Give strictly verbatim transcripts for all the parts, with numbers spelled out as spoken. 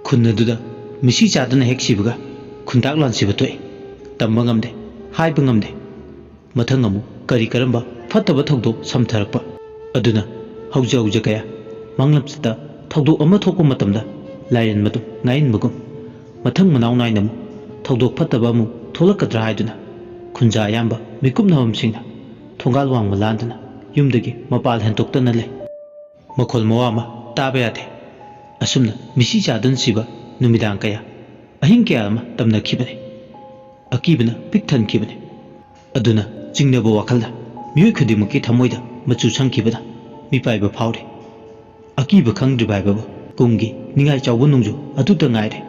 ꯈꯨꯟ ꯑꯗꯨꯗ ꯃꯤꯁꯤ ꯆꯥꯗꯅ ꯍꯦꯛ ꯁꯤꯕꯒ ꯈꯨꯟꯇꯥꯛ ꯂꯥꯟꯁꯤꯕ ꯊꯣꯛꯏ꯫ ꯇꯝꯕ ꯉꯝꯗꯦ, ꯍꯥꯏꯕ ꯉꯝꯗꯦ꯫ ꯃꯊꯪ ꯑꯃꯨꯛ ꯀꯔꯤ ꯀꯔꯝꯕ ꯐꯠꯇꯕ ꯊꯧꯗꯣꯛ ꯁꯝꯊꯔꯛꯄ꯫ ꯑꯗꯨꯅ ꯍꯧꯖ ꯍꯧꯖ ꯀꯌꯥ ꯃꯥꯡꯂꯝꯆꯠꯇ ꯊꯧꯗꯣꯛ ꯑꯃ ꯊꯣꯛꯄ ꯃꯇꯝꯗ ꯂꯥꯏꯔꯦꯟ ꯃꯇꯨ ꯉꯥꯏꯍꯟꯕꯒꯨꯝ, ꯃꯊꯪ ꯃꯅꯥꯎ ꯅꯥꯏꯅ ꯑꯃꯨꯛ ꯊꯧꯗꯣꯛ ꯐꯠꯇꯕ ꯑꯃꯨꯛ ꯊꯣꯛꯂꯛꯀꯗ꯭ꯔꯥ ꯍꯥꯏꯗꯨꯅ ꯈꯨꯟꯖꯥ ꯑꯌꯥꯝꯕ ꯃꯤꯀꯨꯞꯅꯕꯁꯤꯡꯅ ꯊꯣꯡꯒꯥꯜ ꯋꯥꯡꯃ ꯂꯥꯟꯗꯨꯅ ꯌꯨꯝꯗꯒꯤ ꯃꯄꯥꯜ ꯍꯦꯟꯇꯣꯛꯇꯅ ꯂꯩ꯫ ꯃꯈꯣꯜ ꯃꯋꯥ ꯑꯃ ꯇꯥꯕ ꯌꯥꯗꯦ꯫ ꯑꯁꯨꯝꯅ ꯃꯤꯁꯤ ꯆꯥꯗꯨꯅ ꯁꯤꯕ ꯅꯨꯃꯤꯗꯥꯡ ꯀꯌꯥ, ꯑꯍꯤꯡ ꯀꯌꯥ ꯑꯃ ꯇꯝꯅꯈꯤꯕꯅꯤ꯫ ꯑꯀꯤꯕꯅ ꯄꯤꯛ ꯊꯟꯈꯤꯕꯅꯤ꯫ ꯑꯗꯨꯅ ꯆꯤꯡꯅꯕ ꯋꯥꯈꯜꯗ ꯃꯤꯑꯣꯏ ꯈꯨꯗꯤꯡꯃꯛꯀꯤ ꯊꯃꯣꯏꯗ ꯃꯆꯨ ꯁꯪꯈꯤꯕꯅ ꯃꯤꯄꯥꯏꯕ ꯐꯥꯎꯔꯤ꯫ ꯑꯀꯤꯕ ꯈꯪꯗ꯭ꯔꯤꯕ ꯍꯥꯏꯕꯕꯨ ꯀꯨꯝꯒꯤ ꯅꯤꯡꯉꯥꯏ ꯆꯥꯎꯕ ꯅꯣꯡꯖꯨ ꯑꯗꯨꯇ ꯉꯥꯏꯔꯦ꯫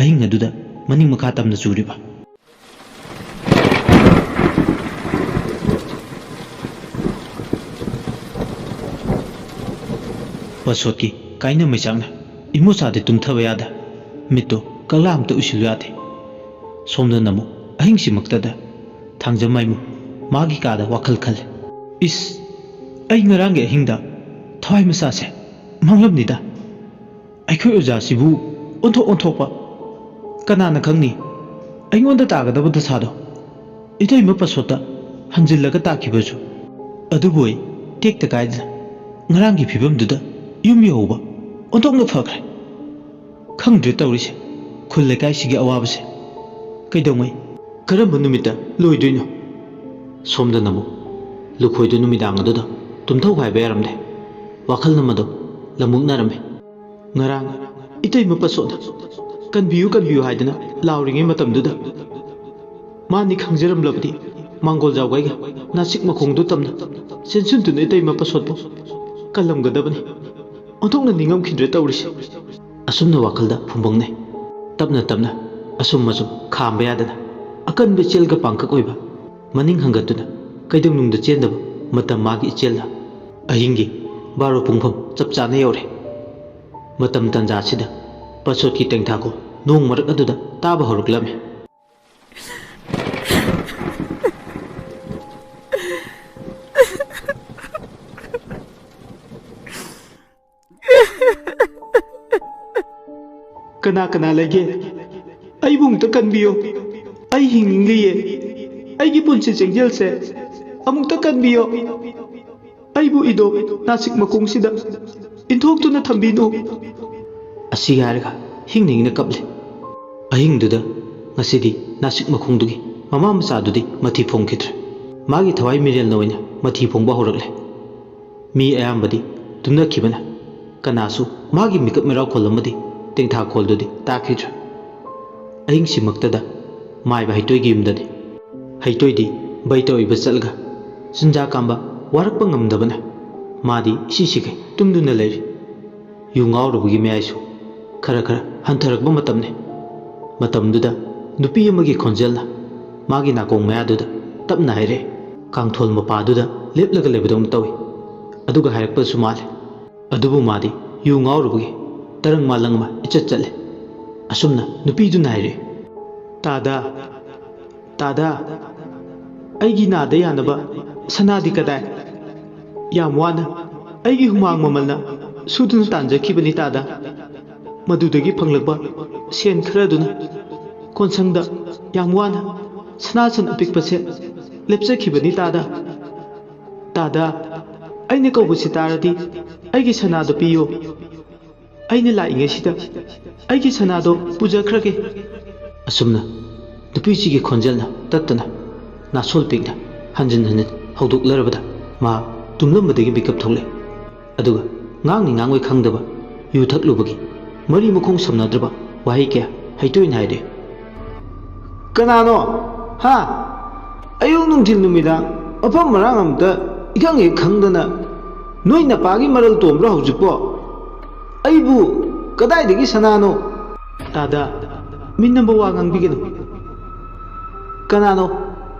ꯑꯍꯤꯡ ꯑꯗꯨꯗ ꯃꯅꯤꯡ ꯃꯈꯥ ꯇꯝꯅ ꯆꯨꯔꯤꯕ꯫ ꯄꯁꯣꯠꯀꯤ ꯀꯥꯏꯅ ꯃꯩꯆꯥꯛꯅ ꯏꯃꯣꯆꯥꯗꯤ ꯇꯨꯝꯊꯕ ꯌꯥꯗ, ꯃꯤꯠꯇꯨ ꯀꯛꯂꯥ ꯑꯝꯇ ꯎꯏꯁꯤꯜꯂꯨ ꯌꯥꯗꯦ꯫ ꯁꯣꯝꯗꯅ ꯑꯃꯨꯛ ꯑꯍꯤꯡꯁꯤꯃꯛꯇꯗ ꯊꯥꯡꯖꯝ ꯃꯥꯏꯃꯨ ꯃꯥꯒꯤ ꯀꯥꯗ ꯋꯥꯈꯜ ꯈꯜꯂꯦ꯫ ꯏꯁ, ꯑꯩ ꯉꯔꯥꯡꯒꯤ ꯑꯍꯤꯡꯗ ꯊꯋꯥꯏ ꯃꯆꯥꯁꯦ ꯃꯥꯡꯂꯝꯅꯤꯗ꯫ ꯑꯩꯈꯣꯏ ꯑꯣꯖꯥꯁꯤꯕꯨ ꯑꯣꯟꯊꯣꯛ ꯑꯣꯟꯊꯣꯛꯄ꯫ ꯀꯅꯥꯅ ꯈꯪꯅꯤ, ꯑꯩꯉꯣꯟꯗ ꯇꯥꯒꯗꯕ ꯗꯁꯥꯗꯣ ꯏꯇꯩꯃ ꯄꯁꯣꯠꯇ ꯍꯟꯖꯤꯜꯂꯒ ꯇꯥꯈꯤꯕꯁꯨ꯫ ꯑꯗꯨꯕꯨ ꯑꯩ ꯇꯦꯛꯇ ꯀꯥꯏꯗꯅ ꯉꯔꯥꯡꯒꯤ ꯐꯤꯕꯝꯗꯨꯗ ꯌꯨꯝ ꯌꯧꯍꯧꯕ ꯑꯣꯟꯊꯣꯛꯅ ꯐꯈ꯭ꯔꯦ꯫ ꯈꯪꯗ꯭ꯔꯦ ꯇꯧꯔꯤꯁꯦ, ꯈꯨꯜ ꯂꯩꯀꯥꯏꯁꯤꯒꯤ ꯑꯋꯥꯕꯁꯦ ꯀꯩꯗꯧꯉꯩ, ꯀꯔꯝꯕ ꯅꯨꯃꯤꯠꯇ ꯂꯣꯏꯗꯣꯏꯅꯣ? ꯁꯣꯝꯗꯅ ꯑꯃꯨꯛ ꯂꯨꯈꯣꯏꯗꯨ ꯅꯨꯃꯤꯗꯥꯡ ꯑꯗꯨꯗ ꯇꯨꯝꯊꯧ ꯍꯥꯏꯕ ꯌꯥꯔꯝꯗꯦ꯫ ꯋꯥꯈꯜ ꯑꯃꯗꯣ ꯂꯝꯃꯨꯛꯅꯔꯝꯃꯤ꯫ ꯉꯔꯥꯡ ꯏꯇꯩꯃ ꯄꯁꯣꯠꯅ "ꯀꯟꯕꯤꯌꯨ, ꯀꯟꯕꯤꯌꯨ" ꯍꯥꯏꯗꯅ ꯂꯥꯎꯔꯤꯉꯩ ꯃꯇꯝꯗꯨꯗ ꯃꯥꯅꯤ ꯈꯪꯖꯔꯝꯂꯕꯗꯤ ꯃꯥꯡꯒꯣꯜ ꯖꯥꯎꯒꯩꯒ ꯅꯥꯁꯤꯛ ꯃꯈꯣꯡꯗꯨ ꯇꯝꯅ ꯆꯦꯟꯁꯤꯟꯗꯨꯅ ꯏꯇꯩꯃ ꯄꯁꯣꯠꯄꯨ ꯀꯜꯂꯝꯒꯗꯕꯅꯤ꯫ ꯑꯣꯟꯊꯣꯛꯅ ꯅꯤꯡꯉꯝꯈꯤꯗ꯭ꯔꯦ ꯇꯧꯔꯤꯁꯦ꯫ ꯑꯁꯨꯝꯅ ꯋꯥꯈꯜꯗ ꯐꯨꯝꯕꯪꯅꯩ꯫ ꯇꯞꯅ ꯇꯞꯅ ꯑꯁꯨꯝ ꯑꯁꯨꯝ ꯈꯥꯝꯕ ꯌꯥꯗꯅ ꯑꯀꯟꯕ ꯏꯆꯦꯜꯒ ꯄꯥꯡꯀꯛ ꯑꯣꯏꯕ ꯃꯅꯤꯡ ꯍꯟꯒꯠꯇꯨꯅ ꯀꯩꯗꯧꯅꯨꯡꯗ ꯆꯦꯟꯗꯕ ꯃꯇꯝ ꯃꯥꯒꯤ ꯏꯆꯦꯜꯗ ꯑꯍꯤꯡꯒꯤ ꯕꯥꯔꯣ ꯄꯨꯡꯐꯝ ꯆꯞ ꯆꯥꯅ ꯌꯧꯔꯦ꯫ ꯃꯇꯝ ꯇꯥꯟꯖꯥꯁꯤꯗ ꯄꯁꯣꯠꯀꯤ ꯇꯦꯡꯊꯥꯈꯣꯜ ꯅꯣꯡ ꯃꯔꯛ ꯑꯗꯨꯗ ꯇꯥꯕ ꯍꯧꯔꯛꯂꯝꯃꯤ꯫ ꯀꯅꯥ ꯀꯅꯥ ꯂꯩꯒꯦ? ꯑꯩꯕꯨ ꯑꯃꯨꯛꯇ ꯀꯟꯕꯤꯌꯣ꯫ ꯑꯩ ꯍꯤꯡꯅꯤꯡꯂꯤꯌꯦ꯫ ꯑꯩꯒꯤ ꯄꯨꯟꯁꯤ ꯆꯦꯡꯖꯦꯜꯁꯦ ꯑꯃꯨꯛꯇ ꯀꯟꯕꯤꯌꯣ꯫ ꯑꯩꯕꯨ ꯏꯗꯣ ꯅꯥꯁꯤꯛ ꯃꯈꯣꯡꯁꯤꯗ ꯏꯟꯊꯣꯛꯇꯨꯅ ꯊꯝꯕꯤꯅꯨ꯫ ꯑꯁꯤ ꯍꯥꯏꯔꯒ ꯍꯤꯡꯅ ꯍꯤꯡꯅ ꯀꯞꯂꯦ꯫ ꯑꯍꯤꯡꯗꯨꯗ ꯉꯁꯤꯗꯤ ꯅꯥꯁꯤꯛ ꯃꯈꯣꯡꯗꯨꯒꯤ ꯃꯃꯥ ꯃꯆꯥꯗꯨꯗꯤ ꯃꯊꯤ ꯐꯣꯡꯈꯤꯗ꯭ꯔꯦ꯫ ꯃꯥꯒꯤ ꯊꯋꯥꯏ ꯃꯤꯔꯦꯜꯅ ꯑꯣꯏꯅ ꯃꯊꯤ ꯐꯣꯡꯕ ꯍꯧꯔꯛꯂꯦ꯫ ꯃꯤ ꯑꯌꯥꯝꯕꯗꯤ ꯇꯨꯝꯅꯈꯤꯕꯅ ꯀꯅꯥꯁꯨ ꯃꯥꯒꯤ ꯃꯤꯀꯞ ꯃꯤꯔꯥꯎꯈꯣꯜ ꯑꯃꯗꯤ ꯇꯦꯡꯊꯥꯈꯣꯜꯗꯨꯗꯤ ꯇꯥꯈꯤꯗ꯭ꯔꯦ꯫ ꯑꯍꯤꯡꯁꯤꯃꯛꯇꯗ ꯃꯥꯏꯕ ꯍꯩꯇꯣꯏꯒꯤ ꯌꯨꯝꯗꯗꯤ ꯍꯩꯇꯣꯏꯗꯤ ꯕꯩꯇ ꯑꯣꯏꯕ ꯆꯠꯂꯒ ꯆꯤꯟꯖꯥꯛ ꯀꯥꯝꯕ ꯋꯥꯔꯛꯄ ꯉꯝꯗꯕꯅ ꯃꯥꯗꯤ ꯏꯁꯤ ꯁꯤꯈꯩ ꯇꯨꯝꯗꯨꯅ ꯂꯩꯔꯤ꯫ ꯌꯨ ꯉꯥꯎꯔꯨꯕꯒꯤ ꯃꯌꯥꯏꯁꯨ ꯈꯔ ꯈꯔ ꯍꯟꯊꯔꯛꯄ ꯃꯇꯝꯅꯤ꯫ ꯃꯇꯝꯗꯨꯗ ꯅꯨꯄꯤ ꯑꯃꯒꯤ ꯈꯣꯟꯖꯦꯜꯅ ꯃꯥꯒꯤ ꯅꯥꯀꯣꯡ ꯃꯌꯥꯗꯨꯗ ꯇꯞꯅ ꯍꯥꯏꯔꯛꯏ꯫ ꯀꯥꯡꯊꯣꯜ ꯃꯄꯥꯗꯨꯗ ꯂꯦꯞꯂꯒ ꯂꯩꯕꯗꯧꯅ ꯇꯧꯏ꯫ ꯑꯗꯨꯒ ꯍꯥꯏꯔꯛꯄꯁꯨ ꯃꯥꯜꯂꯤ꯫ ꯑꯗꯨꯕꯨ ꯃꯥꯗꯤ ꯌꯨ ꯉꯥꯎꯔꯨꯕꯒꯤ ꯇꯔꯪ ꯃꯥꯂꯪ ꯑꯃ ꯏꯆꯠ ꯆꯠꯂꯦ꯫ ꯑꯁꯨꯝꯅ ꯅꯨꯄꯤꯗꯨꯅ ꯍꯥꯏꯔꯛꯏ, "ꯇꯥꯗ, ꯇꯥꯗ, ꯑꯩꯒꯤ ꯅꯥꯗ ꯌꯥꯅꯕ ꯁꯅꯥꯗꯤ ꯀꯗꯥꯏ? ꯌꯥꯝ ꯋꯥꯅ ꯑꯩꯒꯤ ꯍꯨꯃꯥꯡ ꯃꯃꯜꯅ ꯁꯨꯗꯨꯅ ꯇꯥꯟꯖꯈꯤꯕꯅꯤ ꯇꯥꯗ꯫ ꯃꯗꯨꯗꯒꯤ ꯐꯪꯂꯛꯄ ꯁꯦꯟ ꯈꯔꯗꯨꯅ ꯀꯣꯟꯁꯪꯗ ꯌꯥꯝ ꯋꯥꯅ ꯁꯅꯥꯁꯟ ꯑꯄꯤꯛꯄꯁꯦ ꯂꯦꯞꯆꯈꯤꯕꯅꯤ ꯇꯥꯗ꯫ ꯇꯥꯗ, ꯑꯩꯅ ꯀꯧꯕꯁꯤ ꯇꯥꯔꯗꯤ ꯑꯩꯒꯤ ꯁꯅꯥꯗꯣ ꯄꯤꯌꯨ꯫ ꯑꯩꯅ ꯂꯥꯛꯏꯉꯩꯁꯤꯗ ꯑꯩꯒꯤ ꯁꯅꯥꯗꯣ ꯄꯨꯖꯈ꯭ꯔꯒꯦ꯫" ꯑꯁꯨꯝꯅ ꯅꯨꯄꯤꯁꯤꯒꯤ ꯈꯣꯟꯖꯦꯜꯅ ꯇꯠꯇꯅ ꯅꯥꯁꯣꯜ ꯄꯤꯛꯅ ꯍꯟꯖꯤꯟ ꯍꯟꯖꯤꯟ ꯍꯧꯗꯣꯛꯂꯔꯕꯗ ꯃꯥ ꯇꯨꯝꯂꯝꯕꯗꯒꯤ ꯃꯤꯀꯞ ꯊꯣꯛꯂꯛꯏ꯫ ꯑꯗꯨꯒ ꯉꯥꯡꯅꯤ ꯉꯥꯡꯉꯣꯏ ꯈꯪꯗꯕ ꯌꯨ ꯊꯛꯂꯨꯕꯒꯤ ꯃꯔꯤ ꯃꯈꯣꯡ ꯁꯝꯅꯗ꯭ꯔꯕ ꯋꯥꯍꯩ ꯀꯌꯥ ꯍꯩꯇꯣꯏꯅ ꯍꯥꯏꯔꯦ꯫ "ꯀꯅꯥꯅꯣ? ꯍꯥ? ꯑꯌꯨꯛ ꯅꯨꯡꯊꯤꯜ ꯅꯨꯃꯤꯗꯥꯡ ꯃꯐꯝ ꯃꯔꯥꯡ ꯑꯝꯇ ꯏꯈꯪ ꯍꯦꯛ ꯈꯪꯗꯅ ꯅꯣꯏ ꯅꯄꯥꯒꯤ ꯃꯔꯜ ꯇꯣꯝꯕ꯭ꯔꯣ ꯍꯧꯖꯤꯛꯄꯣ? ꯑꯩꯕꯨ ꯀꯗꯥꯏꯗꯒꯤ ꯁꯅꯥꯅꯣ?" "ꯇꯥꯗ, ꯃꯤꯅꯝꯕ ꯋꯥ ꯉꯥꯡꯕꯤꯒꯅꯨ꯫" "ꯀꯅꯥꯅꯣ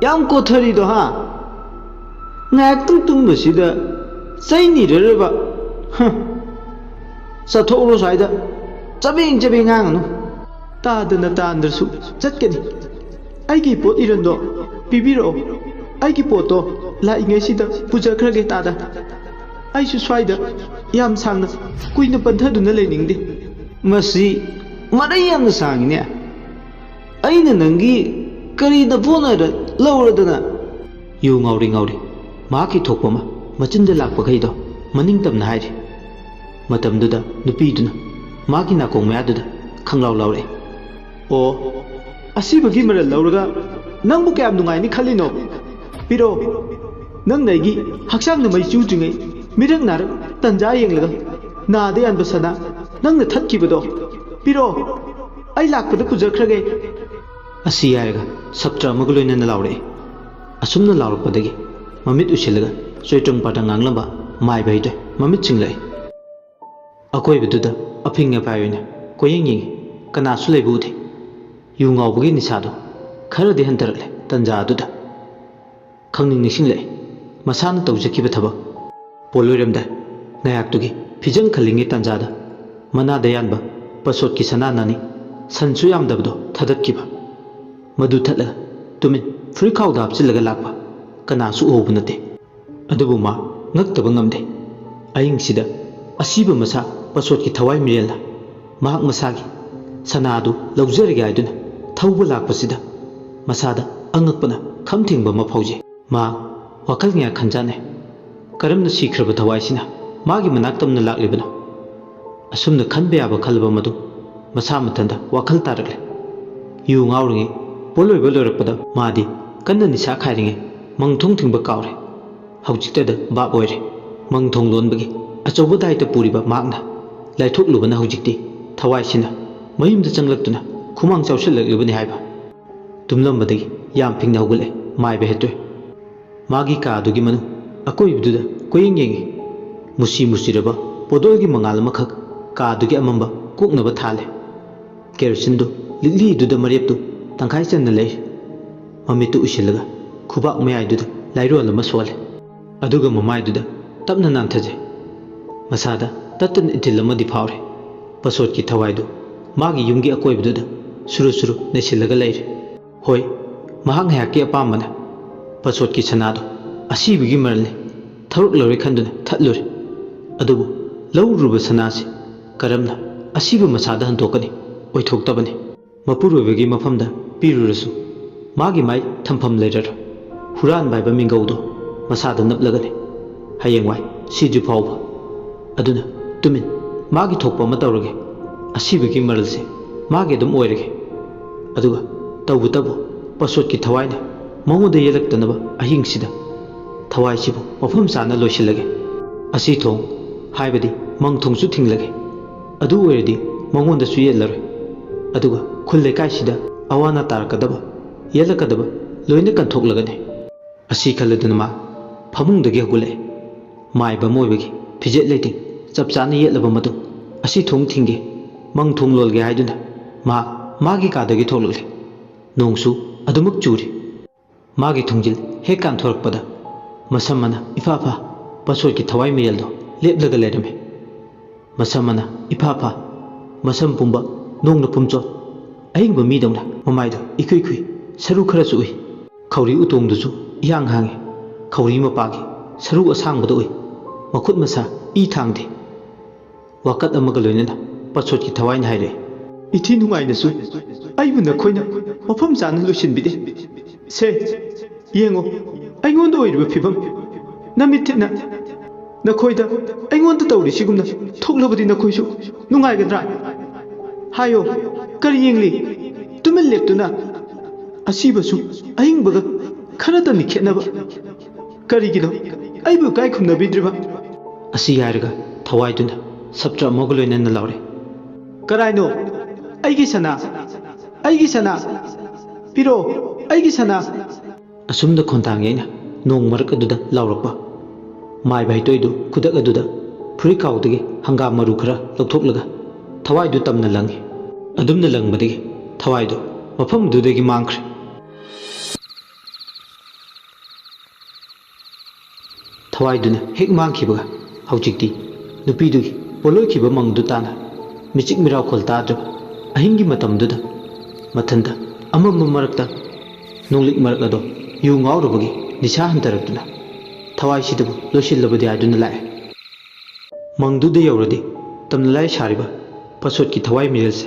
ꯌꯥꯝ ꯀꯣꯊꯔꯤꯗꯣ, ꯍꯥ? ꯉꯥꯏꯍꯥꯛꯇꯪ ꯇꯨꯝꯕꯁꯤꯗ ꯆꯩ ꯅꯤꯔꯔꯕ? ꯍ, ꯆꯠꯊꯣꯛꯎꯔꯣ ꯁ꯭ꯋꯥꯏꯗ, ꯆꯕꯦꯡ ꯆꯕꯦꯡ ꯉꯥꯡꯒꯅꯨ꯫" "ꯇꯥꯗꯅ ꯇꯥꯟꯗ꯭ꯔꯁꯨ ꯆꯠꯀꯅꯤ꯫ ꯑꯩꯒꯤ ꯄꯣꯠ ꯏꯔꯟꯗꯣ ꯄꯤꯕꯤꯔꯛꯑꯣ꯫ ꯑꯩꯒꯤ ꯄꯣꯠꯇꯣ ꯂꯥꯛꯏꯉꯩꯁꯤꯗ ꯄꯨꯖꯈ꯭ꯔꯒꯦ ꯇꯥꯗ꯫ ꯑꯩꯁꯨ ꯁ꯭ꯋꯥꯏꯗ ꯌꯥꯝ ꯁꯥꯡꯅ ꯀꯨꯏꯅ ꯄꯟꯊꯗꯨꯅ ꯂꯩꯅꯤꯡꯗꯦ꯫" "ꯃꯁꯤ ꯃꯔꯩ ꯌꯥꯝꯅ ꯁꯥꯡꯉꯤꯅꯦ꯫ ꯑꯩꯅ ꯅꯪꯒꯤ ꯀꯔꯤꯗ ꯄꯣꯠꯅ ꯂꯧꯔꯗꯅ? ꯌꯨ ꯉꯥꯎꯔꯤ ꯉꯥꯎꯔꯤ ꯃꯍꯥꯛꯀꯤ ꯊꯣꯛꯄ ꯑꯃ ꯃꯆꯤꯟꯗ ꯂꯥꯛꯄꯈꯩꯗꯣ ꯃꯅꯤꯡ ꯇꯝꯅ ꯍꯥꯏꯔꯤ꯫ ꯃꯇꯝꯗꯨꯗ ꯅꯨꯄꯤꯗꯨꯅ ꯃꯥꯒꯤ ꯅꯥꯀꯣꯡ ꯃꯌꯥꯗꯨꯗ ꯈꯪꯂꯥꯎ ꯂꯥꯎꯔꯛꯏ꯫ "ꯑꯣ, ꯑꯁꯤꯕꯒꯤ ꯃꯔꯜ ꯂꯧꯔꯒ ꯅꯪꯕꯨ ꯀꯌꯥꯝ ꯅꯨꯡꯉꯥꯏꯅꯤ ꯈꯜꯂꯤꯅꯣ? ꯄꯤꯔꯛꯑꯣ, ꯅꯪꯅ ꯑꯩꯒꯤ ꯍꯛꯆꯥꯡꯗ ꯃꯩ ꯆꯨꯗ꯭ꯔꯤꯉꯩ ꯃꯤꯔꯛ ꯅꯥꯔꯛ ꯇꯟꯖꯥ ꯌꯦꯡꯂꯒ ꯅꯥꯗ ꯌꯥꯟꯕ ꯁꯅꯥ ꯅꯪꯅ ꯊꯠꯈꯤꯕꯗꯣ ꯄꯤꯔꯛꯑꯣ, ꯑꯩ ꯂꯥꯛꯄꯗ ꯄꯨꯖꯈ꯭ꯔꯒꯦ"꯫ ꯑꯁꯤ ꯍꯥꯏꯔꯒ ꯁꯞꯇ꯭ꯔ ꯑꯃꯒ ꯂꯣꯏꯅꯅ ꯂꯥꯎꯔꯛꯏ꯫ ꯑꯁꯨꯝꯅ ꯂꯥꯎꯔꯛꯄꯗꯒꯤ ꯃꯃꯤꯠ ꯎꯏꯁꯤꯜꯂꯒ ꯆꯣꯏꯇ꯭ꯔꯪ ꯄꯥꯇ꯭ꯔꯪ ꯉꯥꯡꯂꯝꯕ ꯃꯥꯏꯕ ꯍꯩꯗꯣ ꯃꯃꯤꯠ ꯆꯤꯡꯂꯛꯏ꯫ ꯑꯀꯣꯏꯕꯗꯨꯗ ꯑꯐꯤꯡ ꯑꯐꯥꯏ ꯑꯣꯏꯅ ꯀꯣꯏꯌꯦꯡ ꯌꯦꯡꯉꯤ꯫ ꯀꯅꯥꯁꯨ ꯂꯩꯕ ꯎꯗꯦ꯫ ꯌꯨ ꯉꯥꯎꯕꯒꯤ ꯅꯤꯁꯥꯗꯣ ꯈꯔꯗꯤ ꯍꯟꯊꯔꯛꯂꯦ ꯇꯟꯖꯥ ꯑꯗꯨꯗ꯫ ꯈꯪꯅꯤꯡ ꯅꯤꯡꯁꯤꯡꯂꯛꯏ ꯃꯁꯥꯅ ꯇꯧꯖꯈꯤꯕ ꯊꯕꯛ꯫ ꯄꯣꯠꯂꯣꯏꯔꯝꯗꯥꯏ ꯉꯥꯏꯍꯥꯛꯇꯨꯒꯤ ꯐꯤꯖꯪ ꯈꯜꯂꯤꯉꯩ ꯇꯟꯖꯥꯗ ꯃꯅꯥꯗ ꯌꯥꯟꯕ ꯄꯁꯣꯠꯀꯤ ꯁꯅꯥ ꯅꯥꯅꯤ ꯁꯟꯁꯨ ꯌꯥꯝꯗꯕꯗꯣ ꯊꯥꯗꯠꯈꯤꯕ꯫ ꯃꯗꯨ ꯊꯠꯂꯒ ꯇꯨꯃꯤꯟ ꯐꯨꯔꯤꯠꯈꯥꯎꯗ ꯍꯥꯞꯆꯤꯜꯂꯒ ꯂꯥꯛꯄ꯫ ꯀꯅꯥꯁꯨ ꯎꯍꯧꯕ ꯅꯠꯇꯦ꯫ ꯑꯗꯨꯕꯨ ꯃꯥ ꯉꯛꯇꯕ ꯉꯝꯗꯦ꯫ ꯑꯍꯤꯡꯁꯤꯗ ꯑꯁꯤꯕ ꯃꯁꯥ ꯄꯁꯣꯠꯀꯤ ꯊꯋꯥꯏ ꯃꯤꯔꯦꯜꯅ ꯃꯍꯥꯛ ꯃꯁꯥꯒꯤ ꯁꯅꯥ ꯑꯗꯨ ꯂꯧꯖꯔꯒꯦ ꯍꯥꯏꯗꯨꯅ ꯊꯧꯕ ꯂꯥꯛꯄꯁꯤꯗ ꯃꯁꯥꯗ ꯑꯉꯛꯄꯅ ꯈꯝ ꯊꯦꯡꯕ ꯑꯃ ꯐꯥꯎꯖꯩ꯫ ꯃꯥ ꯋꯥꯈꯜ ꯉꯥꯏꯍꯥꯛ ꯈꯟꯖꯥꯟꯅꯩ꯫ ꯀꯔꯝꯅ ꯁꯤꯈ꯭ꯔꯕ ꯊꯋꯥꯏꯁꯤꯅ ꯃꯥꯒꯤ ꯃꯅꯥꯛ ꯇꯝꯅ ꯂꯥꯛꯂꯤꯕꯅꯣ? ꯑꯁꯨꯝꯅ ꯈꯟꯕ ꯌꯥꯕ ꯈꯜꯂꯕ ꯃꯗꯨ ꯃꯁꯥ ꯃꯊꯟꯇ ꯋꯥꯈꯜ ꯇꯥꯔꯛꯂꯦ꯫ ꯌꯨ ꯉꯥꯎꯔꯤꯉꯩ ꯄꯣꯠꯂꯣꯏꯕ ꯂꯣꯏꯔꯛꯄꯗ ꯃꯥꯗꯤ ꯀꯟꯅ ꯅꯤꯁꯥ ꯈꯥꯏꯔꯤꯉꯩ ꯃꯪ ꯊꯣꯡ ꯊꯤꯡꯕ ꯀꯥꯎꯔꯦ꯫ ꯍꯧꯖꯤꯛꯇꯗ ꯚꯥꯞ ꯑꯣꯏꯔꯦ꯫ ꯃꯪ ꯊꯣꯡ ꯂꯣꯟꯕꯒꯤ ꯑꯆꯧꯕ ꯗꯥꯏꯇ ꯄꯨꯔꯤꯕ ꯃꯍꯥꯛꯅ ꯂꯥꯏꯊꯣꯛꯂꯨꯕꯅ ꯍꯧꯖꯤꯛꯇꯤ ꯊꯋꯥꯏꯁꯤꯅ ꯃꯌꯨꯝꯗ ꯆꯪꯂꯛꯇꯨꯅ ꯈꯨꯃꯥꯡ ꯆꯥꯎꯁꯤꯜꯂꯛꯂꯤꯕꯅꯤ ꯍꯥꯏꯕ꯫ ꯇꯨꯝꯂꯝꯕꯗꯒꯤ ꯌꯥꯝ ꯐꯤꯡꯅ ꯍꯧꯒꯠꯂꯦ ꯃꯥꯏꯕ ꯍꯦꯠꯇꯣꯏ꯫ ꯃꯥꯒꯤ ꯀꯥ ꯑꯗꯨꯒꯤ ꯃꯅꯨꯡ ꯑꯀꯣꯏꯕꯗꯨꯗ ꯀꯣꯏꯌꯦꯡ ꯌꯦꯡꯉꯤ꯫ ꯃꯨꯁꯤ ꯃꯨꯁꯤꯔꯕ ꯄꯣꯗꯣꯜꯒꯤ ꯃꯉꯥꯜ ꯑꯃꯈꯛ ꯀꯥ ꯑꯗꯨꯒꯤ ꯑꯃꯝꯕ ꯀꯣꯛꯅꯕ ꯊꯥꯜꯂꯦ꯫ ꯀꯦꯔꯣꯁꯤꯟꯗꯨ ꯂꯤꯛꯂꯤꯗꯨꯗ ꯃꯔꯦꯞꯇꯨ ꯇꯪꯈꯥꯏ ꯆꯟꯅ ꯂꯩ꯫ ꯃꯃꯤꯠꯇꯨ ꯎꯏꯁꯤꯜꯂꯒ ꯈꯨꯕꯥꯛ ꯃꯌꯥꯏꯗꯨꯗ ꯂꯥꯏꯔꯣꯜ ꯑꯃ ꯁꯣꯜꯂꯦ꯫ ꯑꯗꯨꯒ ꯃꯃꯥꯏꯗꯨꯗ ꯇꯞꯅ ꯅꯥꯟꯊꯖꯩ꯫ ꯃꯁꯥꯗ ꯇꯠꯇꯅ ꯏꯊꯤꯜ ꯑꯃꯗꯤ ꯐꯥꯎꯔꯦ꯫ ꯄꯁꯣꯠꯀꯤ ꯊꯋꯥꯏꯗꯨ ꯃꯥꯒꯤ ꯌꯨꯝꯒꯤ ꯑꯀꯣꯏꯕꯗꯨꯗ ꯁꯨꯔꯨ ꯁꯨꯔꯨ ꯅꯩꯁꯤꯜꯂꯒ ꯂꯩꯔꯦ꯫ ꯍꯣꯏ, ꯃꯍꯥꯛ ꯉꯥꯏꯍꯥꯛꯀꯤ ꯑꯄꯥꯝꯕꯅ ꯄꯁꯣꯠꯀꯤ ꯁꯅꯥꯗꯨ ꯑꯁꯤꯕꯒꯤ ꯃꯔꯜꯅꯤ ꯊꯧꯔꯛꯂꯔꯣꯏ ꯈꯟꯗꯨꯅ ꯊꯠꯂꯨꯔꯦ꯫ ꯑꯗꯨꯕꯨ ꯂꯧꯔꯨꯕ ꯁꯅꯥꯁꯤ ꯀꯔꯝꯅ ꯑꯁꯤꯕ ꯃꯁꯥꯗ ꯍꯟꯗꯣꯛꯀꯅꯤ? ꯑꯣꯏꯊꯣꯛꯇꯕꯅꯤ꯫ ꯃꯄꯨꯔꯣꯏꯕꯒꯤ ꯃꯐꯝꯗ ꯄꯤꯔꯨꯔꯁꯨ ꯃꯥꯒꯤ ꯃꯥꯏ ꯊꯝꯐꯝ ꯂꯩꯔꯔꯣꯏ꯫ ꯍꯨꯔꯥꯟꯕ ꯍꯥꯏꯕ ꯃꯤꯡꯒꯧꯗꯣ ꯃꯁꯥꯗ ꯅꯞꯂꯒꯅꯤ꯫ ꯍꯌꯦꯡꯋꯥꯏ ꯁꯤꯗ꯭ꯔꯤ ꯐꯥꯎꯕ꯫ ꯑꯗꯨꯅ ꯇꯨꯃꯤꯟ ꯃꯥꯒꯤ ꯊꯣꯛꯄ ꯑꯃ ꯇꯧꯔꯒꯦ꯫ ꯑꯁꯤꯕꯒꯤ ꯃꯔꯜꯁꯦ ꯃꯥꯒꯤ ꯑꯗꯨꯝ ꯑꯣꯏꯔꯒꯦ꯫ ꯑꯗꯨꯒ ꯇꯧꯕꯇꯕꯨ ꯄꯁꯣꯠꯀꯤ ꯊꯋꯥꯏꯅ ꯃꯉꯣꯟꯗ ꯌꯦꯜꯂꯛꯇꯅꯕ ꯑꯍꯤꯡꯁꯤꯗ ꯊꯋꯥꯏꯁꯤꯕꯨ ꯃꯐꯝ ꯆꯥꯅ ꯂꯣꯏꯁꯤꯜꯂꯒꯦ꯫ ꯑꯁꯤ ꯊꯣꯡ ꯍꯥꯏꯕꯗꯤ ꯃꯪ ꯊꯣꯡꯁꯨ ꯊꯤꯡꯂꯒꯦ꯫ ꯑꯗꯨ ꯑꯣꯏꯔꯗꯤ ꯃꯉꯣꯟꯗꯁꯨ ꯌꯦꯠꯂꯔꯣꯏ꯫ ꯑꯗꯨꯒ ꯈꯨꯜ ꯂꯩꯀꯥꯏꯁꯤꯗ ꯑꯋꯥ ꯑꯅꯥ ꯇꯥꯔꯛꯀꯗꯕ, ꯌꯦꯠꯂꯛꯀꯗꯕ ꯂꯣꯏꯅ ꯀꯟꯊꯣꯛꯂꯒꯅꯤ꯫ ꯑꯁꯤ ꯈꯜꯂꯗꯨꯅ ꯃꯥ ꯐꯃꯨꯡꯗꯒꯤ ꯍꯧꯒꯠꯂꯛꯑꯦ꯫ ꯃꯥꯏꯕ ꯑꯃ ꯑꯣꯏꯕꯒꯤ ꯐꯤꯖꯦꯠ ꯂꯩꯇꯦꯡ ꯆꯞ ꯆꯥꯅ ꯌꯦꯠꯂꯕ ꯃꯇꯨꯡ ꯑꯁꯤ ꯊꯣꯡ ꯊꯤꯡꯒꯦ, ꯃꯪ ꯊꯣꯡ ꯂꯣꯜꯒꯦ ꯍꯥꯏꯗꯨꯅ ꯃꯥ ꯃꯥꯒꯤ ꯀꯥꯗꯒꯤ ꯊꯣꯛꯂꯛꯂꯦ꯫ ꯅꯣꯡꯁꯨ ꯑꯗꯨꯃꯛ ꯆꯨꯔꯤ꯫ ꯃꯥꯒꯤ ꯊꯣꯡꯖꯤꯜ ꯍꯦꯛ ꯀꯥꯟꯊꯣꯔꯛꯄꯗ ꯃꯁꯝ ꯑꯃꯅ ꯏꯐꯥ ꯐꯥ ꯄꯁꯣꯠꯀꯤ ꯊꯋꯥꯏ ꯃꯤꯔꯦꯜꯗꯣ ꯂꯦꯞꯂꯒ ꯂꯩꯔꯝꯃꯤ꯫ ꯃꯁꯝ ꯑꯃꯅ ꯏꯐꯥ ꯐꯥ, ꯃꯁꯝ ꯄꯨꯝꯕ ꯅꯣꯡꯅ ꯄꯨꯝꯆꯣꯠ, ꯑꯍꯤꯡꯕ ꯃꯤꯗꯧꯅ ꯃꯃꯥꯏꯗꯣ ꯏꯈꯨꯏ ꯈꯨꯏ, ꯁꯔꯨ ꯈꯔꯁꯨ ꯎꯏ꯫ ꯈꯧꯔꯤ ꯎꯇꯣꯡꯗꯨꯁꯨ ꯏꯍꯥꯡ ꯍꯥꯡꯉꯤ꯫ ꯈꯧꯔꯤ ꯃꯄꯥꯒꯤ ꯁꯔꯨ ꯑꯁꯥꯡꯕꯗ ꯎꯏ꯫ ꯃꯈꯨꯠ ꯃꯁꯥ ꯏ ꯊꯥꯡꯗꯦ꯫ ꯋꯥꯀꯠ ꯑꯃꯒ ꯂꯣꯏꯅꯅ ꯄꯁꯣꯠꯀꯤ ꯊꯋꯥꯏꯅ ꯍꯥꯏꯔꯛꯏ, "ꯏꯊꯤ ꯅꯨꯡꯉꯥꯏꯅꯁꯨ ꯑꯩꯕꯨ ꯅꯈꯣꯏꯅ ꯃꯐꯝ ꯆꯥꯅ ꯂꯣꯏꯁꯤꯟꯕꯤꯗꯦ꯫ ꯁꯦ, ꯌꯦꯡꯉꯣ, ꯑꯩꯉꯣꯟꯗ ꯑꯣꯏꯔꯤꯕ ꯐꯤꯕꯝ꯫ ꯅꯃꯤꯠ ꯊꯤꯠꯅ ꯅꯈꯣꯏꯗ ꯑꯩꯉꯣꯟꯗ ꯇꯧꯔꯤꯁꯤꯒꯨꯝꯅ ꯊꯣꯛꯂꯕꯗꯤ ꯅꯈꯣꯏꯁꯨ ꯅꯨꯡꯉꯥꯏꯒꯗ꯭ꯔꯥ? ꯍꯥꯏꯌꯣ, ꯀꯔꯤ ꯌꯦꯡꯂꯤ? ꯇꯨꯃꯤꯟ ꯂꯦꯞꯇꯨꯅ ꯑꯁꯤꯕꯁꯨ ꯑꯍꯤꯡꯕꯒ ꯈꯔꯗꯅꯤ ꯈꯦꯠꯅꯕ꯫ ꯀꯔꯤꯒꯤꯅꯣ ꯑꯩꯕꯨ ꯏꯀꯥꯏ ꯈꯨꯝꯅꯕꯤꯗ꯭ꯔꯤꯕ?" ꯑꯁꯤ ꯍꯥꯏꯔꯒ ꯊꯋꯥꯏꯗꯨꯅ ꯁꯞꯇ꯭ꯔ ꯑꯃꯒ ꯂꯣꯏꯅꯅ ꯂꯥꯎꯔꯦ, "ꯀꯔꯥꯏꯅꯣ? ꯑꯩꯒꯤ ꯁꯅꯥ! ꯑꯩꯒꯤ ꯁꯅꯥ! ꯄꯤꯔꯛꯑꯣ! ꯑꯩꯒꯤ ꯁꯅꯥ!" ꯑꯁꯨꯝꯅ ꯈꯣꯟꯊꯥꯡ ꯌꯩꯅ ꯅꯣꯡ ꯃꯔꯛ ꯑꯗꯨꯗ ꯂꯥꯎꯔꯛꯄ꯫ ꯃꯥꯏꯕ ꯍꯩꯇꯣꯏꯗꯨ ꯈꯨꯗꯛ ꯑꯗꯨꯗ ꯐꯨꯔꯤꯠꯈꯥꯎꯗꯒꯤ ꯍꯪꯒꯥꯝ ꯃꯔꯨ ꯈꯔ ꯂꯧꯊꯣꯛꯂꯒ ꯊꯋꯥꯏꯗꯨ ꯇꯝꯅ ꯂꯪꯉꯤ꯫ ꯑꯗꯨꯝꯅ ꯂꯪꯕꯗꯒꯤ ꯊꯋꯥꯏꯗꯨ ꯃꯐꯝꯗꯨꯗꯒꯤ ꯃꯥꯡꯈ꯭ꯔꯦ꯫ ꯊꯋꯥꯏꯗꯨꯅ ꯍꯦꯛ ꯃꯥꯡꯈꯤꯕꯒ ꯍꯧꯖꯤꯛꯇꯤ ꯅꯨꯄꯤꯗꯨꯒꯤ ꯄꯣꯠꯂꯣꯏꯈꯤꯕ ꯃꯪꯗꯨ ꯇꯥꯅ ꯃꯤꯆꯤꯛ ꯃꯤꯔꯥꯎꯈꯣꯜ ꯇꯥꯗ꯭ꯔꯕ ꯑꯍꯤꯡꯒꯤ ꯃꯇꯝꯗꯨꯗ ꯃꯊꯟꯇ ꯑꯃꯝꯕ ꯃꯔꯛꯇ ꯅꯣꯡꯂꯤꯛ ꯃꯔꯛ ꯑꯗꯣ ꯌꯨ ꯉꯥꯎꯔꯨꯕꯒꯤ ꯅꯤꯁꯥ ꯍꯟꯊꯔꯛꯇꯨꯅ ꯊꯋꯥꯏꯁꯤꯗꯕꯨ ꯂꯣꯏꯁꯤꯜꯂꯕꯗꯤ ꯍꯥꯏꯗꯨꯅ ꯂꯥꯛꯑꯦ꯫ ꯃꯪꯗꯨꯗ ꯌꯧꯔꯗꯤ ꯇꯝꯅ ꯂꯥꯏ ꯁꯥꯔꯤꯕ ꯄꯁꯣꯠꯀꯤ ꯊꯋꯥꯏ ꯃꯤꯔꯦꯜꯁꯦ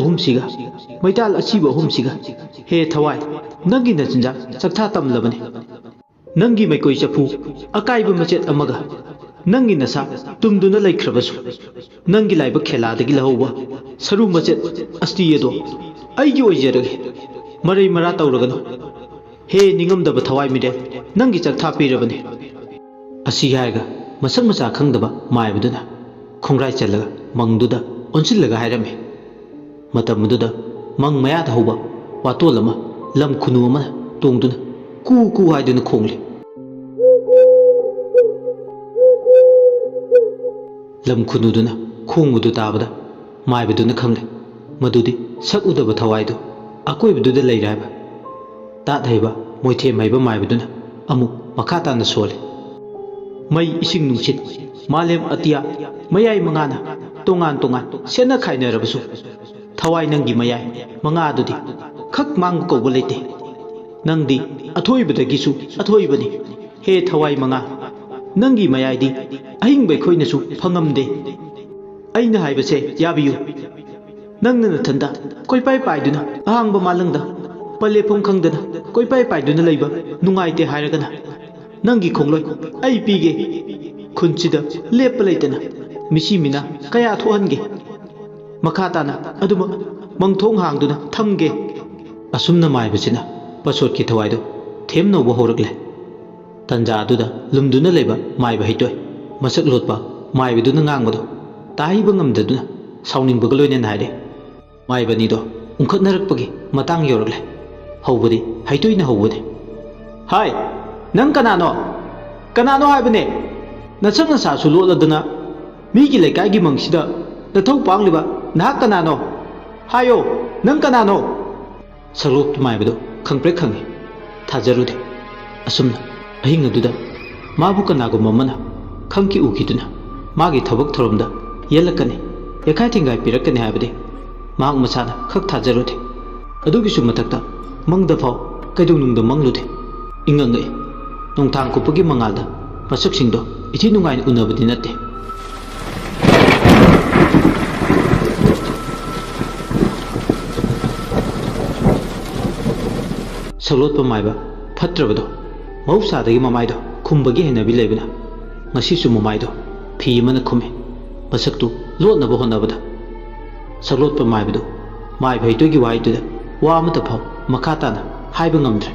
ꯑꯍꯨꯝꯁꯤꯒ, ꯃꯩꯇꯥꯜ ꯑꯁꯤꯕ ꯑꯍꯨꯝꯁꯤꯒ, ꯍꯦ ꯊꯋꯥꯏ, ꯅꯪꯒꯤ ꯅꯆꯤꯟꯖꯥꯛ ꯆꯥꯛꯊꯥ ꯇꯝꯂꯕꯅꯤ꯫ ꯅꯪꯒꯤ ꯃꯩꯀꯣꯏ ꯆꯐꯨ ꯑꯀꯥꯏꯕ ꯃꯆꯦꯠ ꯑꯃꯒ, ꯅꯪꯒꯤ ꯅꯁꯥ ꯇꯨꯝꯗꯨꯅ ꯂꯩꯈ꯭ꯔꯕꯁꯨ, ꯅꯪꯒꯤ ꯂꯥꯏꯕꯛ ꯈꯦꯂꯥꯗꯒꯤ ꯂꯧꯍꯧꯕ ꯁꯔꯨ ꯃꯆꯦꯠ ꯑꯁꯇꯤ ꯑꯗꯣ ꯑꯩꯒꯤ ꯑꯣꯏꯖꯔꯒꯦ꯫ ꯃꯔꯩ ꯃꯔꯥ ꯇꯧꯔꯒꯅꯨ꯫ ꯍꯦ ꯅꯤꯡꯉꯝꯗꯕ ꯊꯋꯥꯏ ꯃꯤꯔꯦꯜ, ꯅꯪꯒꯤ ꯆꯥꯛꯊꯥ ꯄꯤꯔꯕꯅꯤ꯫ ꯑꯁꯤ ꯍꯥꯏꯔꯒ ꯃꯁꯛ ꯃꯆꯥ ꯈꯪꯗꯕ ꯃꯥꯏꯕꯗꯨꯅ ꯈꯣꯡꯒ꯭ꯔꯥꯏ ꯆꯜꯂꯒ ꯃꯪꯗꯨꯗ ꯑꯣꯟꯁꯤꯜꯂꯒ ꯍꯥꯏꯔꯝꯃꯤ꯫ ꯃꯇꯝ ꯑꯗꯨꯗ ꯃꯪ ꯃꯌꯥꯗ ꯍꯧꯕ ꯋꯥꯇꯣꯜ ꯑꯃ ꯂꯝ ꯈꯨꯅꯨ ꯑꯃꯅ ꯇꯣꯡꯗꯨꯅ ꯀꯨ ꯀꯨ ꯍꯥꯏꯗꯨꯅ ꯈꯣꯡꯂꯤ꯫ ꯂꯝ ꯈꯨꯅꯨꯗꯨꯅ ꯈꯣꯡꯕꯗꯨ ꯇꯥꯕꯗ ꯃꯥꯏꯕꯗꯨꯅ ꯈꯪꯂꯦ ꯃꯗꯨꯗꯤ ꯁꯛ ꯎꯗꯕ ꯊꯋꯥꯏꯗꯨ ꯑꯀꯣꯏꯕꯗꯨꯗ ꯂꯩꯔꯦ ꯍꯥꯏꯕ꯫ ꯇꯥꯠ ꯍꯩꯕ ꯃꯣꯏꯊꯦꯝ ꯍꯩꯕ ꯃꯥꯏꯕꯗꯨꯅ ꯑꯃꯨꯛ ꯃꯈꯥ ꯇꯥꯅ ꯁꯣꯜꯂꯤ꯫ ꯃꯩ, ꯏꯁꯤꯡ, ꯅꯨꯡꯁꯤꯠ, ꯃꯥꯂꯦꯝ ꯑꯇꯤꯌꯥ, ꯃꯌꯥꯏ ꯃꯉꯥꯅ ꯇꯣꯉꯥꯟ ꯇꯣꯉꯥꯟ ꯁꯦꯠꯅ ꯈꯥꯏꯅꯔꯕꯁꯨ, ꯊꯋꯥꯏ ꯅꯪꯒꯤ ꯃꯌꯥꯏ ꯃꯉꯥꯗꯨꯗꯤ ꯈꯛ ꯃꯥꯡꯕ ꯀꯧꯕ ꯂꯩꯇꯦ꯫ ꯅꯪꯗꯤ ꯑꯊꯣꯏꯕꯗꯒꯤꯁꯨ ꯑꯊꯣꯏꯕꯅꯤ꯫ ꯍꯦ ꯊꯋꯥꯏ ꯃꯉꯥ, ꯅꯪꯒꯤ ꯃꯌꯥꯏꯗꯤ ꯑꯍꯤꯡꯕ ꯑꯩꯈꯣꯏꯅꯁꯨ ꯐꯪꯉꯝꯗꯦ꯫ ꯑꯩꯅ ꯍꯥꯏꯕꯁꯦ ꯌꯥꯕꯤꯌꯨ꯫ ꯅꯪꯅ ꯅꯊꯟꯗ ꯀꯣꯏꯄꯥꯏ ꯄꯥꯏꯗꯨꯅ, ꯑꯍꯥꯡꯕ ꯃꯥꯂꯪꯗ ꯄꯂꯦꯞꯐꯝ ꯈꯪꯗꯅ ꯀꯣꯏꯄꯥꯏ ꯄꯥꯏꯗꯨꯅ ꯂꯩꯕ ꯅꯨꯡꯉꯥꯏꯇꯦ ꯍꯥꯏꯔꯒꯅ, ꯅꯪꯒꯤ ꯈꯣꯡꯂꯣꯏ ꯑꯩ ꯄꯤꯒꯦ꯫ ꯈꯨꯟꯁꯤꯗ ꯂꯦꯞꯄ ꯂꯩꯇꯅ ꯃꯤꯁꯤ ꯃꯤꯅꯥ ꯀꯌꯥ ꯊꯣꯛꯍꯟꯒꯦ꯫ ꯃꯈꯥ ꯇꯥꯅ ꯑꯗꯨꯃꯛ ꯃꯪꯊꯣꯡ ꯍꯥꯡꯗꯨꯅ ꯊꯝꯒꯦ꯫ ꯑꯁꯨꯝꯅ ꯃꯥꯏꯕꯁꯤꯅ ꯄꯁꯣꯠꯀꯤ ꯊꯋꯥꯏꯗꯨ ꯊꯦꯝꯅꯧꯕ ꯍꯧꯔꯛꯂꯦ꯫ ꯇꯟꯖꯥ ꯑꯗꯨꯗ ꯂꯨꯝꯗꯨꯅ ꯂꯩꯕ ꯃꯥꯏꯕ ꯍꯩꯇꯣꯏ, ꯃꯁꯛ ꯂꯣꯠꯄ ꯃꯥꯏꯕꯗꯨꯅ ꯉꯥꯡꯕꯗꯨ ꯇꯥꯍꯩꯕ ꯉꯝꯗꯗꯨꯅ ꯁꯥꯎꯅꯤꯡꯕꯒ ꯂꯣꯏꯅꯅ ꯍꯥꯏꯔꯦ꯫ ꯃꯥꯏꯕꯅꯤꯗꯣ ꯎꯪꯈꯠꯅꯔꯛꯄꯒꯤ ꯃꯇꯥꯡ ꯌꯧꯔꯛꯂꯦ꯫ ꯍꯧꯕꯗꯤ ꯍꯩꯇꯣꯏꯅ ꯍꯧꯕꯅꯤ꯫ "ꯍꯥꯏ, ꯅꯪ ꯀꯅꯥꯅꯣ? ꯀꯅꯥꯅꯣ ꯍꯥꯏꯕꯅꯦ? ꯅꯁꯛ ꯅꯁꯥꯁꯨ ꯂꯣꯠꯂꯗꯅ ꯃꯤꯒꯤ ꯂꯩꯀꯥꯏꯒꯤ ꯃꯪꯁꯤꯗ ꯅꯊꯧ ꯄꯥꯡꯂꯤꯕ ꯅꯍꯥꯛ ꯀꯅꯥꯅꯣ? ꯍꯥꯏꯌꯣ, ꯅꯪ ꯀꯅꯥꯅꯣ?" ꯁꯛꯂꯣꯞꯇ ꯃꯥꯏꯕꯗꯨ ꯈꯪꯄ꯭ꯔꯦꯛ ꯈꯪꯉꯤ꯫ ꯊꯥꯖꯔꯨꯗꯦ꯫ ꯑꯁꯨꯝꯅ ꯑꯍꯤꯡ ꯑꯗꯨꯗ ꯃꯥꯕꯨ ꯀꯅꯥꯒꯨꯝꯕ ꯑꯃꯅ ꯈꯪꯈꯤ ꯎꯈꯤꯗꯨꯅ ꯃꯥꯒꯤ ꯊꯕꯛ ꯊꯧꯔꯝꯗ ꯌꯦꯜꯂꯛꯀꯅꯤ, ꯌꯦꯈꯥꯏ ꯊꯤꯡꯒꯥꯏ ꯄꯤꯔꯛꯀꯅꯤ ꯍꯥꯏꯕꯗꯤ ꯃꯍꯥꯛ ꯃꯁꯥꯅ ꯈꯛ ꯊꯥꯖꯔꯨꯗꯦ꯫ ꯑꯗꯨꯒꯤꯁꯨ ꯃꯊꯛꯇ ꯃꯪꯗ ꯐꯥꯎ ꯀꯩꯗꯧꯅꯨꯡꯗ ꯃꯪꯂꯨꯗꯦ꯫ ꯏꯉꯛ ꯉꯛꯏ꯫ ꯅꯣꯡꯊꯥꯡ ꯀꯨꯞꯄꯒꯤ ꯃꯉꯥꯜꯗ ꯃꯁꯛꯁꯤꯡꯗꯣ ꯏꯊꯤ ꯅꯨꯡꯉꯥꯏꯅ ꯎꯅꯕꯗꯤ ꯅꯠꯇꯦ꯫ ꯁꯛꯂꯣꯠꯄ ꯃꯥꯏꯕ ꯐꯠꯇ꯭ꯔꯕꯗꯣ, ꯃꯍꯧꯁꯥꯗꯒꯤ ꯃꯃꯥꯏꯗꯣ ꯈꯨꯝꯕꯒꯤ ꯍꯩꯅꯕꯤ ꯂꯩꯕꯅ, ꯉꯁꯤꯁꯨ ꯃꯃꯥꯏꯗꯣ ꯐꯤ ꯑꯃꯅ ꯈꯨꯝꯃꯤ꯫ ꯃꯁꯛꯇꯨ ꯂꯣꯠꯅꯕ ꯍꯣꯠꯅꯕꯗ, ꯁꯛꯂꯣꯠꯄ ꯃꯥꯏꯕꯗꯨ ꯃꯥꯏꯕ ꯍꯩꯇꯣꯏꯒꯤ ꯋꯥꯍꯩꯗꯨꯗ ꯋꯥ ꯑꯃꯠꯇ ꯐꯥꯎ ꯃꯈꯥ ꯇꯥꯅ ꯍꯥꯏꯕ ꯉꯝꯗ꯭ꯔꯦ꯫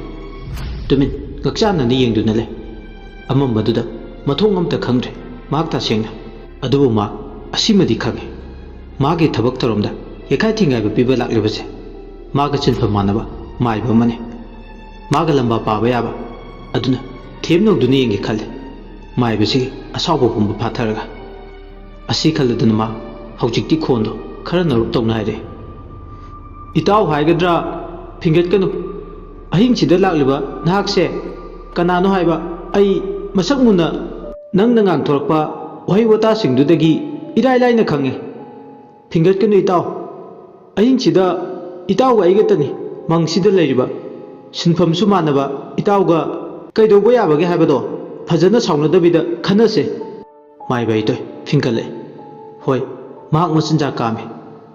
ꯇꯨꯃꯤꯟ ꯉꯛꯆꯥꯟꯅꯅ ꯌꯦꯡꯗꯨꯅ ꯂꯩ꯫ ꯑꯃꯝꯕꯗꯨꯗ ꯃꯊꯣꯡ ꯑꯃꯇ ꯈꯪꯗ꯭ꯔꯦ ꯃꯍꯥꯛ ꯇꯁꯦꯡꯅ꯫ ꯑꯗꯨꯕꯨ ꯃꯥ ꯑꯁꯤꯃꯗꯤ ꯈꯪꯏ, ꯃꯥꯒꯤ ꯊꯕꯛ ꯊꯧꯔꯝꯗ ꯌꯦꯈꯥꯏ ꯊꯤꯡꯒꯥꯏꯕ ꯄꯤꯕ ꯂꯥꯛꯂꯤꯕꯁꯦ ꯃꯥꯒ ꯁꯤꯟꯐꯝ ꯃꯥꯟꯅꯕ ꯃꯥꯏꯕ ꯑꯃꯅꯤ꯫ ꯃꯥꯒ ꯂꯝꯕꯥ ꯄꯥꯕ ꯌꯥꯕ ꯑꯗꯨꯅ ꯊꯦꯝ ꯅꯧꯗꯨꯅ ꯌꯦꯡꯒꯦ ꯈꯜꯂꯤ꯫ ꯃꯥꯏꯕꯁꯤꯒꯤ ꯑꯁꯥꯎꯕ ꯄꯨꯝꯕ ꯐꯥꯊꯔꯒ꯫ ꯑꯁꯤ ꯈꯜꯂꯗꯨꯅ ꯃꯥ ꯍꯧꯖꯤꯛꯇꯤ ꯈꯣꯟꯗꯣ ꯈꯔ ꯅꯧꯔꯞ ꯇꯧꯅ ꯍꯥꯏꯔꯛꯏ, "ꯏꯇꯥꯎ ꯍꯥꯏꯒꯗ꯭ꯔꯥ, ꯐꯤꯡꯒꯠꯀꯅꯨ꯫ ꯑꯍꯤꯡꯁꯤꯗ ꯂꯥꯛꯂꯤꯕ ꯅꯍꯥꯛꯁꯦ ꯀꯅꯥꯅꯣ ꯍꯥꯏꯕ ꯑꯩ ꯃꯁꯛ ꯃꯨꯟꯅ ꯅꯪꯅ ꯉꯥꯡꯊꯣꯔꯛꯄ ꯋꯥꯍꯩ ꯋꯥꯇꯥꯁꯤꯡꯗꯨꯗꯒꯤ ꯏꯔꯥꯏ ꯂꯥꯏꯅ ꯈꯪꯉꯤ꯫ ꯐꯤꯡꯒꯠꯀꯅꯨ ꯏꯇꯥꯎ꯫ ꯑꯍꯤꯡꯁꯤꯗ ꯏꯇꯥꯎꯒ ꯑꯩꯒꯇꯅꯤ ꯃꯪꯁꯤꯗ ꯂꯩꯔꯤꯕ꯫ ꯁꯤꯟꯐꯝꯁꯨ ꯃꯥꯟꯅꯕ ꯏꯇꯥꯎꯒ ꯀꯩꯗꯧꯕ ꯌꯥꯕꯒꯦ ꯍꯥꯏꯕꯗꯣ ꯐꯖꯅ ꯁꯥꯎꯅꯗꯕꯤꯗ ꯈꯟꯅꯁꯦ꯫ ꯃꯥꯏꯕ ꯍꯩꯇꯣꯏ ꯐꯤꯡꯀꯠꯂꯦ꯫ ꯍꯣꯏ, ꯃꯍꯥꯛ ꯃꯆꯤꯟꯖꯥꯛ ꯀꯥꯝꯃꯤ꯫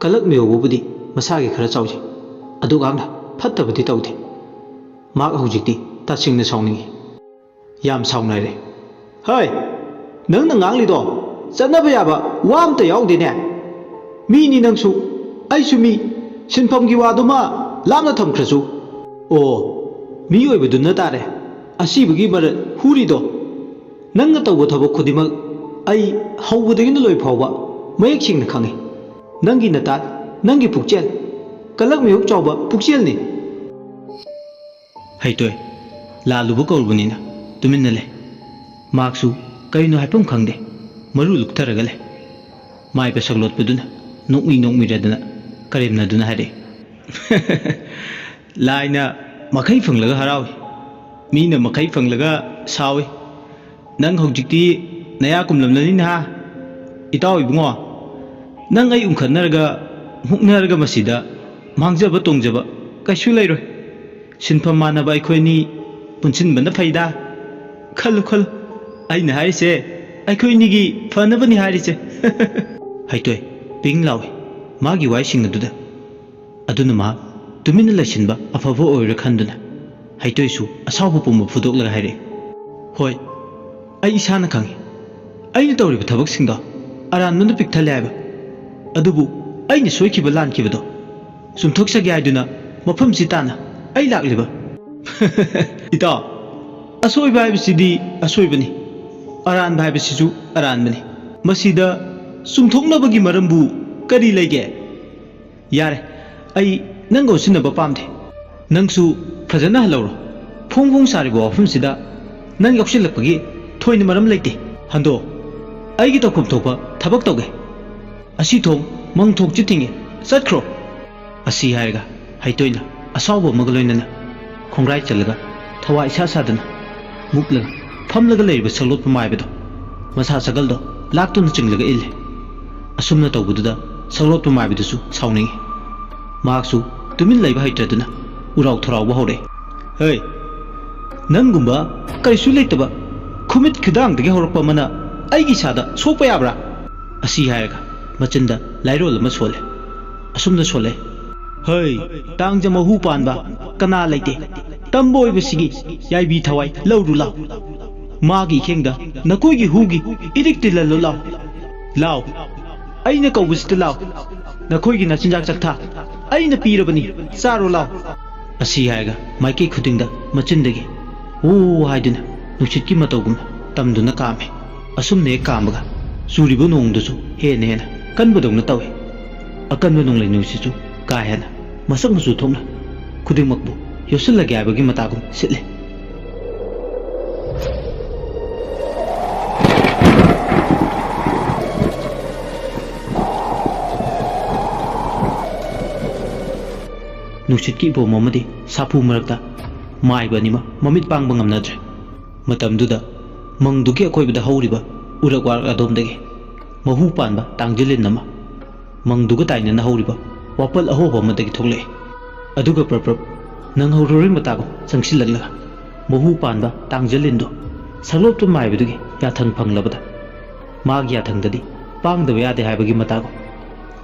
ꯀꯂꯛ ꯃꯤꯑꯣꯏꯕꯕꯨꯗꯤ ꯃꯁꯥꯒꯤ ꯈꯔ ꯆꯥꯎꯖꯩ꯫ ꯑꯗꯨꯒ ꯐꯠꯇꯕꯗꯤ ꯇꯧꯗꯦ꯫ ꯃꯍꯥꯛ ꯍꯧꯖꯤꯛꯇꯤ ꯇꯁꯦꯡꯅ ꯁꯥꯎꯅꯤꯡꯏ꯫ ꯌꯥꯝ ꯁꯥꯎꯅꯔꯦ꯫ ꯍꯩ! ꯅꯪꯅ ꯉꯥꯡꯂꯤꯗꯣ ꯆꯠꯅꯕ ꯌꯥꯕ ꯋꯥ ꯑꯝꯇ ꯌꯥꯎꯗꯦꯅꯦ꯫ ꯃꯤꯅꯤ ꯅꯪꯁꯨ, ꯑꯩꯁꯨ ꯃꯤ꯫ ꯁꯤꯟꯐꯝꯒꯤ ꯋꯥꯗꯨꯃ ꯂꯥꯞꯅ ꯊꯝꯈ꯭ꯔꯁꯨ꯫ ꯑꯣ, ꯃꯤ ꯑꯣꯏꯕꯗꯨꯅ ꯇꯥꯔꯦ ꯑꯁꯤꯕꯒꯤ ꯃꯔꯜ ꯍꯨꯔꯤꯗꯣ꯫ ꯅꯪꯅ ꯇꯧꯕ ꯊꯕꯛ ꯈꯨꯗꯤꯡꯃꯛ ꯑꯩ ꯍꯧꯕꯗꯒꯤꯅ ꯂꯣꯏ ꯐꯥꯎꯕ ꯃꯌꯦꯛ ꯁꯦꯡꯅ ꯈꯪꯉꯤ꯫ ꯅꯪꯒꯤ ꯅꯇꯥꯠ, ꯅꯪꯒꯤ ꯄꯨꯛꯆꯦꯜ, ꯀꯂꯛ ꯃꯤꯍꯨꯛ ꯆꯥꯎꯕ ꯄꯨꯛꯆꯦꯜꯅꯤ꯫ ꯍꯩꯇꯣꯏ, ꯂꯥꯜꯂꯨꯕ ꯀꯧꯔꯨꯕꯅꯤꯅ ꯇꯨꯃꯤꯟꯅ ꯂꯩ꯫ ꯃꯍꯥꯛꯁꯨ ꯀꯔꯤꯅꯣ ꯍꯥꯏꯐꯝ ꯈꯪꯗꯦ, ꯃꯔꯨ ꯂꯨꯛꯊꯔꯒ ꯂꯩ꯫ ꯃꯥꯏꯕ ꯁꯛꯂꯣꯠꯄꯗꯨꯅ ꯅꯣꯛꯃꯤ ꯅꯣꯛꯃꯤꯔꯗꯅ ꯀꯔꯦꯝꯅꯗꯨꯅ ꯍꯥꯏꯔꯛꯏ꯫ ꯂꯥꯏꯅ ꯃꯈꯩ ꯐꯪꯂꯒ ꯍꯔꯥꯎꯏ, ꯃꯤꯅ ꯃꯈꯩ ꯐꯪꯂꯒ ꯁꯥꯎꯏ꯫ ꯅꯪ ꯍꯧꯖꯤꯛꯇꯤ ꯅꯌꯥ ꯀꯨꯝꯂꯝꯂꯅꯤ ꯅꯍꯥ꯫ ꯏꯇꯥꯎ ꯏꯕꯨꯡꯉꯣ, ꯅꯪ ꯑꯩ ꯎꯪꯈꯠꯅꯔꯒ ꯃꯨꯛꯅꯔꯒ ꯃꯁꯤꯗ ꯃꯥꯡꯖꯕ ꯇꯣꯡꯖꯕ ꯀꯩꯁꯨ ꯂꯩꯔꯣꯏ꯫ ꯁꯤꯟꯐꯝ ꯃꯥꯟꯅꯕ ꯑꯩꯈꯣꯏꯅꯤ ꯄꯨꯟꯁꯤꯟꯕꯅ ꯐꯩꯗ꯫ ꯈꯜꯂꯨ ꯈꯜꯂꯨ, ꯑꯩꯅ ꯍꯥꯏꯔꯤꯁꯦ ꯑꯩꯈꯣꯏꯅꯤꯒꯤ ꯐꯅꯕꯅꯤ ꯍꯥꯏꯔꯤꯁꯦ꯫ ꯍꯩꯇꯣꯏ ꯄꯤꯡ ꯂꯥꯎꯏ ꯃꯥꯒꯤ ꯋꯥꯍꯩꯁꯤꯡ ꯑꯗꯨꯗ꯫ ꯑꯗꯨꯅ ꯃꯍꯥꯛ ꯇꯨꯃꯤꯟꯅ ꯂꯩꯁꯤꯟꯕ ꯑꯐꯕ ꯑꯣꯏꯔꯣꯏ ꯈꯟꯗꯨꯅ ꯍꯩꯇꯣꯏꯁꯨ ꯑꯁꯥꯎꯕ ꯄꯨꯝꯕ ꯐꯨꯗꯣꯛꯂꯒ ꯍꯥꯏꯔꯛꯏ, "ꯍꯣꯏ, ꯑꯩ ꯏꯁꯥꯅ ꯈꯪꯏ꯫ ꯑꯩꯅ ꯇꯧꯔꯤꯕ ꯊꯕꯛꯁꯤꯡꯗꯣ ꯑꯔꯥꯟꯕꯅ ꯄꯤꯛ ꯊꯜꯂꯦ ꯍꯥꯏꯕ꯫ ꯑꯗꯨꯕꯨ ꯑꯩꯅ ꯁꯣꯏꯈꯤꯕ ꯂꯥꯟꯈꯤꯕꯗꯣ ꯆꯨꯝꯊꯣꯛꯆꯒꯦ ꯍꯥꯏꯗꯨꯅ ꯃꯐꯝꯁꯤ ꯇꯥꯅ ꯑꯩ ꯂꯥꯛꯂꯤꯕ꯫" "ꯏꯇꯥꯎ, ꯑꯁꯣꯏꯕ ꯍꯥꯏꯕꯁꯤꯗꯤ ꯑꯁꯣꯏꯕꯅꯤ, ꯑꯔꯥꯟꯕ ꯍꯥꯏꯕꯁꯤꯁꯨ ꯑꯔꯥꯟꯕꯅꯤ꯫ ꯃꯁꯤꯗ ꯆꯨꯝꯊꯣꯛꯅꯕꯒꯤ ꯃꯔꯝꯕꯨ ꯀꯔꯤ ꯂꯩꯒꯦ? ꯌꯥꯔꯦ, ꯑꯩ ꯅꯪꯒ ꯑꯣꯟꯁꯤꯟꯅꯕ ꯄꯥꯝꯗꯦ꯫ ꯅꯪꯁꯨ ꯐꯖꯅ ꯍꯜꯍꯧꯔꯣ꯫ ꯐꯣꯡ ꯐꯣꯡ ꯁꯥꯔꯤꯕ ꯋꯥꯐꯝꯁꯤꯗ ꯅꯪ ꯌꯥꯎꯁꯤꯜꯂꯛꯄꯒꯤ ꯊꯣꯏꯅ ꯃꯔꯝ ꯂꯩꯇꯦ꯫ ꯍꯟꯗꯣ, ꯑꯩꯒꯤ ꯇꯧꯐꯝ ꯊꯣꯛꯄ ꯊꯕꯛ ꯇꯧꯒꯦ꯫ ꯑꯁꯤ ꯊꯣꯡ ꯃꯪ ꯊꯣꯛꯁꯤ ꯊꯤꯡꯉꯦ, ꯆꯠꯈ꯭ꯔꯣ꯫" ꯑꯁꯤ ꯍꯥꯏꯔꯒ ꯍꯩꯇꯣꯏꯅ ꯑꯁꯥꯎꯕ ꯑꯃꯒ ꯂꯣꯏꯅꯅ ꯈꯣꯡꯒ꯭ꯔꯥꯏ ꯆꯜꯂꯒ ꯊꯋꯥꯏ ꯏꯁꯥ ꯁꯥꯗꯅ ꯃꯨꯛꯂꯒ ꯐꯝꯂꯒ ꯂꯩꯔꯤꯕ ꯁꯛꯂꯣꯠꯄ ꯃꯥꯏꯕꯗꯣ ꯃꯁꯥ ꯁꯒꯜꯗꯣ ꯂꯥꯛꯇꯨꯅ ꯆꯤꯡꯂꯒ ꯏꯜꯂꯦ꯫ ꯑꯁꯨꯝꯅ ꯇꯧꯕꯗꯨꯗ ꯁꯛꯂꯣꯠꯄ ꯃꯥꯏꯕꯗꯨꯁꯨ ꯁꯥꯎꯅꯤꯡꯏ꯫ ꯃꯍꯥꯛꯁꯨ ꯇꯨꯃꯤꯟ ꯂꯩꯕ ꯍꯩꯇ꯭ꯔꯗꯨꯅ ꯎꯔꯥꯎ ꯊꯔꯥꯎꯕ ꯍꯧꯔꯛꯏ꯫ "ꯍꯩ, ꯅꯪꯒꯨꯝꯕ ꯀꯔꯤꯁꯨ ꯂꯩꯇꯕ ꯈꯨꯃꯤꯠ ꯈꯨꯗꯥꯡꯗꯒꯤ ꯍꯧꯔꯛꯄ ꯑꯃꯅ ꯑꯩꯒꯤ ꯏꯁꯥꯗ ꯁꯣꯛꯄ ꯌꯥꯕ꯭ꯔꯥ?" ꯑꯁꯤ ꯍꯥꯏꯔꯒ ꯃꯆꯤꯟꯗ ꯂꯥꯏꯔꯣꯜ ꯑꯃ ꯁꯣꯜꯂꯦ꯫ ꯑꯁꯨꯝꯅ ꯁꯣꯜꯂꯦ꯫ "ꯍꯩ, ꯇꯥꯡꯖ ꯃꯍꯨ ꯄꯥꯟꯕ ꯀꯅꯥ ꯂꯩꯇꯦ? ꯇꯝꯕ ꯑꯣꯏꯕꯁꯤꯒꯤ ꯌꯥꯏꯕꯤ ꯊꯋꯥꯏ ꯂꯧꯔꯨ ꯂꯥꯎ꯫ ꯃꯥꯒꯤ ꯏꯈꯦꯡꯗ ꯅꯈꯣꯏꯒꯤ ꯍꯨꯒꯤ ꯏꯔꯤꯛ ꯇꯤꯜꯍꯜꯂꯨ ꯂꯥꯎ꯫ ꯂꯥꯎ, ꯑꯩꯅ ꯀꯧꯕꯁꯤꯗ ꯂꯥꯎ꯫ ꯅꯈꯣꯏꯒꯤ ꯅꯆꯤꯟꯖꯥꯛ ꯆꯥꯛꯊꯥ ꯑꯩꯅ ꯄꯤꯔꯕꯅꯤ, ꯆꯥꯔꯣ ꯂꯥꯎ꯫" ꯑꯁꯤ ꯍꯥꯏꯔꯒ ꯃꯥꯏꯀꯩ ꯈꯨꯗꯤꯡꯗ ꯃꯆꯤꯟꯗꯒꯤ "ꯍꯨ" ꯍꯥꯏꯗꯨꯅ ꯅꯨꯡꯁꯤꯠꯀꯤ ꯃꯇꯧꯒꯨꯝꯅ ꯇꯝꯗꯨꯅ ꯀꯥꯝꯃꯤ꯫ ꯑꯁꯨꯝꯅ ꯍꯦꯛ ꯀꯥꯝꯕꯒ ꯆꯨꯔꯤꯕ ꯅꯣꯡꯗꯨꯁꯨ ꯍꯦꯟꯅ ꯍꯦꯟꯅ ꯀꯟꯕꯗꯧꯅ ꯇꯧꯏ꯫ ꯑꯀꯟꯕ ꯅꯣꯡꯂꯩ ꯅꯨꯡꯁꯤꯠꯁꯨ ꯀꯥ ꯍꯦꯟꯅ ꯃꯁꯛ ꯃꯆꯨ ꯊꯣꯛꯅ ꯈꯨꯗꯤꯡꯃꯛꯄꯨ ꯌꯣꯠꯁꯤꯜꯂꯒꯦ ꯍꯥꯏꯕꯒꯤ ꯃꯇꯥꯒꯨꯝ ꯁꯤꯠꯂꯤ꯫ ꯅꯨꯡꯁꯤꯠꯀꯤ ꯏꯄꯣꯝ ꯑꯃꯗꯤ ꯁꯥꯐꯨ ꯃꯔꯛꯇ ꯃꯥꯏꯕ ꯑꯅꯤꯃꯛ ꯃꯃꯤꯠ ꯄꯥꯡꯕ ꯉꯝꯅꯗ꯭ꯔꯦ꯫ ꯃꯇꯝꯗꯨꯗ ꯃꯪꯗꯨꯒꯤ ꯑꯀꯣꯏꯕꯗ ꯍꯧꯔꯤꯕ ꯎꯔꯛ ꯋꯥꯔꯛ ꯑꯗꯣꯝꯗꯒꯤ ꯃꯍꯨ ꯄꯥꯟꯕ ꯇꯥꯡꯖꯂꯤꯟ ꯑꯃ ꯃꯪꯗꯨꯒ ꯇꯥꯏꯅꯅ ꯍꯧꯔꯤꯕ ꯋꯥꯄꯜ ꯑꯍꯣꯕ ꯑꯃꯗꯒꯤ ꯊꯣꯛꯂꯛꯏ꯫ ꯑꯗꯨꯒ ꯄ꯭ꯔꯞ ꯄ꯭ꯔꯞ ꯅꯪꯍꯧꯔꯔꯣꯏ ꯃꯇꯥꯒꯨꯝ ꯆꯪꯁꯤꯜꯂꯛꯂꯒ ꯃꯍꯨ ꯄꯥꯟꯕ ꯇꯥꯡꯖꯂꯤꯟꯗꯨ ꯁꯛꯂꯣꯠꯄ ꯃꯥꯏꯕꯗꯨꯒꯤ ꯌꯥꯊꯪ ꯐꯪꯂꯕꯗ ꯃꯥꯒꯤ ꯌꯥꯊꯪꯗꯗꯤ ꯄꯥꯡꯗꯕ ꯌꯥꯗꯦ ꯍꯥꯏꯕꯒꯤ ꯃꯇꯥꯒꯨꯝ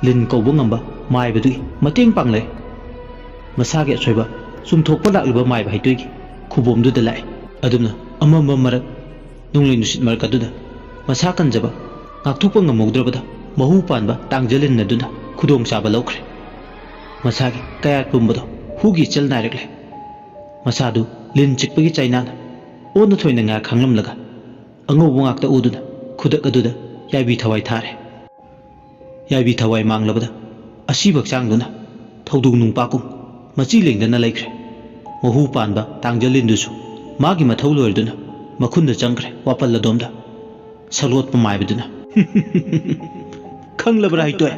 ꯂꯤꯟ ꯀꯧꯕ ꯉꯝꯕ ꯃꯥꯏꯕꯗꯨꯒꯤ ꯃꯇꯦꯡ ꯄꯥꯡꯂꯛꯏ꯫ ꯃꯁꯥꯒꯤ ꯑꯁꯣꯏꯕ ꯆꯨꯝꯊꯣꯛꯄ ꯂꯥꯛꯂꯤꯕ ꯃꯥꯏꯕ ꯍꯩꯇꯣꯏꯒꯤ ꯈꯨꯕꯣꯝꯗꯨꯗ ꯂꯥꯛꯏ꯫ ꯑꯗꯨꯝꯅ ꯑꯃꯝꯕ ꯃꯔꯛ ꯅꯣꯡꯂꯩ ꯅꯨꯡꯁꯤꯠ ꯃꯔꯛ ꯑꯗꯨꯗ ꯃꯁꯥ ꯀꯟꯖꯕ ꯉꯥꯛꯊꯣꯛꯄ ꯉꯝꯍꯧꯗ꯭ꯔꯕꯗ ꯃꯍꯨ ꯄꯥꯟꯕ ꯇꯥꯡꯖꯂꯤꯟ ꯑꯗꯨꯅ ꯈꯨꯗꯣꯡꯆꯥꯕ ꯂꯧꯈ꯭ꯔꯦ꯫ ꯃꯁꯥꯒꯤ ꯀꯌꯥꯠ ꯄꯨꯝꯕꯗꯣ ꯍꯨꯒꯤ ꯏꯆꯜ ꯅꯥꯏꯔꯛꯂꯦ꯫ ꯃꯁꯥꯗꯨ ꯂꯤꯟ ꯆꯤꯛꯄꯒꯤ ꯆꯩꯅꯥꯅ ꯑꯣꯟꯅ ꯊꯣꯏꯅ ꯉꯥ ꯈꯥꯡꯂꯝꯂꯒ ꯑꯉꯧꯕ ꯉꯥꯛꯇ ꯎꯗꯨꯅ ꯈꯨꯗꯛ ꯑꯗꯨꯗ ꯌꯥꯏꯕꯤ ꯊꯋꯥꯏ ꯊꯥꯔꯦ꯫ ꯌꯥꯏꯕꯤ ꯊꯋꯥꯏ ꯃꯥꯡꯂꯕꯗ ꯑꯁꯤꯕ ꯍꯛꯆꯥꯡꯗꯨꯅ ꯊꯧꯗꯣꯡ ꯅꯨꯡꯄꯥꯛꯀꯨꯝ ꯃꯆꯤ ꯂꯦꯡꯗꯅ ꯂꯩꯈ꯭ꯔꯦ꯫ ꯃꯍꯨ ꯄꯥꯟꯕ ꯇꯥꯡꯖꯂꯤꯟꯗꯨꯁꯨ ꯃꯥꯒꯤ ꯃꯊꯧ ꯂꯣꯏꯔꯗꯨꯅ ꯃꯈꯨꯟꯗ ꯆꯪꯈ꯭ꯔꯦ ꯋꯥꯄꯜ ꯑꯗꯣꯝꯗ꯫ ꯁꯛꯂꯣꯠꯄ ꯃꯥꯏꯕꯗꯨꯅ, "ꯈꯪꯂꯕ꯭ꯔꯥ ꯍꯩꯇꯣꯏ?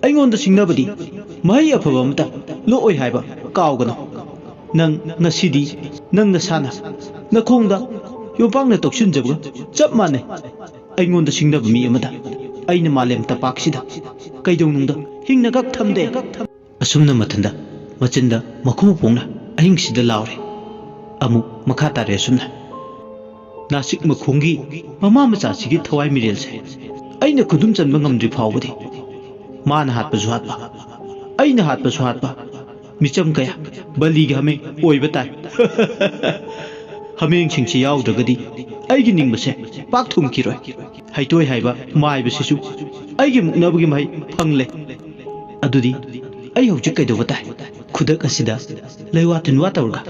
ꯑꯩꯉꯣꯟꯗ ꯁꯤꯡꯅꯕꯗꯤ ꯃꯍꯩ ꯑꯐꯕ ꯑꯃꯇ ꯂꯣꯛꯑꯣꯏ ꯍꯥꯏꯕ ꯀꯥꯎꯒꯅꯨ꯫ ꯅꯪ ꯉꯁꯤꯗꯤ ꯅꯪ ꯅꯁꯥꯅ ꯅꯈꯣꯡꯗ ꯌꯣꯝꯄꯥꯛꯅ ꯇꯧꯁꯤꯟꯖꯕꯒ ꯆꯞ ꯃꯥꯟꯅꯩ꯫ ꯑꯩꯉꯣꯟꯗ ꯁꯤꯡꯅꯕ ꯃꯤ ꯑꯃꯗ ꯑꯩꯅ ꯃꯥꯂꯦꯝ ꯇꯝꯄꯥꯛꯁꯤꯗ ꯀꯩꯗꯧꯅꯨꯡꯗ ꯍꯤꯡꯅ ꯀꯛ ꯊꯝꯗꯦ꯫ ꯑꯁꯨꯝꯅ ꯃꯊꯟꯗ ꯃꯆꯤꯟꯗ ꯃꯈꯨ ꯄꯣꯡꯅ ꯑꯍꯤꯡꯁꯤꯗ ꯂꯥꯎꯔꯦ꯫ ꯑꯃꯨꯛ ꯃꯈꯥ ꯇꯥꯔꯦ ꯑꯁꯨꯝꯅ: ꯅꯥꯁꯤꯛ ꯃꯈꯣꯡꯒꯤ ꯃꯃꯥ ꯃꯆꯥꯁꯤꯒꯤ ꯊꯋꯥꯏ ꯃꯤꯔꯦꯜꯁꯦ ꯑꯩꯅ ꯈꯨꯗꯨꯝ ꯆꯟꯕ ꯉꯝꯗ꯭ꯔꯤ ꯐꯥꯎꯕꯗꯤ ꯃꯥꯅ ꯍꯥꯠꯄꯁꯨ ꯍꯥꯠꯄ, ꯑꯩꯅ ꯍꯥꯠꯄꯁꯨ ꯍꯥꯠꯄ, ꯃꯤꯆꯝ ꯀꯌꯥ ꯕꯂꯤꯒꯤ ꯍꯥꯃꯦꯡ ꯑꯣꯏꯕ ꯇꯥꯏ꯫ ꯍꯥꯃꯦꯡꯁꯤꯡꯁꯤ ꯌꯥꯎꯗ꯭ꯔꯒꯗꯤ ꯑꯩꯒꯤ ꯅꯤꯡꯕꯁꯦ ꯄꯥꯛ ꯊꯨꯡꯈꯤꯔꯣꯏ꯫ ꯍꯩꯇꯣꯏ ꯍꯥꯏꯕ ꯃꯥꯏꯕꯁꯤꯁꯨ ꯑꯩꯒꯤ ꯃꯨꯛꯅꯕꯒꯤ ꯃꯍꯩ ꯐꯪꯂꯦ꯫ ꯑꯗꯨꯗꯤ ꯑꯩ ꯍꯧꯖꯤꯛ ꯀꯩꯗꯧꯕ ꯇꯥꯏ? ꯈꯨꯗꯛ ꯑꯁꯤꯗ ꯂꯩꯋꯥ ꯇꯤꯟꯋꯥ ꯇꯧꯔꯒ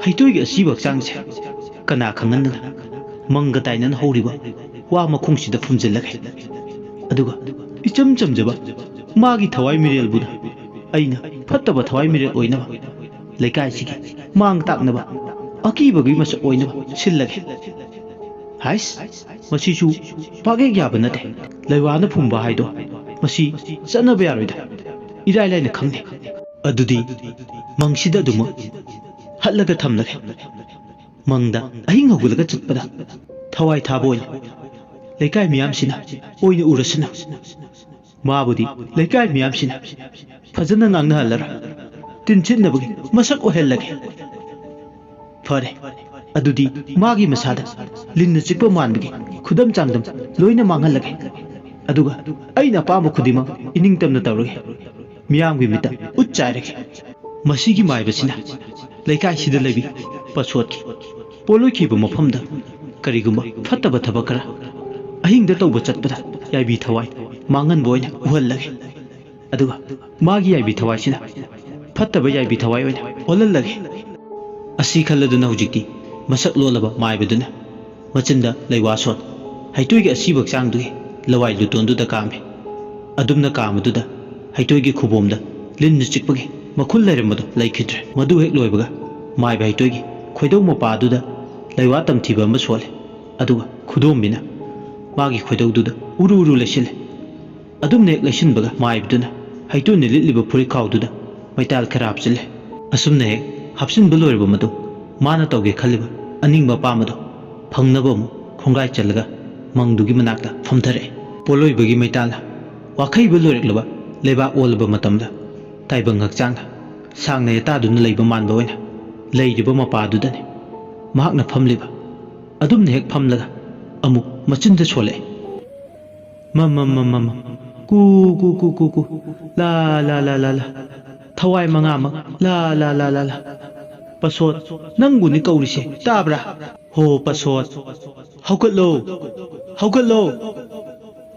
ꯍꯩꯇꯣꯏꯒꯤ ꯑꯁꯤꯕ ꯍꯛꯆꯥꯡꯁꯦ ꯀꯅꯥ ꯈꯪꯍꯟꯗꯅ ꯃꯪꯒ ꯇꯥꯏꯅꯅ ꯍꯧꯔꯤꯕ ꯋꯥ ꯃꯈꯣꯡꯁꯤꯗ ꯐꯨꯝꯖꯤꯜꯂꯒꯦ꯫ ꯑꯗꯨꯒ ꯏꯆꯝ ꯆꯝꯖꯕ ꯃꯥꯒꯤ ꯊꯋꯥꯏ ꯃꯤꯔꯦꯜꯕꯨꯅ ꯑꯩꯅ ꯐꯠꯇꯕ ꯊꯋꯥꯏ ꯃꯤꯔꯦꯜ ꯑꯣꯏꯅꯕ ꯂꯩꯀꯥꯏꯁꯤꯒꯤ ꯃꯥꯡ ꯇꯥꯛꯅꯕ ꯑꯀꯤꯕꯒꯤ ꯃꯁꯛ ꯑꯣꯏꯅꯕ ꯁꯤꯜꯂꯒꯦ꯫ ꯍꯥꯏꯁ, ꯃꯁꯤꯁꯨ ꯄꯥꯛꯍꯦꯛ ꯌꯥꯕ ꯅꯠꯇꯦ꯫ ꯂꯩꯋꯥꯅ ꯐꯨꯝꯕ ꯍꯥꯏꯗꯣ ꯃꯁꯤ ꯆꯠꯅꯕ ꯌꯥꯔꯣꯏꯗ꯫ ꯏꯔꯥꯏ ꯂꯥꯏꯅ ꯈꯪꯅꯤ꯫ ꯑꯗꯨꯗꯤ ꯃꯪꯁꯤꯗ ꯑꯗꯨꯃꯛ ꯍꯠꯂꯒ ꯊꯝꯂꯒꯦ꯫ ꯃꯪꯗ ꯑꯍꯤꯡ ꯍꯧꯒꯠꯂꯒ ꯆꯠꯄꯗ ꯊꯋꯥꯏ ꯊꯥꯕ ꯑꯣꯏꯅ ꯂꯩꯀꯥꯏ ꯃꯤꯌꯥꯝꯁꯤꯅ ꯑꯣꯏꯅ ꯎꯔꯁꯅꯨ꯫ ꯃꯥꯕꯨꯗꯤ ꯂꯩꯀꯥꯏ ꯃꯤꯌꯥꯝꯁꯤꯅ ꯐꯖꯅ ꯉꯥꯡꯅꯍꯜꯂꯔꯣꯏ꯫ ꯇꯤꯟꯁꯤꯠꯅꯕꯒꯤ ꯃꯁꯛ ꯑꯣꯏꯍꯜꯂꯒꯦ꯫ ꯐꯔꯦ, ꯑꯗꯨꯗꯤ ꯃꯥꯒꯤ ꯃꯁꯥꯗ ꯂꯤꯟꯅ ꯆꯤꯛꯄ ꯃꯥꯟꯕꯒꯤ ꯈꯨꯗꯝ ꯆꯥꯡꯗꯝ ꯂꯣꯏꯅ ꯃꯥꯡꯍꯜꯂꯒꯦ꯫ ꯑꯗꯨꯒ ꯑꯩꯅ ꯑꯄꯥꯝꯕ ꯈꯨꯗꯤꯡꯃꯛ ꯏꯅꯤꯡꯇꯝꯅ ꯇꯧꯔꯒꯦ꯫ ꯃꯤꯌꯥꯝꯒꯤ ꯃꯤꯠꯇ ꯎꯠ ꯆꯥꯏꯔꯒꯦ꯫ ꯃꯁꯤꯒꯤ ꯃꯥꯏꯕꯁꯤꯅ ꯂꯩꯀꯥꯏꯁꯤꯗ ꯂꯩꯕꯤ ꯄꯁꯣꯠꯀꯤ ꯄꯣꯠꯂꯣꯏꯈꯤꯕ ꯃꯐꯝꯗ ꯀꯔꯤꯒꯨꯝꯕ ꯐꯠꯇꯕ ꯊꯕꯛ ꯈꯔ ꯑꯍꯤꯡꯗ ꯇꯧꯕ ꯆꯠꯄꯗ ꯌꯥꯏꯕꯤ ꯊꯋꯥꯏ ꯃꯥꯡꯍꯟꯕ ꯑꯣꯏꯅ ꯎꯍꯜꯂꯒꯦ꯫ ꯑꯗꯨꯒ ꯃꯥꯒꯤ ꯌꯥꯏꯕꯤ ꯊꯋꯥꯏꯁꯤꯅ ꯐꯠꯇꯕ ꯌꯥꯏꯕꯤ ꯊꯋꯥꯏ ꯑꯣꯏꯅ ꯑꯣꯜꯍꯜꯂꯒꯦ꯫ ꯑꯁꯤ ꯈꯜꯂꯗꯨꯅ ꯍꯧꯖꯤꯛꯇꯤ ꯃꯁꯛ ꯂꯣꯜꯂꯕ ꯃꯥꯏꯕꯗꯨꯅ ꯃꯆꯤꯟꯗ ꯂꯩꯋꯥ ꯁꯣꯠ ꯍꯩꯇꯣꯏꯒꯤ ꯑꯁꯤꯕ ꯍꯛꯆꯥꯡꯗꯨꯒꯤ ꯂꯋꯥꯏ ꯂꯨꯇꯣꯟꯗꯨꯗ ꯀꯥꯝꯃꯤ꯫ ꯑꯗꯨꯝꯅ ꯀꯥꯝꯕꯗꯨꯗ ꯍꯩꯇꯣꯏꯒꯤ ꯈꯨꯕꯣꯝꯗ ꯂꯤꯟꯅ ꯆꯤꯛꯄꯒꯤ ꯃꯈꯨꯜ ꯂꯩꯔꯝꯕꯗꯨ ꯂꯩꯈꯤꯗ꯭ꯔꯦ꯫ ꯃꯗꯨ ꯍꯦꯛ ꯂꯣꯏꯕꯒ ꯃꯥꯏꯕ ꯍꯩꯇꯣꯏꯒꯤ ꯈꯣꯏꯗꯧ ꯃꯄꯥꯗꯨꯗ ꯂꯩꯋꯥ ꯇꯝꯊꯤꯕ ꯑꯃ ꯁꯣꯜꯂꯦ꯫ ꯑꯗꯨꯒ ꯈꯨꯗꯣꯝꯕꯤꯅ ꯃꯥꯒꯤ ꯈꯣꯏꯗꯧꯗꯨꯗ ꯎꯔꯨ ꯎꯔꯨ ꯂꯩꯁꯤꯜꯂꯦ꯫ ꯑꯗꯨꯝꯅ ꯍꯦꯛ ꯂꯩꯁꯤꯟꯕꯒ ꯃꯥꯏꯕꯗꯨꯅ ꯍꯩꯇꯣꯏꯅ ꯂꯤꯠꯂꯤꯕ ꯐꯨꯔꯤꯠꯈꯥꯎꯗꯨꯗ ꯃꯩꯇꯥꯜ ꯈꯔ ꯍꯥꯞꯆꯤꯜꯂꯦ꯫ ꯑꯁꯨꯝꯅ ꯍꯦꯛ ꯍꯥꯞꯆꯤꯟꯕ ꯂꯣꯏꯔꯕ ꯃꯇꯨꯡ, ꯃꯥꯅ ꯇꯧꯒꯦ ꯈꯜꯂꯤꯕ ꯑꯅꯤꯡꯕ ꯑꯄꯥꯝꯕꯗꯣ ꯐꯪꯅꯕ ꯑꯃꯨꯛ ꯈꯣꯡꯒꯥꯏ ꯆꯜꯂꯒ ꯃꯪꯗꯨꯒꯤ ꯃꯅꯥꯛꯇ ꯐꯝꯊꯔꯛꯑꯦ꯫ ꯄꯣꯠꯂꯣꯏꯕꯒꯤ ꯃꯩꯇꯥꯜꯅ ꯋꯥꯈꯩꯕ ꯂꯣꯏꯔꯛꯂꯕ ꯂꯩꯕꯥꯛ ꯑꯣꯜꯂꯕ ꯃꯇꯝꯗ, ꯇꯥꯏꯕꯪ ꯍꯛꯆꯥꯡꯗ ꯁꯥꯡꯅ ꯌꯥꯇꯥꯗꯨꯅ ꯂꯩꯕ ꯃꯥꯟꯕ ꯑꯣꯏꯅ ꯂꯩꯔꯤꯕ ꯃꯄꯥꯗꯨꯗꯅꯤ ꯃꯍꯥꯛꯅ ꯐꯝꯂꯤꯕ꯫ ꯑꯗꯨꯝꯅ ꯍꯦꯛ ꯐꯝꯂꯒ ꯑꯃꯨꯛ ꯃꯆꯤꯟꯗ ꯁꯣꯜꯂꯛꯑꯦ꯫ ꯃꯝ, ꯃꯝ, ꯃꯝ, ꯃꯝ, ꯃꯝ꯫ ꯀꯨ, ꯀꯨ, ꯀꯨ, ꯀꯨ, ꯀꯨ꯫ ꯂꯥ, ꯂꯥ, ꯂꯥ, ꯂꯥ, ꯂꯥ꯫ ꯊꯋꯥꯏ ꯃꯉꯥꯃꯛ꯫ ꯂꯥ, ꯂꯥ, ꯂꯥ, ꯂꯥ, ꯂꯥ꯫ ꯄꯁꯣꯠ, ꯅꯪꯕꯨꯅꯤ ꯀꯧꯔꯤꯁꯦ, ꯇꯥꯕ꯭ꯔꯥ? ꯍꯣ, ꯄꯁꯣꯠ꯫ ꯍꯧꯒꯠꯂꯣ꯫ ꯍꯧꯒꯠꯂꯣ꯫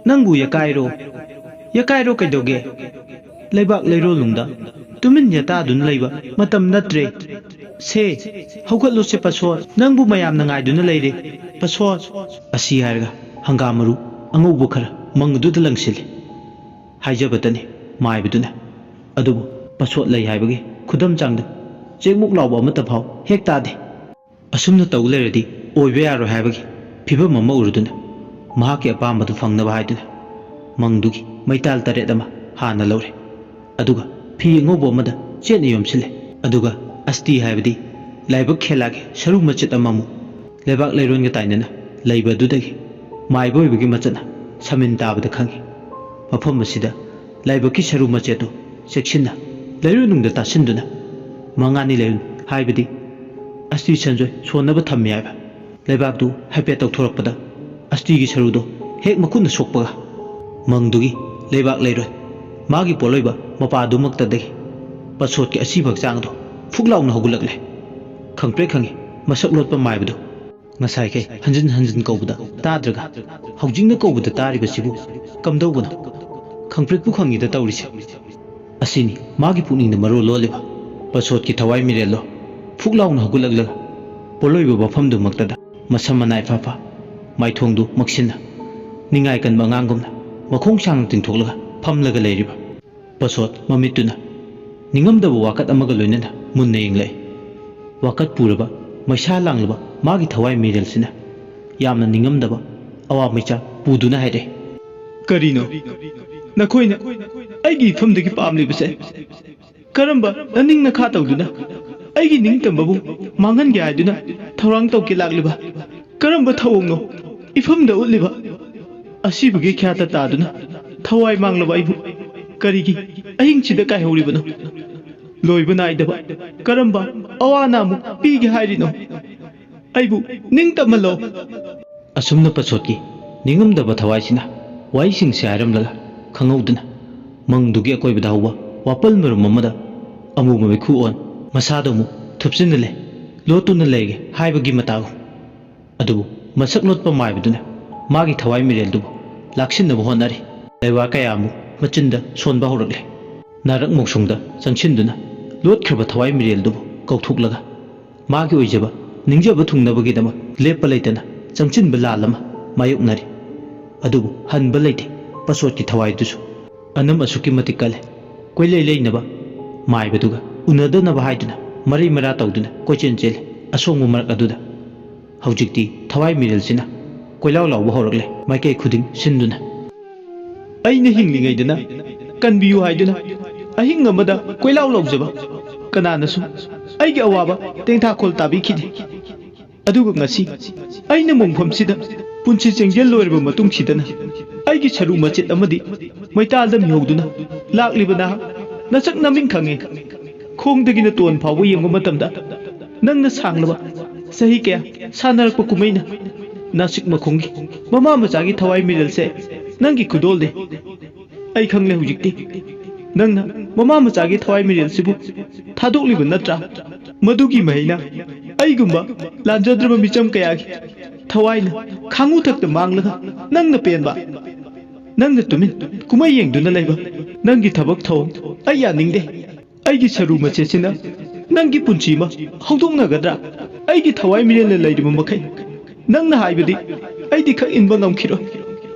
ꯅꯪꯕꯨ ꯌꯀꯥꯏꯔꯣ? ꯌꯀꯥꯏꯔꯣ ꯀꯩꯗꯧꯒꯦ? ꯂꯩꯕꯥꯛ ꯂꯩꯔꯣꯜꯅꯨꯡꯗ ꯇꯨꯃꯤꯟ ꯌꯥꯇꯥꯗꯨꯅ ꯂꯩꯕ ꯃꯇꯝ ꯅꯠꯇ꯭ꯔꯦ꯫ ꯁꯦ, ꯍꯧꯒꯠꯂꯣꯁꯦ ꯄꯁꯣꯠ, ꯅꯪꯕꯨ ꯃꯌꯥꯝꯅ ꯉꯥꯏꯗꯨꯅ ꯂꯩꯔꯦ꯫ ꯄꯁꯣꯠ꯫ ꯑꯁꯤ ꯍꯥꯏꯔꯒ ꯍꯪꯒꯥꯝ ꯃꯔꯨ ꯑꯉꯧꯕ ꯈꯔ ꯃꯪ ꯑꯗꯨꯗ ꯂꯪꯁꯤꯜꯂꯤ꯫ ꯍꯥꯏꯖꯕꯇꯅꯤ ꯃꯥꯏꯕꯗꯨꯅ꯫ ꯑꯗꯨꯕꯨ ꯄꯁꯣꯠ ꯂꯩ ꯍꯥꯏꯕꯒꯤ ꯈꯨꯗꯝ ꯆꯥꯡꯗ ꯆꯦꯡꯃꯨꯛ ꯂꯥꯎꯕ ꯑꯃꯠꯇ ꯐꯥꯎ ꯍꯦꯛ ꯇꯥꯗꯦ꯫ ꯑꯁꯨꯝꯅ ꯇꯧ ꯂꯩꯔꯗꯤ ꯑꯣꯏꯕ ꯌꯥꯔꯣꯏ ꯍꯥꯏꯕꯒꯤ ꯐꯤꯚꯝ ꯑꯃ ꯎꯔꯗꯨꯅ ꯃꯍꯥꯛꯀꯤ ꯑꯄꯥꯝꯕꯗꯨ ꯐꯪꯅꯕ ꯍꯥꯏꯗꯨꯅ ꯃꯪꯗꯨꯒꯤ ꯃꯩꯇꯥꯜ ꯇꯔꯦꯠ ꯑꯃ ꯍꯥꯟꯅ ꯂꯧꯔꯦ꯫ ꯑꯗꯨꯒ ꯐꯤ ꯑꯉꯧꯕ ꯑꯃꯗ ꯆꯦꯠꯅ ꯌꯣꯝꯁꯤꯜꯂꯦ꯫ ꯑꯗꯨꯒ ꯑꯁꯇꯤ ꯍꯥꯏꯕꯗꯤ ꯂꯥꯏꯕꯛ ꯈꯦꯂꯥꯒꯤ ꯁꯔꯨ ꯃꯆꯦꯠ ꯑꯃꯃꯨꯛ ꯂꯩꯕꯥꯛ ꯂꯩꯔꯣꯟꯒ ꯇꯥꯏꯅꯅ ꯂꯩꯕꯗꯨꯗꯒꯤ ꯃꯥꯏꯕ ꯑꯣꯏꯕꯒꯤ ꯃꯆꯠꯅ ꯁꯃꯤꯟ ꯇꯥꯕꯗ ꯈꯪꯉꯤ꯫ ꯃꯐꯝ ꯑꯁꯤꯗ ꯂꯥꯏꯕꯛꯀꯤ ꯁꯔꯨ ꯃꯆꯦꯠꯇꯨ ꯆꯦꯛꯁꯤꯟꯅ ꯂꯩꯔꯣꯟꯅꯨꯡꯗ ꯇꯥꯁꯤꯟꯗꯨꯅ ꯃꯉꯥꯅꯤ ꯂꯩꯔꯨꯅꯨ ꯍꯥꯏꯕꯗꯤ ꯑꯁꯇꯤ ꯁꯟꯖꯣꯏ ꯁꯣꯟꯅꯕ ꯊꯝꯃꯤ ꯍꯥꯏꯕ꯫ ꯂꯩꯕꯥꯛꯇꯨ ꯍꯥꯏꯐꯦꯠ ꯇꯧꯊꯣꯔꯛꯄꯗ ꯑꯁꯇꯤꯒꯤ ꯁꯔꯨꯗꯣ ꯍꯦꯛ ꯃꯈꯨꯠꯅ ꯁꯣꯛꯄꯒ ꯃꯪꯗꯨꯒꯤ ꯂꯩꯕꯥꯛ ꯂꯩꯔꯣꯏ ꯃꯥꯒꯤ ꯄꯣꯠꯂꯣꯏꯕ ꯃꯄꯥꯗꯨꯃꯛꯇꯗꯒꯤ ꯄꯁꯣꯠꯀꯤ ꯑꯁꯤꯕ ꯍꯛꯆꯥꯡꯗꯣ ꯐꯨꯛ ꯂꯥꯎꯅ ꯍꯧꯒꯠꯂꯛꯂꯦ꯫ ꯈꯪꯄ꯭ꯔꯦꯛ ꯈꯪꯉꯤ ꯃꯁꯛ ꯂꯣꯠꯄ ꯃꯥꯏꯕꯗꯨ꯫ ꯉꯁꯥꯏꯈꯩ ꯍꯟꯖꯤꯟ ꯍꯟꯖꯤꯟ ꯀꯧꯕꯗ ꯇꯥꯗ꯭ꯔꯒ ꯍꯧꯖꯤꯛꯅ ꯀꯧꯕꯗ ꯇꯥꯔꯤꯕꯁꯤꯕꯨ ꯀꯝꯗꯧꯕꯅꯣ? ꯈꯪꯄ꯭ꯔꯦꯛꯄꯨ ꯈꯪꯉꯤꯗ ꯇꯧꯔꯤꯁꯦ꯫ ꯑꯁꯤꯅꯤ ꯃꯥꯒꯤ ꯄꯨꯛꯅꯤꯡꯗ ꯃꯔꯣꯜ ꯂꯣꯜꯂꯤꯕ꯫ ꯄꯁꯣꯠꯀꯤ ꯊꯋꯥꯏ ꯃꯤꯔꯦꯜꯗꯣ ꯐꯨꯛ ꯂꯥꯎꯅ ꯍꯧꯒꯠꯂꯛꯂꯒ ꯄꯣꯠꯂꯣꯏꯕ ꯃꯐꯝꯗꯨꯃꯛꯇꯗ ꯃꯁꯝ ꯃꯅꯥ ꯏꯐꯥ ꯐꯥ, ꯃꯥꯏꯊꯣꯡꯗꯨ ꯃꯛꯁꯤꯟꯅ, ꯅꯤꯡꯉꯥꯏ ꯀꯟꯕ ꯑꯉꯥꯡꯒꯨꯝꯅ ꯃꯈꯣꯡ ꯁꯥꯡꯅ ꯇꯤꯡꯊꯣꯛꯂꯒ ꯐꯝꯂꯒ ꯂꯩꯔꯤꯕ꯫ ꯄꯁꯣꯠ ꯃꯃꯤꯠꯇꯨꯅ ꯅꯤꯡꯉꯝꯗꯕ ꯋꯥꯀꯠ ꯑꯃꯒ ꯂꯣꯏꯅꯅ ꯃꯨꯟꯅ ꯌꯦꯡꯂꯛꯏ꯫ ꯋꯥꯀꯠ ꯄꯨꯔꯕ, ꯃꯩꯁꯥ ꯂꯥꯡꯂꯕ ꯃꯥꯒꯤ ꯊꯋꯥꯏ ꯃꯤꯔꯦꯜꯁꯤꯅ ꯌꯥꯝꯅ ꯅꯤꯡꯉꯝꯗꯕ ꯑꯋꯥ ꯃꯩꯆꯥꯛ ꯄꯨꯗꯨꯅ ꯍꯥꯏꯔꯛꯏ꯫ ꯀꯔꯤꯅꯣ ꯅꯈꯣꯏꯅ ꯑꯩꯒꯤ ꯏꯐꯝꯗꯒꯤ ꯄꯥꯝꯂꯤꯕꯁꯦ? ꯀꯔꯝꯕ ꯅꯅꯤꯡ ꯅꯈꯥ ꯇꯧꯗꯨꯅ ꯑꯩꯒꯤ ꯅꯤꯡꯇꯝꯕꯕꯨ ꯃꯥꯡꯍꯟꯒꯦ ꯍꯥꯏꯗꯨꯅ ꯊꯧꯔꯥꯡ ꯇꯧꯒꯦ ꯂꯥꯛꯂꯤꯕ ꯀꯔꯝꯕ ꯊꯧꯑꯣꯡꯅꯣ ꯏꯐꯝꯗ ꯎꯠꯂꯤꯕ? ꯑꯁꯤꯕꯒꯤ ꯈ꯭ꯌꯥꯇ ꯇꯥꯗꯨꯅ ꯊꯋꯥꯏ ꯃꯥꯡꯂꯕ ꯑꯩꯕꯨ ꯀꯔꯤꯒꯤ ꯑꯍꯤꯡꯁꯤꯗ ꯀꯥꯏꯍꯧꯔꯤꯕꯅꯣ? ꯂꯣꯏꯕ ꯅꯥꯏꯗꯕ ꯀꯔꯝꯕ ꯑꯋꯥ ꯑꯅꯥꯃꯨꯛ ꯄꯤꯒꯦ ꯍꯥꯏꯔꯤꯅꯣ? ꯑꯩꯕꯨ ꯅꯤꯡꯇꯝꯍꯜꯂꯣ꯫ ꯑꯁꯨꯝꯅ ꯄꯁꯣꯠꯀꯤ ꯅꯤꯡꯉꯝꯗꯕ ꯊꯋꯥꯏꯁꯤꯅ ꯋꯥꯍꯩꯁꯤꯡꯁꯦ ꯍꯥꯏꯔꯝꯂꯒ ꯈꯪꯍꯧꯗꯅ ꯃꯪꯗꯨꯒꯤ ꯑꯀꯣꯏꯕꯗ ꯍꯧꯕ ꯋꯥꯄꯜ ꯃꯔꯨꯝ ꯑꯃꯗ ꯑꯃꯨꯕ ꯃꯩꯈꯨ ꯑꯣꯟ ꯃꯁꯥꯗꯣ ꯑꯃꯨꯛ ꯊꯨꯞꯆꯤꯟꯅ ꯂꯩ, ꯂꯣꯠꯇꯨꯅ ꯂꯩꯒꯦ ꯍꯥꯏꯕꯒꯤ ꯃꯇꯥꯒꯨꯝ꯫ ꯑꯗꯨꯕꯨ ꯃꯁꯛ ꯂꯣꯠꯄ ꯃꯥꯏꯕꯗꯨꯅ ꯃꯥꯒꯤ ꯊꯋꯥꯏ ꯃꯤꯔꯦꯜꯗꯨꯕꯨ ꯂꯥꯛꯁꯤꯟꯅꯕ ꯍꯣꯠꯅꯔꯤ꯫ ꯂꯩꯋꯥ ꯀꯌꯥ ꯑꯃꯨꯛ ꯃꯆꯤꯟꯗ ꯁꯣꯟꯕ ꯍꯧꯔꯛꯂꯦ꯫ ꯅꯥꯔꯛ ꯃꯣꯛꯁꯣꯡꯗ ꯆꯪꯁꯤꯟꯗꯨꯅ ꯂꯣꯠꯈ꯭ꯔꯕ ꯊꯋꯥꯏ ꯃꯤꯔꯦꯜꯗꯨꯕꯨ ꯀꯧꯊꯣꯛꯂꯒ ꯃꯥꯒꯤ ꯑꯣꯏꯖꯕ ꯅꯤꯡꯖꯕ ꯊꯨꯡꯅꯕꯒꯤꯗꯃꯛ ꯂꯦꯞꯄ ꯂꯩꯇꯅ ꯆꯪꯁꯤꯟꯕ ꯂꯥꯜ ꯑꯃ ꯃꯥꯌꯣꯛꯅꯔꯤ꯫ ꯑꯗꯨꯕꯨ ꯍꯟꯕ ꯂꯩꯇꯦ ꯄꯁꯣꯠꯀꯤ ꯊꯋꯥꯏꯗꯨꯁꯨ꯫ ꯑꯅꯝ ꯑꯁꯨꯛꯀꯤ ꯃꯇꯤꯛ ꯀꯜꯂꯦ꯫ ꯀꯣꯏꯂꯩ ꯂꯩꯅꯕ ꯃꯥꯏꯕꯗꯨꯒ ꯎꯅꯗꯅꯕ ꯍꯥꯏꯗꯨꯅ ꯃꯔꯩ ꯃꯔꯥ ꯇꯧꯗꯨꯅ ꯀꯣꯏꯆꯦꯟ ꯆꯦꯜꯂꯤ꯫ ꯑꯁꯣꯡꯕ ꯃꯔꯛ ꯑꯗꯨꯗ ꯍꯧꯖꯤꯛꯇꯤ ꯊꯋꯥꯏ ꯃꯤꯔꯦꯜꯁꯤꯅ ꯀꯣꯏꯂꯥꯎ ꯂꯥꯎꯕ ꯍꯧꯔꯛꯂꯦ ꯃꯥꯏꯀꯩ ꯈꯨꯗꯤꯡ ꯁꯤꯟꯗꯨꯅ꯫ ꯑꯩꯅ ꯍꯤꯡꯂꯤꯉꯩꯗꯅ ꯀꯟꯕꯤꯌꯨ ꯍꯥꯏꯗꯨꯅ ꯑꯍꯤꯡ ꯑꯃꯗ ꯀꯣꯏꯂꯥꯎ ꯂꯥꯎꯖꯕ ꯀꯅꯥꯅꯁꯨ ꯑꯩꯒꯤ ꯑꯋꯥꯕ ꯇꯦꯡꯊꯥꯈꯣꯜ ꯇꯥꯕꯤꯈꯤꯗꯦ꯫ ꯑꯗꯨꯒ ꯉꯁꯤ ꯑꯩꯅ ꯃꯣꯡꯐꯝꯁꯤꯗ ꯄꯨꯟꯁꯤ ꯆꯦꯡꯖꯦꯜ ꯂꯣꯏꯔꯕ ꯃꯇꯨꯡꯁꯤꯗꯅ ꯑꯩꯒꯤ ꯁꯔꯨ ꯃꯆꯦꯠ ꯑꯃꯗꯤ ꯃꯩꯇꯥꯜꯗ ꯃꯤꯍꯧꯗꯨꯅ ꯂꯥꯛꯂꯤꯕ ꯅꯍꯥꯛ ꯅꯁꯛ ꯅꯃꯤꯡ ꯈꯪꯉꯦ꯫ ꯈꯣꯡꯗꯒꯤꯅ ꯇꯣꯟ ꯐꯥꯎꯕ ꯌꯦꯡꯕ ꯃꯇꯝꯗ ꯅꯪꯅ ꯁꯥꯡꯂꯕ ꯆꯍꯤ ꯀꯌꯥ ꯁꯥꯟꯅꯔꯛꯄ ꯀꯨꯝꯍꯩꯅ ꯅꯥꯁꯤꯛ ꯃꯈꯣꯡꯒꯤ ꯃꯃꯥ ꯃꯆꯥꯒꯤ ꯊꯋꯥꯏ ꯃꯤꯔꯦꯜꯁꯦ ꯅꯪꯒꯤ ꯈꯨꯗꯣꯜꯅꯤ꯫ ꯑꯩ ꯈꯪꯂꯦ ꯍꯧꯖꯤꯛꯇꯤ ꯅꯪꯅ ꯃꯃꯥ ꯃꯆꯥꯒꯤ ꯊꯋꯥꯏ ꯃꯤꯔꯦꯜꯁꯤꯕꯨ ꯊꯥꯗꯣꯛꯂꯤꯕ ꯅꯠꯇ꯭ꯔꯥ? ꯃꯗꯨꯒꯤ ꯃꯍꯩꯅ ꯑꯩꯒꯨꯝꯕ ꯂꯥꯟꯖꯗ꯭ꯔꯕ ꯃꯤꯆꯝ ꯀꯌꯥꯒꯤ ꯊꯋꯥꯏꯅ ꯈꯥꯡꯉꯨꯊꯛꯇ ꯃꯥꯡꯂꯒ ꯅꯪꯅ ꯄꯦꯟꯕ, ꯅꯪꯅ ꯇꯨꯃꯤꯟ ꯀꯨꯝꯍꯩ ꯌꯦꯡꯗꯨꯅ ꯂꯩꯕ, ꯅꯪꯒꯤ ꯊꯕꯛ ꯊꯧ ꯑꯩ ꯌꯥꯅꯤꯡꯗꯦ꯫ ꯑꯩꯒꯤ ꯁꯔꯨ ꯃꯆꯦꯠꯁꯤꯅ ꯅꯪꯒꯤ ꯄꯨꯟꯁꯤ ꯑꯃ ꯍꯧꯗꯣꯛꯅꯒꯗ꯭ꯔꯥ? ꯑꯩꯒꯤ ꯊꯋꯥꯏ ꯃꯤꯔꯦꯜꯅ ꯂꯩꯔꯤꯕ ꯃꯈꯩ ꯅꯪꯅ ꯍꯥꯏꯕꯗꯤ ꯑꯩꯗꯤ ꯈꯛ ꯏꯟꯕ ꯉꯝꯈꯤꯔꯣꯏ꯫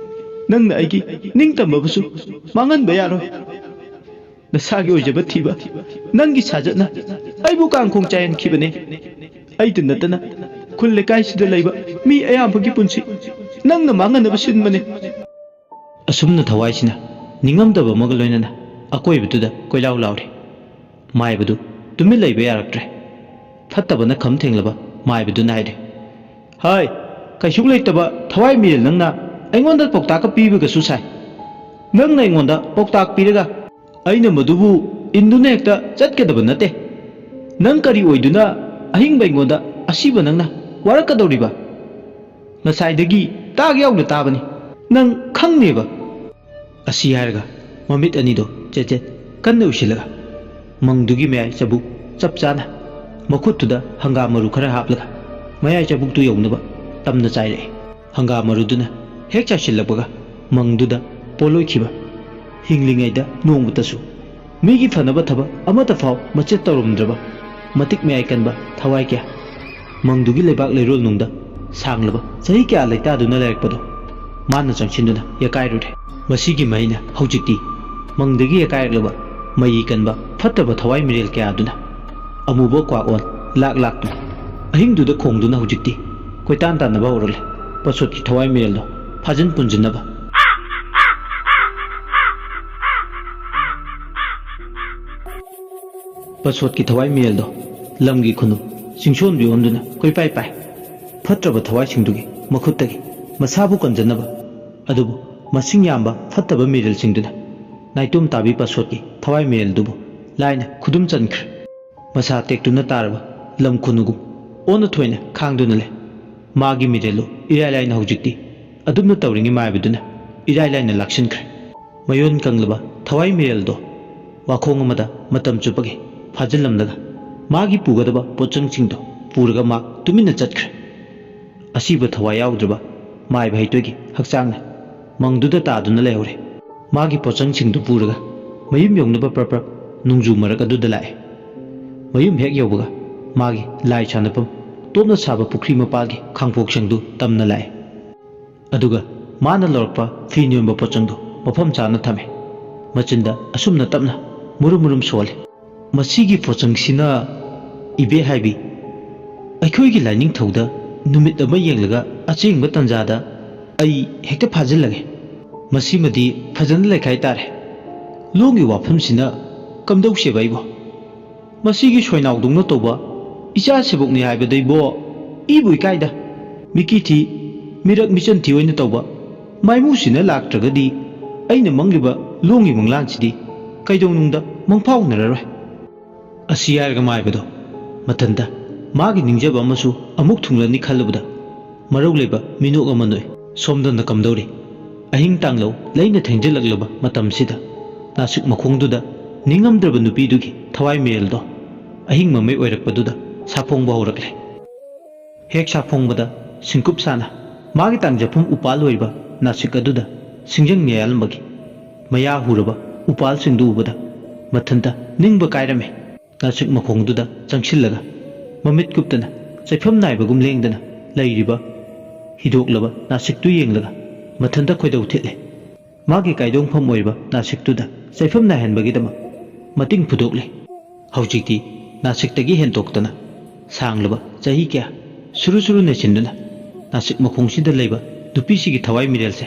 ꯅꯪꯅ ꯑꯩꯒꯤ ꯅꯤꯡꯇꯝꯕꯕꯨꯁꯨ ꯃꯥꯡꯍꯟꯕ ꯌꯥꯔꯣꯏ꯫ ꯅꯁꯥꯒꯤ ꯑꯣꯏꯖꯕ ꯊꯤꯕ ꯅꯪꯒꯤ ꯁꯥꯖꯠꯅ ꯑꯩꯕꯨ ꯀꯥꯡꯈꯣꯡ ꯆꯥꯏꯍꯟꯈꯤꯕꯅꯦ꯫ ꯑꯩꯗ ꯅꯠꯇꯅ ꯈꯨꯜ ꯂꯩꯀꯥꯏꯁꯤꯗ ꯂꯩꯕ ꯃꯤ ꯑꯌꯥꯝꯕꯒꯤ ꯄꯨꯟꯁꯤ ꯅꯪꯅ ꯃꯥꯡꯍꯟꯅꯕ ꯁꯤꯟꯕꯅꯦ꯫ ꯑꯁꯨꯝꯅ ꯊꯋꯥꯏꯁꯤꯅ ꯅꯤꯡꯉꯝꯗꯕ ꯑꯃꯒ ꯂꯣꯏꯅꯅ ꯑꯀꯣꯏꯕꯗꯨꯗ ꯀꯣꯏꯂꯥꯎ ꯂꯥꯎꯔꯤ꯫ ꯃꯥꯏꯕꯗꯨ ꯇꯨꯃꯤꯟ ꯂꯩꯕ ꯌꯥꯔꯛꯇ꯭ꯔꯦ꯫ ꯐꯠꯇꯕꯅ ꯈꯝ ꯊꯦꯡꯂꯕ ꯃꯥꯏꯕꯗꯨꯅ ꯍꯥꯏꯔꯦ, "ꯍꯥꯏ, ꯀꯩꯁꯨ ꯂꯩꯇꯕ ꯊꯋꯥꯏ ꯃꯤꯔꯦꯜ ꯅꯪꯅ ꯑꯩꯉꯣꯟꯗ ꯄꯥꯎꯇꯥꯛꯀ ꯄꯤꯕꯒꯁꯨ ꯁꯥꯏ꯫ ꯅꯪꯅ ꯑꯩꯉꯣꯟꯗ ꯄꯥꯎꯇꯥꯛ ꯄꯤꯔꯒ ꯑꯩꯅ ꯃꯗꯨꯕꯨ ꯏꯟꯗꯨꯅ ꯍꯦꯛꯇ ꯆꯠꯀꯗꯕ ꯅꯠꯇꯦ꯫ ꯅꯪ ꯀꯔꯤ ꯑꯣꯏꯗꯨꯅ ꯑꯍꯤꯡꯕ ꯑꯩꯉꯣꯟꯗ ꯑꯁꯤꯕ ꯅꯪꯅ ꯋꯥꯔꯛꯀꯗꯧꯔꯤꯕ? ꯉꯁꯥꯏꯗꯒꯤ ꯇꯥꯒꯦ ꯌꯥꯎꯅ ꯇꯥꯕꯅꯤ꯫ ꯅꯪ ꯈꯪꯅꯦꯕ"꯫ ꯑꯁꯤ ꯍꯥꯏꯔꯒ ꯃꯃꯤꯠ ꯑꯅꯤꯗꯣ ꯆꯦꯠ ꯆꯦꯠ ꯀꯟꯅ ꯎꯏꯁꯤꯜꯂꯒ ꯃꯪꯗꯨꯒꯤ ꯃꯌꯥꯏ ꯆꯕꯨꯛ ꯆꯞ ꯆꯥꯅ ꯃꯈꯨꯠꯇꯨꯗ ꯍꯪꯒꯥꯝ ꯃꯔꯨ ꯈꯔ ꯍꯥꯞꯂꯒ ꯃꯌꯥꯏ ꯆꯕꯨꯛꯇꯨ ꯌꯧꯅꯕ ꯇꯝꯅ ꯆꯥꯏꯔꯛꯑꯦ꯫ ꯍꯪꯒꯥꯝ ꯃꯔꯨꯗꯨꯅ ꯍꯦꯛ ꯆꯥꯏꯁꯤꯜꯂꯛꯄꯒ ꯃꯪꯗꯨꯗ ꯄꯣꯠꯂꯣꯏꯈꯤꯕ, ꯍꯤꯡꯂꯤꯉꯩꯗ ꯅꯣꯡꯃꯇꯁꯨ ꯃꯤꯒꯤ ꯐꯅꯕ ꯊꯕꯛ ꯑꯃꯠꯇ ꯐꯥꯎ ꯃꯆꯦꯠ ꯇꯧꯔꯝꯗ꯭ꯔꯕ ꯃꯇꯤꯛ ꯃꯌꯥꯏ ꯀꯟꯕ ꯊꯋꯥꯏ ꯀꯌꯥ, ꯃꯪꯗꯨꯒꯤ ꯂꯩꯕꯥꯛ ꯂꯩꯔꯣꯜ ꯅꯨꯡꯗ ꯁꯥꯡꯂꯕ ꯆꯍꯤ ꯀꯌꯥ ꯂꯩꯇꯥꯗꯨꯅ ꯂꯩꯔꯛꯄꯗꯣ ꯃꯥꯅ ꯆꯪꯁꯤꯟꯗꯨꯅ ꯌꯦꯀꯥꯏꯔꯨꯔꯦ꯫ ꯃꯁꯤꯒꯤ ꯃꯍꯩꯅ ꯍꯧꯖꯤꯛꯇꯤ ꯃꯪꯗꯒꯤ ꯌꯦꯀꯥꯏꯔꯛꯂꯕ ꯃꯌꯤ ꯀꯟꯕ ꯐꯠꯇꯕ ꯊꯋꯥꯏ ꯃꯤꯔꯦꯜ ꯀꯌꯥ ꯑꯗꯨꯅ ꯑꯃꯨꯕ ꯀ꯭ꯋꯥꯛ ꯑꯣꯟ ꯂꯥꯛ ꯂꯥꯛꯇꯨꯅ ꯑꯍꯤꯡꯗꯨꯗ ꯈꯣꯡꯗꯨꯅ ꯍꯧꯖꯤꯛꯇꯤ ꯀꯣꯏꯇꯥꯟ ꯇꯥꯟꯅꯕ ꯍꯧꯔꯛꯂꯦ꯫ ꯄꯁꯣꯠꯀꯤ ꯊꯋꯥꯏ ꯃꯤꯔꯦꯜꯗꯣ ꯐꯥꯖꯤꯟ ꯄꯨꯟꯖꯤꯟꯅꯕ꯫ ꯄꯁꯣꯠꯀꯤ ꯊꯋꯥꯏ ꯃꯤꯔꯦꯜꯗꯣ ꯂꯝꯒꯤ ꯈꯨꯅꯨ ꯆꯤꯡꯁꯣꯟꯕꯤ ꯑꯣꯟꯗꯨꯅ ꯀꯣꯏꯄꯥꯏ ꯄꯥꯏ꯫ ꯐꯠꯇ꯭ꯔꯕ ꯊꯋꯥꯏꯁꯤꯡꯗꯨꯒꯤ ꯃꯈꯨꯠꯇꯒꯤ ꯃꯁꯥꯕꯨ ꯀꯟꯖꯅꯕ, ꯑꯗꯨꯕꯨ ꯃꯁꯤꯡ ꯌꯥꯝꯕ ꯐꯠꯇꯕ ꯃꯤꯔꯦꯜꯁꯤꯡꯗꯨꯅ ꯅꯥꯏꯇꯣꯝ ꯇꯥꯕꯤ ꯄꯁꯣꯠꯀꯤ ꯊꯋꯥꯏ ꯃꯤꯔꯦꯜꯗꯨꯕꯨ ꯂꯥꯏꯅ ꯈꯨꯗꯨꯝ ꯆꯟꯈ꯭ꯔꯦ꯫ ꯃꯁꯥ ꯇꯦꯛꯇꯨꯅ ꯇꯥꯔꯕ ꯂꯝ ꯈꯨꯅꯨꯒꯨꯝ ꯑꯣꯟꯅ ꯊꯣꯏꯅ ꯈꯥꯡꯗꯨꯅ ꯂꯩ꯫ ꯃꯥꯒꯤ ꯃꯤꯔꯦꯜꯗꯨ ꯏꯔꯥꯏ ꯂꯥꯏꯅ ꯍꯧꯖꯤꯛꯇꯤ ꯑꯗꯨꯝꯅ ꯇꯧꯔꯤꯉꯩ ꯃꯥꯏꯕꯗꯨꯅ ꯏꯔꯥꯏ ꯂꯥꯏꯅ ꯂꯥꯛꯁꯤꯟꯈ꯭ꯔꯦ꯫ ꯃꯌꯣꯟ ꯀꯪꯂꯕ ꯊꯋꯥꯏ ꯃꯤꯔꯦꯜꯗꯣ ꯋꯥꯈꯣꯡ ꯑꯃꯗ ꯃꯇꯝ ꯆꯨꯞꯄꯒꯤ ꯐꯥꯖꯤꯜꯂꯝꯂꯒ ꯃꯥꯒꯤ ꯄꯨꯒꯗꯕ ꯄꯣꯠꯆꯪꯁꯤꯡꯗꯣ ꯄꯨꯔꯒ ꯃꯥ ꯇꯨꯃꯤꯟꯅ ꯆꯠꯈ꯭ꯔꯦ꯫ ꯑꯁꯤꯕ ꯊꯋꯥꯏ ꯌꯥꯎꯗ꯭ꯔꯕ ꯃꯥꯏꯕ ꯍꯩꯇꯣꯏꯒꯤ ꯍꯛꯆꯥꯡꯅ ꯃꯪꯗꯨꯗ ꯇꯥꯗꯨꯅ ꯂꯩꯍꯧꯔꯦ꯫ ꯃꯥꯒꯤ ꯄꯣꯠꯆꯪꯁꯤꯡꯗꯨ ꯄꯨꯔꯒ ꯃꯌꯨꯝ ꯌꯧꯅꯕ ꯄ꯭ꯔꯞ ꯄ꯭ꯔꯞ ꯅꯣꯡꯖꯨ ꯃꯔꯛ ꯑꯗꯨꯗ ꯂꯥꯛꯑꯦ꯫ ꯃꯌꯨꯝ ꯍꯦꯛ ꯌꯧꯕꯒ ꯃꯥꯒꯤ ꯂꯥꯏ ꯁꯥꯟꯅꯐꯝ ꯇꯣꯞꯅ ꯁꯥꯕ ꯄꯨꯈ꯭ꯔꯤ ꯃꯄꯥꯜꯒꯤ ꯈꯥꯡꯄꯣꯛꯁꯪꯗꯨ ꯇꯝꯅ ꯂꯥꯛꯑꯦ꯫ ꯑꯗꯨꯒ ꯃꯥꯅ ꯂꯧꯔꯛꯄ ꯐꯤ ꯅꯣꯟꯕ ꯄꯣꯠꯆꯪꯗꯨ ꯃꯐꯝ ꯆꯥꯅ ꯊꯝꯃꯦ꯫ ꯃꯆꯤꯟꯗ ꯑꯁꯨꯝꯅ ꯇꯞꯅ ꯃꯨꯔꯨꯝ ꯃꯨꯔꯨꯝ ꯁꯣꯜꯂꯤ꯫ ꯃꯁꯤꯒꯤ ꯄꯣꯠꯆꯪꯁꯤꯅ, ꯏꯕꯦ ꯍꯥꯏꯕꯤ, ꯑꯩꯈꯣꯏꯒꯤ ꯂꯥꯏꯅꯤꯡꯊꯧꯗ ꯅꯨꯃꯤꯠ ꯑꯃ ꯌꯦꯡꯂꯒ ꯑꯆꯦꯡꯕ ꯇꯟꯖꯥꯗ ꯑꯩ ꯍꯦꯛꯇ ꯐꯥꯖꯤꯜꯂꯒꯦ꯫ ꯃꯁꯤꯃꯗꯤ ꯐꯖꯅ ꯂꯩꯈꯥꯏ ꯇꯥꯔꯦ꯫ ꯂꯣꯟꯒꯤ ꯋꯥꯐꯝꯁꯤꯅ ꯀꯝꯗꯧꯁꯦꯕ ꯑꯩꯕꯣ? ꯃꯁꯤꯒꯤ ꯁꯣꯏꯅꯥꯎꯗꯧꯅ ꯇꯧꯕ "ꯏꯆꯥ ꯁꯦꯕꯣꯛꯅꯤ ꯍꯥꯏꯕꯗꯩꯕꯣ, ꯏꯕꯨ ꯏꯀꯥꯏꯗ꯫ ꯃꯤꯀꯤ ꯊꯤ, ꯃꯤꯔꯛ ꯃꯤꯆꯟ ꯊꯤ ꯑꯣꯏꯅ ꯇꯧꯕ ꯃꯥꯏꯃꯨꯁꯤꯅ ꯂꯥꯛꯇ꯭ꯔꯒꯗꯤ ꯑꯩꯅ ꯃꯪꯂꯤꯕ ꯂꯣꯡꯒꯤ ꯃꯪꯂꯥꯟꯁꯤꯗꯤ ꯀꯩꯗꯧꯅꯨꯡꯗ ꯃꯪꯐꯥꯎꯅꯔꯔꯣꯏ"꯫ ꯑꯁꯤ ꯍꯥꯏꯔꯒ ꯃꯥꯏꯕꯗꯣ ꯃꯊꯟꯇ ꯃꯥꯒꯤ ꯅꯤꯡꯖꯕ ꯑꯃꯁꯨ ꯑꯃꯨꯛ ꯊꯨꯡꯂꯅꯤ ꯈꯜꯂꯨꯕꯗ ꯃꯔꯧ ꯂꯩꯕ ꯃꯤꯅꯣꯛ ꯑꯃ ꯅꯣꯛꯏ꯫ ꯁꯣꯝꯗꯅ ꯀꯝꯗꯧꯔꯤ? ꯑꯍꯤꯡ ꯇꯥꯡꯂꯧ ꯂꯩꯅ ꯊꯦꯡꯖꯤꯜꯂꯛꯂꯕ ꯃꯇꯝꯁꯤꯗ ꯅꯥꯁꯤꯛ ꯃꯈꯣꯡꯗꯨꯗ ꯅꯤꯡꯉꯝꯗ꯭ꯔꯕ ꯅꯨꯄꯤꯗꯨꯒꯤ ꯊꯋꯥꯏ ꯃꯤꯔꯦꯜꯗꯣ ꯑꯍꯤꯡ ꯃꯃꯩ ꯑꯣꯏꯔꯛꯄꯗꯨꯗ ꯁꯥꯐꯣꯡꯕ ꯍꯧꯔꯛꯂꯦ꯫ ꯍꯦꯛ ꯁꯥꯐꯣꯡꯕꯗ ꯁꯤꯡꯀꯨꯞ ꯁꯥꯅ ꯃꯥꯒꯤ ꯇꯥꯡꯖꯐꯝ ꯎꯄꯥꯜ ꯑꯣꯏꯔꯤꯕ ꯅꯥꯁꯤꯛ ꯑꯗꯨꯗ ꯁꯤꯡꯖꯪ ꯅꯦꯌꯥꯜꯂꯝꯕꯒꯤ ꯃꯌꯥ ꯍꯨꯔꯕ ꯎꯄꯥꯜꯁꯤꯡꯗꯨ ꯎꯕꯗ ꯃꯊꯟꯇ ꯅꯤꯡꯕ ꯀꯥꯏꯔꯝꯃꯤ꯫ ꯅꯥꯁꯤꯛ ꯃꯈꯣꯡꯗꯨꯗ ꯆꯪꯁꯤꯜꯂꯒ ꯃꯃꯤꯠ ꯀꯨꯞꯇꯅ ꯆꯩꯐꯝ ꯅꯥꯏꯕꯒꯨꯝ ꯂꯦꯡꯗꯅ ꯂꯩꯔꯤꯕ ꯍꯤꯗꯣꯛꯂꯕ ꯅꯥꯁꯤꯛꯇꯨ ꯌꯦꯡꯂꯒ ꯃꯊꯟꯇ ꯈꯣꯏꯗꯧ ꯊꯤꯠꯂꯦ꯫ ꯃꯥꯒꯤ ꯀꯥꯏꯗꯣꯡꯐꯝ ꯑꯣꯏꯕ ꯅꯥꯁꯤꯛꯇꯨꯗ ꯆꯩꯐꯝ ꯅꯥꯏꯍꯟꯕꯒꯤꯗꯃꯛ ꯃꯇꯤꯡ ꯐꯨꯗꯣꯛꯂꯦ꯫ ꯍꯧꯖꯤꯛꯇꯤ ꯅꯥꯁꯤꯛꯇꯒꯤ ꯍꯦꯟꯗꯣꯛꯇꯅ ꯁꯥꯡꯂꯕ ꯆꯍꯤ ꯀꯌꯥ ꯁꯨꯔꯨ ꯁꯨꯔꯨ ꯅꯩꯁꯤꯟꯗꯨꯅ ꯅꯥꯁꯤꯛ ꯃꯈꯣꯡꯁꯤꯗ ꯂꯩꯕ ꯅꯨꯄꯤꯁꯤꯒꯤ ꯊꯋꯥꯏ ꯃꯤꯔꯦꯜꯁꯦ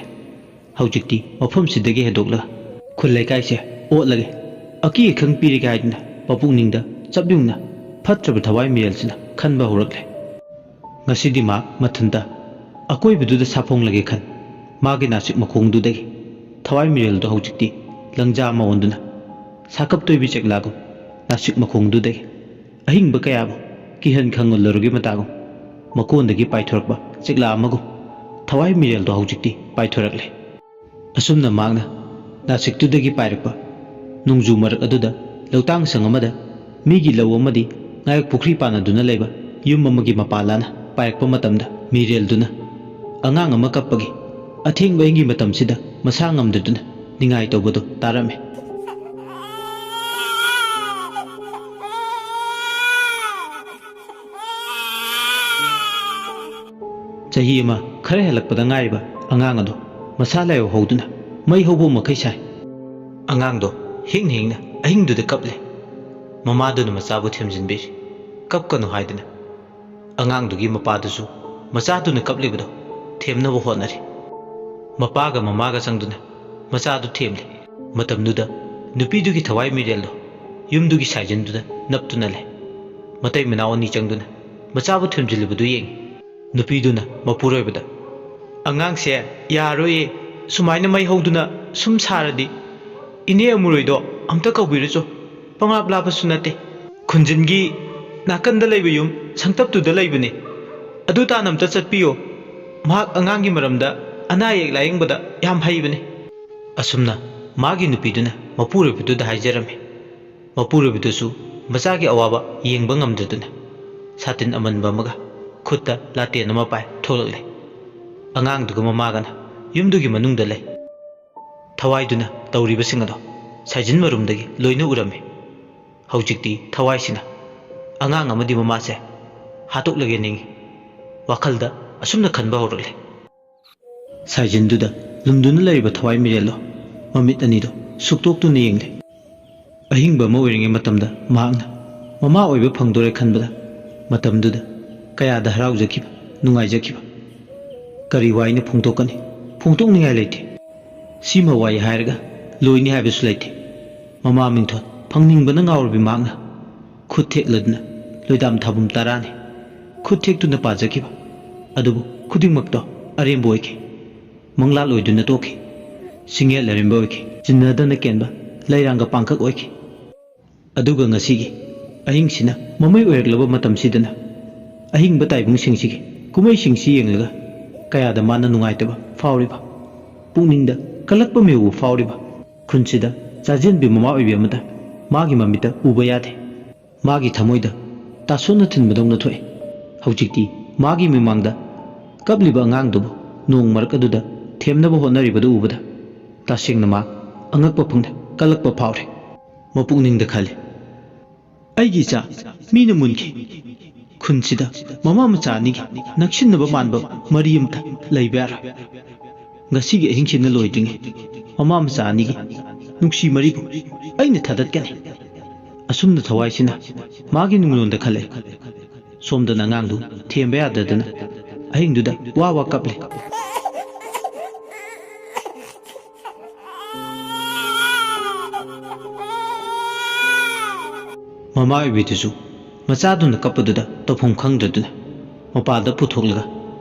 ꯍꯧꯖꯤꯛꯇꯤ ꯃꯐꯝꯁꯤꯗꯒꯤ ꯍꯦꯟꯗꯣꯛꯂꯒ ꯈꯨꯜ ꯂꯩꯀꯥꯏꯁꯦ ꯑꯣꯠꯂꯒꯦ, ꯑꯀꯤ ꯑꯈꯪ ꯄꯤꯔꯒꯦ ꯍꯥꯏꯗꯨꯅ ꯃꯄꯨꯛꯅꯤꯡꯗ ꯆꯞ ꯌꯨꯡꯅ ꯐꯠꯇ꯭ꯔꯕ ꯊꯋꯥꯏ ꯃꯤꯔꯦꯜꯁꯤꯅ ꯈꯟꯕ ꯍꯧꯔꯛꯂꯦ꯫ ꯉꯁꯤꯗꯤ ꯃꯍꯥꯛ ꯃꯊꯟꯇ ꯑꯀꯣꯏꯕꯗꯨꯗ ꯁꯥꯐꯣꯡꯂꯒꯦ ꯈꯟ ꯃꯥꯒꯤ ꯅꯥꯁꯤꯛ ꯃꯈꯣꯡꯗꯨꯗꯒꯤ ꯊꯋꯥꯏ ꯃꯤꯔꯦꯜꯗꯣ ꯍꯧꯖꯤꯛꯇꯤ ꯂꯪꯖꯥ ꯑꯃ ꯑꯣꯟꯗꯨꯅ ꯁꯥꯀꯞ ꯇꯣꯏꯕꯤ ꯆꯦꯛꯂꯥꯒꯨꯝ ꯅꯥꯁꯤꯛ ꯃꯈꯣꯡꯗꯨꯗꯒꯤ ꯑꯍꯤꯡꯕ ꯀꯌꯥꯕꯨ ꯀꯤꯍꯟ ꯈꯪꯍꯜꯂꯔꯨꯒꯤ ꯃꯇꯥꯒꯨꯝ ꯃꯀꯣꯟꯗꯒꯤ ꯄꯥꯏꯊꯣꯔꯛꯄ ꯆꯦꯛꯂꯥ ꯑꯃꯒꯨꯝ ꯊꯋꯥꯏ ꯃꯤꯔꯦꯜꯗꯣ ꯍꯧꯖꯤꯛꯇꯤ ꯄꯥꯏꯊꯣꯔꯛꯂꯦ꯫ ꯑꯁꯨꯝꯅ ꯃꯍꯥꯛꯅ ꯅꯥꯁꯤꯛꯇꯨꯗꯒꯤ ꯄꯥꯏꯔꯛꯄ ꯅꯣꯡꯖꯨ ꯃꯔꯛ ꯑꯗꯨꯗ ꯂꯧꯇꯥꯡ ꯁꯪ ꯑꯃꯗ ꯃꯤꯒꯤ ꯂꯧ ꯑꯃꯗꯤ ꯉꯥꯌꯣꯛ ꯄꯨꯈ꯭ꯔꯤ ꯄꯥꯟꯅꯗꯨꯅ ꯂꯩꯕ ꯌꯨꯝ ꯑꯃꯒꯤ ꯃꯄꯥꯂꯥꯅ ꯄꯥꯏꯔꯛꯄ ꯃꯇꯝꯗ ꯃꯤꯔꯦꯜꯗꯨꯅ ꯑꯉꯥꯡ ꯑꯃ ꯀꯞꯄꯒꯤ ꯑꯊꯦꯡꯕ ꯑꯍꯤꯡꯒꯤ ꯃꯇꯝꯁꯤꯗ ꯃꯁꯥ ꯉꯝꯗꯗꯨꯅ ꯅꯤꯡꯉꯥꯏ ꯇꯧꯕꯗꯨ ꯇꯥꯔꯝꯃꯤ꯫ ꯆꯍꯤ ꯑꯃ ꯈꯔ ꯍꯦꯜꯂꯛꯄꯗ ꯉꯥꯏꯔꯤꯕ ꯑꯉꯥꯡ ꯑꯗꯨ ꯃꯁꯥ ꯂꯥꯏꯍꯧ ꯍꯧꯗꯨꯅ ꯃꯩ ꯍꯧꯕ ꯃꯈꯩ ꯁꯥꯏ꯫ ꯑꯉꯥꯡꯗꯣ ꯍꯤꯡꯅ ꯍꯤꯡꯅ ꯑꯍꯤꯡꯗꯨꯗ ꯀꯞꯂꯦ꯫ ꯃꯃꯥꯗꯨꯅ ꯃꯆꯥꯕꯨ ꯊꯦꯝꯖꯤꯟꯕꯤꯔꯤ꯫ "ꯀꯞꯀꯅꯨ" ꯍꯥꯏꯗꯨꯅ꯫ ꯑꯉꯥꯡꯗꯨꯒꯤ ꯃꯄꯥꯗꯨꯁꯨ ꯃꯆꯥꯗꯨꯅ ꯀꯞꯂꯤꯕꯗꯣ ꯊꯦꯝꯅꯕ ꯍꯣꯠꯅꯔꯤ꯫ ꯃꯄꯥꯒ ꯃꯃꯥꯒ ꯆꯪꯗꯨꯅ ꯃꯆꯥꯗꯨ ꯊꯦꯝꯂꯤ꯫ ꯃꯇꯝꯗꯨꯗ ꯅꯨꯄꯤꯗꯨꯒꯤ ꯊꯋꯥꯏ ꯃꯤꯔꯦꯜꯗꯣ ꯌꯨꯝꯗꯨꯒꯤ ꯁꯥꯏꯖꯤꯟꯗꯨꯗ ꯅꯞꯇꯨꯅ ꯂꯩ꯫ ꯃꯇꯩ ꯃꯅꯥꯎ ꯑꯅꯤ ꯆꯪꯗꯨꯅ ꯃꯆꯥꯕꯨ ꯊꯦꯝꯖꯤꯜꯂꯤꯕꯗꯨ ꯌꯦꯡꯏ꯫ ꯅꯨꯄꯤꯗꯨꯅ ꯃꯄꯨꯔꯣꯏꯕꯗ, "ꯑꯉꯥꯡꯁꯦ ꯌꯥꯔꯣꯏꯌꯦ, ꯁꯨꯃꯥꯏꯅ ꯃꯩ ꯍꯧꯗꯨꯅ ꯁꯨꯝ ꯁꯥꯔꯗꯤ ꯏꯅꯦ ꯑꯃꯨꯔꯣꯏꯗꯣ ꯑꯝꯇ ꯀꯧꯕꯤꯔꯨꯆꯣ, ꯄꯪꯂꯥꯞ ꯂꯥꯞꯄꯁꯨ ꯅꯠꯇꯦ꯫ ꯈꯨꯟꯖꯤꯟꯒꯤ ꯅꯥꯀꯟꯗ ꯂꯩꯕ ꯌꯨꯝ ꯁꯪꯇꯞꯇꯨꯗ ꯂꯩꯕꯅꯦ, ꯑꯗꯨ ꯇꯥꯟꯅ ꯑꯝꯇ ꯆꯠꯄꯤꯌꯣ, ꯃꯍꯥꯛ ꯑꯉꯥꯡꯒꯤ ꯃꯔꯝꯗ ꯑꯅꯥ ꯑꯌꯦꯛ ꯂꯥꯌꯦꯡꯕꯗ ꯌꯥꯝ ꯍꯩꯕꯅꯦ"꯫ ꯑꯁꯨꯝꯅ ꯃꯥꯒꯤ ꯅꯨꯄꯤꯗꯨꯅ ꯃꯄꯨꯔꯣꯏꯕꯗꯨꯗ ꯍꯥꯏꯖꯔꯝꯃꯤ꯫ ꯃꯄꯨꯔꯣꯏꯕꯗꯨꯁꯨ ꯃꯆꯥꯒꯤ ꯑꯋꯥꯕ ꯌꯦꯡꯕ ꯉꯝꯗ꯭ꯔꯗꯨꯅ ꯁꯥꯇꯤꯟ ꯑꯃꯟꯕ ꯑꯃꯒ ꯈꯨꯠꯇ ꯂꯥꯇꯦꯟ ꯑꯃ ꯄꯥꯏ ꯊꯣꯛꯂꯛꯂꯦ꯫ ꯑꯉꯥꯡꯗꯨꯒ ꯃꯃꯥꯒꯅ ꯌꯨꯝꯗꯨꯒꯤ ꯃꯅꯨꯡꯗ ꯂꯩ꯫ ꯊꯋꯥꯏꯗꯨꯅ ꯇꯧꯔꯤꯕꯁꯤꯡ ꯑꯗꯣ ꯁꯥꯏꯖꯤꯟ ꯃꯔꯨꯝꯗꯒꯤ ꯂꯣꯏꯅ ꯎꯔꯝꯃꯤ꯫ ꯍꯧꯖꯤꯛꯇꯤ ꯊꯋꯥꯏꯁꯤꯅ ꯑꯉꯥꯡ ꯑꯃꯗꯤ ꯃꯃꯥꯁꯦ ꯍꯥꯠꯇꯣꯛꯂꯒꯦ ꯅꯤꯡꯏ꯫ ꯋꯥꯈꯜꯗ ꯑꯁꯨꯝꯅ ꯈꯟꯕ ꯍꯧꯔꯛꯂꯦ꯫ ꯁꯥꯏꯖꯤꯟꯗꯨꯗ ꯂꯨꯝꯗꯨꯅ ꯂꯩꯔꯤꯕ ꯊꯋꯥꯏ ꯃꯤꯔꯦꯜꯗꯣ ꯃꯃꯤꯠ ꯑꯅꯤꯗꯣ ꯁꯨꯛꯇꯣꯛꯇꯨꯅ ꯌꯦꯡꯂꯦ꯫ ꯑꯍꯤꯡꯕ ꯑꯃ ꯑꯣꯏꯔꯤꯉꯩ ꯃꯇꯝꯗ ꯃꯍꯥꯛꯅ ꯃꯃꯥ ꯑꯣꯏꯕ ꯐꯪꯗꯣꯔꯦ ꯈꯟꯕꯗ ꯃꯇꯝꯗꯨꯗ ꯀꯌꯥꯗ ꯍꯔꯥꯎꯖꯈꯤꯕ, ꯅꯨꯡꯉꯥꯏꯖꯈꯤꯕ꯫ ꯀꯔꯤ ꯋꯥꯏꯅ ꯐꯣꯡꯗꯣꯛꯀꯅꯤ? ꯐꯣꯡꯗꯣꯛꯅꯤꯡꯉꯥꯏ ꯂꯩꯇꯦ꯫ ꯁꯤꯃ ꯋꯥꯏ ꯍꯥꯏꯔꯒ ꯂꯣꯏꯅꯤ ꯍꯥꯏꯕꯁꯨ ꯂꯩꯇꯦ꯫ ꯃꯃꯥ ꯃꯤꯡꯊꯣꯜ ꯐꯪꯅꯤꯡꯕꯅ ꯉꯥꯎꯔꯕꯤ ꯃꯍꯥꯛꯅ ꯈꯨꯠ ꯊꯦꯛꯂꯗꯨꯅ ꯂꯣꯏꯗꯥꯝ ꯊꯥꯕꯨꯝ ꯇꯔꯥꯅꯤ ꯈꯨꯠ ꯊꯦꯛꯇꯨꯅ ꯄꯥꯖꯈꯤꯕ꯫ ꯑꯗꯨꯕꯨ ꯈꯨꯗꯤꯡꯃꯛꯇꯣ ꯑꯔꯦꯝꯕ ꯑꯣꯏꯈꯤ꯫ ꯃꯪꯂꯥꯜ ꯑꯣꯏꯗꯨꯅ ꯇꯣꯛꯈꯤ꯫ ꯁꯤꯡꯍꯦꯜ ꯑꯔꯦꯝꯕ ꯑꯣꯏꯈꯤ꯫ ꯆꯤꯟꯅꯗꯅ ꯀꯦꯟꯕ ꯂꯩꯔꯥꯡꯒ ꯄꯥꯡꯈꯛ ꯑꯣꯏꯈꯤ꯫ ꯑꯗꯨꯒ ꯉꯁꯤꯒꯤ ꯑꯍꯤꯡꯁꯤꯅ ꯃꯃꯩ ꯑꯣꯏꯔꯛꯂꯕ ꯃꯇꯝꯁꯤꯗꯅ ꯑꯍꯤꯡꯕ ꯇꯥꯏꯕꯪꯁꯤꯡꯁꯤꯒꯤ ꯀꯨꯝꯍꯩꯁꯤꯡꯁꯤ ꯌꯦꯡꯂꯒ ꯀꯌꯥꯗ ꯃꯥꯅ ꯅꯨꯡꯉꯥꯏꯇꯕ ꯐꯥꯎꯔꯤꯕ, ꯄꯨꯛꯅꯤꯡꯗ ꯀꯜꯂꯛꯄ ꯃꯤꯑꯣꯕ ꯐꯥꯎꯔꯤꯕ꯫ ꯈꯨꯟꯁꯤꯗ ꯆꯥꯖꯦꯟꯕꯤ ꯃꯃꯥ ꯑꯣꯏꯕꯤ ꯑꯃꯗ ꯃꯥꯒꯤ ꯃꯃꯤꯠꯇ ꯎꯕ ꯌꯥꯗꯦ꯫ ꯃꯥꯒꯤ ꯊꯃꯣꯏꯗ ꯇꯥꯁꯣꯟꯅ ꯊꯤꯟꯕꯗꯧꯅ ꯊꯣꯛꯏ꯫ ꯍꯧꯖꯤꯛꯇꯤ ꯃꯥꯒꯤ ꯃꯤꯃꯥꯡꯗ ꯀꯞꯂꯤꯕ ꯑꯉꯥꯡꯗꯨꯕꯨ ꯅꯣꯡ ꯃꯔꯛ ꯑꯗꯨꯗ ꯊꯦꯝꯅꯕ ꯍꯣꯠꯅꯔꯤꯕꯗꯨ ꯎꯕꯗ ꯇꯁꯦꯡꯅ ꯃꯥ ꯑꯉꯛꯄ ꯐꯪꯗꯦ, ꯀꯜꯂꯛꯄ ꯐꯥꯎꯔꯦ꯫ ꯃꯄꯨꯛꯅꯤꯡꯗ ꯈꯜꯂꯤ, "ꯑꯩꯒꯤ ꯏꯆꯥ ꯃꯤꯅ ꯃꯨꯟꯈꯤ꯫ ꯈꯨꯟꯁꯤꯗ ꯃꯃꯥ ꯃꯆꯥ ꯑꯅꯤꯒꯤ ꯅꯛꯁꯤꯟꯅꯕ ꯃꯥꯟꯕ ꯃꯔꯤ ꯑꯃꯇ ꯂꯩꯕ ꯌꯥꯔꯣꯏ꯫ ꯉꯁꯤꯒꯤ ꯑꯍꯤꯡꯁꯤꯅ ꯂꯣꯏꯗ꯭ꯔꯤꯉꯩ ꯃꯃꯥ ꯃꯆꯥ ꯑꯅꯤꯒꯤ ꯅꯨꯡꯁꯤ ꯃꯔꯤꯕꯨ ꯑꯩꯅ ꯊꯥꯗꯠꯀꯅꯤ"꯫ ꯑꯁꯨꯝꯅ ꯊꯋꯥꯏꯁꯤꯅ ꯃꯥꯒꯤ ꯅꯨꯡꯂꯣꯟꯗ ꯈꯜꯂꯦ꯫ ꯁꯣꯝꯗꯅ ꯑꯉꯥꯡꯗꯨ ꯊꯦꯝꯕ ꯌꯥꯗꯗꯅ ꯑꯍꯤꯡꯗꯨꯗ ꯋꯥ ꯋꯥ ꯀꯞꯂꯤ꯫ ꯃꯃꯥ ꯑꯣꯏꯕꯤꯗꯨꯁꯨ ꯃꯆꯥꯗꯨꯅ ꯀꯞꯄꯗꯨꯗ ꯇꯧꯐꯝ ꯈꯪꯗ꯭ꯔꯗꯨꯅ ꯃꯄꯥꯟꯗ ꯄꯨꯊꯣꯛꯂꯒ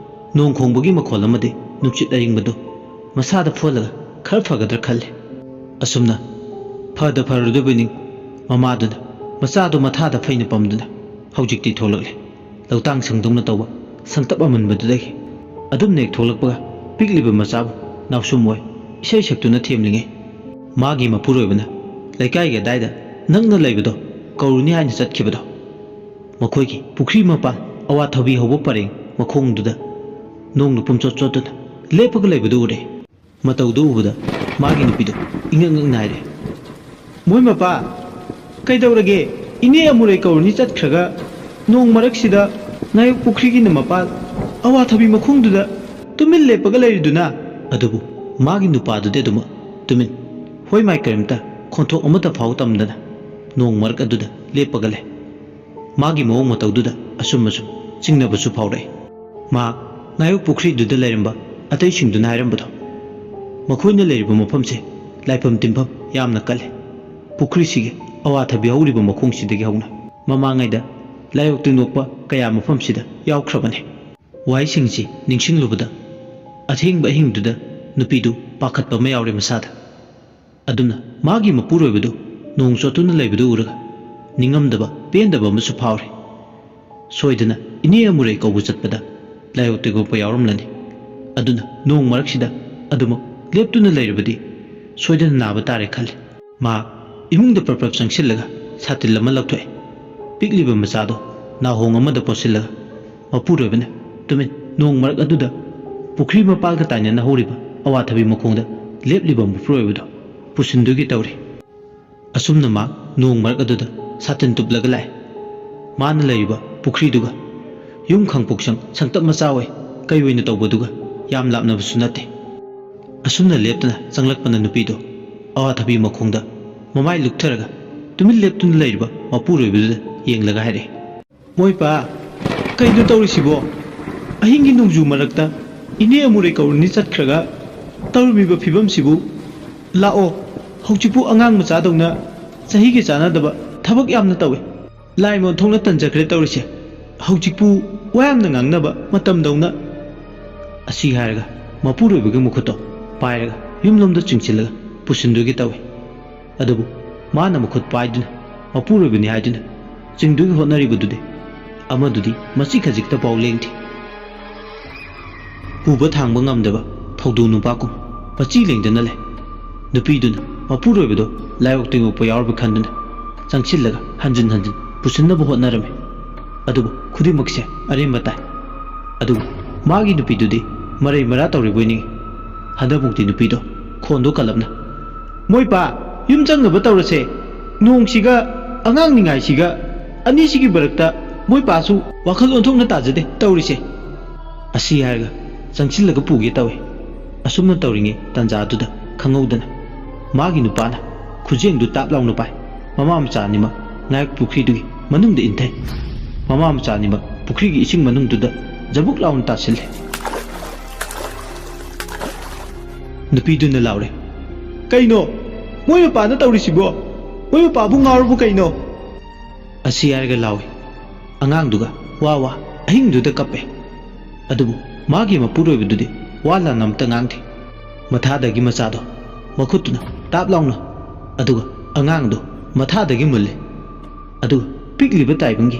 ꯅꯣꯡ ꯈꯣꯡꯕꯒꯤ ꯃꯈꯣꯜ ꯑꯃꯗꯤ ꯅꯨꯡꯁꯤꯠ ꯑꯏꯪꯕꯗꯨ ꯃꯁꯥꯗ ꯐꯨꯍꯜꯂꯒ ꯈꯔ ꯐꯒꯗ꯭ꯔꯥ ꯈꯜꯂꯤ꯫ ꯑꯁꯨꯝꯅ ꯐꯗ ꯐꯔꯨꯗꯕꯅꯤ ꯃꯃꯥꯗꯨꯅ ꯃꯆꯥꯗꯨ ꯃꯊꯥꯗ ꯐꯩꯅ ꯄꯝꯗꯨꯅ ꯍꯧꯖꯤꯛꯇꯤ ꯊꯣꯛꯂꯛꯂꯦ꯫ ꯂꯧꯇꯥꯡ ꯁꯪꯗꯧꯅ ꯇꯧꯕ ꯁꯪꯇꯞ ꯑꯃꯟꯕꯗꯨꯗꯒꯤ ꯑꯗꯨꯝꯅ ꯍꯦꯛ ꯊꯣꯛꯂꯛꯄꯒ ꯄꯤꯛꯂꯤꯕ ꯃꯆꯥꯕꯨ ꯅꯥꯎꯁꯨꯝ ꯑꯣꯏ ꯏꯁꯩ ꯁꯛꯇꯨꯅ ꯊꯦꯝꯂꯤꯉꯩ ꯃꯥꯒꯤ ꯃꯄꯨꯔꯣꯏꯕꯅ ꯂꯩꯀꯥꯏꯒꯤ ꯑꯗꯥꯏꯗ ꯅꯛꯅ ꯂꯩꯕꯗꯣ ꯀꯧꯔꯨꯅꯤ ꯍꯥꯏꯅ ꯆꯠꯈꯤꯕꯗꯣ ꯃꯈꯣꯏꯒꯤ ꯄꯨꯈ꯭ꯔꯤ ꯃꯄꯥꯟ ꯑꯋꯥꯊꯕꯤ ꯍꯧꯕ ꯄꯔꯦꯡ ꯃꯈꯣꯡꯗꯨꯗ ꯅꯣꯡꯅ ꯄꯨꯝꯆꯣꯠ ꯆꯣꯠꯇꯨꯅ ꯂꯦꯞꯄꯒ ꯂꯩꯕꯗꯨ ꯎꯔꯦ꯫ ꯃꯇꯧꯗꯨ ꯎꯕꯗ ꯃꯥꯒꯤ ꯅꯨꯄꯤꯗꯨ ꯏꯉꯛ ꯉꯛ ꯅꯥꯏꯔꯦ꯫ "ꯃꯣꯏ ꯃꯄꯥ, ꯀꯩꯗꯧꯔꯒꯦ? ꯏꯅꯦ ꯑꯃꯨꯔꯩ ꯀꯧꯔꯨꯅꯤ ꯆꯠꯈ꯭ꯔꯒ ꯅꯣꯡ ꯃꯔꯛꯁꯤꯗ ꯉꯥꯌꯣꯛ ꯄꯨꯈ꯭ꯔꯤꯒꯤꯅ ꯃꯄꯥꯜ ꯑꯋꯥꯊꯕꯤ ꯃꯈꯣꯡꯗꯨꯗ ꯇꯨꯃꯤꯟ ꯂꯦꯞꯄꯒ ꯂꯩꯔꯤꯗꯨꯅ?" ꯑꯗꯨꯕꯨ ꯃꯥꯒꯤ ꯅꯨꯄꯥꯗꯨꯗꯤ ꯑꯗꯨꯃꯛ ꯇꯨꯃꯤꯟ, ꯍꯣꯏ ꯃꯥꯏ ꯀꯔꯤꯝꯇ ꯈꯣꯟꯊꯣꯛ ꯑꯃꯠꯇ ꯐꯥꯎ ꯇꯝꯗꯅ ꯅꯣꯡ ꯃꯔꯛ ꯑꯗꯨꯗ ꯂꯦꯞꯄꯒ ꯂꯩ꯫ ꯃꯥꯒꯤ ꯃꯑꯣꯡ ꯃꯇꯧꯗꯨꯗ ꯑꯁꯨꯝ ꯑꯁꯨꯝ ꯆꯤꯡꯅꯕꯁꯨ ꯐꯥꯎꯔꯛꯏ꯫ ꯃꯍꯥꯛ ꯉꯥꯌꯣꯛ ꯄꯨꯈ꯭ꯔꯤꯗꯨꯗ ꯂꯩꯔꯝꯕ ꯑꯇꯩꯁꯤꯡꯗꯨꯅ ꯍꯥꯏꯔꯝꯕꯗꯣ, ꯃꯈꯣꯏꯅ ꯂꯩꯔꯤꯕ ꯃꯐꯝꯁꯦ ꯂꯥꯏꯐꯝ ꯇꯤꯟꯐꯝ ꯌꯥꯝꯅ ꯀꯜꯂꯤ꯫ ꯄꯨꯈ꯭ꯔꯤꯁꯤꯒꯤ ꯑꯋꯥꯊꯕꯤ ꯍꯧꯔꯤꯕ ꯃꯈꯣꯡꯁꯤꯗꯒꯤ ꯍꯧꯅ ꯃꯃꯥꯡꯉꯩꯗ ꯂꯥꯏꯑꯣꯛ ꯇꯤꯟꯑꯣꯛꯄ ꯀꯌꯥ ꯃꯐꯝꯁꯤꯗ ꯌꯥꯎꯈ꯭ꯔꯕꯅꯤ꯫ ꯋꯥꯍꯩꯁꯤꯡꯁꯤ ꯅꯤꯡꯁꯤꯡꯂꯨꯕꯗ ꯑꯊꯦꯡꯕ ꯑꯍꯤꯡꯗꯨꯗ ꯅꯨꯄꯤꯗꯨ ꯄꯥꯈꯠꯄ ꯑꯃ ꯌꯥꯎꯔꯦ ꯃꯁꯥꯗ꯫ ꯑꯗꯨꯅ ꯃꯥꯒꯤ ꯃꯄꯨꯔꯣꯏꯕꯗꯨ ꯅꯣꯡ ꯆꯣꯠꯇꯨꯅ ꯂꯩꯕꯗꯨ ꯎꯔꯒ ꯅꯤꯡꯉꯝꯗꯕ ꯄꯦꯟꯗꯕ ꯑꯃꯁꯨ ꯐꯥꯎꯔꯦ꯫ ꯁꯣꯏꯗꯅ ꯏꯅꯦ ꯑꯃꯨꯔꯩ ꯀꯧꯕ ꯆꯠꯄꯗ ꯂꯥꯏꯑꯣꯛ ꯇꯤꯟꯑꯣꯛꯄ ꯌꯥꯎꯔꯝꯂꯅꯤ꯫ ꯑꯗꯨꯅ ꯅꯣꯡ ꯃꯔꯛꯁꯤꯗ ꯑꯗꯨꯃꯛ ꯂꯦꯞꯇꯨꯅ ꯂꯩꯔꯕꯗꯤ ꯁꯣꯏꯗꯅ ꯅꯥꯕ ꯇꯥꯔꯦ ꯈꯜꯂꯤ꯫ ꯃꯍꯥꯛ ꯏꯃꯨꯡꯗ ꯄ꯭ꯔꯞ ꯄ꯭ꯔꯞ ꯆꯪꯁꯤꯜꯂꯒ ꯁꯥꯇꯤꯟ ꯑꯃ ꯂꯧꯊꯣꯛꯑꯦ꯫ ꯄꯤꯛꯂꯤꯕ ꯃꯆꯥꯗꯣ ꯅꯥꯍꯣꯡ ꯑꯃꯗ ꯄꯣꯠꯁꯤꯜꯂꯒ ꯃꯄꯨꯔꯣꯏꯕꯅ ꯇꯨꯃꯤꯟ ꯅꯣꯡ ꯃꯔꯛ ꯑꯗꯨꯗ ꯄꯨꯈ꯭ꯔꯤ ꯃꯄꯥꯜꯒ ꯇꯥꯏꯅꯅ ꯍꯧꯔꯤꯕ ꯑꯋꯥꯊꯕꯤ ꯃꯈꯣꯡꯗ ꯂꯦꯞꯂꯤꯕ ꯃꯄꯨꯔꯣꯏꯕꯗꯣ ꯄꯨꯁꯤꯟꯗꯨꯒꯤ ꯇꯧꯔꯤ꯫ ꯑꯁꯨꯝꯅ ꯃꯍꯥꯛ ꯅꯣꯡ ꯃꯔꯛ ꯑꯗꯨꯗ ꯁꯥꯇꯤꯟ ꯇꯨꯞꯂꯒ ꯂꯥꯛꯑꯦ꯫ ꯃꯥꯅ ꯂꯩꯔꯤꯕ ꯄꯨꯈ꯭ꯔꯤꯗꯨꯒ ꯌꯨꯝ ꯈꯥꯡꯄꯣꯛꯁꯪ ꯁꯪꯇꯞ ꯃꯆꯥ ꯑꯣꯏ, ꯀꯩ ꯑꯣꯏꯅ ꯇꯧꯕꯗꯨꯒ ꯌꯥꯝ ꯂꯥꯞꯅꯕꯁꯨ ꯅꯠꯇꯦ꯫ ꯑꯁꯨꯝꯅ ꯂꯦꯞꯇꯅ ꯆꯪꯂꯛꯄꯅ ꯅꯨꯄꯤꯗꯣ ꯑꯋꯥꯊꯕꯤ ꯃꯈꯣꯡꯗ ꯃꯃꯥꯏ ꯂꯨꯛꯊꯔꯒ ꯇꯨꯃꯤꯟ ꯂꯦꯞꯇꯨꯅ ꯂꯩꯔꯤꯕ ꯃꯄꯨꯔꯣꯏꯕꯗꯨꯗ ꯌꯦꯡꯂꯒ ꯍꯥꯏꯔꯛꯏ, "ꯃꯣꯏꯄꯥ, ꯀꯩꯅꯣ ꯇꯧꯔꯤꯁꯤꯕꯣ? ꯑꯍꯤꯡꯒꯤ ꯅꯣꯡꯖꯨ ꯃꯔꯛꯇ ꯏꯅꯦ ꯑꯃꯨꯔꯩ ꯀꯧꯔꯨꯅꯤ ꯆꯠꯈ꯭ꯔꯒ ꯇꯧꯔꯝꯃꯤꯕ ꯐꯤꯕꯝꯁꯤꯕꯨ? ꯂꯥꯛꯑꯣ, ꯍꯧꯖꯤꯛꯄꯨ ꯑꯉꯥꯡ ꯃꯆꯥꯗꯧꯅ ꯆꯍꯤꯒ ꯆꯥꯟꯅꯗꯕ ꯊꯕꯛ ꯌꯥꯝꯅ ꯇꯧꯏ꯫ "ꯂꯥꯏꯃ ꯑꯣꯟꯊꯣꯛꯅ ꯇꯟꯖꯈ꯭ꯔꯦ ꯇꯧꯔꯤꯁꯦ꯫ ꯍꯧꯖꯤꯛꯄꯨ ꯋꯥ ꯌꯥꯝꯅ ꯉꯥꯡꯅꯕ ꯃꯇꯝꯗꯧꯅ?" ꯑꯁꯤ ꯍꯥꯏꯔꯒ ꯃꯄꯨꯔꯣꯏꯕꯒꯤ ꯃꯈꯨꯠꯇꯣ ꯄꯥꯏꯔꯒ ꯌꯨꯝꯂꯣꯝꯗ ꯆꯤꯡꯁꯤꯜꯂꯒ ꯄꯨꯁꯤꯟꯗꯣꯏꯒꯦ ꯇꯧꯏ꯫ ꯑꯗꯨꯕꯨ ꯃꯥꯅ ꯃꯈꯨꯠ ꯄꯥꯏꯗꯨꯅ ꯃꯄꯨꯔꯣꯏꯕꯅꯤ ꯍꯥꯏꯗꯨꯅ ꯆꯤꯡꯗꯣꯏꯒꯤ ꯍꯣꯠꯅꯔꯤꯕꯗꯨꯗꯤ ꯑꯃꯗꯨꯗꯤ ꯃꯆꯤ ꯈꯖꯤꯛꯇ ꯄꯥꯎ ꯂꯦꯡꯗꯦ꯫ ꯄꯨꯕ ꯊꯥꯡꯕ ꯉꯝꯗꯕ ꯊꯧꯗꯣꯡ ꯅꯨꯄꯥꯒꯨꯝ ꯃꯆꯤ ꯂꯦꯡꯗꯅ ꯂꯩ꯫ ꯅꯨꯄꯤꯗꯨꯅ ꯃꯄꯨꯔꯣꯏꯕꯗꯣ ꯂꯥꯏꯑꯣꯛ ꯇꯤꯡꯉꯣꯛꯄ ꯌꯥꯎꯔꯕ ꯈꯟꯗꯨꯅ ꯆꯪꯁꯤꯜꯂꯒ ꯍꯟꯖꯤꯟ ꯍꯟꯖꯤꯟ ꯄꯨꯁꯤꯟꯅꯕ ꯍꯣꯠꯅꯔꯝꯃꯤ꯫ ꯑꯗꯨꯕꯨ ꯈꯨꯗꯤꯡꯃꯛꯁꯦ ꯑꯔꯦꯝꯕ ꯇꯥꯏ꯫ ꯑꯗꯨꯕꯨ ꯃꯥꯒꯤ ꯅꯨꯄꯤꯗꯨꯗꯤ ꯃꯔꯩ ꯃꯔꯥ ꯇꯧꯔꯤꯕꯣꯏ ꯅꯤꯡꯏ꯫ ꯍꯟꯗꯛꯃꯨꯛꯇꯤ ꯅꯨꯄꯤꯗꯣ ꯈꯣꯟꯗꯣ ꯀꯜꯂꯞꯅ, "ꯃꯣꯏ ꯄꯥ, ꯌꯨꯝ ꯆꯪꯅꯕ ꯇꯧꯔꯁꯦ꯫ ꯅꯣꯡꯁꯤꯒ ꯑꯉꯥꯡ ꯅꯤꯡꯉꯥꯏꯁꯤꯒ ꯑꯅꯤꯁꯤꯒꯤ ꯃꯔꯛꯇ ꯃꯣꯏ ꯄꯥꯁꯨ ꯋꯥꯈꯜ ꯑꯣꯟꯊꯣꯛꯅ ꯇꯥꯖꯗꯦ ꯇꯧꯔꯤꯁꯦ"꯫ ꯑꯁꯤ ꯍꯥꯏꯔꯒ ꯆꯪꯁꯤꯜꯂꯒ ꯄꯨꯒꯦ ꯇꯧꯏ꯫ ꯑꯁꯨꯝꯅ ꯇꯧꯔꯤꯉꯩ ꯇꯥꯟꯖꯥꯗꯨꯗ ꯈꯪꯍꯧꯗꯅ ꯃꯥꯒꯤ ꯅꯨꯄꯥꯅ ꯈꯨꯖꯦꯡꯗꯨ ꯇꯥꯞ ꯂꯥꯎꯅ ꯄꯥꯏ꯫ ꯃꯃꯥ ꯃꯆꯥ ꯑꯅꯤꯃꯛ ꯉꯥꯏꯍꯥꯛ ꯄꯨꯈ꯭ꯔꯤꯗꯨꯒꯤ ꯃꯅꯨꯡꯗ ꯏꯟꯊꯩ꯫ ꯃꯃꯥ ꯃꯆꯥ ꯑꯅꯤꯃꯛ ꯄꯨꯈ꯭ꯔꯤꯒꯤ ꯏꯁꯤꯡ ꯃꯅꯨꯡꯗꯨꯗ ꯖꯕꯨꯛ ꯂꯥꯎꯅ ꯇꯥꯁꯤꯜꯂꯦ꯫ ꯅꯨꯄꯤꯗꯨꯅ ꯂꯥꯎꯔꯦ, "ꯀꯩꯅꯣ? ꯃꯣꯏ ꯃꯄꯥꯅ ꯇꯧꯔꯤꯁꯤꯕꯣ? ꯃꯣꯏ ꯃꯄꯥꯕꯨ ꯉꯥꯎꯔꯕꯣ ꯀꯩꯅꯣ?" ꯑꯁꯤ ꯍꯥꯏꯔꯒ ꯂꯥꯎꯏ꯫ ꯑꯉꯥꯡꯗꯨꯒ ꯋꯥ ꯋꯥ ꯑꯍꯤꯡꯗꯨꯗ ꯀꯞꯄꯦ꯫ ꯑꯗꯨꯕꯨ ꯃꯥꯒꯤ ꯃꯄꯨꯔꯣꯏꯕꯗꯨꯗꯤ ꯋꯥ ꯂꯥꯟ ꯑꯃꯇ ꯉꯥꯡꯗꯦ꯫ ꯃꯊꯥꯗꯒꯤ ꯃꯆꯥꯗꯣ ꯃꯈꯨꯠꯇꯨꯅ ꯇꯥꯞ ꯂꯥꯎꯅ, ꯑꯗꯨꯒ ꯑꯉꯥꯡꯗꯣ ꯃꯊꯥꯗꯒꯤ ꯃꯨꯜꯂꯦ꯫ ꯑꯗꯨꯒ ꯄꯤꯛꯂꯤꯕ ꯇꯥꯏꯕꯪꯒꯤ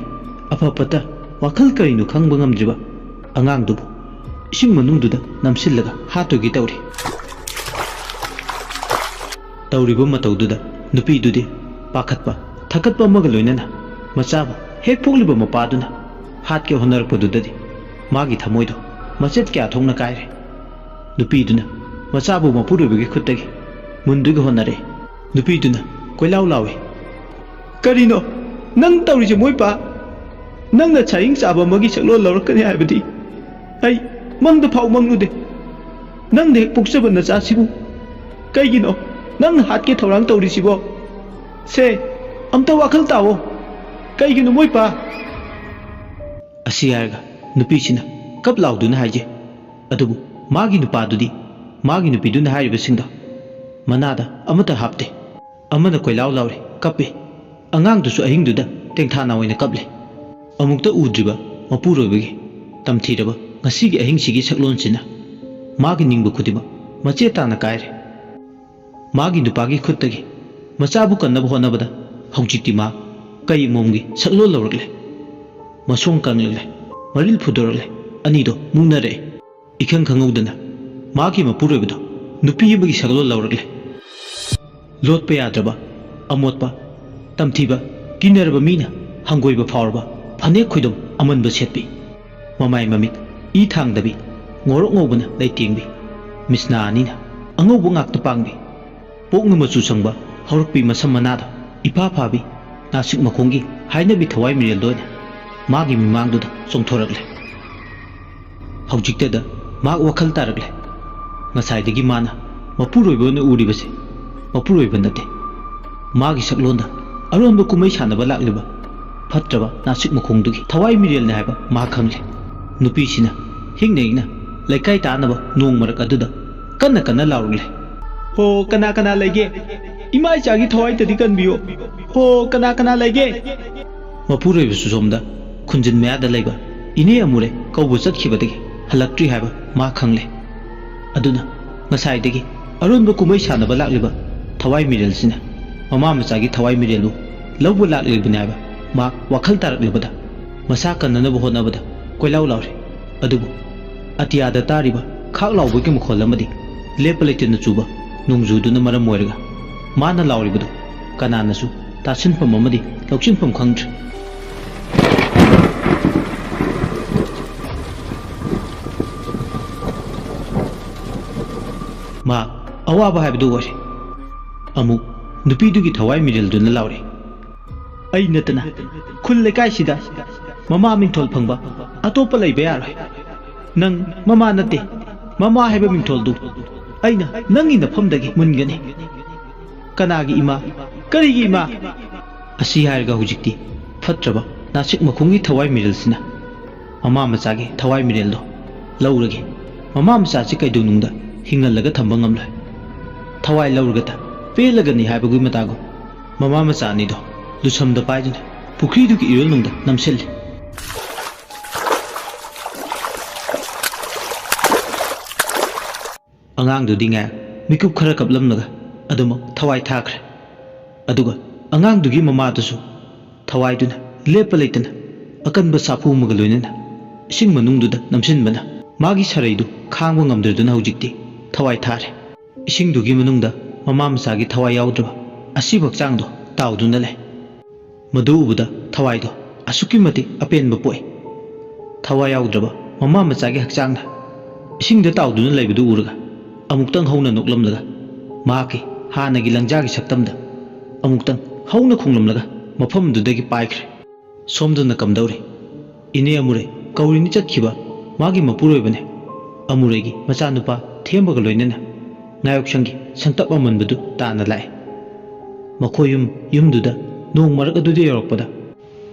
ꯑꯐ ꯐꯠꯇ ꯋꯥꯈꯜ ꯀꯔꯤꯅꯣ ꯈꯪꯕ ꯉꯝꯗ꯭ꯔꯤꯕ ꯑꯉꯥꯡꯗꯨꯕꯨ ꯏꯁꯤꯡ ꯃꯅꯨꯡꯗꯨꯗ ꯅꯝꯁꯤꯜꯂꯒ ꯍꯥꯠꯇꯣꯏꯒꯦ ꯇꯧꯔꯤ꯫ ꯇꯧꯔꯤꯕ ꯃꯇꯧꯗꯨꯗ ꯅꯨꯄꯤꯗꯨꯗꯤ ꯄꯥꯈꯠꯄ, ꯊꯀꯠꯄ ꯑꯃꯒ ꯂꯣꯏꯅꯅ ꯃꯆꯥꯕꯨ ꯍꯦꯛ ꯄꯣꯛꯂꯤꯕ ꯃꯄꯥꯗꯨꯅ ꯍꯥꯠꯀꯦ ꯍꯣꯠꯅꯔꯛꯄꯗꯨꯗꯗꯤ ꯃꯥꯒꯤ ꯊꯃꯣꯏꯗꯣ ꯃꯆꯦꯠ ꯀꯌꯥ ꯊꯣꯛꯅ ꯀꯥꯏꯔꯦ꯫ ꯅꯨꯄꯤꯗꯨꯅ ꯃꯆꯥꯕꯨ ꯃꯄꯨꯔꯣꯏꯕꯒꯤ ꯈꯨꯠꯇꯒꯤ ꯃꯨꯟꯗꯨꯒꯤ ꯍꯣꯠꯅꯔꯦ꯫ ꯅꯨꯄꯤꯗꯨꯅ ꯀꯣꯏꯂꯥꯎ ꯂꯥꯎꯏ, "ꯀꯔꯤꯅꯣ ꯅꯪ ꯇꯧꯔꯤꯁꯦ ꯃꯣꯏꯄꯥ? ꯅꯪꯅ ꯁꯥꯍꯤꯡ ꯆꯥꯕ ꯑꯃꯒꯤ ꯁꯛꯂꯣꯟ ꯂꯧꯔꯛꯀꯅꯤ ꯍꯥꯏꯕꯗꯤ ꯑꯩ ꯃꯪꯗ ꯐꯥꯎ ꯃꯪꯂꯨꯗꯦ꯫ ꯅꯪꯅ ꯍꯦꯛ ꯄꯣꯛꯆꯕ ꯅꯆꯥꯁꯤꯕꯨ ꯀꯩꯒꯤꯅꯣ ꯅꯪꯅ ꯍꯥꯠꯀꯦ ꯊꯧꯔꯥꯡ ꯇꯧꯔꯤꯁꯤꯕꯣ? ꯁꯦ, ꯑꯝꯇ ꯋꯥꯈꯜ ꯇꯥꯑꯣ꯫ ꯀꯩꯒꯤꯅꯣ ꯃꯣꯏꯄꯥ?" ꯑꯁꯤ ꯍꯥꯏꯔꯒ ꯅꯨꯄꯤꯁꯤꯅ ꯀꯞ ꯂꯥꯎꯗꯨꯅ ꯍꯥꯏꯖꯩ꯫ ꯑꯗꯨꯕꯨ ꯃꯥꯒꯤ ꯅꯨꯄꯥꯗꯨꯗꯤ ꯃꯥꯒꯤ ꯅꯨꯄꯤꯗꯨꯅ ꯍꯥꯏꯔꯤꯕꯁꯤꯡꯗꯣ ꯃꯅꯥꯗ ꯑꯃꯠꯇ ꯍꯥꯞꯇꯦ꯫ ꯑꯃꯅ ꯀꯣꯏꯂꯥꯎ ꯂꯥꯎꯔꯦ, ꯀꯞꯄꯤ꯫ ꯑꯉꯥꯡꯗꯨꯁꯨ ꯑꯍꯤꯡꯗꯨꯗ ꯇꯦꯡꯊꯥꯅ ꯑꯣꯏꯅ ꯀꯞꯂꯦ꯫ ꯑꯃꯨꯛꯇ ꯎꯗ꯭ꯔꯤꯕ ꯃꯄꯨꯔꯣꯏꯕꯒꯤ ꯇꯝꯊꯤꯔꯕ ꯉꯁꯤꯒꯤ ꯑꯍꯤꯡꯁꯤꯒꯤ ꯁꯛꯂꯣꯟꯁꯤꯅ ꯃꯥꯒꯤ ꯅꯤꯡꯕ ꯈꯨꯗꯤꯡꯃꯛ ꯃꯆꯦꯠ ꯇꯥꯅ ꯀꯥꯏꯔꯦ꯫ ꯃꯥꯒꯤ ꯅꯨꯄꯥꯒꯤ ꯈꯨꯠꯇꯒꯤ ꯃꯆꯥꯕꯨ ꯀꯟꯅꯕ ꯍꯣꯠꯅꯕꯗ ꯍꯧꯖꯤꯛꯇꯤ ꯃꯥ ꯀꯩ ꯃꯣꯝꯒꯤ ꯁꯛꯂꯣꯟ ꯂꯧꯔꯛꯂꯦ꯫ ꯃꯁꯣꯡ ꯀꯪꯂꯛꯂꯦ, ꯃꯔꯤꯜ ꯐꯨꯗꯣꯔꯛꯂꯦ, ꯑꯅꯤꯗꯣ ꯃꯨꯛꯅꯔꯛꯑꯦ꯫ ꯏꯈꯪ ꯈꯪꯍꯧꯗꯅ ꯃꯥꯒꯤ ꯃꯄꯨꯔꯣꯏꯕꯗꯣ ꯅꯨꯄꯤ ꯑꯃꯒꯤ ꯁꯛꯂꯣꯟ ꯂꯧꯔꯛꯂꯦ꯫ ꯂꯣꯠꯄ ꯌꯥꯗ꯭ꯔꯕ, ꯑꯃꯣꯠꯄ, ꯇꯝꯊꯤꯕ, ꯀꯤꯅꯔꯕ ꯃꯤꯅ ꯍꯪꯒꯣꯏꯕ ꯐꯥꯎꯔꯕ ꯐꯅꯦꯛ ꯈꯣꯏꯗꯣꯝ ꯑꯃꯟꯕ ꯁꯦꯠꯄꯤ, ꯃꯃꯥꯏ ꯃꯃꯤꯠ ꯏ ꯊꯥꯡꯗꯕꯤ, ꯉꯧꯔꯣꯛ ꯉꯧꯕꯅ ꯂꯩꯇꯦꯡꯕꯤ, ꯃꯤꯁꯅꯥ ꯑꯅꯤꯅ ꯑꯉꯧꯕ ꯉꯥꯛꯇ ꯄꯥꯡꯕꯤ, ꯄꯣꯛꯅ ꯃꯆꯨ ꯁꯪꯕ ꯍꯧꯔꯛꯄꯤ ꯃꯁꯝ ꯃꯅꯥꯗꯣ ꯏꯐꯥ ꯐꯥꯕꯤ, ꯅꯥꯁꯤꯛ ꯃꯈꯣꯡꯒꯤ ꯍꯥꯏꯅꯕꯤ ꯊꯋꯥꯏ ꯃꯤꯔꯦꯜꯗ ꯑꯣꯏꯅ ꯃꯥꯒꯤ ꯃꯤꯃꯥꯡꯗꯨꯗ ꯆꯣꯡꯊꯣꯔꯛꯂꯦ꯫ ꯍꯧꯖꯤꯛꯇꯗ ꯃꯍꯥꯛ ꯋꯥꯈꯜ ꯇꯥꯔꯛꯂꯦ꯫ ꯉꯁꯥꯏꯗꯒꯤ ꯃꯥꯅ ꯃꯄꯨꯔꯣꯏꯕ ꯑꯣꯏꯅ ꯎꯔꯤꯕꯁꯦ ꯃꯄꯨꯔꯣꯏꯕ ꯅꯠꯇꯦ꯫ ꯃꯥꯒꯤ ꯁꯛꯂꯣꯟꯗ ꯑꯔꯣꯟꯕ ꯀꯨꯝꯍꯩ ꯁꯥꯟꯅꯕ ꯂꯥꯛꯂꯤꯕ ꯐꯠꯇ꯭ꯔꯕ ꯅꯥꯁꯤꯛ ꯃꯈꯣꯡꯗꯨꯒꯤ ꯊꯋꯥꯏ ꯃꯤꯔꯦꯜꯅꯤ ꯍꯥꯏꯕ ꯃꯥ ꯈꯪꯂꯦ꯫ ꯅꯨꯄꯤꯁꯤꯅ ꯍꯤꯡꯅ ꯍꯤꯡꯅ ꯂꯩꯀꯥꯏ ꯇꯥꯅꯕ ꯅꯣꯡ ꯃꯔꯛ ꯑꯗꯨꯗ ꯀꯟꯅ ꯀꯟꯅ ꯂꯥꯎꯔꯛꯂꯦ꯫ "ꯍꯣ, ꯀꯅꯥ ꯀꯅꯥ ꯂꯩꯒꯦ? ꯏꯃꯥ ꯏꯆꯥꯒꯤ ꯊꯋꯥꯏꯇꯗꯤ ꯀꯟꯕꯤꯌꯣ꯫ ꯍꯣ, ꯀꯅꯥ ꯀꯅꯥ ꯂꯩꯒꯦ?" ꯃꯄꯨꯔꯣꯏꯕꯁꯨ ꯁꯣꯝꯗ ꯈꯨꯟꯖꯤꯟ ꯃꯌꯥꯗ ꯂꯩꯕ ꯏꯅꯦ ꯑꯃꯨꯔꯦ ꯀꯧꯕ ꯆꯠꯈꯤꯕꯗꯒꯤ ꯍꯜꯂꯛꯇ꯭ꯔꯤ ꯍꯥꯏꯕ ꯃꯥ ꯈꯪꯂꯦ꯫ ꯑꯗꯨꯅ ꯉꯁꯥꯏꯗꯒꯤ ꯑꯔꯣꯟꯕ ꯀꯨꯝꯍꯩ ꯁꯥꯟꯅꯕ ꯂꯥꯛꯂꯤꯕ ꯊꯋꯥꯏ ꯃꯤꯔꯦꯜꯁꯤꯅ ꯃꯃꯥ ꯃꯆꯥꯒꯤ ꯊꯋꯥꯏ ꯃꯤꯔꯦꯜꯕꯨ ꯂꯧꯕ ꯂꯥꯛꯂꯤꯕꯅꯤ ꯍꯥꯏꯕ ꯃꯥ ꯋꯥꯈꯜ ꯇꯥꯔꯛꯂꯕꯗ ꯃꯁꯥ ꯀꯟꯅꯅꯕ ꯍꯣꯠꯅꯕꯗ ꯀꯣꯏꯂꯥꯎ ꯂꯥꯎꯔꯦ꯫ ꯑꯗꯨꯕꯨ ꯑꯇꯤꯌꯥꯗ ꯇꯥꯔꯤꯕ ꯈꯥꯛ ꯂꯥꯎꯕꯒꯤ ꯃꯈꯣꯜ ꯑꯃꯗꯤ ꯂꯦꯞꯄ ꯂꯩꯇꯅ ꯆꯨꯕ ꯅꯣꯡꯖꯨꯗꯨꯅ ꯃꯔꯝ ꯑꯣꯏꯔꯒ ꯃꯥꯅ ꯂꯥꯎꯔꯤꯕꯗꯨ ꯀꯅꯥꯅꯁꯨ ꯇꯥꯁꯤꯟꯐꯝ ꯑꯃꯗꯤ ꯂꯧꯁꯤꯟꯐꯝ ꯈꯪꯗ꯭ꯔꯦ꯫ ꯃꯥ ꯑꯋꯥꯕ ꯍꯥꯏꯕꯗꯨ ꯑꯣꯏꯔꯦ꯫ ꯑꯃꯨꯛ ꯅꯨꯄꯤꯗꯨꯒꯤ ꯊꯋꯥꯏ ꯃꯤꯔꯦꯜꯗꯨꯅ ꯂꯥꯎꯔꯦ, "ꯑꯩ ꯅꯠꯇꯅ ꯈꯨꯜ ꯂꯩꯀꯥꯏꯁꯤꯗ ꯃꯃꯥ ꯃꯤꯡꯊꯣꯜ ꯐꯪꯕ ꯑꯇꯣꯞꯄ ꯂꯩꯕ ꯌꯥꯔꯣꯏ꯫ ꯅꯪ ꯃꯃꯥ ꯅꯠꯇꯦ꯫ ꯃꯃꯥ ꯍꯥꯏꯕ ꯃꯤꯡꯊꯣꯜꯗꯨ ꯑꯩꯅ ꯅꯪꯒꯤ ꯅꯐꯝꯗꯒꯤ ꯃꯨꯟꯒꯅꯤ꯫ ꯀꯅꯥꯒꯤ ꯏꯃꯥ? ꯀꯔꯤꯒꯤ ꯏꯃꯥ?" ꯑꯁꯤ ꯍꯥꯏꯔꯒ ꯍꯧꯖꯤꯛꯇꯤ ꯐꯠꯇ꯭ꯔꯕ ꯅꯥꯁꯤꯛ ꯃꯈꯣꯡꯒꯤ ꯊꯋꯥꯏ ꯃꯤꯔꯦꯜꯁꯤꯅ ꯃꯃꯥ ꯃꯆꯥꯒꯤ ꯊꯋꯥꯏ ꯃꯤꯔꯦꯜꯗꯣ ꯂꯧꯔꯒꯦ꯫ ꯃꯃꯥ ꯃꯆꯥꯁꯤ ꯀꯩꯗꯧꯅꯨꯡꯗ ꯍꯤꯡꯍꯜꯂꯒ ꯊꯝꯕ ꯉꯝꯂꯣꯏ꯫ ꯊꯋꯥꯏ ꯂꯧꯔꯒꯇ ꯄꯦꯜꯂꯒꯅꯤ ꯍꯥꯏꯕꯒꯤ ꯃꯇꯥꯒꯨꯝ ꯃꯃꯥ ꯃꯆꯥ ꯑꯅꯤꯗꯣ ꯂꯨꯁꯝꯗ ꯄꯥꯏꯗꯨꯅ ꯄꯨꯈ꯭ꯔꯤꯗꯨꯒꯤ ꯏꯔꯣꯜꯅꯨꯡꯗ ꯅꯝꯁꯤꯜꯂꯤ꯫ ꯑꯉꯥꯡꯗꯨꯗꯤ ꯉꯥꯏꯍꯥꯛ ꯃꯤꯀꯨꯞ ꯈꯔ ꯀꯞꯂꯝꯂꯒ ꯑꯗꯨꯃꯛ ꯊꯋꯥꯏ ꯊꯥꯈ꯭ꯔꯦ꯫ ꯑꯗꯨꯒ ꯑꯉꯥꯡꯗꯨꯒꯤ ꯃꯃꯥꯗꯨꯁꯨ ꯊꯋꯥꯏꯗꯨꯅ ꯂꯦꯞꯄ ꯂꯩꯇꯅ ꯑꯀꯟꯕ ꯁꯥꯐꯨ ꯑꯃꯒ ꯂꯣꯏꯅꯅ ꯏꯁꯤꯡ ꯃꯅꯨꯡꯗꯨꯗ ꯅꯝꯁꯤꯟꯕꯅ ꯃꯥꯒꯤ ꯁꯔꯩꯗꯨ ꯈꯥꯡꯕ ꯉꯝꯗ꯭ꯔꯗꯨꯅ ꯍꯧꯖꯤꯛꯇꯤ ꯊꯋꯥꯏ ꯊꯥꯔꯦ꯫ ꯏꯁꯤꯡꯗꯨꯒꯤ ꯃꯅꯨꯡꯗ ꯃꯃꯥ ꯃꯆꯥꯒꯤ ꯊꯋꯥꯏ ꯌꯥꯎꯗ꯭ꯔꯕ ꯑꯁꯤꯕ ꯍꯛꯆꯥꯡꯗꯣ ꯇꯥꯎꯗꯨꯅ ꯂꯩ꯫ ꯃꯗꯨ ꯎꯕꯗ ꯊꯋꯥꯏꯗꯣ ꯑꯁꯨꯛꯀꯤ ꯃꯇꯤꯛ ꯑꯄꯦꯟꯕ ꯄꯣꯛꯏ꯫ ꯊꯋꯥꯏ ꯌꯥꯎꯗ꯭ꯔꯕ ꯃꯃꯥ ꯃꯆꯥꯒꯤ ꯍꯛꯆꯥꯡꯅ ꯏꯁꯤꯡꯗ ꯇꯥꯎꯗꯨꯅ ꯂꯩꯕꯗꯨ ꯎꯔꯒ ꯑꯃꯨꯛꯇꯪ ꯍꯧꯅ ꯅꯣꯛꯂꯝꯂꯒ ꯃꯍꯥꯛꯀꯤ ꯍꯥꯟꯅꯒꯤ ꯂꯪꯖꯥꯒꯤ ꯁꯛꯇꯝꯗ ꯑꯃꯨꯛꯇꯪ ꯍꯧꯅ ꯈꯣꯡꯂꯝꯂꯒ ꯃꯐꯝꯗꯨꯗꯒꯤ ꯄꯥꯏꯈ꯭ꯔꯦ꯫ ꯁꯣꯝꯗꯅ ꯀꯝꯗꯧꯔꯤ? ꯏꯅꯦ ꯑꯃꯨꯔꯩ ꯀꯧꯔꯤꯅꯤ ꯆꯠꯈꯤꯕ ꯃꯥꯒꯤ ꯃꯄꯨꯔꯣꯏꯕꯅꯦ꯫ ꯑꯃꯨꯔꯩꯒꯤ ꯃꯆꯥꯅꯨꯄꯥ ꯊꯦꯝꯕꯒ ꯂꯣꯏꯅꯅ ꯉꯥꯌꯣꯛꯁꯪꯒꯤ ꯁꯪꯇꯞ ꯑꯃꯟꯕꯗꯨ ꯇꯥꯅ ꯂꯥꯛꯑꯦ꯫ ꯃꯈꯣꯏ ꯌꯨꯝ ꯌꯨꯝꯗꯨꯗ ꯅꯣꯡ ꯃꯔꯛ ꯑꯗꯨꯗ ꯌꯧꯔꯛꯄꯗ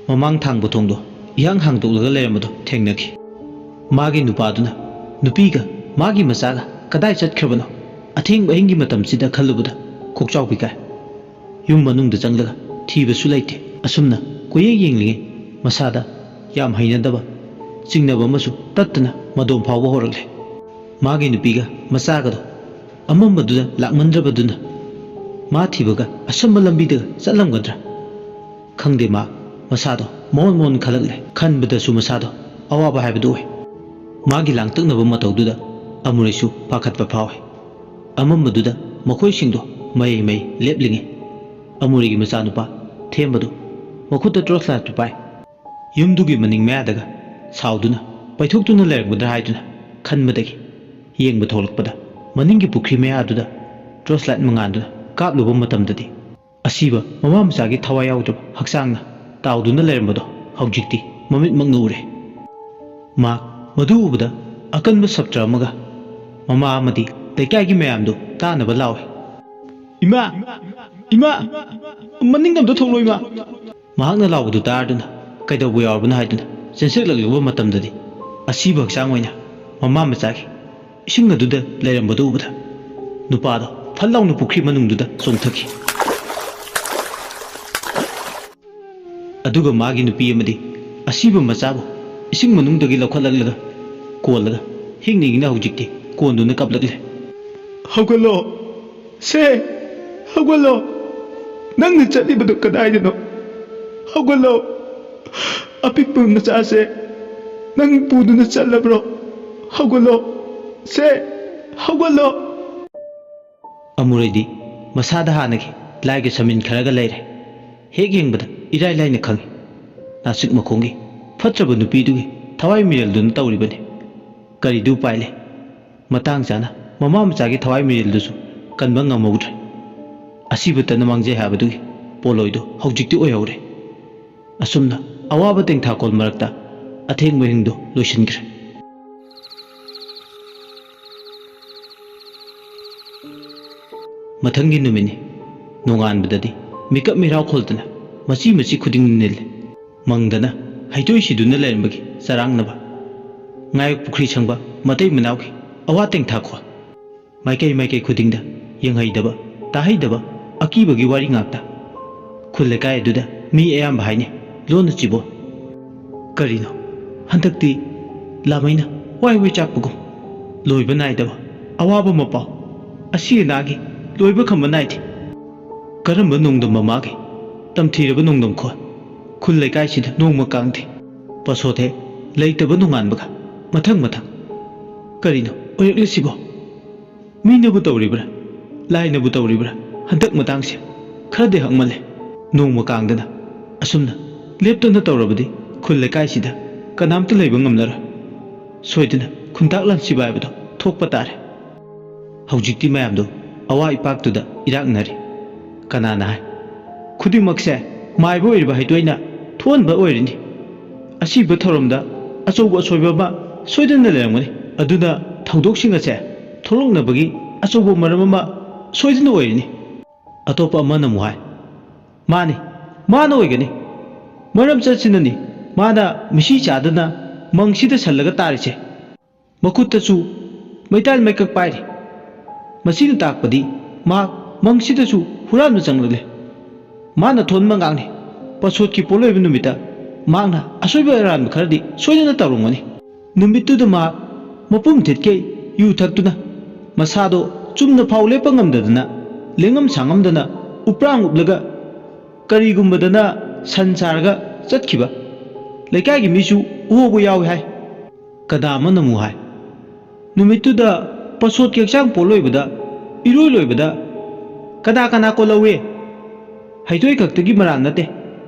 ꯃꯃꯥꯡ ꯊꯥꯡꯕ ꯊꯣꯡꯗꯣ ꯏꯍꯥꯡ ꯍꯥꯡꯗꯣꯛꯂꯒ ꯂꯩꯔꯝꯕꯗꯣ ꯊꯦꯡꯅꯈꯤ꯫ ꯃꯥꯒꯤ ꯅꯨꯄꯥꯗꯨꯅ ꯅꯨꯄꯤꯒ ꯃꯥꯒꯤ ꯃꯆꯥꯒ ꯀꯗꯥꯏ ꯆꯠꯈ꯭ꯔꯕꯅꯣ? ꯑꯊꯦꯡꯕ ꯑꯍꯤꯡꯒꯤ ꯃꯇꯝꯁꯤꯗ ꯈꯜꯂꯨꯕꯗ ꯀꯣꯛꯆꯥꯎꯕꯤ ꯀꯥꯏ꯫ ꯌꯨꯝ ꯃꯅꯨꯡꯗ ꯆꯪꯂꯒ ꯊꯤꯕꯁꯨ ꯂꯩꯇꯦ꯫ ꯑꯁꯨꯝꯅ ꯀꯣꯏꯌꯦꯡ ꯌꯦꯡꯂꯤꯉꯩ ꯃꯁꯥꯗ ꯌꯥꯝ ꯍꯩꯅꯗꯕ ꯆꯤꯡꯅꯕ ꯑꯃꯁꯨ ꯇꯠꯇꯅ ꯃꯗꯣꯝ ꯐꯥꯎꯕ ꯍꯧꯔꯛꯂꯦ꯫ ꯃꯥꯒꯤ ꯅꯨꯄꯤꯒ ꯃꯆꯥꯒꯗꯣ ꯑꯃꯝꯕꯗꯨꯗ ꯂꯥꯛꯃꯟꯗ꯭ꯔꯕꯗꯨꯅ ꯃꯥ ꯊꯤꯕꯒ ꯑꯁꯝꯕ ꯂꯝꯕꯤꯗꯒ ꯆꯠꯂꯝꯒꯗ꯭ꯔꯥ? ꯈꯪꯗꯦ, ꯃꯥ ꯃꯁꯥꯗꯣ ꯃꯑꯣꯟ ꯃꯑꯣꯟ ꯈꯜꯂꯛꯂꯦ꯫ ꯈꯟꯕꯗꯁꯨ ꯃꯁꯥꯗꯣ ꯑꯋꯥꯕ ꯍꯥꯏꯕꯗꯨ ꯑꯣꯏ꯫ ꯃꯥꯒꯤ ꯂꯥꯡꯇꯛꯅꯕ ꯃꯇꯧꯗꯨꯗ ꯑꯃꯨꯔꯩꯁꯨ ꯄꯥꯈꯠꯄ ꯐꯥꯎꯏ꯫ ꯑꯃꯝꯕꯗꯨꯗ ꯃꯈꯣꯏꯁꯤꯡꯗꯣ ꯃꯍꯩ ꯃꯍꯩ ꯂꯦꯞꯂꯤꯉꯩ ꯑꯃꯨꯔꯩꯒꯤ ꯃꯆꯥꯅꯨꯄꯥ ꯊꯦꯝꯕꯗꯨ ꯃꯈꯨꯠꯇ ꯇꯣꯔꯆ ꯂꯥꯏꯠꯇꯨ ꯄꯥꯏ꯫ ꯌꯨꯝꯗꯨꯒꯤ ꯃꯅꯤꯡ ꯃꯌꯥꯗꯒ ꯁꯥꯎꯗꯨꯅ ꯄꯩꯊꯣꯛꯇꯨꯅ ꯂꯩꯔꯝꯒꯗ꯭ꯔꯥ ꯍꯥꯏꯗꯨꯅ ꯈꯟꯕꯗꯒꯤ ꯌꯦꯡꯕ ꯊꯣꯛꯂꯛꯄꯗ ꯃꯅꯤꯡꯒꯤ ꯄꯨꯈ꯭ꯔꯤ ꯃꯌꯥꯗꯨꯗ ꯇꯣꯔꯆ ꯂꯥꯏꯠ ꯃꯉꯥꯜꯗꯨꯅ ꯀꯥꯞꯂꯨꯕ ꯃꯇꯝꯗꯗꯤ ꯑꯁꯤꯕ ꯃꯃꯥ ꯃꯆꯥꯒꯤ ꯊꯋꯥꯏ ꯌꯥꯎꯗ꯭ꯔꯕ ꯍꯛꯆꯥꯡꯅ ꯇꯥꯎꯗꯨꯅ ꯂꯩꯔꯝꯕꯗꯣ ꯍꯧꯖꯤꯛꯇꯤ ꯃꯃꯤꯠꯃꯛꯅ ꯎꯔꯦ꯫ ꯃꯍꯥꯛ ꯃꯗꯨ ꯎꯕꯗ ꯑꯀꯟꯕ ꯁꯞꯇ꯭ꯔ ꯑꯃꯒ ꯃꯃꯥ ꯑꯃꯗꯤ ꯂꯩꯀꯥꯏꯒꯤ ꯃꯌꯥꯝꯗꯨ ꯇꯥꯅꯕ ꯂꯥꯎꯏ꯫ "ꯏꯃꯥ! ꯏꯃꯥ! ꯃꯅꯤꯡꯗ ꯑꯝꯇ ꯊꯣꯛꯂꯣ, ꯏꯃꯥ!" ꯃꯍꯥꯛꯅ ꯂꯥꯎꯕꯗꯨ ꯇꯥꯔꯗꯨꯅ ꯀꯩꯗꯧꯕ ꯌꯥꯎꯔꯕꯅꯣ ꯍꯥꯏꯗꯨꯅ ꯆꯦꯟꯁꯤꯜꯂꯛꯂꯨꯕ ꯃꯇꯝꯗꯗꯤ ꯑꯁꯤꯕ ꯍꯛꯆꯥꯡ ꯑꯣꯏꯅ ꯃꯃꯥ ꯃꯆꯥꯒꯤ ꯏꯁꯤꯡ ꯑꯗꯨꯗ ꯂꯩꯔꯝꯕꯗꯨ ꯎꯕꯗ ꯅꯨꯄꯥꯗꯣ ꯐꯠ ꯂꯥꯎꯅ ꯄꯨꯈ꯭ꯔꯤ ꯃꯅꯨꯡꯗꯨꯗ ꯆꯣꯡꯊꯈꯤ꯫ ꯑꯗꯨꯒ ꯃꯥꯒꯤ ꯅꯨꯄꯤ ꯑꯃꯗꯤ ꯑꯁꯤꯕ ꯃꯆꯥꯕꯨ ꯏꯁꯤꯡ ꯃꯅꯨꯡꯗꯒꯤ ꯂꯧꯈꯠꯂꯛꯂꯒ ꯀꯣꯜꯂꯒ ꯍꯤꯡꯅ ꯍꯤꯡꯅ ꯍꯧꯖꯤꯛꯇꯤ ꯀꯣꯟꯗꯨꯅ ꯀꯞꯂꯛꯂꯦ꯫ "ꯍꯧꯒꯠꯂꯣ! ꯁꯦ! ꯍꯧꯒꯠꯂꯣ! ꯅꯪꯅ ꯆꯠꯂꯤꯕꯗꯨ ꯀꯗꯥꯏꯗꯅꯣ? ꯍꯧꯒꯠꯂꯣ! ꯑꯄꯤꯛꯄ ꯃꯆꯥꯁꯦ ꯅꯪ ꯄꯨꯗꯨꯅ ꯆꯠꯂꯕ꯭ꯔꯣ? ꯍꯧꯒꯠꯂꯣ! ꯁꯦ! ꯍꯧꯒꯠꯂꯣ!" ꯑꯃꯨꯔꯩꯗꯤ ꯃꯁꯥꯗ ꯍꯥꯟꯅꯒꯤ ꯂꯥꯏꯒ ꯁꯃꯤꯟ ꯈꯔꯒ ꯂꯩꯔꯦ꯫ ꯍꯦꯛ ꯌꯦꯡꯕꯗ ꯏꯔꯥꯏ ꯂꯥꯏꯅ ꯈꯪꯏ꯫ ꯅꯥꯁꯤꯛ ꯃꯈꯣꯡꯒꯤ ꯐꯠꯇ꯭ꯔꯕ ꯅꯨꯄꯤꯗꯨꯒꯤ ꯊꯋꯥꯏ ꯃꯤꯔꯦꯜꯗꯨꯅ ꯇꯧꯔꯤꯕꯅꯤ꯫ ꯀꯔꯤꯗꯤ ꯎꯄꯥꯏ ꯂꯩ? ꯃꯇꯥꯡ ꯆꯥꯅ ꯃꯃꯥ ꯃꯆꯥꯒꯤ ꯊꯋꯥꯏ ꯃꯤꯔꯦꯜꯗꯨꯁꯨ ꯀꯟꯕ ꯉꯝꯍꯧꯗ꯭ꯔꯦ꯫ ꯑꯁꯤꯕꯇꯅ ꯃꯥꯡꯖꯩ ꯍꯥꯏꯕꯗꯨꯒꯤ ꯄꯣꯠꯂꯣꯏꯗꯨ ꯍꯧꯖꯤꯛꯇꯤ ꯑꯣꯏꯍꯧꯔꯦ꯫ ꯑꯁꯨꯝꯅ ꯑꯋꯥꯕ ꯇꯦꯡꯊꯥꯀꯣꯜ ꯃꯔꯛꯇ ꯑꯊꯦꯡꯕ ꯍꯤꯡꯗꯨ ꯂꯣꯏꯁꯤꯟꯈ꯭ꯔꯦ꯫ ꯃꯊꯪꯒꯤ ꯅꯨꯃꯤꯠꯅꯤ꯫ ꯅꯣꯡꯉꯥꯟꯕꯗꯗꯤ ꯃꯤꯀꯞ ꯃꯤꯔꯥꯎ ꯈꯣꯜꯗꯅ ꯃꯆꯤ ꯃꯆꯤ ꯈꯨꯗꯤꯡ ꯅꯤꯜꯂꯦ꯫ ꯃꯪꯗꯅ ꯍꯩꯇꯣꯏ ꯁꯤꯗꯨꯅ ꯂꯩꯔꯝꯕꯒꯤ ꯆꯔꯥꯡꯅꯕ, ꯉꯥꯌꯣꯛ ꯄꯨꯈ꯭ꯔꯤ ꯁꯪꯕ ꯃꯇꯩ ꯃꯅꯥꯎꯒꯤ ꯑꯋꯥ ꯇꯦꯡꯊꯥꯈꯣꯜ, ꯃꯥꯏꯀꯩ ꯃꯥꯏꯀꯩ ꯈꯨꯗꯤꯡꯗ ꯌꯦꯡꯍꯩꯗꯕ, ꯇꯥꯍꯩꯗꯕ ꯑꯀꯤꯕꯒꯤ ꯋꯥꯔꯤ ꯉꯥꯛꯇ꯫ ꯈꯨꯜ ꯂꯩꯀꯥꯏ ꯑꯗꯨꯗ ꯃꯤ ꯑꯌꯥꯝꯕ ꯍꯥꯏꯅꯩ, ꯂꯣꯟꯅ ꯆꯤꯕꯣꯟ꯫ ꯀꯔꯤꯅꯣ, ꯍꯟꯗꯛꯇꯤ ꯂꯥꯃꯩꯅ ꯋꯥꯏ ꯋꯥꯏ ꯆꯥꯛꯄꯒꯨꯝ, ꯂꯣꯏꯕ ꯅꯥꯏꯗꯕ ꯑꯋꯥꯕ ꯃꯄꯥꯎ, ꯑꯁꯤ ꯑꯅꯥꯒꯤ ꯂꯣꯏꯕ ꯈꯝꯕ ꯅꯥꯏꯗꯦ꯫ ꯀꯔꯝꯕ ꯅꯣꯡꯗꯝ ꯃꯃꯥꯒꯤ ꯇꯝꯊꯤꯔꯕ ꯅꯣꯡꯗꯝ ꯈꯣꯟ? ꯈꯨꯜ ꯂꯩꯀꯥꯏꯁꯤꯗ ꯅꯣꯡꯃ ꯀꯥꯡꯗꯦ꯫ ꯄꯁꯣꯊꯦ ꯂꯩꯇꯕ ꯅꯣꯡꯉꯥꯟꯕꯒ ꯃꯊꯪ ꯃꯊꯪ꯫ ꯀꯔꯤꯅꯣ ꯑꯣꯏꯔꯛꯂꯤꯁꯤꯕꯣ? ꯃꯤꯅꯕꯨ ꯇꯧꯔꯤꯕ꯭ꯔꯥ? ꯂꯥꯏꯅꯕꯨ ꯇꯧꯔꯤꯕ꯭ꯔꯥ? ꯍꯟꯗꯛ ꯃꯇꯥꯡꯁꯦ ꯈꯔꯗꯤ ꯍꯛꯃꯜꯂꯦ꯫ ꯅꯣꯡꯃ ꯀꯥꯡꯗꯅ ꯑꯁꯨꯝꯅ ꯂꯦꯞꯇꯅ ꯇꯧꯔꯕꯗꯤ ꯈꯨꯜ ꯂꯩꯀꯥꯏꯁꯤꯗ ꯀꯅꯥꯝꯇ ꯂꯩꯕ ꯉꯝꯂꯔꯣꯏ꯫ ꯁꯣꯏꯗꯅ ꯈꯨꯟꯇꯥꯛ ꯂꯥꯟꯁꯤꯕ ꯍꯥꯏꯕꯗꯣ ꯊꯣꯛꯄ ꯇꯥꯔꯦ꯫ ꯍꯧꯖꯤꯛꯇꯤ ꯃꯌꯥꯝꯗꯣ ꯑꯋꯥ ꯏꯄꯥꯛꯇꯨꯗ ꯏꯔꯥꯛꯅꯔꯤ꯫ ꯀꯅꯥꯅ ꯍꯥꯏ? ꯈꯨꯗꯤꯡꯃꯛꯁꯦ ꯃꯥꯏꯕ ꯑꯣꯏꯔꯤꯕ ꯍꯩꯇꯣꯏꯅ ꯊꯣꯛꯍꯟꯕ ꯑꯣꯏꯔꯤꯅꯤ꯫ ꯑꯁꯤꯕ ꯊꯧꯔꯝꯗ ꯑꯆꯧꯕ ꯑꯁꯣꯏꯕ ꯑꯃ ꯁꯣꯏꯗꯅ ꯂꯩꯔꯝꯒꯅꯤ꯫ ꯑꯗꯨꯅ ꯊꯧꯗꯣꯛꯁꯤꯡ ꯑꯁꯦ ꯊꯣꯛꯂꯛꯅꯕꯒꯤ ꯑꯆꯧꯕ ꯃꯔꯝ ꯑꯃ ꯁꯣꯏꯗꯅ ꯑꯣꯏꯔꯤꯅꯤ꯫ ꯑꯇꯣꯞꯄ ꯑꯃꯅ ꯑꯃꯨꯛ ꯍꯥꯏ, "ꯃꯥꯅꯤ, ꯃꯥꯅ ꯑꯣꯏꯒꯅꯤ꯫ ꯃꯔꯝ ꯆꯠꯁꯤꯅꯅꯤ ꯃꯥꯅ ꯃꯤꯁꯤ ꯆꯥꯗꯅ ꯃꯪꯁꯤꯗ ꯁꯜꯂꯒ ꯇꯥꯔꯤꯁꯦ꯫ ꯃꯈꯨꯠꯇꯁꯨ ꯃꯩꯇꯥꯟ ꯃꯩꯀꯛ ꯄꯥꯏꯔꯤ꯫ ꯃꯁꯤꯅ ꯇꯥꯛꯄꯗꯤ ꯃꯍꯥꯛ ꯃꯪꯁꯤꯗꯁꯨ ꯍꯨꯔꯥꯟꯕ ꯆꯪꯂꯛꯂꯦ꯫ ꯃꯥꯅ ꯊꯣꯟꯕ ꯉꯥꯛꯅꯤ꯫ ꯄꯁꯣꯠꯀꯤ ꯄꯣꯠꯂꯣꯏꯕ ꯅꯨꯃꯤꯠꯇ ꯃꯍꯥꯛꯅ ꯑꯁꯣꯏꯕ ꯑꯔꯥꯟꯕ ꯈꯔꯗꯤ ꯁꯣꯏꯗꯅ ꯇꯧꯔꯝꯒꯅꯤ꯫ ꯅꯨꯃꯤꯠꯇꯨꯗ ꯃꯍꯥꯛ ꯃꯄꯨꯝ ꯊꯤꯠꯀꯩ ꯌꯨ ꯊꯛꯇꯨꯅ ꯃꯁꯥꯗꯣ ꯆꯨꯝꯅ ꯐꯥꯎ ꯂꯦꯞꯄ ꯉꯝꯗꯗꯅ, ꯂꯦꯡꯉꯝ ꯁꯥꯡꯉꯝꯗꯅ ꯎꯄ꯭ꯔꯥꯡ ꯎꯞꯂꯒ ꯀꯔꯤꯒꯨꯝꯕꯗꯅ ꯁꯟ ꯁꯥꯔꯒ ꯆꯠꯈꯤꯕ ꯂꯩꯀꯥꯏꯒꯤ ꯃꯤꯁꯨ ꯎꯍꯧꯕ ꯌꯥꯎꯏ ꯍꯥꯏ꯫ ꯀꯗꯥ ꯑꯃꯅ ꯑꯃꯨꯛ ꯍꯥꯏ, ꯅꯨꯃꯤꯠꯇꯨꯗ ꯄꯁꯣꯠꯀꯤ ꯍꯛꯆꯥꯡ ꯄꯣꯠꯂꯣꯏꯕꯗ, ꯏꯔꯣꯏ ꯂꯣꯏꯕꯗ ꯀꯅꯥ ꯀꯅꯥ ꯀꯣꯜꯍꯧꯋꯦ? ꯍꯩꯊꯣꯏ ꯈꯛꯇꯒꯤ ꯃꯔꯥꯜ ꯅꯠꯇꯦ꯫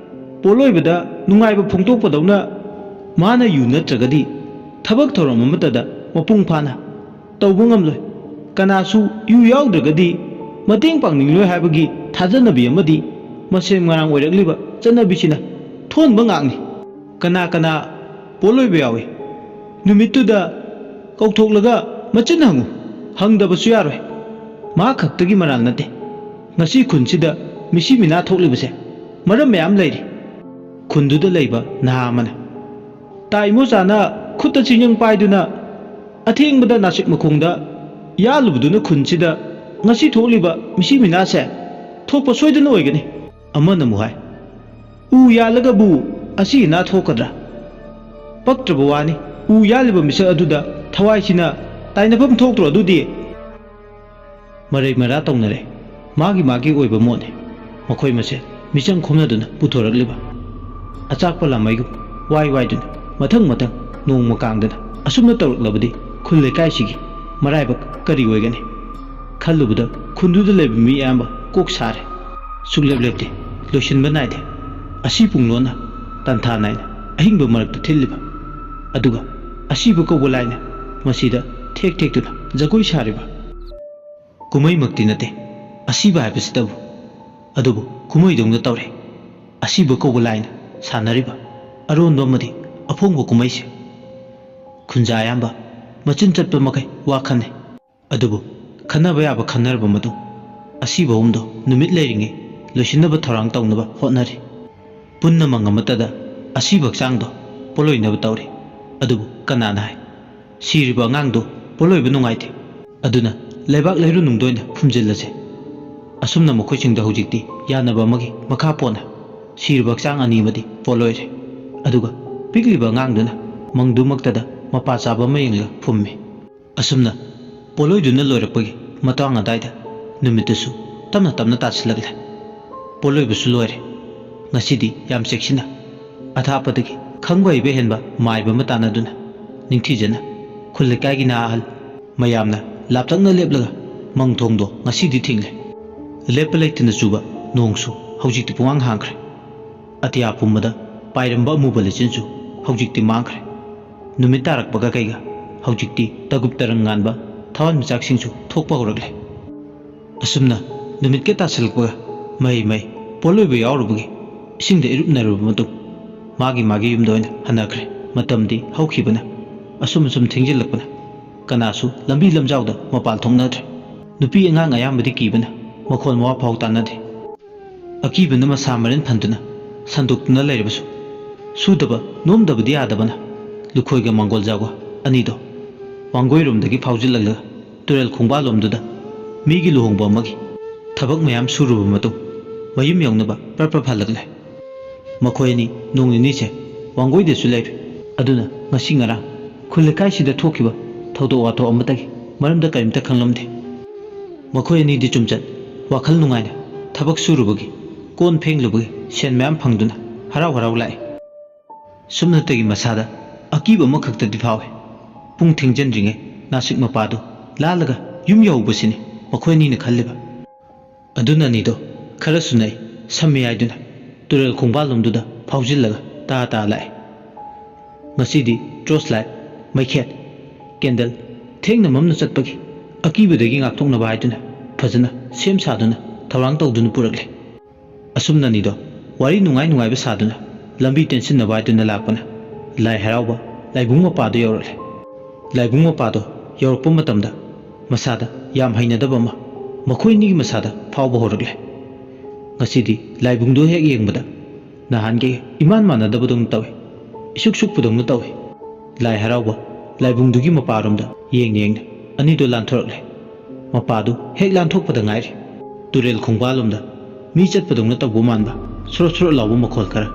ꯄꯣꯠꯂꯣꯏꯕꯗ ꯅꯨꯡꯉꯥꯏꯕ ꯐꯣꯡꯗꯣꯛꯄꯗꯧꯅ ꯃꯥꯅ ꯌꯨ ꯅꯠꯇ꯭ꯔꯒꯗꯤ ꯊꯕꯛ ꯊꯧꯔꯝ ꯑꯃꯠꯇꯗ ꯃꯄꯨꯡ ꯐꯥꯅ ꯇꯧꯕ ꯉꯝꯂꯣꯏ꯫ ꯀꯅꯥꯁꯨ ꯌꯨ ꯌꯥꯎꯗ꯭ꯔꯒꯗꯤ ꯃꯇꯦꯡ ꯄꯥꯡꯅꯤꯡꯂꯣꯏ ꯍꯥꯏꯕꯒꯤ ꯊꯥꯖꯅꯕꯤ ꯑꯃꯗꯤ ꯃꯁꯦꯟ ꯃꯔꯥꯡ ꯑꯣꯏꯔꯛꯂꯤꯕ ꯆꯠꯅꯕꯤꯁꯤꯅ ꯊꯣꯛꯍꯟꯕ ꯉꯥꯛꯅꯤ꯫ ꯀꯅꯥ ꯀꯅꯥ ꯄꯣꯠꯂꯣꯏꯕ ꯌꯥꯎꯏ? ꯅꯨꯃꯤꯠꯇꯨꯗ ꯀꯧꯊꯣꯛꯂꯒ ꯃꯆꯤꯟ ꯍꯪꯉꯨ꯫ ꯍꯪꯗꯕꯁꯨ ꯌꯥꯔꯣꯏ꯫ ꯃꯥ ꯈꯛꯇꯒꯤ ꯃꯔꯥꯜ ꯅꯠꯇꯦ꯫ ꯉꯁꯤ ꯈꯨꯟꯁꯤꯗ ꯃꯤꯁꯤ ꯃꯤꯅꯥ ꯊꯣꯛꯂꯤꯕꯁꯦ ꯃꯔꯝ ꯃꯌꯥꯝ ꯂꯩꯔꯤ꯫ ꯈꯨꯟꯗꯨꯗ ꯂꯩꯕ ꯅꯍꯥ ꯑꯃꯅ, ꯇꯥ ꯏꯃꯣꯆꯥꯅ ꯈꯨꯠꯇ ꯆꯤꯡꯖꯪ ꯄꯥꯏꯗꯨꯅ ꯑꯊꯦꯡꯕꯗ ꯅꯥꯁꯤꯛ ꯃꯈꯣꯡꯗ ꯌꯥꯜꯂꯨꯕꯗꯨꯅ ꯈꯨꯟꯁꯤꯗ ꯉꯁꯤ ꯊꯣꯛꯂꯤꯕ ꯃꯤꯁꯤ ꯃꯤꯅꯥꯁꯦ ꯊꯣꯛꯄ ꯁꯣꯏꯗꯅ ꯑꯣꯏꯒꯅꯤ꯫ ꯑꯃꯅ ꯑꯃꯨꯛ ꯍꯥꯏ, ꯎ ꯌꯥꯜꯂꯒꯕꯨ ꯑꯁꯤ ꯑꯅꯥ ꯊꯣꯛꯀꯗ꯭ꯔꯥ? ꯄꯛꯇ꯭ꯔꯕ ꯋꯥꯅꯤ꯫ ꯎ ꯌꯥꯜꯂꯤꯕ ꯃꯤꯁꯛ ꯑꯗꯨꯗ ꯊꯋꯥꯏꯁꯤꯅ ꯇꯥꯏꯅꯐꯝ ꯊꯣꯛꯇ꯭ꯔꯣ ꯑꯗꯨꯗꯤ? ꯃꯔꯩ ꯃꯔꯥ ꯇꯧꯅꯔꯦ꯫ ꯃꯥꯒꯤ ꯃꯥꯒꯤ ꯑꯣꯏꯕ ꯃꯣꯠꯅꯤ꯫ ꯃꯈꯣꯏ ꯃꯁꯦꯜ ꯃꯤꯆꯪ ꯈꯣꯝꯅꯗꯨꯅ ꯄꯨꯊꯣꯔꯛꯂꯤꯕ ꯑꯆꯥꯛꯄ ꯂꯥꯃꯩꯒꯨꯝ ꯋꯥꯏ ꯋꯥꯏꯗꯨꯅ ꯃꯊꯪ ꯃꯊꯪ ꯅꯣꯡꯃ ꯀꯥꯡꯗꯅ ꯑꯁꯨꯝꯅ ꯇꯧꯔꯛꯂꯕꯗꯤ ꯈꯨꯜ ꯂꯩꯀꯥꯏꯁꯤꯒꯤ ꯃꯔꯥꯏꯕꯛ ꯀꯔꯤ ꯑꯣꯏꯒꯅꯤ? ꯈꯜꯂꯨꯕꯗ ꯈꯨꯟꯗꯨꯗ ꯂꯩꯕ ꯃꯤ ꯑꯌꯥꯝꯕ ꯀꯣꯛ ꯁꯥꯔꯦ꯫ ꯁꯨꯛꯂꯦꯞ ꯂꯦꯞꯇꯦ, ꯂꯣꯏꯁꯤꯟꯕ ꯅꯥꯏꯗꯦ꯫ ꯑꯁꯤ ꯄꯨꯡꯂꯣꯟꯅ ꯇꯟꯊꯥ ꯅꯥꯏꯅ ꯑꯍꯤꯡꯕ ꯃꯔꯛꯇ ꯊꯤꯜꯂꯤꯕ, ꯑꯗꯨꯒ ꯑꯁꯤꯕ ꯀꯧꯕ ꯂꯥꯏꯅ ꯃꯁꯤꯗ ꯊꯦꯛ ꯊꯦꯛꯇꯨꯅ ꯖꯒꯣꯏ ꯁꯥꯔꯤꯕ꯫ ꯀꯨꯝꯍꯩꯃꯛꯇꯤ ꯅꯠꯇꯦ ꯑꯁꯤꯕ ꯍꯥꯏꯕꯁꯤꯗꯕꯨ, ꯑꯗꯨꯕꯨ ꯀꯨꯝꯍꯩꯗꯧꯅ ꯇꯧꯔꯦ꯫ ꯑꯁꯤꯕ ꯀꯧꯕ ꯂꯥꯏꯅ ꯁꯥꯟꯅꯔꯤꯕ ꯑꯔꯣꯟꯕ ꯑꯃꯗꯤ ꯑꯐꯣꯡꯕ ꯀꯨꯝꯍꯩꯁꯦ꯫ ꯈꯨꯟꯖꯥ ꯑꯌꯥꯝꯕ ꯃꯆꯤꯟ ꯆꯠꯄ ꯃꯈꯩ ꯋꯥ ꯈꯟꯅꯩ꯫ ꯑꯗꯨꯕꯨ ꯈꯟꯅꯕ ꯌꯥꯕ ꯈꯟꯅꯔꯕ ꯃꯇꯨꯡ, ꯑꯁꯤꯕ ꯑꯍꯨꯝꯗꯣ ꯅꯨꯃꯤꯠ ꯂꯩꯔꯤꯉꯩ ꯂꯣꯏꯁꯤꯟꯅꯕ ꯊꯧꯔꯥꯡ ꯇꯧꯅꯕ ꯍꯣꯠꯅꯔꯤ꯫ ꯄꯨꯟꯅ ꯃꯪ ꯑꯃꯠꯇꯗ ꯑꯁꯤꯕ ꯍꯛꯆꯥꯡꯗꯣ ꯄꯣꯠꯂꯣꯏꯅꯕ ꯇꯧꯔꯤ꯫ ꯑꯗꯨꯕꯨ ꯀꯅꯥꯅ ꯍꯥꯏ ꯁꯤꯔꯤꯕ ꯑꯉꯥꯡꯗꯣ ꯄꯣꯠꯂꯣꯏꯕ ꯅꯨꯡꯉꯥꯏꯇꯦ? ꯑꯗꯨꯅ ꯂꯩꯕꯥꯛ ꯂꯩꯔꯨꯅꯨꯡꯗ ꯑꯣꯏꯅ ꯐꯨꯝꯖꯤꯜꯂꯁꯦ꯫ ꯑꯁꯨꯝꯅ ꯃꯈꯣꯏꯁꯤꯡꯗ ꯍꯧꯖꯤꯛꯇꯤ ꯌꯥꯅꯕ ꯑꯃꯒꯤ ꯃꯈꯥ ꯄꯣꯟꯅ ꯁꯤꯔꯕ ꯍꯛꯆꯥꯡ ꯑꯅꯤꯃꯗꯤ ꯄꯣꯠꯂꯣꯏꯔꯦ꯫ ꯑꯗꯨꯒ ꯄꯤꯛꯂꯤꯕ ꯑꯉꯥꯡꯗꯨꯅ ꯃꯪꯗꯨꯃꯛꯇꯗ ꯃꯄꯥ ꯆꯥꯕ ꯑꯃ ꯌꯦꯡꯂꯒ ꯐꯨꯝꯃꯤ꯫ ꯑꯁꯨꯝꯅ ꯄꯣꯠꯂꯣꯏꯗꯨꯅ ꯂꯣꯏꯔꯛꯄꯒꯤ ꯃꯇꯥꯡ ꯑꯗꯥꯏꯗ ꯅꯨꯃꯤꯠꯇꯨꯁꯨ ꯇꯞꯅ ꯇꯞꯅ ꯇꯥꯁꯤꯜꯂꯛꯂꯦ꯫ ꯄꯣꯠꯂꯣꯏꯕꯁꯨ ꯂꯣꯏꯔꯦ꯫ ꯉꯁꯤꯗꯤ ꯌꯥꯝ ꯆꯦꯛꯁꯤꯟꯅ ꯑꯊꯥꯞꯄꯗꯒꯤ ꯈꯪꯕ ꯍꯩꯕ ꯍꯦꯟꯕ ꯃꯥꯏꯕ ꯑꯃ ꯇꯥꯟꯅꯗꯨꯅ ꯅꯤꯡꯊꯤꯖꯅ ꯈꯨꯜ ꯂꯩꯀꯥꯏꯒꯤ ꯅꯍꯥ ꯑꯍꯜ ꯃꯌꯥꯝꯅ ꯂꯥꯞꯇꯛꯅ ꯂꯦꯞꯂꯒ ꯃꯪ ꯊꯣꯡꯗꯣ ꯉꯁꯤꯗꯤ ꯊꯤꯡꯂꯦ꯫ ꯂꯦꯞꯄ ꯂꯩꯇꯅ ꯆꯨꯕ ꯅꯣꯡꯁꯨ ꯍꯧꯖꯤꯛꯇꯤ ꯄꯨꯡꯍꯥꯡ ꯍꯥꯡꯈ꯭ꯔꯦ꯫ ꯑꯇꯤꯌꯥ ꯄꯨꯝꯕꯗ ꯄꯥꯏꯔꯝꯕ ꯑꯃꯨꯕ ꯂꯩꯆꯤꯟꯁꯨ ꯍꯧꯖꯤꯛꯇꯤ ꯃꯥꯡꯈ꯭ꯔꯦ꯫ ꯅꯨꯃꯤꯠ ꯇꯥꯔꯛꯄꯒ ꯀꯩꯒ ꯍꯧꯖꯤꯛꯇꯤ ꯇꯒꯨꯞ ꯇꯔꯪ ꯉꯥꯟꯕ ꯊꯋꯥꯟꯃꯤꯆꯥꯛꯁꯤꯡꯁꯨ ꯊꯣꯛꯄ ꯍꯧꯔꯛꯂꯦ꯫ ꯑꯁꯨꯝꯅ ꯅꯨꯃꯤꯠꯀ ꯇꯥꯁꯤꯜꯂꯛꯄꯒ ꯃꯍꯩ ꯃꯍꯩ ꯄꯣꯠꯂꯣꯏꯕ ꯌꯥꯎꯔꯨꯕꯒꯤ ꯏꯁꯤꯡꯗ ꯏꯔꯨꯞꯅꯔꯕ ꯃꯇꯨꯡ ꯃꯥꯒꯤ ꯃꯥꯒꯤ ꯌꯨꯝꯗ ꯑꯣꯏꯅ ꯍꯟꯅꯈ꯭ꯔꯦ꯫ ꯃꯇꯝꯗꯤ ꯍꯧꯈꯤꯕꯅ ꯑꯁꯨꯝ ꯑꯁꯨꯝ ꯊꯦꯡꯖꯤꯜꯂꯛꯄꯅ ꯀꯅꯥꯁꯨ ꯂꯝꯕꯤ ꯂꯝꯖꯥꯎꯗ ꯃꯄꯥꯜ ꯊꯣꯛꯅꯗ꯭ꯔꯦ꯫ ꯅꯨꯄꯤ ꯑꯉꯥꯡ ꯑꯌꯥꯝꯕꯗꯤ ꯀꯤꯕꯅ ꯃꯈꯣꯟ ꯃꯋꯥ ꯐꯥꯎ ꯇꯥꯅꯗꯦ꯫ ꯑꯀꯤꯕꯅ ꯃꯁꯥ ꯃꯔꯦꯟ ꯐꯟꯗꯨꯅ ꯁꯟꯗꯣꯛꯇꯨꯅ ꯂꯩꯔꯕꯁꯨ ꯁꯨꯗꯕ ꯅꯣꯝꯗꯕꯗꯤ ꯌꯥꯗꯕꯅ ꯂꯨꯈꯣꯏꯒ ꯃꯥꯡꯒꯣꯜꯖꯥꯎꯒ ꯑꯅꯤꯗꯣ ꯋꯥꯡꯒꯣꯏꯔꯣꯝꯗꯒꯤ ꯐꯥꯎꯖꯤꯜꯂꯒ ꯇꯨꯔꯦꯜ ꯈꯣꯡꯕꯥꯜꯂꯣꯝꯗꯨꯗ ꯃꯤꯒꯤ ꯂꯨꯍꯣꯡꯕ ꯑꯃꯒꯤ ꯊꯕꯛ ꯃꯌꯥꯝ ꯁꯨꯔꯨꯕ ꯃꯇꯨꯡ ꯃꯌꯨꯝ ꯌꯧꯅꯕ ꯄ꯭ꯔꯞ ꯄ꯭ꯔꯞ ꯍꯜꯂꯛꯂꯦ꯫ ꯃꯈꯣꯏ ꯑꯅꯤ ꯅꯣꯡ ꯅꯤꯅꯤꯁꯦ ꯋꯥꯡꯒꯣꯏꯗꯁꯨ ꯂꯩꯔꯦ꯫ ꯑꯗꯨꯅ ꯉꯁꯤ ꯉꯔꯥꯡ ꯈꯨꯜ ꯂꯩꯀꯥꯏꯁꯤꯗ ꯊꯣꯛꯈꯤꯕ ꯊꯧꯗꯣꯛ ꯋꯥꯊꯣꯛ ꯑꯃꯠꯇꯒꯤ ꯃꯔꯝꯗ ꯀꯔꯤꯝꯇ ꯈꯪꯂꯝꯗꯦ꯫ ꯃꯈꯣꯏ ꯑꯅꯤꯗꯤ ꯆꯨꯝꯆꯠ ꯋꯥꯈꯜ ꯅꯨꯡꯉꯥꯏꯅ ꯊꯕꯛ ꯁꯨꯔꯨꯕꯒꯤ ꯀꯣꯟ ꯐꯦꯡꯂꯨꯕꯒꯤ ꯁꯦꯟ ꯃꯌꯥꯝ ꯐꯪꯗꯨꯅ ꯍꯔꯥꯎ ꯍꯔꯥꯎ ꯂꯥꯛꯏ꯫ ꯁꯨꯞꯅꯇꯒꯤ ꯃꯁꯥꯗ ꯑꯀꯤꯕ ꯑꯃꯈꯛꯇꯗꯤ ꯐꯥꯎꯏ꯫ ꯄꯨꯡ ꯊꯦꯡꯖꯤꯟꯗ꯭ꯔꯤꯉꯩ ꯅꯥꯁꯤꯛ ꯃꯄꯥꯗꯨ ꯂꯥꯜꯂꯒ ꯌꯨꯝ ꯌꯧꯕꯁꯤꯅꯤ ꯃꯈꯣꯏ ꯑꯅꯤꯅ ꯈꯜꯂꯤꯕ꯫ ꯑꯗꯨꯅ ꯑꯅꯤꯗꯣ ꯈꯔꯁꯨ ꯅꯛꯏ ꯁꯝꯃꯤ ꯍꯥꯏꯗꯨꯅ ꯇꯨꯔꯦꯜ ꯈꯣꯡꯕꯥꯜꯂꯣꯝꯗꯨꯗ ꯐꯥꯎꯖꯤꯜꯂꯒ ꯇꯥ ꯇꯥ ꯂꯥꯛꯏ꯫ ꯉꯁꯤꯗꯤ ꯇꯣꯔꯆ ꯂꯥꯏꯠ, ꯃꯩꯈꯦꯠ, ꯀꯦꯟꯗꯜ ꯊꯦꯡꯅ ꯃꯝꯅ ꯆꯠꯄꯒꯤ ꯑꯀꯤꯕꯗꯒꯤ ꯉꯥꯛꯊꯣꯛꯅꯕ ꯍꯥꯏꯗꯨꯅ ꯐꯖꯅ ꯁꯦꯝ ꯁꯥꯗꯨꯅ ꯊꯧꯔꯥꯡ ꯇꯧꯗꯨꯅ ꯄꯨꯔꯛꯂꯦ꯫ ꯑꯁꯨꯝꯅꯅꯤꯗꯣ ꯋꯥꯔꯤ ꯅꯨꯡꯉꯥꯏ ꯅꯨꯡꯉꯥꯏꯕ ꯁꯥꯗꯨꯅ ꯂꯝꯕꯤ ꯇꯦꯟꯁꯤꯟꯅꯕ ꯍꯥꯏꯗꯨꯅ ꯂꯥꯛꯄꯅ ꯂꯥꯏ ꯍꯔꯥꯎꯕ ꯂꯥꯏꯕꯨꯡ ꯃꯄꯥꯗꯨ ꯌꯧꯔꯛꯂꯦ꯫ ꯂꯥꯏꯕꯨꯡ ꯃꯄꯥꯗꯣ ꯌꯧꯔꯛꯄ ꯃꯇꯝꯗ ꯃꯁꯥꯗ ꯌꯥꯝ ꯍꯩꯅꯗꯕ ꯑꯃ ꯃꯈꯣꯏ ꯑꯅꯤꯒꯤ ꯃꯁꯥꯗ ꯐꯥꯎꯕ ꯍꯧꯔꯛꯂꯦ꯫ ꯉꯁꯤꯗꯤ ꯂꯥꯏꯕꯨꯡꯗꯣ ꯍꯦꯛ ꯌꯦꯡꯕꯗ ꯅꯍꯥꯟꯒꯤ ꯏꯃꯥꯟ ꯃꯥꯟꯅꯗꯕꯗꯧꯅ ꯇꯧꯏ꯫ ꯏꯁꯨꯛ ꯁꯨꯛꯄꯗꯧꯅ ꯇꯧꯏ꯫ ꯂꯥꯏ ꯍꯔꯥꯎꯕ ꯂꯥꯏꯕꯨꯡꯗꯨꯒꯤ ꯃꯄꯥꯔꯣꯝꯗ ꯌꯦꯡꯅ ꯌꯦꯡꯅ ꯑꯅꯤꯗꯣ ꯂꯥꯟꯊꯣꯔꯛꯂꯦ꯫ ꯃꯄꯥꯗꯨ ꯍꯦꯛ ꯂꯥꯟꯊꯣꯛꯄꯗ ꯉꯥꯏꯔꯤ ꯇꯨꯔꯦꯜ ꯈꯣꯡꯕꯥꯜꯂꯣꯝꯗ ꯃꯤ ꯆꯠꯄꯗꯧꯅ ꯇꯧꯕ ꯃꯥꯟꯕ ꯁꯣꯔꯣꯠ ꯁꯣꯔꯣꯠ ꯂꯥꯎꯕ ꯃꯈꯣꯜ ꯈꯔ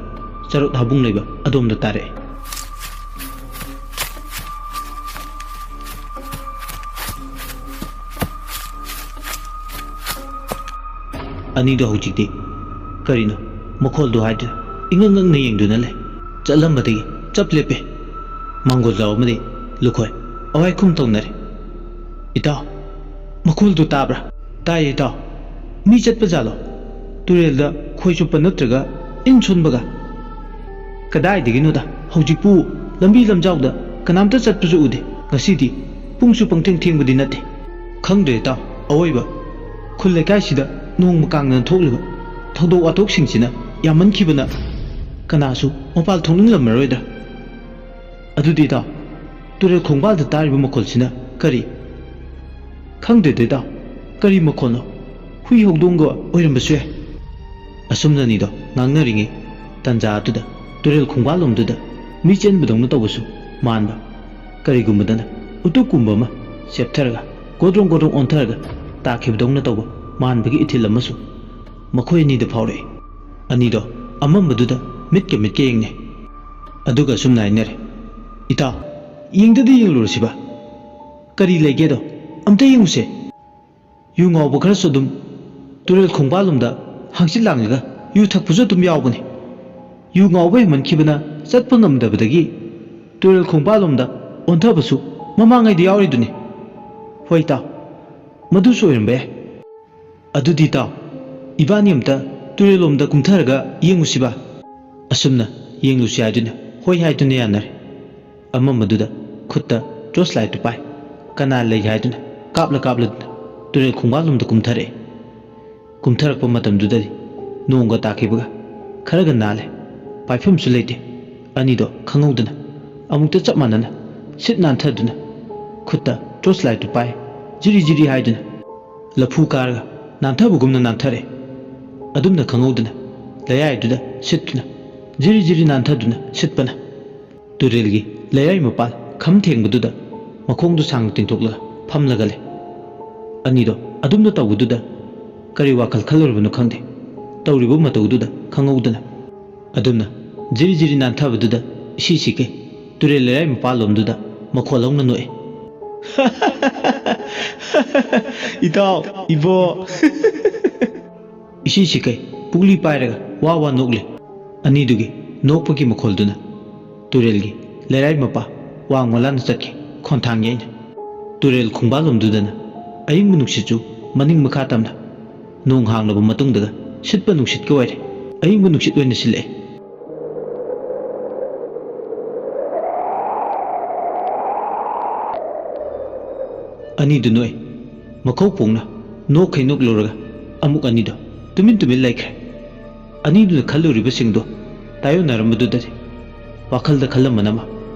ꯆꯔꯨꯠ ꯍꯥꯕꯨꯡ ꯂꯩꯕ ꯑꯗꯣꯝꯗ ꯇꯥꯔꯛꯑꯦ꯫ ꯑꯅꯤꯗꯣ ꯍꯧꯖꯤꯛꯇꯤ ꯀꯔꯤꯅꯣ ꯃꯈꯣꯜꯗꯣ ꯍꯥꯏꯗꯨꯅ ꯏꯉꯛ ꯉꯛꯅ ꯌꯦꯡꯗꯨꯅ ꯂꯩ꯫ ꯆꯠꯂꯝꯕꯗꯒꯤ ꯆꯞ ꯂꯦꯞꯄꯦ꯫ ꯃꯥꯡꯒꯣꯜꯖꯥꯎ ꯑꯃꯗꯤ ꯂꯨꯈꯣꯏ ꯑꯋꯥꯏꯈꯨꯝ ꯇꯧꯅꯔꯦ꯫ "ꯏꯇꯥꯎ, ꯃꯈꯣꯜꯗꯨ ꯇꯥꯕ꯭ꯔꯥ?" "ꯇꯥꯏꯌꯦ ꯏꯇꯥꯎ꯫ ꯃꯤ ꯆꯠꯄ ꯖꯥꯠꯂꯣ? ꯇꯨꯔꯦꯜꯗ ꯈꯣꯏ ꯆꯨꯞꯄ ꯅꯠꯇ꯭ꯔꯒ ꯏꯟ ꯁꯣꯟꯕꯒ?" "ꯀꯗꯥꯏꯗꯒꯤꯅꯣꯗ, ꯍꯧꯖꯤꯛꯄꯨ ꯂꯝꯕꯤ ꯂꯝꯖꯥꯎꯗ ꯀꯅꯥꯝꯇ ꯆꯠꯄꯁꯨ ꯎꯗꯦ꯫ ꯉꯁꯤꯗꯤ ꯄꯨꯡꯁꯨ ꯄꯪꯊꯦꯡ ꯊꯦꯡꯕꯗꯤ ꯅꯠꯇꯦ꯫ ꯈꯪꯗ꯭ꯔꯦ ꯏꯇꯥꯎ, ꯑꯋꯣꯏꯕ ꯈꯨꯜ ꯂꯩꯀꯥꯏꯁꯤꯗ ꯅꯣꯡꯃ ꯀꯥꯡꯗꯅ ꯊꯣꯛꯂꯤꯕ ꯊꯧꯗꯣꯛ ꯋꯥꯊꯣꯛꯁꯤꯡꯁꯤꯅ ꯌꯥꯝꯃꯟꯈꯤꯕꯅ ꯀꯅꯥꯁꯨ ꯃꯄꯥꯜ ꯊꯣꯛꯅꯤꯡꯂꯝꯃꯔꯣꯏꯗ꯫ ꯑꯗꯨꯗꯤ ꯏꯇꯥꯎ, ꯇꯨꯔꯦꯜ ꯈꯣꯡꯕꯥꯜꯗ ꯇꯥꯔꯤꯕ ꯃꯈꯣꯜꯁꯤꯅ ꯀꯔꯤ?" "ꯈꯪꯗꯦꯗ ꯏꯇꯥꯎ, ꯀꯔꯤ ꯃꯈꯣꯜꯅꯣ? ꯍꯨꯏ ꯍꯧꯗꯣꯡꯒ ꯑꯣꯏꯔꯝꯕꯁꯨ ꯌꯥꯏ꯫" ꯑꯁꯨꯝꯅ ꯑꯅꯤꯗꯣ ꯉꯥꯡꯅꯔꯤꯉꯩ ꯇꯟꯖꯥ ꯑꯗꯨꯗ ꯇꯨꯔꯦꯜ ꯈꯣꯡꯕꯥꯜꯂꯣꯝꯗꯨꯗ ꯃꯤ ꯆꯦꯟꯕꯗꯧꯅ ꯇꯧꯕꯁꯨ ꯃꯥꯟꯕ꯫ ꯀꯔꯤꯒꯨꯝꯕꯗꯅ ꯎꯇꯨꯞꯀꯨꯝꯕ ꯑꯃ ꯆꯦꯞꯊꯔꯒ ꯒꯣꯗ꯭ꯔꯣꯡ ꯒꯣꯗ꯭ꯔꯣꯡ ꯑꯣꯟꯊꯔꯒ ꯇꯥꯈꯤꯕꯗꯧꯅ ꯇꯧꯕ ꯃꯥꯟꯕꯒꯤ ꯏꯊꯤꯜ ꯑꯃꯁꯨ ꯃꯈꯣꯏ ꯑꯅꯤꯗ ꯐꯥꯎꯔꯛꯏ꯫ ꯑꯅꯤꯗꯣ ꯑꯃꯝꯕꯗꯨꯗ ꯃꯤꯠꯀ ꯃꯤꯠꯀ ꯌꯦꯡꯅꯩ꯫ ꯑꯗꯨꯒ ꯑꯁꯨꯝꯅ ꯍꯥꯏꯅꯔꯦ, "ꯏꯇꯥꯎ, ꯌꯦꯡꯗꯗꯤ ꯌꯦꯡꯂꯨꯔꯁꯤꯕ꯫ ꯀꯔꯤ ꯂꯩꯒꯦꯗꯣ ꯑꯝꯇ ꯌꯦꯡꯉꯨꯁꯦ꯫" ꯌꯨ ꯉꯥꯎꯕ ꯈꯔꯁꯨ ꯑꯗꯨꯝ ꯇꯨꯔꯦꯜ ꯈꯣꯡꯕꯥꯜꯂꯣꯝꯗ ꯍꯪꯆꯤꯠ ꯂꯥꯡꯉꯒ ꯌꯨ ꯊꯛꯄꯁꯨ ꯑꯗꯨꯝ ꯌꯥꯎꯕꯅꯤ꯫ ꯌꯨ ꯉꯥꯎꯕ ꯍꯦꯟꯃꯟꯈꯤꯕꯅ ꯆꯠꯄ ꯉꯝꯗꯕꯗꯒꯤ ꯇꯨꯔꯦꯜ ꯈꯣꯡꯕꯥꯜꯂꯣꯝꯗ ꯑꯣꯟꯊꯕꯁꯨ ꯃꯃꯥꯡꯉꯩꯗ ꯌꯥꯎꯔꯤꯗꯨꯅꯤ꯫ ꯍꯣꯏ ꯏꯇꯥꯎ, ꯃꯗꯨꯁꯨ ꯑꯣꯏꯔꯝꯕ ꯌꯥꯏ꯫ ꯑꯗꯨꯗꯤ ꯏꯇꯥꯎ, ꯏꯕꯥꯅꯤ ꯑꯝꯇ ꯇꯨꯔꯦꯜꯂꯣꯝꯗ ꯀꯨꯝꯊꯔꯒ ꯌꯦꯡꯉꯨꯁꯤꯕ꯫ ꯑꯁꯨꯝꯅ ꯌꯦꯡꯂꯨꯁꯤ ꯍꯥꯏꯗꯨꯅ ꯍꯣꯏ ꯍꯥꯏꯗꯨꯅ ꯌꯥꯅꯔꯦ꯫ ꯑꯃꯝꯕꯗꯨꯗ ꯈꯨꯠꯇ ꯇꯣꯔꯆ ꯂꯥꯏꯠꯇꯨ ꯄꯥꯏ꯫ ꯀꯅꯥ ꯂꯩ ꯍꯥꯏꯗꯨꯅ ꯀꯥꯞꯂ ꯀꯥꯞꯂꯗꯨꯅ ꯇꯨꯔꯦꯜ ꯈꯣꯡꯕꯥꯜꯂꯣꯝꯗ ꯀꯨꯝꯊꯔꯛꯑꯦ꯫ ꯀꯨꯝꯊꯔꯛꯄ ꯃꯇꯝꯗꯨꯗꯗꯤ ꯅꯣꯡꯒ ꯇꯥꯈꯤꯕꯒ ꯈꯔꯒ ꯅꯥꯜꯂꯦ꯫ ꯄꯥꯏꯐꯝꯁꯨ ꯂꯩꯇꯦ꯫ ꯑꯅꯤꯗꯣ ꯈꯪꯍꯧꯗꯅ ꯑꯃꯨꯛꯇ ꯆꯞ ꯃꯥꯟꯅꯅ ꯁꯤꯠ ꯅꯥꯟꯊꯗꯨꯅ ꯈꯨꯠꯇ ꯇꯣꯔꯆ ꯂꯥꯏꯠꯇꯨ ꯄꯥꯏ꯫ ꯖꯤꯔꯤ ꯖꯤꯔꯤ ꯍꯥꯏꯗꯨꯅ ꯂꯐꯨ ꯀꯥꯔꯒ ꯅꯥꯟꯊꯕꯒꯨꯝꯅ ꯅꯥꯟꯊꯔꯦ꯫ ꯑꯗꯨꯝꯅ ꯈꯪꯍꯧꯗꯅ ꯂꯩꯌꯥꯏꯗꯨꯗ ꯁꯤꯠꯇꯨꯅ ꯖꯤꯔꯤ ꯖꯤꯔꯤ ꯅꯥꯟꯊꯗꯨꯅ ꯁꯤꯠꯄꯅ ꯇꯨꯔꯦꯜꯒꯤ ꯂꯩꯌꯥꯏ ꯃꯄꯥꯜ ꯈꯝ ꯊꯦꯡꯕꯗꯨꯗ ꯃꯈꯣꯡꯗꯨ ꯁꯥꯡꯅ ꯇꯤꯡꯊꯣꯛꯂꯒ ꯐꯝꯂꯒ ꯂꯩ꯫ ꯑꯅꯤꯗꯣ ꯑꯗꯨꯝꯅ ꯇꯧꯕꯗꯨꯗ ꯀꯔꯤ ꯋꯥꯈꯜ ꯈꯜꯂꯨꯔꯕꯅꯣ ꯈꯪꯗꯦ꯫ ꯇꯧꯔꯤꯕ ꯃꯇꯧꯗꯨꯗ ꯈꯪꯍꯧꯗꯅ꯫ ꯑꯗꯨꯝꯅ ꯖꯤꯔꯤ ꯖꯤꯔꯤ ꯅꯥꯟꯊꯕꯗꯨꯗ ꯏꯁꯤ ꯁꯤꯈꯩ ꯇꯨꯔꯦꯜ ꯂꯩꯔꯥꯏ ꯃꯄꯥꯜꯂꯣꯝꯗꯨꯗ ꯃꯈꯣꯜ ꯍꯧꯅ ꯅꯣꯛꯑꯦ꯫ "ꯏꯇꯥꯎ, ꯏꯕꯣ!" ꯏꯁꯤ ꯁꯤꯈꯩ ꯄꯨꯛꯂꯤ ꯄꯥꯏꯔꯒ ꯋꯥ ꯋꯥ ꯅꯣꯛꯂꯤ꯫ ꯑꯅꯤꯗꯨꯒꯤ ꯅꯣꯛꯄꯒꯤ ꯃꯈꯣꯜꯗꯨꯅ ꯇꯨꯔꯦꯜꯒꯤ ꯂꯩꯔꯥꯏ ꯃꯄꯥ ꯋꯥꯡꯃ ꯂꯥꯟꯅ ꯆꯠꯈꯤ꯫ ꯈꯣꯟꯊꯥꯡ ꯌꯩꯅ ꯇꯨꯔꯦꯜ ꯈꯣꯡꯕꯥꯜꯂꯣꯝꯗꯨꯗꯅ ꯑꯏꯪꯕ ꯅꯨꯡꯁꯤꯠꯁꯨ ꯃꯅꯤꯡ ꯃꯈꯥ ꯇꯝꯅ ꯅꯣꯡ ꯍꯥꯡꯂꯕ ꯃꯇꯨꯡꯗꯒ ꯁꯤꯠꯄ ꯅꯨꯡꯁꯤꯠꯀ ꯑꯣꯏꯔꯦ꯫ ꯑꯏꯪꯕ ꯅꯨꯡꯁꯤꯠ ꯑꯣꯏꯅ ꯁꯤꯜꯂꯛꯑꯦ꯫ ꯑꯅꯤꯗꯨ ꯅꯣꯛꯏ꯫ ꯃꯈꯧ ꯄꯣꯡꯅ ꯅꯣꯛꯈꯩ ꯅꯣꯛꯂꯨꯔꯒ ꯑꯃꯨꯛ ꯑꯅꯤꯗꯣ ꯇꯨꯃꯤꯟ ꯇꯨꯃꯤꯟ ꯂꯩꯈ꯭ꯔꯦ꯫ ꯑꯅꯤꯗꯨꯅ ꯈꯜꯂꯨꯔꯤꯕꯁꯤꯡꯗꯣ ꯇꯥꯏꯌꯣꯟꯅꯔꯝꯕꯗꯨꯗꯗꯤ ꯋꯥꯈꯜꯗ ꯈꯜꯂꯝꯕꯅ ꯑꯃ,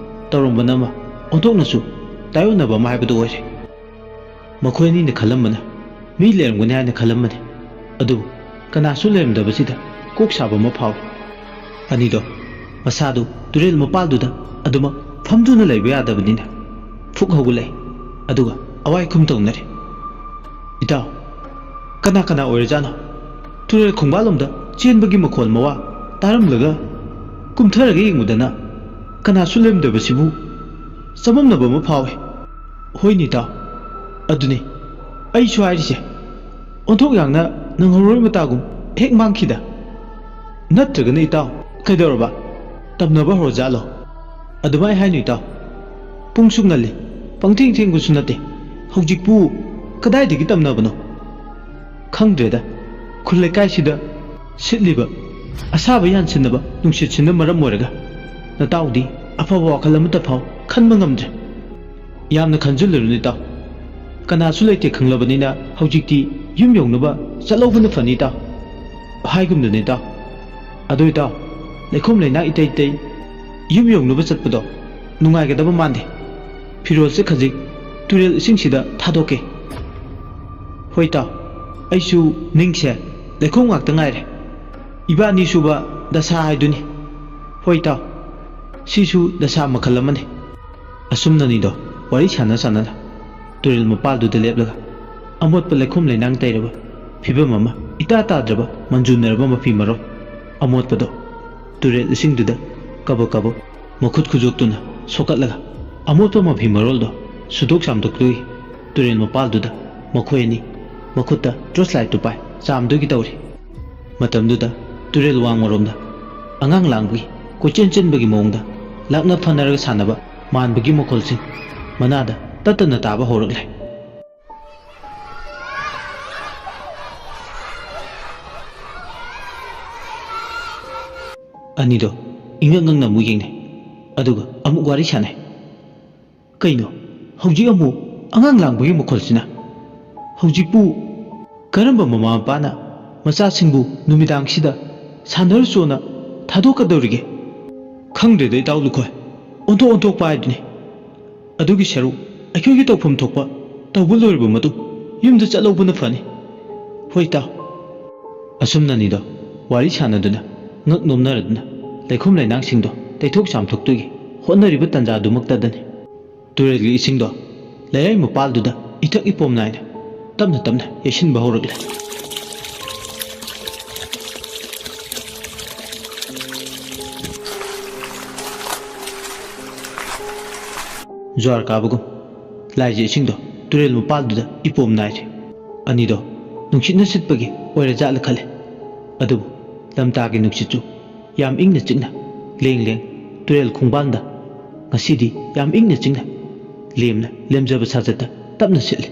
ꯇꯧꯔꯝꯕꯅ ꯑꯃ, ꯑꯣꯟꯊꯣꯛꯅꯁꯨ ꯇꯥꯏꯌꯣꯟꯅꯕ ꯑꯃ ꯍꯥꯏꯕꯗꯨ ꯑꯣꯏꯔꯦ꯫ ꯃꯈꯣꯏ ꯑꯅꯤꯅ ꯈꯜꯂꯝꯕꯅ ꯃꯤ ꯂꯩꯔꯝꯒꯅꯤ ꯍꯥꯏꯅ ꯈꯜꯂꯝꯕꯅꯤ, ꯑꯗꯨꯕꯨ ꯀꯅꯥꯁꯨ ꯂꯩꯔꯝꯗꯕꯁꯤꯗ ꯀꯣꯛ ꯁꯥꯕ ꯑꯃ ꯐꯥꯎꯏ꯫ ꯑꯅꯤꯗꯣ ꯃꯁꯥꯗꯨ ꯇꯨꯔꯦꯜ ꯃꯄꯥꯜꯗꯨꯗ ꯑꯗꯨꯃꯛ ꯐꯝꯗꯨꯅ ꯂꯩꯕ ꯌꯥꯗꯕꯅꯤꯅ ꯐꯨꯛ ꯍꯧꯒꯠꯂꯛꯏ, ꯑꯗꯨꯒ ꯑꯋꯥꯏ ꯈꯨꯝ ꯇꯧꯅꯔꯦ꯫ "ꯏꯇꯥꯎ, ꯀꯅꯥ ꯀꯅꯥ ꯑꯣꯏꯔꯖꯥꯠꯅꯣ? ꯇꯨꯔꯦꯜ ꯈꯣꯡꯕꯥꯜꯂꯣꯝꯗ ꯆꯦꯟꯕꯒꯤ ꯃꯈꯣꯜ ꯃꯋꯥ ꯇꯥꯔꯝꯂꯒ ꯀꯨꯝꯊꯔꯒ ꯌꯦꯡꯕꯗꯅ ꯀꯅꯥꯁꯨ ꯂꯩꯔꯝꯗꯕꯁꯤꯕꯨ ꯆꯃꯝꯅꯕ ꯑꯃ ꯐꯥꯎꯏ꯫" "ꯍꯣꯏꯅꯦ ꯏꯇꯥꯎ, ꯑꯗꯨꯅꯤ ꯑꯩꯁꯨ ꯍꯥꯏꯔꯤꯁꯦ꯫ ꯑꯣꯟꯊꯣꯛ ꯌꯥꯡꯅ ꯅꯪꯍꯧꯔꯣꯏ ꯃꯇꯥꯒꯨꯝ ꯍꯦꯛ ꯃꯥꯡꯈꯤꯗ꯫ ꯅꯠꯇ꯭ꯔꯒꯅ ꯏꯇꯥꯎ, ꯀꯩꯗꯧꯔꯕ? ꯇꯝꯅꯕ ꯍꯧꯔꯖꯥꯠꯂꯣ?" "ꯑꯗꯨꯃꯥꯏ ꯍꯥꯏꯅꯨ ꯏꯇꯥꯎ꯫ ꯄꯨꯡꯁꯨ ꯉꯜꯂꯤ, ꯄꯪꯊꯦꯡ ꯊꯦꯡꯕꯁꯨ ꯅꯠꯇꯦ꯫ ꯍꯧꯖꯤꯛꯄꯨ ꯀꯗꯥꯏꯗꯒꯤ ꯇꯝꯅꯕꯅꯣ? ꯈꯪꯗ꯭ꯔꯦꯗ, ꯈꯨꯜ ꯂꯩꯀꯥꯏꯁꯤꯗ ꯁꯤꯠꯂꯤꯕ ꯑꯁꯥꯕ ꯌꯥꯟꯁꯤꯟꯅꯕ ꯅꯨꯡꯁꯤꯠꯁꯤꯅ ꯃꯔꯝ ꯑꯣꯏꯔꯒ ꯅꯇꯥꯎꯗꯤ ꯑꯐꯕ ꯋꯥꯈꯜ ꯑꯃꯠꯇ ꯐꯥꯎ ꯈꯟꯕ ꯉꯝꯗ꯭ꯔꯦ꯫ ꯌꯥꯝꯅ ꯈꯟꯖꯤꯜꯂꯨꯔꯅꯨ ꯏꯇꯥꯎ꯫ ꯀꯅꯥꯁꯨ ꯂꯩꯇꯦ ꯈꯪꯂꯕꯅꯤꯅ ꯍꯧꯖꯤꯛꯇꯤ ꯌꯨꯝ ꯌꯧꯅꯕ ꯆꯠꯍꯧꯕꯅ ꯐꯅꯤ ꯏꯇꯥꯎ꯫ ꯍꯥꯏꯒꯨꯝꯗꯅ ꯏꯇꯥꯎ꯫ ꯑꯗꯨ ꯏꯇꯥꯎ, ꯂꯩꯈꯣꯝ ꯂꯩꯅꯥꯡ ꯏꯇꯩ ꯇꯩ ꯌꯨꯝ ꯌꯧꯅꯕ ꯆꯠꯄꯗꯣ ꯅꯨꯡꯉꯥꯏꯒꯗꯕ ꯃꯥꯟꯗꯦ꯫ ꯐꯤꯔꯣꯜꯁꯦ ꯈꯖꯤꯛ ꯇꯨꯔꯦꯜ ꯏꯁꯤꯡꯁꯤꯗ ꯊꯥꯗꯣꯛꯀꯦ꯫" "ꯍꯣꯏ ꯏꯇꯥꯎ, ꯑꯩꯁꯨ ꯅꯤꯡꯁꯦ ꯂꯩꯈꯣꯝ ꯉꯥꯛꯇ ꯉꯥꯏꯔꯦ꯫ ꯏꯕꯥꯅꯤ ꯁꯨꯕ ꯗꯁꯥ ꯍꯥꯏꯗꯨꯅꯤ꯫ ꯍꯣꯏ ꯏꯇꯥꯎ, ꯁꯤꯁꯨ ꯗꯁꯥ ꯃꯈꯜ ꯑꯃꯅꯤ꯫" ꯑꯁꯨꯝꯅꯅꯤꯗꯣ ꯋꯥꯔꯤ ꯁꯥꯟꯅ ꯁꯥꯟꯅꯅ ꯇꯨꯔꯦꯜ ꯃꯄꯥꯜꯗꯨꯗ ꯂꯦꯞꯂꯒ ꯑꯃꯣꯠꯄ ꯂꯩꯈꯣꯝ ꯂꯩꯅꯥꯡ ꯇꯩꯔꯕ ꯐꯤꯕꯝ ꯑꯃ ꯏꯇꯥ ꯇꯥꯗ꯭ꯔꯕ ꯃꯟꯖꯨꯅꯔꯕ ꯃꯐꯤ ꯃꯔꯣꯜ ꯑꯃꯣꯠꯄꯗꯣ ꯇꯨꯔꯦꯜ ꯏꯁꯤꯡꯗꯨꯗ ꯀꯕꯛ ꯀꯕꯛ ꯃꯈꯨꯠ ꯈꯨꯖꯣꯛꯇꯨꯅ ꯁꯣꯛꯀꯠꯂꯒ ꯑꯃꯣꯠꯄ ꯃꯐꯤ ꯃꯔꯣꯜꯗꯣ ꯁꯨꯗꯣꯛ ꯆꯥꯝꯊꯣꯛꯇꯨꯒꯤ ꯇꯨꯔꯦꯜ ꯃꯄꯥꯜꯗꯨꯗ ꯃꯈꯣꯏ ꯑꯅꯤ ꯃꯈꯨꯠꯇ ꯇꯣꯔꯆ ꯂꯥꯏꯠꯇꯨ ꯄꯥꯏ ꯆꯥꯝꯗꯨꯒꯤ ꯇꯧꯔꯤ꯫ ꯃꯇꯝꯗꯨꯗ ꯇꯨꯔꯦꯜ ꯋꯥꯡꯃꯔꯣꯝꯗ ꯑꯉꯥꯡ ꯂꯥꯡꯕꯒꯤ ꯀꯣꯏꯆꯦꯟ ꯆꯦꯟꯕꯒꯤ ꯃꯑꯣꯡꯗ ꯂꯥꯛꯅ ꯐꯅꯔꯒ ꯁꯥꯟꯅꯕ ꯃꯥꯟꯕꯒꯤ ꯃꯈꯣꯜꯁꯤꯡ ꯃꯅꯥꯗ ꯇꯠꯇꯅ ꯇꯥꯕ ꯍꯧꯔꯛꯂꯦ꯫ ꯑꯅꯤꯗꯣ ꯏꯉꯛ ꯉꯛꯅ ꯑꯃꯨꯛ ꯌꯦꯡꯅꯩ, ꯑꯗꯨꯒ ꯑꯃꯨꯛ ꯋꯥꯔꯤ ꯁꯥꯟꯅꯩ꯫ "ꯀꯩꯅꯣ, ꯍꯧꯖꯤꯛ ꯑꯃꯨꯛ ꯑꯉꯥꯡ ꯂꯥꯡꯕꯒꯤ ꯃꯈꯣꯜꯁꯤꯅ? ꯍꯧꯖꯤꯛꯄꯨ ꯀꯔꯝꯕ ꯃꯃꯥ ꯃꯄꯥꯅ ꯃꯆꯥꯁꯤꯡꯕꯨ ꯅꯨꯃꯤꯗꯥꯡꯁꯤꯗ ꯁꯥꯟꯅꯔꯨꯆꯣꯅ ꯊꯥꯗꯣꯛꯀꯗꯧꯔꯤꯒꯦ? ꯈꯪꯗ꯭ꯔꯦꯗ ꯏꯇꯥꯎ ꯂꯨꯈꯣꯏ, ꯑꯣꯟꯊꯣꯛ ꯑꯣꯟꯊꯣꯛꯄ ꯍꯥꯏꯗꯨꯅꯤ꯫ ꯑꯗꯨꯒꯤ ꯁꯔꯨꯛ ꯑꯩꯈꯣꯏꯒꯤ ꯇꯧꯐꯝ ꯊꯣꯛꯄ ꯇꯧꯕ ꯂꯣꯏꯔꯕ ꯃꯇꯨꯡ ꯌꯨꯝꯗ ꯆꯠꯍꯧꯕꯅ ꯐꯅꯤ꯫ ꯍꯣꯏ ꯏꯇꯥꯎ꯫" ꯑꯁꯨꯝꯅꯅꯤꯗꯣ ꯋꯥꯔꯤ ꯁꯥꯟꯅꯗꯨꯅ ꯉꯛ ꯅꯣꯝꯅꯔꯗꯨꯅ ꯂꯩꯈꯣꯝ ꯂꯩꯅꯥꯡꯁꯤꯡꯗꯣ ꯇꯩꯊꯣꯛ ꯆꯥꯝꯊꯣꯛꯇꯨꯒꯤ ꯍꯣꯠꯅꯔꯤꯕ ꯇꯥꯟꯖꯥꯗꯨꯃꯛꯇꯗꯅꯤ ꯇꯨꯔꯦꯜꯒꯤ ꯏꯁꯤꯡꯗꯣ ꯂꯩꯔꯥꯏ ꯃꯄꯥꯜꯗꯨꯗ ꯏꯊꯛ ꯏꯄꯣꯝ ꯅꯥꯏꯅ ꯇꯞꯅ ꯇꯞꯅ ꯌꯩꯁꯤꯟꯕ ꯍꯧꯔꯛꯂꯦ꯫ ꯖ꯭ꯋꯥꯔ ꯀꯥꯕꯒꯨꯝ ꯂꯥꯏꯖ ꯏꯁꯤꯡꯗꯣ ꯇꯨꯔꯦꯜ ꯃꯄꯥꯜꯗꯨꯗ ꯏꯄꯣꯝ ꯅꯥꯏꯔꯦ꯫ ꯑꯅꯤꯗꯣ ꯅꯨꯡꯁꯤꯠꯅ ꯁꯤꯠꯄꯒꯤ ꯑꯣꯏꯔꯖꯥꯠꯂ ꯈꯜꯂꯦ꯫ ꯑꯗꯨꯕꯨ ꯂꯝꯇꯥꯒꯤ ꯅꯨꯡꯁꯤꯠꯁꯨ ꯌꯥꯝ ꯏꯪꯅ ꯆꯤꯛꯅ ꯂꯦꯡ ꯂꯦꯡ ꯇꯨꯔꯦꯜ ꯈꯣꯡꯕꯥꯟꯗ ꯉꯁꯤꯗꯤ ꯌꯥꯝ ꯏꯪꯅ ꯆꯤꯛꯅ ꯂꯦꯝꯅ ꯂꯦꯝꯖꯕ ꯁꯥꯖꯠꯇ ꯇꯞꯅ ꯁꯤꯠꯂꯤ꯫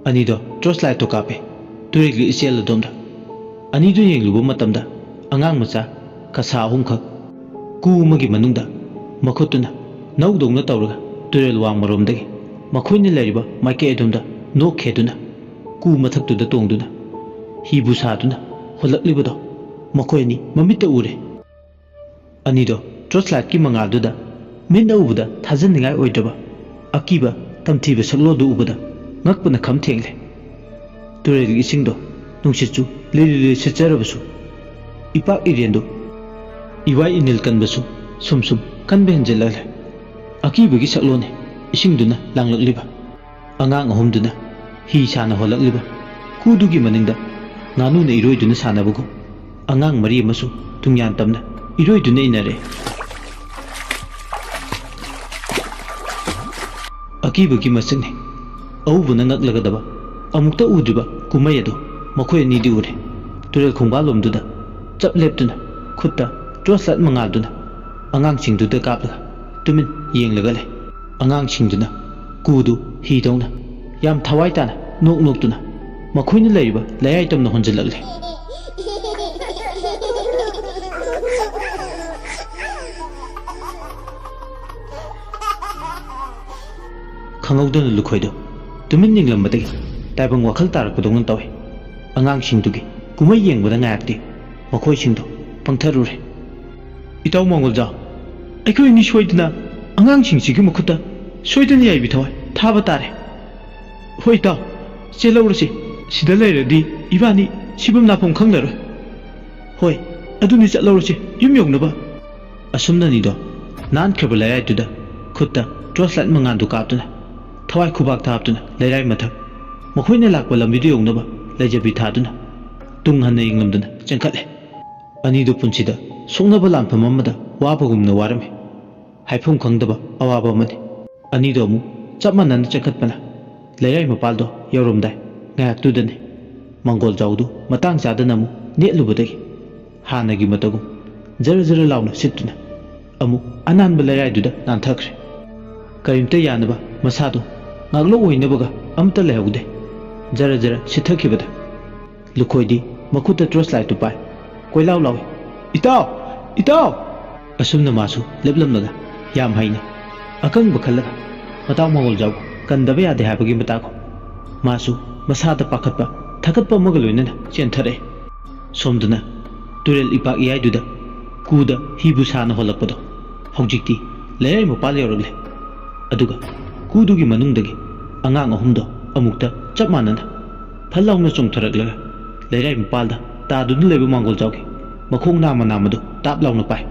ꯑꯅꯤꯗꯣ ꯇꯣꯔꯆ ꯂꯥꯏꯠꯇꯣ ꯀꯥꯞꯄꯦ ꯇꯨꯔꯦꯜꯒꯤ ꯏꯆꯦꯜ ꯑꯗꯣꯝꯗ꯫ ꯑꯅꯤꯗꯨ ꯌꯦꯡꯂꯨꯕ ꯃꯇꯝꯗ ꯑꯉꯥꯡ ꯃꯆꯥ ꯀꯁꯥ ꯑꯍꯨꯝꯈꯛ ꯀꯨ ꯑꯃꯒꯤ ꯃꯅꯨꯡꯗ ꯃꯈꯨꯠꯇꯨꯅ ꯅꯧꯗꯧꯅ ꯇꯧꯔꯒ ꯇꯨꯔꯦꯜ ꯋꯥꯡꯃꯔꯣꯝꯗꯒꯤ ꯃꯈꯣꯏꯅ ꯂꯩꯔꯤꯕ ꯃꯥꯏꯀꯩ ꯑꯗꯣꯝꯗ ꯅꯣꯛꯈꯦꯗꯨꯅ ꯀꯨ ꯃꯊꯛꯇꯨꯗ ꯇꯣꯡꯗꯨꯅ ꯍꯤꯕꯨ ꯁꯥꯗꯨꯅ ꯍꯣꯜꯂꯛꯂꯤꯕꯗꯣ ꯃꯈꯣꯏ ꯑꯅꯤ ꯃꯃꯤꯠꯇ ꯎꯔꯦ꯫ ꯑꯅꯤꯗꯣ ꯇꯣꯔꯆ ꯂꯥꯏꯠꯀꯤ ꯃꯉꯥꯜꯗꯨꯗ ꯃꯤꯠꯅ ꯎꯕꯗ ꯊꯥꯖꯅꯤꯡꯉꯥꯏ ꯑꯣꯏꯗ꯭ꯔꯕ ꯑꯀꯤꯕ ꯇꯝꯊꯤꯕ ꯁꯛꯂꯣꯟꯗꯨ ꯎꯕꯗ ꯉꯛꯄꯅ ꯈꯝ ꯊꯦꯡꯂꯦ꯫ ꯇꯨꯔꯦꯜꯒꯤ ꯏꯁꯤꯡꯗꯣ ꯅꯨꯡꯁꯤꯠꯁꯨ ꯂꯤꯔꯤ ꯂꯤꯔꯤ ꯁꯤꯠꯆꯔꯕꯁꯨ ꯏꯄꯥꯛ ꯏꯔꯦꯟꯗꯨ ꯏꯋꯥꯏ ꯏꯅꯤꯜ ꯀꯟꯕꯁꯨ ꯁꯨꯝ ꯁꯨꯝ ꯀꯟꯕ ꯍꯦꯟꯖꯤꯜꯂꯛꯂꯦ꯫ ꯑꯀꯤꯕꯒꯤ ꯁꯛꯂꯣꯟꯅꯤ ꯏꯁꯤꯡꯗꯨꯅ ꯂꯥꯡꯂꯛꯂꯤꯕ꯫ ꯑꯉꯥꯡ ꯑꯍꯨꯝꯗꯨꯅ ꯍꯤ ꯁꯥꯅ ꯍꯣꯜꯂꯛꯂꯤꯕ ꯀꯨꯗꯨꯒꯤ ꯃꯅꯤꯡꯗ ꯉꯥꯅꯨꯅ ꯏꯔꯣꯏꯗꯨꯅ ꯁꯥꯟꯅꯕꯒꯨꯝ, ꯑꯉꯥꯡ ꯃꯔꯤ ꯑꯃꯁꯨ ꯇꯨꯡꯌꯥꯟ ꯇꯝꯅ ꯏꯔꯣꯏꯗꯨꯅ ꯏꯟꯅꯔꯦ꯫ ꯑꯀꯤꯕꯒꯤ ꯃꯁꯛꯅꯤ꯫ ꯑꯎꯕꯅ ꯉꯛꯂꯒꯗꯕ, ꯑꯃꯨꯛꯇ ꯎꯗ꯭ꯔꯤꯕ ꯀꯨꯝꯍꯩ ꯑꯗꯨ ꯃꯈꯣꯏ ꯑꯅꯤꯗꯤ ꯎꯔꯦ꯫ ꯇꯨꯔꯦꯜ ꯈꯣꯡꯕꯥꯜꯂꯣꯝꯗꯨꯗ ꯆꯞ ꯂꯦꯞꯇꯨꯅ, ꯈꯨꯠꯇ torch light ꯃꯉꯥꯜꯗꯨꯅ ꯑꯉꯥꯡꯁꯤꯡꯗꯨꯗ ꯀꯥꯞꯂꯒ ꯇꯨꯃꯤꯟ ꯌꯦꯡꯂꯒ ꯂꯩ꯫ ꯑꯉꯥꯡꯁꯤꯡꯗꯨꯅ ꯀꯨꯗꯨ ꯍꯤꯗꯧꯅ ꯌꯥꯝ ꯊꯋꯥꯏ ꯇꯥꯅ ꯅꯣꯛ ꯅꯣꯛꯇꯨꯅ ꯃꯈꯣꯏꯅ ꯂꯩꯔꯤꯕ ꯂꯩꯔꯥꯏ ꯇꯝꯅ ꯍꯣꯟꯖꯤꯜꯂꯛꯂꯦ꯫ ꯈꯪꯍꯧꯗꯅ ꯂꯨꯈꯣꯏꯗꯨ ꯇꯨꯃꯤꯟ ꯌꯦꯡꯂꯝꯕꯗꯒꯤ ꯇꯥꯏꯕꯪ ꯋꯥꯈꯜ ꯇꯥꯔꯛꯄꯗꯧꯅ ꯇꯧꯏ꯫ ꯑꯉꯥꯡꯁꯤꯡꯗꯨꯒꯤ ꯀꯨꯝꯍꯩ ꯌꯦꯡꯕꯗ ꯉꯥꯏꯔꯛꯇꯦ꯫ ꯃꯈꯣꯏꯁꯤꯡꯗꯣ ꯄꯪꯊꯔꯨꯔꯦ꯫ "ꯏꯇꯥꯎ ꯃꯥꯡꯒꯣꯜꯖꯥꯎ, ꯑꯩꯈꯣꯏ ꯑꯅꯤ ꯁꯣꯏꯗꯅ ꯑꯉꯥꯡꯁꯤꯡꯁꯤꯒꯤ ꯃꯈꯨꯠꯇ ꯁꯣꯏꯗꯅ ꯌꯥꯏꯕꯤ ꯊꯋꯥꯏ ꯊꯥꯕ ꯇꯥꯔꯦ꯫ ꯍꯣꯏ ꯏꯇꯥꯎ, ꯆꯦꯜꯍꯧꯔꯁꯤ꯫ ꯁꯤꯗ ꯂꯩꯔꯗꯤ ꯏꯕꯥꯅꯤ ꯁꯤꯐꯝ ꯂꯥꯛꯐꯝ ꯈꯪꯂꯔꯣꯏ꯫ ꯍꯣꯏ, ꯑꯗꯨꯅꯤ, ꯆꯠꯍꯧꯔꯁꯤ ꯌꯨꯝ ꯌꯧꯅꯕ꯫" ꯑꯁꯨꯝꯅꯅꯤꯗꯣ ꯅꯥꯟꯈ꯭ꯔꯕ ꯂꯩꯔꯥꯏꯗꯨꯗ ꯈꯨꯠꯇ torch light ꯃꯉꯥꯜꯗꯨ ꯀꯥꯞꯇꯨꯅ ꯊꯋꯥꯏ ꯈꯨꯕꯥꯛ ꯊꯥꯞꯇꯨꯅ ꯂꯩꯔꯥꯏ ꯃꯊꯛ ꯃꯈꯣꯏꯅ ꯂꯥꯛꯄ ꯂꯝꯕꯤꯗꯨ ꯌꯧꯅꯕ ꯂꯩꯖꯕꯤ ꯊꯥꯗꯨꯅ ꯇꯨꯡ ꯍꯟꯅ ꯌꯦꯡꯂꯝꯗꯅ ꯆꯦꯟꯈꯠꯂꯦ꯫ ꯑꯅꯤꯗꯨ ꯄꯨꯟꯁꯤꯗ ꯁꯣꯛꯅꯕ ꯂꯥꯟꯐꯝ ꯑꯃꯗ ꯋꯥꯕꯒꯨꯝꯅ ꯋꯥꯔꯝꯃꯤ꯫ ꯍꯥꯏꯐꯝ ꯈꯪꯗꯕ ꯑꯋꯥꯕ ꯑꯃꯅꯤ꯫ ꯑꯅꯤꯗꯣ ꯑꯃꯨꯛ ꯆꯞ ꯃꯥꯟꯅꯅ ꯆꯦꯟꯈꯠꯄꯅ ꯂꯩꯔꯥꯏ ꯃꯄꯥꯜꯗꯣ ꯌꯧꯔꯝꯗꯥꯏ ꯉꯥꯏꯍꯥꯛꯇꯨꯗꯅꯤ ꯃꯥꯡꯒꯣꯜꯖꯥꯎꯗꯨ ꯃꯇꯥꯡ ꯆꯥꯗꯅ ꯑꯃꯨꯛ ꯅꯦꯠꯂꯨꯕꯗꯒꯤ ꯍꯥꯟꯅꯒꯤ ꯃꯇꯧꯒꯨꯝ ꯖꯔ ꯖꯔ ꯂꯥꯎꯅ ꯁꯤꯠꯇꯨꯅ ꯑꯃꯨꯛ ꯑꯅꯥꯟꯕ ꯂꯩꯔꯥꯏꯗꯨꯗ ꯅꯥꯟꯊꯈ꯭ꯔꯦ꯫ ꯀꯔꯤꯝꯇ ꯌꯥꯅꯕ ꯃꯁꯥꯗꯨ ꯉꯥꯛꯂꯧ ꯑꯣꯏꯅꯕꯒ ꯑꯃꯠꯇ ꯂꯩꯍꯧꯗꯦ꯫ ꯖꯔ ꯖꯔ ꯁꯤꯠꯊꯈꯤꯕꯗ ꯂꯨꯈꯣꯏꯗꯤ ꯃꯈꯨꯠꯇ torch light ꯇꯨ ꯄꯥꯏ ꯀꯣꯏꯂꯥꯎ ꯂꯥꯎꯏ, "ꯏꯇꯥꯎ! ꯏꯇꯥꯎ!" ꯑꯁꯨꯝꯅ ꯃꯥꯁꯨ ꯂꯦꯞꯂꯝꯂꯒ ꯌꯥꯝ ꯍꯩꯅ ꯑꯀꯪꯕ ꯈꯜꯂꯒ ꯃꯇꯥꯎ ꯃꯥꯡꯒꯣꯜꯖꯥꯎ ꯀꯟꯗꯕ ꯌꯥꯗꯦ ꯍꯥꯏꯕꯒꯤ ꯃꯇꯥꯒꯨꯝ ꯃꯥꯁꯨ ꯃꯁꯥꯗ ꯄꯥꯈꯠꯄ ꯊꯥꯀꯠꯄ ꯑꯃꯒ ꯂꯣꯏꯅꯅ ꯆꯦꯟꯊꯔꯛꯑꯦ꯫ ꯁꯣꯝꯗꯅ ꯇꯨꯔꯦꯜ ꯏꯄꯥꯛ ꯏꯌꯥꯏꯗꯨꯗ ꯀꯨꯗ ꯍꯤꯕꯨ ꯁꯥꯅ ꯍꯣꯜꯂꯛꯄꯗꯣ ꯍꯧꯖꯤꯛꯇꯤ ꯂꯩꯔꯥꯏ ꯃꯄꯥꯜ ꯌꯧꯔꯛꯂꯦ꯫ ꯑꯗꯨꯒ ꯀꯨꯗꯨꯒꯤ ꯃꯅꯨꯡꯗꯒꯤ ꯑꯉꯥꯡ ꯑꯍꯨꯝꯗꯣ ꯑꯃꯨꯛꯇ ꯆꯞ ꯃꯥꯟꯅꯅ ꯐꯜ ꯂꯥꯎꯅ ꯆꯣꯡꯊꯔꯛꯂꯒ ꯂꯩꯔꯥꯏ ꯃꯄꯥꯜꯗ ꯇꯥꯗꯨꯅ ꯂꯩꯕ ꯃꯥꯡꯒꯣꯜꯖꯥꯎꯒꯤ ꯃꯈꯣꯡ ꯅꯥꯝꯃ ꯅꯥꯝꯃꯗꯨ ꯇꯥꯞ ꯂꯥꯎꯅ ꯄꯥꯏ꯫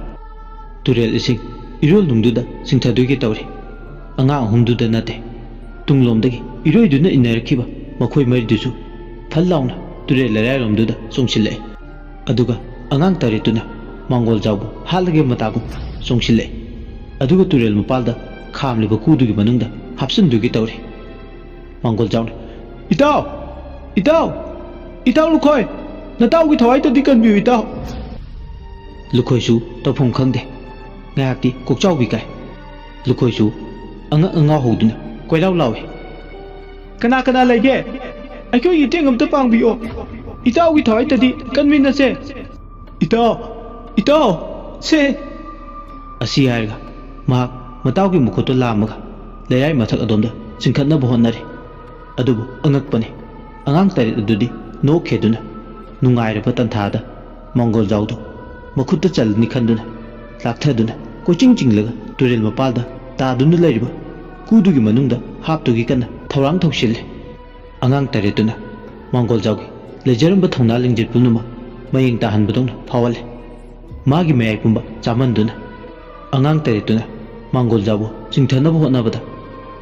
ꯇꯨꯔꯦꯜ ꯏꯁꯤꯡ ꯏꯔꯣꯜꯅꯨꯡꯗꯨꯗ ꯆꯤꯡꯊꯗꯣꯏꯒꯦ ꯇꯧꯔꯤ꯫ ꯑꯉꯥꯡ ꯑꯍꯨꯝꯗꯨꯗ ꯅꯠꯇꯦ, ꯇꯨꯡꯂꯣꯝꯗꯒꯤ ꯏꯔꯣꯏꯗꯨꯅ ꯏꯟꯅꯔꯛꯈꯤꯕ ꯃꯈꯣꯏ ꯃꯔꯤꯗꯨꯁꯨ ꯐꯜ ꯂꯥꯎꯅ ꯇꯨꯔꯦꯜ ꯂꯩꯔꯥꯏꯔꯣꯝꯗꯨꯗ ꯆꯣꯡꯁꯤꯜꯂꯛꯑꯦ꯫ ꯑꯗꯨꯒ ꯑꯉꯥꯡ ꯇꯔꯦꯠꯇꯨꯅ ꯃꯥꯡꯒꯣꯜꯖꯥꯎꯕꯨ ꯍꯥꯠꯂꯒꯦ ꯃꯇꯥꯒꯨꯝ ꯆꯣꯡꯁꯤꯜꯂꯛꯑꯦ꯫ ꯑꯗꯨꯒ ꯇꯨꯔꯦꯜ ꯃꯄꯥꯜꯗ ꯈꯥꯝꯂꯤꯕ ꯀꯨꯗꯨꯒꯤ ꯃꯅꯨꯡꯗ ꯍꯥꯞꯆꯤꯟꯗꯨꯒꯤ ꯇꯧꯔꯤ꯫ ꯃꯥꯡꯒꯣꯜꯖꯥꯎꯅ, "ꯏꯇꯥꯎ! ꯏꯇꯥꯎ! ꯏꯇꯥꯎ ꯂꯨꯈꯣꯏ! ꯅꯇꯥꯎꯒꯤ ꯊꯋꯥꯏꯇꯗꯤ ꯀꯟꯕꯤꯌꯨ, ꯏꯇꯥꯎ!" ꯂꯨꯈꯣꯏꯁꯨ ꯇꯧꯐꯝ ꯈꯪꯗꯦ꯫ ꯉꯥꯏꯍꯥꯛꯇꯤ ꯀꯣꯛꯆꯥꯎꯕꯤ ꯀꯥꯏ꯫ ꯂꯨꯈꯣꯏꯁꯨ ꯑꯉꯛ ꯑꯉꯥꯎ ꯍꯧꯗꯨꯅ ꯀꯣꯏꯂꯥꯎ ꯂꯥꯎꯏ꯫ "ꯀꯅꯥ ꯀꯅꯥ ꯂꯩꯒꯦ? ꯑꯩꯈꯣꯏꯒꯤ ꯃꯇꯦꯡ ꯑꯝꯇ ꯄꯥꯡꯕꯤꯌꯣ꯫ ꯏꯇꯥꯎꯒꯤ ꯊꯋꯥꯏꯇꯗꯤ ꯀꯟꯃꯤꯟꯅꯁꯦ꯫ ꯏꯇꯥꯎ! ꯏꯇꯥꯎ! ꯁꯦ!" ꯑꯁꯤ ꯍꯥꯏꯔꯒ ꯃꯍꯥꯛ ꯃꯇꯥꯎꯒꯤ ꯃꯈꯨꯠꯇꯨ ꯂꯥꯝꯃꯒ ꯂꯩꯔꯥꯏ ꯃꯊꯛ ꯑꯗꯣꯝꯗ ꯆꯤꯡꯈꯠꯅꯕ ꯍꯣꯠꯅꯔꯤ꯫ ꯑꯗꯨꯕꯨ ꯑꯉꯛꯄꯅꯤ, ꯑꯉꯥꯡ ꯇꯔꯦꯠ ꯑꯗꯨꯗꯤ ꯅꯣꯛꯈꯤꯗꯨꯅ ꯅꯨꯡꯉꯥꯏꯔꯕ ꯇꯟꯊꯥꯗ ꯃꯥꯡꯒꯣꯜꯖꯥꯎꯗꯨ ꯃꯈꯨꯠꯇ ꯆꯜꯂꯅꯤ ꯈꯟꯗꯨꯅ ꯂꯥꯛꯊꯗꯨꯅ ꯀꯣꯏꯆꯤꯡ ꯆꯤꯡꯂꯒ ꯇꯨꯔꯦꯜ ꯃꯄꯥꯜꯗ ꯇꯥꯗꯨꯅ ꯂꯩꯔꯤꯕ ꯀꯨꯗꯨꯒꯤ ꯃꯅꯨꯡꯗ ꯍꯥꯞꯇꯨꯒꯤ ꯀꯟꯅ ꯊꯧꯔꯥꯡ ꯇꯧꯁꯤꯜꯂꯤ꯫ ꯑꯉꯥꯡ ꯇꯔꯦꯠꯇꯨꯅ ꯃꯥꯡꯒꯣꯜꯖꯥꯎꯒꯤ ꯂꯩꯖꯔꯝꯕ ꯊꯧꯅꯥ ꯂꯤꯡꯖꯦꯜ ꯄꯨꯝꯅꯃꯛ ꯃꯌꯦꯡ ꯇꯥꯍꯟꯕꯗꯧꯅ ꯐꯥꯎꯍꯜꯂꯦ꯫ ꯃꯥꯒꯤ ꯃꯌꯥꯏ ꯄꯨꯝꯕ ꯆꯥꯃꯟꯗꯨꯅ ꯑꯉꯥꯡ ꯇꯔꯦꯠꯇꯨꯅ ꯃꯥꯡꯒꯣꯜꯖꯥꯎꯕꯨ ꯆꯤꯡꯊꯅꯕ ꯍꯣꯠꯅꯕꯗ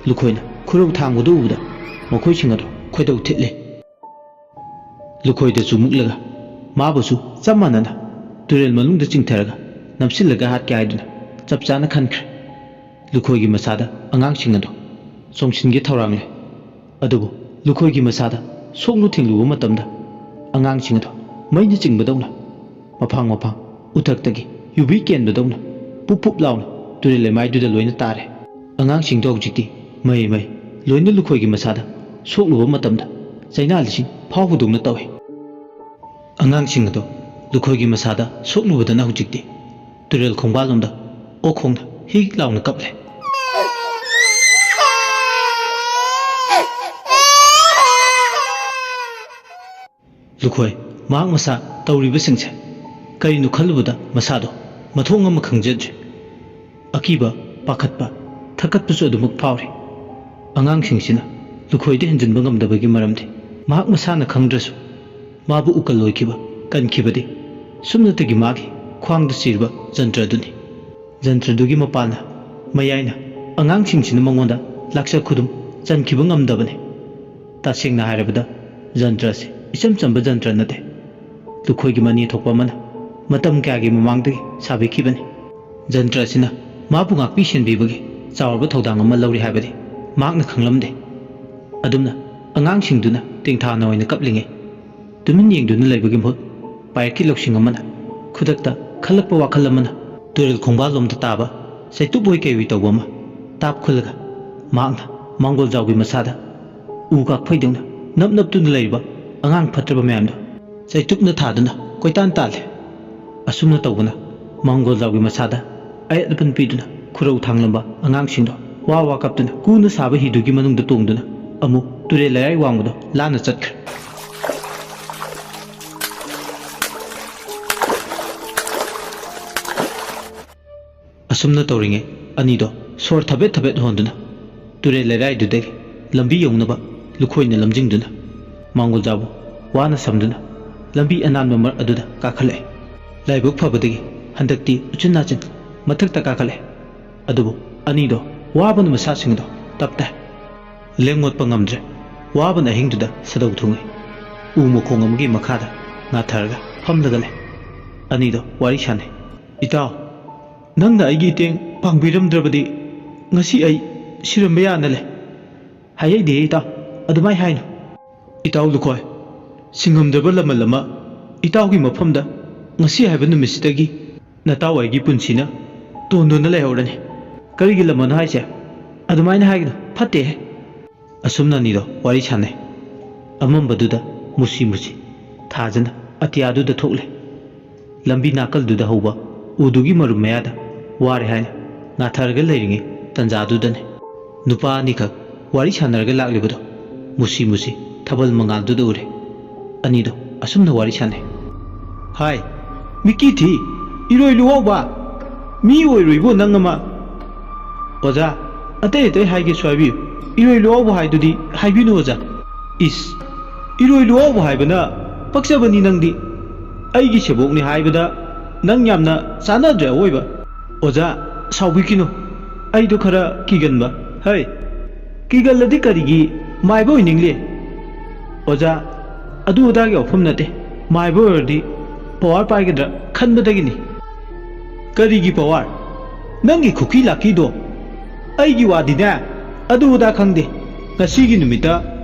ꯂꯨꯈꯣꯏꯅ ꯈꯨꯔꯧ ꯊꯥꯡꯕꯗꯨ ꯎꯕꯗ ꯃꯈꯣꯏꯁꯤꯡ ꯑꯗꯨ ꯈꯣꯏꯗꯧ ꯊꯤꯠꯂꯦ꯫ ꯂꯨꯈꯣꯏꯗꯁꯨ ꯃꯨꯛꯂꯒ ꯃꯥꯕꯨꯁꯨ ꯆꯞ ꯃꯥꯟꯅꯅ ꯇꯨꯔꯦꯜ ꯃꯅꯨꯡꯗ ꯆꯤꯡꯊꯔꯒ ꯅꯝꯁꯤꯜꯂꯒ ꯍꯥꯠꯀꯦ ꯍꯥꯏꯗꯨꯅ ꯆꯞ ꯆꯥꯅ ꯈꯟꯈ꯭ꯔꯦ꯫ ꯂꯨꯈꯣꯏꯒꯤ ꯃꯁꯥꯗ ꯑꯉꯥꯡꯁꯤꯡ ꯑꯗꯨ ꯆꯣꯡꯁꯤꯟꯒꯦ ꯊꯧꯔꯥꯡꯂꯦ꯫ ꯑꯗꯨꯕꯨ ꯂꯨꯈꯣꯏꯒꯤ ꯃꯁꯥꯗ ꯁꯣꯛꯂꯨ ꯊꯤꯡꯂꯨꯕ ꯃꯇꯝꯗ ꯑꯉꯥꯡꯁꯤꯡ ꯑꯗꯨ ꯃꯩꯅ ꯆꯤꯡꯕꯗꯧꯅ ꯃꯐꯥꯡ ꯃꯐꯥꯡ ꯎꯊꯛꯇꯒꯤ ꯌꯨꯕꯤ ꯀꯦꯟꯕꯗꯧꯅ ꯄꯨꯞ ꯄꯨꯞ ꯂꯥꯎꯅ ꯇꯨꯔꯦꯜ ꯂꯩꯃꯥꯏꯗꯨꯗ ꯂꯣꯏꯅ ꯇꯥꯔꯦ꯫ ꯑꯉꯥꯡꯁꯤꯡꯗꯣ ꯍꯧꯖꯤꯛꯇꯤ ꯃꯍꯩ ꯃꯍꯩ ꯂꯣꯏꯅ ꯂꯨꯈꯣꯏꯒꯤ ꯃꯁꯥꯗ ꯁꯣꯛꯂꯨꯕ ꯃꯇꯝꯗ ꯆꯩꯅꯥ ꯂꯤꯁꯤꯡ ꯐꯥꯎꯕꯗꯧꯅ ꯇꯧꯏ꯫ ꯑꯉꯥꯡꯁꯤꯡ ꯑꯗꯣ ꯂꯨꯈꯣꯏꯒꯤ ꯃꯁꯥꯗ ꯁꯣꯛꯂꯨꯕꯗꯅ ꯍꯧꯖꯤꯛꯇꯤ ꯇꯨꯔꯦꯜ ꯈꯣꯡꯕꯥꯜꯂꯣꯝꯗ ꯑꯣꯛ ꯈꯣꯡꯅ ꯍꯤꯛ ꯂꯥꯎꯅ ꯀꯞꯂꯦ꯫ ꯂꯨꯈꯣꯏ ꯃꯍꯥꯛ ꯃꯁꯥ ꯇꯧꯔꯤꯕꯁꯤꯡꯁꯦ ꯀꯔꯤꯅꯣ ꯈꯜꯂꯨꯕꯗ ꯃꯁꯥꯗꯣ ꯃꯊꯣꯡ ꯑꯃ ꯈꯪꯖꯗ꯭ꯔꯦ꯫ ꯑꯀꯤꯕ, ꯄꯥꯈꯠꯄ, ꯊꯛꯀꯠꯄꯁꯨ ꯑꯗꯨꯃꯛ ꯐꯥꯎꯔꯤ꯫ ꯑꯉꯥꯡꯁꯤꯡꯁꯤꯅ ꯂꯨꯈꯣꯏꯗ ꯍꯦꯟꯖꯤꯟꯕ ꯉꯝꯗꯕꯒꯤ ꯃꯔꯝꯗꯤ ꯃꯍꯥꯛ ꯃꯁꯥꯅ ꯈꯪꯗ꯭ꯔꯁꯨ ꯃꯥꯕꯨ ꯎꯀꯜ ꯑꯣꯏꯈꯤꯕ, ꯀꯟꯈꯤꯕꯗꯤ ꯁꯨꯞꯅꯇꯒꯤ ꯃꯥꯒꯤ ꯈ꯭ꯋꯥꯡꯗ ꯆꯤꯔꯕ ꯖꯟꯇ꯭ꯔ ꯑꯗꯨꯅꯤ꯫ ꯖꯟꯇ꯭ꯔꯗꯨꯒꯤ ꯃꯄꯥꯜꯅ ꯃꯌꯥꯏꯅ ꯑꯉꯥꯡꯁꯤꯡꯁꯤꯅ ꯃꯉꯣꯟꯗ ꯂꯥꯛꯆ ꯈꯨꯗꯨꯝ ꯆꯟꯈꯤꯕ ꯉꯝꯗꯕꯅꯤ꯫ ꯇꯁꯦꯡꯅ ꯍꯥꯏꯔꯕꯗ ꯖꯟꯇ꯭ꯔ ꯑꯁꯤ ꯏꯆꯝ ꯆꯝꯕ ꯖꯟꯇ꯭ꯔ ꯅꯠꯇꯦ꯫ ꯂꯨꯈꯣꯏꯒꯤ ꯃꯅꯤ ꯊꯣꯛꯄ ꯑꯃꯅ ꯃꯇꯝ ꯀꯌꯥꯒꯤ ꯃꯃꯥꯡꯗꯒꯤ ꯁꯥꯕꯤꯈꯤꯕꯅꯤ꯫ ꯖꯟꯇ꯭ꯔ ꯑꯁꯤꯅ ꯃꯥꯕꯨ ꯉꯥꯛꯄꯤ ꯁꯦꯟꯕꯤꯕꯒꯤ ꯆꯥꯎꯔꯕ ꯊꯧꯗꯥꯡ ꯑꯃ ꯂꯧꯔꯤ ꯍꯥꯏꯕꯗꯤ ꯃꯍꯥꯛꯅ ꯈꯪꯂꯝꯗꯦ꯫ ꯑꯗꯨꯝꯅ ꯑꯉꯥꯡꯁꯤꯡꯗꯨꯅ ꯇꯦꯡꯊꯥꯅ ꯑꯣꯏꯅ ꯀꯞꯂꯤꯉꯩ, ꯇꯨꯃꯤꯟ ꯌꯦꯡꯗꯨꯅ ꯂꯩꯕꯒꯤ ꯃꯍꯨꯠ ꯄꯥꯏꯔꯛꯈꯤ ꯂꯧꯁꯤꯡ ꯑꯃꯅ ꯈꯨꯗꯛꯇ ꯈꯜꯂꯛꯄ ꯋꯥꯈꯜ ꯑꯃꯅ ꯇꯨꯔꯦꯜ ꯈꯣꯡꯕꯥꯜꯂꯣꯝꯗ ꯇꯥꯕ ꯆꯩꯇꯨꯞ ꯑꯣꯏ ꯀꯩ ꯑꯣꯏ ꯇꯧꯕ ꯑꯃ ꯇꯥꯞꯈꯨꯜꯂꯒ ꯃꯍꯥꯛꯅ ꯃꯥꯡꯒꯣꯜꯖꯥꯎꯒꯤ ꯃꯁꯥꯗ ꯎ ꯀꯥꯛꯐꯩꯗꯧꯅ ꯅꯞ ꯅꯞꯇꯨꯅ ꯂꯩꯔꯤꯕ ꯑꯉꯥꯡ ꯐꯠꯇ꯭ꯔꯕ ꯃꯌꯥꯝꯗꯣ ꯆꯩꯇꯨꯞꯅ ꯊꯥꯗꯨꯅ ꯀꯣꯏꯇꯥꯟ ꯇꯥꯜꯂꯦ꯫ ꯑꯁꯨꯝꯅ ꯇꯧꯕꯅ ꯃꯥꯡꯒꯣꯜꯖꯥꯎꯒꯤ ꯃꯁꯥꯗ ꯑꯌꯦꯠ ꯑꯄꯟ ꯄꯤꯗꯨꯅ ꯈꯨꯔꯧ ꯊꯥꯡꯂꯝꯕ ꯑꯉꯥꯡꯁꯤꯡꯗꯣ ꯋꯥ ꯋꯥ ꯀꯞꯇꯨꯅ ꯀꯨꯅ ꯁꯥꯕ ꯍꯤꯗꯨꯒꯤ ꯃꯅꯨꯡꯗ ꯇꯣꯡꯗꯨꯅ ꯑꯃꯨꯛ ꯇꯨꯔꯦꯜ ꯂꯩꯔꯥꯏ ꯋꯥꯡꯃꯗꯣ ꯂꯥꯟꯅ ꯆꯠꯈ꯭ꯔꯦ꯫ ꯑꯁꯨꯝꯅ ꯇꯧꯔꯤꯉꯩ ꯑꯅꯤꯗꯣ ꯁꯣꯔ ꯊꯕꯦꯠ ꯊꯕꯦꯠ ꯍꯣꯟꯗꯨꯅ ꯇꯨꯔꯦꯜ ꯂꯩꯔꯥꯏꯗꯨꯗꯒꯤ ꯂꯝꯕꯤ ꯌꯧꯅꯕ ꯂꯨꯈꯣꯏꯅ ꯂꯝꯖꯤꯡꯗꯨꯅ ꯃꯥꯡꯒꯣꯜꯖꯥꯎꯕꯨ ꯋꯥꯅ ꯁꯝꯗꯨꯅ ꯂꯝꯕꯤ ꯑꯅꯥꯟꯕ ꯃꯔꯛ ꯑꯗꯨꯗ ꯀꯥꯈꯠꯂꯛꯑꯦ꯫ ꯂꯥꯏꯕꯛ ꯐꯕꯗꯒꯤ ꯍꯟꯗꯛꯇꯤ ꯎꯆꯤꯟ ꯅꯥꯆꯤꯟ ꯃꯊꯛꯇ ꯀꯥꯈꯠꯂꯦ꯫ ꯑꯗꯨꯕꯨ ꯑꯅꯤꯗꯣ ꯋꯥꯕꯅ ꯃꯁꯥꯁꯤꯡꯗꯣ ꯇꯞ ꯇꯥꯏ꯫ ꯂꯦꯡ ꯑꯣꯠꯄ ꯉꯝꯗ꯭ꯔꯦ꯫ ꯋꯥꯕꯅ ꯑꯍꯤꯡꯗꯨꯗ ꯁꯥꯗꯧ ꯊꯨꯡꯉꯦ꯫ ꯎ ꯃꯈꯣꯡ ꯑꯃꯒꯤ ꯃꯈꯥꯗ ꯉꯥꯊꯔꯒ ꯐꯝꯂꯒ ꯂꯩ꯫ ꯑꯅꯤꯗꯣ ꯋꯥꯔꯤ ꯁꯥꯟꯅꯩ꯫ "ꯏꯇꯥꯎ, ꯅꯪꯅ ꯑꯩꯒꯤ ꯏꯇꯦꯡ ꯄꯥꯡꯕꯤꯔꯝꯗ꯭ꯔꯕꯗꯤ ꯉꯁꯤ ꯑꯩ ꯁꯤꯔꯝꯕ ꯌꯥꯅ ꯂꯩ꯫" "ꯍꯥꯏꯍꯩꯗꯦ ꯏꯇꯥꯎ, ꯑꯗꯨꯃꯥꯏ ꯍꯥꯏꯅꯨ꯫" "ꯏꯇꯥꯎ ꯂꯨꯈꯣꯏ, ꯁꯤꯡꯉꯝꯗ꯭ꯔꯕ ꯂꯃꯟ ꯑꯃ ꯏꯇꯥꯎꯒꯤ ꯃꯐꯝꯗ ꯉꯁꯤ ꯍꯥꯏꯕ ꯅꯨꯃꯤꯠꯁꯤꯗꯒꯤ ꯅꯇꯥꯎ ꯑꯩꯒꯤ ꯄꯨꯟꯁꯤꯅ ꯇꯣꯟꯗꯨꯅ ꯂꯩꯍꯧꯔꯅꯤ꯫" "ꯀꯔꯤꯒꯤ ꯂꯃꯟ ꯍꯥꯏꯁꯦ? ꯑꯗꯨꯃꯥꯏꯅ ꯍꯥꯏꯒꯅꯨ, ꯐꯠꯇꯦꯍꯦ꯫" ꯑꯁꯨꯝꯅ ꯑꯅꯤꯗꯣ ꯋꯥꯔꯤ ꯁꯥꯟꯅꯩ꯫ ꯑꯃꯝꯕꯗꯨꯗ ꯃꯨꯁꯤ ꯃꯨꯁꯤ ꯊꯥꯖꯅ ꯑꯇꯤꯌꯥꯗꯨꯗ ꯊꯣꯛꯂꯦ꯫ ꯂꯝꯕꯤ ꯅꯥꯀꯜꯗꯨꯗ ꯍꯧꯕ ꯎꯗꯨꯒꯤ ꯃꯔꯨꯝ ꯃꯌꯥꯗ ꯋꯥꯔꯦ ꯍꯥꯏꯅ ꯉꯥꯊꯔꯒ ꯂꯩꯔꯤꯉꯩ ꯇꯟꯖꯥꯗꯨꯗꯅꯦ ꯅꯨꯄꯥ ꯑꯅꯤꯈꯛ ꯋꯥꯔꯤ ꯁꯥꯟꯅꯔꯒ ꯂꯥꯛꯂꯤꯕꯗꯣ ꯃꯨꯁꯤ ꯃꯨꯁꯤ ꯊꯥꯕꯜ ꯃꯉꯥꯜꯗꯨꯗ ꯎꯔꯦ꯫ ꯑꯅꯤꯗꯣ ꯑꯁꯨꯝꯅ ꯋꯥꯔꯤ ꯁꯥꯟꯅꯩ꯫ "ꯍꯥꯏ, ꯃꯤꯀꯤ ꯊꯤ, ꯏꯔꯣꯏ ꯂꯨꯋꯥꯎꯕ, ꯃꯤ ꯑꯣꯏꯔꯣꯏꯕꯣ ꯅꯪ ꯑꯃ꯫" "ꯑꯣꯖꯥ, ꯑꯇꯩ ꯑꯇꯩ ꯍꯥꯏꯒꯦꯁꯨ ꯍꯥꯏꯕꯤꯌꯨ, ꯏꯔꯣꯏ ꯂꯨꯋꯥꯎꯕ ꯍꯥꯏꯗꯨꯗꯤ ꯍꯥꯏꯕꯤꯅꯨ ꯑꯣꯖꯥ꯫" "ꯏꯁ, ꯏꯔꯣꯏ ꯂꯨꯋꯥꯎꯕ ꯍꯥꯏꯕꯅ ꯄꯛꯆꯕꯅꯤ ꯅꯪꯗꯤ꯫ ꯑꯩꯒꯤ ꯁꯦꯕꯣꯛꯅꯤ ꯍꯥꯏꯕꯗ ꯅꯪ ꯌꯥꯝꯅ ꯆꯥꯟꯅꯗ꯭ꯔꯦ ꯑꯋꯣꯏꯕ꯫" "ꯑꯣꯖꯥ, ꯁꯥꯎꯕꯤꯈꯤꯅꯨ, ꯑꯩꯗꯣ ꯈꯔ ꯀꯤꯒꯟꯕ꯫" "ꯍꯩ, ꯀꯤꯒꯜꯂꯗꯤ ꯀꯔꯤꯒꯤ ꯃꯥꯏꯕ ꯑꯣꯏꯅꯤꯡꯂꯤ?" "ꯑꯣꯖꯥ, ꯑꯗꯨ ꯑꯗꯥꯒꯤ ꯋꯥꯐꯝ ꯅꯠꯇꯦ꯫ ꯃꯥꯏꯕ ꯑꯣꯏꯔꯗꯤ ꯄꯋꯥꯔ ꯄꯥꯏꯒꯗ꯭ꯔꯥ ꯈꯟꯕꯗꯒꯤꯅꯤ꯫ ꯀꯔꯤꯒꯤ ꯄꯋꯥꯔ? ꯅꯪꯒꯤ ꯈꯨꯀꯤ ꯂꯥꯛꯀꯤꯗꯣ꯫ ꯑꯩꯒꯤ ꯋꯥꯗꯤꯅꯦ, ꯑꯗꯨ ꯑꯗꯥ ꯈꯪꯗꯦ꯫ ꯉꯁꯤꯒꯤ ꯅꯨꯃꯤꯠꯇ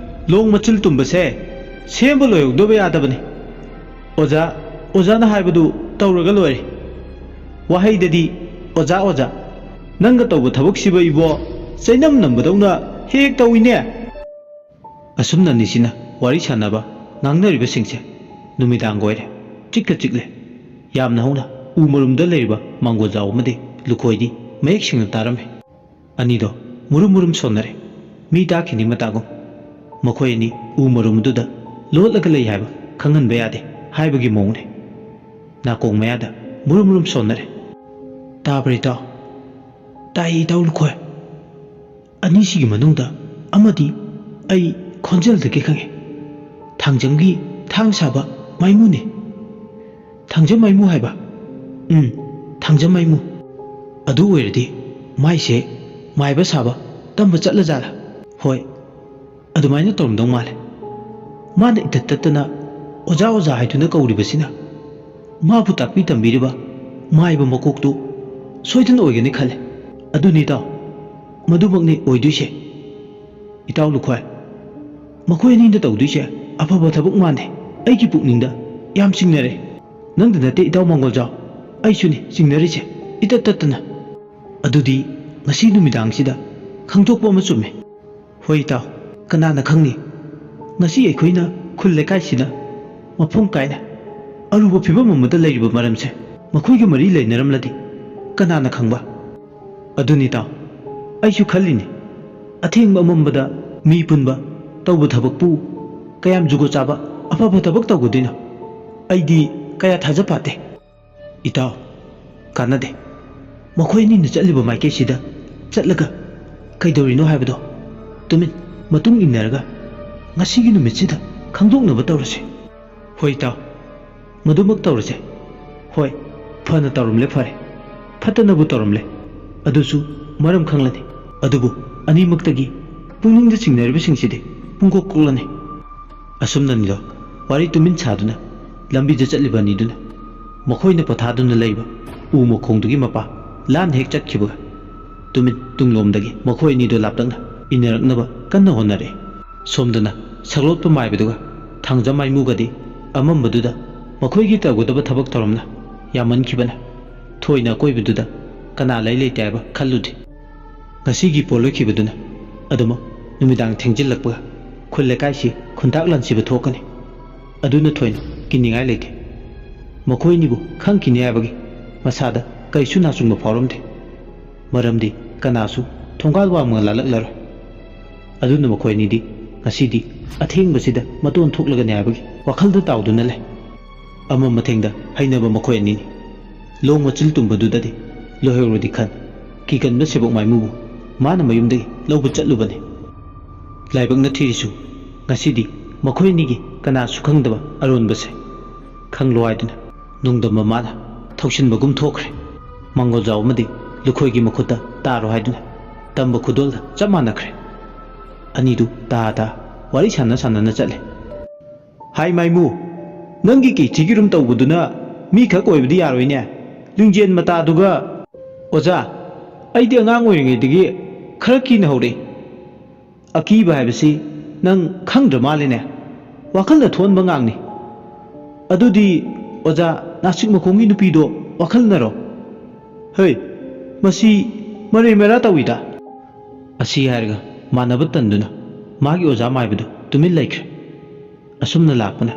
ꯂꯣꯡ ꯃꯆꯤꯜ ꯇꯨꯝꯕꯁꯦ ꯁꯦꯝꯕ ꯂꯣꯏꯍꯧꯗꯕ ꯌꯥꯗꯕꯅꯤ꯫ ꯑꯣꯖꯥ, ꯑꯣꯖꯥꯅ ꯍꯥꯏꯕꯗꯨ ꯇꯧꯔꯒ ꯂꯣꯏꯔꯦ꯫ ꯋꯥꯍꯩꯗꯗꯤ ꯑꯣꯖꯥ, ꯑꯣꯖꯥ꯫ ꯅꯪꯒ ꯇꯧꯕ ꯊꯕꯛꯁꯤꯕ ꯏꯕꯣ, ꯆꯩꯅꯝ ꯅꯝꯕꯗꯧꯅ ꯍꯦꯛ ꯇꯧꯏꯅꯦ꯫ ꯑꯁꯨꯝꯅꯅꯤ ꯁꯤꯅ ꯋꯥꯔꯤ ꯁꯥꯟꯅꯕ, ꯉꯥꯡꯅꯔꯤꯕꯁꯤꯡꯁꯦ꯫ ꯅꯨꯃꯤꯗꯥꯡꯒ ꯑꯣꯏꯔꯦ꯫ ꯆꯤꯛꯀ ꯆꯤꯛꯂꯦ꯫ ꯌꯥꯝꯅ ꯍꯧꯅ ꯎ ꯃꯔꯨꯝꯗ ꯂꯩꯔꯤꯕ ꯃꯥꯡꯒꯣꯜꯖꯥꯎ ꯑꯃꯗꯤ ꯂꯨꯈꯣꯏꯗꯤ ꯃꯌꯦꯛ ꯁꯦꯡꯅ ꯇꯥꯔꯝꯃꯤ꯫ ꯑꯅꯤꯗꯣ ꯃꯨꯔꯨꯝ ꯃꯨꯔꯨꯝ ꯁꯣꯟꯅꯔꯦ꯫ ꯃꯤ ꯇꯥꯈꯤꯅꯤ ꯃꯇꯥꯒꯨꯝ꯫ ꯃꯈꯣꯏ ꯑꯅꯤ ꯎ ꯃꯔꯨꯝꯗꯨꯗ ꯂꯣꯠꯂꯒ ꯂꯩ ꯍꯥꯏꯕ ꯈꯪꯍꯟꯕ ꯌꯥꯗꯦ ꯍꯥꯏꯕꯒꯤ ꯃꯑꯣꯡꯅꯤ꯫ ꯅꯥꯀꯣꯡ ꯃꯌꯥꯗ ꯃꯨꯔꯨꯝ ꯃꯨꯔꯨꯝ ꯁꯣꯟꯅꯔꯦ꯫ "ꯇꯥꯕ꯭ꯔꯥ ꯏꯇꯥꯎ?" "ꯇꯥꯏ ꯏꯇꯥꯎ ꯂꯨꯈꯣꯏ꯫ ꯑꯅꯤꯁꯤꯒꯤ ꯃꯅꯨꯡꯗ ꯑꯃꯗꯤ ꯑꯩ ꯈꯣꯟꯖꯦꯜꯗꯒꯤ ꯈꯪꯉꯦ꯫ ꯊꯥꯡꯖꯝꯒꯤ ꯊꯥꯡ ꯁꯥꯕ ꯃꯥꯏꯃꯨꯅꯤ꯫" "ꯊꯥꯡꯖꯝ ꯃꯥꯏꯃꯨ ꯍꯥꯏꯕ?" "ꯎꯝ, ꯊꯥꯡꯖꯝ ꯃꯥꯏꯃꯨ꯫" "ꯑꯗꯨ ꯑꯣꯏꯔꯗꯤ ꯃꯥꯏꯁꯦ ꯃꯥꯏꯕ ꯁꯥꯕ ꯇꯝꯕ ꯆꯠꯂꯖꯥꯠꯂꯥ?" "ꯍꯣꯏ, ꯑꯗꯨꯃꯥꯏꯅ ꯇꯧꯔꯝꯗꯧ ꯃꯥꯜꯂꯦ꯫ ꯃꯥꯅ ꯏꯇꯠ ꯇꯠꯇꯅ ꯑꯣꯖꯥ ꯑꯣꯖꯥ ꯍꯥꯏꯗꯨꯅ ꯀꯧꯔꯤꯕꯁꯤꯅ ꯃꯥꯕꯨ ꯇꯥꯛꯄꯤ ꯇꯝꯕꯤꯔꯤꯕ ꯃꯥꯏꯕ ꯃꯀꯣꯛꯇꯨ ꯁꯣꯏꯗꯅ ꯑꯣꯏꯒꯅꯤ ꯈꯜꯂꯦ꯫" "ꯑꯗꯨꯅꯤ ꯏꯇꯥꯎ, ꯃꯗꯨꯃꯛꯅꯤ ꯑꯣꯏꯗꯣꯏꯁꯦ꯫" "ꯏꯇꯥꯎ ꯂꯨꯈꯣꯏ, ꯃꯈꯣꯏ ꯑꯅꯤꯅ ꯇꯧꯗꯣꯏꯁꯦ ꯑꯐꯕ ꯊꯕꯛ ꯃꯥꯟꯗꯦ꯫ ꯑꯩꯒꯤ ꯄꯨꯛꯅꯤꯡꯗ ꯌꯥꯝ ꯆꯤꯡꯅꯔꯦ꯫ ꯅꯪꯗ ꯅꯠꯇꯦ ꯏꯇꯥꯎ ꯃꯥꯡꯒꯣꯜꯖꯥꯎ, ꯑꯩꯁꯨꯅꯤ ꯆꯤꯡꯅꯔꯤꯁꯦ ꯏꯇꯠ ꯇꯠꯇꯅ꯫ ꯑꯗꯨꯗꯤ ꯉꯁꯤ ꯅꯨꯃꯤꯗꯥꯡꯁꯤꯗ ꯈꯪꯗꯣꯛꯄ ꯑꯃ ꯆꯨꯝꯃꯦ꯫" "ꯍꯣꯏ ꯏꯇꯥꯎ, ꯀꯅꯥꯅ ꯈꯪꯅꯤ? ꯉꯁꯤ ꯑꯩꯈꯣꯏꯅ ꯈꯨꯜ ꯂꯩꯀꯥꯏꯁꯤꯗ ꯃꯐꯝ ꯀꯥꯏꯅ ꯑꯔꯨꯕ ꯐꯤꯕꯝ ꯑꯃꯗ ꯂꯩꯔꯤꯕ ꯃꯔꯝꯁꯦ ꯃꯈꯣꯏꯒ ꯃꯔꯤ ꯂꯩꯅꯔꯝꯂꯗꯤ ꯀꯅꯥꯅ ꯈꯪꯕ?" "ꯑꯗꯨꯅꯤ ꯏꯇꯥꯎ, ꯑꯩꯁꯨ ꯈꯜꯂꯤꯅꯤ꯫ ꯑꯊꯦꯡꯕ ꯑꯃꯝꯕꯗ ꯃꯤ ꯄꯨꯟꯕ, ꯇꯧꯕ ꯊꯕꯛꯄꯨ ꯀꯌꯥꯝ ꯖꯨꯒꯣꯠ ꯆꯥꯕ ꯑꯐꯕ ꯊꯕꯛ ꯇꯧꯒꯗꯣꯏꯅꯣ? ꯑꯩꯗꯤ ꯀꯌꯥ ꯊꯥꯖ ꯐꯥꯠꯇꯦ꯫" "ꯏꯇꯥꯎ, ꯀꯥꯟꯅꯗꯦ꯫ ꯃꯈꯣꯏ ꯑꯅꯤꯅ ꯆꯠꯂꯤꯕ ꯃꯥꯏꯀꯩꯁꯤꯗ ꯆꯠꯂꯒ ꯀꯩꯗꯧꯔꯤꯅꯣ ꯍꯥꯏꯕꯗꯣ ꯇꯨꯃꯤꯟ ꯃꯇꯨꯡ ꯏꯟꯅꯔꯒ ꯉꯁꯤꯒꯤ ꯅꯨꯃꯤꯠꯁꯤꯗ ꯈꯪꯗꯣꯛꯅꯕ ꯇꯧꯔꯁꯤ꯫" "ꯍꯣꯏ ꯏꯇꯥꯎ, ꯃꯗꯨꯃꯛ ꯇꯧꯔꯁꯦ꯫" "ꯍꯣꯏ, ꯐꯅ ꯇꯧꯔꯝꯂꯦ ꯐꯔꯦ, ꯐꯠꯇꯅꯕꯨ ꯇꯧꯔꯝꯂꯦ, ꯑꯗꯨꯁꯨ ꯃꯔꯝ ꯈꯪꯂꯅꯤ꯫ ꯑꯗꯨꯕꯨ ꯑꯅꯤꯃꯛꯇꯒꯤ ꯄꯨꯛꯅꯤꯡꯗ ꯆꯤꯡꯅꯔꯤꯕꯁꯤꯡꯁꯤꯗꯤ ꯄꯨꯡꯀꯣꯛ ꯀꯣꯛꯂꯅꯤ꯫" ꯑꯁꯨꯝꯅꯅꯤꯗꯣ ꯋꯥꯔꯤ ꯇꯨꯃꯤꯟ ꯁꯥꯗꯨꯅ ꯂꯝꯕꯤꯗ ꯆꯠꯂꯤꯕ ꯑꯅꯤꯗꯨꯅ ꯃꯈꯣꯏꯅ ꯄꯣꯊꯥꯗꯨꯅ ꯂꯩꯕ ꯎ ꯃꯈꯣꯡꯗꯨꯒꯤ ꯃꯄꯥ ꯂꯥꯟꯅ ꯍꯦꯛ ꯆꯠꯈꯤꯕꯒ, ꯇꯨꯃꯤꯟ ꯇꯨꯡꯂꯣꯝꯗꯒꯤ ꯃꯈꯣꯏ ꯑꯅꯤꯗꯨ ꯂꯥꯞꯇꯛꯅ ꯏꯟꯅꯔꯛꯅꯕ ꯀꯟꯅ ꯍꯣꯠꯅꯔꯛꯏ꯫ ꯁꯣꯝꯗꯅ ꯁꯛꯂꯣꯠꯄ ꯃꯥꯏꯕꯗꯨꯒ ꯊꯥꯡꯖꯝ ꯃꯥꯏꯃꯨꯒꯗꯤ ꯑꯃꯝꯕꯗꯨꯗ ꯃꯈꯣꯏꯒꯤ ꯇꯧꯒꯗꯕ ꯊꯕꯛ ꯊꯧꯔꯝꯅ ꯌꯥꯝꯃꯟꯈꯤꯕꯅ ꯊꯣꯏꯅ ꯑꯀꯣꯏꯕꯗꯨꯗ ꯀꯅꯥ ꯂꯩ ꯂꯩꯇꯦ ꯍꯥꯏꯕ ꯈꯜꯂꯨꯗꯦ꯫ ꯉꯁꯤꯒꯤ ꯄꯣꯠ ꯂꯣꯏꯈꯤꯕꯗꯨꯅ ꯑꯗꯨꯃꯛ ꯅꯨꯃꯤꯗꯥꯡ ꯊꯦꯡꯖꯤꯜꯂꯛꯄꯒ ꯈꯨꯜ ꯂꯩꯀꯥꯏꯁꯤ ꯈꯨꯟꯇꯥꯛ ꯂꯥꯟꯁꯤꯕ ꯊꯣꯛꯀꯅꯤ꯫ ꯑꯗꯨꯅ ꯊꯣꯏꯅ ꯀꯤꯅꯤꯡꯉꯥꯏ ꯂꯩꯇꯦ꯫ ꯃꯈꯣꯏ ꯑꯅꯤꯕꯨ ꯈꯪꯈꯤꯅꯤ ꯍꯥꯏꯕꯒꯤ ꯃꯁꯥꯗ ꯀꯔꯤꯁꯨ ꯅꯥꯆꯨꯡꯕ ꯐꯥꯎꯔꯝꯗꯦ꯫ ꯃꯔꯝꯗꯤ ꯀꯅꯥꯁꯨ ꯊꯣꯡꯒꯥꯜ ꯋꯥꯡꯃ ꯂꯥꯜꯂꯛꯂꯔꯣꯏ꯫ ꯑꯗꯨꯅ ꯃꯈꯣꯏ ꯑꯅꯤꯗꯤ ꯉꯁꯤꯗꯤ ꯑꯊꯦꯡꯕꯁꯤꯗ ꯃꯇꯣꯟ ꯊꯣꯛꯂꯒꯅꯤ ꯍꯥꯏꯕꯒꯤ ꯋꯥꯈꯜꯗ ꯇꯥꯎꯗꯨꯅ ꯂꯩ꯫ ꯑꯃ ꯃꯊꯦꯡꯗ ꯍꯩꯅꯕ ꯃꯈꯣꯏ ꯑꯅꯤꯅꯤ꯫ ꯂꯣꯡ ꯃꯆꯤꯜ ꯇꯨꯝꯕꯗꯨꯗꯗꯤ ꯂꯣꯏꯍꯧꯔꯗꯤ ꯈꯟ ꯀꯤꯒꯟꯕ ꯁꯦꯕꯣꯛ ꯃꯥꯏꯃꯨꯕꯨ ꯃꯥꯅ ꯃꯌꯨꯝꯗꯒꯤ ꯂꯧꯕ ꯆꯠꯂꯨꯕꯅꯤ꯫ ꯂꯥꯏꯕꯛꯅ ꯊꯤꯔꯤꯁꯨ ꯉꯁꯤꯗꯤ ꯃꯈꯣꯏ ꯑꯅꯤꯒꯤ ꯀꯅꯥꯁꯨ ꯈꯪꯗꯕ ꯑꯔꯣꯟꯕꯁꯦ ꯈꯪꯂꯣ ꯍꯥꯏꯗꯨꯅ ꯅꯣꯡꯗꯝꯕ ꯃꯥꯅ ꯊꯧꯁꯤꯟꯕꯒꯨꯝ ꯊꯣꯛꯈ꯭ꯔꯦ꯫ ꯃꯥꯡꯒꯣꯜꯖꯥꯎ ꯑꯃꯗꯤ ꯂꯨꯈꯣꯏꯒꯤ ꯃꯈꯨꯠꯇ ꯇꯥꯔꯣ ꯍꯥꯏꯗꯨꯅ ꯇꯝꯕ ꯈꯨꯗꯣꯜꯗ ꯆꯞ ꯃꯥꯟꯅꯈ꯭ꯔꯦ꯫ ꯑꯅꯤꯗꯨ ꯇꯥ ꯇꯥ ꯋꯥꯔꯤ ꯁꯥꯟꯅ ꯁꯥꯟꯅꯅ ꯆꯠꯂꯦ꯫ ꯍꯥꯏ ꯃꯥꯏꯃꯨ, ꯅꯪꯒꯤ ꯀꯤꯊꯤꯒꯤ ꯔꯨꯝ ꯇꯧꯕꯗꯨꯅ ꯃꯤ ꯈꯛ ꯑꯣꯏꯕꯗꯤ ꯌꯥꯔꯣꯏꯅꯦ꯫ ꯂꯤꯡꯖꯦꯜ ꯃꯇꯥꯗꯨꯒ꯫ ꯑꯣꯖꯥ, ꯑꯩꯗꯤ ꯑꯉꯥꯡ ꯑꯣꯏꯔꯤꯉꯩꯗꯒꯤ ꯈꯔ ꯀꯤꯅ ꯍꯧꯔꯛꯏ꯫ ꯑꯀꯤꯕ ꯍꯥꯏꯕꯁꯤ ꯅꯪ ꯈꯪꯗ꯭ꯔ ꯃꯥꯜꯂꯦꯅꯦ꯫ ꯋꯥꯈꯜꯅ ꯊꯣꯛꯍꯟꯕ ꯉꯥꯛꯅꯤ꯫ ꯑꯗꯨꯗꯤ ꯑꯣꯖꯥ, ꯅꯥꯁꯤꯛ ꯃꯈꯣꯡꯒꯤ ꯅꯨꯄꯤꯗꯣ ꯋꯥꯈꯜꯅꯔꯣ? ꯍꯩ, ꯃꯁꯤ ꯃꯔꯩ ꯃꯔꯥ ꯇꯧꯏꯗ꯫ ꯑꯁꯤ ꯍꯥꯏꯔꯒ ꯃꯥꯟꯅꯕ ꯇꯟꯗꯨꯅ ꯃꯥꯒꯤ ꯑꯣꯖꯥ ꯃꯥꯏꯕꯗꯨ ꯇꯨꯃꯤꯟ ꯂꯩꯈ꯭ꯔꯦ꯫ ꯑꯁꯨꯝꯅ ꯂꯥꯛꯄꯅ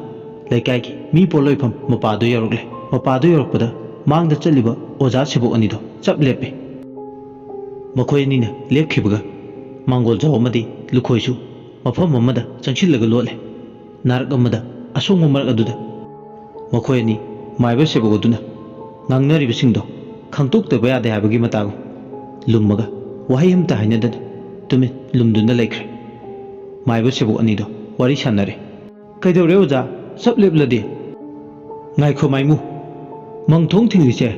ꯂꯩꯀꯥꯏꯒꯤ ꯃꯤ ꯄꯣꯠꯂꯣꯏꯐꯝ ꯃꯄꯥꯗꯨ ꯌꯧꯔꯛꯂꯦ꯫ ꯃꯄꯥꯗꯨ ꯌꯧꯔꯛꯄꯗ ꯃꯥꯡꯗ ꯆꯠꯂꯤꯕ ꯑꯣꯖꯥ ꯁꯦꯕꯣꯛ ꯑꯅꯤꯗꯣ ꯆꯞ ꯂꯦꯞꯄꯦ꯫ ꯃꯈꯣꯏ ꯑꯅꯤꯅ ꯂꯦꯞꯈꯤꯕꯒ ꯃꯥꯡꯒꯣꯜꯖꯥꯎ ꯑꯃꯗꯤ ꯂꯨꯈꯣꯏꯁꯨ ꯃꯐꯝ ꯑꯃꯗ ꯆꯪꯁꯤꯜꯂꯒ ꯂꯣꯠꯂꯦ꯫ ꯅꯥꯔꯛ ꯑꯃꯗ ꯑꯁꯣꯡꯕ ꯃꯔꯛ ꯑꯗꯨꯗ ꯃꯈꯣꯏ ꯑꯅꯤ ꯃꯥꯏꯕ ꯁꯦꯕꯣꯛ ꯑꯗꯨꯅ ꯉꯥꯡꯅꯔꯤꯕꯁꯤꯡꯗꯣ ꯈꯪꯗꯣꯛꯇꯕ ꯌꯥꯗꯦ ꯍꯥꯏꯕꯒꯤ ꯃꯇꯥꯒꯨꯝ ꯂꯨꯝꯃꯒ ꯋꯥꯍꯩ ꯑꯃꯇ ꯍꯥꯏꯅꯗꯅ ꯇꯨꯃꯤꯟ ꯂꯨꯝꯗꯨꯅ ꯂꯩꯈ꯭ꯔꯦ꯫ ꯃꯥꯏꯕ ꯁꯦꯕꯣꯛ ꯑꯅꯤꯗꯣ ꯋꯥꯔꯤ ꯁꯥꯟꯅꯔꯦ꯫ ꯀꯩꯗꯧꯔꯦ ꯑꯣꯖꯥ? ꯆꯞ ꯂꯦꯞꯂꯗꯤ? ꯉꯥꯏꯈꯣ ꯃꯥꯏꯃꯨ, ꯃꯪꯊꯣꯡ ꯊꯤꯡꯂꯤꯁꯦ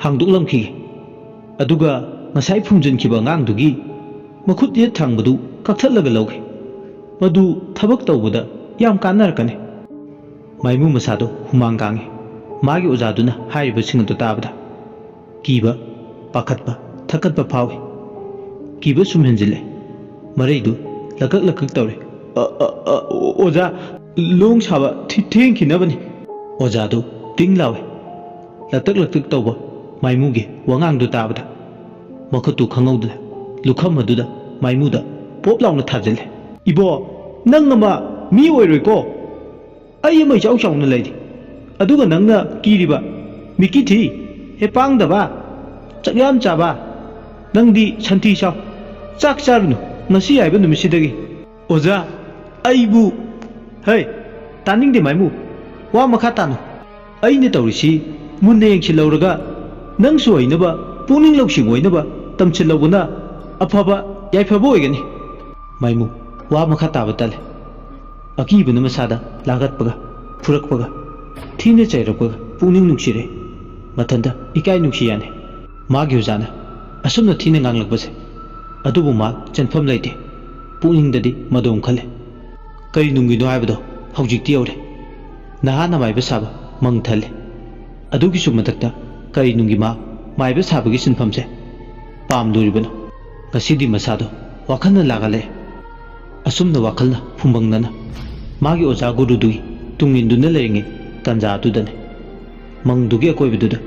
ꯍꯥꯡꯗꯣꯛꯂꯝꯈꯤꯒꯦ꯫ ꯑꯗꯨꯒ ꯉꯁꯥꯏ ꯐꯨꯝꯖꯤꯟꯈꯤꯕ ꯑꯉꯥꯡꯗꯨꯒꯤ ꯃꯈꯨꯠ ꯌꯦꯠ ꯊꯪꯕꯗꯨ ꯀꯛꯊꯠꯂꯒ ꯂꯧꯒꯦ꯫ ꯃꯗꯨ ꯊꯕꯛ ꯇꯧꯕꯗ ꯌꯥꯝ ꯀꯥꯟꯅꯔꯛꯀꯅꯤ꯫ ꯃꯥꯏꯃꯨ ꯃꯁꯥꯗꯣ ꯍꯨꯃꯥꯡ ꯀꯥꯡꯉꯤ꯫ ꯃꯥꯒꯤ ꯑꯣꯖꯥꯗꯨꯅ ꯍꯥꯏꯔꯤꯕꯁꯤꯡ ꯑꯗꯨ ꯇꯥꯕꯗ ꯀꯤꯕ, ꯄꯥꯈꯠꯄ, ꯊꯛꯀꯠꯄ ꯐꯥꯎꯏ꯫ ꯀꯤꯕ ꯁꯨꯝ ꯍꯦꯟꯖꯤꯜꯂꯦ꯫ ꯃꯔꯩꯗꯨ ꯂꯀꯛ ꯂꯀꯛ ꯇꯧꯔꯦ꯫ "ꯑ, ꯑ, ꯑ, ꯑꯣꯖꯥ, ꯂꯣꯡ ꯁꯥꯕ ꯊꯤ-, ꯊꯦꯡꯈꯤꯅꯕꯅꯤ꯫" ꯑꯣꯖꯥꯗꯨ ꯇꯤꯡ ꯂꯥꯎꯏ꯫ ꯂꯛꯇꯛ ꯂꯛꯇꯛ ꯇꯧꯕ ꯃꯥꯏꯃꯨꯒꯤ ꯋꯥꯉꯥꯡꯗꯨ ꯇꯥꯕꯗ ꯃꯈꯨꯠꯇꯨ ꯈꯪꯍꯧꯗꯅ ꯂꯨꯈꯝ ꯑꯗꯨꯗ ꯃꯥꯏꯃꯨꯗ ꯄꯣꯞ ꯂꯥꯎꯅ ꯊꯥꯖꯤꯜꯂꯦ꯫ "ꯏꯕꯣ, ꯅꯪ ꯑꯃ ꯃꯤ ꯑꯣꯏꯔꯣꯏꯀꯣ꯫ ꯑꯩ ꯑꯃ ꯏꯆꯥꯎ ꯆꯥꯎꯅ ꯂꯩꯔꯤ꯫ ꯑꯗꯨꯒ ꯅꯪꯅ ꯀꯤꯔꯤꯕ? ꯃꯤꯀꯤ ꯊꯤ, ꯍꯦ ꯄꯥꯡꯗꯕ, ꯆꯥꯛ ꯌꯥꯝ ꯆꯥꯕ, ꯅꯪꯗꯤ ꯁꯟꯊꯤ ꯆꯥꯎ꯫ ꯆꯥꯛ ꯆꯥꯔꯨꯅꯨ, ꯉꯁꯤ ꯍꯥꯏꯕ ꯅꯨꯃꯤꯠꯁꯤꯗꯒꯤ꯫" "ꯑꯣꯖꯥ, ꯑꯩꯕꯨ..." "ꯍꯩ, ꯇꯥꯅꯤꯡꯗꯦ ꯃꯥꯏꯃꯨ, ꯋꯥ ꯃꯈꯥ ꯇꯥꯅꯨ꯫ ꯑꯩꯅ ꯇꯧꯔꯤꯁꯤ ꯃꯨꯟꯅ ꯌꯦꯡꯁꯤꯜꯍꯧꯔꯒ ꯅꯪꯁꯨ ꯍꯩꯅꯕ, ꯄꯨꯛꯅꯤꯡ ꯂꯧꯁꯤꯡ ꯑꯣꯏꯅꯕ ꯇꯝꯁꯤꯜꯍꯧꯕꯅ ꯑꯐꯕ ꯌꯥꯏꯐꯕ ꯑꯣꯏꯒꯅꯤ꯫" ꯃꯥꯏꯃꯨ ꯋꯥ ꯃꯈꯥ ꯇꯥꯕ ꯇꯜꯂꯦ꯫ ꯑꯀꯤꯕꯅ ꯃꯁꯥꯗ ꯂꯥꯡꯒꯠꯄꯒ ꯐꯨꯔꯛꯄꯒ ꯊꯤꯅ ꯆꯩꯔꯛꯄꯒ ꯄꯨꯛꯅꯤꯡ ꯅꯨꯡꯁꯤꯔꯦ꯫ ꯃꯊꯟꯇ ꯏꯀꯥꯏ ꯅꯨꯡꯁꯤ ꯌꯥꯅꯤ꯫ ꯃꯥꯒꯤ ꯑꯣꯖꯥꯅ ꯑꯁꯨꯝꯅ ꯊꯤꯅ ꯉꯥꯡꯂꯛꯄꯁꯦ꯫ ꯑꯗꯨꯕꯨ ꯃꯥ ꯆꯦꯟꯐꯝ ꯂꯩꯇꯦ꯫ ꯄꯨꯛꯅꯤꯡꯗꯗꯤ ꯃꯗꯣꯝ ꯈꯜꯂꯦ꯫ ꯀꯔꯤ ꯅꯨꯡꯒꯤꯅꯣ ꯍꯥꯏꯕꯗꯣ ꯍꯧꯖꯤꯛꯇꯤ ꯌꯧꯔꯦ꯫ ꯅꯍꯥꯅ ꯃꯥꯏꯕ ꯁꯥꯕ ꯃꯪ ꯊꯜꯂꯦ꯫ ꯑꯗꯨꯒꯤꯁꯨ ꯃꯊꯛꯇ ꯀꯔꯤ ꯅꯨꯡꯒꯤ ꯃꯥ ꯃꯥꯏꯕ ꯁꯥꯕꯒꯤ ꯁꯤꯟꯐꯝꯁꯦ ꯄꯥꯝꯂꯨꯔꯤꯕꯅꯣ? ꯉꯁꯤꯗꯤ ꯃꯁꯥꯗꯣ ꯋꯥꯈꯜꯅ ꯂꯥꯡꯒꯠꯂꯛꯑꯦ꯫ ꯑꯁꯨꯝꯅ ꯋꯥꯈꯜꯅ ꯐꯨꯝꯕꯪꯅꯅ ꯃꯥꯒꯤ ꯑꯣꯖꯥ ꯒꯨꯔꯨꯗꯨꯒꯤ ꯇꯨꯡꯏꯟꯗꯨꯅ ꯂꯩꯔꯤꯉꯩ ꯇꯥꯟꯖꯥ ꯑꯗꯨꯗꯅꯤ꯫ ꯃꯪꯗꯨꯒꯤ ꯑꯀꯣꯏꯕꯗꯨꯗ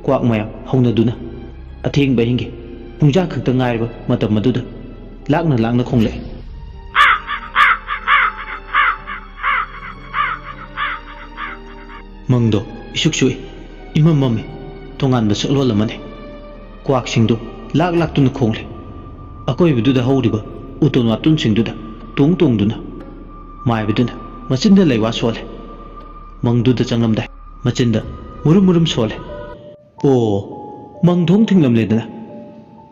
ꯀ꯭ꯋꯥꯛ ꯃꯌꯥꯝ ꯍꯧꯅꯗꯨꯅ ꯑꯊꯦꯡꯕ ꯑꯍꯤꯡꯒꯤ ꯄꯨꯡꯖꯥ ꯈꯛꯇ ꯉꯥꯏꯔꯕ ꯃꯇꯝ ꯑꯗꯨꯗ ꯂꯥꯛꯅ ꯂꯥꯛꯅ ꯈꯣꯡꯂꯛꯑꯦ꯫ ꯃꯪꯗꯣ ꯏꯁꯨꯛ ꯁꯨꯛꯏ, ꯏꯃꯝ ꯃꯝꯃꯤ, ꯇꯣꯉꯥꯟꯕ ꯁꯛꯂꯣꯟ ꯑꯃꯅꯤ꯫ ꯀ꯭ꯋꯥꯛꯁꯤꯡꯗꯨ ꯂꯥꯛ ꯂꯥꯛꯇꯨꯅ ꯈꯣꯡꯂꯦ꯫ ꯑꯀꯣꯏꯕꯗꯨꯗ ꯍꯧꯔꯤꯕ ꯎꯇꯣꯟ ꯋꯥꯇꯣꯟꯁꯤꯡꯗꯨꯗ ꯇꯣꯡ ꯇꯣꯡꯗꯨꯅ ꯃꯥꯏꯕꯗꯨꯅ ꯃꯆꯤꯟꯗ ꯂꯩꯋꯥ ꯁꯣꯜꯂꯦ꯫ ꯃꯪꯗꯨꯗ ꯆꯪꯂꯝꯗꯥꯏ ꯃꯆꯤꯟꯗ ꯃꯨꯔꯨꯝ ꯃꯨꯔꯨꯝ ꯁꯣꯜꯂꯦ꯫ "ꯑꯣ, ꯃꯪ ꯊꯣꯡ ꯊꯤꯡꯂꯝꯂꯦꯗꯅ꯫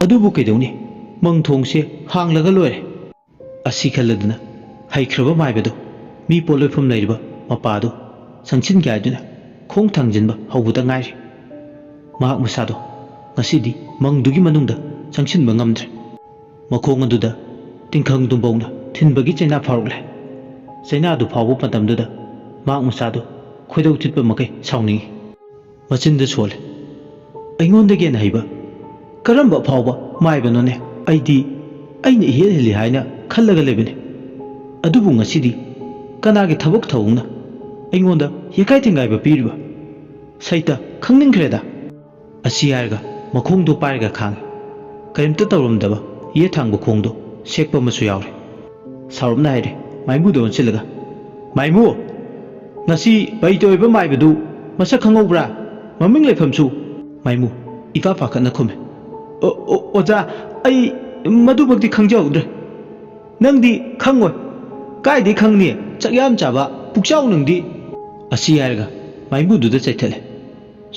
ꯑꯗꯨꯕꯨ ꯀꯩꯗꯧꯅꯤ? ꯃꯪ ꯊꯣꯡꯁꯦ ꯍꯥꯡꯂꯒ ꯂꯣꯏꯔꯦ꯫" ꯑꯁꯤ ꯈꯜꯂꯗꯨꯅ ꯍꯩꯈ꯭ꯔꯕ ꯃꯥꯏꯕꯗꯨ ꯃꯤ ꯄꯣꯠꯂꯣꯏꯐꯝ ꯂꯩꯔꯤꯕ ꯃꯄꯥꯗꯨ ꯆꯪꯁꯤꯟꯒꯦ ꯍꯥꯏꯗꯨꯅ ꯈꯣꯡ ꯊꯥꯡꯖꯤꯟꯕ ꯍꯧꯕꯗ ꯉꯥꯏꯔꯤ꯫ ꯃꯍꯥꯛ ꯃꯁꯥꯗꯣ ꯉꯁꯤꯗꯤ ꯃꯪꯗꯨꯒꯤ ꯃꯅꯨꯡꯗ ꯆꯪꯁꯤꯟꯕ ꯉꯝꯗ꯭ꯔꯦ꯫ ꯃꯈꯣꯡ ꯑꯗꯨꯗ ꯇꯤꯡꯈꯪ ꯗꯨꯝꯕꯧꯅ ꯊꯤꯟꯕꯒꯤ ꯆꯩꯅꯥ ꯐꯥꯎꯔꯛꯂꯦ꯫ ꯆꯩꯅꯥꯗꯨ ꯐꯥꯎꯕ ꯃꯇꯝꯗꯨꯗ ꯃꯍꯥꯛ ꯃꯆꯥꯗꯨ ꯈꯣꯏꯗꯧ ꯊꯤꯠꯄ ꯃꯈꯩ ꯁꯥꯎꯅꯤꯡꯏ꯫ ꯃꯆꯤꯟꯗ ꯁꯣꯜꯂꯦ꯫ "ꯑꯩꯉꯣꯟꯗꯒꯤ ꯍꯦꯟꯅ ꯍꯩꯕ ꯀꯔꯝꯕ ꯑꯐꯥꯎꯕ ꯃꯥꯏꯕꯅꯣꯅꯦ? ꯑꯩꯗꯤ ꯑꯩꯅ ꯏꯍꯦꯜ ꯍꯦꯜꯂꯤ ꯍꯥꯏꯅ ꯈꯜꯂꯒ ꯂꯩꯕꯅꯤ꯫ ꯑꯗꯨꯕꯨ ꯉꯁꯤꯗꯤ ꯀꯅꯥꯒꯤ ꯊꯕꯛ ꯊꯧꯑꯣꯡꯅ ꯑꯩꯉꯣꯟꯗ ꯌꯦꯀꯥꯏ ꯊꯤꯡꯒꯥꯏꯕ ꯄꯤꯔꯤꯕ? ꯁꯩꯇ ꯈꯪꯅꯤꯡꯈ꯭ꯔꯦꯗ!" ꯑꯁꯤ ꯍꯥꯏꯔꯒ ꯃꯈꯣꯡꯗꯣ ꯄꯥꯏꯔꯒ ꯈꯥꯡꯉꯤ꯫ ꯀꯔꯤꯝꯇ ꯇꯧꯔꯝꯗꯕ ꯌꯦꯠ ꯊꯥꯡꯕ ꯈꯣꯡꯗꯣ ꯁꯦꯛꯄ ꯑꯃꯁꯨ ꯌꯥꯎꯔꯦ꯫ ꯁꯥꯎꯔꯞꯅ ꯍꯥꯏꯔꯦ ꯃꯥꯏꯃꯨꯗ ꯑꯣꯟꯁꯤꯜꯂꯒ, "ꯃꯥꯏꯃꯨ! ꯉꯁꯤ ꯄꯩꯇ ꯑꯣꯏꯕ ꯃꯥꯏꯕꯗꯨ ꯃꯁꯛ ꯈꯪꯍꯧꯕ꯭ꯔꯥ? ꯃꯃꯤꯡ ꯂꯩꯐꯝꯁꯨ?" ꯃꯥꯏꯃꯨ ꯏꯄꯥ ꯄꯥꯈꯠꯅ ꯈꯨꯝꯃꯦ, "ꯑꯣ, ꯑꯣ, ꯑꯣꯖꯥ, ꯑꯩ ꯃꯗꯨꯃꯛꯇꯤ ꯈꯪꯖꯍꯧꯗ꯭ꯔꯦ꯫" "ꯅꯪꯗꯤ ꯈꯪꯉꯣꯏ꯫ ꯀꯥꯏꯗꯩ ꯈꯪꯅꯤ? ꯆꯥꯛ ꯌꯥꯝ ꯆꯥꯕ ꯄꯨꯛꯆꯥꯎ ꯅꯪꯗꯤ!" ꯑꯁꯤ ꯍꯥꯏꯔꯒ ꯃꯥꯏꯃꯨꯗꯨꯗ ꯆꯩꯊꯠꯂꯦ꯫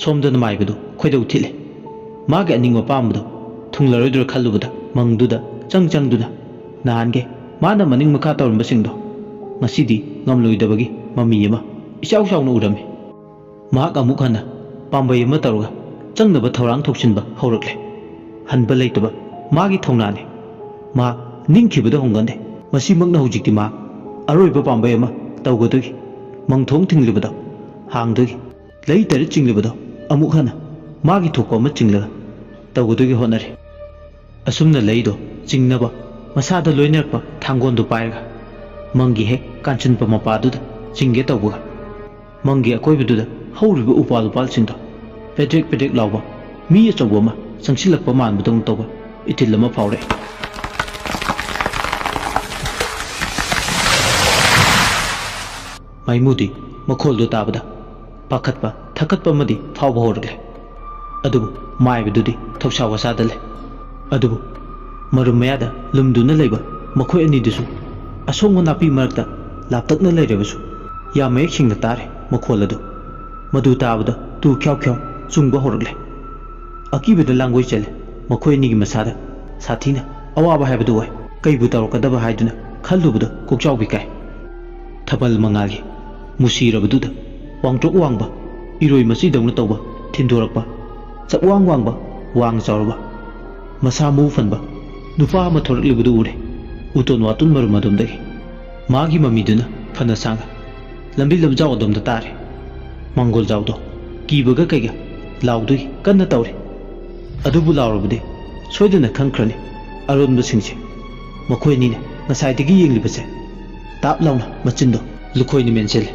ꯁꯣꯝꯗꯅ ꯃꯥꯏꯕꯗꯨ ꯈꯣꯏꯗꯧ ꯊꯤꯠꯂꯦ꯫ ꯃꯥꯒꯤ ꯑꯅꯤꯡꯕ ꯑꯄꯥꯝꯕꯗꯣ ꯊꯨꯡꯂꯔꯣꯏꯗ꯭ꯔꯥ ꯈꯜꯂꯨꯕꯗ ꯃꯪꯗꯨꯗ ꯆꯪ ꯆꯪꯗꯨꯅ ꯅꯍꯥꯟꯒꯩ ꯃꯥꯅ ꯃꯅꯤꯡ ꯃꯈꯥ ꯇꯧꯔꯝꯕꯁꯤꯡꯗꯣ ꯉꯁꯤꯗꯤ ꯉꯝꯂꯣꯏꯗꯕꯒꯤ ꯃꯃꯤ ꯑꯃ ꯏꯆꯥꯎ ꯆꯥꯎꯅ ꯎꯔꯝꯃꯤ꯫ ꯃꯍꯥꯛ ꯑꯃꯨꯛ ꯍꯟꯅ ꯄꯥꯝꯕꯩ ꯑꯃ ꯇꯧꯔꯒ ꯆꯪꯅꯕ ꯊꯧꯔꯥꯡ ꯊꯣꯛꯆꯤꯟꯕ ꯍꯧꯔꯛꯂꯦ꯫ ꯍꯟꯕ ꯂꯩꯇꯕ ꯃꯥꯒꯤ ꯊꯧꯅꯥꯅꯤ꯫ ꯃꯍꯥꯛ ꯅꯤꯡꯈꯤꯕꯗ ꯍꯣꯡꯒꯟꯗꯦ꯫ ꯃꯁꯤꯃꯛꯅ ꯍꯧꯖꯤꯛꯇꯤ ꯃꯍꯥꯛ ꯑꯔꯣꯏꯕ ꯄꯥꯝꯕꯩ ꯑꯃ ꯇꯧꯒꯗꯣꯏꯒꯤ ꯃꯪꯊꯣꯡ ꯊꯤꯡꯂꯤꯕꯗꯣ ꯍꯥꯡꯗꯣꯏꯒꯤ꯫ ꯂꯩ ꯇꯔꯦꯠ ꯆꯤꯡꯂꯤꯕꯗꯣ ꯑꯃꯨꯛ ꯍꯟꯅ ꯃꯥꯒꯤ ꯊꯣꯛꯄ ꯑꯃ ꯆꯤꯡꯂꯒ ꯇꯧꯒꯗꯣꯏꯒꯤ ꯍꯣꯠꯅꯔꯤ꯫ ꯑꯁꯨꯝꯅ ꯂꯩꯗꯣ ꯆꯤꯡꯅꯕ ꯃꯁꯥꯗ ꯂꯣꯏꯅꯔꯛꯄ ꯊꯥꯡꯒꯣꯟꯗꯨ ꯄꯥꯏꯔꯒ ꯃꯪꯒꯤ ꯍꯦꯛ ꯀꯥꯟꯆꯤꯟꯕ ꯃꯄꯥꯗꯨꯗ ꯆꯤꯡꯒꯦ ꯇꯧꯕꯒ ꯃꯪꯒꯤ ꯑꯀꯣꯏꯕꯗꯨꯗ ꯍꯧꯔꯤꯕ ꯎꯄꯥꯜ ꯎꯄꯥꯜꯁꯤꯡꯗꯣ ꯄꯦꯗ꯭ꯔꯦꯛ ꯄꯦꯗ꯭ꯔꯦꯛ ꯂꯥꯎꯕ ꯃꯤ ꯑꯆꯧꯕ ꯑꯃ ꯆꯪꯁꯤꯜꯂꯛꯄ ꯃꯥꯟꯕꯗꯧꯅ ꯇꯧꯕ ꯏꯊꯤꯜ ꯑꯃ ꯐꯥꯎꯔꯛꯏ꯫ ꯃꯥꯏꯃꯨꯗꯤ ꯃꯈꯣꯜꯗꯨ ꯇꯥꯕꯗ ꯄꯥꯈꯠꯄ ꯊꯛꯀꯠꯄ ꯑꯃꯗꯤ ꯐꯥꯎꯕ ꯍꯧꯔꯛꯂꯦ꯫ ꯑꯗꯨꯕꯨ ꯃꯥꯏꯕꯗꯨꯗꯤ ꯊꯧꯁꯥ ꯋꯥꯁꯥꯗ ꯂꯩ꯫ ꯑꯗꯨꯕꯨ ꯃꯔꯨꯝ ꯃꯌꯥꯗ ꯂꯨꯝꯗꯨꯅ ꯂꯩꯕ ꯃꯈꯣꯏ ꯑꯅꯤꯗꯨꯁꯨ ꯑꯁꯣꯡꯕ ꯅꯥꯄꯤ ꯃꯔꯛꯇ ꯂꯥꯞꯇꯛꯅ ꯂꯩꯔꯕꯁꯨ ꯌꯥꯝ ꯃꯌꯦꯛ ꯁꯦꯡꯅ ꯇꯥꯔꯦ ꯃꯈꯣꯜ ꯑꯗꯨ꯫ ꯃꯗꯨ ꯇꯥꯕꯗ ꯇꯨ ꯈ꯭ꯌꯥꯎ ꯈ꯭ꯌꯥꯎ ꯆꯨꯡꯕ ꯍꯧꯔꯛꯂꯦ꯫ ꯑꯀꯤꯕꯗ ꯂꯥꯡꯒꯣꯏ ꯆꯦꯜꯂꯦ꯫ ꯃꯈꯣꯏ ꯑꯅꯤꯒꯤ ꯃꯁꯥꯗ ꯁꯥꯊꯤꯅ ꯑꯋꯥꯕ ꯍꯥꯏꯕꯗꯨ ꯑꯣꯏ꯫ ꯀꯩꯕꯨ ꯇꯧꯔꯛꯀꯗꯕ ꯍꯥꯏꯗꯨꯅ ꯈꯜꯂꯨꯕꯗ ꯀꯣꯛꯆꯥꯎꯕꯤ ꯀꯥꯏ꯫ ꯊꯥꯕꯜ ꯃꯉꯥꯜꯒꯤ ꯃꯨꯁꯤꯔꯕꯗꯨꯗ ꯋꯥꯡꯇ꯭ꯔꯣꯛ ꯋꯥꯡꯕ ꯏꯔꯣꯏ ꯃꯆꯤꯗꯧꯅ ꯇꯧꯕ ꯊꯤꯟꯗꯣꯔꯛꯄ ꯆꯞꯋꯥꯡ ꯋꯥꯡꯕ ꯋꯥꯡ ꯆꯥꯎꯔꯕ ꯃꯁꯥ ꯃꯎ ꯐꯟꯕ ꯅꯨꯄꯥ ꯑꯃ ꯊꯣꯔꯛꯂꯤꯕꯗꯨ ꯎꯔꯦ꯫ ꯎꯇꯣꯟ ꯋꯥꯇꯣꯟ ꯃꯔꯨꯝ ꯑꯗꯣꯝꯗꯒꯤ꯫ ꯃꯥꯒꯤ ꯃꯃꯤꯗꯨꯅ ꯐꯅ ꯁꯥꯡꯅ ꯂꯝꯕꯤ ꯂꯝꯖꯥꯎ ꯑꯗꯣꯝꯗ ꯇꯥꯔꯦ꯫ ꯃꯪꯒꯣꯜꯖꯥꯎꯗꯣ ꯀꯤꯕꯒ ꯀꯩꯒ ꯂꯥꯎꯗꯨꯒꯤ ꯀꯟꯅ ꯇꯧꯔꯤ꯫ ꯑꯗꯨꯕꯨ ꯂꯥꯎꯔꯕꯗꯤ ꯁꯣꯏꯗꯅ ꯈꯪꯈ꯭ꯔꯅꯤ ꯑꯔꯣꯟꯕꯁꯤꯡꯁꯦ꯫ ꯃꯈꯣꯏ ꯑꯅꯤꯅ ꯉꯁꯥꯏꯗꯒꯤ ꯌꯦꯡꯂꯤꯕꯁꯦ꯫ ꯇꯥꯞ ꯂꯥꯎꯅ ꯃꯆꯤꯟꯗꯣ ꯂꯨꯈꯣꯏꯅ ꯃꯦꯟꯁꯤꯜꯂꯦ꯫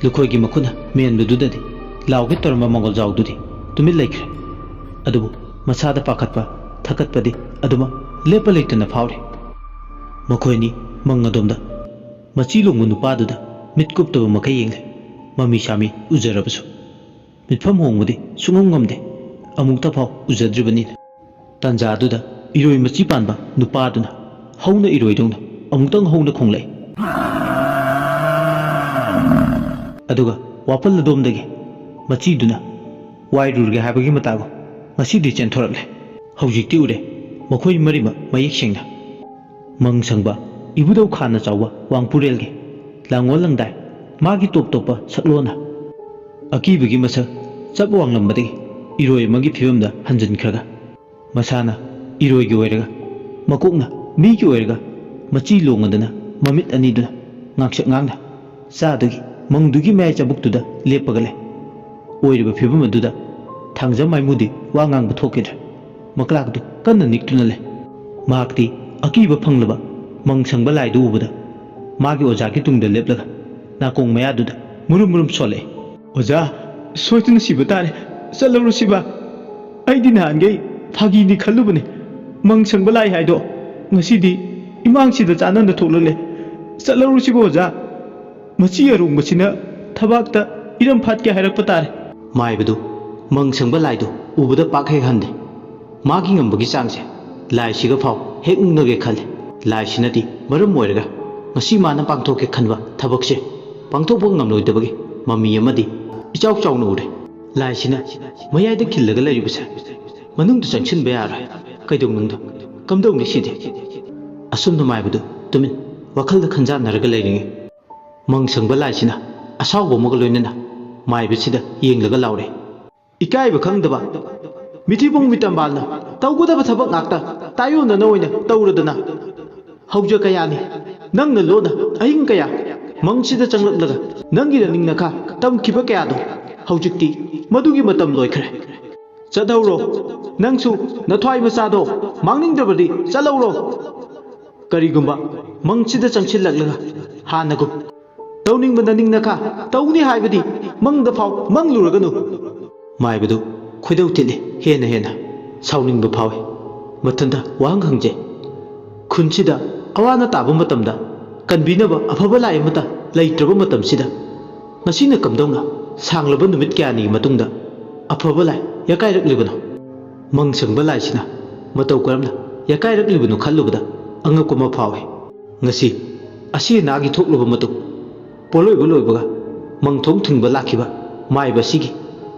ꯂꯨꯈꯣꯏꯒꯤ ꯃꯈꯨꯠꯅ ꯃꯦꯟꯕꯗꯨꯗꯗꯤ ꯂꯥꯎꯒꯦ ꯇꯧꯔꯝꯕ ꯃꯪꯒꯣꯜꯖꯥꯎꯗꯨꯗꯤ ꯇꯨꯃꯤꯟ ꯂꯩꯈ꯭ꯔꯦ꯫ ꯑꯗꯨꯕꯨ ꯃꯁꯥꯗ ꯄꯥꯈꯠꯄ, ꯊꯀꯠꯄꯗꯤ ꯑꯗꯨꯃꯛ ꯂꯦꯞꯄ ꯂꯩꯇꯅ ꯐꯥꯎꯔꯤ꯫ ꯃꯈꯣꯏ ꯑꯅꯤ ꯃꯪ ꯑꯗꯣꯝꯗ ꯃꯆꯤ ꯂꯣꯡꯕ ꯅꯨꯄꯥꯗꯨꯗ ꯃꯤꯠ ꯀꯨꯞꯇꯕ ꯃꯈꯩ ꯌꯦꯡꯂꯦ꯫ ꯃꯃꯤ ꯁꯥꯃꯤ ꯎꯖꯔꯕꯁꯨ ꯃꯤꯠꯐꯝ ꯍꯣꯡꯕꯗꯤ ꯁꯨꯡꯉꯝ ꯉꯝꯗꯦ꯫ ꯑꯃꯨꯛꯇ ꯐꯥꯎ ꯎꯖꯗ꯭ꯔꯤꯕꯅꯤꯅ꯫ ꯇꯥꯟꯖꯥꯗꯨꯗ ꯏꯔꯣꯏ ꯃꯆꯤ ꯄꯥꯟꯕ ꯅꯨꯄꯥꯗꯨꯅ ꯍꯧꯅ ꯏꯔꯣꯏꯗꯧꯅ ꯑꯃꯨꯛꯇꯪ ꯍꯧꯅ ꯈꯣꯡꯂꯛꯏ꯫ ꯑꯗꯨꯒ ꯋꯥꯄꯜ ꯑꯗꯣꯝꯗꯒꯤ ꯃꯆꯤꯗꯨꯅ ꯋꯥꯏꯔꯨꯔꯒꯦ ꯍꯥꯏꯕꯒꯤ ꯃꯇꯥꯒꯨꯝ ꯉꯁꯤꯗꯤ ꯆꯦꯟꯊꯣꯔꯛꯂꯦ꯫ ꯍꯧꯖꯤꯛꯇꯤ ꯎꯔꯦ ꯃꯈꯣꯏ ꯃꯔꯤꯃꯛ ꯃꯌꯦꯛ ꯁꯦꯡꯅ꯫ ꯃꯪ ꯁꯪꯕ ꯏꯕꯨꯙꯧ ꯈꯥꯟꯅ ꯆꯥꯎꯕ ꯋꯥꯡꯄꯨꯔꯦꯜꯒꯤ ꯂꯥꯡꯑꯣꯜ ꯂꯪꯗꯥꯏ, ꯃꯥꯒꯤ ꯇꯣꯞ ꯇꯣꯞꯄ ꯁꯛꯂꯣꯟꯅ ꯑꯀꯤꯕꯒꯤ ꯃꯁꯛ ꯆꯞ ꯋꯥꯡꯂꯝꯕꯗꯒꯤ ꯏꯔꯣꯏ ꯑꯃꯒꯤ ꯐꯤꯕꯝꯗ ꯍꯟꯖꯤꯟꯈ꯭ꯔꯒ, ꯃꯁꯥꯅ ꯏꯔꯣꯏꯒꯤ ꯑꯣꯏꯔꯒ ꯃꯀꯣꯛꯅ ꯃꯤꯒꯤ ꯑꯣꯏꯔꯒ ꯃꯆꯤ ꯂꯣꯡꯉꯗꯅ ꯃꯃꯤꯠ ꯑꯅꯤꯗꯨꯅ ꯉꯥꯡꯁꯛ ꯉꯥꯡꯅ ꯆꯥꯗꯨꯒꯤ ꯃꯪꯗꯨꯒꯤ ꯃꯌꯥꯏ ꯆꯕꯨꯛꯇꯨꯗ ꯂꯦꯞꯄꯒ ꯂꯩ꯫ ꯑꯣꯏꯔꯤꯕ ꯐꯤꯕꯝ ꯑꯗꯨꯗ ꯊꯥꯡꯖꯝ ꯃꯥꯏꯃꯨꯗꯤ ꯋꯥ ꯉꯥꯡꯕ ꯊꯣꯛꯈꯤꯗ꯭ꯔꯦ꯫ ꯃꯀ꯭ꯂꯥꯛꯇꯨ ꯀꯟꯅ ꯅꯤꯛꯇꯨꯅ ꯂꯩ꯫ ꯃꯍꯥꯛꯇꯤ ꯑꯀꯤꯕ ꯐꯪꯂꯕ ꯃꯪ ꯁꯪꯕ ꯂꯥꯏꯗꯨ ꯎꯕꯗ ꯃꯥꯒꯤ ꯑꯣꯖꯥꯒꯤ ꯇꯨꯡꯗ ꯂꯦꯞꯂꯒ ꯅꯥꯀꯣꯡ ꯃꯌꯥꯗꯨꯗ ꯃꯨꯔꯨꯝ ꯃꯨꯔꯨꯝ ꯁꯣꯜꯂꯛꯏ꯫ "ꯑꯣꯖꯥ, ꯁꯣꯏꯗꯅ ꯁꯤꯕ ꯇꯥꯔꯦ꯫ ꯆꯠꯂꯧꯔꯁꯤꯕ? ꯑꯩꯗꯤ ꯅꯍꯥꯟꯈꯩ ꯐꯥꯒꯤꯅꯤ ꯈꯜꯂꯨꯕꯅꯦ꯫ ꯃꯪ ꯁꯪꯕ ꯂꯥꯏ ꯍꯥꯏꯗꯣ ꯉꯁꯤꯗꯤ ꯏꯃꯥꯡꯁꯤꯗ ꯆꯥꯟꯅꯅ ꯊꯣꯛꯂꯛꯂꯦ꯫ ꯆꯠꯂꯧꯔꯁꯤꯕ ꯑꯣꯖꯥ? ꯃꯆꯤ ꯑꯔꯣꯡꯕꯁꯤꯅ ꯊꯕꯥꯛꯇ ꯏꯔꯝ ꯐꯥꯠꯀꯦ ꯍꯥꯏꯔꯛꯄ ꯇꯥꯔꯦ꯫" ꯃꯥꯏꯕꯗꯨ ꯃꯪ ꯁꯪꯕ ꯂꯥꯏꯗꯨ ꯎꯕꯗ ꯄꯥꯛ ꯍꯦꯛ ꯍꯟꯗꯦ꯫ ꯃꯥꯒꯤ ꯉꯝꯕꯒꯤ ꯆꯥꯡꯁꯦ ꯂꯥꯏꯁꯤꯒ ꯐꯥꯎ ꯍꯦꯛ ꯃꯨꯛꯅꯒꯦ ꯈꯜꯂꯤ꯫ ꯂꯥꯏꯁꯤꯅꯗꯤ ꯃꯔꯝ ꯑꯣꯏꯔꯒ ꯉꯁꯤ ꯃꯥꯅ ꯄꯥꯡꯊꯣꯛꯀꯦ ꯈꯟꯕ ꯊꯕꯛꯁꯦ ꯄꯥꯡꯊꯣꯛꯄ ꯉꯝꯂꯣꯏꯗꯕꯒꯤ ꯃꯃꯤ ꯑꯃꯗꯤ ꯏꯆꯥꯎ ꯆꯥꯎꯅ ꯎꯔꯦ꯫ ꯂꯥꯏꯁꯤꯅ ꯃꯌꯥꯏꯗ ꯈꯤꯜꯂꯒ ꯂꯩꯔꯤꯕꯁꯦ ꯃꯅꯨꯡꯗ ꯆꯪꯁꯤꯟꯕ ꯌꯥꯔꯣꯏ꯫ ꯀꯩꯗꯧꯅꯨꯡꯗ ꯀꯝꯗꯧꯅꯤ ꯁꯤꯗꯤ? ꯑꯁꯨꯝꯅ ꯃꯥꯏꯕꯗꯨ ꯇꯨꯃꯤꯟ ꯋꯥꯈꯜꯗ ꯈꯟꯖꯥꯟꯅꯔꯒ ꯂꯩꯔꯤꯉꯩ, ꯃꯪ ꯁꯪꯕ ꯂꯥꯏꯁꯤꯅ ꯑꯁꯥꯎꯕ ꯑꯃꯒ ꯂꯣꯏꯅꯅ ꯃꯥꯏꯕꯁꯤꯗ ꯌꯦꯡꯂꯒ ꯂꯥꯎꯔꯦ꯫ "ꯏꯀꯥꯏꯕ ꯈꯪꯗꯕ, ꯃꯤꯊꯤꯕꯣꯡ ꯃꯤꯇꯝꯕꯥꯜꯅ ꯇꯧꯒꯗꯕ ꯊꯕꯛ ꯉꯥꯛꯇ ꯇꯥꯏꯌꯣꯟꯅꯅ ꯑꯣꯏꯅ ꯇꯧꯔꯗꯅ꯫ ꯍꯧꯖ ꯀꯌꯥꯅꯤ ꯅꯪꯅ ꯂꯣꯟꯅ ꯑꯍꯤꯡ ꯀꯌꯥ ꯃꯪꯁꯤꯗ ꯆꯪꯂꯛꯂꯒ ꯅꯪꯒꯤ ꯅꯅꯤꯡ ꯅꯈꯥ ꯇꯝꯈꯤꯕ ꯀꯌꯥꯗꯣ ꯍꯧꯖꯤꯛꯇꯤ ꯃꯗꯨꯒꯤ ꯃꯇꯝ ꯂꯣꯏꯈ꯭ꯔꯦ꯫ ꯆꯠꯍꯧꯔꯣ꯫ ꯅꯪꯁꯨ ꯅꯊ꯭ꯋꯥꯏ ꯃꯆꯥꯗꯣ ꯃꯥꯡꯅꯤꯡꯗ꯭ꯔꯕꯗꯤ ꯆꯠꯍꯧꯔꯣ꯫ ꯀꯔꯤꯒꯨꯝꯕ ꯃꯪꯁꯤꯗ ꯆꯪꯁꯤꯜꯂꯛꯂꯒ ꯍꯥꯟꯅꯒꯨꯝ ꯇꯧꯅꯤꯡꯕ ꯅꯅꯤꯡ ꯅꯈꯥ ꯇꯧꯅꯤ ꯍꯥꯏꯕꯗꯤ ꯃꯪꯗ ꯐꯥꯎ ꯃꯪꯂꯨꯔꯒꯅꯨ꯫ ꯃꯥꯏꯕꯗꯨ ꯈꯣꯏꯗꯧ ꯊꯤꯠꯂꯤ꯫ ꯍꯦꯟꯅ ꯍꯦꯟꯅ ꯁꯥꯎꯅꯤꯡꯕ ꯐꯥꯎꯏ꯫ ꯃꯊꯟꯇ ꯋꯥꯍꯪ ꯍꯪꯖꯩ꯫ ꯈꯨꯟꯁꯤꯗ ꯑꯋꯥ ꯑꯅꯥ ꯇꯥꯕ ꯃꯇꯝꯗ ꯀꯟꯕꯤꯅꯕ ꯑꯐꯕ ꯂꯥꯏ ꯑꯃꯠꯇ ꯂꯩꯇ꯭ꯔꯕ ꯃꯇꯝꯁꯤꯗ ꯉꯁꯤꯅ ꯀꯝꯗꯧꯅ ꯁꯥꯡꯂꯕ ꯅꯨꯃꯤꯠ ꯀꯌꯥꯅꯤꯒꯤ ꯃꯇꯨꯡꯗ ꯑꯐꯕ ꯂꯥꯏ ꯌꯥꯀꯥꯏꯔꯛꯂꯤꯕꯅꯣ? ꯃꯪ ꯁꯪꯕ ꯂꯥꯏꯁꯤꯅ ꯃꯇꯧ ꯀꯔꯝꯅ ꯌꯥꯀꯥꯏꯔꯛꯂꯤꯕꯅꯣ ꯈꯜꯂꯨꯕꯗ ꯑꯉꯛꯄ ꯑꯃ ꯐꯥꯎꯏ꯫ ꯉꯁꯤ ꯑꯁꯤ ꯑꯅꯥꯒꯤ ꯊꯣꯛꯂꯕ ꯃꯇꯨꯡ ꯄꯣꯠꯂꯣꯏꯕ ꯂꯣꯏꯕꯒ ꯃꯪꯊꯣꯡ ꯊꯤꯡꯕ ꯂꯥꯛꯈꯤꯕ ꯃꯥꯏꯕ ꯑꯁꯤꯒꯤ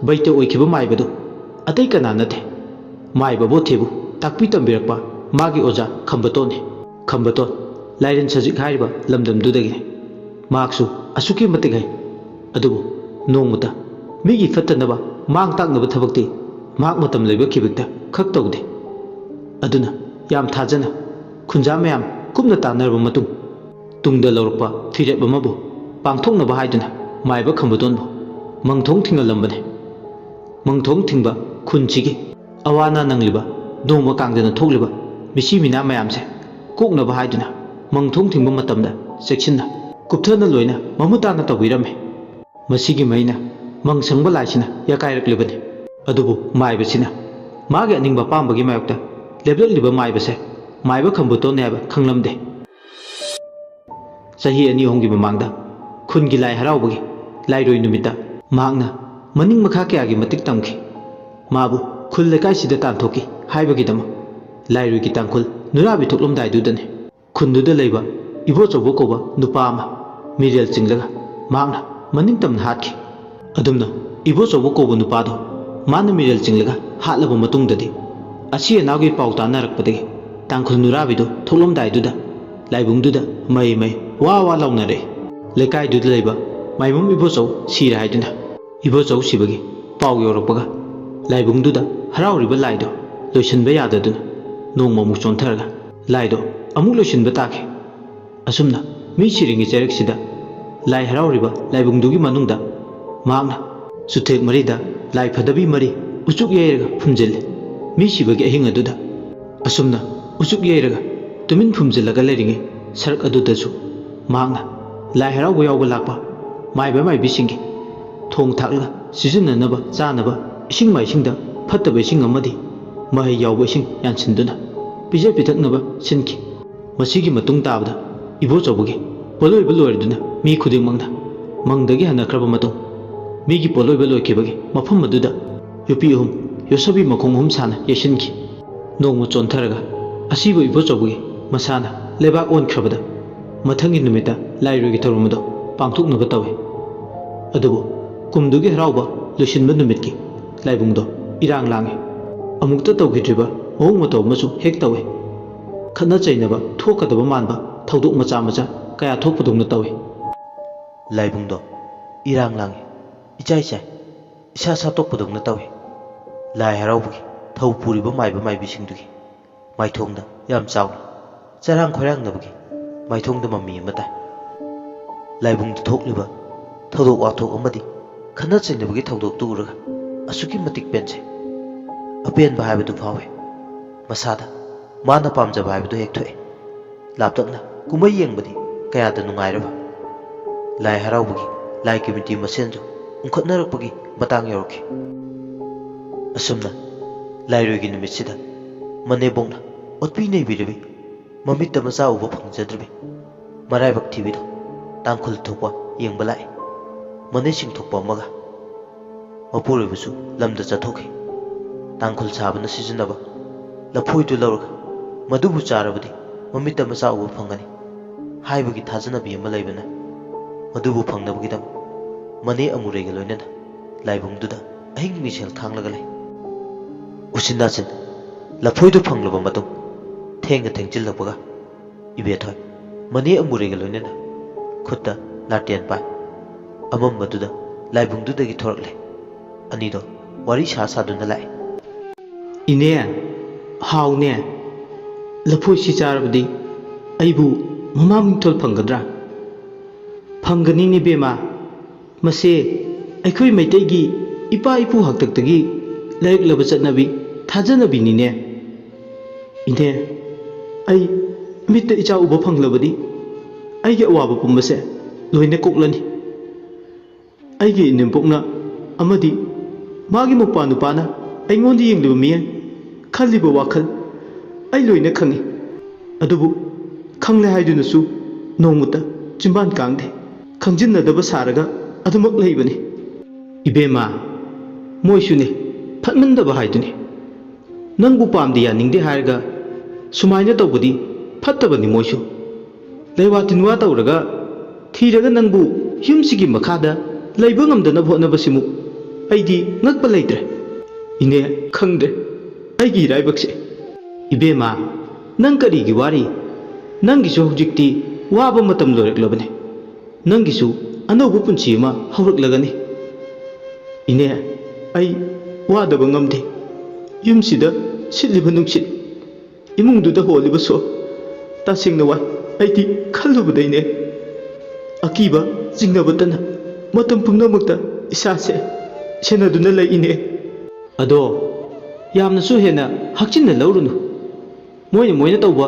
ꯕꯩꯇ ꯑꯣꯏꯈꯤꯕ ꯃꯥꯏꯕꯗꯨ ꯑꯇꯩ ꯀꯅꯥ ꯅꯠꯇꯦ, ꯃꯥꯏꯕ ꯕꯣꯊꯦꯕꯨ ꯇꯥꯛꯄꯤ ꯇꯝꯕꯤꯔꯛꯄ ꯃꯥꯒꯤ ꯑꯣꯖꯥ ꯈꯝꯕꯇꯣꯟꯅꯤ꯫ ꯈꯝꯕꯇꯣꯟ ꯂꯥꯏꯔꯦꯟ ꯁꯖꯤꯛ ꯍꯥꯏꯔꯤꯕ ꯂꯝꯗꯝꯗꯨꯗꯒꯤꯅꯤ꯫ ꯃꯍꯥꯛꯁꯨ ꯑꯁꯨꯛꯀꯤ ꯃꯇꯤꯛ ꯍꯩ꯫ ꯑꯗꯨꯕꯨ ꯅꯣꯡꯃꯇ ꯃꯤꯒꯤ ꯐꯠꯇꯅꯕ ꯃꯥꯡ ꯇꯥꯛꯅꯕ ꯊꯕꯛꯇꯤ ꯃꯍꯥꯛ ꯃꯇꯝ ꯂꯩꯕ ꯈꯤꯕꯤꯛꯇ ꯈꯛ ꯇꯧꯗꯦ꯫ ꯑꯗꯨꯅ ꯌꯥꯝ ꯊꯥꯖꯅ ꯈꯨꯟꯖꯥ ꯃꯌꯥꯝ ꯀꯨꯞꯅ ꯇꯥꯟꯅꯔꯕ ꯃꯇꯨꯡ ꯇꯨꯡꯗ ꯂꯧꯔꯛꯄ ꯐꯤꯔꯦꯞ ꯑꯃꯕꯨ ꯄꯥꯡꯊꯣꯛꯅꯕ ꯍꯥꯏꯗꯨꯅ ꯃꯥꯏꯕ ꯈꯝꯕꯇꯣꯟꯕꯨ ꯃꯪꯊꯣꯡ ꯊꯤꯡꯍꯜꯂꯝꯕꯅꯤ꯫ ꯃꯪꯊꯣꯡ ꯊꯤꯡꯕ ꯈꯨꯟꯁꯤꯒꯤ ꯑꯋꯥ ꯑꯅꯥ ꯅꯪꯂꯤꯕ ꯅꯣꯡꯃ ꯀꯥꯡꯗꯅ ꯊꯣꯛꯂꯤꯕ ꯃꯤꯁꯤ ꯃꯤꯅꯥ ꯃꯌꯥꯝꯁꯦ ꯀꯣꯛꯅꯕ ꯍꯥꯏꯗꯨꯅ ꯃꯪꯊꯣꯡ ꯊꯤꯡꯕ ꯃꯇꯝꯗ ꯆꯦꯛꯁꯤꯟꯅ ꯀꯨꯞꯊꯅ ꯂꯣꯏꯅ ꯃꯃꯨꯠ ꯇꯥꯅ ꯇꯧꯕꯤꯔꯝꯃꯤ꯫ ꯃꯁꯤꯒꯤ ꯃꯩꯅ ꯃꯪ ꯁꯪꯕ ꯂꯥꯏꯁꯤꯅ ꯌꯥꯀꯥꯏꯔꯛꯂꯤꯕꯅꯤ꯫ ꯑꯗꯨꯕꯨ ꯃꯥꯏꯕꯁꯤꯅ ꯃꯥꯒꯤ ꯑꯅꯤꯡꯕ ꯑꯄꯥꯝꯕꯒꯤ ꯃꯥꯌꯣꯛꯇ ꯂꯦꯞꯂꯛꯂꯤꯕ ꯃꯥꯏꯕꯁꯦ ꯃꯥꯏꯕ ꯈꯝꯕꯨꯇꯣꯟꯅꯦ ꯍꯥꯏꯕ ꯈꯪꯂꯝꯗꯦ꯫ ꯆꯍꯤ ꯑꯅꯤ ꯑꯍꯨꯝꯒꯤ ꯃꯃꯥꯡꯗ ꯈꯨꯟꯒꯤ ꯂꯥꯏ ꯍꯔꯥꯎꯕꯒꯤ ꯂꯥꯏꯔꯣꯏ ꯅꯨꯃꯤꯠꯇ ꯃꯍꯥꯛꯅ ꯃꯅꯤꯡ ꯃꯈꯥ ꯀꯌꯥꯒꯤ ꯃꯇꯤꯛ ꯇꯝꯈꯤ꯫ ꯃꯥꯕꯨ ꯈꯨꯜ ꯂꯩꯀꯥꯏꯁꯤꯗ ꯇꯥꯟꯊꯣꯛꯈꯤ ꯍꯥꯏꯕꯒꯤꯗꯃꯛ ꯂꯥꯏꯔꯣꯏꯒꯤ ꯇꯥꯡꯈꯨꯜ ꯅꯨꯔꯥꯕꯤ ꯊꯣꯛꯂꯝꯗꯥꯏꯗꯨꯗꯅꯤ꯫ ꯈꯨꯟꯗꯨꯗ ꯂꯩꯕ ꯏꯕꯣꯆꯧꯕ ꯀꯧꯕ ꯅꯨꯄꯥ ꯑꯃ ꯃꯤꯔꯦꯜ ꯆꯤꯡꯂꯒ ꯃꯍꯥꯛꯅ ꯃꯅꯤꯡ ꯇꯝꯅ ꯍꯥꯠꯈꯤ꯫ ꯑꯗꯨꯝꯅ ꯏꯕꯣꯆꯧꯕ ꯀꯧꯕ ꯅꯨꯄꯥꯗꯣ ꯃꯥꯅ ꯃꯤꯔꯦꯜ ꯆꯤꯡꯂꯒ ꯍꯥꯠꯂꯕ ꯃꯇꯨꯡꯗꯗꯤ ꯑꯁꯤ ꯑꯅꯥꯒꯤ ꯄꯥꯎ ꯇꯥꯅꯔꯛꯄꯗꯒꯤ ꯇꯥꯡꯈꯨꯜ ꯅꯨꯔꯥꯕꯤꯗꯨ ꯊꯣꯛꯂꯝꯗꯥꯏꯗꯨꯗ ꯂꯥꯏꯕꯨꯡꯗꯨꯗ ꯃꯩ ꯃꯩ ꯋꯥ ꯋꯥ ꯂꯥꯎꯅꯔꯦ꯫ ꯂꯩꯀꯥꯏꯗꯨꯗ ꯂꯩꯕ ꯃꯥꯏꯃꯨꯝ ꯏꯕꯣꯆꯧ ꯁꯤꯔꯦ ꯍꯥꯏꯗꯨꯅ ꯏꯕꯣꯆꯧ ꯁꯤꯕꯒꯤ ꯄꯥꯎ ꯌꯧꯔꯛꯄꯒ ꯂꯥꯏꯕꯨꯡꯗꯨꯗ ꯍꯔꯥꯎꯔꯤꯕ ꯂꯥꯏꯗꯣ ꯂꯣꯏꯁꯤꯟꯕ ꯌꯥꯗꯗꯨꯅ ꯅꯣꯡꯃꯃꯨꯛ ꯆꯣꯟꯊꯔꯒ ꯂꯥꯏꯗꯣ ꯑꯃꯨꯛ ꯂꯣꯏꯁꯤꯟꯕ ꯇꯥꯈꯤ꯫ ꯑꯁꯨꯝꯅ ꯃꯤ ꯁꯤꯔꯤꯉꯩ ꯆꯩꯔꯛꯁꯤꯗ ꯂꯥꯏ ꯍꯔꯥꯎꯔꯤꯕ ꯂꯥꯏꯕꯨꯡꯗꯨꯒꯤ ꯃꯅꯨꯡꯗ ꯃꯍꯥꯛꯅ ꯆꯨꯊꯦꯛ ꯃꯔꯤꯗ ꯂꯥꯏ ꯐꯗꯕꯤ ꯃꯔꯤ ꯎꯆꯨꯛ ꯌꯩꯔꯒ ꯐꯨꯝꯖꯤꯜꯂꯤ꯫ ꯃꯤ ꯁꯤꯕꯒꯤ ꯑꯍꯤꯡ ꯑꯗꯨꯗ ꯑꯁꯨꯝꯅ ꯎꯆꯨꯛ ꯌꯩꯔꯒ ꯇꯨꯃꯤꯟ ꯐꯨꯝꯖꯤꯜꯂꯒ ꯂꯩꯔꯤꯉꯩ ꯁꯔꯛ ꯑꯗꯨꯗꯁꯨ ꯃꯍꯥꯛꯅ ꯂꯥꯏ ꯍꯔꯥꯎꯕ ꯌꯥꯎꯕ ꯂꯥꯛꯄ ꯃꯥꯏꯕ ꯃꯥꯏꯕꯤꯁꯤꯡꯒꯤ ꯊꯣꯡ ꯊꯥꯛꯂꯒ ꯁꯤꯖꯤꯟꯅꯅꯕ ꯆꯥꯅꯕ ꯏꯁꯤꯡ ꯃꯥꯏꯁꯤꯡꯗ ꯐꯠꯇꯕ ꯏꯁꯤꯡ ꯑꯃꯗꯤ ꯃꯍꯩ ꯌꯥꯎꯕ ꯏꯁꯤꯡ ꯌꯥꯟꯁꯤꯟꯗꯨꯅ ꯄꯤꯖ ꯄꯤꯊꯛꯅꯕ ꯁꯤꯟꯈꯤ꯫ ꯃꯁꯤꯒꯤ ꯃꯇꯨꯡ ꯇꯥꯕꯗ ꯏꯕꯣꯆꯧꯕꯒꯤ ꯄꯣꯠꯂꯣꯏꯕ ꯂꯣꯏꯔꯗꯨꯅ ꯃꯤ ꯈꯨꯗꯤꯡꯃꯛꯅ ꯃꯪꯗꯒꯤ ꯍꯟꯅꯈ꯭ꯔꯕ ꯃꯇꯨꯡ ꯃꯤꯒꯤ ꯄꯣꯠꯂꯣꯏꯕ ꯂꯣꯏꯈꯤꯕꯒꯤ ꯃꯐꯝ ꯑꯗꯨꯗ ꯌꯣꯠꯄꯤ ꯑꯍꯨꯝ ꯌꯣꯠꯁꯕꯤ ꯃꯈꯣꯡ ꯑꯍꯨꯝ ꯁꯥꯅ ꯌꯩꯁꯤꯟꯈꯤ꯫ ꯅꯣꯡꯃ ꯆꯣꯟꯊꯔꯒ ꯑꯁꯤꯕ ꯏꯕꯣꯆꯧꯕꯒꯤ ꯃꯁꯥꯅ ꯂꯩꯕꯥꯛ ꯑꯣꯟꯈ꯭ꯔꯕꯗ ꯃꯊꯪꯒꯤ ꯅꯨꯃꯤꯠꯇ ꯂꯥꯏꯔꯣꯏꯒꯤ ꯊꯧꯔꯝ ꯑꯗꯨ ꯄꯥꯡꯊꯣꯛꯅꯕ ꯇꯧꯏ꯫ ꯑꯗꯨꯕꯨ ꯀꯨꯝꯗꯨꯒꯤ ꯍꯔꯥꯎꯕ ꯂꯣꯏꯁꯤꯟꯕ ꯅꯨꯃꯤꯠꯀꯤ ꯂꯥꯏꯕꯨꯡꯗꯣ ꯏꯔꯥꯡ ꯂꯥꯡꯏ꯫ ꯑꯃꯨꯛꯇ ꯇꯧꯈꯤꯗ꯭ꯔꯤꯕ ꯃꯑꯣꯡ ꯃꯇꯧ ꯑꯃꯁꯨ ꯍꯦꯛ ꯇꯧꯏ꯫ ꯈꯠꯅ ꯆꯩꯅꯕ ꯊꯣꯛꯀꯗꯕ ꯃꯥꯟꯕ ꯊꯧꯗꯣꯛ ꯃꯆꯥ ꯃꯆꯥ ꯀꯌꯥ ꯊꯣꯛꯄꯗꯧꯅ ꯇꯧꯏ꯫ ꯂꯥꯏꯕꯨꯡꯗꯣ ꯏꯔꯥꯡ ꯂꯥꯡꯏ, ꯏꯆꯥꯏ ꯆꯥꯏ, ꯏꯁꯥ ꯁꯥꯠꯇꯣꯛꯄꯗꯧꯅ ꯇꯧꯏ꯫ ꯂꯥꯏ ꯍꯔꯥꯎꯕꯒꯤ ꯊꯧ ꯄꯨꯔꯤꯕ ꯃꯥꯏꯕ ꯃꯥꯏꯕꯤꯁꯤꯡꯗꯨꯒꯤ ꯃꯥꯏꯊꯣꯡꯗ ꯌꯥꯝ ꯆꯥꯎꯅ ꯆꯔꯥꯡ ꯈꯣꯏꯔꯥꯡꯅꯕꯒꯤ ꯃꯥꯏꯊꯣꯡꯗ ꯃꯃꯤ ꯑꯃ ꯇꯥꯏ꯫ ꯂꯥꯏꯕꯨꯡꯗ ꯊꯣꯛꯂꯤꯕ ꯊꯧꯗꯣꯛ ꯋꯥꯊꯣꯛ ꯑꯃꯗꯤ ꯈꯠꯅ ꯆꯩꯅꯕꯒꯤ ꯊꯧꯗꯣꯛꯇꯨ ꯎꯔꯒ ꯑꯁꯨꯛꯀꯤ ꯃꯇꯤꯛ ꯄꯦꯟꯖꯩ꯫ ꯑꯄꯦꯟꯕ ꯍꯥꯏꯕꯗꯨ ꯐꯥꯎꯏ꯫ ꯃꯁꯥꯗ ꯃꯥꯅ ꯄꯥꯝꯖꯕ ꯍꯥꯏꯕꯗꯨ ꯍꯦꯛ ꯊꯣꯛꯑꯦ꯫ ꯂꯥꯞꯇꯛꯅ ꯀꯨꯝꯍꯩ ꯌꯦꯡꯕꯗꯤ ꯀꯌꯥꯗ ꯅꯨꯡꯉꯥꯏꯔꯕ꯫ ꯂꯥꯏ ꯍꯔꯥꯎꯕꯒꯤ ꯂꯥꯏ ꯀꯃꯤꯇꯤ ꯃꯁꯦꯟꯁꯨ ꯎꯪꯈꯠꯅꯔꯛꯄꯒꯤ ꯃꯇꯥꯡ ꯌꯧꯔꯛꯈꯤ꯫ ꯑꯁꯨꯝꯅ ꯂꯥꯏꯔꯣꯏꯒꯤ ꯅꯨꯃꯤꯠꯁꯤꯗ ꯃꯅꯦꯕꯣꯛꯅ ꯑꯣꯠꯄꯤ ꯅꯩꯕꯤꯔꯕꯤ ꯃꯃꯤꯠꯇ ꯃꯆꯥ ꯎꯕ ꯐꯪꯖꯗ꯭ꯔꯕꯤ ꯃꯔꯥꯏꯕꯛ ꯊꯤꯕꯤꯗꯣ ꯇꯥꯡꯈꯨꯜ ꯊꯣꯛꯄ ꯌꯦꯡꯕ ꯂꯥꯛꯏ꯫ ꯃꯅꯦ ꯁꯤꯡꯊꯣꯛꯄ ꯑꯃꯒ ꯃꯄꯨꯔꯣꯏꯕꯁꯨ ꯂꯝꯗ ꯆꯠꯊꯣꯛꯈꯤ꯫ ꯇꯥꯡꯈꯨꯜ ꯁꯥꯕꯅ ꯁꯤꯖꯤꯟꯅꯕ ꯂꯐꯣꯏꯗꯨ ꯂꯧꯔꯒ ꯃꯗꯨꯕꯨ ꯆꯥꯔꯕꯗꯤ ꯃꯃꯤꯠꯇ ꯃꯆꯥ ꯎꯕ ꯐꯪꯒꯅꯤ ꯍꯥꯏꯕꯒꯤ ꯊꯥꯖꯅꯕꯤ ꯑꯃ ꯂꯩꯕꯅ ꯃꯗꯨꯕꯨ ꯐꯪꯅꯕꯒꯤꯗꯃꯛ ꯃꯅꯦ ꯑꯃꯨꯔꯩꯒ ꯂꯣꯏꯅꯅ ꯂꯥꯏꯕꯨꯡꯗꯨꯗ ꯑꯍꯤꯡ ꯃꯤꯁꯦꯜ ꯈꯥꯡꯂꯒ ꯂꯩ꯫ ꯎꯆꯤꯟ ꯅꯥꯆꯤꯟ ꯂꯐꯣꯏꯗꯨ ꯐꯪꯂꯕ ꯃꯇꯨꯡ ꯊꯦꯡꯅ ꯊꯦꯡꯖꯤꯜꯂꯛꯄꯒ ꯏꯕꯦꯊꯣꯏ ꯃꯅꯦ ꯑꯃꯨꯔꯩꯒ ꯂꯣꯏꯅꯅ ꯈꯨꯠꯇ ꯂꯥꯇꯦꯟ ꯄꯥꯏ꯫ ꯑꯃꯝꯕꯗꯨꯗ ꯂꯥꯏꯕꯨꯡꯗꯨꯗꯒꯤ ꯊꯣꯔꯛꯂꯦ꯫ ꯑꯅꯤꯗꯣ ꯋꯥꯔꯤ ꯁꯥ ꯁꯥꯗꯨꯅ ꯂꯥꯛꯏ꯫ "ꯏꯅꯦ, ꯍꯥꯎꯅꯦ, ꯂꯐꯣꯏꯁꯤ ꯆꯥꯔꯕꯗꯤ ꯑꯩꯕꯨ ꯃꯃꯥ ꯃꯤꯡꯊꯣꯜ ꯐꯪꯒꯗ꯭ꯔꯥ?" ꯐꯪꯒꯅꯤꯅꯦ ꯏꯕꯦꯝꯃ꯫ ꯃꯁꯦ ꯑꯩꯈꯣꯏ ꯃꯩꯇꯩꯒꯤ ꯏꯄꯥ ꯏꯄꯨ ꯍꯥꯛꯇꯛꯇꯒꯤ ꯂꯩꯔꯛꯂꯕ ꯆꯠꯅꯕꯤ, ꯊꯥꯖꯅꯕꯤꯅꯤꯅꯦ꯫ ꯏꯅꯦ, ꯑꯩ ꯃꯤꯠꯇ ꯏꯆꯥ ꯎꯕ ꯐꯪꯂꯕꯗꯤ ꯑꯩꯒꯤ ꯑꯋꯥꯕ ꯄꯨꯝꯕꯁꯦ ꯂꯣꯏꯅ ꯀꯣꯛꯂꯅꯤ꯫ ꯑꯩꯒꯤ ꯏꯅꯦꯝꯄꯣꯛꯅ ꯑꯃꯗꯤ ꯃꯥꯒꯤ ꯃꯧꯄ꯭ꯋꯥ ꯅꯨꯄꯥꯅ ꯑꯩꯉꯣꯟꯗ ꯌꯦꯡꯂꯤꯕ ꯃꯤꯠꯌꯦꯡ, ꯈꯜꯂꯤꯕ ꯋꯥꯈꯜ ꯑꯩ ꯂꯣꯏꯅ ꯈꯪꯏ꯫ ꯑꯗꯨꯕꯨ ꯈꯪꯂꯦ ꯍꯥꯏꯗꯨꯅꯁꯨ ꯅꯣꯡꯃꯇ ꯆꯤꯟꯕꯥꯟ ꯀꯥꯡꯗꯦ꯫ ꯈꯪꯖꯤꯟꯅꯗꯕ ꯁꯥꯔꯒ ꯑꯗꯨꯃꯛ ꯂꯩꯕꯅꯤ꯫ ꯏꯕꯦꯝꯃ, ꯃꯣꯏꯁꯨꯅꯦ, ꯐꯠꯃꯟꯗꯕ ꯍꯥꯏꯗꯨꯅꯤ꯫ ꯅꯪꯕꯨ ꯄꯥꯝꯗꯦ ꯌꯥꯅꯤꯡꯗꯦ ꯍꯥꯏꯔꯒ ꯁꯨꯃꯥꯏꯅ ꯇꯧꯕꯗꯤ ꯐꯠꯇꯕꯅꯤ ꯃꯣꯏꯁꯨ꯫ ꯂꯩꯋꯥ ꯇꯤꯟꯋꯥ ꯇꯧꯔꯒ ꯊꯤꯔꯒ ꯅꯪꯕꯨ ꯌꯨꯝꯁꯤꯒꯤ ꯃꯈꯥꯗ ꯂꯩꯕ ꯉꯝꯗꯅꯕ ꯍꯣꯠꯅꯕꯁꯤꯃꯨꯛ ꯑꯩꯗꯤ ꯉꯛꯄ ꯂꯩꯇ꯭ꯔꯦ꯫ ꯏꯅꯦ, ꯈꯪꯗ꯭ꯔꯦ ꯑꯩꯒꯤ ꯏꯔꯥꯏꯕꯛꯁꯦ꯫ ꯏꯕꯦꯝꯃ, ꯅꯪ ꯀꯔꯤꯒꯤ ꯋꯥꯔꯤ? ꯅꯪꯒꯤꯁꯨ ꯍꯧꯖꯤꯛꯇꯤ ꯋꯥꯕ ꯃꯇꯝ ꯂꯣꯏꯔꯛꯂꯕꯅꯤ꯫ ꯅꯪꯒꯤꯁꯨ ꯑꯅꯧꯕ ꯄꯨꯟꯁꯤ ꯑꯃ ꯍꯧꯔꯛꯂꯒꯅꯤ꯫ ꯏꯅꯦ, ꯑꯩ ꯋꯥꯗꯕ ꯉꯝꯗꯦ꯫ ꯌꯨꯝꯁꯤꯗ ꯁꯤꯠꯂꯤꯕ ꯅꯨꯡꯁꯤꯠ, ꯏꯃꯨꯡꯗꯨꯗ ꯍꯣꯜꯂꯤꯕ ꯁꯣ, ꯇꯁꯦꯡꯅ ꯋꯥꯏ꯫ ꯑꯩꯗꯤ ꯈꯜꯂꯨꯕꯗꯩꯅꯦ ꯑꯀꯤꯕ ꯆꯤꯡꯅꯕꯇꯅ ꯃꯇꯝ ꯄꯨꯝꯅꯃꯛꯇ ꯏꯁꯥꯁꯦ ꯁꯦꯟꯅꯗꯨꯅ ꯂꯩ ꯏꯅꯦ꯫ ꯑꯗꯣ ꯌꯥꯝꯅꯁꯨ ꯍꯦꯟꯅ ꯍꯛꯆꯤꯟꯅ ꯂꯧꯔꯨꯅꯨ꯫ ꯃꯣꯏꯅ ꯃꯣꯏꯅ ꯇꯧꯕ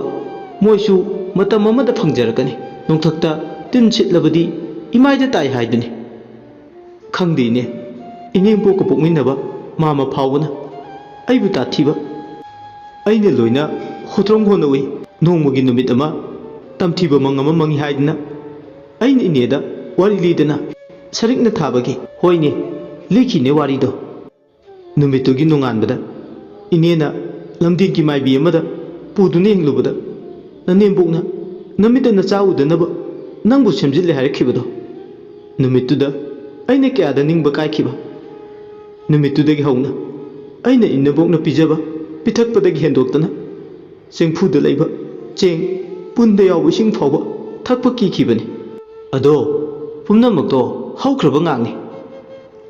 ꯃꯣꯏꯁꯨ ꯃꯇꯝ ꯑꯃꯗ ꯐꯪꯖꯔꯛꯀꯅꯤ꯫ ꯅꯣꯡꯊꯛꯇ ꯇꯤꯟ ꯁꯤꯠꯂꯕꯗꯤ ꯏꯃꯥꯏꯗ ꯇꯥꯏ ꯍꯥꯏꯗꯨꯅꯤ꯫ ꯈꯪꯗꯦ ꯏꯅꯦ, ꯏꯅꯦꯝꯄꯣꯛꯀ ꯄꯣꯛꯃꯤꯟꯅꯕ ꯃꯥꯃ ꯐꯥꯎꯕꯅ ꯑꯩꯕꯨ ꯇꯥꯊꯤꯕ꯫ ꯑꯩꯅ ꯂꯣꯏꯅ ꯍꯣꯇ꯭ꯔꯣꯡ ꯍꯣꯠꯅꯧꯏ꯫ ꯅꯣꯡꯃꯒꯤ ꯅꯨꯃꯤꯠ ꯑꯃ ꯇꯝꯊꯤꯕ ꯃꯪ ꯑꯃ ꯃꯪꯏ ꯍꯥꯏꯗꯅ ꯑꯩꯅ ꯏꯅꯦꯗ ꯋꯥꯔꯤ ꯂꯤꯗꯅ ꯁꯔꯤꯛꯅ ꯊꯥꯕꯒꯤ꯫ ꯍꯣꯏꯅꯦ, ꯂꯤꯈꯤꯅꯦ ꯋꯥꯔꯤꯗꯣ꯫ ꯅꯨꯃꯤꯠꯇꯨꯒꯤ ꯅꯣꯡꯉꯥꯟꯕꯗ ꯏꯅꯦꯅ ꯂꯝꯗꯦꯟꯒꯤ ꯃꯥꯏꯕꯤ ꯑꯃꯗ ꯄꯨꯗꯨꯅ ꯌꯦꯡꯂꯨꯕꯗ ꯅꯅꯦꯝꯕꯣꯛꯅ ꯅꯃꯤꯠꯇ ꯅꯆꯥ ꯎꯗꯅꯕ ꯅꯪꯕꯨ ꯁꯦꯝꯖꯤꯜꯂꯦ ꯍꯥꯏꯔꯛꯈꯤꯕꯗꯣ꯫ ꯅꯨꯃꯤꯠꯇꯨꯗ ꯑꯩꯅ ꯀꯌꯥꯗ ꯅꯤꯡꯕ ꯀꯥꯏꯈꯤꯕ꯫ ꯅꯨꯃꯤꯠꯇꯨꯗꯒꯤ ꯍꯧꯅ ꯑꯩꯅ ꯏꯅꯦꯝꯕꯣꯛꯅ ꯄꯤꯖꯕ ꯄꯤꯊꯛꯄꯗꯒꯤ ꯍꯦꯟꯗꯣꯛꯇꯅ ꯆꯦꯡꯐꯨꯗ ꯂꯩꯕ ꯆꯦꯡ, ꯄꯨꯟꯗ ꯌꯥꯎꯕ ꯏꯁꯤꯡ ꯐꯥꯎꯕ ꯊꯛꯄ ꯀꯤꯈꯤꯕꯅꯤ꯫ ꯑꯗꯣ ꯄꯨꯝꯅꯃꯛꯇꯣ ꯍꯧꯈ꯭ꯔꯕ ꯉꯥꯛꯅꯤ꯫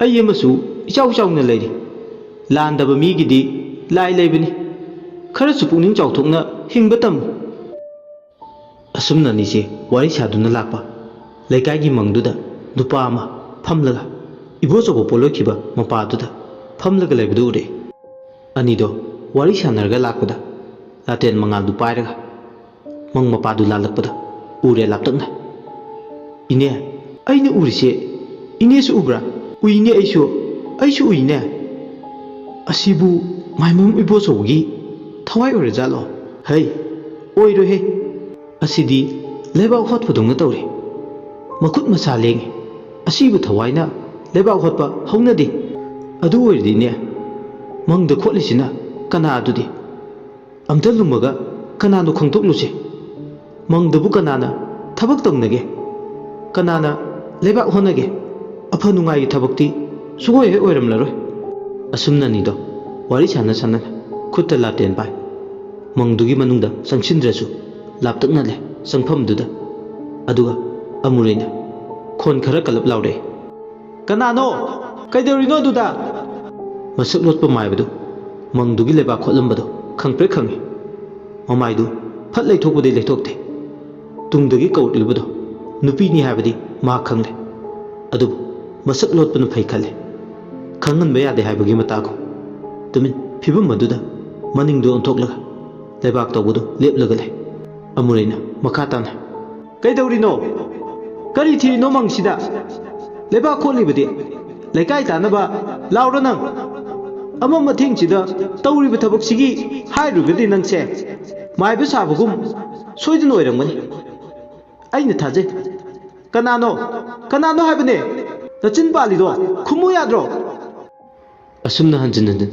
ꯑꯩ ꯑꯃꯁꯨ ꯏꯆꯥꯎ ꯆꯥꯎꯅ ꯂꯩꯔꯤ꯫ ꯂꯥꯟꯗꯕ ꯃꯤꯒꯤꯗꯤ ꯂꯥꯏ ꯂꯩꯕꯅꯤ꯫ ꯈꯔꯁꯨ ꯄꯨꯛꯅꯤꯡ ꯆꯥꯎꯊꯣꯛꯅ ꯍꯤꯡꯕ ꯇꯝꯃꯨ꯫ ꯑꯁꯨꯝꯅ ꯑꯅꯤꯁꯦ ꯋꯥꯔꯤ ꯁꯥꯗꯨꯅ ꯂꯥꯛꯄ꯫ ꯂꯩꯀꯥꯏꯒꯤ ꯃꯪꯗꯨꯗ ꯅꯨꯄꯥ ꯑꯃ ꯐꯝꯂꯒ ꯏꯕꯣꯆꯧꯕ ꯄꯣꯂꯣꯏꯈꯤꯕ ꯃꯄꯥꯗꯨꯗ ꯐꯝꯂꯒ ꯂꯩꯕꯗꯨ ꯎꯔꯦ꯫ ꯑꯅꯤꯗꯣ ꯋꯥꯔꯤ ꯁꯥꯟꯅꯔꯒ ꯂꯥꯛꯄꯗ ꯂꯥꯇꯦꯟ ꯃꯉꯥꯜꯗꯨ ꯄꯥꯏꯔꯒ ꯃꯪ ꯃꯄꯥꯗꯨ ꯂꯥꯜꯂꯛꯄꯗ ꯎꯔꯦ ꯂꯥꯞꯇꯛꯅ꯫ "ꯏꯅꯦ, ꯑꯩꯅ ꯎꯔꯤꯁꯦ ꯏꯅꯦꯁꯨ ꯎꯕ꯭ꯔꯥ?" "ꯎꯏꯅꯦ ꯑꯩꯁꯨ, ꯑꯩꯁꯨ ꯎꯏꯅꯦ꯫ ꯑꯁꯤꯕꯨ ꯃꯥꯏꯃꯝ ꯏꯕꯣꯆꯧꯕꯒꯤ ꯊꯋꯥꯏ ꯑꯣꯏꯔꯖꯥꯠꯂꯣ?" "ꯍꯩ, ꯑꯣꯏꯔꯣꯏꯍꯦ꯫ ꯑꯁꯤꯗꯤ ꯂꯩꯕꯥꯛ ꯍꯣꯠꯄꯗꯧꯅ ꯇꯧꯔꯦ꯫ ꯃꯈꯨꯠ ꯃꯁꯥ ꯂꯦꯡꯉꯤ꯫ ꯑꯁꯤꯕꯨ ꯊꯋꯥꯏꯅ ꯂꯩꯕꯥꯛ ꯍꯣꯠꯄ ꯍꯧꯅꯗꯦ꯫ ꯑꯗꯨ ꯑꯣꯏꯔꯗꯤꯅꯦ, ꯃꯪꯗ ꯈꯣꯠꯂꯤꯁꯤꯅ ꯀꯅꯥ ꯑꯗꯨꯗꯤ? ꯑꯝꯇ ꯂꯨꯝꯃꯒ ꯀꯅꯥꯅꯣ ꯈꯪꯗꯣꯛꯂꯨꯁꯦ꯫ ꯃꯪꯗꯕꯨ ꯀꯅꯥꯅ ꯊꯕꯛ ꯇꯧꯅꯒꯦ? ꯀꯅꯥꯅ ꯂꯩꯕꯥꯛ ꯍꯣꯠꯅꯒꯦ? ꯑꯐ ꯅꯨꯡꯉꯥꯏꯒꯤ ꯊꯕꯛꯇꯤ ꯁꯨꯡꯑꯣꯏ ꯍꯦꯛ ꯑꯣꯏꯔꯝꯂꯔꯣꯏ꯫" ꯑꯁꯨꯝꯅꯅꯤꯗꯣ ꯋꯥꯔꯤ ꯁꯥꯟꯅ ꯁꯥꯟꯅꯅ ꯈꯨꯠꯇ ꯂꯥꯇꯦꯟ ꯄꯥꯏ꯫ ꯃꯪꯗꯨꯒꯤ ꯃꯅꯨꯡꯗ ꯆꯪꯁꯤꯟꯗ꯭ꯔꯁꯨ ꯂꯥꯞꯇꯛꯅ ꯂꯩ ꯆꯪꯐꯝꯗꯨꯗ꯫ ꯑꯗꯨꯒ ꯑꯃꯨꯔꯩꯅ ꯈꯣꯟ ꯈꯔ ꯀꯜꯂꯞ ꯂꯥꯎꯔꯛꯏ꯫ "ꯀꯅꯥꯅꯣ? ꯀꯩꯗꯧꯔꯤꯅꯣ ꯑꯗꯨꯗ?" ꯃꯁꯛ ꯂꯣꯠꯄ ꯃꯥꯏꯕꯗꯨ ꯃꯪꯗꯨꯒꯤ ꯂꯩꯕꯥꯛ ꯈꯣꯠꯂꯝꯕꯗꯣ ꯈꯪꯄ꯭ꯔꯦꯛ ꯈꯪꯉꯤ꯫ ꯃꯃꯥꯏꯗꯨ ꯐꯠ ꯂꯩꯊꯣꯛꯄꯗꯤ ꯂꯩꯊꯣꯛꯇꯦ꯫ ꯇꯨꯡꯗꯒꯤ ꯀꯧꯔꯛꯂꯤꯕꯗꯣ ꯅꯨꯄꯤꯅꯤ ꯍꯥꯏꯕꯗꯤ ꯃꯥ ꯈꯪꯂꯦ꯫ ꯑꯗꯨꯕꯨ ꯃꯁꯛ ꯂꯣꯠꯄꯅ ꯐꯩ ꯈꯜꯂꯦ꯫ ꯈꯪꯍꯟꯕ ꯌꯥꯗꯦ ꯍꯥꯏꯕꯒꯤ ꯃꯇꯥꯒꯨꯝ꯫ ꯇꯨꯃꯤꯟ ꯐꯤꯕꯝ ꯑꯗꯨꯗ ꯃꯅꯤꯡꯗꯨ ꯑꯣꯟꯊꯣꯛꯂꯒ ꯂꯩꯕꯥꯛ ꯇꯧꯕꯗꯨ ꯂꯦꯞꯂꯒ ꯂꯩ꯫ ꯑꯃꯨꯔꯩꯅ ꯃꯈꯥ ꯇꯥꯅ, "ꯀꯩꯗꯧꯔꯤꯅꯣ? ꯀꯔꯤ ꯊꯤꯔꯤꯅꯣ ꯃꯪꯁꯤꯗ? ꯂꯩꯕꯥꯛ ꯈꯣꯠꯂꯤꯕꯗꯤ ꯂꯩꯀꯥꯏ ꯇꯥꯅꯕ ꯂꯥꯎꯔ ꯅꯪ? ꯑꯃꯝ ꯑꯊꯦꯡꯁꯤꯗ ꯇꯧꯔꯤꯕ ꯊꯕꯛꯁꯤꯒꯤ ꯍꯥꯏꯔꯨꯔꯒꯗꯤ ꯅꯪꯁꯦ ꯃꯥꯏꯕ ꯁꯥꯕꯒꯨꯝ ꯁꯣꯏꯗꯅ ꯑꯣꯏꯔꯝꯒꯅꯤ꯫ ꯑꯩꯅ ꯊꯥꯖꯩ꯫ ꯀꯅꯥꯅꯣ? ꯀꯅꯥꯅꯣ ꯍꯥꯏꯕꯅꯦ? ꯅꯆꯤꯟ ꯄꯥꯜꯂꯤꯗꯣ ꯈꯨꯝꯃꯨ ꯌꯥꯗ꯭ꯔꯣ?" ꯑꯁꯨꯝꯅ ꯍꯟꯖꯤꯟ ꯍꯟꯖꯤꯟ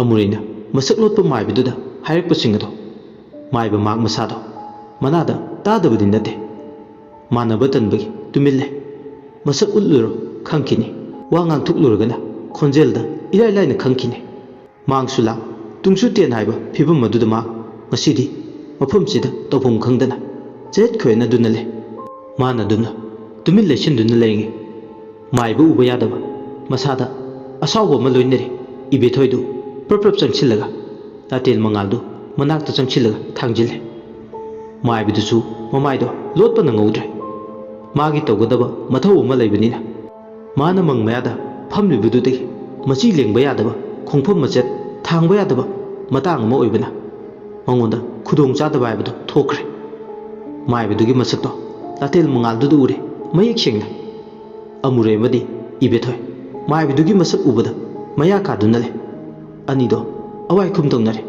ꯑꯃꯨꯔꯩꯅ ꯃꯁꯛ ꯂꯣꯠꯄ ꯃꯥꯏꯕꯗꯨꯗ ꯍꯥꯏꯔꯛꯄꯁꯤꯡ ꯑꯗꯣ ꯃꯥꯏꯕ ꯃꯍꯥꯛ ꯃꯁꯥꯗꯣ ꯃꯅꯥꯗ ꯇꯥꯗꯕꯗꯤ ꯅꯠꯇꯦ꯫ ꯃꯥꯟꯅꯕ ꯇꯟꯕꯒꯤ ꯇꯨꯃꯤꯟ ꯂꯩ꯫ ꯃꯁꯛ ꯎꯠꯂꯨꯔꯣ ꯈꯪꯈꯤꯅꯤ꯫ ꯋꯥ ꯉꯥꯡꯊꯣꯛꯂꯨꯔꯒꯅ ꯈꯣꯟꯖꯦꯜꯗ ꯏꯔꯥꯏ ꯂꯥꯏꯅ ꯈꯪꯈꯤꯅꯤ꯫ ꯃꯥꯡꯁꯨ ꯂꯥꯡ, ꯇꯨꯡꯁꯨ ꯇꯦꯟ ꯍꯥꯏꯕ ꯐꯤꯕꯝ ꯑꯗꯨꯗ ꯃꯥ ꯉꯁꯤꯗꯤ ꯃꯐꯝꯁꯤꯗ ꯇꯧꯐꯝ ꯈꯪꯗꯅ ꯆꯌꯦꯠ ꯈꯣꯏꯌꯦꯠꯅꯗꯨꯅ ꯂꯩ꯫ ꯃꯥꯅ ꯑꯗꯨꯝꯅ ꯇꯨꯃꯤꯟ ꯂꯩꯁꯤꯟꯗꯨꯅ ꯂꯩꯔꯤꯉꯩ ꯃꯥꯏꯕ ꯎꯕ ꯌꯥꯗꯕ ꯃꯁꯥꯗ ꯑꯁꯥꯎꯕ ꯑꯃ ꯂꯣꯏꯅꯔꯤ꯫ ꯏꯕꯦꯊꯣꯏꯗꯨ ꯄ꯭ꯔꯞ ꯄ꯭ꯔꯞ ꯆꯪꯁꯤꯜꯂꯒ ꯂꯥꯇꯦꯟ ꯃꯉꯥꯜꯗꯨ ꯃꯅꯥꯛꯇ ꯆꯪꯁꯤꯜꯂꯒ ꯊꯥꯡꯖꯤꯜꯂꯦ꯫ ꯃꯥꯏꯕꯗꯨꯁꯨ ꯃꯃꯥꯏꯗꯣ ꯂꯣꯠꯄ ꯅꯪꯍꯧꯗ꯭ꯔꯦ꯫ ꯃꯥꯒꯤ ꯇꯧꯒꯗꯕ ꯃꯊꯧ ꯑꯃ ꯂꯩꯕꯅꯤꯅ꯫ ꯃꯥꯅ ꯃꯪ ꯃꯌꯥꯗ ꯐꯝꯂꯤꯕꯗꯨꯗꯒꯤ ꯃꯆꯤ ꯂꯦꯡꯕ ꯌꯥꯗꯕ, ꯈꯣꯡꯐꯝ ꯃꯆꯦꯠ ꯊꯥꯡꯕ ꯌꯥꯗꯕ ꯃꯇꯥꯡ ꯑꯃ ꯑꯣꯏꯕꯅ, ꯃꯉꯣꯟꯗ ꯈꯨꯗꯣꯡ ꯆꯥꯗꯕ ꯍꯥꯏꯕꯗꯨ ꯊꯣꯛꯈ꯭ꯔꯦ꯫ ꯃꯥꯏꯕꯗꯨꯒꯤ ꯃꯁꯛꯇꯣ ꯂꯥꯇꯦꯜ ꯃꯉꯥꯜꯗꯨꯗ ꯎꯔꯦ, ꯃꯌꯦꯛ ꯁꯦꯡꯅ꯫ ꯑꯃꯨꯔꯩ ꯑꯃꯗꯤ ꯏꯕꯦꯊꯣꯏ ꯃꯥꯏꯕꯗꯨꯒꯤ ꯃꯁꯛ ꯎꯕꯗ ꯃꯌꯥ ꯀꯥꯗꯨꯅ ꯂꯩ꯫ ꯑꯅꯤꯗꯣ ꯑꯋꯥꯏ ꯈꯨꯝ ꯇꯧꯅꯔꯦ꯫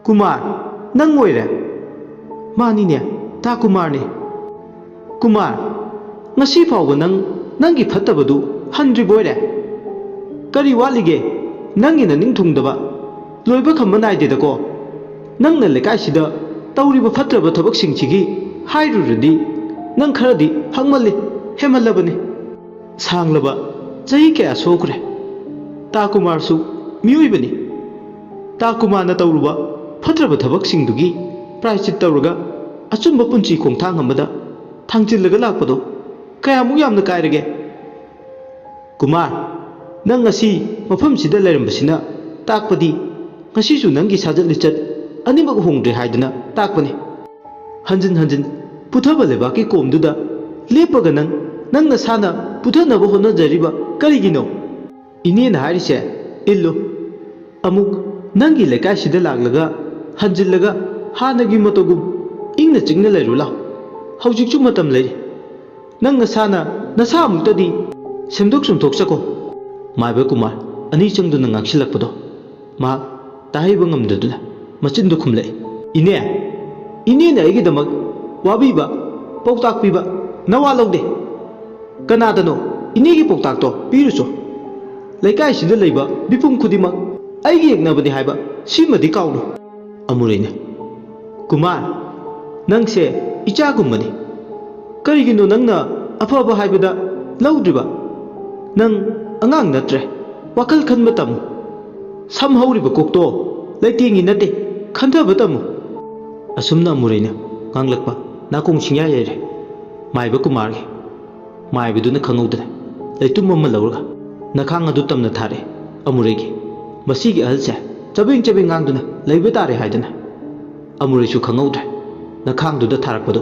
"ꯀꯨꯃꯥꯔ, ꯅꯪ ꯑꯣꯏꯔꯦ?" "ꯃꯥꯅꯤꯅꯦ, ꯇꯥ ꯀꯨꯃꯥꯔꯅꯤ꯫" "ꯀꯨꯃꯥꯔ, ꯉꯁꯤ ꯐꯥꯎꯕ ꯅꯪ ꯅꯪꯒꯤ ꯐꯠꯇꯕꯗꯨ ꯍꯟꯗ꯭ꯔꯤꯕꯣꯏꯔꯦ? ꯀꯔꯤ ꯋꯥꯠꯂꯤꯒꯦ? ꯅꯪꯒꯤ ꯅꯅꯤꯡ ꯊꯨꯡꯗꯕ ꯂꯣꯏꯕ ꯈꯝꯕ ꯅꯥꯏꯗꯦꯗꯀꯣ꯫ ꯅꯪꯅ ꯂꯩꯀꯥꯏꯁꯤꯗ ꯇꯧꯔꯤꯕ ꯐꯠꯇ꯭ꯔꯕ ꯊꯕꯛꯁꯤꯡꯁꯤꯒꯤ ꯍꯥꯏꯔꯨꯔꯗꯤ ꯅꯪ ꯈꯔꯗꯤ ꯍꯛꯃꯜꯂꯤ, ꯍꯦꯃꯜꯂꯕꯅꯤ꯫ ꯁꯥꯡꯂꯕ ꯆꯍꯤ ꯀꯌꯥ ꯁꯣꯛꯈ꯭ꯔꯦ꯫ ꯇꯥ ꯀꯨꯃꯥꯔꯁꯨ ꯃꯤꯑꯣꯏꯕꯅꯤ꯫ ꯇꯥ ꯀꯨꯃꯥꯔꯅ ꯇꯧꯔꯨꯕ ꯐꯠꯇ꯭ꯔꯕ ꯊꯕꯛꯁꯤꯡꯗꯨꯒꯤ ꯄ꯭ꯔꯥꯏꯆꯤꯠ ꯇꯧꯔꯒ ꯑꯆꯨꯝꯕ ꯄꯨꯟꯁꯤ ꯈꯣꯡꯊꯥꯡ ꯑꯃꯗ ꯊꯥꯡꯖꯤꯜꯂꯒ ꯂꯥꯛꯄꯗꯣ ꯀꯌꯥꯃꯨꯛ ꯌꯥꯝꯅ ꯀꯥꯏꯔꯒꯦ? ꯀꯨꯃꯥꯔ, ꯅꯪ ꯉꯁꯤ ꯃꯐꯝꯁꯤꯗ ꯂꯩꯔꯝꯕꯁꯤꯅ ꯇꯥꯛꯄꯗꯤ ꯉꯁꯤꯁꯨ ꯅꯪꯒꯤ ꯁꯥꯖꯠ ꯂꯤꯆꯠ ꯑꯅꯤꯃꯛ ꯍꯣꯡꯗ꯭ꯔꯦ ꯍꯥꯏꯗꯨꯅ ꯇꯥꯛꯄꯅꯤ꯫ ꯍꯟꯖꯤꯟ ꯍꯟꯖꯤꯟ ꯄꯨꯊꯕ ꯂꯩꯕꯥꯛꯀꯤ ꯀꯣꯝꯗꯨꯗ ꯂꯦꯞꯄꯒ ꯅꯪ, ꯅꯪ ꯅꯁꯥꯅ ꯄꯨꯊꯅꯕ ꯍꯣꯠꯅꯖꯔꯤꯕ ꯀꯔꯤꯒꯤꯅꯣ?" "ꯏꯅꯦꯅ ꯍꯥꯏꯔꯤꯁꯦ ꯏꯜꯂꯨ꯫ ꯑꯃꯨꯛ ꯅꯪꯒꯤ ꯂꯩꯀꯥꯏꯁꯤꯗ ꯂꯥꯛꯂꯒ ꯍꯟꯖꯤꯜꯂꯒ ꯍꯥꯟꯅꯒꯤ ꯃꯇꯧꯒꯨꯝ ꯏꯪꯅ ꯆꯤꯛꯅ ꯂꯩꯔꯨ ꯂꯥꯎ꯫ ꯍꯧꯖꯤꯛꯁꯨ ꯃꯇꯝ ꯂꯩꯔꯤ꯫ ꯅꯪ ꯅꯁꯥꯅ ꯅꯁꯥ ꯑꯃꯨꯛꯇꯗꯤ ꯁꯦꯝꯗꯣꯛ ꯁꯨꯝꯗꯣꯛꯆꯀꯣ꯫" ꯃꯥꯏꯕ ꯀꯨꯃꯥꯔ ꯑꯅꯤ ꯆꯪꯗꯨꯅ ꯉꯥꯡꯁꯤꯜꯂꯛꯄꯗꯣ ꯃꯍꯥꯛ ꯇꯥꯍꯩꯕ ꯉꯝꯗꯗꯨꯅ ꯃꯆꯤꯟꯗꯨ ꯈꯨꯝꯂꯛꯏ꯫ "ꯏꯅꯦ, ꯏꯅꯦꯅ ꯑꯩꯒꯤꯗꯃꯛ ꯋꯥꯕꯤꯕ, ꯄꯥꯎꯇꯥꯛ ꯄꯤꯕ ꯅꯋꯥ ꯂꯧꯗꯦ꯫ ꯀꯅꯥꯗꯅꯣ ꯏꯅꯦꯒꯤ ꯄꯥꯎꯇꯥꯛꯇꯣ ꯄꯤꯔꯨꯆꯣ꯫ ꯂꯩꯀꯥꯏꯁꯤꯗ ꯂꯩꯕ ꯃꯤꯄꯨꯝ ꯈꯨꯗꯤꯡꯃꯛ ꯑꯩꯒꯤ ꯌꯦꯛꯅꯕꯅꯤ ꯍꯥꯏꯕ ꯁꯤꯃꯗꯤ ꯀꯥꯎꯅꯨ꯫" ꯑꯃꯨꯔꯩꯅ, "ꯀꯨꯃꯥꯔ, ꯅꯪꯁꯦ ꯏꯆꯥꯒꯨꯝꯕꯅꯤ꯫ ꯀꯔꯤꯒꯤꯅꯣ ꯅꯪꯅ ꯑꯐꯕ ꯍꯥꯏꯕꯗ ꯂꯧꯗ꯭ꯔꯤꯕ? ꯅꯪ ꯑꯉꯥꯡ ꯅꯠꯇ꯭ꯔꯦ꯫ ꯋꯥꯈꯜ ꯈꯟꯕ ꯇꯝꯃꯨ꯫ ꯁꯝ ꯍꯧꯔꯤꯕ ꯀꯣꯛꯇꯣ ꯂꯩꯇꯦꯡꯉꯤ ꯅꯠꯇꯦ, ꯈꯟꯊꯕ ꯇꯝꯃꯨ꯫" ꯑꯁꯨꯝꯅ ꯑꯃꯨꯔꯩꯅ ꯉꯥꯡꯂꯛꯄ ꯅꯥꯀꯣꯡ ꯁꯤꯡꯌꯥ ꯌꯩꯔꯦ ꯃꯥꯏꯕ ꯀꯨꯃꯥꯔꯒꯤ꯫ ꯃꯥꯏꯕꯗꯨꯅ ꯈꯪꯍꯧꯗꯅ ꯂꯩꯇꯨꯝ ꯑꯃ ꯂꯧꯔꯒ ꯅꯈꯥꯡ ꯑꯗꯨ ꯇꯝꯅ ꯊꯥꯔꯛꯏ ꯑꯃꯨꯔꯩꯒꯤ꯫ ꯃꯁꯤꯒꯤ ꯑꯍꯜꯁꯦ ꯆꯕꯦꯡ ꯆꯕꯦꯡ ꯉꯥꯡꯗꯨꯅ ꯂꯩꯕ ꯇꯥꯔꯦ ꯍꯥꯏꯗꯅ꯫ ꯑꯃꯨꯔꯩꯁꯨ ꯈꯪꯍꯧꯗ꯭ꯔꯦ ꯅꯈꯥꯡꯗꯨꯗ ꯊꯥꯔꯛꯄꯗꯨ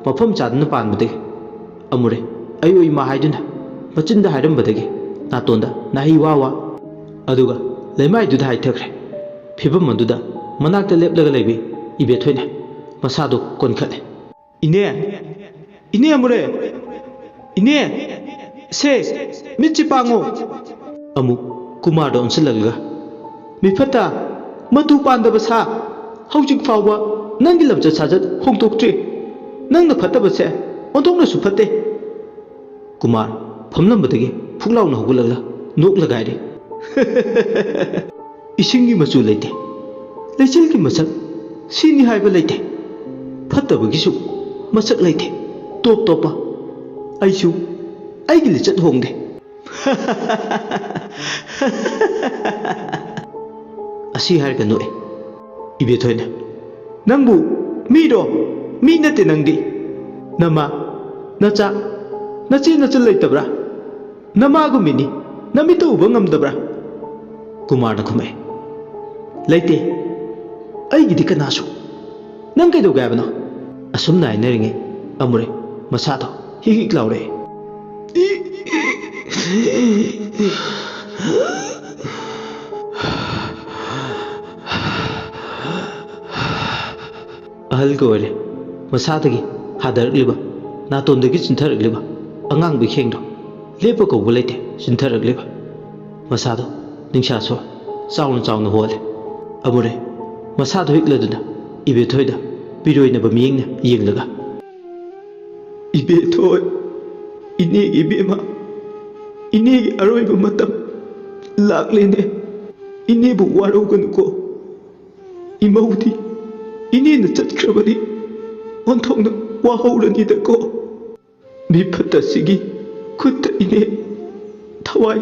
ꯃꯐꯝ ꯆꯥꯗꯅ ꯄꯥꯟꯕꯗꯒꯤ꯫ ꯑꯃꯨꯔꯦ ꯑꯌꯨ ꯏꯃꯥ ꯍꯥꯏꯗꯨꯅ ꯃꯆꯤꯟꯗ ꯍꯥꯏꯔꯝꯕꯗꯒꯤ ꯅꯥꯇꯣꯟꯗ ꯅꯥꯍꯩ ꯋꯥ ꯋꯥ, ꯑꯗꯨꯒ ꯂꯩꯃꯥꯏꯗꯨꯗ ꯍꯥꯏꯊꯈ꯭ꯔꯦ꯫ ꯐꯤꯕꯝ ꯑꯗꯨꯗ ꯃꯅꯥꯛꯇ ꯂꯦꯞꯂꯒ ꯂꯩꯕꯤ ꯏꯕꯦꯊꯣꯏꯅ ꯃꯁꯥꯗꯨ ꯀꯣꯟꯈꯠꯂꯦ꯫ "ꯏꯅꯦ, ꯏꯅꯦ ꯑꯃꯨꯔꯦ, ꯏꯅꯦ, ꯁꯦ, ꯃꯤꯠꯁꯤ ꯄꯥꯡꯉꯣ!" ꯑꯃꯨꯛ ꯀꯨꯃꯥꯔꯗ ꯑꯣꯟꯁꯤꯜꯂꯒ, "ꯃꯤꯐꯠꯇ, ꯃꯇꯨ ꯄꯥꯟꯗꯕ ꯁꯥ, ꯍꯧꯖꯤꯛ ꯐꯥꯎꯕ ꯅꯪꯒꯤ ꯂꯝꯆꯠ ꯁꯥꯖꯠ ꯍꯣꯡꯗꯣꯛꯇ꯭ꯔꯤ꯫ ꯅꯪꯅ ꯐꯠꯇꯕꯁꯦ ꯑꯣꯟꯊꯣꯛꯅꯁꯨ ꯐꯠꯇꯦ!" ꯀꯨꯃꯥꯔ ꯐꯝꯂꯝꯕꯗꯒꯤ ꯐꯨꯛ ꯂꯥꯎꯅ ꯍꯧꯒꯠꯂꯒ ꯅꯣꯛꯂꯒ ꯍꯥꯏꯔꯤ, "ꯏꯁꯤꯡꯒꯤ ꯃꯆꯨ ꯂꯩꯇꯦ, ꯂꯩꯆꯤꯜꯒꯤ ꯃꯁꯛ ꯁꯤꯅꯤ ꯍꯥꯏꯕ ꯂꯩꯇꯦ, ꯐꯠꯇꯕꯒꯤꯁꯨ ꯃꯁꯛ ꯂꯩꯇꯦ, ꯇꯣꯞ ꯇꯣꯞꯄ꯫ ꯑꯩꯁꯨ ꯑꯩꯒꯤ ꯂꯤꯆꯠ ꯍꯣꯡꯗꯦ꯫" ꯑꯁꯤ ꯍꯥꯏꯔꯒ ꯅꯣꯛꯑꯦ꯫ ꯏꯕꯦꯊꯣꯏꯅ, "ꯅꯪꯕꯨ ꯃꯤꯔꯣ? ꯃꯤ ꯅꯠꯇꯦ ꯅꯪꯗꯤ꯫ ꯅꯃꯥ, ꯅꯆꯥ, ꯅꯆꯦ ꯅꯆꯜ ꯂꯩꯇꯕ꯭ꯔꯥ? ꯅꯃꯥꯒꯨꯝꯕꯤꯅꯤ, ꯅꯃꯤꯠꯇ ꯎꯕ ꯉꯝꯗꯕ꯭ꯔꯥ?" ꯀꯨꯃꯥꯔꯅ ꯈꯨꯝꯃꯛꯑꯦ, "ꯂꯩꯇꯦ, ꯑꯩꯒꯤꯗꯤ ꯀꯅꯥꯁꯨ꯫ ꯅꯪ ꯀꯩꯗꯧꯒꯦ ꯍꯥꯏꯕꯅꯣ?" ꯑꯁꯨꯝꯅ ꯍꯥꯏꯅꯔꯤꯉꯩ ꯑꯃꯨꯔꯦ ꯃꯁꯥꯗꯣ ꯍꯤꯛ ꯍꯤꯛ ꯂꯥꯎꯔꯛꯑꯦ꯫ ꯑꯍꯜꯒ ꯑꯣꯏꯔꯦ꯫ ꯃꯁꯥꯗꯒꯤ ꯍꯥꯗꯔꯛꯂꯤꯕ, ꯅꯥꯇꯣꯟꯗꯒꯤ ꯆꯤꯟꯊꯔꯛꯂꯤꯕ ꯑꯉꯥꯡꯕ ꯏꯈꯦꯡꯗꯣ ꯂꯦꯞꯄ ꯀꯧꯕ ꯂꯩꯇꯦ, ꯆꯤꯟꯊꯔꯛꯂꯤꯕ꯫ ꯃꯁꯥꯗꯣ ꯅꯤꯡꯁꯥ ꯁꯣꯔ ꯆꯥꯎꯅ ꯆꯥꯎꯅ ꯍꯣꯜꯂꯦ꯫ ꯑꯃꯨꯔꯦ ꯃꯁꯥꯗꯣ ꯍꯤꯛꯂꯗꯨꯅ ꯏꯕꯦꯊꯣꯏꯗ ꯄꯤꯔꯣꯏꯅꯕ ꯃꯤꯠꯌꯦꯡꯅ ꯌꯦꯡꯂꯒ, "ꯏꯕꯦꯊꯣꯏ, ꯏꯅꯦꯒꯤ ꯏꯕꯦꯝꯃ, ꯏꯅꯦꯒꯤ ꯑꯔꯣꯏꯕ ꯃꯇꯝ ꯂꯥꯛꯂꯦꯅꯦ꯫ ꯏꯅꯦꯕꯨ ꯋꯥꯔꯧꯒꯅꯨꯀꯣ꯫ ꯏꯃꯧꯗꯤ ꯏꯅꯦꯅ ꯆꯠꯈ꯭ꯔꯕꯗꯤ ꯑꯣꯟꯊꯣꯛꯅ ꯋꯥꯍꯧꯔꯅꯤꯗꯀꯣ꯫ ꯃꯤꯐꯠꯇꯁꯤꯒꯤ ꯈꯨꯠꯇ ꯏꯅꯦ ꯊꯋꯥꯏ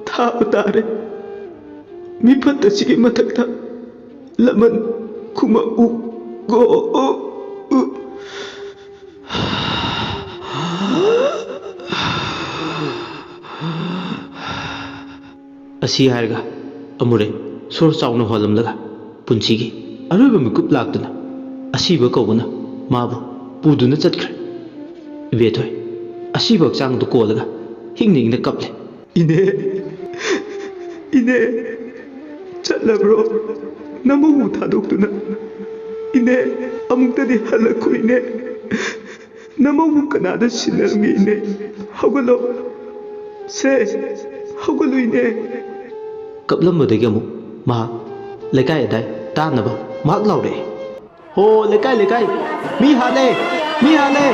ꯊꯥꯕ ꯇꯥꯔꯦ꯫ ꯃꯤꯐꯠꯇꯁꯤꯒꯤ ꯃꯊꯛꯇ ꯂꯃꯟ ꯈꯨꯝꯃꯛꯎꯀꯣ꯫" ꯑꯁꯤ ꯍꯥꯏꯔꯒ ꯑꯃꯨꯔꯦ ꯁꯣꯔ ꯆꯥꯎꯅ ꯍꯣꯜꯂꯝꯂꯒ ꯄꯨꯟꯁꯤꯒꯤ ꯑꯔꯣꯏꯕ ꯃꯤꯀꯨꯞ ꯂꯥꯛꯇꯨꯅ ꯑꯁꯤꯕ ꯀꯧꯕꯅ ꯃꯥꯕꯨ ꯄꯨꯗꯨꯅ ꯆꯠꯈ꯭ꯔꯦ꯫ ꯏꯕꯦꯊꯣꯏ ꯑꯁꯤꯕ ꯍꯛꯆꯥꯡꯗꯨ ꯀꯣꯜꯂꯒ ꯍꯤꯡꯅ ꯍꯤꯡꯅ ꯀꯞꯂꯦ꯫ "ꯏꯅꯦ, ꯏꯅꯦ, ꯆꯠꯂꯕ꯭ꯔꯣ? ꯅꯃꯧꯕꯨ ꯊꯥꯗꯣꯛꯇꯨꯅ? ꯏꯅꯦ, ꯑꯃꯨꯛꯇꯗꯤ ꯍꯜꯂꯛꯈꯣ ꯏꯅꯦ꯫ ꯅꯃꯧꯕꯨ ꯀꯅꯥꯗ ꯁꯤꯟꯅꯔꯝꯒꯦ ꯏꯅꯦ? ꯍꯧꯒꯠꯂꯣ꯫ ꯁꯦ, ꯍꯧꯒꯠꯂꯨ ꯏꯅꯦ"꯫ ꯀꯞꯂꯝꯕꯗꯒꯤ ꯑꯃꯨꯛ ꯃꯍꯥꯛ ꯂꯩꯀꯥꯏ ꯑꯗꯥꯏ ꯇꯥꯟꯅꯕ ꯃꯍꯥꯛ ꯂꯥꯎꯔꯛꯑꯦ꯫ "ꯍꯣ, ꯂꯩꯀꯥꯏ, ꯂꯩꯀꯥꯏ, ꯃꯤ ꯍꯥꯠꯂꯦ, ꯃꯤ ꯍꯥꯠꯂꯦ!"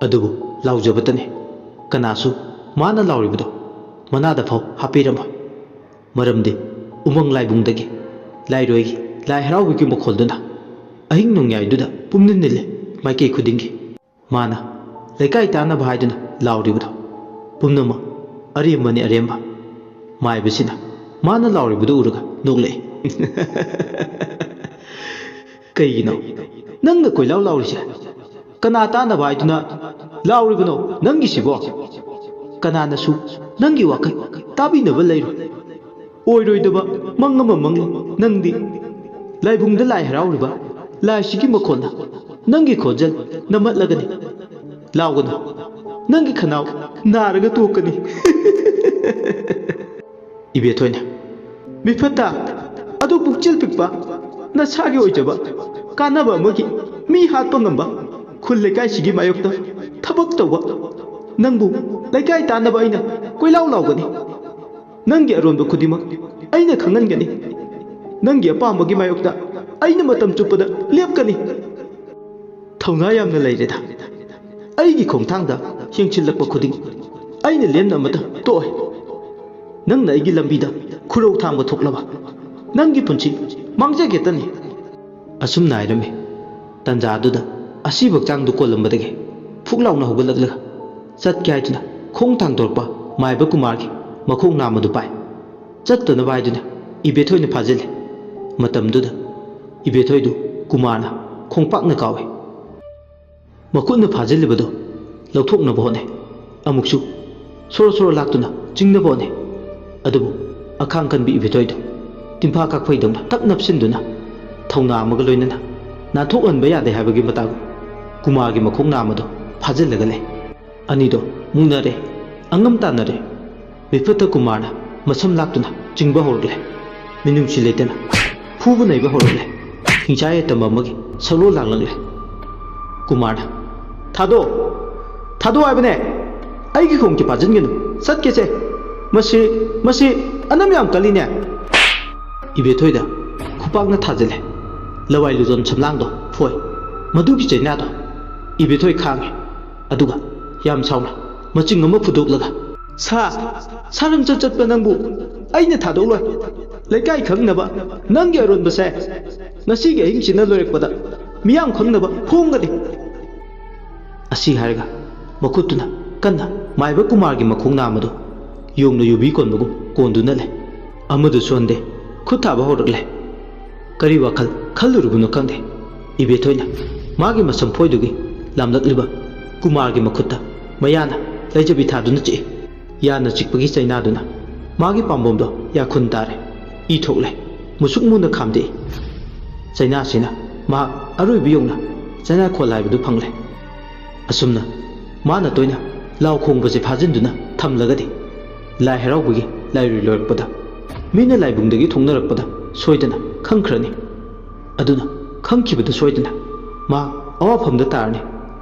ꯑꯗꯨꯕꯨ ꯂꯥꯎꯖꯕꯇꯅꯤ꯫ ꯀꯅꯥꯁꯨ ꯃꯥꯅ ꯂꯥꯎꯔꯤꯕꯗꯨ ꯃꯅꯥꯗ ꯐꯥꯎ ꯍꯥꯞꯄꯤꯔꯝꯃꯣꯏ꯫ ꯃꯔꯝꯗꯤ ꯎꯃꯪ ꯂꯥꯏꯕꯨꯡꯗꯒꯤ ꯂꯥꯏꯔꯣꯏꯒꯤ ꯂꯥꯏ ꯍꯔꯥꯎꯕꯒꯤ ꯃꯈꯣꯜꯗꯨꯅ ꯑꯍꯤꯡ ꯅꯣꯡꯌꯥꯏꯗꯨꯗ ꯄꯨꯝꯅꯤꯜ ꯅꯤꯜꯂꯦ ꯃꯥꯏꯀꯩ ꯈꯨꯗꯤꯡꯒꯤ꯫ ꯃꯥꯅ ꯂꯩꯀꯥꯏ ꯇꯥꯟꯅꯕ ꯍꯥꯏꯗꯨꯅ ꯂꯥꯎꯔꯤꯕꯗꯣ ꯄꯨꯝꯅꯃꯛ ꯑꯔꯦꯝꯕꯅꯤ ꯑꯔꯦꯝꯕ꯫ ꯃꯥꯏꯕꯁꯤꯅ ꯃꯥꯅ ꯂꯥꯎꯔꯤꯕꯗꯨ ꯎꯔꯒ ꯅꯣꯛꯂꯛꯏ꯫ "ꯀꯩꯒꯤꯅꯣ ꯅꯪꯅ ꯀꯣꯏꯂꯥꯎ ꯂꯥꯎꯔꯤꯁꯦ? ꯀꯅꯥ ꯇꯥꯟꯅꯕ ꯍꯥꯏꯗꯨꯅ ꯂꯥꯎꯔꯤꯕꯅꯣ ꯅꯪꯒꯤꯁꯤꯕꯣ? ꯀꯅꯥꯅꯁꯨ ꯅꯪꯒꯤ ꯋꯥꯈꯜ ꯇꯥꯕꯤꯅꯕ ꯂꯩꯔꯣꯏ꯫ ꯑꯣꯏꯔꯣꯏꯗꯕ ꯃꯪ ꯑꯃ ꯃꯪꯂꯤ ꯅꯪꯗꯤ꯫ ꯂꯥꯏꯕꯨꯡꯗ ꯂꯥꯏ ꯍꯔꯥꯎꯔꯤꯕ ꯂꯥꯏꯁꯤꯒꯤ ꯃꯈꯣꯟꯅ ꯅꯪꯒꯤ ꯈꯣꯟꯖꯦꯜ ꯅꯝꯍꯠꯂꯒꯅꯤ꯫ ꯂꯥꯎꯒꯅꯨ, ꯅꯪꯒꯤ ꯈꯅꯥꯎ ꯅꯥꯔꯒ ꯇꯣꯛꯀꯅꯤ"꯫ ꯏꯕꯦꯊꯣꯏꯅ, "ꯃꯤꯐꯠꯇ, ꯑꯗꯨ ꯄꯨꯛꯆꯦꯜ ꯄꯤꯛꯄ, ꯅꯁꯥꯒꯤ ꯑꯣꯏꯖꯕ ꯀꯥꯟꯅꯕ ꯑꯃꯒꯤ ꯃꯤ ꯍꯥꯠꯄ ꯉꯝꯕ, ꯈꯨꯜ ꯂꯩꯀꯥꯏꯁꯤꯒꯤ ꯃꯥꯌꯣꯛꯇ ꯊꯕꯛ ꯇꯧꯕ ꯅꯪꯕꯨ ꯂꯩꯀꯥꯏ ꯇꯥꯟꯅꯕ ꯑꯩꯅ ꯀꯣꯏꯂꯥꯎ ꯂꯥꯎꯒꯅꯤ꯫ ꯅꯪꯒꯤ ꯑꯔꯣꯟꯕ ꯈꯨꯗꯤꯡꯃꯛ ꯑꯩꯅ ꯈꯪꯍꯟꯒꯅꯤ꯫ ꯅꯪꯒꯤ ꯑꯄꯥꯝꯕꯒꯤ ꯃꯥꯌꯣꯛꯇ ꯑꯩꯅ ꯃꯇꯝ ꯆꯨꯞꯄꯗ ꯂꯦꯞꯀꯅꯤ꯫ ꯊꯧꯅꯥ ꯌꯥꯝꯅ ꯂꯩꯔꯦꯗ꯫ ꯑꯩꯒꯤ ꯈꯣꯡꯊꯥꯡꯗ ꯌꯦꯡꯁꯤꯜꯂꯛꯄ ꯈꯨꯗꯤꯡ ꯑꯩꯅ ꯂꯦꯝꯅ ꯑꯃꯠꯇ ꯇꯣꯛꯑꯣꯏ꯫ ꯅꯪꯅ ꯑꯩꯒꯤ ꯂꯝꯕꯤꯗ ꯈꯨꯔꯧ ꯊꯥꯡꯕ ꯊꯣꯛꯂꯕ ꯅꯪꯒꯤ ꯄꯨꯟꯁꯤ ꯃꯥꯡꯖꯒꯦꯇꯅꯤ"꯫ ꯑꯁꯨꯝꯅ ꯍꯥꯏꯔꯝꯃꯤ꯫ ꯇꯟꯖꯥꯗꯨꯗ ꯑꯁꯤꯕ ꯍꯛꯆꯥꯡꯗꯨ ꯀꯣꯜꯂꯝꯕꯗꯒꯤ ꯐꯨꯛ ꯂꯥꯎꯅ ꯍꯧꯒꯠꯂꯛꯂꯒ ꯆꯠꯀꯦ ꯍꯥꯏꯗꯨꯅ ꯈꯣꯡ ꯊꯥꯡꯗꯣꯔꯛꯄ ꯃꯥꯏꯕ ꯀꯨꯃꯥꯔꯒꯤ ꯃꯈꯣꯡ ꯅꯥꯝꯃꯗꯨ ꯄꯥꯏ꯫ ꯆꯠꯇꯅꯕ ꯍꯥꯏꯗꯨꯅ ꯏꯕꯦꯊꯣꯏꯅ ꯐꯥꯖꯤꯜꯂꯤ꯫ ꯃꯇꯝꯗꯨꯗ ꯏꯕꯦꯊꯣꯏꯗꯨ ꯀꯨꯃꯥꯔꯅ ꯈꯣꯡꯄꯥꯛꯅ ꯀꯥꯎꯏ꯫ ꯃꯈꯨꯠꯅ ꯐꯥꯖꯤꯜꯂꯤꯕꯗꯨ ꯂꯧꯊꯣꯛꯅꯕ ꯍꯣꯠꯅꯩ꯫ ꯑꯃꯨꯛꯁꯨ ꯁꯣꯔꯣ ꯁꯣꯔꯣ ꯂꯥꯛꯇꯨꯅ ꯆꯤꯡꯅꯕ ꯍꯣꯠꯅꯩ꯫ ꯑꯗꯨꯕꯨ ꯑꯈꯥꯡ ꯀꯟꯕꯤ ꯏꯕꯦꯊꯣꯏꯗꯨ ꯇꯤꯝꯐꯥ ꯀꯥꯞꯐꯩꯗꯧꯅ ꯇꯛ ꯅꯞꯁꯤꯟꯗꯨꯅ, ꯊꯧꯅꯥ ꯑꯃꯒ ꯂꯣꯏꯅꯅ ꯅꯥꯟꯊꯣꯛꯍꯟꯕ ꯌꯥꯗꯦ ꯍꯥꯏꯕꯒꯤ ꯃꯇꯥꯒꯨꯝ ꯀꯨꯃꯥꯔꯒꯤ ꯃꯈꯣꯡ ꯅꯥꯝꯃꯗꯨ ꯐꯥꯖꯤꯜꯂꯒ ꯂꯩ꯫ ꯑꯅꯤꯗꯣ ꯃꯨꯛꯅꯔꯦ, ꯑꯉꯝ ꯇꯥꯟꯅꯔꯦ꯫ ꯃꯤꯐꯠꯇ ꯀꯨꯃꯥꯔꯅ ꯃꯁꯝ ꯂꯥꯛꯇꯨꯅ ꯆꯤꯡꯕ ꯍꯧꯔꯛꯂꯦ꯫ ꯃꯤꯅꯨꯡꯁꯤ ꯂꯩꯇꯅ ꯐꯨꯕ ꯅꯩꯕ ꯍꯧꯔꯛꯂꯦ꯫ ꯍꯤꯡꯆꯥꯏ ꯌꯦꯇꯝꯕ ꯑꯃꯒꯤ ꯁꯛꯂꯣꯟ ꯂꯥꯡꯂꯛꯂꯦ꯫ ꯀꯨꯃꯥꯔꯅ, "ꯊꯥꯗꯣꯛꯑꯣ, ꯊꯥꯗꯣꯛꯑꯣ ꯍꯥꯏꯕꯅꯦ! ꯑꯩꯒꯤ ꯈꯣꯡꯁꯦ ꯐꯥꯖꯤꯟꯒꯅꯨ, ꯆꯠꯀꯦꯁꯦ꯫ ꯃꯁꯤ, ꯃꯁꯤ ꯑꯅꯝ ꯌꯥꯝ ꯀꯜꯂꯤꯅꯦ!" ꯏꯕꯦꯊꯣꯏꯗ ꯈꯨꯄꯥꯛꯅ ꯊꯥꯖꯤꯜꯂꯦ꯫ ꯂꯋꯥꯏ ꯂꯨꯗꯣꯟ ꯁꯝꯂꯥꯡꯗꯣ ꯐꯣꯏ꯫ ꯃꯗꯨꯒꯤ ꯆꯩꯅꯥꯗꯣ ꯏꯕꯦꯊꯣꯏ ꯈꯥꯡꯉꯦ꯫ ꯑꯗꯨꯒ ꯌꯥꯝ ꯁꯥꯎꯅ ꯃꯆꯤꯡ ꯑꯃ ꯐꯨꯗꯣꯛꯂꯒ, "ꯁꯥ, ꯁꯥꯔꯝꯆꯠ ꯆꯠꯄ ꯅꯪꯕꯨ ꯑꯩꯅ ꯊꯥꯗꯣꯛꯂꯣꯏ꯫ ꯂꯩꯀꯥꯏ ꯈꯪꯅꯕ ꯅꯪꯒꯤ ꯑꯔꯣꯟꯕꯁꯦ ꯉꯁꯤꯒꯤ ꯑꯍꯤꯡꯁꯤꯅ ꯂꯣꯏꯔꯛꯄꯗ ꯃꯤꯌꯥꯝ ꯈꯪꯅꯕ ꯐꯣꯡꯒꯅꯤ!" ꯑꯁꯤ ꯍꯥꯏꯔꯒ ꯃꯈꯨꯠꯇꯨꯅ ꯀꯟꯅ ꯃꯥꯏꯕ ꯀꯨꯃꯥꯔꯒꯤ ꯃꯈꯣꯡ ꯅꯥꯝꯃꯗꯨ ꯌꯣꯡꯅ ꯌꯨꯕꯤ ꯀꯣꯟꯕꯒꯨꯝ ꯀꯣꯟꯗꯨꯅ ꯂꯩ꯫ ꯑꯃꯗꯨ ꯁꯣꯟꯗꯦ, ꯈꯨꯠ ꯊꯥꯕ ꯍꯧꯔꯛꯂꯦ꯫ ꯀꯔꯤ ꯋꯥꯈꯜ ꯈꯜꯂꯨꯔꯕꯅꯣ ꯈꯪꯗꯦ, ꯏꯕꯦꯊꯣꯏꯅ ꯃꯥꯒꯤ ꯃꯁꯝꯐꯣꯏꯗꯨꯒꯤ ꯂꯥꯝꯂꯛꯂꯤꯕ ꯀꯨꯃꯥꯔꯒꯤ ꯃꯈꯨꯠꯇ ꯃꯌꯥꯅ ꯂꯩꯖꯕꯤ ꯊꯥꯗꯨꯅ ꯆꯤꯛꯏ꯫ ꯌꯥꯅ ꯆꯤꯛꯄꯒꯤ ꯆꯩꯅꯥꯗꯨꯅ ꯃꯥꯒꯤ ꯄꯥꯝꯕꯣꯝꯗꯣ ꯌꯥꯈꯨꯟ ꯇꯥꯔꯦ꯫ ꯏ ꯊꯣꯛꯂꯦ꯫ ꯃꯨꯁꯨꯛ ꯃꯨꯅ ꯈꯥꯝꯗꯦꯛꯏ꯫ ꯆꯩꯅꯥꯁꯤꯅ ꯃꯍꯥꯛ ꯑꯔꯣꯏꯕ ꯌꯧꯅ ꯆꯩꯅꯥꯈꯣꯜ ꯍꯥꯏꯕꯗꯨ ꯐꯪꯂꯦ꯫ ꯑꯁꯨꯝꯅ ꯃꯥꯅ ꯇꯣꯏꯅ ꯂꯥꯎ ꯈꯣꯡꯕꯁꯦ ꯐꯥꯖꯤꯟꯗꯨꯅ ꯊꯝꯂꯒꯗꯤ ꯂꯥꯏ ꯍꯔꯥꯎꯕꯒꯤ ꯂꯥꯏꯔꯨꯏ ꯂꯣꯏꯔꯛꯄꯗ ꯃꯤꯅ ꯂꯥꯏꯕꯨꯡꯗꯒꯤ ꯊꯣꯛꯅꯔꯛꯄꯗ ꯁꯣꯏꯗꯅ ꯈꯪꯈ꯭ꯔꯅꯤ꯫ ꯑꯗꯨꯅ ꯈꯪꯈꯤꯕꯗ ꯁꯣꯏꯗꯅ ꯃꯍꯥꯛ ꯑꯋꯥꯐꯝꯗ ꯇꯥꯔꯅꯤ꯫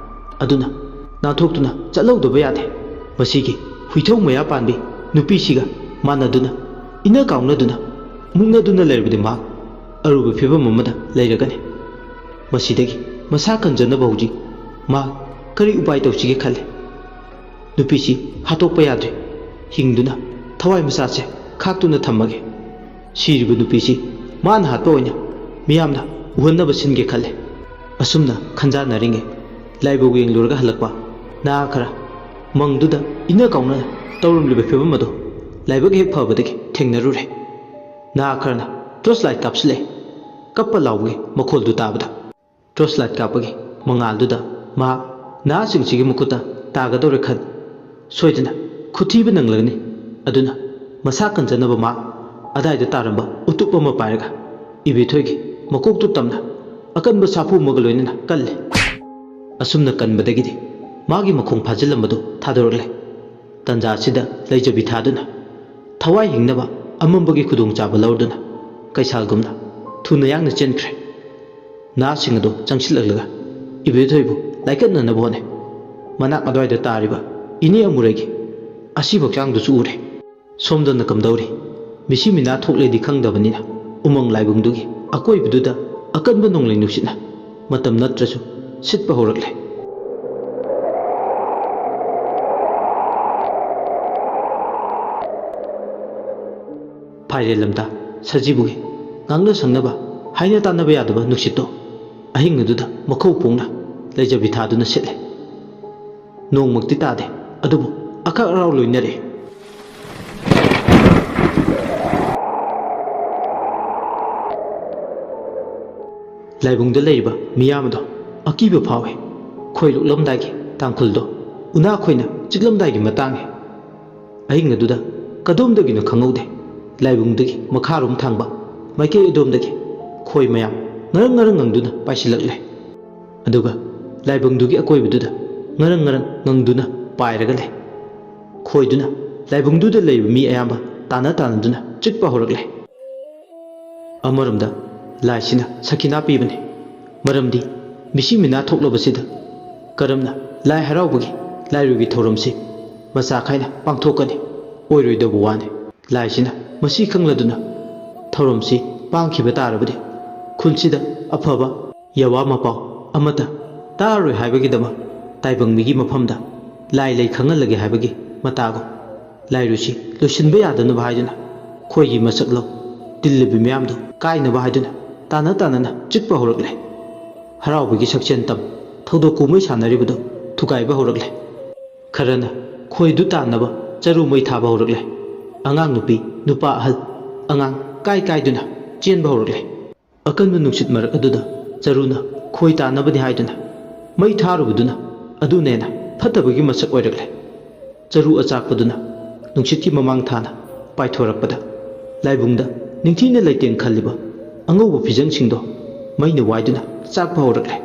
ꯑꯗꯨꯅ ꯅꯥꯟꯊꯣꯛꯇꯨꯅ ꯆꯠꯍꯧꯗꯕ ꯌꯥꯗꯦ꯫ ꯃꯁꯤꯒꯤ ꯍꯨꯏꯊꯧ ꯃꯌꯥ ꯄꯥꯟꯕꯤ ꯅꯨꯄꯤꯁꯤꯒ ꯃꯥꯟꯅꯗꯨꯅ, ꯏꯅ ꯀꯥꯎꯅꯗꯨꯅ, ꯃꯨꯛꯅꯗꯨꯅ ꯂꯩꯔꯕꯗꯤ ꯃꯍꯥꯛ ꯑꯔꯨꯕ ꯐꯤꯕꯝ ꯑꯃꯗ ꯂꯩꯔꯒꯅꯤ꯫ ꯃꯁꯤꯗꯒꯤ ꯃꯁꯥ ꯀꯟꯖꯅꯕ ꯍꯧꯖꯤꯛ ꯃꯍꯥꯛ ꯀꯔꯤ ꯎꯄꯥꯏ ꯇꯧꯁꯤꯒꯦ ꯈꯜꯂꯤ꯫ ꯅꯨꯄꯤꯁꯤ ꯍꯥꯠꯇꯣꯛꯄ ꯌꯥꯗ꯭ꯔꯦ꯫ ꯍꯤꯡꯗꯨꯅ ꯊꯋꯥꯏ ꯃꯆꯥꯁꯦ ꯈꯥꯛꯇꯨꯅ ꯊꯝꯃꯒꯦ꯫ ꯁꯤꯔꯤꯕ ꯅꯨꯄꯤꯁꯤ ꯃꯥꯅ ꯍꯥꯠꯄ ꯑꯣꯏꯅ ꯃꯤꯌꯥꯝꯅ ꯎꯍꯟꯅꯕ ꯁꯤꯟꯒꯦ ꯈꯜꯂꯦ꯫ ꯑꯁꯨꯝꯅ ꯈꯟꯖꯥꯟꯅꯔꯤꯉꯩ ꯂꯥꯏꯕꯧ ꯌꯦꯡꯂꯨꯔꯒ ꯍꯜꯂꯛꯄ ꯅꯍꯥ ꯈꯔ ꯃꯪꯗꯨꯗ ꯏꯅ ꯀꯥꯎꯅ ꯇꯧꯔꯝꯂꯤꯕ ꯐꯤꯕꯝ ꯑꯗꯨ ꯂꯥꯏꯕꯛ ꯍꯦꯛ ꯐꯕꯗꯒꯤ ꯊꯦꯡꯅꯔꯨꯔꯦ꯫ ꯅꯍꯥ ꯈꯔꯅ ꯇꯣꯔꯆ ꯂꯥꯏꯠ ꯀꯥꯞꯁꯤꯜꯂꯦ꯫ ꯀꯞꯄ ꯂꯥꯎꯕꯒꯤ ꯃꯈꯣꯜꯗꯨ ꯇꯥꯕꯗ꯫ ꯇꯣꯔꯆ ꯂꯥꯏꯠ ꯀꯥꯞꯄꯒꯤ ꯃꯉꯥꯜꯗꯨꯗ ꯃꯍꯥꯛ ꯅꯍꯥꯁꯤꯡꯁꯤꯒꯤ ꯃꯈꯨꯠꯇ ꯇꯥꯒꯗꯧꯔꯦ ꯈꯟ ꯁꯣꯏꯗꯅ ꯈꯨꯠꯊꯤꯕ ꯅꯪꯂꯒꯅꯤ꯫ ꯑꯗꯨꯅ ꯃꯁꯥ ꯀꯟꯖꯅꯕ ꯃꯍꯥꯛ ꯑꯗꯥꯏꯗ ꯇꯥꯔꯝꯕ ꯎꯇꯨꯞ ꯑꯃ ꯄꯥꯏꯔꯒ ꯏꯕꯦꯊꯣꯏꯒꯤ ꯃꯀꯣꯛꯇꯨ ꯇꯝꯅ ꯑꯀꯟꯕ ꯁꯥꯐꯨ ꯑꯃꯒ ꯂꯣꯏꯅꯅ ꯀꯜꯂꯦ꯫ ꯑꯁꯨꯝꯅ ꯀꯟꯕꯗꯒꯤꯗꯤ ꯃꯥꯒꯤ ꯃꯈꯣꯡ ꯐꯥꯖꯤꯜꯂꯝꯕꯗꯨ ꯊꯥꯗꯣꯔꯛꯂꯦ꯫ ꯇꯟꯖꯥ ꯑꯁꯤꯗ ꯂꯩꯖꯕꯤ ꯊꯥꯗꯨꯅ ꯊꯋꯥꯏ ꯍꯤꯡꯅꯕ ꯑꯃꯝꯕꯒꯤ ꯈꯨꯗꯣꯡꯆꯥꯕ ꯂꯧꯔꯗꯨꯅ ꯀꯩꯁꯥꯜꯒꯨꯝꯅ ꯊꯨꯅ ꯌꯥꯡꯅ ꯆꯦꯟꯈ꯭ꯔꯦ꯫ ꯅꯥꯁꯤꯡ ꯑꯗꯨ ꯆꯪꯁꯤꯜꯂꯛꯂꯒ ꯏꯕꯦꯊꯣꯏꯕꯨ ꯂꯥꯏꯀꯠꯅꯅꯕ ꯍꯣꯠꯅꯩ꯫ ꯃꯅꯥꯛ ꯑꯗꯨꯋꯥꯏꯗ ꯇꯥꯔꯤꯕ ꯏꯅꯦ ꯑꯃꯨꯔꯩꯒꯤ ꯑꯁꯤꯕ ꯍꯛꯆꯥꯡꯗꯨꯁꯨ ꯎꯔꯦ꯫ ꯁꯣꯝꯗꯅ ꯀꯝꯗꯧꯔꯤ? ꯃꯤꯁꯤ ꯃꯤꯅꯥ ꯊꯣꯛꯂꯦꯗꯤ ꯈꯪꯗꯕꯅꯤꯅ ꯎꯃꯪ ꯂꯥꯏꯕꯨꯡꯗꯨꯒꯤ ꯑꯀꯣꯏꯕꯗꯨꯗ ꯑꯀꯟꯕ ꯅꯣꯡꯂꯩ ꯅꯨꯡꯁꯤꯠꯅ ꯃꯇꯝ ꯅꯠꯇ꯭ꯔꯁꯨ ꯁꯤꯠꯄ ꯍꯧꯔꯛꯂꯦ꯫ ꯐꯥꯏꯔꯦꯜ ꯂꯝꯇꯥ ꯁꯖꯤꯕꯨꯒꯤ ꯉꯥꯡꯅ ꯁꯪꯅꯕ ꯍꯥꯏꯅ ꯇꯥꯟꯅꯕ ꯌꯥꯗꯕ ꯅꯨꯡꯁꯤꯠꯇꯣ ꯑꯍꯤꯡ ꯑꯗꯨꯗ ꯃꯈꯧ ꯄꯣꯡꯅ ꯂꯩꯖꯕꯤ ꯊꯥꯗꯨꯅ ꯁꯤꯠꯂꯦ꯫ ꯅꯣꯡꯃꯛꯇꯤ ꯇꯥꯗꯦ, ꯑꯗꯨꯕꯨ ꯑꯈꯛ ꯑꯔꯥꯎ ꯂꯣꯏꯅꯔꯦ꯫ ꯂꯥꯏꯕꯨꯡꯗ ꯂꯩꯔꯤꯕ ꯃꯤꯌꯥꯝ ꯑꯗꯣ ꯑꯀꯤꯕ ꯐꯥꯎꯏ꯫ ꯈꯣꯏ ꯂꯣꯛꯂꯝꯗꯥꯏꯒꯤ ꯇꯥꯡꯈꯨꯜꯗꯣ ꯎꯅꯥ ꯈꯣꯏꯅ ꯆꯤꯛꯂꯝꯗꯥꯏꯒꯤ ꯃꯇꯥꯡꯅꯤ꯫ ꯑꯍꯤꯡ ꯑꯗꯨꯗ ꯀꯗꯣꯝꯗꯒꯤꯅꯣ ꯈꯪꯍꯧꯗꯦ, ꯂꯥꯏꯕꯨꯡꯗꯒꯤ ꯃꯈꯥꯔꯣꯝ ꯊꯥꯡꯕ ꯃꯥꯏꯀꯩ ꯑꯗꯣꯝꯗꯒꯤ ꯈꯣꯏ ꯃꯌꯥꯝ ꯉꯔꯪ ꯉꯔꯪ ꯉꯪꯗꯨꯅ ꯄꯥꯏꯁꯤꯜꯂꯛꯂꯦ꯫ ꯑꯗꯨꯒ ꯂꯥꯏꯕꯨꯡꯗꯨꯒꯤ ꯑꯀꯣꯏꯕꯗꯨꯗ ꯉꯔꯪ ꯉꯔꯪ ꯉꯪꯗꯨꯅ ꯄꯥꯏꯔꯒ ꯂꯩ꯫ ꯈꯣꯏꯗꯨꯅ ꯂꯥꯏꯕꯨꯡꯗꯨꯗ ꯂꯩꯕ ꯃꯤ ꯑꯌꯥꯝꯕ ꯇꯥꯟꯅ ꯇꯥꯟꯅꯗꯨꯅ ꯆꯤꯛꯄ ꯍꯧꯔꯛꯂꯦ꯫ ꯑꯃꯔꯣꯝꯗ ꯂꯥꯏꯁꯤꯅ ꯁꯈꯤꯅꯥ ꯄꯤꯕꯅꯤ꯫ ꯃꯔꯝꯗꯤ ꯃꯤꯁꯤ ꯃꯤꯅꯥ ꯊꯣꯛꯂꯕꯁꯤꯗ ꯀꯔꯝꯅ ꯂꯥꯏ ꯍꯔꯥꯎꯕꯒꯤ ꯂꯥꯏꯔꯨꯒꯤ ꯊꯧꯔꯝꯁꯤ ꯃꯆꯥ ꯈꯥꯏꯅ ꯄꯥꯡꯊꯣꯛꯀꯅꯤ? ꯑꯣꯏꯔꯣꯏꯗꯕ ꯋꯥꯅꯤ꯫ ꯂꯥꯏꯁꯤꯅ ꯃꯁꯤ ꯈꯪꯂꯗꯨꯅ ꯊꯧꯔꯝꯁꯤ ꯄꯥꯡꯈꯤꯕ ꯇꯥꯔꯕꯗꯤ ꯈꯨꯟꯁꯤꯗ ꯑꯐꯕ ꯌꯥꯋꯥ ꯃꯄꯥꯎ ꯑꯃꯠꯇ ꯇꯥꯔꯔꯣꯏ ꯍꯥꯏꯕꯒꯤꯗꯃꯛ ꯇꯥꯏꯕꯪ ꯃꯤꯒꯤ ꯃꯐꯝꯗ ꯂꯥꯏ ꯂꯩ ꯈꯪꯍꯜꯂꯒꯦ ꯍꯥꯏꯕꯒꯤ ꯃꯇꯥꯒꯨꯝ ꯂꯥꯏꯔꯨꯁꯤ ꯂꯣꯏꯁꯤꯟꯕ ꯌꯥꯗꯅꯕ ꯍꯥꯏꯗꯨꯅ ꯈꯣꯏꯒꯤ ꯃꯁꯛ ꯂꯧ ꯇꯤꯜꯂꯤꯕꯤ ꯃꯌꯥꯝꯗꯨ ꯀꯥꯏꯅꯕ ꯍꯥꯏꯗꯨꯅ ꯇꯥꯅ ꯇꯥꯅꯅ ꯆꯤꯛꯄ ꯍꯧꯔꯛꯂꯦ꯫ ꯍꯔꯥꯎꯕꯒꯤ ꯁꯛꯆꯦꯟ ꯇꯝ ꯊꯧꯗꯣꯛ ꯀꯨꯝꯍꯩ ꯁꯥꯟꯅꯔꯤꯕꯗꯨ ꯊꯨꯒꯥꯏꯕ ꯍꯧꯔꯛꯂꯦ꯫ ꯈꯔꯅ ꯈꯣꯏꯗꯨ ꯇꯥꯟꯅꯕ ꯆꯔꯨ ꯃꯩ ꯊꯥꯕ ꯍꯧꯔꯛꯂꯦ꯫ ꯑꯉꯥꯡ ꯅꯨꯄꯤ, ꯅꯨꯄꯥ ꯑꯍꯜ, ꯑꯉꯥꯡ ꯀꯥꯏ ꯀꯥꯏꯗꯨꯅ ꯆꯦꯟꯕ ꯍꯧꯔꯛꯂꯦ꯫ ꯑꯀꯟꯕ ꯅꯨꯡꯁꯤꯠ ꯃꯔꯛ ꯑꯗꯨꯗ ꯆꯔꯨꯅ ꯈꯣꯏ ꯇꯥꯟꯅꯕꯅꯤ ꯍꯥꯏꯗꯨꯅ ꯃꯩ ꯊꯥꯔꯨꯕꯗꯨꯅ ꯑꯗꯨꯅ ꯍꯦꯟꯅ ꯐꯠꯇꯕꯒꯤ ꯃꯁꯛ ꯑꯣꯏꯔꯛꯂꯦ꯫ ꯆꯔꯨ ꯑꯆꯥꯛꯄꯗꯨꯅ ꯅꯨꯡꯁꯤꯠꯀꯤ ꯃꯃꯥꯡ ꯊꯥꯅ ꯄꯥꯏꯊꯣꯔꯛꯄꯗ ꯂꯥꯏꯕꯨꯡꯗ ꯅꯤꯡꯊꯤꯅ ꯂꯩꯇꯦꯡ ꯈꯜꯂꯤꯕ ꯑꯉꯧꯕ ꯐꯤꯖꯪꯁꯤꯡꯗꯣ ꯃꯩꯅ ꯋꯥꯏꯗꯨꯅ ꯆꯥꯛꯄ ꯍꯧꯔꯛꯂꯦ꯫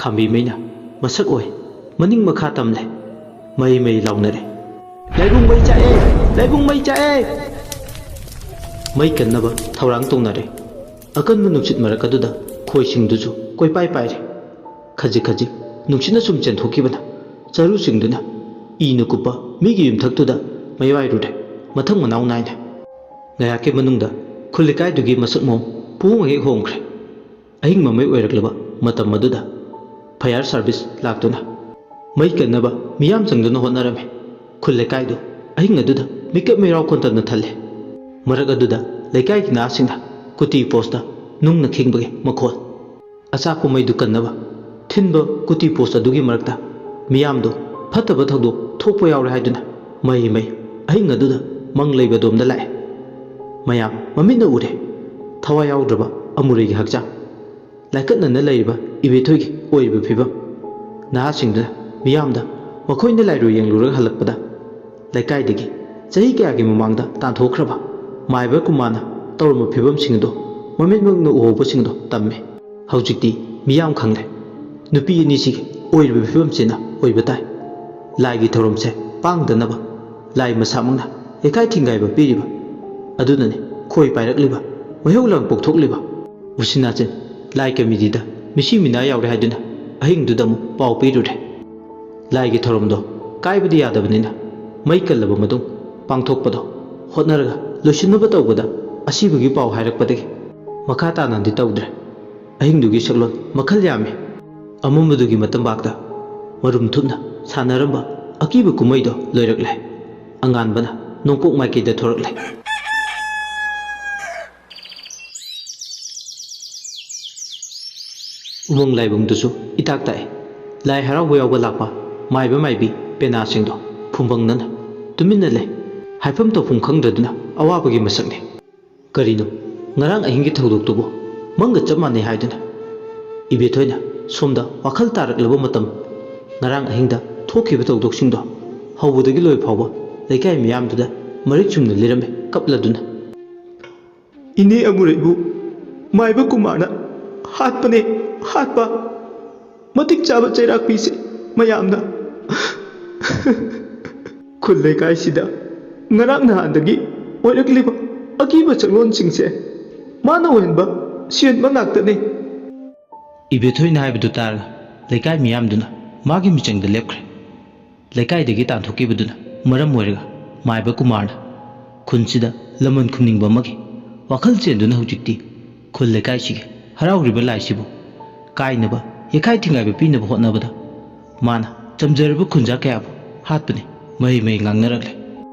ꯈꯥꯝꯕꯤ ꯃꯩꯅ ꯃꯁꯛ ꯑꯣꯏ ꯃꯅꯤꯡ ꯃꯈꯥ ꯇꯝꯂꯦ꯫ ꯃꯩ ꯃꯩ ꯂꯥꯎꯅꯔꯦ꯫ "ꯂꯥꯏꯕꯨꯡ ꯃꯩ ꯆꯥꯛꯑꯦ! ꯂꯥꯏꯕꯨꯡ ꯃꯩ ꯆꯥꯛꯑꯦ!" ꯃꯩ ꯀꯟꯅꯕ ꯊꯧꯔꯥꯡ ꯇꯧꯅꯔꯦ꯫ ꯑꯀꯟꯕ ꯅꯨꯡꯁꯤꯠ ꯃꯔꯛ ꯑꯗꯨꯗ ꯈꯣꯏꯁꯤꯡꯗꯨꯁꯨ ꯀꯣꯏꯄꯥꯏ ꯄꯥꯏꯔꯦ꯫ ꯈꯖꯤꯛ ꯈꯖꯤꯛ ꯅꯨꯡꯁꯤꯠꯅ ꯁꯨꯝ ꯆꯦꯟꯊꯣꯛꯈꯤꯕꯅ ꯆꯔꯨꯁꯤꯡꯗꯨꯅ ꯏꯅ ꯀꯨꯞꯄ ꯃꯤꯒꯤ ꯌꯨꯝꯊꯛꯇꯨꯗ ꯃꯩ ꯋꯥꯏꯔꯨꯔꯦ, ꯃꯊꯪ ꯃꯅꯥꯎ ꯅꯥꯏꯅ꯫ ꯉꯥꯏꯍꯥꯛꯀꯤ ꯃꯅꯨꯡꯗ ꯈꯨꯜ ꯂꯩꯀꯥꯏꯗꯨꯒꯤ ꯃꯁꯛ ꯃꯑꯣꯡ ꯄꯨꯡꯍꯣꯡ ꯍꯦꯛ ꯍꯣꯡꯈ꯭ꯔꯦ꯫ ꯑꯍꯤꯡ ꯃꯃꯩ ꯑꯣꯏꯔꯛꯂꯕ ꯃꯇꯝ ꯑꯗꯨꯗ fire service ꯂꯥꯛꯇꯨꯅ ꯃꯩ ꯀꯟꯅꯕ ꯃꯤꯌꯥꯝ ꯆꯪꯗꯨꯅ ꯍꯣꯠꯅꯔꯝꯃꯤ꯫ ꯈꯨꯜ ꯂꯩꯀꯥꯏꯗꯨ ꯑꯍꯤꯡ ꯑꯗꯨꯗ ꯃꯤꯀꯞ ꯃꯩꯔꯥꯎ ꯀꯣꯟꯇꯝꯅ ꯊꯜꯂꯦ꯫ ꯃꯔꯛ ꯑꯗꯨꯗ ꯂꯩꯀꯥꯏꯒꯤ ꯅꯍꯥꯁꯤꯡꯅ ꯀꯨꯇꯤ ꯄꯣꯁꯇ ꯅꯨꯡꯅ ꯈꯤꯡꯕꯒꯤ ꯃꯈꯣꯜ, ꯑꯆꯥꯛꯄ ꯃꯩꯗꯨ ꯀꯟꯅꯕ, ꯊꯤꯟꯕ ꯀꯨꯇꯤ ꯄꯣꯁ ꯑꯗꯨꯒꯤ ꯃꯔꯛꯇ ꯃꯤꯌꯥꯝꯗꯨ ꯐꯠꯇꯕ ꯊꯧꯗꯣꯛ ꯊꯣꯛꯄ ꯌꯥꯎꯔꯦ ꯍꯥꯏꯗꯨꯅ ꯃꯩ ꯃꯩ ꯑꯍꯤꯡ ꯑꯗꯨꯗ ꯃꯪ ꯂꯩꯕ ꯑꯗꯣꯝꯗ ꯂꯥꯛꯑꯦ꯫ ꯃꯌꯥꯝ ꯃꯃꯤꯠꯅ ꯎꯔꯦ꯫ ꯊꯋꯥꯏ ꯌꯥꯎꯗ꯭ꯔꯕ ꯑꯃꯨꯔꯩꯒꯤ ꯍꯛꯆꯥꯡ, ꯂꯥꯏꯀꯠꯅꯅ ꯂꯩꯔꯤꯕ ꯏꯕꯦꯊꯣꯏꯒꯤ ꯑꯣꯏꯔꯤꯕ ꯐꯤꯕꯝ, ꯅꯍꯥꯁꯤꯡꯗꯨꯅ ꯃꯤꯌꯥꯝꯗ ꯃꯈꯣꯏꯅ ꯂꯥꯏꯔꯣꯏ ꯌꯦꯡꯂꯨꯔꯒ ꯍꯜꯂꯛꯄꯗ ꯂꯩꯀꯥꯏꯗꯒꯤ ꯆꯍꯤ ꯀꯌꯥꯒꯤ ꯃꯃꯥꯡꯗ ꯇꯥꯟꯊꯣꯛꯈ꯭ꯔꯕ ꯃꯥꯏꯕ ꯀꯨꯃꯥꯔꯅ ꯇꯧꯔꯝꯕ ꯐꯤꯕꯝꯁꯤꯡ ꯑꯗꯨ ꯃꯃꯤꯠꯃꯛꯅ ꯎꯍꯧꯕꯁꯤꯡ ꯑꯗꯨ ꯇꯝꯃꯤ꯫ ꯍꯧꯖꯤꯛꯇꯤ ꯃꯤꯌꯥꯝ ꯈꯪꯂꯦ꯫ ꯅꯨꯄꯤ ꯑꯅꯤꯁꯤꯒꯤ ꯑꯣꯏꯔꯤꯕ ꯐꯤꯕꯝꯁꯤꯅ ꯑꯣꯏꯕ ꯇꯥꯏ꯫ ꯂꯥꯏꯒꯤ ꯊꯧꯔꯝꯁꯦ ꯄꯥꯡꯗꯅꯕ ꯂꯥꯏ ꯃꯁꯥꯃꯛꯅ ꯌꯩꯈꯥꯏ ꯊꯤꯡꯒꯥꯏꯕ ꯄꯤꯔꯤꯕ ꯑꯗꯨꯅꯅꯤ ꯈꯣꯏ ꯄꯥꯏꯔꯛꯂꯤꯕ, ꯃꯩꯍꯧ ꯂꯥꯡꯄꯣꯛ ꯊꯣꯛꯂꯤꯕ꯫ ꯎꯆꯤꯟ ꯅꯥꯆꯤꯟ ꯂꯥꯏ ꯀꯃꯤꯇꯤꯗ ꯃꯤꯁꯤ ꯃꯤꯅꯥ ꯌꯥꯎꯔꯦ ꯍꯥꯏꯗꯨꯅ ꯑꯍꯤꯡꯗꯨꯗ ꯑꯃꯨꯛ ꯄꯥꯎ ꯄꯤꯔꯨꯔꯦ꯫ ꯂꯥꯏꯒꯤ ꯊꯧꯔꯝꯗꯣ ꯀꯥꯏꯕꯗꯤ ꯌꯥꯗꯕꯅꯤꯅ ꯃꯩ ꯀꯜꯂꯕ ꯃꯇꯨꯡ ꯄꯥꯡꯊꯣꯛꯄꯗꯣ ꯍꯣꯠꯅꯔꯒ ꯂꯣꯏꯁꯤꯟꯅꯕ ꯇꯧꯕꯗ ꯑꯁꯤꯕꯒꯤ ꯄꯥꯎ ꯍꯥꯏꯔꯛꯄꯗꯒꯤ ꯃꯈꯥ ꯇꯥꯅꯗꯤ ꯇꯧꯗ꯭ꯔꯦ꯫ ꯑꯍꯤꯡꯗꯨꯒꯤ ꯁꯛꯂꯣꯟ ꯃꯈꯜ ꯌꯥꯝꯃꯤ꯫ ꯑꯃꯝꯕꯗꯨꯒꯤ ꯃꯇꯝꯄꯥꯛꯇ ꯃꯔꯨꯝ ꯊꯨꯞꯅ ꯁꯥꯟꯅꯔꯝꯕ ꯑꯀꯤꯕ ꯀꯨꯝꯍꯩꯗꯣ ꯂꯣꯏꯔꯛꯂꯦ꯫ ꯑꯉꯥꯟꯕꯅ ꯅꯣꯡꯄꯣꯛ ꯃꯥꯏꯀꯩꯗ ꯊꯣꯔꯛꯂꯦ꯫ ꯎꯃꯪ ꯂꯥꯏꯕꯨꯡꯗꯨꯁꯨ ꯏꯇꯥꯛ ꯇꯥꯛꯏ꯫ ꯂꯥꯏ ꯍꯔꯥꯎꯕ ꯌꯥꯎꯕ ꯂꯥꯛꯄ ꯃꯥꯏꯕ ꯃꯥꯏꯕꯤ ꯄꯦꯅꯥꯁꯤꯡꯗꯣ ꯐꯨꯝꯕꯪꯅꯅ ꯇꯨꯃꯤꯟꯅ ꯂꯩ꯫ ꯍꯥꯏꯐꯝ ꯇꯧꯐꯝ ꯈꯪꯗ꯭ꯔꯗꯨꯅ ꯑꯋꯥꯕꯒꯤ ꯃꯁꯛꯅꯤ꯫ ꯀꯔꯤꯅꯣ, ꯉꯔꯥꯡ ꯑꯍꯤꯡꯒꯤ ꯊꯧꯗꯣꯛꯇꯨꯕꯨ ꯃꯪꯒ ꯆꯞ ꯃꯥꯟꯅꯩ ꯍꯥꯏꯗꯨꯅ? ꯏꯕꯦꯊꯣꯏꯅ ꯁꯣꯝꯗ ꯋꯥꯈꯜ ꯇꯥꯔꯛꯂꯕ ꯃꯇꯝ, ꯉꯔꯥꯡ ꯑꯍꯤꯡꯗ ꯊꯣꯛꯈꯤꯕ ꯊꯧꯗꯣꯛꯁꯤꯡꯗꯣ ꯍꯧꯕꯗꯒꯤ ꯂꯣꯏ ꯐꯥꯎꯕ ꯂꯩꯀꯥꯏ ꯃꯤꯌꯥꯝꯗꯨꯗ ꯃꯔꯤꯛ ꯆꯨꯝꯅ ꯂꯤꯔꯝꯃꯤ ꯀꯞꯂꯗꯨꯅ꯫ "ꯏꯅꯦ ꯑꯃꯨꯔꯩꯕꯨ ꯃꯥꯏꯕ ꯀꯨꯃꯥꯔꯅ ꯍꯥꯠꯄꯅꯦ, ꯍꯥꯠꯄ꯫ ꯃꯇꯤꯛ ꯆꯥꯕ ꯆꯩꯔꯥꯛ ꯄꯤꯁꯦ ꯃꯌꯥꯝꯅ꯫ ꯈꯨꯜ ꯂꯩꯀꯥꯏꯁꯤꯗ ꯉꯔꯥꯡ ꯅꯍꯥꯟꯗꯒꯤ ꯑꯣꯏꯔꯛꯂꯤꯕ ꯑꯀꯤꯕ ꯁꯛꯂꯣꯟꯁꯤꯡꯁꯦ ꯃꯥꯅ ꯑꯣꯏꯍꯟꯕ, ꯁꯤꯍꯟꯕ ꯉꯥꯛꯇꯅꯦ"꯫ ꯏꯕꯦꯊꯣꯏꯅ ꯍꯥꯏꯕꯗꯨ ꯇꯥꯔꯒ ꯂꯩꯀꯥꯏ ꯃꯤꯌꯥꯝꯗꯨꯅ ꯃꯥꯒꯤ ꯃꯤꯆꯪꯗ ꯂꯦꯞꯈ꯭ꯔꯦ꯫ ꯂꯩꯀꯥꯏꯗꯒꯤ ꯇꯥꯟꯊꯣꯛꯈꯤꯕꯗꯨꯅ ꯃꯔꯝ ꯑꯣꯏꯔꯒ ꯃꯥꯏꯕ ꯀꯨꯃꯥꯔꯅ ꯈꯨꯟꯁꯤꯗ ꯂꯃꯟ ꯈꯨꯝꯅꯤꯡꯕ ꯑꯃꯒꯤ ꯋꯥꯈꯜ ꯆꯦꯟꯗꯨꯅ ꯍꯧꯖꯤꯛꯇꯤ ꯈꯨꯜ ꯂꯩꯀꯥꯏꯁꯤꯒꯤ ꯍꯔꯥꯎꯔꯤꯕ ꯂꯥꯏꯁꯤꯕꯨ ꯀꯥꯏꯅꯕ, ꯌꯦꯈꯥꯏ ꯊꯤꯡꯒꯥꯏꯕ ꯄꯤꯅꯕ ꯍꯣꯠꯅꯕꯗ ꯃꯥꯅ ꯆꯝꯖꯔꯕ ꯈꯨꯟꯖꯥ ꯀꯌꯥꯕꯨ ꯍꯥꯠꯄꯅꯤ ꯃꯍꯩ ꯃꯍꯩ ꯉꯥꯡꯅꯔꯛꯂꯦ꯫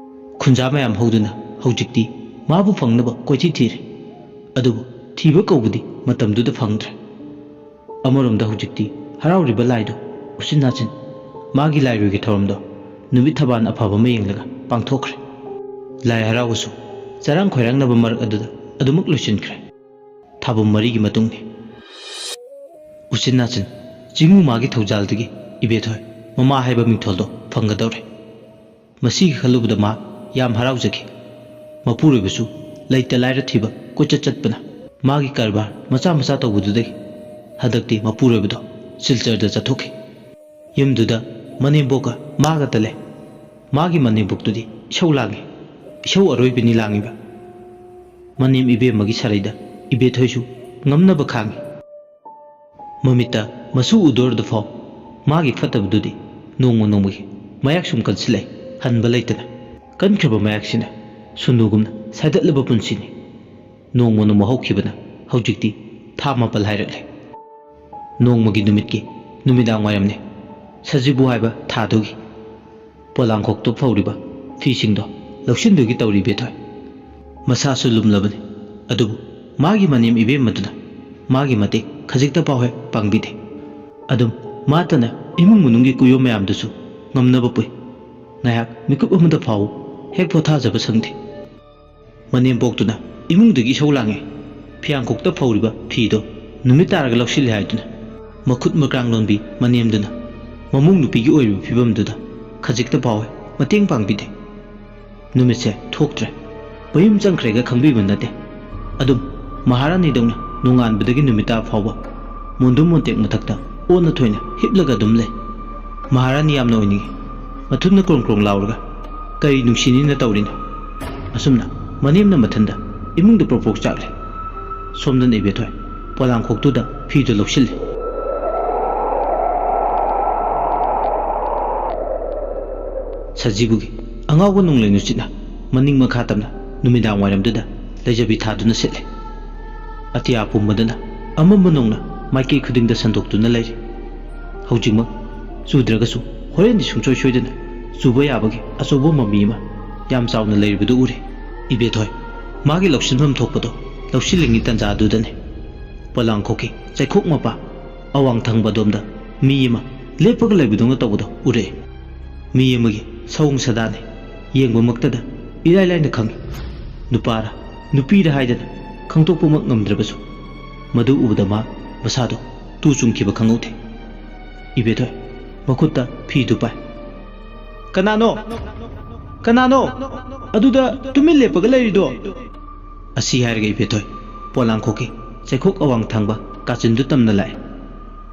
ꯈꯨꯟꯖꯥ ꯃꯌꯥꯝ ꯍꯧꯗꯨꯅ ꯍꯧꯖꯤꯛꯇꯤ ꯃꯥꯕꯨ ꯐꯪꯅꯕ ꯀꯣꯏꯊꯤ ꯊꯤꯔꯦ꯫ ꯑꯗꯨꯕꯨ ꯊꯤꯕ ꯀꯧꯕꯗꯤ ꯃꯇꯝꯗꯨꯗ ꯐꯪꯗ꯭ꯔꯦ꯫ ꯑꯃꯔꯣꯝꯗ ꯍꯧꯖꯤꯛꯇꯤ ꯍꯔꯥꯎꯔꯤꯕ ꯂꯥꯏꯗꯣ ꯎꯆꯤꯟ ꯅꯥꯆꯤꯟ ꯃꯥꯒꯤ ꯂꯥꯏꯔꯣꯏꯒꯤ ꯊꯧꯔꯝꯗꯣ ꯅꯨꯃꯤꯠ ꯊꯕꯥꯟ ꯑꯐꯕ ꯑꯃ ꯌꯦꯡꯂꯒ ꯄꯥꯡꯊꯣꯛꯈ꯭ꯔꯦ꯫ ꯂꯥꯏ ꯍꯔꯥꯎꯕꯁꯨ ꯆꯔꯥꯡ ꯈꯣꯏꯔꯥꯡꯅꯕ ꯃꯔꯛ ꯑꯗꯨꯗ ꯑꯗꯨꯃꯛ ꯂꯣꯏꯁꯤꯟꯈ꯭ꯔꯦ꯫ ꯊꯥꯕꯨꯝ ꯃꯔꯤꯒꯤ ꯃꯇꯨꯡꯅꯤ꯫ ꯎꯆꯤꯟ ꯅꯥꯆꯤꯟ ꯆꯤꯡꯉꯨ ꯃꯥꯒꯤ ꯊꯧꯖꯥꯜꯗꯒꯤ ꯏꯕꯦꯊꯣꯏ ꯃꯃꯥ ꯍꯥꯏꯕ ꯃꯤꯡꯊꯣꯜꯗꯣ ꯐꯪꯒꯗꯧꯔꯦ꯫ ꯃꯁꯤꯒꯤ ꯈꯜꯂꯨꯕꯗ ꯃꯥ ꯌꯥꯝ ꯍꯔꯥꯎꯖꯈꯤ꯫ ꯃꯄꯨꯔꯣꯏꯕꯁꯨ ꯂꯩꯇ ꯂꯥꯏꯔ ꯊꯤꯕ ꯀꯣꯏꯆꯠ ꯆꯠꯄꯅ ꯃꯥꯒꯤ ꯀꯔꯕꯥꯔ ꯃꯆꯥ ꯃꯆꯥ ꯇꯧꯕꯗꯨꯗꯒꯤ ꯍꯟꯗꯛꯇꯤ ꯃꯄꯨꯔꯣꯏꯕꯗꯣ ꯁꯤꯜꯆꯔꯗ ꯆꯠꯊꯣꯛꯈꯤ꯫ ꯌꯨꯝꯗꯨꯗ ꯃꯅꯦꯝꯕꯣꯛꯀ ꯃꯥꯒꯇ ꯂꯩ꯫ ꯃꯥꯒꯤ ꯃꯅꯦꯝꯕꯣꯛꯇꯨꯗꯤ ꯏꯁꯧ ꯂꯥꯡꯉꯤ꯫ ꯏꯁꯧ ꯑꯔꯣꯏꯕꯤꯅꯤ ꯂꯥꯡꯉꯤꯕ꯫ ꯃꯅꯦꯝ ꯏꯕꯦꯝꯃꯒꯤ ꯁꯔꯩꯗ ꯏꯕꯦꯊꯣꯏꯁꯨ ꯉꯝꯅꯕ ꯈꯥꯡꯉꯤ꯫ ꯃꯃꯤꯠꯇ ꯃꯁꯨ ꯎꯗꯣꯔꯗꯨꯐꯥꯎ ꯃꯥꯒꯤ ꯐꯠꯇꯕꯗꯨꯗꯤ ꯅꯣꯡꯃ ꯅꯣꯡꯃꯒꯤ ꯃꯌꯥꯛ ꯁꯨꯝ ꯀꯟꯁꯤꯜꯂꯛꯏ, ꯍꯟꯕ ꯂꯩꯇꯅ꯫ ꯀꯟꯈ꯭ꯔꯕ ꯃꯌꯥꯛꯁꯤꯅ ꯁꯨꯅꯨꯒꯨꯝꯅ ꯁꯥꯏꯗꯠꯂꯕ ꯄꯨꯟꯁꯤꯅꯤ꯫ ꯅꯣꯡꯃ ꯅꯣꯡꯃ ꯍꯧꯈꯤꯕꯅ ꯍꯧꯖꯤꯛꯇꯤ ꯊꯥ ꯃꯥꯄꯜ ꯍꯥꯏꯔꯛꯂꯦ꯫ ꯅꯣꯡꯃꯒꯤ ꯅꯨꯃꯤꯠꯀꯤ ꯅꯨꯃꯤꯗꯥꯡ ꯋꯥꯏꯔꯝꯅꯤ꯫ ꯁꯖꯤꯕꯨ ꯍꯥꯏꯕ ꯊꯥꯗꯨꯒꯤ ꯄꯣꯂꯥꯡꯈꯣꯛꯇ ꯐꯧꯔꯤꯕ ꯐꯤꯁꯤꯡꯗꯣ ꯂꯧꯁꯤꯟꯗꯨꯒꯤ ꯇꯧꯔꯤ ꯏꯕꯦꯊꯣꯏ꯫ ꯃꯁꯥꯁꯨ ꯂꯨꯝꯂꯕꯅꯤ꯫ ꯑꯗꯨꯕꯨ ꯃꯥꯒꯤ ꯃꯅꯦꯝ ꯏꯕꯦꯝꯃꯗꯨꯅ ꯃꯥꯒꯤ ꯃꯇꯦꯡ ꯈꯖꯤꯛꯇ ꯐꯥꯎ ꯍꯦꯛ ꯄꯥꯡꯕꯤꯗꯦ꯫ ꯑꯗꯨꯝ ꯃꯥꯇꯅ ꯏꯃꯨꯡ ꯃꯅꯨꯡꯒꯤ ꯀꯨꯌꯣꯝ ꯃꯌꯥꯝꯗꯨꯁꯨ ꯉꯝꯅꯕ ꯄꯨꯏ꯫ ꯉꯥꯏꯍꯥꯛ ꯃꯤꯀꯨꯞ ꯑꯃꯗ ꯐꯥꯎ ꯍꯦꯛ ꯄꯣꯊꯥꯖꯕ ꯁꯪꯗꯦ꯫ ꯃꯅꯦꯝꯕꯣꯛꯇꯨꯅ ꯏꯃꯨꯡꯗꯒꯤ ꯏꯁꯧ ꯂꯥꯡꯉꯤ꯫ ꯐꯤꯌꯥꯡꯈꯣꯛꯇ ꯐꯧꯔꯤꯕ ꯐꯤꯗꯣ ꯅꯨꯃꯤꯠ ꯇꯥꯔꯒ ꯂꯧꯁꯤꯜꯂꯦ ꯍꯥꯏꯗꯨꯅ ꯃꯈꯨꯠ ꯃꯀ꯭ꯔꯥꯡ ꯂꯣꯟꯕꯤ ꯃꯅꯦꯝꯗꯨꯅ ꯃꯃꯧ ꯅꯨꯄꯤꯒꯤ ꯑꯣꯏꯔꯤꯕ ꯐꯤꯕꯝꯗꯨꯗ ꯈꯖꯤꯛꯇ ꯐꯥꯎ ꯃꯇꯦꯡ ꯄꯥꯡꯕꯤꯗꯦ꯫ ꯅꯨꯃꯤꯠꯁꯦ ꯊꯣꯛꯇ꯭ꯔꯦ꯫ ꯃꯌꯨꯝ ꯆꯪꯈ꯭ꯔꯦꯒ ꯈꯪꯕꯤꯕ ꯅꯠꯇꯦ꯫ ꯑꯗꯨꯝ ꯃꯍꯥꯔꯥꯅꯤꯗꯧꯅ ꯅꯣꯡꯉꯥꯟꯕꯗꯒꯤ ꯅꯨꯃꯤꯠ ꯇꯥ ꯐꯥꯎꯕ ꯃꯣꯟꯗꯨꯝ ꯃꯣꯟꯇꯦꯛ ꯃꯊꯛꯇ ꯑꯣꯟꯅ ꯊꯣꯏꯅ ꯍꯤꯞꯂꯒ ꯑꯗꯨꯝ ꯂꯩ꯫ ꯃꯍꯥꯔꯥꯅꯤ ꯌꯥꯝꯅ ꯑꯣꯏꯅꯤꯡꯉꯤ꯫ ꯃꯊꯨꯟꯅ ꯀ꯭ꯔꯣꯡ ꯀ꯭ꯔꯣꯡ ꯂꯥꯎꯔꯒ ꯀꯔꯤ ꯅꯨꯡꯁꯤꯅꯤꯅ ꯇꯧꯔꯤꯅꯣ? ꯑꯁꯨꯝꯅ ꯃꯅꯦꯝꯅ ꯃꯊꯟꯗ ꯏꯃꯨꯡꯗ ꯄ꯭ꯔꯣꯛ ꯄ꯭ꯔꯣꯛ ꯆꯥꯛꯂꯦ꯫ ꯁꯣꯝꯗꯅ ꯏꯕꯦꯊꯣꯏ ꯄꯣꯂꯥꯡꯈꯣꯛꯇꯨꯗ ꯐꯤꯗꯨ ꯂꯧꯁꯤꯜꯂꯤ꯫ ꯁꯖꯤꯕꯨꯒꯤ ꯑꯉꯥꯎꯕ ꯅꯣꯡꯂꯩ ꯅꯨꯡꯁꯤꯠꯅ ꯃꯅꯤꯡ ꯃꯈꯥ ꯇꯝꯅ ꯅꯨꯃꯤꯗꯥꯡ ꯋꯥꯏꯔꯝꯗꯨꯗ ꯂꯩꯖꯕꯤ ꯊꯥꯗꯨꯅ ꯁꯤꯠꯂꯦ꯫ ꯑꯇꯤꯌꯥ ꯄꯨꯝꯕꯗꯅ ꯑꯃꯝꯕ ꯅꯣꯡꯅ ꯃꯥꯏꯀꯩ ꯈꯨꯗꯤꯡꯗ ꯁꯟꯗꯣꯛꯇꯨꯅ ꯂꯩꯔꯤ꯫ ꯍꯧꯖꯤꯛꯃꯛ ꯆꯨꯗ꯭ꯔꯒꯁꯨ ꯍꯣꯔꯦꯟꯗꯤ ꯁꯨꯡꯁꯣꯏ ꯁꯣꯏꯗꯅ ꯆꯨꯕ ꯌꯥꯕꯒꯤ ꯑꯆꯧꯕ ꯃꯃꯤ ꯑꯃ ꯌꯥꯝ ꯆꯥꯎꯅ ꯂꯩꯔꯤꯕꯗꯨ ꯎꯔꯦ꯫ ꯏꯕꯦꯊꯣꯏ ꯃꯥꯒꯤ ꯂꯧꯁꯤꯟꯐꯝ ꯊꯣꯛꯄꯗꯣ ꯂꯧꯁꯤꯜꯂꯤꯉꯩ ꯇꯟꯖꯥꯗꯨꯗꯅꯤ ꯄꯣꯂꯥꯡꯈꯣꯛꯀꯤ ꯆꯩꯈꯣꯛ ꯃꯄꯥ ꯑꯋꯥꯡ ꯊꯪꯕ ꯑꯗꯣꯝꯗ ꯃꯤ ꯑꯃ ꯂꯦꯞꯄꯒ ꯂꯩꯕꯗꯧꯅ ꯇꯧꯕꯗꯣ ꯎꯔꯛꯏ꯫ ꯃꯤ ꯑꯃꯒꯤ ꯁꯑꯣꯡ ꯁꯥꯗꯥꯅꯤ꯫ ꯌꯦꯡꯕꯃꯛꯇꯗ ꯏꯔꯥꯏ ꯂꯥꯏꯅ ꯈꯪꯏ꯫ ꯅꯨꯄꯥꯔ ꯅꯨꯄꯤꯔ ꯍꯥꯏꯗꯅ ꯈꯪꯗꯣꯛꯄꯃꯛ ꯉꯝꯗ꯭ꯔꯕꯁꯨ ꯃꯗꯨ ꯎꯕꯗ ꯃꯥ ꯃꯁꯥꯗꯣ ꯇꯨ ꯆꯨꯡꯈꯤꯕ ꯈꯪꯍꯧꯗꯦ꯫ ꯏꯕꯦꯊꯣꯏ ꯃꯈꯨꯠꯇ ꯐꯤꯗꯨ ꯄꯥꯏ꯫ "ꯀꯅꯥꯅꯣ? ꯀꯅꯥꯅꯣ ꯑꯗꯨꯗ ꯇꯨꯃꯤꯟ ꯂꯦꯞꯄꯒ ꯂꯩꯔꯤꯗꯣ?" ꯑꯁꯤ ꯍꯥꯏꯔꯒ ꯏꯕꯦꯊꯣꯏ ꯄꯣꯂꯥꯡꯈꯣꯛꯀꯤ ꯆꯩꯈꯣꯛ ꯑꯋꯥꯡ ꯊꯪꯕ ꯀꯥꯆꯤꯟꯗꯨ ꯇꯝꯅ ꯂꯥꯛꯏ꯫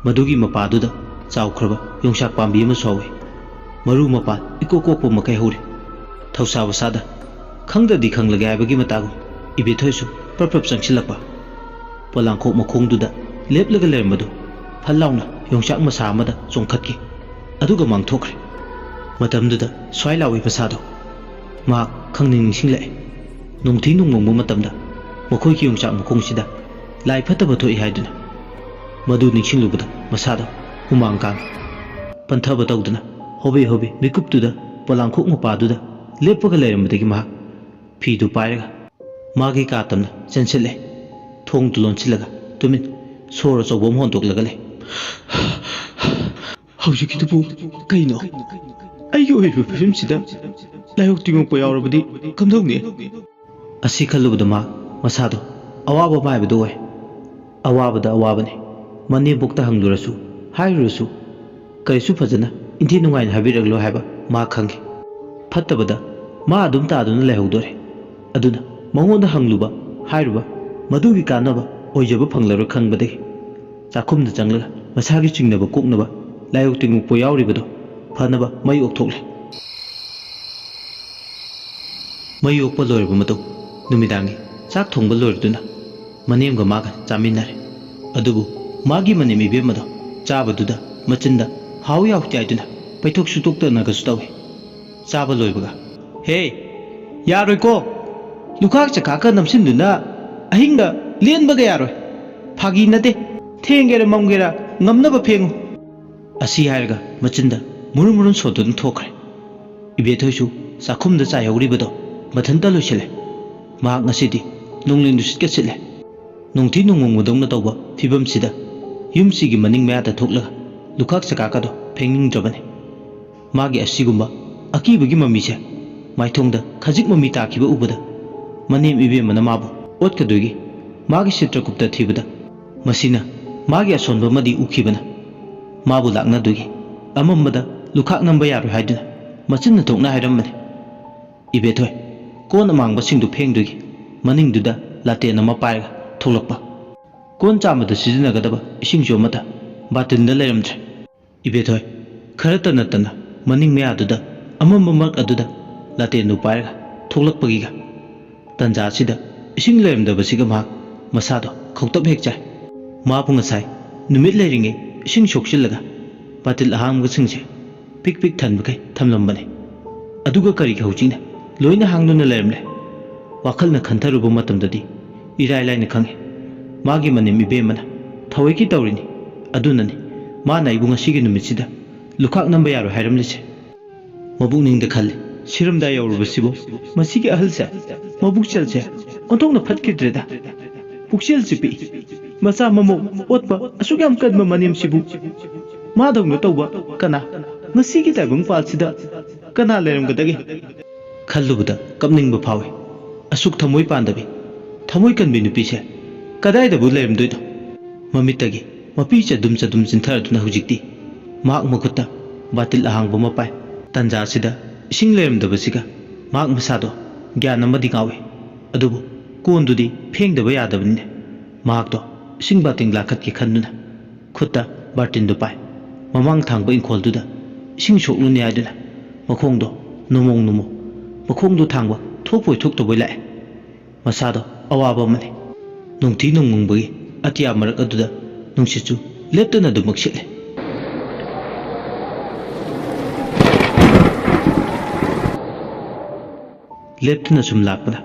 ꯃꯗꯨꯒꯤ ꯃꯄꯥꯗꯨꯗ ꯆꯥꯎꯈ꯭ꯔꯕ ꯌꯣꯡꯆꯥꯛ ꯄꯥꯝꯕꯤ ꯑꯃꯁꯨ ꯍꯧꯏ꯫ ꯃꯔꯨ ꯃꯄꯥꯟ ꯏꯀꯣꯛ ꯀꯣꯛꯄ ꯃꯈꯩ ꯍꯧꯔꯤ꯫ ꯊꯧꯁꯥ ꯋꯥꯁꯥꯗ ꯈꯪꯗ꯭ꯔꯗꯤ ꯈꯪꯂꯒꯦ ꯍꯥꯏꯕꯒꯤ ꯃꯇꯥꯒꯨꯝ ꯏꯕꯦꯊꯣꯏꯁꯨ ꯄ꯭ꯔꯞ ꯄ꯭ꯔꯞ ꯆꯪꯁꯤꯜꯂꯛꯄ꯫ ꯄꯣꯂꯥꯡꯈꯣꯛ ꯃꯈꯣꯡꯗꯨꯗ ꯂꯦꯞꯂꯒ ꯂꯩꯔꯝꯕꯗꯨ ꯐꯠ ꯂꯥꯎꯅ ꯌꯣꯡꯆꯥꯛ ꯃꯁꯥ ꯑꯃꯗ ꯆꯣꯡꯈꯠꯈꯤ꯫ ꯑꯗꯨꯒ ꯃꯥꯡꯊꯣꯛꯈ꯭ꯔꯦ꯫ ꯃꯇꯝꯗꯨꯗ ꯁ꯭ꯋꯥꯏ ꯂꯥꯎꯏ ꯃꯁꯥꯗꯣ꯫ ꯃꯍꯥꯛ ꯈꯪꯅꯤꯡ ꯅꯤꯡꯁꯤꯡꯂꯛꯑꯦ꯫ ꯅꯣꯡꯊꯤ ꯅꯣꯡꯃꯪꯕ ꯃꯇꯝꯗ ꯃꯈꯣꯏꯒꯤ ꯌꯣꯡꯆꯥꯛ ꯃꯈꯣꯡꯁꯤꯗ ꯂꯥꯏ ꯐꯠꯇꯕ ꯊꯣꯛꯏ ꯍꯥꯏꯗꯨꯅ꯫ ꯃꯗꯨ ꯅꯤꯡꯁꯤꯡꯂꯨꯕꯗ ꯃꯁꯥꯗꯣ ꯍꯨꯃꯥꯡ ꯀꯥꯡꯏ꯫ ꯄꯟꯊꯕ ꯇꯧꯗꯅ ꯍꯣꯕꯦ ꯍꯣꯕꯦ ꯃꯤꯀꯨꯞꯇꯨꯗ ꯄꯣꯂꯥꯡꯈꯣꯛ ꯃꯄꯥꯗꯨꯗ ꯂꯦꯞꯄꯒ ꯂꯩꯔꯝꯕꯗꯒꯤ ꯃꯍꯥꯛ ꯐꯤꯗꯨ ꯄꯥꯏꯔꯒ ꯃꯥꯒꯤ ꯀꯥ ꯇꯝꯅ ꯆꯦꯟꯁꯤꯜꯂꯦ꯫ ꯊꯣꯡꯗꯨ ꯂꯣꯟꯁꯤꯜꯂꯒ ꯇꯨꯃꯤꯟ ꯁꯣꯔ ꯑꯆꯧꯕ ꯑꯃ ꯍꯣꯟꯗꯣꯛꯂꯒ ꯂꯩ꯫ "ꯍꯧꯖꯤꯛꯀꯤꯗꯨꯕꯨ ꯀꯩꯅꯣ? ꯑꯩꯒꯤ ꯑꯣꯏꯔꯤꯕ ꯐꯤꯕꯝꯁꯤꯗ ꯂꯥꯏꯑꯣꯛ ꯇꯤꯡꯉꯣꯛꯄ ꯌꯥꯎꯔꯕꯗꯤ ꯀꯝꯗꯧꯅꯤ?" ꯑꯁꯤ ꯈꯜꯂꯨꯕꯗ ꯃꯥ ꯃꯁꯥꯗꯣ ꯑꯋꯥꯕ ꯑꯃ ꯍꯥꯏꯕꯗꯨ ꯑꯣꯏ꯫ ꯑꯋꯥꯕꯗ ꯑꯋꯥꯕꯅꯤ꯫ ꯃꯅꯦꯝꯕꯣꯛꯇ ꯍꯪꯂꯨꯔꯁꯨ, ꯍꯥꯏꯔꯨꯔꯁꯨ, ꯀꯔꯤꯁꯨ ꯐꯖꯅ ꯏꯟꯊꯤ ꯅꯨꯡꯉꯥꯏꯅ ꯍꯥꯏꯕꯤꯔꯛꯂꯣꯏ ꯍꯥꯏꯕ ꯃꯥ ꯈꯪꯈꯤ꯫ ꯐꯠꯇꯕꯗ ꯃꯥ ꯑꯗꯨꯝ ꯇꯥꯗꯨꯅ ꯂꯩꯍꯧꯗꯣꯔꯦ꯫ ꯑꯗꯨꯅ ꯃꯉꯣꯟꯗ ꯍꯪꯂꯨꯕ, ꯍꯥꯏꯔꯨꯕ, ꯃꯗꯨꯒꯤ ꯀꯥꯟꯅꯕ ꯑꯣꯏꯖꯕ ꯐꯪꯂꯔꯣꯏ ꯈꯪꯕꯗꯒꯤ ꯆꯥꯛꯈꯨꯝꯗ ꯆꯪꯂꯒ ꯃꯁꯥꯒꯤ ꯆꯤꯡꯅꯕ ꯀꯣꯛꯅꯕ ꯂꯥꯏꯑꯣꯛ ꯇꯤꯡꯉꯨꯛꯄ ꯌꯥꯎꯔꯤꯕꯗꯣ ꯐꯅꯕ ꯃꯩ ꯑꯣꯛꯊꯣꯛꯂꯦ꯫ ꯃꯩ ꯑꯣꯛꯄ ꯂꯣꯏꯔꯕ ꯃꯇꯨꯡ ꯅꯨꯃꯤꯗꯥꯡꯒꯤ ꯆꯥꯛ ꯊꯣꯡꯕ ꯂꯣꯏꯔꯗꯨꯅ ꯃꯅꯦꯝꯒ ꯃꯥꯒ ꯆꯥꯃꯤꯟꯅꯔꯦ꯫ ꯑꯗꯨꯕꯨ ꯃꯥꯒꯤ ꯃꯅꯦꯝ ꯏꯕꯦꯝꯃꯗꯣ ꯆꯥꯕꯗꯨꯗ ꯃꯆꯤꯟꯗ ꯍꯥꯎ ꯌꯥꯎ ꯆꯥꯏꯗꯨꯅ ꯄꯩꯊꯣꯛ ꯁꯨꯇꯣꯛꯇꯅꯒꯁꯨ ꯇꯧꯏ꯫ ꯆꯥꯕ ꯂꯣꯏꯕꯒ, "ꯍꯦ, ꯌꯥꯔꯣꯏꯀꯣ, ꯂꯨꯈꯥꯛ ꯆꯀꯥꯛꯀ ꯅꯝꯁꯤꯟꯗꯨꯅ ꯑꯍꯤꯡꯗ ꯂꯦꯟꯕꯒ ꯌꯥꯔꯣꯏ꯫ ꯐꯥꯒꯤ ꯅꯠꯇꯦ, ꯊꯦꯡꯒꯦꯔ ꯃꯝꯒꯦꯔ ꯉꯝꯅꯕ ꯐꯦꯡꯉꯨ"꯫ ꯑꯁꯤ ꯍꯥꯏꯔꯒ ꯃꯆꯤꯟꯗ ꯃꯨꯔꯨꯝ ꯃꯨꯔꯨꯝ ꯁꯣꯟꯗꯨꯅ ꯊꯣꯛꯈ꯭ꯔꯦ꯫ ꯏꯕꯦꯊꯣꯏꯁꯨ ꯆꯥꯛꯈꯨꯝꯗ ꯆꯥꯏꯍꯧꯔꯤꯕꯗꯣ ꯃꯊꯟꯇ ꯂꯣꯏꯁꯤꯜꯂꯦ꯫ ꯃꯍꯥꯛ ꯉꯁꯤꯗꯤ ꯅꯣꯡꯂꯩ ꯅꯨꯡꯁꯤꯠꯀ ꯁꯤꯠꯂꯦ꯫ ꯅꯨꯡꯊꯤ ꯅꯣꯡꯃꯪꯕꯗꯧꯅ ꯇꯧꯕ ꯐꯤꯕꯝꯁꯤꯗ ꯌꯨꯝꯁꯤꯒꯤ ꯃꯅꯤꯡ ꯃꯌꯥꯗ ꯊꯣꯛꯂꯒ ꯂꯨꯈꯥꯛ ꯆꯀꯥꯀꯗꯣ ꯐꯦꯡꯅꯤꯡꯗ꯭ꯔꯕꯅꯤ꯫ ꯃꯥꯒꯤ ꯑꯁꯤꯒꯨꯝꯕ ꯑꯀꯤꯕꯒꯤ ꯃꯃꯤꯁꯦ ꯃꯥꯏꯊꯣꯡꯗ ꯈꯖꯤꯛ ꯃꯃꯤ ꯇꯥꯈꯤꯕ ꯎꯕꯗ ꯃꯅꯦꯝ ꯏꯕꯦꯝꯃꯅ ꯃꯥꯕꯨ ꯑꯣꯠꯀꯗꯣꯏꯒꯤ ꯃꯥꯒꯤ ꯆꯤꯇ꯭ꯔꯒꯨꯞꯇ ꯊꯤꯕꯗ ꯃꯁꯤꯅ ꯃꯥꯒꯤ ꯑꯁꯣꯟꯕ ꯑꯃꯗꯤ ꯎꯈꯤꯕꯅ ꯃꯥꯕꯨ ꯂꯥꯛꯅꯗꯣꯏꯒꯤ ꯑꯃꯝꯕꯗ ꯂꯨꯈꯥꯛ ꯅꯝꯕ ꯌꯥꯔꯣꯏ ꯍꯥꯏꯗꯨꯅ ꯃꯆꯤꯟꯅ ꯊꯣꯛꯅ ꯍꯥꯏꯔꯝꯕꯅꯤ꯫ ꯏꯕꯦꯊꯣꯏ ꯀꯣꯟ ꯑꯃꯥꯡꯕꯁꯤꯡꯗꯨ ꯐꯦꯡꯗꯣꯏꯒꯤ ꯃꯅꯤꯡꯗꯨꯗ ꯂꯥꯇꯦꯟ ꯑꯃ ꯄꯥꯏꯔꯒ ꯊꯣꯛꯂꯛꯄ꯫ ꯀꯣꯟ ꯆꯥꯝꯕꯗ ꯁꯤꯖꯤꯟꯅꯒꯗꯕ ꯏꯁꯤꯡꯁꯨ ꯑꯃꯠꯇ ꯕꯥꯇꯤꯟꯗ ꯂꯩꯔꯝꯗ꯭ꯔꯦ꯫ ꯏꯕꯦꯊꯣꯏ ꯈꯔ ꯇꯟꯅ ꯇꯟꯅ ꯃꯅꯤꯡ ꯃꯌꯥꯗꯨꯗ ꯑꯃꯝꯕ ꯃꯔꯛ ꯑꯗꯨꯗ ꯂꯥꯇꯦꯟꯗꯨ ꯄꯥꯏꯔꯒ ꯊꯣꯛꯂꯛꯄꯒꯤꯒ ꯇꯟꯖꯥ ꯑꯁꯤꯗ ꯏꯁꯤꯡ ꯂꯩꯔꯝꯗꯕꯁꯤꯒ ꯃꯍꯥꯛ ꯃꯁꯥꯗꯣ ꯈꯧꯇꯛ ꯍꯦꯛ ꯆꯥꯏ꯫ ꯃꯥꯕꯨ ꯉꯁꯥꯏ ꯅꯨꯃꯤꯠ ꯂꯩꯔꯤꯉꯩ ꯏꯁꯤꯡ ꯁꯣꯛꯆꯤꯜꯂꯒ ꯕꯥꯇꯤꯜ ꯑꯍꯥꯡꯕꯁꯤꯡꯁꯦ ꯄꯤꯛ ꯄꯤꯛ ꯊꯟꯕꯈꯩ ꯊꯝꯂꯝꯕꯅꯤ꯫ ꯑꯗꯨꯒ ꯀꯔꯤꯒꯤ ꯍꯧꯖꯤꯛꯅ ꯂꯣꯏꯅ ꯍꯥꯡꯗꯨꯅ ꯂꯩꯔꯝꯂꯦ? ꯋꯥꯈꯜꯅ ꯈꯟꯊꯔꯨꯕ ꯃꯇꯝꯗꯗꯤ ꯏꯔꯥꯏ ꯂꯥꯏꯅ ꯈꯪꯉꯤ꯫ ꯃꯥꯒꯤ ꯃꯅꯦꯝ ꯏꯕꯦꯝꯃꯅ ꯊꯑꯣꯏꯀꯤ ꯇꯧꯔꯤꯅꯤ꯫ ꯑꯗꯨꯅꯅꯤ ꯃꯥꯅ ꯑꯩꯕꯨ ꯉꯁꯤꯒꯤ ꯅꯨꯃꯤꯠꯁꯤꯗ ꯂꯨꯈꯥꯛ ꯅꯝꯕ ꯌꯥꯔꯣꯏ ꯍꯥꯏꯔꯝꯂꯤꯁꯦ꯫ ꯃꯕꯨꯛꯅꯤꯡꯗ ꯈꯜꯂꯤ, ꯁꯤꯔꯝꯗꯥꯏ ꯌꯧꯔꯕꯁꯤꯕꯨ ꯃꯁꯤꯒꯤ ꯑꯍꯜꯁꯦ ꯃꯕꯨꯛꯆꯦꯜꯁꯦ ꯑꯣꯟꯊꯣꯛꯅ ꯐꯠꯈꯤꯗ꯭ꯔꯦꯗ꯫ ꯄꯨꯛꯆꯦꯜꯁꯤ ꯄꯤꯛꯏ꯫ ꯃꯆꯥ ꯃꯃꯧ ꯑꯣꯠꯄ ꯑꯁꯨꯛ ꯌꯥꯝ ꯀꯟꯕ ꯃꯅꯦꯝꯁꯤꯕꯨ ꯃꯥꯗꯧꯅ ꯇꯧꯕ ꯀꯅꯥ, ꯉꯁꯤꯒꯤ ꯇꯥꯏꯕꯪ ꯄꯥꯜꯁꯤꯗ ꯀꯅꯥ ꯂꯩꯔꯝꯒꯗꯒꯦ? ꯈꯜꯂꯨꯕꯗ ꯀꯞꯅꯤꯡꯕ ꯐꯥꯎꯏ꯫ ꯑꯁꯨꯛ ꯊꯃꯣꯏ ꯄꯥꯟꯗꯕꯤ, ꯊꯃꯣꯏ ꯀꯟꯕꯤ ꯅꯨꯄꯤꯁꯦ ꯀꯗꯥꯏꯗꯕꯨ ꯂꯩꯔꯝꯗꯣꯏꯅꯣ? ꯃꯃꯤꯠꯇꯒꯤ ꯃꯄꯤ ꯆꯗꯨꯝ ꯆꯗꯨꯝ ꯆꯤꯟꯊꯔꯗꯨꯅ ꯍꯧꯖꯤꯛꯇꯤ ꯃꯍꯥꯛ ꯃꯈꯨꯠꯇ ꯕꯥꯇꯤꯜ ꯑꯍꯥꯡꯕ ꯑꯃ ꯄꯥꯏ꯫ ꯇꯟꯖꯥ ꯑꯁꯤꯗ ꯏꯁꯤꯡ ꯂꯩꯔꯝꯗꯕꯁꯤꯒ ꯃꯍꯥꯛ ꯃꯁꯥꯗꯣ ꯒ꯭ꯌꯥꯟ ꯑꯃꯗꯤ ꯉꯥꯎꯏ꯫ ꯑꯗꯨꯕꯨ ꯀꯣꯟꯗꯨꯗꯤ ꯐꯦꯡꯗꯕ ꯌꯥꯗꯕꯅꯤꯅ ꯃꯍꯥꯛꯇꯣ ꯏꯁꯤꯡ ꯕꯥꯇꯤꯟ ꯂꯥꯈꯠꯀꯦ ꯈꯟꯗꯨꯅ ꯈꯨꯠꯇ ꯕꯥꯔꯇꯤꯟꯗꯨ ꯄꯥꯏ꯫ ꯃꯃꯥꯡ ꯊꯥꯡꯕ ꯏꯪꯈꯣꯜꯗꯨꯗ ꯏꯁꯤꯡ ꯁꯣꯛꯂꯨꯅꯤ ꯍꯥꯏꯗꯨꯅ ꯃꯈꯣꯡꯗꯣ ꯅꯨꯃꯣꯡ ꯅꯨꯃꯣ, ꯃꯈꯣꯡꯗꯣ ꯊꯥꯡꯕ ꯊꯣꯛꯄꯣꯏ ꯊꯣꯛꯇꯕꯣꯏ ꯂꯥꯛꯑꯦ꯫ ꯃꯁꯥꯗꯣ ꯑꯋꯥꯕ ꯑꯃꯅꯤ꯫ ꯅꯨꯡꯊꯤ ꯅꯨꯡꯃꯪꯕꯒꯤ ꯑꯇꯤꯌꯥ ꯃꯔꯛ ꯑꯗꯨꯗ ꯅꯨꯡꯁꯤꯠꯁꯨ ꯂꯦꯞꯇꯅ ꯑꯗꯨꯃꯛ ꯁꯤꯠꯂꯦ꯫ ꯂꯦꯞꯇꯅ ꯁꯨꯝ ꯂꯥꯛꯄꯗ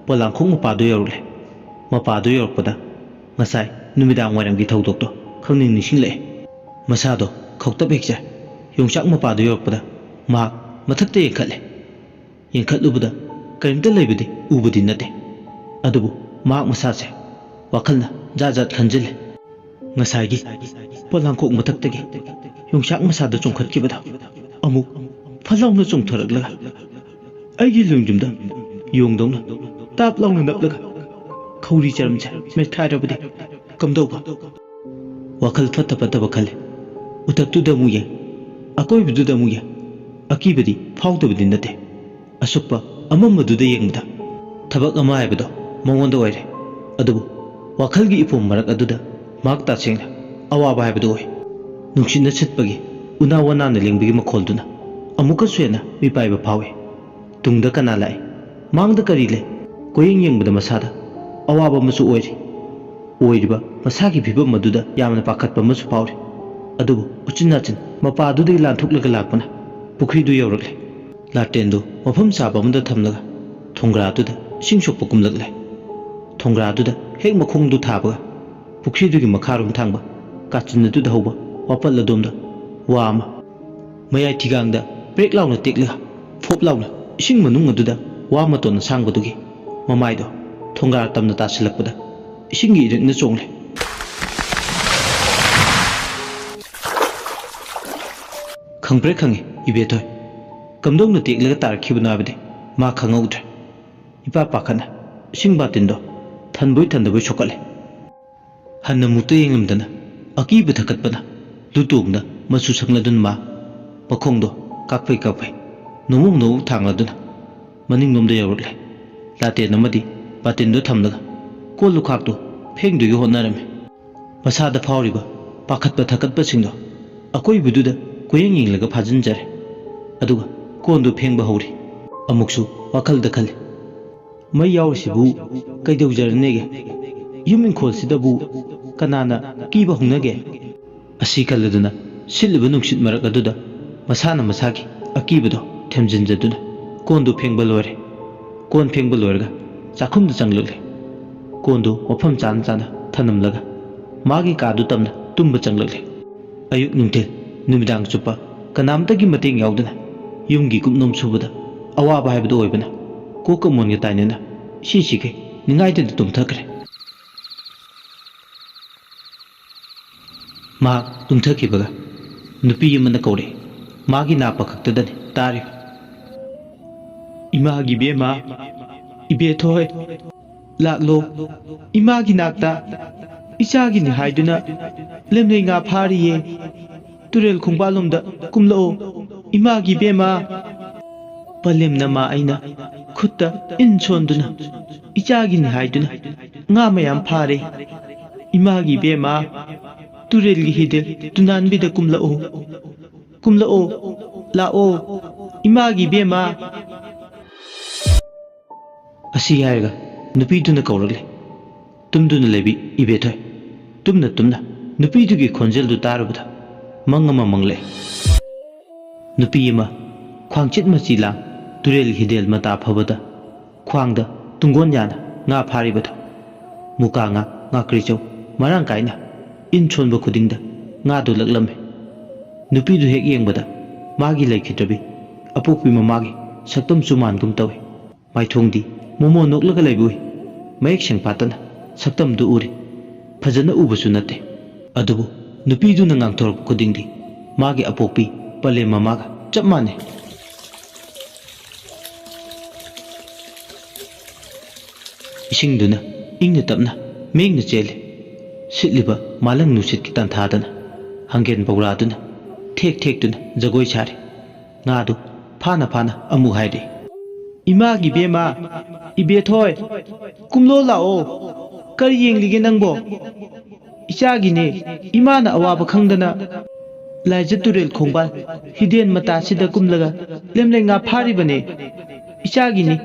ꯄꯣꯂꯥꯡꯈꯣꯛ ꯃꯄꯥꯗꯨ ꯌꯧꯔꯛꯂꯦ꯫ ꯃꯄꯥꯗꯨ ꯌꯧꯔꯛꯄꯗ ꯉꯁꯥꯏ ꯅꯨꯃꯤꯗꯥꯡ ꯋꯥꯏꯔꯝꯒꯤ ꯊꯧꯗꯣꯛꯇꯣ ꯈꯪꯅꯤꯡ ꯅꯤꯡꯁꯤꯡꯂꯛꯑꯦ꯫ ꯃꯁꯥꯗꯣ ꯈꯧꯇꯛ ꯍꯦꯛ ꯆꯥꯏ꯫ ꯌꯣꯡꯆꯥꯛ ꯃꯄꯥꯗꯨ ꯌꯧꯔꯛꯄꯗ ꯃꯍꯥꯛ ꯃꯊꯛꯇ ꯌꯦꯡꯈꯠꯂꯦ꯫ ꯌꯦꯡꯈꯠꯂꯨꯕꯗ ꯀꯔꯤꯝꯇ ꯂꯩꯕꯗꯤ ꯎꯕꯗꯤ ꯅꯠꯇꯦ꯫ ꯑꯗꯨꯕꯨ ꯃꯍꯥꯛ ꯃꯁꯥꯁꯦ ꯋꯥꯈꯜꯅ ꯖꯥꯠ ꯖꯥꯠ ꯈꯟꯖꯤꯜꯂꯦ꯫ ꯉꯁꯥꯏꯒꯤ ꯄꯣꯂꯥꯡꯈꯣꯛ ꯃꯊꯛꯇꯒꯤ ꯌꯣꯡꯆꯥꯛ ꯃꯁꯥꯗ ꯆꯣꯡꯈꯠꯈꯤꯕꯗꯣ ꯑꯃꯨꯛ ꯐꯠ ꯂꯥꯎꯅ ꯆꯣꯡꯊꯔꯛꯂꯒ ꯑꯩꯒꯤ ꯂꯣꯡꯖꯨꯝꯗ ꯌꯣꯡꯗꯧꯅ ꯇꯥꯞ ꯂꯥꯎꯅ ꯅꯞꯂꯒ ꯈꯧꯔꯤ ꯆꯔꯝꯁꯦ ꯃꯦꯠꯈꯥꯏꯔꯕꯗꯤ ꯀꯝꯗꯧꯕ? ꯋꯥꯈꯜ ꯐꯠꯇ ꯐꯠꯇꯕ ꯈꯜꯂꯦ꯫ ꯎꯊꯛꯇꯨꯗ ꯑꯃꯨꯛ ꯌꯦꯡ, ꯑꯀꯣꯏꯕꯗꯨꯗ ꯑꯃꯨꯛ ꯌꯦꯡ, ꯑꯀꯤꯕꯗꯤ ꯐꯥꯎꯗꯕꯗꯤ ꯅꯠꯇꯦ꯫ ꯑꯁꯨꯛꯄ ꯑꯃꯝꯕꯗꯨꯗ ꯌꯦꯡꯕꯗ ꯊꯕꯛ ꯑꯃ ꯍꯥꯏꯕꯗꯣ ꯃꯉꯣꯟꯗ ꯑꯣꯏꯔꯦ꯫ ꯑꯗꯨꯕꯨ ꯋꯥꯈꯜꯒꯤ ꯏꯄꯣꯝ ꯃꯔꯛ ꯑꯗꯨꯗ ꯃꯍꯥꯛ ꯇꯁꯦꯡꯅ ꯑꯋꯥꯕ ꯍꯥꯏꯕꯗꯨ ꯑꯣꯏ꯫ ꯅꯨꯡꯁꯤꯠꯅ ꯁꯤꯠꯄꯒꯤ ꯎꯅꯥ ꯋꯥꯅꯥꯅ ꯂꯦꯡꯕꯒꯤ ꯃꯈꯣꯜꯗꯨꯅ ꯑꯃꯨꯛꯀꯁꯨ ꯍꯦꯟꯅ ꯃꯤꯄꯥꯏꯕ ꯐꯥꯎꯏ꯫ ꯇꯨꯡꯗ ꯀꯅꯥ ꯂꯥꯛꯏ? ꯃꯥꯡꯗ ꯀꯔꯤ ꯂꯩ? ꯀꯣꯌꯦꯡ ꯌꯦꯡꯕꯗ ꯃꯁꯥꯗ ꯑꯋꯥꯕ ꯑꯃꯁꯨ ꯑꯣꯏꯔꯤ꯫ ꯑꯣꯏꯔꯤꯕ ꯃꯁꯥꯒꯤ ꯐꯤꯕꯝ ꯑꯗꯨꯗ ꯌꯥꯝꯅ ꯄꯥꯈꯠꯄ ꯑꯃꯁꯨ ꯐꯥꯎꯔꯤ꯫ ꯑꯗꯨꯕꯨ ꯎꯆꯤꯟ ꯅꯥꯆꯤꯟ ꯃꯄꯥꯗꯨꯗꯒꯤ ꯂꯥꯟꯊꯣꯛꯂꯒ ꯂꯥꯛꯄꯅ ꯄꯨꯈ꯭ꯔꯤꯗꯨ ꯌꯧꯔꯛꯂꯦ꯫ ꯂꯥꯇꯦꯟꯗꯨ ꯃꯐꯝ ꯆꯥꯕ ꯑꯃꯗ ꯊꯝꯂꯒ ꯊꯣꯡꯒ꯭ꯔꯥꯗꯨꯗ ꯏꯁꯤꯡ ꯁꯣꯛꯄ ꯀꯨꯝꯂꯛꯂꯦ꯫ ꯊꯣꯡꯒ꯭ꯔꯥꯗꯨꯗ ꯍꯦꯛ ꯃꯈꯣꯡꯗꯨ ꯊꯥꯕꯒ ꯄꯨꯈ꯭ꯔꯤꯗꯨꯒꯤ ꯃꯈꯥꯔꯣꯝ ꯊꯥꯡꯕ ꯀꯥꯆꯤꯟ ꯑꯗꯨꯗ ꯍꯧꯕ ꯋꯥꯄꯜ ꯑꯗꯣꯝꯗ ꯋꯥ ꯑꯃ ꯃꯌꯥꯏ ꯊꯤꯒꯥꯡꯗ ꯄ꯭ꯔꯦꯛ ꯂꯥꯎꯅ ꯇꯦꯛꯂꯒ ꯐꯣꯞ ꯂꯥꯎꯅ ꯏꯁꯤꯡ ꯃꯅꯨꯡ ꯑꯗꯨꯗ ꯋꯥ ꯃꯇꯣꯟ ꯑꯁꯥꯡꯕꯗꯨꯒꯤ ꯃꯃꯥꯏꯗꯣ ꯊꯣꯡꯒ꯭ꯔꯥ ꯇꯝꯅ ꯇꯥꯁꯤꯜꯂꯛꯄꯗ ꯏꯁꯤꯡꯒꯤ ꯏꯔꯤꯛꯅ ꯆꯣꯡꯂꯦ꯫ ꯈꯪꯄ꯭ꯔꯦ ꯈꯪꯉꯦ ꯏꯕꯦꯊꯣꯏ, ꯀꯝꯗꯧꯅ ꯇꯦꯛꯂꯒ ꯇꯥꯔꯛꯈꯤꯕꯅꯣ ꯍꯥꯏꯕꯗꯤ ꯃꯥ ꯈꯪꯍꯧꯗ꯭ꯔꯦ꯫ ꯏꯄꯥ ꯄꯥꯈꯠꯅ ꯏꯁꯤꯡ ꯕꯥꯇꯤꯟꯗꯣ ꯊꯟꯕꯣꯏ ꯊꯟꯗꯕꯣꯏ ꯁꯣꯛꯀꯠꯂꯦ꯫ ꯍꯟꯅ ꯃꯨꯛꯇ ꯌꯦꯡꯂꯝꯗꯅ ꯑꯀꯤꯕ ꯊꯛꯀꯠꯄꯅ ꯂꯨꯇꯣꯡꯗ ꯃꯆꯨ ꯁꯪꯂꯗꯨꯅ ꯃꯥ ꯃꯈꯣꯡꯗꯣ ꯀꯥꯛꯐꯩ ꯀꯥꯛꯐꯩ ꯅꯣꯃꯣꯛ ꯅꯣꯃꯣꯛ ꯊꯥꯡꯂꯗꯨꯅ ꯃꯅꯤꯡꯂꯣꯝꯗ ꯌꯧꯔꯛꯂꯦ꯫ ꯂꯥꯇꯦꯟ ꯑꯃꯗꯤ ꯕꯥꯇꯤꯟꯗꯨ ꯊꯝꯂꯒ ꯀꯣꯜ ꯂꯨꯈꯥꯛꯇꯨ ꯐꯦꯡꯗꯣꯏꯒꯤ ꯍꯣꯠꯅꯔꯝꯃꯤ꯫ ꯃꯁꯥꯗ ꯐꯥꯎꯔꯤꯕ ꯄꯥꯈꯠꯄ ꯊꯛꯀꯠꯄꯁꯤꯡꯗꯣ ꯑꯀꯣꯏꯕꯗꯨꯗ ꯀꯣꯏꯌꯦꯡ ꯌꯦꯡꯂꯒ ꯐꯥꯖꯤꯟꯖꯔꯦ꯫ ꯑꯗꯨꯒ ꯀꯣꯟꯗꯨ ꯐꯦꯡꯕ ꯍꯧꯔꯤ꯫ ꯑꯃꯨꯛꯁꯨ ꯋꯥꯈꯜꯗ ꯈꯜꯂꯤ, "ꯃꯩ ꯌꯥꯎꯔꯤꯁꯤꯕꯨ ꯀꯩꯗꯧꯖꯔꯅꯦꯒꯦ? ꯌꯨꯝ ꯏꯪꯈꯣꯜꯁꯤꯗꯕꯨ ꯀꯅꯥꯅ ꯀꯤꯕ ꯍꯧꯅꯒꯦ?" ꯑꯁꯤ ꯈꯜꯂꯗꯨꯅ ꯁꯤꯠꯂꯤꯕ ꯅꯨꯡꯁꯤꯠ ꯃꯔꯛ ꯑꯗꯨꯗ ꯃꯁꯥꯅ ꯃꯁꯥꯒꯤ ꯑꯀꯤꯕꯗꯣ ꯊꯦꯝꯖꯤꯟꯖꯗꯨꯅ ꯀꯣꯟꯗꯨ ꯐꯦꯡꯕ ꯂꯣꯏꯔꯦ꯫ ꯀꯣꯟ ꯐꯦꯡꯕ ꯂꯣꯏꯔꯒ ꯆꯥꯛꯈꯨꯝꯗ ꯆꯪꯂꯛꯂꯦ꯫ ꯀꯣꯟꯗꯨ ꯃꯐꯝ ꯆꯥꯅ ꯆꯥꯅ ꯊꯅꯝꯂꯒ ꯃꯥꯒꯤ ꯀꯥꯗꯨ ꯇꯝꯅ ꯇꯨꯝꯕ ꯆꯪꯂꯛꯂꯦ꯫ ꯑꯌꯨꯛ ꯅꯨꯡꯊꯤꯜ ꯅꯨꯃꯤꯗꯥꯡ ꯆꯨꯞꯄ ꯀꯅꯥꯝꯇꯒꯤ ꯃꯇꯦꯡ ꯌꯥꯎꯗꯅ ꯌꯨꯝꯒꯤ ꯀꯨꯞꯅꯣꯝ ꯁꯨꯕꯗ ꯑꯋꯥꯕ ꯍꯥꯏꯕꯗꯨ ꯑꯣꯏꯕꯅ ꯀꯣꯛꯀ ꯃꯣꯟꯒ ꯇꯥꯏꯅꯅ ꯁꯤꯁꯤꯈꯩ ꯅꯤꯡꯉꯥꯏꯗꯅ ꯇꯨꯝꯊꯈ꯭ꯔꯦ꯫ ꯃꯍꯥꯛ ꯇꯨꯝꯊꯈꯤꯕꯒ ꯅꯨꯄꯤ ꯑꯃꯅ ꯀꯧꯔꯛꯏ꯫ ꯃꯥꯒꯤ ꯅꯥ ꯄꯈꯛꯇꯗꯅꯤ ꯇꯥꯔꯤꯕ꯫ "ꯏꯃꯥꯒꯤ ꯏꯕꯦꯝꯃ, ꯏꯕꯦꯊꯣꯏ, ꯂꯥꯛꯂꯣ, ꯏꯃꯥꯒꯤ ꯅꯥꯛꯇ꯫ ꯏꯆꯥꯒꯤꯅꯤ ꯍꯥꯏꯗꯨꯅ ꯂꯦꯝꯂꯩ ꯉꯥ ꯐꯥꯔꯤꯌꯦ꯫ ꯇꯨꯔꯦꯜ ꯈꯣꯡꯕꯥꯜꯂꯣꯝꯗ ꯀꯨꯝꯂꯛꯑꯣ, ꯏꯃꯥꯒꯤ ꯏꯕꯦꯝꯃ꯫" ꯄꯂꯦꯝꯅ ꯃꯥ ꯑꯩꯅ ꯈꯨꯠꯇ ꯏꯟ ꯁꯣꯟꯗꯨꯅ ꯏꯆꯥꯒꯤꯅꯤ ꯍꯥꯏꯗꯨꯅ ꯉꯥ ꯃꯌꯥꯝ ꯐꯥꯔꯦ꯫ "ꯏꯃꯥꯒꯤ ꯏꯕꯦꯝꯃ, ꯇꯨꯔꯦꯜꯒꯤ ꯍꯤꯗꯦꯜ ꯇꯨꯅꯥꯟꯕꯤꯗ ꯀꯨꯝꯂꯛꯑꯣ, ꯀꯨꯝꯂꯛꯑꯣ, ꯂꯥꯛꯑꯣ, ꯏꯃꯥꯒꯤ ꯏꯕꯦꯝꯃ꯫" ꯑꯁꯤ ꯍꯥꯏꯔꯒ ꯅꯨꯄꯤꯗꯨꯅ ꯀꯧꯔꯛꯂꯦ꯫ ꯇꯨꯝꯗꯨꯅ ꯂꯩꯕꯤ ꯏꯕꯦꯊꯣꯏ꯫ ꯇꯨꯝꯅ ꯇꯨꯝꯅ ꯅꯨꯄꯤꯗꯨꯒꯤ ꯈꯣꯟꯖꯦꯜꯗꯨ ꯇꯥꯔꯨꯕꯗ ꯃꯪ ꯑꯃ ꯃꯪꯂꯛꯑꯦ꯫ ꯅꯨꯄꯤ ꯑꯃ ꯈ꯭ꯋꯥꯡꯆꯤꯠ ꯃꯆꯤ ꯂꯥꯡ ꯇꯨꯔꯦꯜ ꯍꯤꯗꯦꯜ ꯃꯇꯥ ꯐꯕꯗ ꯈ꯭ꯋꯥꯡꯗ ꯇꯨꯡꯒꯣꯟ ꯌꯥꯅ ꯉꯥ ꯐꯥꯔꯤꯕꯗꯣ꯫ ꯃꯨꯀꯥ ꯉꯥ, ꯉꯥꯀ꯭ꯔꯤꯆꯧ ꯃꯔꯥꯡ ꯀꯥꯏꯅ ꯏꯟ ꯁꯣꯟꯕ ꯈꯨꯗꯤꯡꯗ ꯉꯥꯗꯨ ꯂꯛꯂꯝꯃꯤ꯫ ꯅꯨꯄꯤꯗꯨ ꯍꯦꯛ ꯌꯦꯡꯕꯗ ꯃꯥꯒꯤ ꯂꯩꯈꯤꯗ꯭ꯔꯕꯤ ꯑꯄꯣꯛꯄꯤ ꯃꯃꯥꯒꯤ ꯁꯛꯇꯝꯁꯨ ꯃꯥꯟꯒꯨꯝ ꯇꯧꯏ꯫ ꯃꯥꯏꯊꯣꯡꯗꯤ ꯃꯣꯃꯣꯟ ꯅꯣꯛꯂꯒ ꯂꯩꯕ ꯎꯏ꯫ ꯃꯌꯦꯛ ꯁꯦꯡ ꯐꯥꯠꯇꯅ ꯁꯛꯇꯝꯗꯨ ꯎꯔꯤ꯫ ꯐꯖꯅ ꯎꯕꯁꯨ ꯅꯠꯇꯦ꯫ ꯑꯗꯨꯕꯨ ꯅꯨꯄꯤꯗꯨꯅ ꯉꯥꯡꯊꯣꯔꯛꯄ ꯈꯨꯗꯤꯡꯗꯤ ꯃꯥꯒꯤ ꯑꯄꯣꯛꯄꯤ ꯄꯂꯦꯝ ꯃꯃꯥꯒ ꯆꯞ ꯃꯥꯟꯅꯩ꯫ ꯏꯁꯤꯡꯗꯨꯅ ꯏꯪꯅ ꯇꯞꯅ ꯃꯦꯡꯅ ꯆꯦꯜꯂꯤ꯫ ꯁꯤꯠꯂꯤꯕ ꯃꯥꯂꯪ ꯅꯨꯡꯁꯤꯠꯀꯤ ꯇꯥꯟꯊꯥꯗꯅ ꯍꯪꯒꯦꯟ ꯕꯧꯔꯥꯗꯨꯅ ꯊꯦꯛ ꯊꯦꯛꯇꯨꯅ ꯖꯒꯣꯏ ꯁꯥꯔꯤ꯫ ꯉꯥꯗꯨ ꯐꯥꯅ ꯐꯥꯅ ꯑꯃꯨꯛ ꯍꯥꯏꯔꯤ꯫ "ꯏꯃꯥꯒꯤ ꯕꯦꯝꯃ, ꯏꯕꯦꯊꯣꯏ, ꯀꯨꯝꯂꯣ ꯂꯥꯛꯑꯣ꯫ ꯀꯔꯤ ꯌꯦꯡꯂꯤꯒꯦ ꯅꯪꯕꯣ?" "ꯏꯆꯥꯒꯤꯅꯦ, ꯏꯃꯥꯅ ꯑꯋꯥꯕ ꯈꯪꯗꯅ ꯂꯥꯏꯖ ꯇꯨꯔꯦꯜ ꯈꯣꯡꯕꯥꯜ ꯍꯤꯗꯦꯟ ꯃꯇꯥꯁꯤꯗ ꯀꯨꯝꯂꯒ ꯂꯦꯝꯂꯩ ꯉꯥ ꯐꯥꯔꯤꯕꯅꯦ꯫ ꯏꯆꯥꯒꯤꯅꯤ,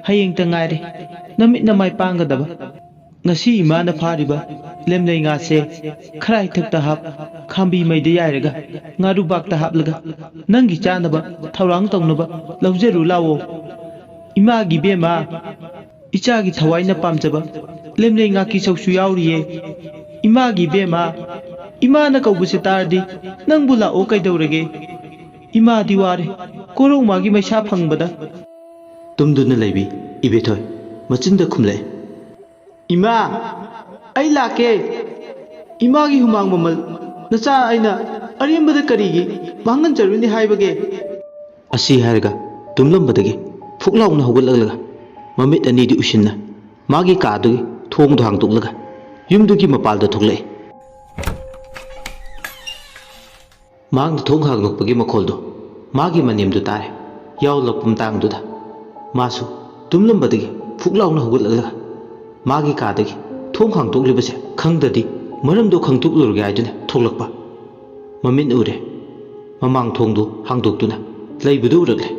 ꯍꯌꯦꯡꯇ ꯉꯥꯏꯔꯦ ꯅꯃꯤꯠ ꯅꯃꯥꯏ ꯄꯥꯡꯒꯗꯕ꯫ ꯉꯁꯤ ꯏꯃꯥꯅ ꯐꯥꯔꯤꯕ ꯂꯦꯝꯂꯩ ꯉꯥꯁꯦ ꯈꯔꯥꯏꯊꯛꯇ ꯍꯥꯞ, ꯈꯥꯝꯕꯤ ꯃꯩꯗ ꯌꯥꯏꯔꯒ ꯉꯥꯔꯨꯕꯥꯛꯇ ꯍꯥꯞꯂꯒ ꯅꯪꯒꯤ ꯆꯥꯅꯕ ꯊꯧꯔꯥꯡ ꯇꯧꯅꯕ ꯂꯧꯖꯔꯨ ꯂꯥꯛꯑꯣ꯫ ꯏꯃꯥꯒꯤ ꯕꯦꯝꯃ, ꯏꯆꯥꯒꯤ ꯊꯋꯥꯏꯅ ꯄꯥꯝꯖꯕ ꯂꯦꯝꯂꯩ ꯉꯥꯀꯤ ꯆꯧꯁꯨ ꯌꯥꯎꯔꯤꯌꯦ꯫ ꯏꯃꯥꯒꯤ ꯕꯦꯝꯃ, ꯏꯃꯥꯅ ꯀꯧꯕꯁꯦ ꯇꯥꯔꯗꯤ ꯅꯪꯕꯨ ꯂꯥꯛꯑꯣ ꯀꯩꯗꯧꯔꯒꯦ? ꯏꯃꯥꯗꯤ ꯋꯥꯔꯦ ꯀꯣꯔꯧꯃꯥꯒꯤ ꯃꯩꯁꯥ ꯐꯪꯕꯗ꯫" ꯇꯨꯝꯗꯨꯅ ꯂꯩꯕꯤ ꯏꯕꯦꯊꯣꯏ ꯃꯆꯤꯟꯗ ꯈꯨꯝꯂꯛꯑꯦ꯫ "ꯏꯃꯥ, ꯑꯩ ꯂꯥꯛꯀꯦ꯫ ꯏꯃꯥꯒꯤ ꯍꯨꯃꯥꯡ ꯃꯃꯜ ꯅꯆꯥ ꯑꯩꯅ ꯑꯔꯦꯝꯕꯗ ꯀꯔꯤꯒꯤ ꯃꯥꯡꯍꯟꯖꯔꯨꯅꯤ ꯍꯥꯏꯕꯒꯦ?" ꯑꯁꯤ ꯍꯥꯏꯔꯒ ꯇꯨꯝꯂꯝꯕꯗꯒꯤ ꯐꯨꯛ ꯂꯥꯎꯅ ꯍꯧꯒꯠꯂꯛꯂꯒ ꯃꯃꯤꯠ ꯑꯅꯤꯗꯤ ꯎꯏꯁꯤꯟꯅ ꯃꯥꯒꯤ ꯀꯥꯗꯨꯒꯤ ꯊꯣꯡꯗꯣ ꯍꯥꯡꯗꯣꯛꯂꯒ ꯌꯨꯝꯗꯨꯒꯤ ꯃꯄꯥꯜꯗ ꯊꯣꯛꯂꯛꯏ꯫ ꯃꯍꯥꯛꯅ ꯊꯣꯡ ꯍꯥꯡꯗꯣꯛꯄꯒꯤ ꯃꯈꯣꯜꯗꯨ ꯃꯥꯒꯤ ꯃꯅꯦꯝꯗꯨ ꯇꯥꯔꯦ꯫ ꯌꯥꯎꯂꯛꯄ ꯃꯇꯥꯡꯗꯨꯗ ꯃꯥꯁꯨ ꯇꯨꯝꯂꯝꯕꯗꯒꯤ ꯐꯨꯛ ꯂꯥꯎꯅ ꯍꯧꯒꯠꯂꯛꯂꯒ ꯃꯥꯒꯤ ꯀꯥꯗꯒꯤ ꯊꯣꯡ ꯍꯥꯡꯗꯣꯛꯂꯤꯕꯁꯦ ꯈꯪꯗ꯭ꯔꯗꯤ ꯃꯔꯝꯗꯨ ꯈꯪꯗꯣꯛꯂꯨꯔꯒꯦ ꯍꯥꯏꯗꯨꯅ ꯊꯣꯛꯂꯛꯄ꯫ ꯃꯃꯤꯠ ꯎꯔꯦ꯫ ꯃꯃꯥꯡ ꯊꯣꯡꯗꯨ ꯍꯥꯡꯗꯣꯛꯇꯨꯅ ꯂꯩꯕꯗꯨ ꯎꯔꯛꯂꯦ꯫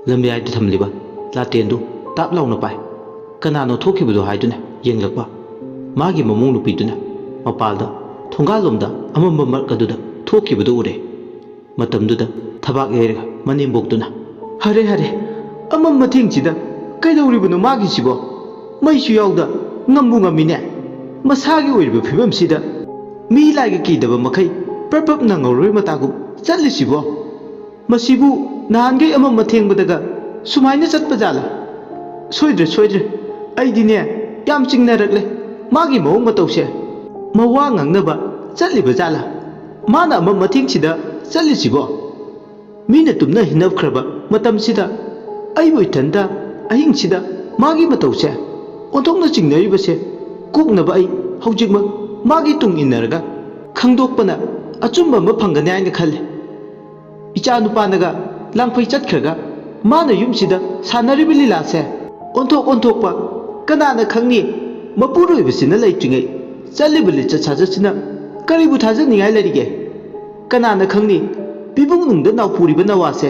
ꯂꯝꯌꯥꯏꯗ ꯊꯝꯂꯤꯕ ꯂꯥꯇꯦꯟꯗꯨ ꯇꯥꯞ ꯂꯥꯎꯅ ꯄꯥꯏ꯫ ꯀꯅꯥꯅꯣ ꯊꯣꯛꯈꯤꯕꯗꯣ ꯍꯥꯏꯗꯨꯅ ꯌꯦꯡꯂꯛꯄ꯫ ꯃꯥꯒꯤ ꯃꯃꯧ ꯅꯨꯄꯤꯗꯨꯅ ꯃꯄꯥꯜꯗ ꯊꯣꯡꯒꯥꯜꯂꯣꯝꯗ ꯑꯃꯝꯕ ꯃꯔꯛ ꯑꯗꯨꯗ ꯊꯣꯛꯈꯤꯕꯗꯨ ꯎꯔꯦ꯫ ꯃꯇꯝꯗꯨꯗ ꯊꯕꯥꯛ ꯌꯩꯔꯒ ꯃꯅꯦꯝꯕꯣꯛꯇꯨꯅ, "ꯍꯔꯦ, ꯍꯔꯦ, ꯑꯃꯝ ꯃꯊꯦꯡꯁꯤꯗ ꯀꯩꯗꯧꯔꯤꯕꯅꯣ ꯃꯥꯒꯤꯁꯤꯕꯣ? ꯃꯩꯁꯨ ꯌꯥꯎꯗ ꯉꯝꯕꯨ ꯉꯝꯃꯤꯅꯦ꯫ ꯃꯁꯥꯒꯤ ꯑꯣꯏꯔꯤꯕ ꯐꯤꯕꯝꯁꯤꯗ ꯃꯤ ꯂꯥꯏꯒ ꯀꯤꯗꯕ ꯃꯈꯩ ꯄ꯭ꯔꯞ ꯄ꯭ꯔꯞ ꯅꯪꯍꯧꯔꯣꯏ ꯃꯇꯥꯒꯨꯝ ꯆꯠꯂꯤꯁꯤꯕꯣ? ꯃꯁꯤꯕꯨ ꯅꯍꯥꯟꯈꯩ ꯑꯃꯝ ꯑꯊꯦꯡꯕꯗꯒ ꯁꯨꯃꯥꯏꯅ ꯆꯠꯄ ꯖꯥꯠꯂ? ꯁꯣꯏꯗ꯭ꯔꯦ, ꯁꯣꯏꯗ꯭ꯔꯦ꯫ ꯑꯩꯗꯤꯅꯦ ꯌꯥꯝ ꯆꯤꯡꯅꯔꯛꯂꯦ ꯃꯥꯒꯤ ꯃꯑꯣꯡ ꯃꯇꯧꯁꯦ꯫ ꯃꯋꯥ ꯉꯥꯡꯅꯕ ꯆꯠꯂꯤꯕ ꯖꯥꯠꯂ? ꯃꯥꯅ ꯑꯃꯝ ꯑꯊꯦꯡꯁꯤꯗ ꯆꯠꯂꯤꯁꯤꯕꯣ? ꯃꯤꯅ ꯇꯨꯝꯅ ꯍꯤꯞꯅꯈ꯭ꯔꯕ ꯃꯇꯝꯁꯤꯗ ꯑꯩꯕꯨ ꯏꯊꯟꯇ ꯑꯍꯤꯡꯁꯤꯗ ꯃꯥꯒꯤ ꯃꯇꯧꯁꯦ ꯑꯣꯟꯊꯣꯛꯅ ꯆꯤꯡꯅꯔꯤꯕꯁꯦ ꯀꯣꯛꯅꯕ ꯑꯩ ꯍꯧꯖꯤꯛꯃꯛ ꯃꯥꯒꯤ ꯇꯨꯡ ꯏꯟꯅꯔꯒ ꯈꯪꯗꯣꯛꯄꯅ ꯑꯆꯨꯝꯕ ꯑꯃ ꯐꯪꯒꯅꯤ ꯍꯥꯏꯅ ꯈꯜꯂꯤ꯫ ꯏꯆꯥ ꯅꯨꯄꯥꯅꯒ ꯂꯥꯡꯐꯩ ꯆꯠꯈ꯭ꯔꯒ ꯃꯥꯅ ꯌꯨꯝꯁꯤꯗ ꯁꯥꯟꯅꯔꯤꯕ ꯂꯤꯂꯥꯁꯦ ꯑꯣꯟꯊꯣꯛ ꯑꯣꯟꯊꯣꯛꯄ, ꯀꯅꯥꯅ ꯈꯪꯅꯤ? ꯃꯄꯨꯔꯣꯏꯕꯁꯤꯅ ꯂꯩꯇ꯭ꯔꯤꯉꯩ ꯆꯠꯂꯤꯕ ꯂꯤꯆꯠ ꯁꯥꯖꯠꯁꯤꯅ ꯀꯔꯤꯕꯨ ꯊꯥꯖꯅꯤꯡꯉꯥꯏ ꯂꯩꯔꯤꯒꯦ? ꯀꯅꯥꯅ ꯈꯪꯅꯤ? ꯄꯤꯕꯨꯡꯅꯨꯡꯗ ꯅꯥꯎꯄꯨꯔꯤꯕ ꯅꯋꯥꯁꯦ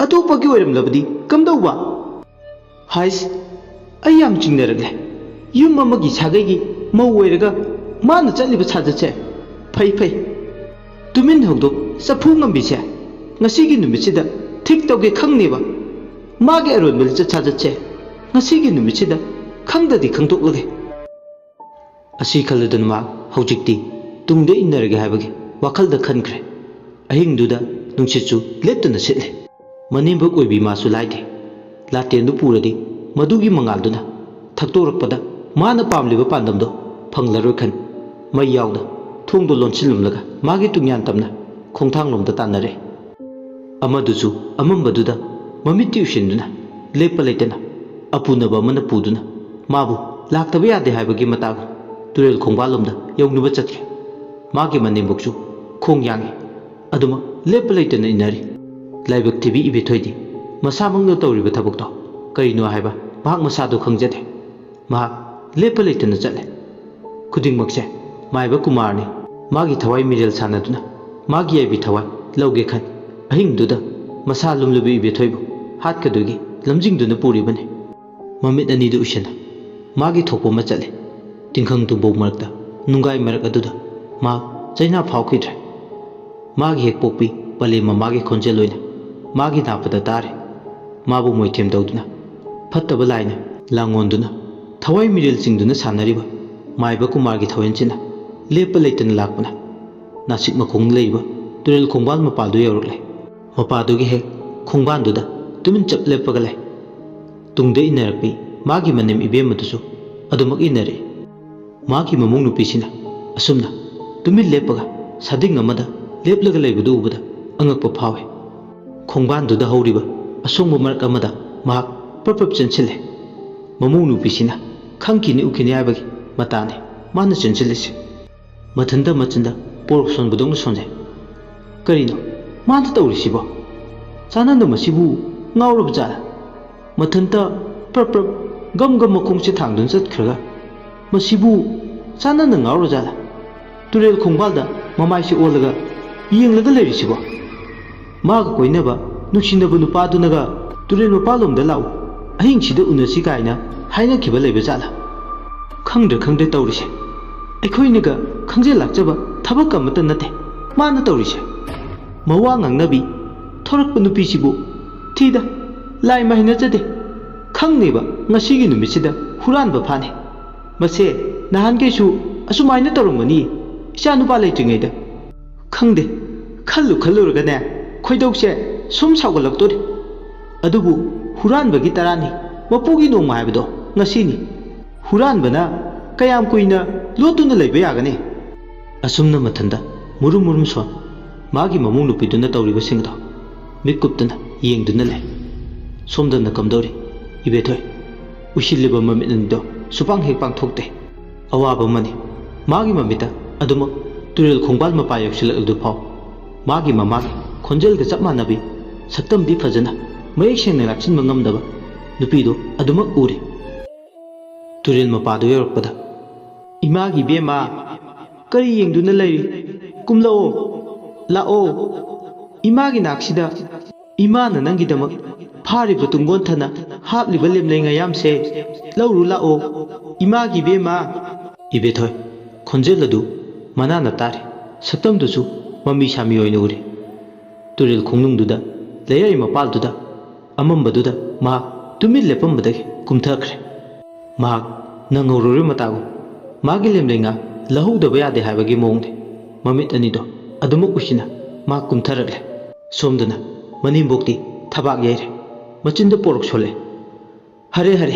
ꯑꯇꯣꯞꯄꯒꯤ ꯑꯣꯏꯔꯝꯂꯕꯗꯤ ꯀꯝꯗꯧꯕ? ꯍꯥꯏꯁ, ꯑꯩ ꯌꯥꯝ ꯆꯤꯡꯅꯔꯛꯂꯦ꯫ ꯌꯨꯝ ꯑꯃꯒꯤ ꯁꯥꯒꯩꯒꯤ ꯃꯧ ꯑꯣꯏꯔꯒ ꯃꯥꯅ ꯆꯠꯂꯤꯕ ꯁꯥꯖꯠꯁꯦ꯫ ꯐꯩ, ꯐꯩ꯫ ꯇꯨꯃꯤꯟ ꯍꯧꯗꯣꯛ ꯆꯐꯨ ꯉꯝꯕꯤꯁꯦ ꯉꯁꯤꯒꯤ ꯅꯨꯃꯤꯠꯁꯤꯗ ꯊꯤꯛ ꯇꯧꯒꯦ ꯈꯪꯅꯦꯕ꯫ ꯃꯥꯒꯤ ꯑꯔꯣꯟꯕ ꯂꯤꯆꯠ ꯁꯥꯖꯠꯁꯦ ꯉꯁꯤꯒꯤ ꯅꯨꯃꯤꯠꯁꯤꯗ ꯈꯪꯗꯗꯤ ꯈꯪꯗꯣꯛꯂꯒꯦ꯫ ꯑꯁꯤ ꯈꯜꯂꯗꯨꯅ ꯃꯍꯥꯛ ꯍꯧꯖꯤꯛꯇꯤ ꯇꯨꯡꯗ ꯏꯟꯅꯔꯒꯦ ꯍꯥꯏꯕꯒꯤ ꯋꯥꯈꯜꯗ ꯈꯟꯈ꯭ꯔꯦ꯫ ꯑꯍꯤꯡꯗꯨꯗ ꯅꯨꯡꯁꯤꯠꯁꯨ ꯂꯦꯞꯇꯅ ꯁꯤꯠꯂꯦ꯫ ꯃꯅꯦꯝꯕꯣꯛ ꯑꯣꯏꯕꯤ ꯃꯥꯁꯨ ꯂꯥꯏꯗꯦ꯫ ꯂꯥꯇꯦꯟꯗꯨ ꯄꯨꯔꯗꯤ ꯃꯗꯨꯒꯤ ꯃꯉꯥꯜꯗꯨꯅ ꯊꯛꯇꯣꯔꯛꯄꯗ ꯃꯥꯅ ꯄꯥꯝꯂꯤꯕ ꯄꯥꯟꯗꯝꯗꯣ ꯐꯪꯂꯔꯣꯏ ꯈꯟ ꯃꯩ ꯌꯥꯎꯗ ꯊꯣꯡꯗꯣ ꯂꯣꯟꯁꯤꯜꯂꯝꯂꯒ ꯃꯥꯒꯤ ꯇꯨꯡꯌꯥꯟ ꯇꯝꯅ ꯈꯣꯡꯊꯥꯡꯂꯣꯝꯗ ꯇꯥꯟꯅꯔꯦ꯫ ꯑꯃꯗꯨꯁꯨ ꯑꯃꯝꯕꯗꯨꯗ ꯃꯃꯤꯠꯇꯤ ꯎꯏꯁꯤꯟꯗꯨꯅ ꯂꯦꯞꯄ ꯂꯩꯇꯅ ꯑꯄꯨꯅꯕ ꯑꯃꯅ ꯄꯨꯗꯨꯅ ꯃꯥꯕꯨ ꯂꯥꯛꯇꯕ ꯌꯥꯗꯦ ꯍꯥꯏꯕꯒꯤ ꯃꯇꯥꯒꯨꯝ ꯇꯨꯔꯦꯜ ꯈꯣꯡꯕꯥꯜꯂꯣꯝꯗ ꯌꯧꯅꯕ ꯆꯠꯈ꯭ꯔꯦ꯫ ꯃꯥꯒꯤ ꯃꯅꯦꯝꯕꯣꯛꯁꯨ ꯈꯣꯡ ꯌꯥꯡꯏ꯫ ꯑꯗꯨꯃꯛ ꯂꯦꯞꯄ ꯂꯩꯇꯅ ꯏꯟꯅꯔꯤ꯫ ꯂꯥꯏꯕꯛ ꯊꯤꯕꯤ ꯏꯕꯦꯊꯣꯏꯗꯤ ꯃꯁꯥꯃꯛꯅ ꯇꯧꯔꯤꯕ ꯊꯕꯛꯇꯣ ꯀꯔꯤꯅꯣ ꯍꯥꯏꯕ ꯃꯍꯥꯛ ꯃꯁꯥꯗꯣ ꯈꯪꯖꯗꯦ꯫ ꯃꯍꯥꯛ ꯂꯦꯞꯄ ꯂꯩꯇꯅ ꯆꯠꯂꯦ꯫ ꯈꯨꯗꯤꯡꯃꯛꯁꯦ ꯃꯥꯏꯕ ꯀꯨꯃꯥꯔꯅꯤ꯫ ꯃꯥꯒꯤ ꯊꯋꯥꯏ ꯃꯤꯔꯦꯜ ꯁꯥꯟꯅꯗꯨꯅ ꯃꯥꯒꯤ ꯌꯥꯏꯕꯤ ꯊꯋꯥꯏ ꯂꯧꯒꯦ ꯈꯟ ꯑꯍꯤꯡꯗꯨꯗ ꯃꯁꯥ ꯂꯨꯝꯂꯕꯤ ꯏꯕꯦꯊꯣꯏꯕꯨ ꯍꯥꯠꯀꯗꯣꯏꯒꯤ ꯂꯝꯖꯤꯡꯗꯨꯅ ꯄꯨꯔꯤꯕꯅꯤ꯫ ꯃꯃꯤꯠ ꯑꯅꯤꯗꯨ ꯎꯏꯁꯤꯟꯅ ꯃꯥꯒꯤ ꯊꯣꯛꯄ ꯑꯃ ꯆꯠꯂꯤ꯫ ꯇꯤꯡꯈꯪ ꯇꯨꯝꯕꯧ ꯃꯔꯛꯇ ꯅꯨꯡꯒꯥꯏ ꯃꯔꯛ ꯑꯗꯨꯗ ꯃꯥ ꯆꯩꯅꯥ ꯐꯥꯎꯈꯤꯗ꯭ꯔꯦ꯫ ꯃꯥꯒꯤ ꯍꯦꯛ ꯄꯣꯛꯄꯤ ꯄꯂꯦꯝ ꯃꯃꯥꯒꯤ ꯈꯣꯟꯖꯦꯜ ꯑꯣꯏꯅ ꯃꯥꯒꯤ ꯅꯥꯄꯗ ꯇꯥꯔꯦ꯫ ꯃꯥꯕꯨ ꯃꯣꯏꯊꯦꯝ ꯇꯧꯗꯨꯅ ꯐꯠꯇꯕ ꯂꯥꯏꯅ ꯂꯥꯡꯉꯣꯟꯗꯨꯅ ꯊꯋꯥꯏ ꯃꯤꯔꯦꯜ ꯆꯤꯡꯗꯨꯅ ꯁꯥꯟꯅꯔꯤꯕ ꯃꯥꯏꯕ ꯀꯨꯃꯥꯔꯒꯤ ꯊꯋꯦꯟꯁꯤꯅ ꯂꯦꯞꯄ ꯂꯩꯇꯅ ꯂꯥꯛꯄꯅ ꯅꯥꯁꯤꯛ ꯃꯈꯣꯡꯗ ꯂꯩꯔꯤꯕ ꯇꯨꯔꯦꯜ ꯈꯣꯡꯕꯥꯜ ꯃꯄꯥꯗꯨ ꯌꯧꯔꯛꯂꯦ꯫ ꯃꯄꯥꯗꯨꯒꯤ ꯍꯦꯛ ꯈꯣꯡꯕꯥꯟꯗꯨꯗ ꯇꯨꯃꯤꯟ ꯆꯞ ꯂꯦꯞꯄꯒ ꯂꯩ꯫ ꯇꯨꯡꯗ ꯏꯟꯅꯔꯛꯄꯤ ꯃꯥꯒꯤ ꯃꯅꯦꯝ ꯏꯕꯦꯝꯃꯗꯨꯁꯨ ꯑꯗꯨꯃꯛ ꯏꯟꯅꯔꯛꯏ꯫ ꯃꯥꯒꯤ ꯃꯃꯧ ꯅꯨꯄꯤꯁꯤꯅ ꯑꯁꯨꯝꯅ ꯇꯨꯃꯤꯟ ꯂꯦꯞꯄꯒ ꯁꯥꯗꯤꯡ ꯑꯃꯗ ꯂꯦꯞꯂꯒ ꯂꯩꯕꯗꯨ ꯎꯕꯗ ꯑꯉꯛꯄ ꯐꯥꯎꯏ꯫ ꯈꯣꯡꯕꯥꯟꯗꯨꯗ ꯍꯧꯔꯤꯕ ꯑꯁꯣꯡꯕ ꯃꯔꯛ ꯑꯃꯗ ꯃꯍꯥꯛ ꯄ꯭ꯔꯞ ꯄ꯭ꯔꯞ ꯆꯦꯟꯁꯤꯜꯂꯦ꯫ ꯃꯃꯧ ꯅꯨꯄꯤꯁꯤꯅ ꯈꯪꯈꯤꯅꯤ ꯎꯈꯤꯅꯤ ꯍꯥꯏꯕꯒꯤ ꯃꯇꯥꯅꯤ ꯃꯥꯅ ꯆꯦꯟꯁꯤꯜꯂꯤꯁꯤ꯫ ꯃꯊꯟꯇ ꯃꯆꯤꯟꯗ ꯄꯣꯔꯛ ꯁꯣꯟꯕꯗꯧꯅ ꯁꯣꯟꯖꯩ꯫ ꯀꯔꯤꯅꯣ ꯃꯥꯅ ꯇꯧꯔꯤꯁꯤꯕꯣ? ꯆꯥꯅꯟꯗ ꯃꯁꯤꯕꯨ ꯉꯥꯎꯔꯕ ꯖꯥꯠꯂ? ꯃꯊꯟꯇ ꯄ꯭ꯔꯞ ꯄ꯭ꯔꯞ ꯒꯝ ꯒꯝ ꯃꯈꯣꯡꯁꯦ ꯊꯥꯡꯗꯨꯅ ꯆꯠꯈ꯭ꯔꯒ, ꯃꯁꯤꯕꯨ ꯆꯥꯅꯟꯗ ꯉꯥꯎꯔ ꯖꯥꯠꯂ? ꯇꯨꯔꯦꯜ ꯈꯣꯡꯕꯥꯜꯗ ꯃꯃꯥꯏꯁꯦ ꯑꯣꯜꯂꯒ ꯌꯦꯡꯂꯒ ꯂꯩꯔꯤꯁꯤꯕꯣ? ꯃꯥꯒ ꯀꯣꯏꯅꯕ ꯅꯨꯡꯁꯤꯅꯕ ꯅꯨꯄꯥꯗꯨꯅꯒ ꯇꯨꯔꯦꯜ ꯃꯄꯥꯜꯂꯣꯝꯗ ꯂꯥꯛꯎ, ꯑꯍꯤꯡꯁꯤꯗ ꯎꯅꯁꯤ ꯀꯥꯏꯅ ꯍꯥꯏꯅꯈꯤꯕ ꯂꯩꯕ ꯖꯥꯠꯂ? ꯈꯪꯗ꯭ꯔꯦ ꯈꯪꯗ꯭ꯔꯦ ꯇꯧꯔꯤꯁꯦ꯫ ꯑꯩꯈꯣꯏꯅꯒ ꯈꯪꯖ ꯂꯥꯛꯆꯕ ꯊꯕꯛ ꯑꯃꯠꯇ ꯅꯠꯇꯦ ꯃꯥꯅ ꯇꯧꯔꯤꯁꯦ꯫ ꯃꯋꯥ ꯉꯥꯡꯅꯕꯤ ꯊꯣꯔꯛꯄ ꯅꯨꯄꯤꯁꯤꯕꯨ ꯊꯤꯗ, ꯂꯥꯏ ꯃꯥ ꯍꯩꯅꯖꯗꯦ꯫ ꯈꯪꯅꯦꯕ ꯉꯁꯤꯒꯤ ꯅꯨꯃꯤꯠꯁꯤꯗ ꯍꯨꯔꯥꯟꯕ ꯐꯥꯅꯤ꯫ ꯃꯁꯦ ꯅꯍꯥꯟꯈꯩꯁꯨ ꯑꯁꯨꯃꯥꯏꯅ ꯇꯧꯔꯝꯒꯅꯤ ꯏꯆꯥ ꯅꯨꯄꯥ ꯂꯩꯇ꯭ꯔꯤꯉꯩꯗ꯫ ꯈꯪꯗꯦ, ꯈꯜꯂꯨ ꯈꯜꯂꯨꯔꯒꯅꯦ ꯈꯣꯏꯗꯧꯁꯦ ꯁꯨꯝ ꯁꯥꯎꯒꯠꯂꯛꯇꯣꯔꯤ꯫ ꯑꯗꯨꯕꯨ ꯍꯨꯔꯥꯟꯕꯒꯤ ꯇꯔꯥꯅꯤ, ꯃꯄꯨꯒꯤ ꯅꯣꯡꯃ ꯍꯥꯏꯕꯗꯣ ꯉꯁꯤꯅꯤ꯫ ꯍꯨꯔꯥꯟꯕꯅ ꯀꯌꯥꯝ ꯀꯨꯏꯅ ꯂꯣꯠꯇꯨꯅ ꯂꯩꯕ ꯌꯥꯒꯅꯤ? ꯑꯁꯨꯝꯅ ꯃꯊꯟꯇ ꯃꯨꯔꯨꯝ ꯃꯨꯔꯨꯝ ꯁꯣꯟ ꯃꯥꯒꯤ ꯃꯃꯧ ꯅꯨꯄꯤꯗꯨꯅ ꯇꯧꯔꯤꯕꯁꯤꯡꯗꯣ ꯃꯤꯠ ꯀꯨꯞꯇꯅ ꯌꯦꯡꯗꯨꯅ ꯂꯩ꯫ ꯁꯣꯝꯗꯅ ꯀꯝꯗꯧꯔꯤ? ꯏꯕꯦꯊꯣꯏ, ꯎꯏꯁꯤꯜꯂꯤꯕ ꯃꯃꯤꯠ ꯑꯅꯤꯗꯣ ꯁꯨꯄꯥꯡ ꯍꯦꯛ ꯄꯥꯡꯊꯣꯛꯇꯦ꯫ ꯑꯋꯥꯕ ꯑꯃꯅꯤ꯫ ꯃꯥꯒꯤ ꯃꯃꯤꯠꯇ ꯑꯗꯨꯃꯛ ꯇꯨꯔꯦꯜ ꯈꯣꯡꯕꯥꯜ ꯃꯄꯥ ꯌꯧꯁꯤꯜꯂꯛꯂꯗꯨ ꯐꯥꯎ ꯃꯥꯒꯤ ꯃꯃꯥꯒꯤ ꯈꯣꯟꯖꯦꯜꯒ ꯆꯞ ꯃꯥꯟꯅꯕꯤ, ꯁꯛꯇꯝꯗꯤ ꯐꯖꯅ ꯃꯌꯦꯛ ꯁꯦꯡꯅ ꯂꯥꯛꯁꯤꯟꯕ ꯉꯝꯗꯕ ꯅꯨꯄꯤꯗꯨ ꯑꯗꯨꯃꯛ ꯎꯔꯦ꯫ ꯇꯨꯔꯦꯜ ꯃꯄꯥꯗꯨ ꯌꯧꯔꯛꯄꯗ, "ꯏꯃꯥꯒꯤ ꯏꯕꯦꯝꯃ, ꯀꯔꯤ ꯌꯦꯡꯗꯨꯅ ꯂꯩꯔꯤ? ꯀꯨꯝꯂꯛꯑꯣ, ꯂꯥꯛꯑꯣ꯫ ꯏꯃꯥꯒꯤ ꯅꯥꯛꯁꯤꯗ ꯏꯃꯥꯅ ꯅꯪꯒꯤꯗꯃꯛ ꯐꯥꯔꯤꯕ ꯇꯨꯡꯒꯣꯟ ꯊꯅ ꯍꯥꯞꯂꯤꯕ ꯂꯦꯝꯂꯩ ꯉꯥꯌꯥꯝꯁꯦ ꯂꯧꯔꯨ ꯂꯥꯛꯑꯣ, ꯏꯃꯥꯒꯤ ꯏꯕꯦꯝꯃ꯫" ꯏꯕꯦꯊꯣꯏ, ꯈꯣꯟꯖꯦꯜ ꯑꯗꯨ ꯃꯅꯥꯅ ꯇꯥꯔꯤ, ꯁꯛꯇꯝꯗꯨꯁꯨ ꯃꯃꯤ ꯁꯥꯃꯤ ꯑꯣꯏꯅ ꯎꯔꯤ꯫ ꯇꯨꯔꯦꯜ ꯈꯣꯡꯅꯨꯡꯗꯨꯗ, ꯂꯩꯔꯥꯏ ꯃꯄꯥꯜꯗꯨꯗ, ꯑꯃꯝꯕꯗꯨꯗ ꯃꯍꯥꯛ ꯇꯨꯃꯤꯟ ꯂꯦꯞꯄꯝꯕꯗꯒꯤ ꯀꯨꯝꯊꯈ꯭ꯔꯦ꯫ ꯃꯍꯥꯛ ꯅꯪꯍꯧꯔꯔꯣꯏ ꯃꯇꯥꯒꯨꯝ ꯃꯥꯒꯤ ꯂꯦꯝꯂꯩ ꯉꯥ ꯂꯧꯍꯧꯗꯕ ꯌꯥꯗꯦ ꯍꯥꯏꯕꯒꯤ ꯃꯑꯣꯡꯗ ꯃꯃꯤꯠ ꯑꯅꯤꯗꯣ ꯑꯗꯨꯃꯛ ꯎꯏꯁꯤꯟꯅ ꯃꯍꯥꯛ ꯀꯨꯝꯊꯔꯛꯂꯦ꯫ ꯁꯣꯝꯗꯅ ꯃꯅꯦꯝꯕꯣꯛꯇꯤ ꯊꯕꯥꯛ ꯌꯩꯔꯦ, ꯃꯆꯤꯟꯗ ꯄꯣꯔꯛ ꯁꯣꯜꯂꯦ꯫ "ꯍꯔꯦ, ꯍꯔꯦ,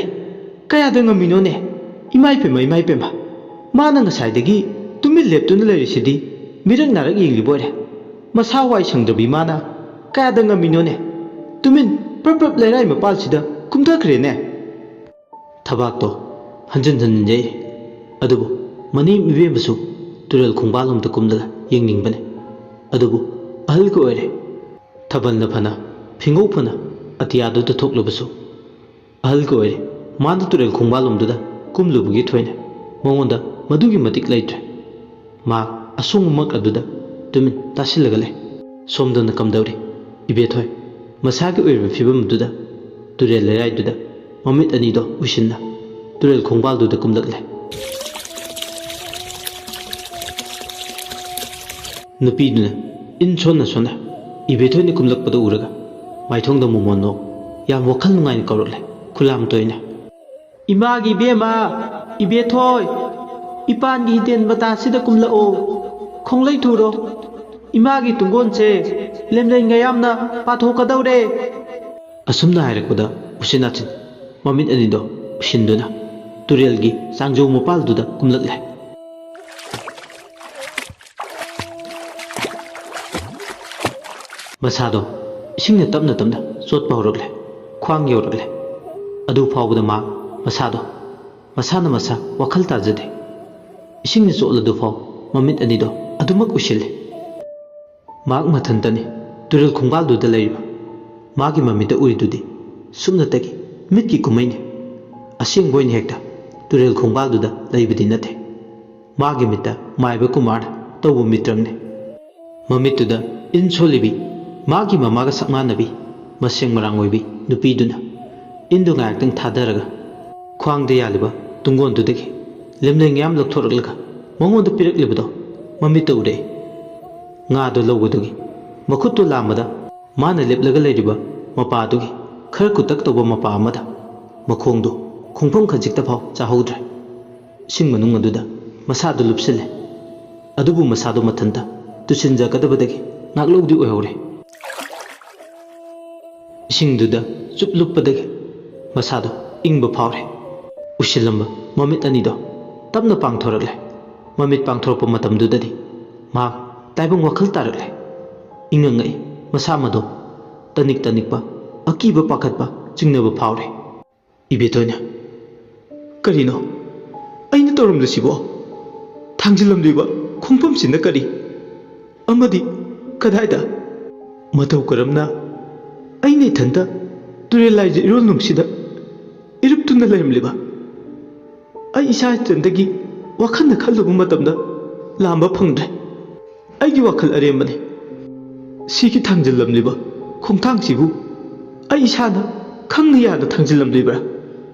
ꯀꯌꯥꯗ ꯉꯝꯃꯤꯅꯣꯅꯦ? ꯏꯃꯥ ꯏꯄꯦꯝꯃ, ꯏꯃꯥ ꯏꯄꯦꯝꯃ, ꯃꯥꯅ ꯉꯁꯥꯏꯗꯒꯤ ꯇꯨꯃꯤꯟ ꯂꯦꯞꯇꯨꯅ ꯂꯩꯔꯤꯁꯤꯗꯤ ꯃꯤꯔꯛ ꯅꯥꯔꯛ ꯌꯦꯡꯂꯤꯕ ꯑꯣꯏꯔꯦ꯫ ꯃꯁꯥ ꯋꯥꯏ ꯁꯪꯗ꯭ꯔꯕꯤ ꯃꯥꯅ ꯀꯌꯥꯗ ꯉꯝꯃꯤꯅꯣꯅꯦ? ꯇꯨꯃꯤꯟ ꯄ꯭ꯔꯞ ꯄ꯭ꯔꯞ ꯂꯩꯔꯥꯏ ꯃꯄꯥꯜꯁꯤꯗ ꯀꯨꯝꯊꯈ꯭ꯔꯦꯅꯦ꯫" ꯊꯕꯥꯛꯇꯣ ꯍꯟꯖꯤꯟ ꯍꯟꯖꯤꯟ ꯌꯩ꯫ ꯑꯗꯨꯕꯨ ꯃꯅꯦꯝ ꯏꯕꯦꯝꯃꯁꯨ ꯇꯨꯔꯦꯜ ꯈꯣꯡꯕꯥꯜꯂꯣꯝꯗ ꯀꯨꯝꯂꯒ ꯌꯦꯡꯅꯤꯡꯕꯅꯤ꯫ ꯑꯗꯨꯕꯨ ꯑꯍꯜꯒ ꯑꯣꯏꯔꯦ꯫ ꯊꯥꯕꯜꯅ ꯐꯅ, ꯐꯤꯉꯧ ꯐꯅ ꯑꯇꯤꯌꯥꯗꯨꯗ ꯊꯣꯛꯂꯕꯁꯨ, ꯑꯍꯜꯒ ꯑꯣꯏꯔꯦ꯫ ꯃꯥꯅ ꯇꯨꯔꯦꯜ ꯈꯣꯡꯕꯥꯜꯂꯣꯝꯗꯨꯗ ꯀꯨꯝꯂꯨꯕꯒꯤ ꯊꯣꯏꯅ ꯃꯉꯣꯟꯗ ꯃꯗꯨꯒꯤ ꯃꯇꯤꯛ ꯂꯩꯇ꯭ꯔꯦ꯫ ꯃꯍꯥꯛ ꯑꯁꯣꯡꯕꯃꯛ ꯑꯗꯨꯗ ꯇꯨꯃꯤꯟ ꯇꯥꯁꯤꯜꯂꯒ ꯂꯩ꯫ ꯁꯣꯝꯗꯅ ꯀꯝꯗꯧꯔꯤ? ꯏꯕꯦꯊꯣꯏ ꯃꯁꯥꯒꯤ ꯑꯣꯏꯔꯤꯕ ꯐꯤꯕꯝ ꯑꯗꯨꯗ ꯇꯨꯔꯦꯜ ꯂꯩꯔꯥꯏꯗꯨꯗ ꯃꯃꯤꯠ ꯑꯅꯤꯗꯣ ꯎꯏꯁꯤꯟꯅ ꯇꯨꯔꯦꯜ ꯈꯣꯡꯕꯥꯜꯗꯨꯗ ꯀꯨꯝꯂꯛꯂꯦ꯫ ꯅꯨꯄꯤꯗꯨꯅ ꯏꯟ ꯁꯣꯟꯅ ꯁꯣꯟꯅ ꯏꯕꯦꯊꯣꯏꯅ ꯀꯨꯝꯂꯛꯄꯗ ꯎꯔꯒ ꯃꯥꯏꯊꯣꯡꯗ ꯃꯣꯃꯣꯟ ꯅꯣꯛ ꯌꯥꯝ ꯋꯥꯈꯜ ꯅꯨꯡꯉꯥꯏꯅ ꯀꯧꯔꯛꯂꯦ ꯈꯨꯂꯥꯝ ꯇꯣꯏꯅ꯫ "ꯏꯃꯥꯒꯤ ꯏꯕꯦꯝꯃ, ꯏꯕꯦꯊꯣꯏ, ꯏꯄꯥꯟꯒꯤ ꯍꯤꯇꯦꯟ ꯃꯇꯥꯁꯤꯗ ꯀꯨꯝꯂꯛꯑꯣ, ꯈꯣꯡꯂꯩ ꯊꯨꯔꯣ꯫ ꯏꯃꯥꯒꯤ ꯇꯨꯡꯒꯣꯟꯁꯦ ꯂꯦꯝꯂꯩ ꯉꯌꯥꯝꯅ ꯄꯥꯊꯣꯛꯀꯗꯧꯔꯦ"꯫ ꯑꯁꯨꯝꯅ ꯍꯥꯏꯔꯛꯄꯗ ꯎꯆꯤꯟ ꯅꯥꯆꯤꯟ ꯃꯃꯤꯠ ꯑꯅꯤꯗꯣ ꯎꯏꯁꯤꯟꯗꯨꯅ ꯇꯨꯔꯦꯜꯒꯤ ꯆꯥꯡꯖꯧ ꯃꯄꯥꯜꯗꯨꯗ ꯀꯨꯝꯂꯛꯂꯦ꯫ ꯃꯁꯥꯗꯣ ꯏꯁꯤꯡꯅ ꯇꯞꯅ ꯇꯞꯅ ꯆꯣꯠꯄ ꯍꯧꯔꯛꯂꯦ꯫ ꯈ꯭ꯋꯥꯡ ꯌꯧꯔꯛꯂꯦ꯫ ꯑꯗꯨ ꯐꯥꯎꯕꯗ ꯃꯥ ꯃꯁꯥꯗꯣ, ꯃꯁꯥꯅ ꯃꯁꯥ ꯋꯥꯈꯜ ꯇꯥꯖꯗꯦ꯫ ꯏꯁꯤꯡꯅ ꯆꯣꯠꯂꯗꯨꯐꯥꯎ ꯃꯃꯤꯠ ꯑꯅꯤꯗꯣ ꯑꯗꯨꯃꯛ ꯎꯏꯁꯤꯜꯂꯦ꯫ ꯃꯍꯥꯛ ꯃꯊꯟꯇꯅꯤ ꯇꯨꯔꯦꯜ ꯈꯣꯡꯕꯥꯜꯗꯨꯗ ꯂꯩꯔꯤꯕ꯫ ꯃꯥꯒꯤ ꯃꯃꯤꯠꯇ ꯎꯔꯤꯗꯨꯗꯤ ꯁꯨꯞꯅꯇꯒꯤ ꯃꯤꯠꯀꯤ ꯀꯨꯝꯍꯩꯅꯤ꯫ ꯑꯁꯦꯡꯕ ꯑꯣꯏꯅ ꯍꯦꯛꯇ ꯇꯨꯔꯦꯜ ꯈꯣꯡꯕꯥꯜꯗꯨꯗ ꯂꯩꯕꯗꯤ ꯅꯠꯇꯦ꯫ ꯃꯥꯒꯤ ꯃꯤꯠꯇ ꯃꯥꯏꯕ ꯀꯨꯃꯥꯔꯅ ꯇꯧꯕ ꯃꯤꯇ꯭ꯔꯪꯅꯤ꯫ ꯃꯃꯤꯠꯇꯨꯗ ꯏꯟ ꯁꯣꯜꯂꯤꯕꯤ, ꯃꯥꯒꯤ ꯃꯃꯥꯒ ꯁꯛ ꯃꯥꯟꯅꯕꯤ, ꯃꯁꯦꯡ ꯃꯔꯥꯡ ꯑꯣꯏꯕꯤ ꯅꯨꯄꯤꯗꯨꯅ ꯏꯟꯗꯨ ꯉꯥꯏꯍꯥꯛꯇꯪ ꯊꯥꯗꯔꯒ, ꯈ꯭ꯋꯥꯡꯗ ꯌꯥꯜꯂꯤꯕ ꯇꯨꯡꯒꯣꯟꯗꯨꯗꯒꯤ ꯂꯦꯝꯂꯩ ꯉꯌꯥꯝ ꯂꯧꯊꯣꯔꯛꯂꯒ ꯃꯉꯣꯟꯗ ꯄꯤꯔꯛꯂꯤꯕꯗꯣ ꯃꯃꯤꯠꯇ ꯎꯔꯛꯏ꯫ ꯉꯥꯗꯣ ꯂꯧꯕꯗꯨꯒꯤ ꯃꯈꯨꯠꯇꯨ ꯂꯥꯝꯕꯗ ꯃꯥꯅ ꯂꯦꯞꯂꯒ ꯂꯩꯔꯤꯕ ꯃꯄꯥꯗꯨꯒꯤ ꯈꯔ ꯀꯨꯇꯛ ꯇꯧꯕ ꯃꯄꯥ ꯑꯃꯗ ꯃꯈꯣꯡꯗꯨ ꯈꯣꯡꯐꯝ ꯈꯖꯤꯛꯇ ꯐꯥꯎ ꯆꯥꯍꯧꯗ꯭ꯔꯦ꯫ ꯏꯁꯤꯡ ꯃꯅꯨꯡ ꯑꯗꯨꯗ ꯃꯁꯥꯗꯨ ꯂꯨꯞꯁꯤꯜꯂꯦ꯫ ꯑꯗꯨꯕꯨ ꯃꯁꯥꯗꯨ ꯃꯊꯟꯇ ꯇꯨꯁꯤꯟꯖꯒꯗꯕꯗꯒꯤ ꯉꯥꯛꯂꯧꯗꯤ ꯑꯣꯏꯍꯧꯔꯦ꯫ ꯏꯁꯤꯡꯗꯨꯗ ꯆꯨꯞ ꯂꯨꯞꯄꯗꯒꯤ ꯃꯁꯥꯗꯣ ꯏꯪꯕ ꯐꯥꯎꯔꯦ꯫ ꯎꯏꯁꯤꯜꯂꯝꯕ ꯃꯃꯤꯠ ꯑꯅꯤꯗꯣ ꯇꯞꯅ ꯄꯥꯡꯊꯣꯔꯛꯂꯦ꯫ ꯃꯃꯤꯠ ꯄꯥꯡꯊꯣꯔꯛꯄ ꯃꯇꯝꯗꯨꯗꯗꯤ ꯃꯍꯥꯛ ꯇꯥꯏꯕꯪ ꯋꯥꯈꯜ ꯇꯥꯔꯛꯂꯦ꯫ ꯏꯪꯉꯪꯉꯛꯏ ꯃꯁꯥ ꯃꯗꯣ꯫ ꯇꯅꯤꯛ ꯇꯅꯤꯛꯄ, ꯑꯀꯤꯕ ꯄꯥꯈꯠꯄ, ꯆꯤꯡꯅꯕ ꯐꯥꯎꯔꯦ꯫ ꯏꯕꯦꯊꯣꯏꯅ, "ꯀꯔꯤꯅꯣ ꯑꯩꯅ ꯇꯧꯔꯝꯂꯤꯁꯤꯕꯣ? ꯊꯥꯡꯖꯤꯜꯂꯝꯂꯤꯕ ꯈꯣꯡꯐꯝꯁꯤꯅ ꯀꯔꯤ? ꯑꯃꯗꯤ ꯀꯗꯥꯏꯗ? ꯃꯇꯧ ꯀꯔꯝꯅ ꯑꯩꯅ ꯏꯊꯟꯇ ꯇꯨꯔꯦꯜ ꯂꯥꯏꯖ ꯏꯔꯣꯜꯅꯨꯡꯁꯤꯗ ꯏꯔꯨꯞꯇꯨꯅ ꯂꯩꯔꯝꯂꯤꯕ? ꯑꯩ ꯏꯁꯥ ꯏꯊꯟꯇꯒꯤ ꯋꯥꯈꯜꯅ ꯈꯜꯂꯨꯕ ꯃꯇꯝꯗ ꯂꯥꯝꯕ ꯐꯪꯗ꯭ꯔꯦ꯫ ꯑꯩꯒꯤ ꯋꯥꯈꯜ ꯑꯔꯦꯝꯕꯅꯤ꯫ ꯁꯤꯒꯤ ꯊꯥꯡꯖꯤꯜꯂꯝꯂꯤꯕ ꯈꯣꯡꯊꯥꯡꯁꯤꯕꯨ ꯑꯩ ꯏꯁꯥꯅ ꯈꯪꯅ ꯌꯥꯅ ꯊꯥꯡꯖꯤꯜꯂꯝꯂꯤꯕ꯭ꯔꯥ?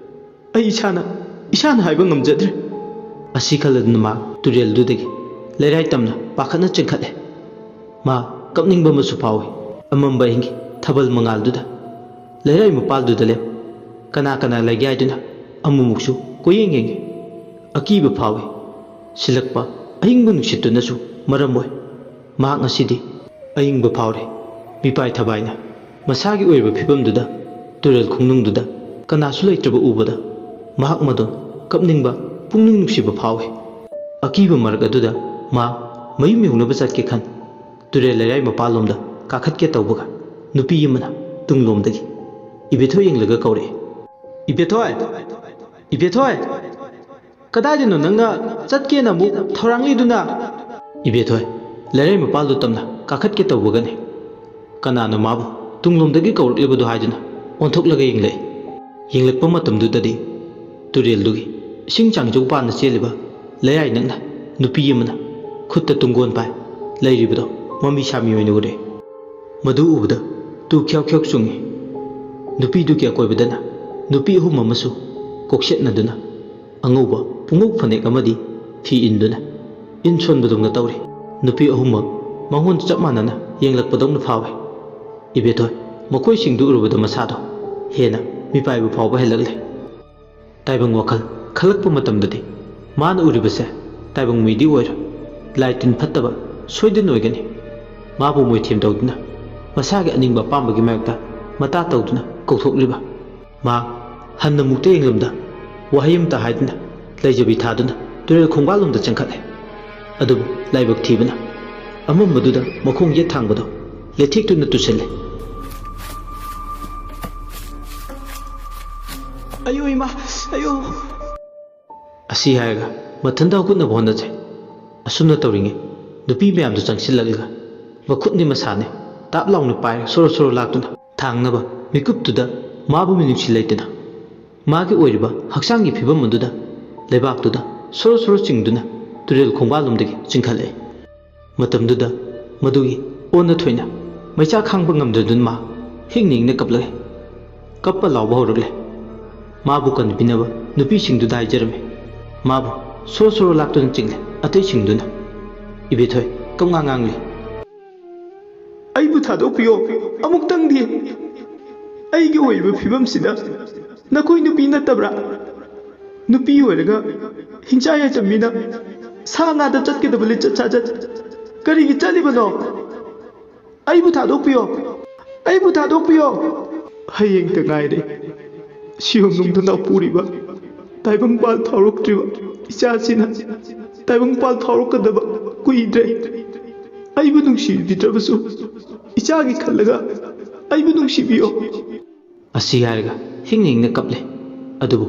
ꯑꯩ ꯏꯁꯥꯅ ꯏꯁꯥꯅ ꯍꯥꯏꯕ ꯉꯝꯖꯗ꯭ꯔꯦ꯫ ꯑꯁꯤ ꯈꯜꯂꯗꯨꯅ ꯃꯥ ꯇꯨꯔꯦꯜꯗꯨꯗꯒꯤ ꯂꯩꯔꯥꯏ ꯇꯝꯅ ꯄꯥꯈꯠꯅ ꯆꯦꯟꯈꯠꯂꯦ꯫ ꯃꯥ ꯀꯞꯅꯤꯡꯕ ꯑꯃꯁꯨ ꯐꯥꯎꯏ꯫ ꯑꯃꯝꯕ ꯑꯍꯤꯡꯒꯤ ꯊꯥꯕꯜ ꯃꯉꯥꯜꯗꯨꯗ ꯂꯩꯔꯥꯏ ꯃꯄꯥꯜꯗꯨꯗ ꯂꯦꯞ ꯀꯅꯥ ꯀꯅꯥ ꯂꯩꯒꯦ ꯍꯥꯏꯗꯨꯅ ꯑꯃꯨꯛꯃꯨꯛꯁꯨ ꯀꯣꯏꯌꯦꯡ ꯌꯦꯡꯉꯤ꯫ ꯑꯀꯤꯕ ꯐꯥꯎꯏ꯫ ꯁꯤꯜꯂꯛꯄ ꯑꯍꯤꯡꯕ ꯅꯨꯡꯁꯤꯠꯇꯨꯅꯁꯨ ꯃꯔꯝ ꯑꯣꯏ꯫ ꯃꯍꯥꯛ ꯉꯁꯤꯗꯤ ꯑꯏꯪꯕ ꯐꯥꯎꯔꯦ꯫ ꯃꯤꯄꯥꯏ ꯊꯕꯥꯏꯅ ꯃꯁꯥꯒꯤ ꯑꯣꯏꯕ ꯐꯤꯕꯝꯗꯨꯗ ꯇꯨꯔꯦꯜ ꯈꯣꯡꯅꯨꯡꯗꯨꯗ ꯀꯅꯥꯁꯨ ꯂꯩꯇ꯭ꯔꯕ ꯎꯕꯗ ꯃꯍꯥꯛ ꯃꯗꯣ ꯀꯞꯅꯤꯡꯕ, ꯄꯨꯛꯅꯤꯡ ꯅꯨꯡꯁꯤꯕ ꯐꯥꯎꯏ꯫ ꯑꯀꯤꯕ ꯃꯔꯛ ꯑꯗꯨꯗ ꯃꯥ ꯃꯌꯨꯝ ꯌꯧꯅꯕ ꯆꯠꯀꯦ ꯈꯟ ꯇꯨꯔꯦꯜ ꯂꯩꯔꯥꯏ ꯃꯄꯥꯜꯂꯣꯝꯗ ꯀꯥꯈꯠꯀꯦ ꯇꯧꯕꯒ ꯅꯨꯄꯤ ꯑꯃꯅ ꯇꯨꯡꯂꯣꯝꯗꯒꯤ ꯏꯕꯦꯊꯣꯏ ꯌꯦꯡꯂꯒ ꯀꯧꯔꯛꯏ꯫ "ꯏꯕꯦꯊꯣꯏ! ꯏꯕꯦꯊꯣꯏ! ꯀꯗꯥꯏꯗꯅꯣ ꯅꯪꯅ ꯆꯠꯀꯦꯅ ꯑꯃꯨꯛ ꯊꯧꯔꯥꯡꯂꯤꯗꯨꯅ?" ꯏꯕꯦꯊꯣꯏ ꯂꯩꯔꯥꯏ ꯃꯄꯥꯜꯗꯨ ꯇꯝꯅ ꯀꯥꯈꯠꯀꯦ ꯇꯧꯕꯒꯅꯤ꯫ ꯀꯅꯥꯅꯣ ꯃꯥꯕꯨ ꯇꯨꯡꯂꯣꯝꯗꯒꯤ ꯀꯧꯔꯛꯂꯤꯕꯗꯨ ꯍꯥꯏꯗꯨꯅ ꯑꯣꯟꯊꯣꯛꯂꯒ ꯌꯦꯡꯂꯛꯏ꯫ ꯌꯦꯡꯂꯛꯄ ꯃꯇꯝꯗꯨꯗꯗꯤ ꯇꯨꯔꯦꯜꯗꯨꯒꯤ ꯏꯁꯤꯡ ꯆꯥꯡꯖꯧ ꯄꯥꯅ ꯆꯦꯜꯂꯤꯕ ꯂꯩꯔꯥꯏ ꯅꯛꯅ ꯅꯨꯄꯤ ꯑꯃꯅ ꯈꯨꯠꯇ ꯇꯨꯡꯒꯣꯟ ꯄꯥꯏ ꯂꯩꯔꯤꯕꯗꯣ ꯃꯃꯤ ꯁꯥꯃꯤ ꯑꯣꯏꯅ ꯎꯔꯦ꯫ ꯃꯗꯨ ꯎꯕꯗ ꯇꯨ ꯈ꯭ꯌꯥꯎ ꯈ꯭ꯌꯥꯎ ꯆꯨꯡꯉꯤ꯫ ꯅꯨꯄꯤꯗꯨꯒꯤ ꯑꯀꯣꯏꯕꯗꯅ ꯅꯨꯄꯤ ꯑꯍꯨꯝ ꯑꯃꯁꯨ ꯀꯣꯛꯁꯦꯠꯅꯗꯨꯅ ꯑꯉꯧꯕ ꯄꯨꯡꯉꯧ ꯐꯅꯦꯛ ꯑꯃꯗꯤ ꯐꯤ ꯏꯟꯗꯨꯅ ꯏꯟ ꯁꯣꯟꯕꯗꯧꯅ ꯇꯧꯔꯤ꯫ ꯅꯨꯄꯤ ꯑꯍꯨꯝꯃꯛ ꯃꯉꯣꯟꯗ ꯆꯞ ꯃꯥꯟꯅꯅ ꯌꯦꯡꯂꯛꯄꯗꯧꯅ ꯐꯥꯎꯏ꯫ ꯏꯕꯦꯊꯣꯏ ꯃꯈꯣꯏꯁꯤꯡꯗꯨ ꯎꯔꯨꯕꯗ ꯃꯁꯥꯗꯣ ꯍꯦꯟꯅ ꯃꯤꯄꯥꯏꯕ ꯐꯥꯎꯕ ꯍꯦꯜꯂꯛꯂꯦ꯫ ꯇꯥꯏꯕꯪ ꯋꯥꯈꯜ ꯈꯜꯂꯛꯄ ꯃꯇꯝꯗꯗꯤ ꯃꯥꯅ ꯎꯔꯤꯕꯁꯦ ꯇꯥꯏꯕꯪ ꯃꯤꯗꯤ ꯑꯣꯏꯔꯣꯏ, ꯂꯥꯏ ꯇꯤꯟ ꯐꯠꯇꯕ ꯁꯣꯏꯗꯅ ꯑꯣꯏꯒꯅꯤ꯫ ꯃꯥꯕꯨ ꯃꯣꯏꯊꯦꯝ ꯇꯧꯗꯨꯅ ꯃꯁꯥꯒꯤ ꯑꯅꯤꯡꯕ ꯑꯄꯥꯝꯕꯒꯤ ꯃꯥꯌꯣꯛꯇ ꯃꯇꯥ ꯇꯧꯗꯨꯅ ꯀꯧꯊꯣꯛꯂꯤꯕ꯫ ꯃꯥ ꯍꯟꯅ ꯃꯨꯛꯇ ꯌꯦꯡꯂꯝꯗ ꯋꯥꯍꯩ ꯑꯃꯇ ꯍꯥꯏꯗꯨꯅ ꯂꯩꯖꯕꯤ ꯊꯥꯗꯨꯅ ꯇꯨꯔꯦꯜ ꯈꯣꯡꯕꯥꯜꯂꯣꯝꯗ ꯆꯦꯟꯈꯠꯂꯦ꯫ ꯑꯗꯨꯕꯨ ꯂꯥꯏꯕꯛ ꯊꯤꯕꯅ ꯑꯃꯝꯕꯗꯨꯗ ꯃꯈꯣꯡ ꯌꯦꯠ ꯊꯥꯡꯕꯗꯣ ꯂꯩꯊꯦꯛꯇꯨꯅ ꯇꯨꯁꯤꯜꯂꯦ꯫ "ꯑꯌꯣ ꯏꯃꯥ! ꯑꯌꯣ!" ꯑꯁꯤ ꯍꯥꯏꯔꯒ ꯃꯊꯟꯇ ꯍꯧꯒꯠꯅꯕ ꯍꯣꯠꯅꯖꯩ꯫ ꯑꯁꯨꯝꯅ ꯇꯧꯔꯤꯉꯩ ꯅꯨꯄꯤ ꯃꯌꯥꯝꯗꯨ ꯆꯪꯁꯤꯜꯂꯛꯂꯒ ꯃꯈꯨꯠꯅꯤ ꯃꯁꯥꯅꯤ ꯇꯥꯞ ꯂꯥꯎꯅ ꯄꯥꯏꯔ ꯁꯣꯔꯣ ꯁꯣꯔꯣ ꯂꯥꯛꯇꯨꯅ ꯊꯥꯡꯅꯕ ꯃꯤꯀꯨꯞꯇꯨꯗ ꯃꯥꯕꯨ ꯃꯤꯅꯨꯡꯁꯤ ꯂꯩꯇꯅ ꯃꯥꯒꯤ ꯑꯣꯏꯔꯤꯕ ꯍꯛꯆꯥꯡꯒꯤ ꯐꯤꯕꯝ ꯑꯗꯨꯗ ꯂꯩꯕꯥꯛꯇꯨꯗ ꯁꯣꯔꯣ ꯁꯣꯔꯣ ꯆꯤꯡꯗꯨꯅ ꯇꯨꯔꯦꯜ ꯈꯣꯡꯕꯥꯜꯂꯣꯝꯗꯒꯤ ꯆꯤꯡꯈꯠꯂꯛꯏ꯫ ꯃꯇꯝꯗꯨꯗ ꯃꯗꯨꯒꯤ ꯑꯣꯟꯅ ꯊꯣꯏꯅ ꯃꯩꯆꯥꯛ ꯈꯥꯡꯕ ꯉꯝꯗꯗꯨꯅ ꯃꯥ ꯍꯤꯡꯅ ꯍꯤꯡꯅ ꯀꯞꯂꯛꯏ꯫ ꯀꯞꯄ ꯂꯥꯎꯕ ꯍꯧꯔꯛꯂꯦ꯫ ꯃꯥꯕꯨ ꯀꯟꯕꯤꯅꯕ ꯅꯨꯄꯤꯁꯤꯡꯗꯨꯗ ꯍꯥꯏꯖꯔꯝꯃꯤ꯫ ꯃꯥꯕꯨ ꯁꯣꯔꯣ ꯁꯣꯔꯣ ꯂꯥꯛꯇꯨꯅ ꯆꯤꯡꯂꯦ ꯑꯇꯩꯁꯤꯡꯗꯨꯅ꯫ ꯏꯕꯦꯊꯣꯏ ꯀꯞꯉꯥꯡ ꯉꯥꯡꯂꯤ꯫ ꯑꯩꯕꯨ ꯊꯥꯗꯣꯛꯄꯤꯌꯣ ꯑꯃꯨꯛꯇꯪꯗꯤ꯫ ꯑꯩꯒꯤ ꯑꯣꯏꯔꯤꯕ ꯐꯤꯕꯝꯁꯤꯗ ꯅꯈꯣꯏ ꯅꯨꯄꯤ ꯅꯠꯇꯕ꯭ꯔꯥ? ꯅꯨꯄꯤ ꯑꯣꯏꯔꯒ ꯍꯤꯡꯆꯥ ꯌꯥꯏꯇꯝꯕꯤꯅ ꯁꯥ ꯉꯥꯗ ꯆꯠꯀꯗꯕ ꯂꯤꯆꯠ ꯁꯥꯖꯠ ꯀꯔꯤꯒꯤ ꯆꯠꯂꯤꯕꯅꯣ? ꯑꯩꯕꯨ ꯊꯥꯗꯣꯛꯄꯤꯌꯣ꯫ ꯑꯩꯕꯨ ꯊꯥꯗꯣꯛꯄꯤꯌꯣ꯫ ꯍꯌꯦꯡꯇ ꯉꯥꯏꯔꯦ ꯁꯤꯍꯣꯡꯅꯨꯡꯗ ꯅꯥꯎꯄꯨꯔꯤꯕ ꯇꯥꯏꯕꯪꯄꯥꯜ ꯐꯥꯎꯔꯛꯇ꯭ꯔꯤꯕ ꯏꯆꯥꯁꯤꯅ꯫ ꯇꯥꯏꯕꯪꯄꯥꯜ ꯐꯥꯎꯔꯛꯀꯗꯕ ꯀꯨꯏꯗ꯭ꯔꯦ꯫ ꯑꯩꯕꯨ ꯅꯨꯡꯁꯤꯕꯤꯗ꯭ꯔꯕꯁꯨ ꯏꯆꯥꯒꯤ ꯈꯜꯂꯒ ꯑꯩꯕꯨ ꯅꯨꯡꯁꯤꯕꯤꯌꯣ꯫ ꯑꯁꯤ ꯍꯥꯏꯔꯒ ꯍꯤꯡꯅ ꯍꯤꯡꯅ ꯀꯞꯂꯦ꯫ ꯑꯗꯨꯕꯨ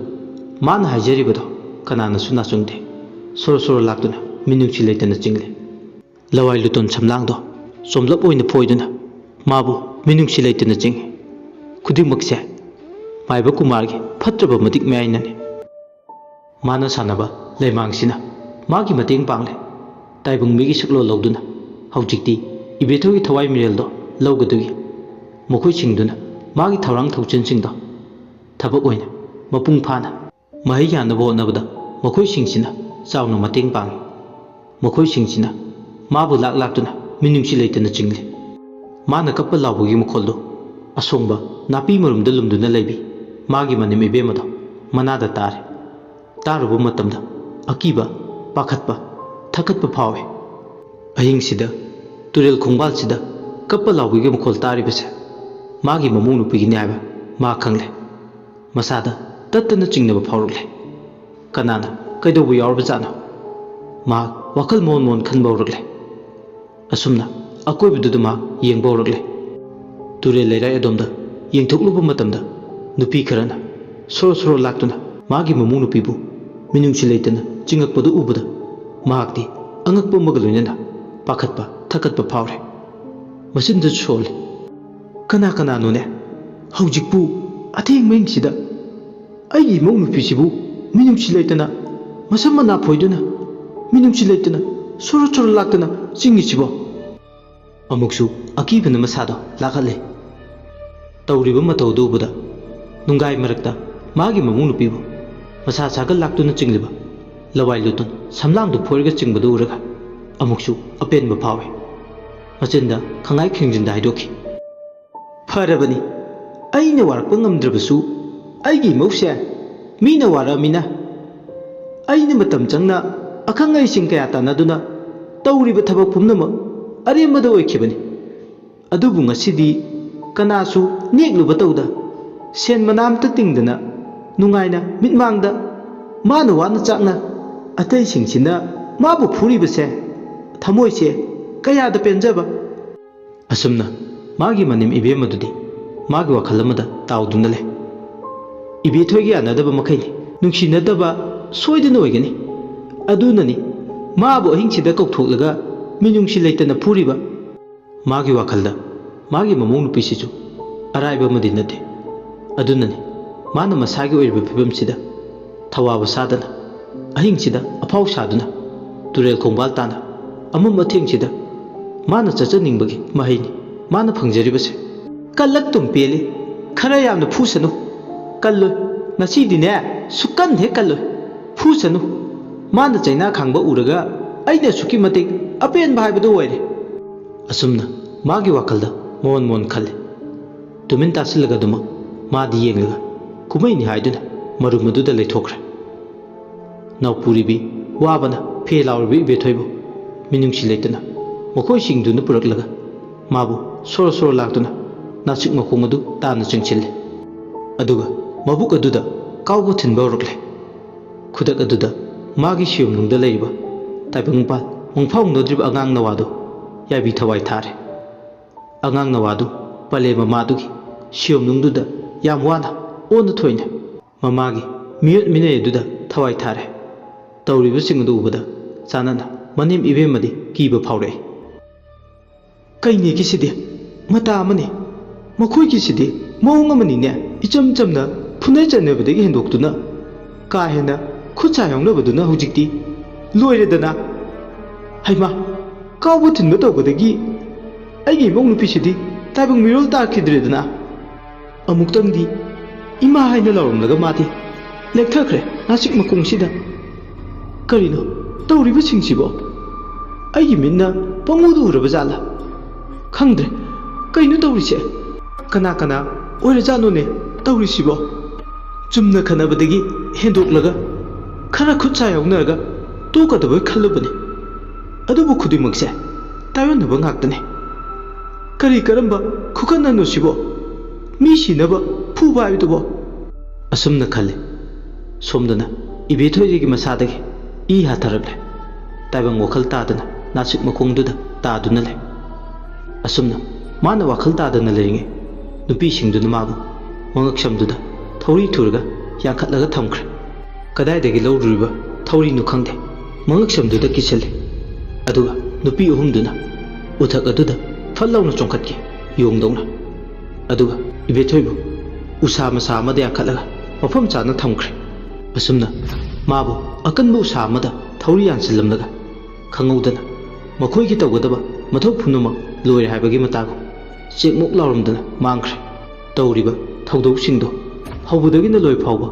ꯃꯥꯅ ꯍꯥꯏꯖꯔꯤꯕꯗꯣ ꯀꯅꯥꯅꯁꯨ ꯅꯥꯆꯨꯡꯗꯦ꯫ ꯁꯣꯔꯣ ꯁꯣꯔꯣ ꯂꯥꯛꯇꯨꯅ ꯃꯤꯅꯨꯡꯁꯤ ꯂꯩꯇꯅ ꯆꯤꯡꯂꯦ꯫ ꯂꯋꯥꯏ ꯂꯨꯇꯣꯟ ꯁꯝꯂꯥꯡꯗꯣ ꯆꯣꯝꯂꯞ ꯑꯣꯏꯅ ꯐꯣꯏꯗꯨꯅ ꯃꯥꯕꯨ ꯃꯤꯅꯨꯡꯁꯤ ꯂꯩꯇꯅ ꯆꯤꯡꯏ꯫ ꯈꯨꯗꯤꯡꯃꯛꯁꯦ ꯃꯥꯏꯕ ꯀꯨꯃꯥꯔꯒꯤ ꯐꯠꯇ꯭ꯔꯕ ꯃꯇꯤꯛ ꯃꯌꯥꯏꯅꯅꯤ꯫ ꯃꯥꯅ ꯁꯥꯟꯅꯕ ꯂꯩꯃꯥꯡꯁꯤꯅ ꯃꯥꯒꯤ ꯃꯇꯦꯡ ꯄꯥꯡꯂꯦ꯫ ꯇꯥꯏꯕꯪ ꯃꯤꯒꯤ ꯁꯛꯂꯣꯟ ꯂꯧꯗꯨꯅ ꯍꯧꯖꯤꯛꯇꯤ ꯏꯕꯦꯊꯣꯏꯒꯤ ꯊꯋꯥꯏ ꯃꯤꯔꯦꯜꯗꯣ ꯂꯧꯒꯗꯨꯒꯤ ꯃꯈꯣꯏꯁꯤꯡꯗꯨꯅ ꯃꯥꯒꯤ ꯊꯧꯔꯥꯡ ꯊꯧꯁꯤꯟꯁꯤꯡꯗꯣ ꯊꯕꯛ ꯑꯣꯏꯅ ꯃꯄꯨꯡ ꯐꯥꯅ ꯃꯍꯩ ꯌꯥꯟꯅꯕ ꯍꯣꯠꯅꯕꯗ ꯃꯈꯣꯏꯁꯤꯡꯁꯤꯅ ꯆꯥꯎꯅ ꯃꯇꯦꯡ ꯄꯥꯡꯏ꯫ ꯃꯈꯣꯏꯁꯤꯡꯁꯤꯅ ꯃꯥꯕꯨ ꯂꯥꯛ ꯂꯥꯛꯇꯨꯅ ꯃꯤꯅꯨꯡꯁꯤ ꯂꯩꯇꯅ ꯆꯤꯡꯂꯤ꯫ ꯃꯥꯅ ꯀꯞꯄ ꯂꯥꯎꯕꯒꯤ ꯃꯈꯣꯜꯗꯨ ꯑꯁꯣꯡꯕ ꯅꯥꯄꯤ ꯃꯔꯨꯝꯗ ꯂꯨꯝꯗꯨꯅ ꯂꯩꯕꯤ ꯃꯥꯒꯤ ꯃꯅꯦꯝ ꯏꯕꯦꯝꯃꯗꯣ ꯃꯅꯥꯗ ꯇꯥꯔꯦ꯫ ꯇꯥꯔꯨꯕ ꯃꯇꯝꯗ ꯑꯀꯤꯕ, ꯄꯥꯈꯠꯄ, ꯊꯛꯀꯠꯄ ꯐꯥꯎꯏ꯫ ꯑꯍꯤꯡꯁꯤꯗ ꯇꯨꯔꯦꯜ ꯈꯣꯡꯕꯥꯜꯁꯤꯗ ꯀꯞꯄ ꯂꯥꯎꯕꯒꯤ ꯃꯈꯣꯜ ꯇꯥꯔꯤꯕꯁꯦ ꯃꯥꯒꯤ ꯃꯃꯧ ꯅꯨꯄꯤꯒꯤꯅꯤ ꯍꯥꯏꯕ ꯃꯥ ꯈꯪꯂꯦ꯫ ꯃꯁꯥꯗ ꯇꯠꯇꯅ ꯆꯤꯡꯅꯕ ꯐꯥꯎꯔꯛꯂꯦ꯫ ꯀꯅꯥꯅ ꯀꯩꯗꯧꯕ ꯌꯥꯎꯔꯕꯖꯥꯠꯅꯣ? ꯃꯍꯥꯛ ꯋꯥꯈꯜ ꯃꯣꯟ ꯃꯣꯟ ꯈꯟꯕ ꯍꯧꯔꯛꯂꯦ꯫ ꯑꯁꯨꯝꯅ ꯑꯀꯣꯏꯕꯗꯨꯗ ꯃꯍꯥꯛ ꯌꯦꯡꯕ ꯍꯧꯔꯛꯂꯦ꯫ ꯇꯨꯔꯦꯜ ꯂꯩꯔꯥꯏ ꯑꯗꯣꯝꯗ ꯌꯦꯡꯊꯣꯛꯂꯨꯕ ꯃꯇꯝꯗ ꯅꯨꯄꯤ ꯈꯔꯅ ꯁꯣꯔꯣ ꯁꯣꯔꯣ ꯂꯥꯛꯇꯨꯅ ꯃꯥꯒꯤ ꯃꯃꯧ ꯅꯨꯄꯤꯕꯨ ꯃꯤꯅꯨꯡꯁꯤ ꯂꯩꯇꯅ ꯆꯤꯡꯉꯛꯄꯗꯨ ꯎꯕꯗ ꯃꯍꯥꯛꯇꯤ ꯑꯉꯛꯄ ꯑꯃꯒ ꯂꯣꯏꯅꯅ ꯄꯥꯈꯠꯄ ꯊꯛꯀꯠꯄ ꯐꯥꯎꯔꯦ꯫ ꯃꯆꯤꯟꯗꯨ ꯁꯣꯜꯂꯤ꯫ "ꯀꯅꯥ ꯀꯅꯥꯅꯣꯅꯦ ꯍꯧꯖꯤꯛꯄꯨ ꯑꯊꯦꯡꯕ ꯑꯍꯤꯡꯁꯤꯗ ꯑꯩꯒꯤ ꯏꯃꯧ ꯅꯨꯄꯤꯁꯤꯕꯨ ꯃꯤꯅꯨꯡꯁꯤ ꯂꯩꯇꯅ, ꯃꯁꯝ ꯃꯅꯥ ꯐꯣꯏꯗꯨꯅ, ꯃꯤꯅꯨꯡꯁꯤ ꯂꯩꯇꯅ ꯁꯣꯔꯣ ꯁꯣꯔꯣ ꯂꯥꯛꯇꯅ ꯆꯤꯡꯉꯤꯁꯤꯕꯣ?" ꯑꯃꯨꯛꯁꯨ ꯑꯀꯤꯕꯅ ꯃꯁꯥꯗꯣ ꯂꯥꯈꯠꯂꯦ꯫ ꯇꯧꯔꯤꯕ ꯃꯇꯧꯗꯨ ꯎꯕꯗ ꯅꯨꯡꯒꯥꯏ ꯃꯔꯛꯇ ꯃꯥꯒꯤ ꯃꯃꯧ ꯅꯨꯄꯤꯕꯨ ꯃꯁꯥ ꯁꯥꯒꯠ ꯂꯥꯛꯇꯨꯅ ꯆꯤꯡꯂꯤꯕ ꯂꯋꯥꯏ ꯂꯨꯇꯣꯟ ꯁꯝꯂꯥꯡꯗꯨ ꯐꯣꯏꯔꯒ ꯆꯤꯡꯕꯗꯨ ꯎꯔꯒ ꯑꯃꯨꯛꯁꯨ ꯑꯄꯦꯟꯕ ꯐꯥꯎꯏ꯫ ꯃꯆꯤꯟꯗ ꯈꯪꯉꯥꯏ ꯈꯦꯡꯖꯤꯟꯗ ꯍꯥꯏꯗꯣꯛꯈꯤ, "ꯐꯔꯕꯅꯤ, ꯑꯩꯅ ꯋꯥꯔꯛꯄ ꯉꯝꯗ꯭ꯔꯕꯁꯨ ꯑꯩꯒꯤ ꯏꯃꯧꯁꯦ ꯃꯤꯅ ꯋꯥꯔꯛꯑꯃꯤꯅ ꯑꯩꯅ ꯃꯇꯝ ꯆꯪꯅ ꯑꯈꯪ ꯑꯍꯩꯁꯤꯡ ꯀꯌꯥ ꯇꯥꯟꯅꯗꯨꯅ ꯇꯧꯔꯤꯕ ꯊꯕꯛ ꯄꯨꯝꯅꯃꯛ ꯑꯔꯦꯝꯕꯗ ꯑꯣꯏꯈꯤꯕꯅꯤ꯫ ꯑꯗꯨꯕꯨ ꯉꯁꯤꯗꯤ ꯀꯅꯥꯁꯨ ꯅꯦꯛꯂꯨꯕ ꯇꯧꯗ, ꯁꯦꯟ ꯃꯅꯥ ꯑꯝꯇ ꯇꯤꯡꯗꯅ ꯅꯨꯡꯉꯥꯏꯅ ꯃꯤꯠꯃꯥꯡꯗ ꯃꯥꯅ ꯋꯥꯅ ꯆꯥꯛꯅ ꯑꯇꯩꯁꯤꯡꯁꯤꯅ ꯃꯥꯕꯨ ꯐꯨꯔꯤꯕꯁꯦ ꯊꯃꯣꯏꯁꯦ ꯀꯌꯥꯗ ꯄꯦꯟꯖꯕ!" ꯑꯁꯨꯝꯅ ꯃꯥꯒꯤ ꯃꯅꯦꯝ ꯏꯕꯦꯝ ꯑꯗꯨꯗꯤ ꯃꯥꯒꯤ ꯋꯥꯈꯜ ꯑꯃꯗ ꯇꯥꯎꯗꯨꯅ ꯂꯩ꯫ ꯏꯕꯦꯊꯣꯏꯒ ꯌꯥꯅꯗꯕ ꯃꯈꯩꯅꯤ, ꯅꯨꯡꯁꯤꯅꯗꯕ ꯁꯣꯏꯗꯅ ꯑꯣꯏꯒꯅꯤ꯫ ꯑꯗꯨꯅꯅꯤ ꯃꯥꯕꯨ ꯑꯍꯤꯡꯁꯤꯗ ꯀꯧꯊꯣꯛꯂꯒ ꯃꯤꯅꯨꯡꯁꯤ ꯂꯩꯇꯅ ꯐꯨꯔꯤꯕ꯫ ꯃꯥꯒꯤ ꯋꯥꯈꯜꯗ ꯃꯥꯒꯤ ꯃꯃꯧ ꯅꯨꯄꯤꯁꯤꯁꯨ ꯑꯔꯥꯏꯕ ꯑꯃꯗꯤ ꯅꯠꯇꯦ꯫ ꯑꯗꯨꯅꯅꯤ ꯃꯥꯅ ꯃꯁꯥꯒꯤ ꯑꯣꯏꯔꯤꯕ ꯐꯤꯕꯝꯁꯤꯗ ꯊꯋꯥꯕ ꯁꯥꯗꯅ, ꯑꯍꯤꯡꯁꯤꯗ ꯑꯐꯥꯎ ꯁꯥꯗꯨꯅ, ꯇꯨꯔꯦꯜ ꯈꯣꯡꯕꯥꯜ ꯇꯥꯅ ꯑꯃꯝ ꯑꯊꯦꯡꯁꯤꯗ ꯃꯥꯅ ꯆꯠꯆꯅꯤꯡꯕꯒꯤ ꯃꯍꯩꯅꯤ ꯃꯥꯅ ꯐꯪꯖꯔꯤꯕꯁꯦ꯫ "ꯀꯜꯂꯛꯇꯨꯝ ꯄꯦꯜꯂꯤ, ꯈꯔ ꯌꯥꯝꯅ ꯐꯨꯁꯅꯨ꯫ ꯀꯜꯂꯣꯏ, ꯉꯁꯤꯗꯤꯅꯦ ꯁꯨꯛꯀꯟ ꯍꯦꯛ ꯀꯜꯂꯣꯏ꯫ ꯐꯨꯁꯅꯨ꯫ ꯃꯥꯅ ꯆꯩꯅꯥ ꯈꯥꯡꯕ ꯎꯔꯒ ꯑꯩꯅ ꯑꯁꯨꯛꯀꯤ ꯃꯇꯤꯛ ꯑꯄꯦꯟꯕ ꯍꯥꯏꯕꯗꯨ ꯑꯣꯏꯔꯦ꯫" ꯑꯁꯨꯝꯅ ꯃꯥꯒꯤ ꯋꯥꯈꯜꯗ ꯃꯣꯟ ꯃꯣꯟ ꯈꯜꯂꯤ꯫ ꯇꯨꯃꯤꯟ ꯇꯥꯁꯤꯜꯂꯒ ꯑꯗꯨꯃꯛ ꯃꯥꯗꯤ ꯌꯦꯡꯂꯒ ꯀꯨꯝꯍꯩꯅꯤ ꯍꯥꯏꯗꯨꯅ ꯃꯔꯨꯝ ꯑꯗꯨꯗ ꯂꯩꯊꯣꯛꯈ꯭ꯔꯦ꯫ ꯅꯥꯎꯄꯨꯔꯤꯕꯤ ꯋꯥꯕꯅ ꯐꯦ ꯂꯥꯎꯔꯤꯕ ꯏꯕꯦꯊꯣꯏꯕꯨ ꯃꯤꯅꯨꯡꯁꯤ ꯂꯩꯇꯅ ꯃꯈꯣꯏꯁꯤꯡꯗꯨꯅ ꯄꯨꯔꯛꯂꯒ ꯃꯥꯕꯨ ꯁꯣꯔꯣ ꯁꯣꯔꯣ ꯂꯥꯛꯇꯨꯅ ꯅꯥꯆꯤꯛ ꯃꯈꯣꯡ ꯑꯗꯨ ꯇꯥꯅ ꯆꯤꯡꯁꯤꯜꯂꯤ꯫ ꯑꯗꯨꯒ ꯃꯕꯨꯛ ꯑꯗꯨꯗ ꯀꯥꯎꯕ ꯊꯤꯟꯕ ꯍꯧꯔꯛꯂꯦ꯫ ꯈꯨꯗꯛ ꯑꯗꯨꯗ ꯃꯥꯒꯤ ꯁꯤꯌꯣꯝꯅꯨꯡꯗ ꯂꯩꯔꯤꯕ ꯇꯥꯏꯕꯪꯄꯥꯟ ꯃꯪꯐꯥꯎꯅꯗ꯭ꯔꯤꯕ ꯑꯉꯥꯡ ꯅꯋꯥꯗꯨ ꯌꯥꯏꯕꯤ ꯊꯋꯥꯏ ꯊꯥꯔꯦ꯫ ꯑꯉꯥꯡ ꯅꯋꯥꯗꯨ ꯄꯂꯦ ꯃꯃꯥꯗꯨꯒꯤ ꯁꯤꯌꯣꯝꯅꯨꯡꯗꯨꯗ ꯌꯥꯝ ꯋꯥꯅ ꯑꯣꯟꯅ ꯊꯣꯏꯅ ꯃꯃꯥꯒꯤ ꯃꯤꯑꯣꯠ ꯃꯤꯅꯩ ꯑꯗꯨꯗ ꯊꯋꯥꯏ ꯊꯥꯔꯦ꯫ ꯇꯧꯔꯤꯕꯁꯤꯡ ꯑꯗꯨ ꯎꯕꯗ ꯆꯥꯅꯅ ꯃꯅꯦꯝ ꯏꯕꯦꯝꯃꯗꯤ ꯀꯤꯕ ꯐꯥꯎꯔꯛꯏ꯫ "ꯀꯩꯅꯦꯒꯤꯁꯤꯗꯤ ꯃꯇꯥ ꯑꯃꯅꯤ, ꯃꯈꯣꯏꯒꯤꯁꯤꯗꯤ ꯃꯑꯣꯡ ꯑꯃꯅꯤꯅꯦ, ꯏꯆꯝ ꯆꯝꯅ ꯐꯨꯅ ꯆꯩꯅꯕꯗꯒꯤ ꯍꯦꯟꯗꯣꯛꯇꯨꯅ ꯀꯥ ꯍꯦꯟꯅ ꯈꯨꯠ ꯁꯥ ꯌꯥꯎꯅꯕꯗꯨꯅ ꯍꯧꯖꯤꯛꯇꯤ ꯂꯣꯏꯔꯦꯗꯅ꯫ ꯍꯩꯃꯥ, ꯀꯥꯎꯕ ꯊꯤꯟꯕ ꯇꯧꯕꯗꯒꯤ ꯑꯩꯒꯤ ꯏꯃꯧ ꯅꯨꯄꯤꯁꯤꯗꯤ ꯇꯥꯏꯕꯪ ꯃꯤꯔꯣꯜ ꯇꯥꯈꯤꯗ꯭ꯔꯦꯗꯅ꯫ ꯑꯃꯨꯛꯇꯪꯗꯤ ꯏꯃꯥ ꯍꯥꯏꯅ ꯂꯥꯎꯔꯝꯂꯒ ꯃꯥꯗꯤ ꯂꯦꯛꯊꯈ꯭ꯔꯦ ꯅꯥꯆꯤꯛ ꯃꯈꯣꯡꯁꯤꯗ꯫ ꯀꯔꯤꯅꯣ ꯇꯧꯔꯤꯕꯁꯤꯡꯁꯤꯕꯣ? ꯑꯩꯒꯤ ꯃꯤꯠꯅ ꯄꯪꯎꯗ ꯎꯔꯕ ꯖꯥꯠꯂꯥ? ꯈꯪꯗ꯭ꯔꯦ, ꯀꯩꯅꯣ ꯇꯧꯔꯤꯁꯦ? ꯀꯅꯥ ꯀꯅꯥ ꯑꯣꯏꯔꯖꯥꯠꯅꯣꯅꯦ ꯇꯧꯔꯤꯁꯤꯕꯣ?" ꯆꯨꯝꯅ ꯈꯟꯅꯕꯗꯒꯤ ꯍꯦꯟꯗꯣꯛꯂꯒ ꯈꯔ ꯈꯨꯠ ꯁꯥ ꯌꯥꯎꯅꯔꯒ ꯇꯣꯛꯀꯗꯕꯣꯏ ꯈꯜꯂꯨꯕꯅꯤ꯫ ꯑꯗꯨꯕꯨ ꯈꯨꯗꯤꯡꯃꯛꯁꯦ ꯇꯥꯏꯑꯣꯟꯅꯕ ꯉꯥꯛꯇꯅꯤ꯫ ꯀꯔꯤ ꯀꯔꯝꯕ ꯈꯨꯀꯟꯅꯅꯣ ꯁꯤꯕꯣ? ꯃꯤ ꯁꯤꯅꯕ ꯐꯨꯕ ꯍꯥꯏꯕꯗꯨꯕꯣ? ꯑꯁꯨꯝꯅ ꯈꯜꯂꯤ꯫ ꯁꯣꯝꯗꯅ ꯏꯕꯦꯊꯣꯏꯗꯒꯤ ꯃꯁꯥꯗꯒꯤ ꯏ ꯍꯥꯊꯔꯛꯂꯦ꯫ ꯇꯥꯏꯕꯪ ꯋꯥꯈꯜ ꯇꯥꯗꯅ ꯅꯥꯆꯤꯛ ꯃꯈꯣꯡꯗꯨꯗ ꯇꯥꯗꯨꯅ ꯂꯩ꯫ ꯑꯁꯨꯝꯅ ꯃꯥꯅ ꯋꯥꯈꯜ ꯇꯥꯗꯅ ꯂꯩꯔꯤꯉꯩ, ꯅꯨꯄꯤꯁꯤꯡꯗꯨꯅ ꯃꯥꯕꯨ ꯃꯉꯛꯁꯝꯗꯨꯗ ꯊꯧꯔꯤ ꯊꯨꯔꯒ ꯌꯥꯟꯈꯠꯂꯒ ꯊꯝꯈ꯭ꯔꯦ꯫ ꯀꯗꯥꯏꯗꯒꯤ ꯂꯧꯔꯨꯔꯤꯕ ꯊꯧꯔꯤꯅꯣ ꯈꯪꯗꯦ, ꯃꯉꯛꯁꯝꯗꯨꯗ ꯀꯤꯁꯤꯜꯂꯦ꯫ ꯑꯗꯨꯒ ꯅꯨꯄꯤ ꯑꯍꯨꯝꯗꯨꯅ ꯎꯊꯛ ꯑꯗꯨꯗ ꯐꯠ ꯂꯥꯎꯅ ꯆꯣꯡꯈꯠꯈꯤ, ꯌꯣꯡꯗꯧꯅ꯫ ꯑꯗꯨꯒ ꯏꯕꯦꯊꯣꯏꯕꯨ ꯎꯁꯥ ꯃꯁꯥ ꯑꯃꯗ ꯌꯥꯟꯈꯠꯂꯒ ꯃꯐꯝ ꯆꯥꯅ ꯊꯝꯈ꯭ꯔꯦ꯫ ꯑꯁꯨꯝꯅ ꯃꯥꯕꯨ ꯑꯀꯟꯕ ꯎꯁꯥ ꯑꯃꯗ ꯊꯧꯔꯤ ꯌꯥꯟꯁꯤꯜꯂꯝꯂꯒ ꯈꯪꯍꯧꯗꯅ ꯃꯈꯣꯏꯒꯤ ꯇꯧꯒꯗꯕ ꯃꯊꯧ ꯄꯨꯝꯅꯃꯛ ꯂꯣꯏꯔꯦ ꯍꯥꯏꯕꯒꯤ ꯃꯇꯥꯒꯨꯝ ꯆꯦꯛꯃꯣꯛ ꯂꯥꯎꯔꯝꯗꯅ ꯃꯥꯡꯈ꯭ꯔꯦ꯫ ꯇꯧꯔꯤꯕ ꯊꯧꯗꯧꯁꯤꯡꯗꯣ ꯍꯧꯕꯗꯒꯤꯅ ꯂꯣꯏ ꯐꯥꯎꯕ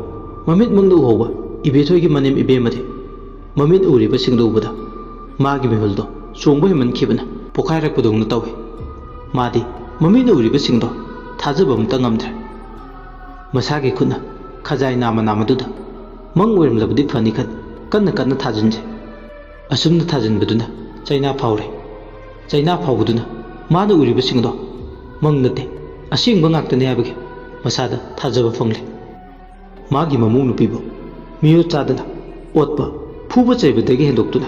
ꯃꯃꯤꯠꯃꯛꯅ ꯎꯍꯧꯕ ꯏꯕꯦꯊꯣꯏꯒꯤ ꯃꯅꯦꯝ ꯏꯕꯦꯝꯃꯗꯤ ꯃꯃꯤꯠ ꯎꯔꯤꯕꯁꯤꯡꯗꯨ ꯎꯕꯗ ꯃꯥꯒꯤ ꯃꯤꯍꯨꯜꯗꯣ ꯆꯣꯡꯕ ꯍꯦꯟꯃꯟꯈꯤꯕꯅ ꯄꯣꯈꯥꯏꯔꯛꯄꯗꯧꯅ ꯇꯧꯏ꯫ ꯃꯥꯗꯤ ꯃꯃꯤꯠꯅ ꯎꯔꯤꯕꯁꯤꯡꯗꯣ ꯊꯥꯖꯕ ꯑꯃꯇ ꯉꯝꯗ꯭ꯔꯦ꯫ ꯃꯁꯥꯒꯤ ꯈꯨꯠꯅ ꯈꯖꯥꯏ ꯅꯥꯝꯃ ꯅꯥꯝꯃꯗꯨꯗ ꯃꯪ ꯑꯣꯏꯔꯝꯂꯕꯗꯤ ꯐꯅꯤ ꯈꯟ ꯀꯟꯅ ꯀꯟꯅ ꯊꯥꯖꯤꯟꯖꯩ꯫ ꯑꯁꯨꯝꯅ ꯊꯥꯖꯤꯟꯕꯗꯨꯅ ꯆꯩꯅꯥ ꯐꯥꯎꯔꯦ꯫ ꯆꯩꯅꯥ ꯐꯥꯎꯕꯗꯨꯅ ꯃꯥꯅ ꯎꯔꯤꯕꯁꯤꯡꯗꯣ ꯃꯪ ꯅꯠꯇꯦ, ꯑꯁꯦꯡꯕ ꯉꯥꯛꯇꯅꯤ ꯍꯥꯏꯕꯒꯤ ꯃꯁꯥꯗ ꯊꯥꯖꯕ ꯐꯪꯂꯦ꯫ ꯃꯥꯒꯤ ꯃꯃꯧ ꯅꯨꯄꯤꯕꯨ ꯃꯤꯑꯣꯠ ꯆꯥꯗꯅ ꯑꯣꯠꯄ, ꯐꯨꯕ ꯆꯩꯕꯗꯒꯤ ꯍꯦꯟꯗꯣꯛꯇꯨꯅ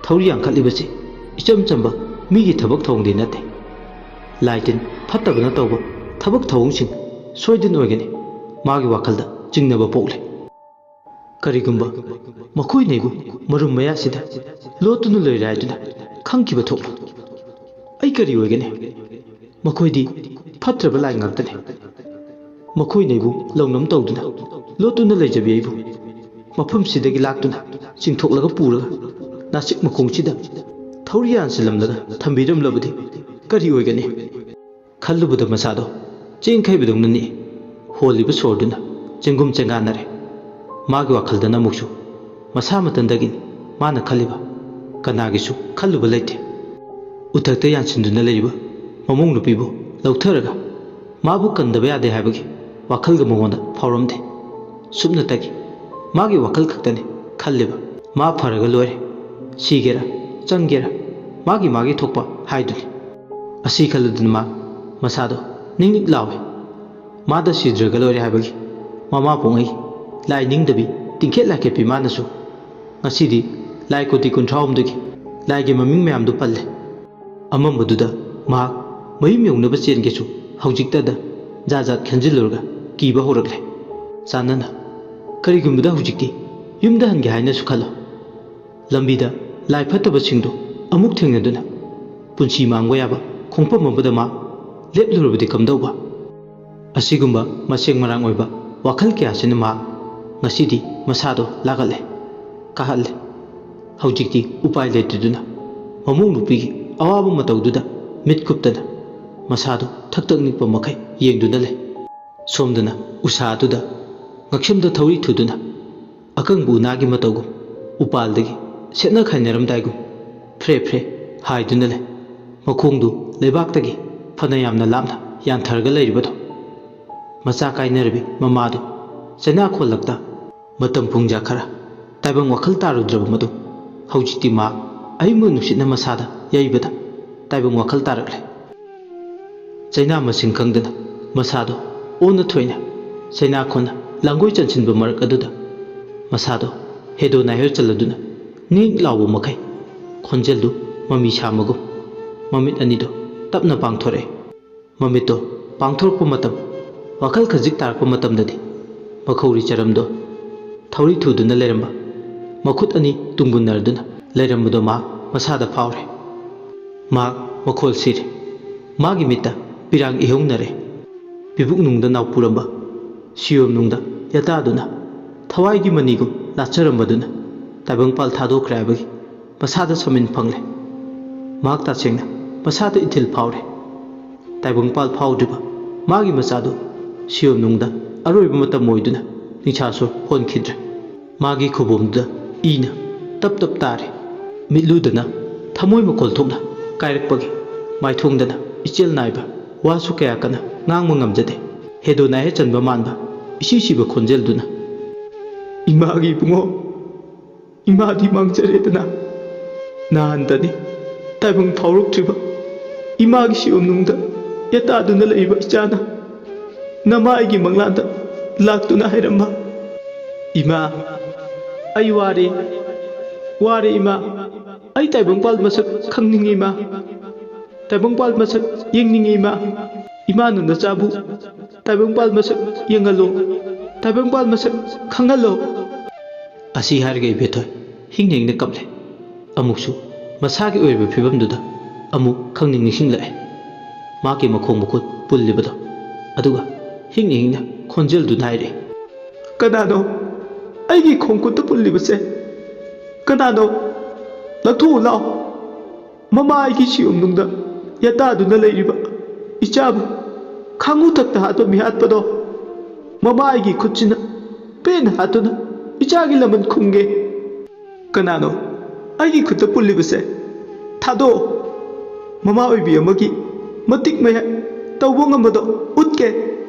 ꯊꯧꯔꯤ ꯌꯥꯡꯈꯠꯂꯤꯕꯁꯤ ꯏꯆꯝ ꯆꯝꯕ ꯃꯤꯒꯤ ꯊꯕꯛ ꯊꯧꯑꯣꯡꯗꯤ ꯅꯠꯇꯦ꯫ ꯂꯥꯏ ꯇꯤꯟ ꯐꯠꯇꯕꯅ ꯇꯧꯕ ꯊꯕꯛ ꯊꯧꯑꯣꯡꯁꯤꯡ ꯁꯣꯏꯗꯅ ꯑꯣꯏꯒꯅꯤ꯫ ꯃꯥꯒꯤ ꯋꯥꯈꯜꯗ ꯆꯤꯡꯅꯕ ꯄꯣꯛꯂꯦ꯫ ꯀꯔꯤꯒꯨꯝꯕ ꯃꯈꯣꯏꯅ ꯑꯩꯕꯨ ꯃꯔꯨꯝ ꯃꯌꯥꯁꯤꯗ ꯂꯣꯠꯇꯨꯅ ꯂꯩꯔꯦ ꯍꯥꯏꯗꯨꯅ ꯈꯪꯈꯤꯕ ꯊꯣꯛꯂꯣ꯫ ꯑꯩ ꯀꯔꯤ ꯑꯣꯏꯒꯅꯤ? ꯃꯈꯣꯏꯗꯤ ꯐꯠꯇ꯭ꯔꯕ ꯂꯥꯏ ꯉꯥꯛꯇꯅꯤ꯫ ꯃꯈꯣꯏꯅ ꯑꯩꯕꯨ ꯂꯧꯅꯝ ꯇꯧꯗꯨꯅ ꯂꯣꯠꯇꯨꯅ ꯂꯩꯖꯕꯤ ꯑꯩꯕꯨ ꯃꯐꯝꯁꯤꯗꯒꯤ ꯂꯥꯛꯇꯨꯅ ꯆꯤꯡꯊꯣꯛꯂꯒ ꯄꯨꯔꯒ ꯅꯥꯆꯤꯛ ꯃꯈꯣꯡꯁꯤꯗ ꯊꯧꯔꯤ ꯌꯥꯟꯁꯤꯜꯂꯝꯂꯒ ꯊꯝꯕꯤꯔꯝꯂꯕꯗꯤ ꯀꯔꯤ ꯑꯣꯏꯒꯅꯤ? ꯈꯜꯂꯨꯕꯗ ꯃꯁꯥꯗꯣ ꯆꯦꯡꯈꯩꯕꯗꯧꯅ ꯅꯤꯛꯏ꯫ ꯍꯣꯜꯂꯤꯕ ꯁꯣꯔꯗꯨꯅ ꯆꯦꯡꯒꯨꯝ ꯆꯦꯡꯒꯥꯟꯅꯔꯦ꯫ ꯃꯥꯒꯤ ꯋꯥꯈꯜꯗꯅ ꯑꯃꯨꯛꯁꯨ ꯃꯁꯥ ꯃꯊꯟꯗꯒꯤꯅꯤ ꯃꯥꯅ ꯈꯜꯂꯤꯕ꯫ ꯀꯅꯥꯒꯤꯁꯨ ꯈꯜꯂꯨꯕ ꯂꯩꯇꯦ꯫ ꯎꯊꯛꯇ ꯌꯥꯟꯁꯤꯟꯗꯨꯅ ꯂꯩꯔꯤꯕ ꯃꯃꯧ ꯅꯨꯄꯤꯕꯨ ꯂꯧꯊꯔꯒ ꯃꯥꯕꯨ ꯀꯟꯗꯕ ꯌꯥꯗꯦ ꯍꯥꯏꯕꯒꯤ ꯋꯥꯈꯜꯒ ꯃꯉꯣꯟꯗ ꯐꯥꯎꯔꯝꯗꯦ꯫ ꯁꯨꯞꯅꯇꯒꯤ ꯃꯥꯒꯤ ꯋꯥꯈꯜ ꯈꯛꯇꯅꯤ ꯈꯜꯂꯤꯕ꯫ ꯃꯥ ꯐꯔꯒ ꯂꯣꯏꯔꯦ꯫ ꯁꯤꯒꯦꯔꯥ, ꯆꯪꯒꯦꯔꯥ, ꯃꯥꯒꯤ ꯃꯥꯒꯤ ꯊꯣꯛꯄ ꯍꯥꯏꯗꯨꯅꯤ꯫ ꯑꯁꯤ ꯈꯜꯂꯨꯗꯨꯅ ꯃꯥ ꯃꯁꯥꯗꯣ ꯅꯤꯛ ꯅꯤꯛ ꯂꯥꯎꯏ꯫ ꯃꯥꯗ ꯁꯤꯗ꯭ꯔꯒ ꯂꯣꯏꯔꯦ ꯍꯥꯏꯕꯒꯤ ꯃꯃꯥ ꯄꯣꯛꯉꯩ ꯂꯥꯏ ꯅꯤꯡꯗꯕꯤ ꯇꯤꯡꯈꯦꯠ ꯂꯥꯏꯈꯦꯠꯄꯤ ꯃꯥꯅꯁꯨ ꯉꯁꯤꯗꯤ ꯂꯥꯏ ꯀꯣꯇꯤ ꯀꯨꯟꯊ꯭ꯔꯥ ꯍꯨꯝꯗꯣꯏꯒꯤ ꯂꯥꯏꯒꯤ ꯃꯃꯤꯡ ꯃꯌꯥꯝꯗꯨ ꯄꯜꯂꯦ꯫ ꯑꯃꯝꯕꯗꯨꯗ ꯃꯍꯥꯛ ꯃꯌꯨꯝ ꯌꯧꯅꯕ ꯆꯦꯟꯒꯦꯁꯨ ꯍꯧꯖꯤꯛꯇꯗ ꯖꯥꯠ ꯖꯥꯠ ꯈꯟꯖꯤꯜꯂꯨꯔꯒ ꯀꯤꯕ ꯍꯧꯔꯛꯂꯦ꯫ ꯆꯥꯟꯅꯅ ꯀꯔꯤꯒꯨꯝꯕꯗ ꯍꯧꯖꯤꯛꯇꯤ ꯌꯨꯝꯗ ꯍꯟꯒꯦ ꯍꯥꯏꯅꯁꯨ ꯈꯜꯂꯣ꯫ ꯂꯝꯕꯤꯗ ꯂꯥꯏ ꯐꯠꯇꯕꯁꯤꯡꯗꯨ ꯑꯃꯨꯛ ꯊꯦꯡꯅꯗꯨꯅ ꯄꯨꯟꯁꯤ ꯃꯥꯡꯕ ꯌꯥꯕ ꯈꯣꯡꯐꯝ ꯑꯃꯗ ꯃꯥ ꯂꯦꯞꯂꯨꯔꯕꯗꯤ ꯀꯝꯗꯧꯕ? ꯑꯁꯤꯒꯨꯝꯕ ꯃꯁꯦꯡ ꯃꯔꯥꯡ ꯑꯣꯏꯕ ꯋꯥꯈꯜ ꯀꯌꯥꯁꯤꯅ ꯃꯍꯥꯛ ꯉꯁꯤꯗꯤ ꯃꯁꯥꯗꯣ ꯂꯥꯒꯠꯂꯦ, ꯀꯥꯍꯠꯂꯦ꯫ ꯍꯧꯖꯤꯛꯇꯤ ꯎꯄꯥꯏ ꯂꯩꯇꯗꯨꯅ ꯃꯃꯧ ꯅꯨꯄꯤꯒꯤ ꯑꯋꯥꯕ ꯃꯇꯧꯗꯨꯗ ꯃꯤꯠ ꯀꯨꯞꯇꯅ ꯃꯁꯥꯗꯣ ꯊꯛ ꯊꯛ ꯅꯤꯛꯄ ꯃꯈꯩ ꯌꯦꯡꯗꯨꯅ ꯂꯩ꯫ ꯁꯣꯝꯗꯅ ꯎꯁꯥꯗꯨꯗ ꯉꯛꯁꯝꯗ ꯊꯧꯔꯤ ꯊꯨꯗꯨꯅ ꯑꯀꯪꯕ ꯎꯅꯥꯒꯤ ꯃꯇꯧꯒꯨꯝ ꯎꯄꯥꯜꯗꯒꯤ ꯁꯦꯠꯅ ꯈꯥꯏꯅꯔꯝꯗꯥꯏꯒꯨꯝ ꯐ꯭ꯔꯦ ꯐ꯭ꯔꯦ ꯍꯥꯏꯗꯨꯅ ꯂꯩ꯫ ꯃꯈꯣꯡꯗꯨ ꯂꯩꯕꯥꯛꯇꯒꯤ ꯐꯅ ꯌꯥꯝꯅ ꯂꯥꯞꯅ ꯌꯥꯟꯊꯔꯒ ꯂꯩꯔꯤꯕꯗꯣ꯫ ꯃꯆꯥ ꯀꯥꯏꯅꯔꯕꯤ ꯃꯃꯥꯗꯨ ꯆꯩꯅꯥ ꯈꯣꯜꯂꯛꯇ ꯃꯇꯝ ꯄꯨꯡꯖꯥ ꯈꯔ ꯇꯥꯏꯕꯪ ꯋꯥꯈꯜ ꯇꯥꯔꯨꯗ꯭ꯔꯕ ꯃꯗꯨ ꯍꯧꯖꯤꯛꯇꯤ ꯃꯥ ꯑꯏꯪꯕ ꯅꯨꯡꯁꯤꯠꯅ ꯃꯁꯥꯗ ꯌꯩꯕꯗ ꯇꯥꯏꯕꯪ ꯋꯥꯈꯜ ꯇꯥꯔꯛꯂꯦ꯫ ꯆꯩꯅꯥ ꯃꯁꯤꯡ ꯈꯪꯗꯅ ꯃꯁꯥꯗꯣ ꯑꯣꯟꯅ ꯊꯣꯏꯅ ꯆꯩꯅꯥ ꯈꯣꯟꯅ ꯂꯥꯡꯒꯣꯏ ꯆꯟꯁꯤꯟꯕ ꯃꯔꯛ ꯑꯗꯨꯗ ꯃꯁꯥꯗꯣ ꯍꯦꯗꯣ ꯅꯥꯏꯍꯔ ꯆꯜꯂꯗꯨꯅ ꯅꯤꯛ ꯂꯥꯎꯕ ꯃꯈꯩ ꯈꯣꯟꯖꯦꯜꯗꯨ ꯃꯃꯤ ꯁꯥꯃꯒꯨꯝ ꯃꯃꯤꯠ ꯑꯅꯤꯗꯣ ꯇꯞꯅ ꯄꯥꯡꯊꯣꯔꯛꯑꯦ꯫ ꯃꯃꯤꯠꯇꯣ ꯄꯥꯡꯊꯣꯔꯛꯄ ꯃꯇꯝ, ꯋꯥꯈꯜ ꯈꯖꯤꯛ ꯇꯥꯔꯛꯄ ꯃꯇꯝꯗꯗꯤ ꯃꯈꯧꯔꯤ ꯆꯔꯝꯗꯣ ꯊꯧꯔꯤ ꯊꯨꯗꯨꯅ ꯂꯩꯔꯝꯕ ꯃꯈꯨꯠ ꯑꯅꯤ ꯇꯨꯡꯒꯨꯟꯅꯔꯗꯨꯅ ꯂꯩꯔꯝꯕꯗꯣ ꯃꯍꯥꯛ ꯃꯁꯥꯗ ꯐꯥꯎꯔꯦ꯫ ꯃꯍꯥꯛ ꯃꯈꯣꯜ ꯁꯤꯔꯦ꯫ ꯃꯥꯒꯤ ꯃꯤꯠꯇ ꯄꯤꯔꯥꯡ ꯏꯍꯧꯅꯔꯦ꯫ ꯄꯤꯕꯨꯛꯅꯨꯡꯗ ꯅꯥꯎꯄꯨꯔꯝꯕ ꯁꯤꯌꯣꯝꯅꯨꯡꯗ ꯌꯥꯇꯥꯗꯨꯅ ꯊꯋꯥꯏꯒꯤ ꯃꯅꯤꯒꯨꯝ ꯂꯥꯠꯆꯔꯝꯕꯗꯨꯅ ꯇꯥꯏꯕꯪꯄꯥꯜ ꯊꯥꯗꯣꯛꯈ꯭ꯔꯦ ꯍꯥꯏꯕꯒꯤ ꯃꯁꯥꯗ ꯁꯃꯤꯟ ꯐꯪꯂꯦ꯫ ꯃꯍꯥꯛ ꯇꯁꯦꯡꯅ ꯃꯁꯥꯗ ꯏꯊꯤꯜ ꯐꯥꯎꯔꯦ꯫ ꯇꯥꯏꯕꯪꯄꯥꯜ ꯐꯥꯎꯗ꯭ꯔꯤꯕ ꯃꯥꯒꯤ ꯃꯆꯥꯗꯨ ꯁꯤꯌꯣꯝꯅꯨꯡꯗ ꯑꯔꯣꯏꯕ ꯃꯇꯝ ꯑꯣꯏꯗꯨꯅ ꯅꯤꯡꯁꯥꯁꯨ ꯍꯣꯟꯈꯤꯗ꯭ꯔꯦ꯫ ꯃꯥꯒꯤ ꯈꯨꯕꯣꯝꯗꯨꯗ ꯏꯅ ꯇꯞ ꯇꯞ ꯇꯥꯔꯤ꯫ ꯃꯤꯠꯂꯨꯗꯅ ꯊꯃꯣꯏ ꯃꯈꯣꯜ ꯊꯣꯛꯅ ꯀꯥꯏꯔꯛꯄꯒꯤ ꯃꯥꯏꯊꯣꯡꯗꯅ ꯏꯆꯦꯜ ꯅꯥꯏꯕ ꯋꯥꯁꯨ ꯀꯌꯥ ꯀꯟꯅ ꯉꯥꯡꯕ ꯉꯝꯖꯗꯦ꯫ ꯍꯦꯗꯣꯅꯥꯏ ꯍꯦꯆꯟꯕ ꯃꯥꯟꯕ ꯏꯁꯤ ꯁꯤꯕ ꯈꯣꯟꯖꯦꯜꯗꯨꯅ, "ꯏꯃꯥꯒꯤ ꯏꯕꯨꯡꯉꯣ, ꯏꯃꯥꯗꯤ ꯃꯥꯡꯖꯔꯦꯗꯅ꯫ ꯅꯍꯥꯟꯇꯅꯤ ꯇꯥꯏꯕꯪ ꯐꯥꯎꯔꯛꯇ꯭ꯔꯤꯕ ꯏꯃꯥꯒꯤ ꯁꯤꯌꯣꯝꯅꯨꯡꯗ ꯌꯦꯇꯥꯗꯨꯅ ꯂꯩꯔꯤꯕ ꯏꯆꯥꯅ ꯅꯃꯥꯏꯒꯤ ꯃꯪꯂꯥꯟꯗ ꯂꯥꯛꯇꯨꯅ ꯍꯥꯏꯔꯝꯕ, 'ꯏꯃꯥ, ꯑꯩ ꯋꯥꯔꯦ, ꯋꯥꯔꯦ ꯏꯃꯥ꯫ ꯑꯩ ꯇꯥꯏꯕꯪꯄꯥꯜ ꯃꯁꯛ ꯈꯪꯅꯤꯡꯉꯤ ꯏꯃꯥ꯫ ꯇꯥꯏꯕꯪꯄꯥꯜ ꯃꯁꯛ ꯌꯦꯡꯅꯤꯡꯉꯤ ꯏꯃꯥ꯫ ꯏꯃꯥꯅ ꯅꯆꯥꯕꯨ ꯇꯥꯏꯕꯪꯄꯥꯜ ꯃꯁꯛ ꯌꯦꯡꯍꯜꯂꯣ꯫ ꯇꯥꯏꯕꯪꯄꯥꯜ ꯃꯁꯛ ꯈꯪꯍꯜꯂꯣ.'" ꯑꯁꯤ ꯍꯥꯏꯔꯒ ꯏꯕꯦꯊꯣꯏ ꯍꯤꯡꯅ ꯍꯤꯡꯅ ꯀꯞꯂꯦ꯫ ꯑꯃꯨꯛꯁꯨ ꯃꯁꯥꯒꯤ ꯑꯣꯏꯔꯤꯕ ꯐꯤꯕꯝꯗꯨꯗ ꯑꯃꯨꯛ ꯈꯪꯅꯤꯡ ꯅꯤꯡꯁꯤꯡꯂꯛꯑꯦ꯫ ꯃꯥꯒꯤ ꯃꯈꯣꯡ ꯃꯈꯨꯠ ꯄꯨꯜꯂꯤꯕꯗꯣ, ꯑꯗꯨꯒ ꯍꯤꯡꯅ ꯍꯤꯡꯅ ꯈꯣꯟꯖꯦꯜꯗꯨꯅ ꯍꯥꯏꯔꯛꯏ, "ꯀꯅꯥꯅꯣ? ꯑꯩꯒꯤ ꯈꯣꯡ ꯈꯨꯠꯇ ꯄꯨꯜꯂꯤꯕꯁꯦ ꯀꯅꯥꯅꯣ? ꯂꯧꯊꯣꯛꯎ ꯂꯥꯎ꯫ ꯃꯃꯥ ꯑꯩꯒꯤ ꯁꯤꯌꯣꯝꯅꯨꯡꯗ ꯌꯥꯇꯥꯗꯨꯅ ꯂꯩꯔꯤꯕ ꯏꯆꯥꯕꯨ ꯈꯥꯡꯉꯨ ꯊꯛꯇ ꯍꯥꯠꯄ ꯃꯤꯍꯥꯠꯄꯗꯣ ꯃꯃꯥ ꯑꯩꯒꯤ ꯈꯨꯠꯁꯤꯅ ꯄꯦꯟꯅ ꯍꯥꯠꯇꯨꯅ ꯏꯆꯥꯒꯤ ꯂꯃꯟ ꯈꯨꯝꯒꯦ꯫ ꯀꯅꯥꯅꯣ ꯑꯩꯒꯤ ꯈꯨꯠꯇ ꯄꯨꯜꯂꯤꯕꯁꯦ? ꯊꯥꯗꯣꯛꯑꯣ꯫ ꯃꯃꯥ ꯑꯣꯏꯕꯤ ꯑꯃꯒꯤ ꯃꯇꯤꯛ ꯃꯌꯥꯏ ꯇꯧꯕ ꯉꯝꯕꯗꯣ ꯎꯠꯀꯦ꯫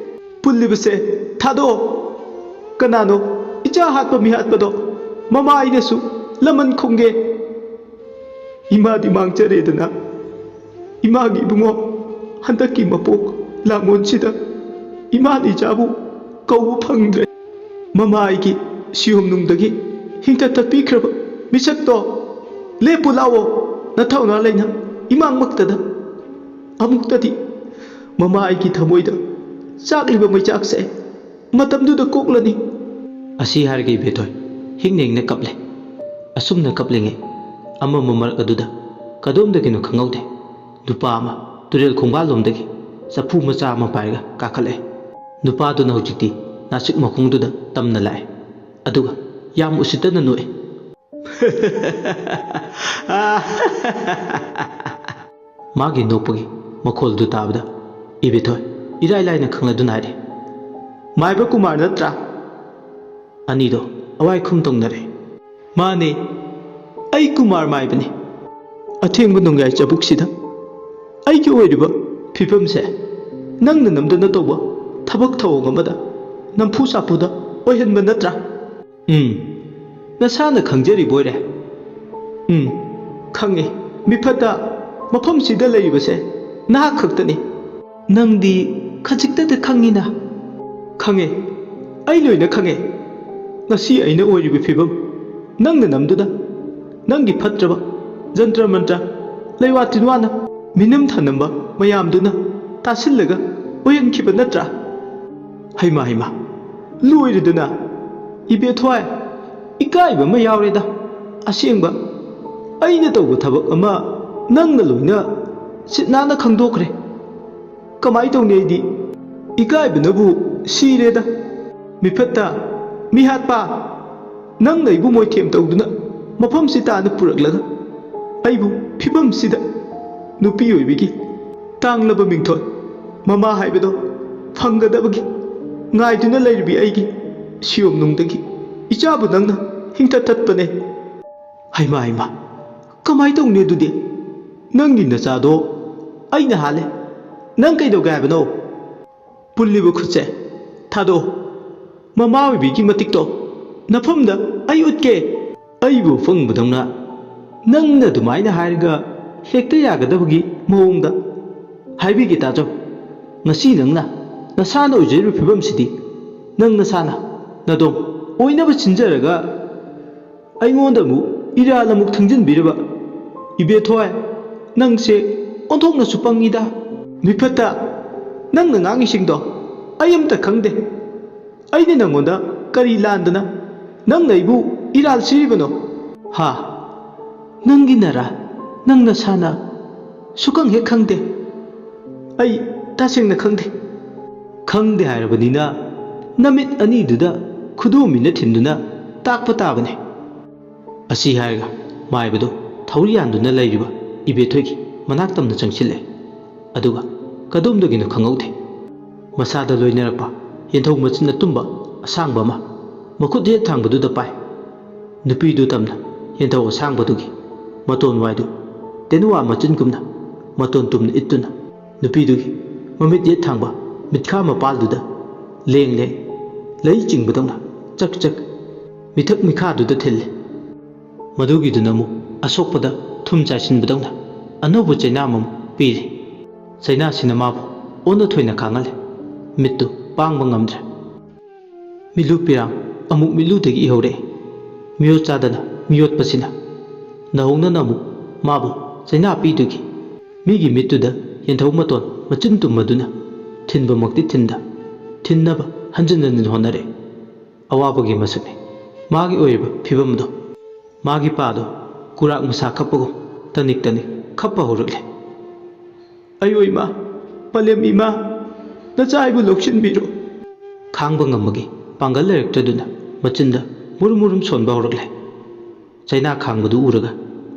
ꯄꯨꯜꯂꯤꯕꯁꯦ ꯊꯥꯗꯣꯛꯑꯣ꯫ ꯀꯅꯥꯅꯣ ꯏꯆꯥ ꯍꯥꯠꯄ ꯃꯤꯍꯥꯠꯄꯗꯣ? ꯃꯃꯥ ꯑꯩꯅꯁꯨ ꯂꯃꯟ ꯈꯨꯝꯒꯦ꯫ ꯏꯃꯥꯗꯤ ꯃꯥꯡꯖꯔꯦꯗꯅ꯫ ꯏꯃꯥꯒꯤ ꯏꯕꯨꯡꯉꯣ, ꯍꯟꯗꯛꯀꯤ ꯃꯄꯣꯛ ꯂꯥꯡꯉꯣꯟꯁꯤꯗ ꯏꯃꯥꯅ ꯏꯆꯥꯕꯨ ꯀꯧꯕ ꯐꯪꯗ꯭ꯔꯦ꯫ ꯃꯃꯥ ꯑꯩꯒꯤ ꯁꯤꯌꯣꯝꯅꯨꯡꯗꯒꯤ ꯍꯤꯡꯇꯠ ꯇꯠꯄꯤꯈ꯭ꯔꯕ ꯃꯤꯁꯛꯇꯣ, ꯂꯦꯞꯄꯨ ꯂꯥꯛꯑꯣ, ꯅꯊꯧꯅꯥ ꯂꯩꯅ ꯏꯃꯥꯡꯃꯛꯇꯗ꯫ ꯑꯃꯨꯛꯇꯗꯤ ꯃꯃꯥ ꯑꯩꯒꯤ ꯊꯃꯣꯏꯗ ꯆꯥꯛꯂꯤꯕ ꯃꯩꯆꯥꯛꯁꯦ ꯃꯇꯝꯗꯨꯗ ꯀꯣꯛꯂꯅꯤ꯫ ꯑꯁꯤ ꯍꯥꯏꯔꯒ ꯏꯕꯦꯊꯣꯏ ꯍꯤꯡꯅ ꯍꯤꯡꯅ ꯀꯞꯂꯦ꯫ ꯑꯁꯨꯝꯅ ꯀꯞꯂꯤꯉꯩ ꯑꯃꯝꯕ ꯃꯔꯛ ꯑꯗꯨꯗ ꯀꯗꯣꯝꯗꯒꯤꯅꯣ ꯈꯪꯍꯧꯗꯦ ꯅꯨꯄꯥ ꯑꯃ ꯇꯨꯔꯦꯜ ꯈꯣꯡꯕꯥꯜꯂꯣꯝꯗꯒꯤ ꯆꯐꯨ ꯃꯆꯥ ꯑꯃ ꯄꯥꯏꯔꯒ ꯀꯥꯈꯠꯂꯛꯑꯦ꯫ ꯅꯨꯄꯥꯗꯨꯅ ꯍꯧꯖꯤꯛꯇꯤ ꯅꯥꯆꯤꯛ ꯃꯈꯣꯡꯗꯨꯗ ꯇꯝꯅ ꯂꯥꯛꯑꯦ꯫ ꯑꯗꯨꯒ ꯌꯥꯝ ꯎꯁꯤꯠꯇꯅ ꯅꯣꯛꯑꯦ꯫ ꯃꯥꯒꯤ ꯅꯣꯛꯄꯒꯤ ꯃꯈꯣꯜꯗꯨ ꯇꯥꯕꯗ ꯏꯕꯦꯊꯣꯏ ꯏꯔꯥꯏ ꯂꯥꯏꯅ ꯈꯪꯂꯗꯨꯅ ꯍꯥꯏꯔꯦ, "ꯃꯥꯏꯕ ꯀꯨꯃꯥꯔ ꯅꯠꯇ꯭ꯔꯥ?" ꯑꯅꯤꯗꯣ ꯑꯋꯥꯏ ꯈꯨꯝ ꯇꯧꯅꯔꯦ꯫ "ꯃꯥꯅꯦ, ꯑꯩ ꯀꯨꯃꯥꯔ ꯃꯥꯏꯕꯅꯤ꯫ ꯑꯊꯦꯡꯕ ꯅꯣꯡꯌꯥꯏ ꯆꯕꯨꯛꯁꯤꯗ ꯑꯩꯒꯤ ꯑꯣꯏꯔꯤꯕ ꯐꯤꯕꯝꯁꯦ ꯅꯪꯅ ꯅꯝꯗꯅ ꯇꯧꯕ ꯊꯕꯛ ꯊꯧꯑꯣꯡ ꯑꯃꯗ ꯅꯝꯐꯨ ꯁꯥꯐꯨꯗ ꯑꯣꯏꯍꯟꯕ ꯅꯠꯇ꯭ꯔꯥ?" "ꯎꯝ, ꯅꯁꯥꯅ ꯈꯪꯖꯔꯤꯕꯣꯏꯔꯦ?" "ꯎꯝ, ꯈꯪꯉꯦ꯫ ꯃꯤꯐꯠꯇ ꯃꯐꯝꯁꯤꯗ ꯂꯩꯔꯤꯕꯁꯦ ꯅꯍꯥꯛ ꯈꯛꯇꯅꯤ꯫ ꯅꯪꯗꯤ ꯈꯖꯤꯛꯇꯗ ꯈꯪꯉꯤꯅ?" "ꯈꯪꯉꯦ, ꯑꯩ ꯂꯣꯏꯅ ꯈꯪꯉꯦ꯫ ꯉꯁꯤ ꯑꯩꯅ ꯑꯣꯏꯔꯤꯕ ꯐꯤꯕꯝ ꯅꯪꯅ ꯅꯝꯗꯨꯅ ꯅꯪꯒꯤ ꯐꯠꯇ꯭ꯔꯕ ꯖꯟꯇ꯭ꯔ ꯃꯟꯇ꯭ꯔ ꯂꯩꯋꯥ ꯇꯤꯟꯋꯥꯅ ꯃꯤꯅꯝ ꯊꯅꯝꯕ ꯃꯌꯥꯝꯗꯨꯅ ꯇꯥꯁꯤꯜꯂꯒ ꯑꯣꯏꯍꯟꯈꯤꯕ ꯅꯠꯇ꯭ꯔꯥ?" ꯍꯩꯃꯥ ꯍꯩꯃꯥ, ꯂꯣꯏꯔꯦꯗꯅ꯫ ꯏꯕꯦꯊꯣꯏ, ꯏꯀꯥꯏꯕ ꯑꯃ ꯌꯥꯎꯔꯦꯗ꯫ ꯑꯁꯦꯡꯕ, ꯑꯩꯅ ꯇꯧꯕ ꯊꯕꯛ ꯑꯃ ꯅꯪꯅ ꯂꯣꯏꯅ ꯁꯤꯠ ꯅꯥꯟꯅ ꯈꯪꯗꯣꯛꯈ꯭ꯔꯦ꯫ ꯀꯃꯥꯏ ꯇꯧꯅꯤ ꯑꯩꯗꯤ? ꯏꯀꯥꯏꯕꯅꯕꯨ ꯁꯤꯔꯦꯗ꯫ ꯃꯤꯐꯠꯇ, ꯃꯤꯍꯥꯠꯄ, ꯅꯪꯅ ꯑꯩꯕꯨ ꯃꯣꯏꯊꯦꯝ ꯇꯧꯗꯨꯅ ꯃꯐꯝꯁꯤ ꯇꯥꯅ ꯄꯨꯔꯛꯂꯒ ꯑꯩꯕꯨ ꯐꯤꯕꯝꯁꯤꯗ ꯅꯨꯄꯤ ꯑꯣꯏꯕꯤꯒꯤ ꯇꯥꯡꯂꯕ ꯃꯤꯡꯊꯣꯜ ꯃꯃꯥ ꯍꯥꯏꯕꯗꯣ ꯐꯪꯒꯗꯕꯒꯤ ꯉꯥꯏꯗꯨꯅ ꯂꯩꯔꯤꯕꯤ ꯑꯩꯒꯤ ꯁꯤꯌꯣꯝꯅꯨꯡꯗꯒꯤ ꯏꯆꯥꯕꯨ ꯅꯪꯅ ꯍꯤꯡꯊꯠ ꯊꯠꯄꯅꯦ꯫ ꯍꯩꯃꯥ ꯍꯩꯃꯥ, ꯀꯃꯥꯏ ꯇꯧꯅꯤ ꯑꯗꯨꯗꯤ? ꯅꯪꯒꯤ ꯅꯆꯥꯗꯣ ꯑꯩꯅ ꯍꯥꯜꯂꯦ꯫ ꯅꯪ ꯀꯩꯗꯧꯒꯦ ꯍꯥꯏꯕꯅꯣ? ꯄꯨꯜꯂꯤꯕ ꯈꯨꯠꯁꯦ ꯊꯥꯗꯣꯛꯑꯣ꯫ ꯃꯃꯥ ꯑꯣꯏꯕꯤꯒꯤ ꯃꯇꯤꯛꯇꯣ ꯅꯐꯝꯗ ꯑꯩ ꯎꯠꯀꯦ꯫ ꯑꯩꯕꯨ ꯑꯄꯪꯕꯗꯧꯅ ꯅꯪꯅ ꯑꯗꯨꯃꯥꯏꯅ ꯍꯥꯏꯔꯒ ꯍꯦꯛꯇ ꯌꯥꯒꯗꯕꯒꯤ ꯃꯑꯣꯡꯗ ꯍꯥꯏꯕꯤꯒꯦ ꯇꯥꯖꯧ꯫ ꯉꯁꯤ ꯅꯪꯅ ꯅꯁꯥꯅ ꯑꯣꯏꯖꯔꯤꯕ ꯐꯤꯕꯝꯁꯤꯗꯤ ꯅꯪ ꯅꯁꯥꯅ ꯅꯗꯣꯝ ꯑꯣꯏꯅꯕ ꯁꯤꯟꯖꯔꯒ ꯑꯩꯉꯣꯟꯗ ꯑꯃꯨꯛ ꯏꯔꯥꯜ ꯑꯃꯨꯛ ꯊꯪꯖꯤꯟꯕꯤꯔꯕ꯫ ꯏꯕꯦꯊꯣꯏ, ꯅꯪꯁꯦ ꯑꯣꯟꯊꯣꯛꯅꯁꯨ ꯄꯪꯉꯤꯗ꯫ ꯃꯤꯐꯠꯇ, ꯅꯪꯅ ꯉꯥꯡꯉꯤꯁꯤꯡꯗꯣ ꯑꯩ ꯑꯝꯇ ꯈꯪꯗꯦ꯫ ꯑꯩꯅ ꯅꯪꯉꯣꯟꯗ ꯀꯔꯤ ꯂꯥꯟꯗꯅ ꯅꯪꯅ ꯑꯩꯕꯨ ꯏꯔꯥꯜ ꯁꯤꯔꯤꯕꯅꯣ? ꯍꯥ? ꯅꯪꯒꯤ ꯅꯔꯥ? ꯅꯪ ꯅꯁꯥꯅ ꯁꯨꯈꯪ ꯍꯦꯛ ꯈꯪꯗꯦ? ꯑꯩ ꯇꯁꯦꯡꯅ ꯈꯪꯗꯦ꯫ ꯈꯪꯗꯦ ꯍꯥꯏꯔꯕꯅꯤꯅ ꯅꯃꯤꯠ ꯑꯅꯤꯗꯨꯗ ꯈꯨꯗꯣꯝꯕꯤꯅ ꯊꯤꯟꯗꯨꯅ ꯇꯥꯛꯄ ꯇꯥꯕꯅꯤ꯫ ꯑꯁꯤ ꯍꯥꯏꯔꯒ ꯃꯥꯏꯕꯗꯨ ꯊꯧꯔꯤ ꯌꯥꯟꯗꯨꯅ ꯂꯩꯔꯤꯕ ꯏꯕꯦꯊꯣꯏꯒꯤ ꯃꯅꯥꯛ ꯇꯝꯅ ꯆꯪꯁꯤꯜꯂꯦ꯫ ꯑꯗꯨꯒ ꯀꯗꯣꯝꯗꯒꯤꯅꯣ ꯈꯪꯍꯧꯗꯦ, ꯃꯁꯥꯗ ꯂꯣꯏꯅꯔꯛꯄ ꯌꯦꯟꯊꯧ ꯃꯆꯤꯟ ꯑꯇꯨꯝꯕ ꯑꯁꯥꯡꯕ ꯑꯃ ꯃꯈꯨꯠ ꯌꯦꯠ ꯊꯥꯡꯕꯗꯨꯗ ꯄꯥꯏ꯫ ꯅꯨꯄꯤꯗꯨ ꯇꯝꯅ ꯌꯦꯟꯊꯧ ꯑꯁꯥꯡꯕꯗꯨꯒꯤ ꯃꯇꯣꯟ ꯋꯥꯏꯗꯨ ꯇꯦꯅꯋꯥ ꯃꯆꯤꯟꯒꯨꯝꯅ ꯃꯇꯣꯟ ꯇꯨꯝꯅ ꯏꯠꯇꯨꯅ ꯅꯨꯄꯤꯗꯨꯒꯤ ꯃꯃꯤꯠ ꯌꯦꯠ ꯊꯥꯡꯕ ꯃꯤꯠꯈꯥ ꯃꯄꯥꯜꯗꯨꯗ ꯂꯦꯡ ꯂꯦꯡ ꯂꯩ ꯆꯤꯡꯕꯗꯧꯅ ꯆꯛ ꯆꯛ ꯃꯤꯊꯛ ꯃꯤꯈꯥꯗꯨꯗ ꯊꯤꯜꯂꯤ꯫ ꯃꯗꯨꯒꯤꯗꯨꯅ ꯑꯃꯨꯛ ꯑꯁꯣꯛꯄꯗ ꯊꯨꯝ ꯆꯥꯏꯁꯤꯟꯕꯗꯧꯅ ꯑꯅꯧꯕ ꯆꯩꯅꯥ ꯑꯃꯃꯨꯛ ꯄꯤꯔꯤ꯫ ꯆꯩꯅꯥꯁꯤꯅ ꯃꯥꯕꯨ ꯑꯣꯟꯅ ꯊꯣꯏꯅ ꯈꯥꯡꯍꯜꯂꯦ꯫ ꯃꯤꯠꯇꯨ ꯄꯥꯡꯕ ꯉꯝꯗ꯭ꯔꯦ꯫ ꯃꯤꯠꯂꯨ ꯄꯤꯔꯥꯡ ꯑꯃꯨꯛ ꯃꯤꯠꯂꯨꯗꯒꯤ ꯏꯍꯧꯔꯛꯏ꯫ ꯃꯤꯑꯣꯠ ꯆꯥꯗꯅ ꯃꯤꯑꯣꯠꯄꯁꯤꯅ ꯅꯧꯍꯧꯅꯅ ꯑꯃꯨꯛ ꯃꯥꯕꯨ ꯆꯩꯅꯥ ꯄꯤꯗꯨꯒꯤ ꯃꯤꯒꯤ ꯃꯤꯠꯇꯨꯗ ꯌꯦꯟꯊꯧ ꯃꯇꯣꯟ ꯃꯆꯤꯟ ꯇꯨꯝꯕꯗꯨꯅ ꯊꯤꯟꯕꯃꯛꯇꯤ ꯊꯤꯟꯗ, ꯊꯤꯟꯅꯕ ꯍꯟꯖꯤꯟ ꯍꯟꯖꯤꯟ ꯍꯣꯠꯅꯔꯛꯏ꯫ ꯑꯋꯥꯕꯒꯤ ꯃꯁꯛꯅꯤ ꯃꯥꯒꯤ ꯑꯣꯏꯔꯤꯕ ꯐꯤꯕꯝꯗꯣ꯫ ꯃꯥꯒꯤ ꯄꯥꯗꯣ ꯀꯨꯔꯥꯛ ꯃꯁꯥ ꯈꯞꯄꯒꯨꯝ ꯇꯅꯤꯛ ꯇꯅꯤꯛ ꯈꯞꯄ ꯍꯧꯔꯛꯂꯦ꯫ "ꯑꯌꯣ ꯏꯃꯥ, ꯄꯂꯦꯝ ꯏꯃꯥ, ꯅꯆꯥ ꯑꯩꯕꯨ ꯂꯧꯁꯤꯟꯕꯤꯔꯣ!" ꯈꯥꯡꯕ ꯉꯝꯕꯒꯤ ꯄꯥꯡꯒꯜ ꯂꯩꯔꯛꯇꯗꯨꯅ ꯃꯆꯤꯟꯗ ꯃꯨꯔꯨꯝ ꯃꯨꯔꯨꯝ ꯁꯣꯟꯕ ꯍꯧꯔꯛꯂꯦ꯫ ꯆꯩꯅꯥ ꯈꯥꯡꯕꯗꯨ ꯎꯔꯒ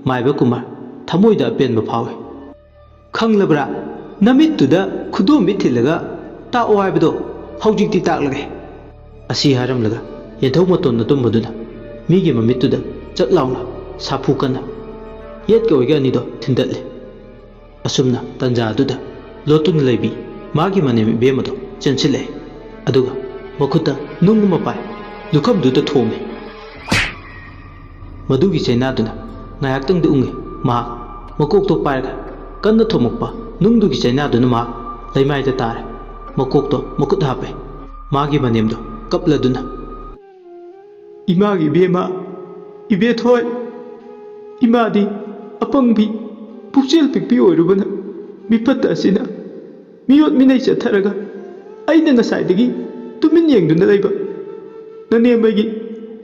ꯃꯥꯏꯕ ꯀꯨꯃꯥꯔ ꯊꯃꯣꯏꯗ ꯑꯄꯦꯟꯕ ꯐꯥꯎꯏ꯫ "ꯈꯪꯂꯕ꯭ꯔꯥ? ꯅꯃꯤꯠꯇꯨꯗ ꯈꯨꯗꯣꯝꯕꯤ ꯊꯤꯜꯂꯒ ꯇꯥꯛꯑꯣ ꯍꯥꯏꯕꯗꯣ ꯍꯧꯖꯤꯛꯇꯤ ꯇꯥꯛꯂꯒꯦ!" ꯑꯁꯤ ꯍꯥꯏꯔꯝꯂꯒ ꯌꯦꯟꯊꯧ ꯃꯇꯣꯟ ꯑꯇꯨꯝꯕꯗꯨꯅ ꯃꯤꯒꯤ ꯃꯃꯤꯠꯇꯨꯗ ꯆꯛ ꯂꯥꯎꯅ ꯁꯥꯐꯨ ꯀꯟꯅ ꯌꯦꯠꯀ ꯑꯣꯏꯒ ꯑꯅꯤꯗꯣ ꯊꯤꯟꯗꯠꯂꯦ꯫ ꯑꯁꯨꯝꯅ ꯇꯟꯖꯥ ꯑꯗꯨꯗ ꯂꯣꯠꯇꯨꯅ ꯂꯩꯕꯤ ꯃꯥꯒꯤ ꯃꯅꯦꯝ ꯏꯕꯦꯝ ꯑꯗꯨ ꯆꯦꯟꯁꯤꯜꯂꯛꯑꯦ꯫ ꯑꯗꯨꯒ ꯃꯈꯨꯠꯇ ꯅꯨꯡ ꯑꯃ ꯄꯥꯏ ꯂꯨꯈꯝꯗꯨꯗ ꯊꯣꯝꯃꯤ꯫ ꯃꯗꯨꯒꯤ ꯆꯩꯅꯥꯗꯨꯅ ꯉꯥꯏꯍꯥꯛꯇꯪꯗꯤ ꯎꯪꯉꯤ꯫ ꯃꯍꯥꯛ ꯃꯀꯣꯛꯇꯣ ꯄꯥꯏꯔꯒ ꯀꯟꯅ ꯊꯣꯝꯃꯛꯄ ꯅꯨꯡꯗꯨꯒꯤ ꯆꯩꯅꯥꯗꯨꯅ ꯃꯍꯥꯛ ꯂꯩꯃꯥꯏꯗ ꯇꯥꯔꯦ꯫ ꯃꯀꯣꯛꯇꯣ ꯃꯈꯨꯠ ꯍꯥꯞꯄꯦ꯫ ꯃꯥꯒꯤ ꯃꯅꯦꯝꯗꯣ ꯀꯞꯂꯗꯨꯅ, "ꯏꯃꯥꯒꯤ ꯏꯕꯦꯝꯃ, ꯏꯕꯦꯊꯣꯏ, ꯏꯃꯥꯗꯤ ꯑꯄꯪꯕꯤ, ꯄꯨꯛꯆꯦꯜ ꯄꯤꯛꯄꯤ ꯑꯣꯏꯔꯨꯕꯅ ꯃꯤꯐꯠꯇ ꯑꯁꯤꯅ ꯃꯤꯑꯣꯠ ꯃꯤꯅꯩ ꯆꯠꯊꯔꯒ ꯑꯩꯅ ꯉꯁꯥꯏꯗꯒꯤ ꯇꯨꯃꯤꯟ ꯌꯦꯡꯗꯨꯅ ꯂꯩꯕ꯫ ꯅꯅꯦꯝꯕꯒꯤ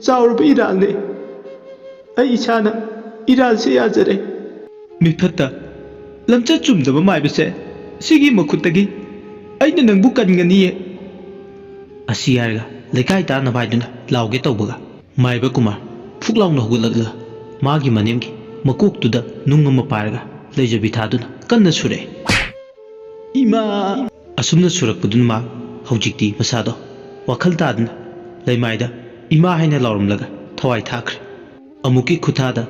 ꯆꯥꯎꯔꯕ ꯏꯔꯥꯜꯅꯦ꯫ ꯑꯩ ꯏꯁꯥꯅ ꯏꯔꯥꯜꯁꯦ ꯌꯥꯖꯔꯦ꯫ ꯃꯤꯐꯠꯇ ꯂꯝꯆꯠ ꯆꯨꯝꯗꯕ ꯃꯥꯏꯕꯁꯦ ꯁꯤꯒꯤ ꯃꯈꯨꯠꯇꯒꯤ ꯑꯩꯅ ꯅꯪꯕꯨ ꯀꯟꯒꯅꯤꯌꯦ꯫ ꯑꯁꯤ ꯍꯥꯏꯔꯒ ꯂꯩꯀꯥꯏ ꯇꯥꯅꯕ ꯍꯥꯏꯗꯨꯅ ꯂꯥꯎꯒꯦ ꯇꯧꯕꯒ ꯃꯥꯏꯕ ꯀꯨꯃꯥꯔ ꯐꯨꯛ ꯂꯥꯎꯅ ꯍꯧꯒꯠꯂꯛꯂꯒ ꯃꯥꯒꯤ ꯃꯅꯦꯝꯒꯤ ꯃꯀꯣꯛꯇꯨꯗ ꯅꯨꯡ ꯑꯃ ꯄꯥꯏꯔꯒ ꯂꯩꯖꯕꯤ ꯊꯥꯗꯨꯅ ꯀꯟꯅ ꯁꯨꯔꯛꯑꯦ꯫ ꯏꯃꯥ! ꯑꯁꯨꯝꯅ ꯁꯨꯔꯛꯄꯗꯨꯅ ꯃꯥ ꯍꯧꯖꯤꯛꯇꯤ ꯃꯁꯥꯗꯣ ꯋꯥꯈꯜ ꯇꯥꯗꯅ ꯂꯩꯃꯥꯏꯗ ꯏꯃꯥ ꯍꯥꯏꯅ ꯂꯥꯎꯔꯝꯂꯒ ꯊꯋꯥꯏ ꯊꯥꯈ꯭ꯔꯦ꯫ ꯑꯃꯨꯛꯀꯤ ꯈꯨꯊꯥꯗ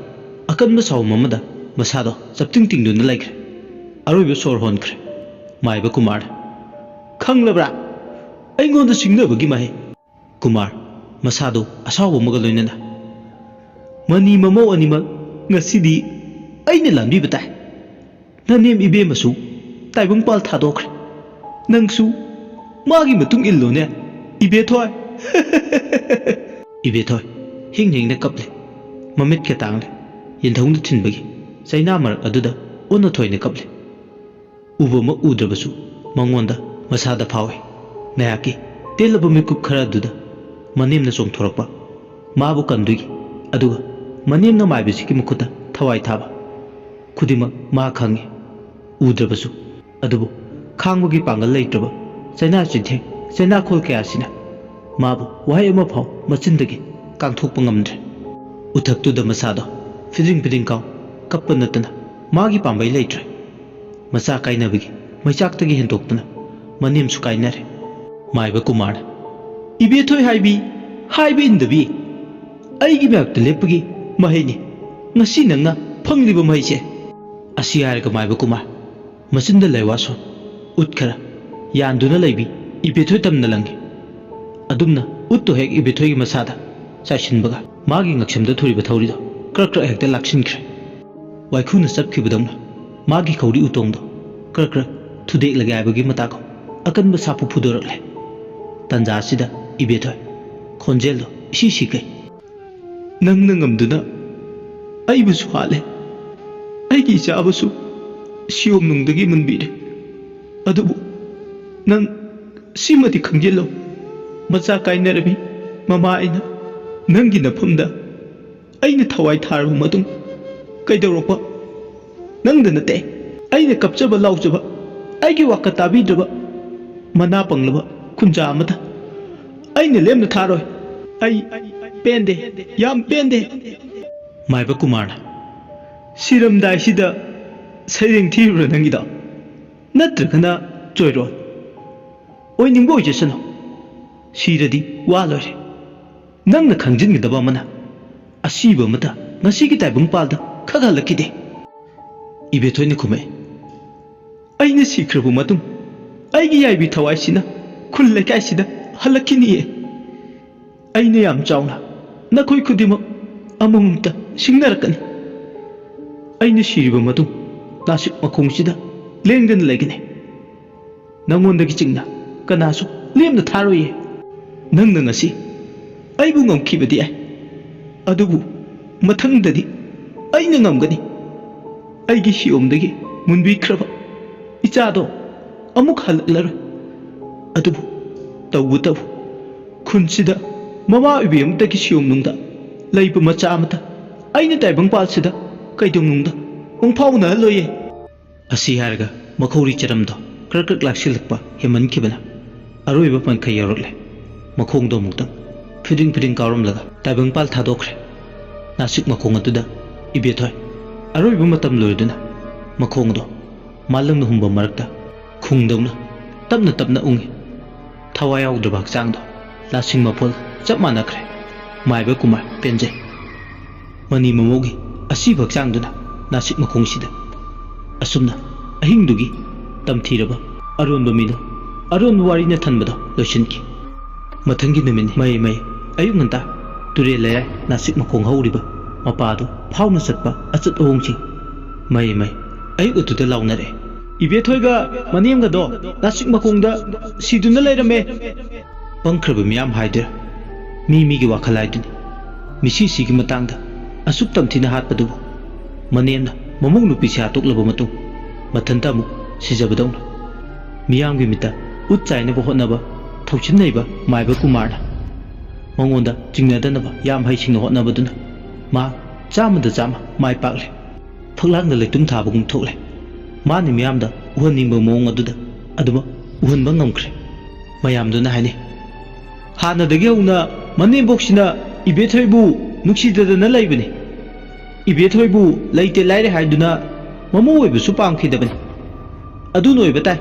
ꯑꯀꯟꯕ ꯁꯥꯎꯝ ꯑꯃꯗ ꯃꯁꯥꯗꯣ ꯆꯞꯇꯤꯡ ꯇꯤꯡꯗꯨꯅ ꯂꯩꯈ꯭ꯔꯦ꯫ ꯑꯔꯣꯏꯕ ꯁꯣꯔ ꯍꯣꯟꯈ꯭ꯔꯦ ꯃꯥꯏꯕ ꯀꯨꯃꯥꯔꯅ꯫ "ꯈꯪꯂꯕ꯭ꯔꯥ? ꯑꯩꯉꯣꯟꯗ ꯁꯤꯡꯅꯕꯒꯤ ꯃꯍꯩ!" ꯀꯨꯃꯥꯔ ꯃꯁꯥꯗꯣ ꯑꯁꯥꯎꯕ ꯑꯃꯒ ꯂꯣꯏꯅꯅ, "ꯃꯅꯤ ꯃꯃꯧ ꯑꯅꯤꯃꯛ, ꯉꯁꯤꯗꯤ ꯑꯩꯅ ꯂꯥꯟꯕꯤꯕ ꯇꯥꯏ꯫ ꯅꯅꯦꯝ ꯏꯕꯦꯝꯃꯁꯨ ꯇꯥꯏꯕꯪꯄꯥꯜ ꯊꯥꯗꯣꯛꯈ꯭ꯔꯦ꯫ ꯅꯪꯁꯨ ꯃꯥꯒꯤ ꯃꯇꯨꯡ ꯏꯜꯂꯣꯅꯦ, ꯏꯕꯦꯊꯣꯏ!" ꯏꯕꯦꯊꯣꯏ ꯍꯤꯡ ꯍꯤꯡꯅ ꯀꯞꯂꯦ꯫ ꯃꯃꯤꯠꯀ ꯇꯥꯡꯂꯦ꯫ ꯌꯦꯟꯊꯧꯅ ꯊꯤꯟꯕꯒꯤ ꯆꯩꯅꯥ ꯃꯔꯛ ꯑꯗꯨꯗ ꯑꯣꯟꯅ ꯊꯣꯏꯅ ꯀꯞꯂꯦ꯫ ꯎꯕꯃꯛ ꯎꯗ꯭ꯔꯕꯁꯨ ꯃꯉꯣꯟꯗ ꯃꯁꯥꯗ ꯐꯥꯎꯏ꯫ ꯉꯥꯏꯍꯥꯛꯀꯤ ꯇꯦꯜꯂꯕ ꯃꯤꯀꯨꯞ ꯈꯔ ꯑꯗꯨꯗ ꯃꯅꯦꯝꯅ ꯆꯣꯡꯊꯣꯔꯛꯄ, ꯃꯥꯕꯨ ꯀꯟꯗꯣꯏꯒꯤ, ꯑꯗꯨꯒ ꯃꯅꯦꯝꯅ ꯃꯥꯏꯕꯁꯤꯒꯤ ꯃꯈꯨꯠꯇ ꯊꯋꯥꯏ ꯊꯥꯕ꯫ ꯈꯨꯗꯤꯡꯃꯛ ꯃꯥ ꯈꯪꯏ, ꯎꯗ꯭ꯔꯕꯁꯨ꯫ ꯑꯗꯨꯕꯨ ꯈꯥꯡꯕꯒꯤ ꯄꯥꯡꯒꯜ ꯂꯩꯇ꯭ꯔꯕ ꯆꯩꯅꯥ ꯆꯤꯟꯊꯦꯡ, ꯆꯩꯅꯥꯈꯣꯜ ꯀꯌꯥꯁꯤꯅ ꯃꯥꯕꯨ ꯋꯥꯍꯩ ꯑꯃꯐꯥꯎ ꯃꯆꯤꯟꯗꯒꯤ ꯀꯥꯡꯊꯣꯛꯄ ꯉꯝꯗ꯭ꯔꯦ꯫ ꯎꯊꯛꯇꯨꯗ ꯃꯁꯥꯗꯣ ꯐꯤꯗꯤꯡ ꯐꯤꯗꯤꯡ ꯀꯥꯎ ꯀꯞꯄ ꯅꯠꯇꯅ ꯃꯥꯒꯤ ꯄꯥꯝꯕꯩ ꯂꯩꯇ꯭ꯔꯦ꯫ ꯃꯆꯥ ꯀꯥꯏꯅꯕꯒꯤ ꯃꯩꯆꯥꯛꯇꯒꯤ ꯍꯦꯟꯗꯣꯛꯇꯨꯅ ꯃꯅꯦꯝꯁꯨ ꯀꯥꯏꯅꯔꯦ꯫ ꯃꯥꯏꯕ ꯀꯨꯃꯥꯔꯅ, "ꯏꯕꯦꯊꯣꯏ ꯍꯥꯏꯕꯤ, ꯍꯥꯏꯕ ꯏꯟꯗꯕꯤ, ꯑꯩꯒꯤ ꯃꯥꯌꯣꯛꯇ ꯂꯦꯞꯄꯒꯤ ꯃꯍꯩꯅꯤ ꯉꯁꯤ ꯅꯪꯅ ꯐꯪꯂꯤꯕ ꯃꯍꯩꯁꯦ!" ꯑꯁꯤ ꯍꯥꯏꯔꯒ ꯃꯥꯏꯕ ꯀꯨꯃꯥꯔ ꯃꯆꯤꯟꯗ ꯂꯩꯋꯥ ꯁꯣꯟ, ꯎꯠ ꯈꯔ ꯌꯥꯟꯗꯨꯅ ꯂꯩꯕꯤ ꯏꯕꯦꯊꯣꯏ ꯇꯝꯅ ꯂꯪꯉꯤ꯫ ꯑꯗꯨꯝꯅ ꯎꯠꯇꯣ ꯍꯦꯛ ꯏꯕꯦꯊꯣꯏꯒꯤ ꯃꯁꯥꯗ ꯆꯥꯏꯁꯤꯟꯕꯒ ꯃꯥꯒꯤ ꯉꯛꯁꯝꯗ ꯊꯨꯔꯤꯕ ꯊꯧꯔꯤꯗꯣ ꯀ꯭ꯔꯛ ꯀ꯭ꯔꯛ ꯍꯦꯛꯇ ꯂꯥꯛꯁꯤꯟꯈ꯭ꯔꯦ꯫ ꯋꯥꯏꯈꯨꯅ ꯆꯞꯈꯤꯕꯗꯧꯅ ꯃꯥꯒꯤ ꯈꯧꯔꯤ ꯎꯇꯣꯡꯗꯣ ꯀ꯭ꯔꯛ ꯀ꯭ꯔꯛ ꯊꯨꯗꯦꯛꯂꯒꯦ ꯍꯥꯏꯕꯒꯤ ꯃꯇꯥꯒꯨꯝ ꯑꯀꯟꯕ ꯁꯥꯐꯨ ꯐꯨꯗꯣꯔꯛꯂꯦ꯫ ꯇꯟꯖꯥ ꯑꯁꯤꯗ ꯏꯕꯦꯊꯣꯏ ꯈꯣꯟꯖꯦꯜꯗꯣ ꯏꯁꯤ ꯁꯤꯈꯩ, "ꯅꯪꯅ ꯉꯝꯗꯨꯅ ꯑꯩꯕꯨꯁꯨ ꯍꯥꯠꯂꯦ, ꯑꯩꯒꯤ ꯏꯆꯥꯕꯨꯁꯨ ꯁꯤꯌꯣꯝꯅꯨꯡꯗꯒꯤ ꯃꯨꯟꯕꯤꯔꯦ꯫ ꯑꯗꯨꯕꯨ ꯅꯪ ꯁꯤꯃꯗꯤ ꯈꯪꯖꯤꯜꯂꯣ, ꯃꯆꯥ ꯀꯥꯏꯅꯔꯕꯤ ꯃꯃꯥ ꯑꯩꯅ ꯅꯪꯒꯤ ꯅꯐꯝꯗ ꯑꯩꯅ ꯊꯋꯥꯏ ꯊꯥꯔꯕ ꯃꯇꯨꯡ ꯀꯩꯗꯧꯔꯛꯄ? ꯅꯪꯗ ꯅꯠꯇꯦ꯫ ꯑꯩꯅ ꯀꯞꯆꯕ ꯂꯥꯎꯖꯕ, ꯑꯩꯒꯤ ꯋꯥꯀꯠ ꯇꯥꯕꯤꯗ꯭ꯔꯕ ꯃꯅꯥ ꯄꯪꯂꯕ ꯈꯨꯟꯖꯥ ꯑꯃꯗ ꯑꯩꯅ ꯂꯦꯝꯅ ꯊꯥꯔꯣꯏ꯫ ꯑꯩ ꯄꯦꯟꯗꯦ, ꯌꯥꯝ ꯄꯦꯟꯗꯦ꯫ ꯃꯥꯏꯕ ꯀꯨꯃꯥꯔꯅ, ꯁꯤꯔꯝꯗꯥꯏꯁꯤꯗ ꯁꯩꯔꯦꯡ ꯊꯤꯔꯨꯔ ꯅꯪꯒꯤꯗꯣ? ꯅꯠꯇ꯭ꯔꯒꯅ ꯆꯣꯏꯔꯣꯟ? ꯑꯣꯏꯅꯤꯡꯕ ꯑꯣꯏꯖꯁꯅꯨ, ꯁꯤꯔꯗꯤ ꯋꯥ ꯂꯣꯏꯔꯦ꯫ ꯅꯪꯅ ꯈꯪꯖꯤꯟꯒꯗꯕ ꯑꯃꯅ, ꯑꯁꯤꯕ ꯑꯃꯠꯇ ꯉꯁꯤꯒꯤ ꯇꯥꯏꯕꯪꯄꯥꯜꯗ ꯈꯛ ꯍꯜꯂꯛꯈꯤꯗꯦ꯫ ꯏꯕꯦꯊꯣꯏꯅ ꯈꯨꯝꯃꯛꯏ, ꯑꯩꯅ ꯁꯤꯈ꯭ꯔꯕ ꯃꯇꯨꯡ ꯑꯩꯒꯤ ꯌꯥꯏꯕꯤ ꯊꯋꯥꯏꯁꯤꯅ ꯈꯨꯜ ꯂꯩꯀꯥꯏꯁꯤꯗ ꯍꯜꯂꯛꯈꯤꯅꯤꯌꯦ꯫ ꯑꯩꯅ ꯌꯥꯝ ꯆꯥꯎꯅ ꯅꯈꯣꯏ ꯈꯨꯗꯤꯡꯃꯛ ꯑꯃꯃꯝꯇ ꯁꯤꯡꯅꯔꯛꯀꯅꯤ꯫ ꯑꯩꯅ ꯁꯤꯔꯕ ꯃꯇꯨꯡ ꯅꯥꯁꯤꯛ ꯃꯈꯣꯡꯁꯤꯗ ꯂꯦꯡꯗꯅ ꯂꯩꯒꯅꯤ꯫ ꯅꯉꯣꯟꯗꯒꯤ ꯆꯤꯡꯅ ꯀꯅꯥꯁꯨ ꯂꯦꯝꯅ ꯊꯥꯔꯣꯏꯌꯦ꯫ ꯅꯪꯅ ꯉꯁꯤ ꯑꯩꯕꯨ ꯉꯝꯈꯤꯕꯗꯤ ꯌꯥꯏ, ꯑꯗꯨꯕꯨ ꯃꯊꯪꯗꯗꯤ ꯑꯩꯅ ꯉꯝꯒꯅꯤ꯫ ꯑꯩꯒꯤ ꯁꯤꯌꯣꯝꯗꯒꯤ ꯃꯨꯟꯕꯤꯈ꯭ꯔꯕ ꯏꯆꯥꯗꯣ ꯑꯃꯨꯛ ꯍꯜꯂꯛꯂꯔꯣꯏ꯫ ꯑꯗꯨꯕꯨ ꯇꯧꯕꯇꯕꯨ ꯈꯨꯟꯁꯤꯗ ꯃꯃꯥ ꯑꯣꯏꯕꯤ ꯑꯃꯠꯇꯒꯤ ꯁꯤꯌꯣꯝꯅꯨꯡꯗ ꯂꯩꯕ ꯃꯆꯥ ꯑꯃꯠꯇ ꯑꯩꯅ ꯇꯥꯏꯕꯪꯄꯥꯜꯁꯤꯗ ꯀꯩꯗꯧꯅꯨꯡꯗ ꯃꯪꯐꯥꯎꯅꯍꯜꯂꯣꯏꯌꯦ꯫ ꯑꯁꯤ ꯍꯥꯏꯔꯒ ꯃꯈꯧꯔꯤ ꯆꯔꯝꯗꯣ ꯀ꯭ꯔꯛ ꯀ꯭ꯔꯛ ꯂꯥꯛꯁꯤꯜꯂꯛꯄ ꯍꯦꯟꯃꯟꯈꯤꯕꯅ ꯑꯔꯣꯏꯕ ꯄꯟꯈꯩ ꯌꯧꯔꯛꯂꯦ꯫ ꯃꯈꯣꯡꯗꯣ ꯑꯃꯨꯛꯇꯪ ꯐꯤꯗ꯭ꯔꯤꯡ ꯐꯤꯗ꯭ꯔꯤꯡ ꯀꯥꯎꯔꯝꯂꯒ ꯇꯥꯏꯕꯪꯄꯥꯜ ꯊꯥꯗꯣꯛꯈ꯭ꯔꯦ꯫ ꯅꯥꯁꯤꯛ ꯃꯈꯣꯡ ꯑꯗꯨꯗ ꯏꯕꯦꯊꯣꯏ ꯑꯔꯣꯏꯕ ꯃꯇꯝ ꯂꯣꯏꯔꯗꯨꯅ ꯃꯈꯣꯡꯗꯣ ꯃꯥꯂꯪꯅ ꯍꯨꯝꯕ ꯃꯔꯛꯇ ꯈꯨꯡꯗꯧꯅ ꯇꯞꯅ ꯇꯞꯅ ꯎꯪꯉꯤ꯫ ꯊꯋꯥꯏ ꯌꯥꯎꯗ꯭ꯔꯕ ꯍꯛꯆꯥꯡꯗꯣ ꯂꯥꯁꯤꯡ ꯃꯐꯣꯜ ꯆꯞ ꯃꯥꯟꯅꯈ꯭ꯔꯦ꯫ ꯃꯥꯏꯕ ꯀꯨꯃꯥꯔ ꯄꯦꯟꯖꯩ꯫ ꯃꯅꯤ ꯃꯃꯧꯒꯤ ꯑꯁꯤꯕ ꯍꯛꯆꯥꯡꯗꯨꯅ ꯅꯥꯁꯤꯛ ꯃꯈꯣꯡꯁꯤꯗ ꯑꯁꯨꯝꯅ ꯑꯍꯤꯡꯗꯨꯒꯤ ꯇꯝꯊꯤꯔꯕ ꯑꯔꯣꯟꯕ ꯃꯤꯅꯣ, ꯑꯔꯣꯟꯕ ꯋꯥꯔꯤꯅ ꯊꯟꯕꯗꯣ ꯂꯣꯏꯁꯤꯟꯈꯤ꯫ ꯃꯊꯪꯒꯤ ꯅꯨꯃꯤꯠꯅꯤ꯫ ꯃꯩ ꯃꯩ ꯑꯌꯨꯛ ꯉꯟꯇꯥ ꯇꯨꯔꯦꯜ ꯂꯩꯔꯥꯏ ꯅꯥꯁꯤꯛ ꯃꯈꯣꯡ ꯍꯧꯔꯤꯕ ꯃꯄꯥꯗꯨ ꯐꯥꯎꯅ ꯆꯠꯄ ꯑꯆꯠ ꯑꯍꯣꯡꯁꯤꯡ꯫ ꯃꯩ ꯃꯩ ꯑꯌꯨꯛ ꯑꯗꯨꯗ ꯂꯥꯎꯅꯔꯦ꯫ ꯏꯕꯦꯊꯣꯏꯒ ꯃꯅꯦꯝꯒꯗꯣ ꯅꯥꯁꯤꯛ ꯃꯈꯣꯡꯗ ꯁꯤꯗꯨꯅ ꯂꯩꯔꯝꯃꯦ꯫ ꯄꯪꯈ꯭ꯔꯕ ꯃꯤꯌꯥꯝ ꯍꯥꯏꯗꯣꯏꯔꯥ? ꯃꯤ ꯃꯤꯒꯤ ꯋꯥꯈꯜ ꯍꯥꯏꯗꯨꯅꯤ꯫ ꯃꯤꯁꯤꯁꯤꯒꯤ ꯃꯇꯥꯡꯗ ꯑꯁꯨꯛ ꯇꯝꯊꯤꯅ ꯍꯥꯠꯄꯗꯨꯕꯨ ꯃꯅꯦꯝꯅ ꯃꯃꯧ ꯅꯨꯄꯤꯁꯦ ꯍꯥꯠꯇꯣꯛꯂꯕ ꯃꯇꯨꯡ ꯃꯊꯟꯇ ꯑꯃꯨꯛ ꯁꯤꯖꯕꯗꯧꯅ꯫ ꯃꯤꯌꯥꯝꯒꯤ ꯃꯤꯠꯇ ꯎꯠ ꯆꯥꯏꯅꯕ ꯍꯣꯠꯅꯕ ꯊꯧꯁꯤꯟꯅꯩꯕ ꯃꯥꯏꯕ ꯀꯨꯃꯥꯔꯅ ꯃꯉꯣꯟꯗ ꯆꯤꯡꯅꯗꯅꯕ ꯌꯥꯝ ꯍꯩꯁꯤꯡꯅ ꯍꯣꯠꯅꯕꯗꯨꯅ ꯃꯥ ꯆꯥꯝꯃꯗ ꯆꯥꯝꯃ ꯃꯥꯏ ꯄꯥꯛꯂꯦ꯫ ꯐꯛꯂꯥꯡꯗ ꯂꯩꯇꯨꯝ ꯊꯥꯕꯒꯨꯝ ꯊꯣꯛꯂꯦ꯫ ꯃꯥꯅ ꯃꯤꯌꯥꯝꯗ ꯎꯍꯟꯅꯤꯡꯕ ꯃꯑꯣꯡ ꯑꯗꯨꯗ ꯑꯗꯨꯃꯛ ꯎꯍꯟꯕ ꯉꯝꯈ꯭ꯔꯦ꯫ ꯃꯌꯥꯝꯗꯨꯅ ꯍꯥꯏꯅꯩ, "ꯍꯥꯟꯅꯗꯒꯤ ꯍꯧꯅ ꯃꯅꯦꯝꯕꯣꯛꯁꯤꯅ ꯏꯕꯦꯊꯣꯏꯕꯨ ꯅꯨꯡꯁꯤꯗꯗꯅ ꯂꯩꯕꯅꯤ꯫ ꯏꯕꯦꯊꯣꯏꯕꯨ ꯂꯩꯇꯦ ꯂꯥꯏꯔꯦ ꯍꯥꯏꯗꯨꯅ ꯃꯃꯧ ꯑꯣꯏꯕꯁꯨ ꯄꯥꯝꯈꯤꯗꯕꯅꯤ꯫ ꯑꯗꯨꯅ ꯑꯣꯏꯕ ꯇꯥꯏ꯫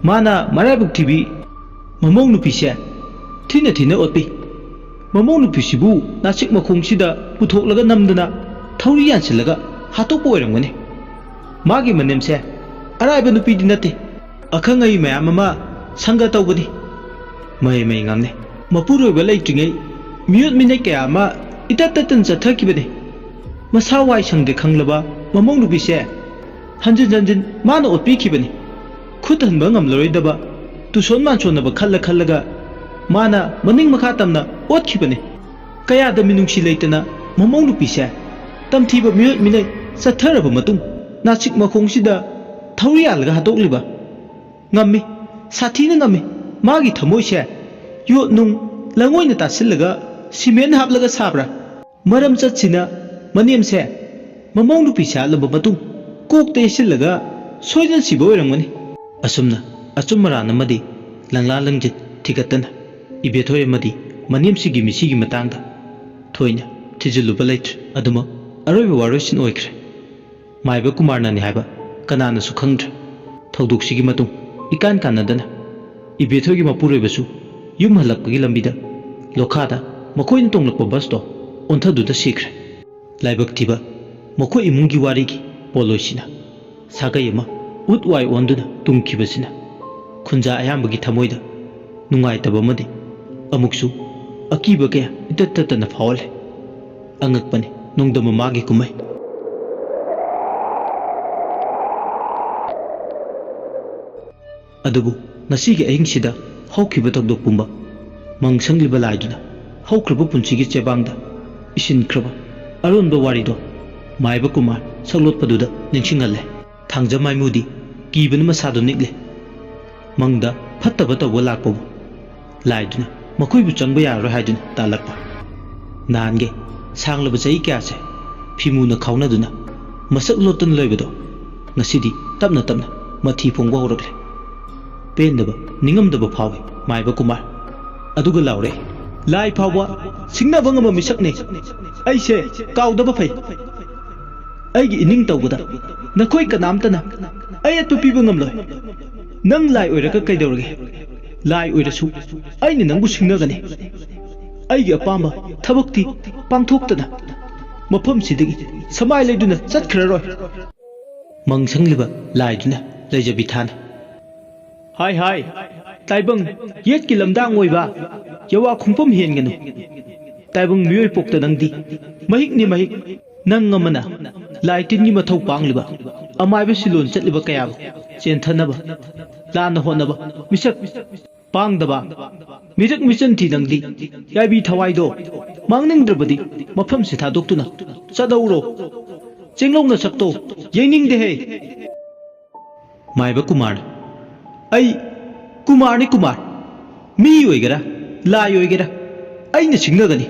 ꯃꯥꯅ ꯃꯔꯥꯏꯕꯛ ꯊꯤꯕꯤ ꯃꯃꯧ ꯅꯨꯄꯤꯁꯦ ꯊꯤꯅ ꯊꯤꯅ ꯑꯣꯠꯄꯤ꯫ ꯃꯃꯧ ꯅꯨꯄꯤꯁꯤꯕꯨ ꯅꯥꯆꯤꯛ ꯃꯈꯣꯡꯁꯤꯗ ꯄꯨꯊꯣꯛꯂꯒ ꯅꯝꯗꯅ ꯊꯧꯔꯤ ꯌꯥꯟꯁꯤꯜꯂꯒ ꯍꯥꯠꯇꯣꯛꯄ ꯑꯣꯏꯔꯝꯒꯅꯤ꯫ ꯃꯥꯒꯤ ꯃꯅꯦꯝꯁꯦ ꯑꯔꯥꯏꯕ ꯅꯨꯄꯤꯗꯤ ꯅꯠꯇꯦ꯫ ꯑꯈꯪ ꯑꯍꯩ ꯃꯌꯥꯝ ꯑꯃ ꯁꯪꯒ ꯇꯧꯕꯅꯤ꯫ ꯃꯍꯩ ꯃꯍꯩ ꯉꯥꯡꯅꯩ꯫ ꯃꯄꯨꯔꯣꯏꯕ ꯂꯩꯇ꯭ꯔꯤꯉꯩ ꯃꯤꯑꯣꯠ ꯃꯤꯅꯩ ꯀꯌꯥ ꯑꯃ ꯏꯇꯠ ꯇꯠꯇꯅ ꯆꯠꯊꯈꯤꯕꯅꯤ꯫ ꯃꯁꯥ ꯋꯥꯏ ꯁꯪꯗꯦ ꯈꯪꯂꯕ ꯃꯃꯧ ꯅꯨꯄꯤꯁꯦ ꯍꯟꯖꯤꯟ ꯍꯟꯖꯤꯟ ꯃꯥꯅ ꯑꯣꯠꯄꯤꯈꯤꯕꯅꯤ꯫ ꯈꯨꯠ ꯍꯟꯕ ꯉꯝꯂꯔꯣꯏꯗꯕ ꯇꯨꯁꯣꯟ ꯃꯥꯟꯁꯣꯟꯅꯕ ꯈꯜꯂ ꯈꯜꯂꯒ ꯃꯥꯅ ꯃꯅꯤꯡ ꯃꯈꯥ ꯇꯝꯅ ꯑꯣꯠꯈꯤꯕꯅꯤ꯫ ꯀꯌꯥꯗ ꯃꯤꯅꯨꯡꯁꯤ ꯂꯩꯇꯅ ꯃꯃꯧ ꯅꯨꯄꯤꯁꯦ ꯇꯝꯊꯤꯕ ꯃꯤꯑꯣꯏ ꯃꯤꯅꯩ ꯆꯠꯊꯔꯕ ꯃꯇꯨꯡ ꯅꯥꯆꯤꯛ ꯃꯈꯣꯡꯁꯤꯗ ꯊꯧꯔꯤ ꯌꯥꯜꯂꯒ ꯍꯥꯠꯇꯣꯛꯂꯤꯕ꯫ ꯉꯝꯃꯤ, ꯁꯥꯊꯤꯅ ꯉꯝꯃꯤ꯫ ꯃꯥꯒꯤ ꯊꯃꯣꯏꯁꯦ ꯌꯣꯠ ꯅꯨꯡ ꯂꯪꯉꯣꯏꯅ ꯇꯥꯁꯤꯜꯂꯒ ꯁꯤꯃꯦꯟ ꯍꯥꯞꯂꯒ ꯁꯥꯕ꯭ꯔꯥ? ꯃꯔꯝ ꯆꯠꯁꯤꯅ ꯃꯅꯦꯝꯁꯦ ꯃꯃꯧ ꯅꯨꯄꯤ ꯁꯥꯠꯂꯕ ꯃꯇꯨꯡ ꯀꯣꯛꯇ ꯌꯩꯁꯤꯜꯂꯒ ꯁꯣꯏꯗꯅ ꯁꯤꯕ ꯑꯣꯏꯔꯝꯒꯅꯤ꯫ ꯑꯁꯨꯝꯅ ꯑꯆꯨꯝ ꯑꯔꯥꯟ ꯑꯃꯗꯤ ꯂꯪꯂꯥ ꯂꯪꯖꯤꯠ ꯊꯤꯒꯠꯇꯅ ꯏꯕꯦꯊꯣꯏ ꯑꯃꯗꯤ ꯃꯅꯦꯝꯁꯤꯒꯤ ꯃꯤꯁꯤꯒꯤ ꯃꯇꯥꯡꯗ ꯊꯣꯏꯅ ꯊꯤꯖꯤꯜꯂꯨꯕ ꯂꯩꯇ꯭ꯔꯦ꯫ ꯑꯗꯨꯃꯛ ꯑꯔꯣꯏꯕ ꯋꯥꯔꯣꯏꯁꯤꯟ ꯑꯣꯏꯈ꯭ꯔꯦ꯫ ꯃꯥꯏꯕ ꯀꯨꯃꯥꯔꯅꯅꯤ ꯍꯥꯏꯕ ꯀꯅꯥꯅꯁꯨ ꯈꯪꯗ꯭ꯔꯦ꯫ ꯊꯧꯗꯣꯛꯁꯤꯒꯤ ꯃꯇꯨꯡ ꯏꯀꯥꯟ ꯀꯥꯟꯅꯗꯅ ꯏꯕꯦꯊꯣꯏꯒꯤ ꯃꯄꯨꯔꯣꯏꯕꯁꯨ ꯌꯨꯝ ꯍꯜꯂꯛꯄꯒꯤ ꯂꯝꯕꯤꯗ ꯂꯣꯈꯥꯗ ꯃꯈꯣꯏꯅ ꯇꯣꯡꯂꯛꯄ ꯕꯁꯇꯣ ꯑꯣꯟꯊꯗꯨꯗ ꯁꯤꯈ꯭ꯔꯦ꯫ ꯂꯥꯏꯕꯛ ꯊꯤꯕ ꯃꯈꯣꯏ ꯏꯃꯨꯡꯒꯤ ꯋꯥꯔꯤꯒꯤ ꯄꯣꯠꯂꯣꯏꯁꯤꯅ ꯁꯥꯒꯩ ꯑꯃ ꯎꯠ ꯋꯥꯏ ꯑꯣꯟꯗꯨꯅ ꯇꯨꯝꯈꯤꯕꯁꯤꯅ ꯈꯨꯟꯖꯥ ꯑꯌꯥꯝꯕꯒꯤ ꯊꯃꯣꯏꯗ ꯅꯨꯡꯉꯥꯏꯇꯕ ꯑꯃꯗꯤ ꯑꯃꯨꯛꯁꯨ ꯑꯀꯤꯕ ꯀꯌꯥ ꯏꯇꯠ ꯇꯠꯇꯅ ꯐꯥꯎꯍꯜꯂꯦ꯫ ꯑꯉꯛꯄꯅꯤ ꯅꯣꯡꯗꯝ ꯃꯃꯥꯒꯤ ꯀꯨꯝꯍꯩ꯫ ꯑꯗꯨꯕꯨ ꯉꯁꯤꯒꯤ ꯑꯍꯤꯡꯁꯤꯗ ꯍꯧꯈꯤꯕ ꯊꯧꯗꯣꯛ ꯄꯨꯝꯕ ꯃꯪ ꯁꯪꯂꯤꯕ ꯂꯥꯏꯗꯨꯅ ꯍꯧꯈ꯭ꯔꯕ ꯄꯨꯟꯁꯤꯒꯤ ꯆꯦꯕꯥꯡꯗ ꯏꯁꯤꯟꯈ꯭ꯔꯕ ꯑꯔꯣꯟꯕ ꯋꯥꯔꯤꯗꯣ ꯃꯥꯏꯕ ꯀꯨꯃꯥꯔ ꯁꯛꯂꯣꯠꯄꯗꯨꯗ ꯅꯤꯡꯁꯤꯡꯍꯜꯂꯦ꯫ ꯊꯥꯡꯖ ꯃꯥꯏꯃꯨꯗꯤ ꯀꯤꯕꯅ ꯃꯁꯥꯗꯣ ꯅꯤꯛꯂꯦ꯫ ꯃꯪꯗ ꯐꯠꯇꯕ ꯇꯧꯕ ꯂꯥꯛꯄꯕꯨ ꯂꯥꯏꯗꯨꯅ ꯃꯈꯣꯏꯕꯨ ꯆꯪꯕ ꯌꯥꯔꯔꯣꯏ ꯍꯥꯏꯗꯨꯅ ꯇꯥꯜꯂꯛꯄ꯫ ꯅꯍꯥꯟꯒꯤ ꯁꯥꯡꯂꯕ ꯆꯍꯤ ꯀꯌꯥꯁꯦ ꯐꯤꯃꯨꯅ ꯈꯥꯎꯅꯗꯨꯅ ꯃꯁꯛ ꯂꯣꯠꯇꯅ ꯂꯩꯕꯗꯣ ꯉꯁꯤꯗꯤ ꯇꯞꯅ ꯇꯞꯅ ꯃꯊꯤ ꯐꯣꯡꯕ ꯍꯧꯔꯛꯂꯦ꯫ ꯄꯦꯟꯗꯕ, ꯅꯤꯡꯉꯝꯗꯕ ꯐꯥꯎꯏ ꯃꯥꯏꯕ ꯀꯨꯃꯥꯔ꯫ ꯑꯗꯨꯒ ꯂꯥꯎꯔꯛꯏ, "ꯂꯥꯏ ꯐꯥꯎꯕ ꯁꯤꯡꯅꯕ ꯉꯝꯕ ꯃꯤꯁꯛꯅꯤ꯫ ꯑꯩꯁꯦ ꯀꯥꯎꯗꯕ ꯐꯩ꯫ ꯑꯩꯒꯤ ꯏꯅꯤꯡ ꯇꯧꯕꯗ ꯅꯈꯣꯏ ꯀꯅꯥꯝꯇꯅ ꯑꯌꯦꯠꯄ ꯄꯤꯕ ꯉꯝꯂꯣꯏ꯫ ꯅꯪ ꯂꯥꯏ ꯑꯣꯏꯔꯒ ꯀꯩꯗꯧꯔꯒꯦ? ꯂꯥꯏ ꯑꯣꯏꯔꯁꯨ ꯑꯩꯅ ꯅꯪꯕꯨ ꯁꯤꯡꯅꯒꯅꯤ꯫ ꯑꯩꯒꯤ ꯑꯄꯥꯝꯕ ꯊꯕꯛꯇꯤ ꯄꯥꯡꯊꯣꯛꯇꯅ ꯃꯐꯝꯁꯤꯗꯒꯤ ꯁꯃꯥꯏ ꯂꯩꯗꯨꯅ ꯆꯠꯈ꯭ꯔꯔꯣꯏ꯫" ꯃꯪ ꯁꯪꯂꯤꯕ ꯂꯥꯏꯗꯨꯅ ꯂꯩꯖꯕꯤ ꯊꯥꯅ, "ꯍꯥꯏ ꯍꯥꯏ, ꯇꯥꯏꯕꯪ ꯌꯦꯠꯀꯤ ꯂꯝꯗꯥꯡ ꯑꯣꯏꯕ, ꯌꯋꯥ ꯈꯣꯡꯐꯝ ꯍꯦꯟꯒꯅꯨ꯫ ꯇꯥꯏꯕꯪ ꯃꯤꯑꯣꯏ ꯄꯣꯛꯇ ꯅꯪꯗꯤ ꯃꯍꯤꯛꯅꯤ ꯃꯍꯤꯛ꯫ ꯅꯪ ꯑꯃꯅ ꯂꯥꯏ ꯇꯤꯟꯒꯤ ꯃꯊꯧ ꯄꯥꯡꯂꯤꯕ, ꯑꯃꯥꯏꯕ ꯁꯤꯂꯣꯟ ꯆꯠꯂꯤꯕ ꯀꯌꯥꯕꯨ ꯆꯦꯟꯊꯅꯕ ꯂꯥꯟꯅ ꯍꯣꯠꯅꯕ ꯃꯤꯁꯛ ꯄꯥꯡꯗꯕ, ꯃꯤꯔꯛ ꯃꯤꯆꯟ ꯊꯤ ꯅꯪꯗꯤ꯫ ꯌꯥꯏꯕꯤ ꯊꯋꯥꯏꯗꯣ ꯃꯥꯡꯅꯤꯡꯗ꯭ꯔꯕꯗꯤ ꯃꯐꯝꯁꯤ ꯊꯥꯗꯣꯛꯇꯨꯅ ꯆꯠꯍꯧꯔꯣ꯫ ꯆꯦꯡꯂꯧ ꯅꯁꯛꯇꯣ ꯌꯦꯡꯅꯤꯡꯗꯦꯍꯦ꯫" ꯃꯥꯏꯕ ꯀꯨꯃꯥꯔꯅ, "ꯑꯩ ꯀꯨꯃꯥꯔꯅꯤ ꯀꯨꯃꯥꯔ꯫ ꯃꯤ ꯑꯣꯏꯒꯦꯔꯥ, ꯂꯥꯏ ꯑꯣꯏꯒꯦꯔꯥ, ꯑꯩꯅ ꯁꯤꯡꯅꯒꯅꯤ꯫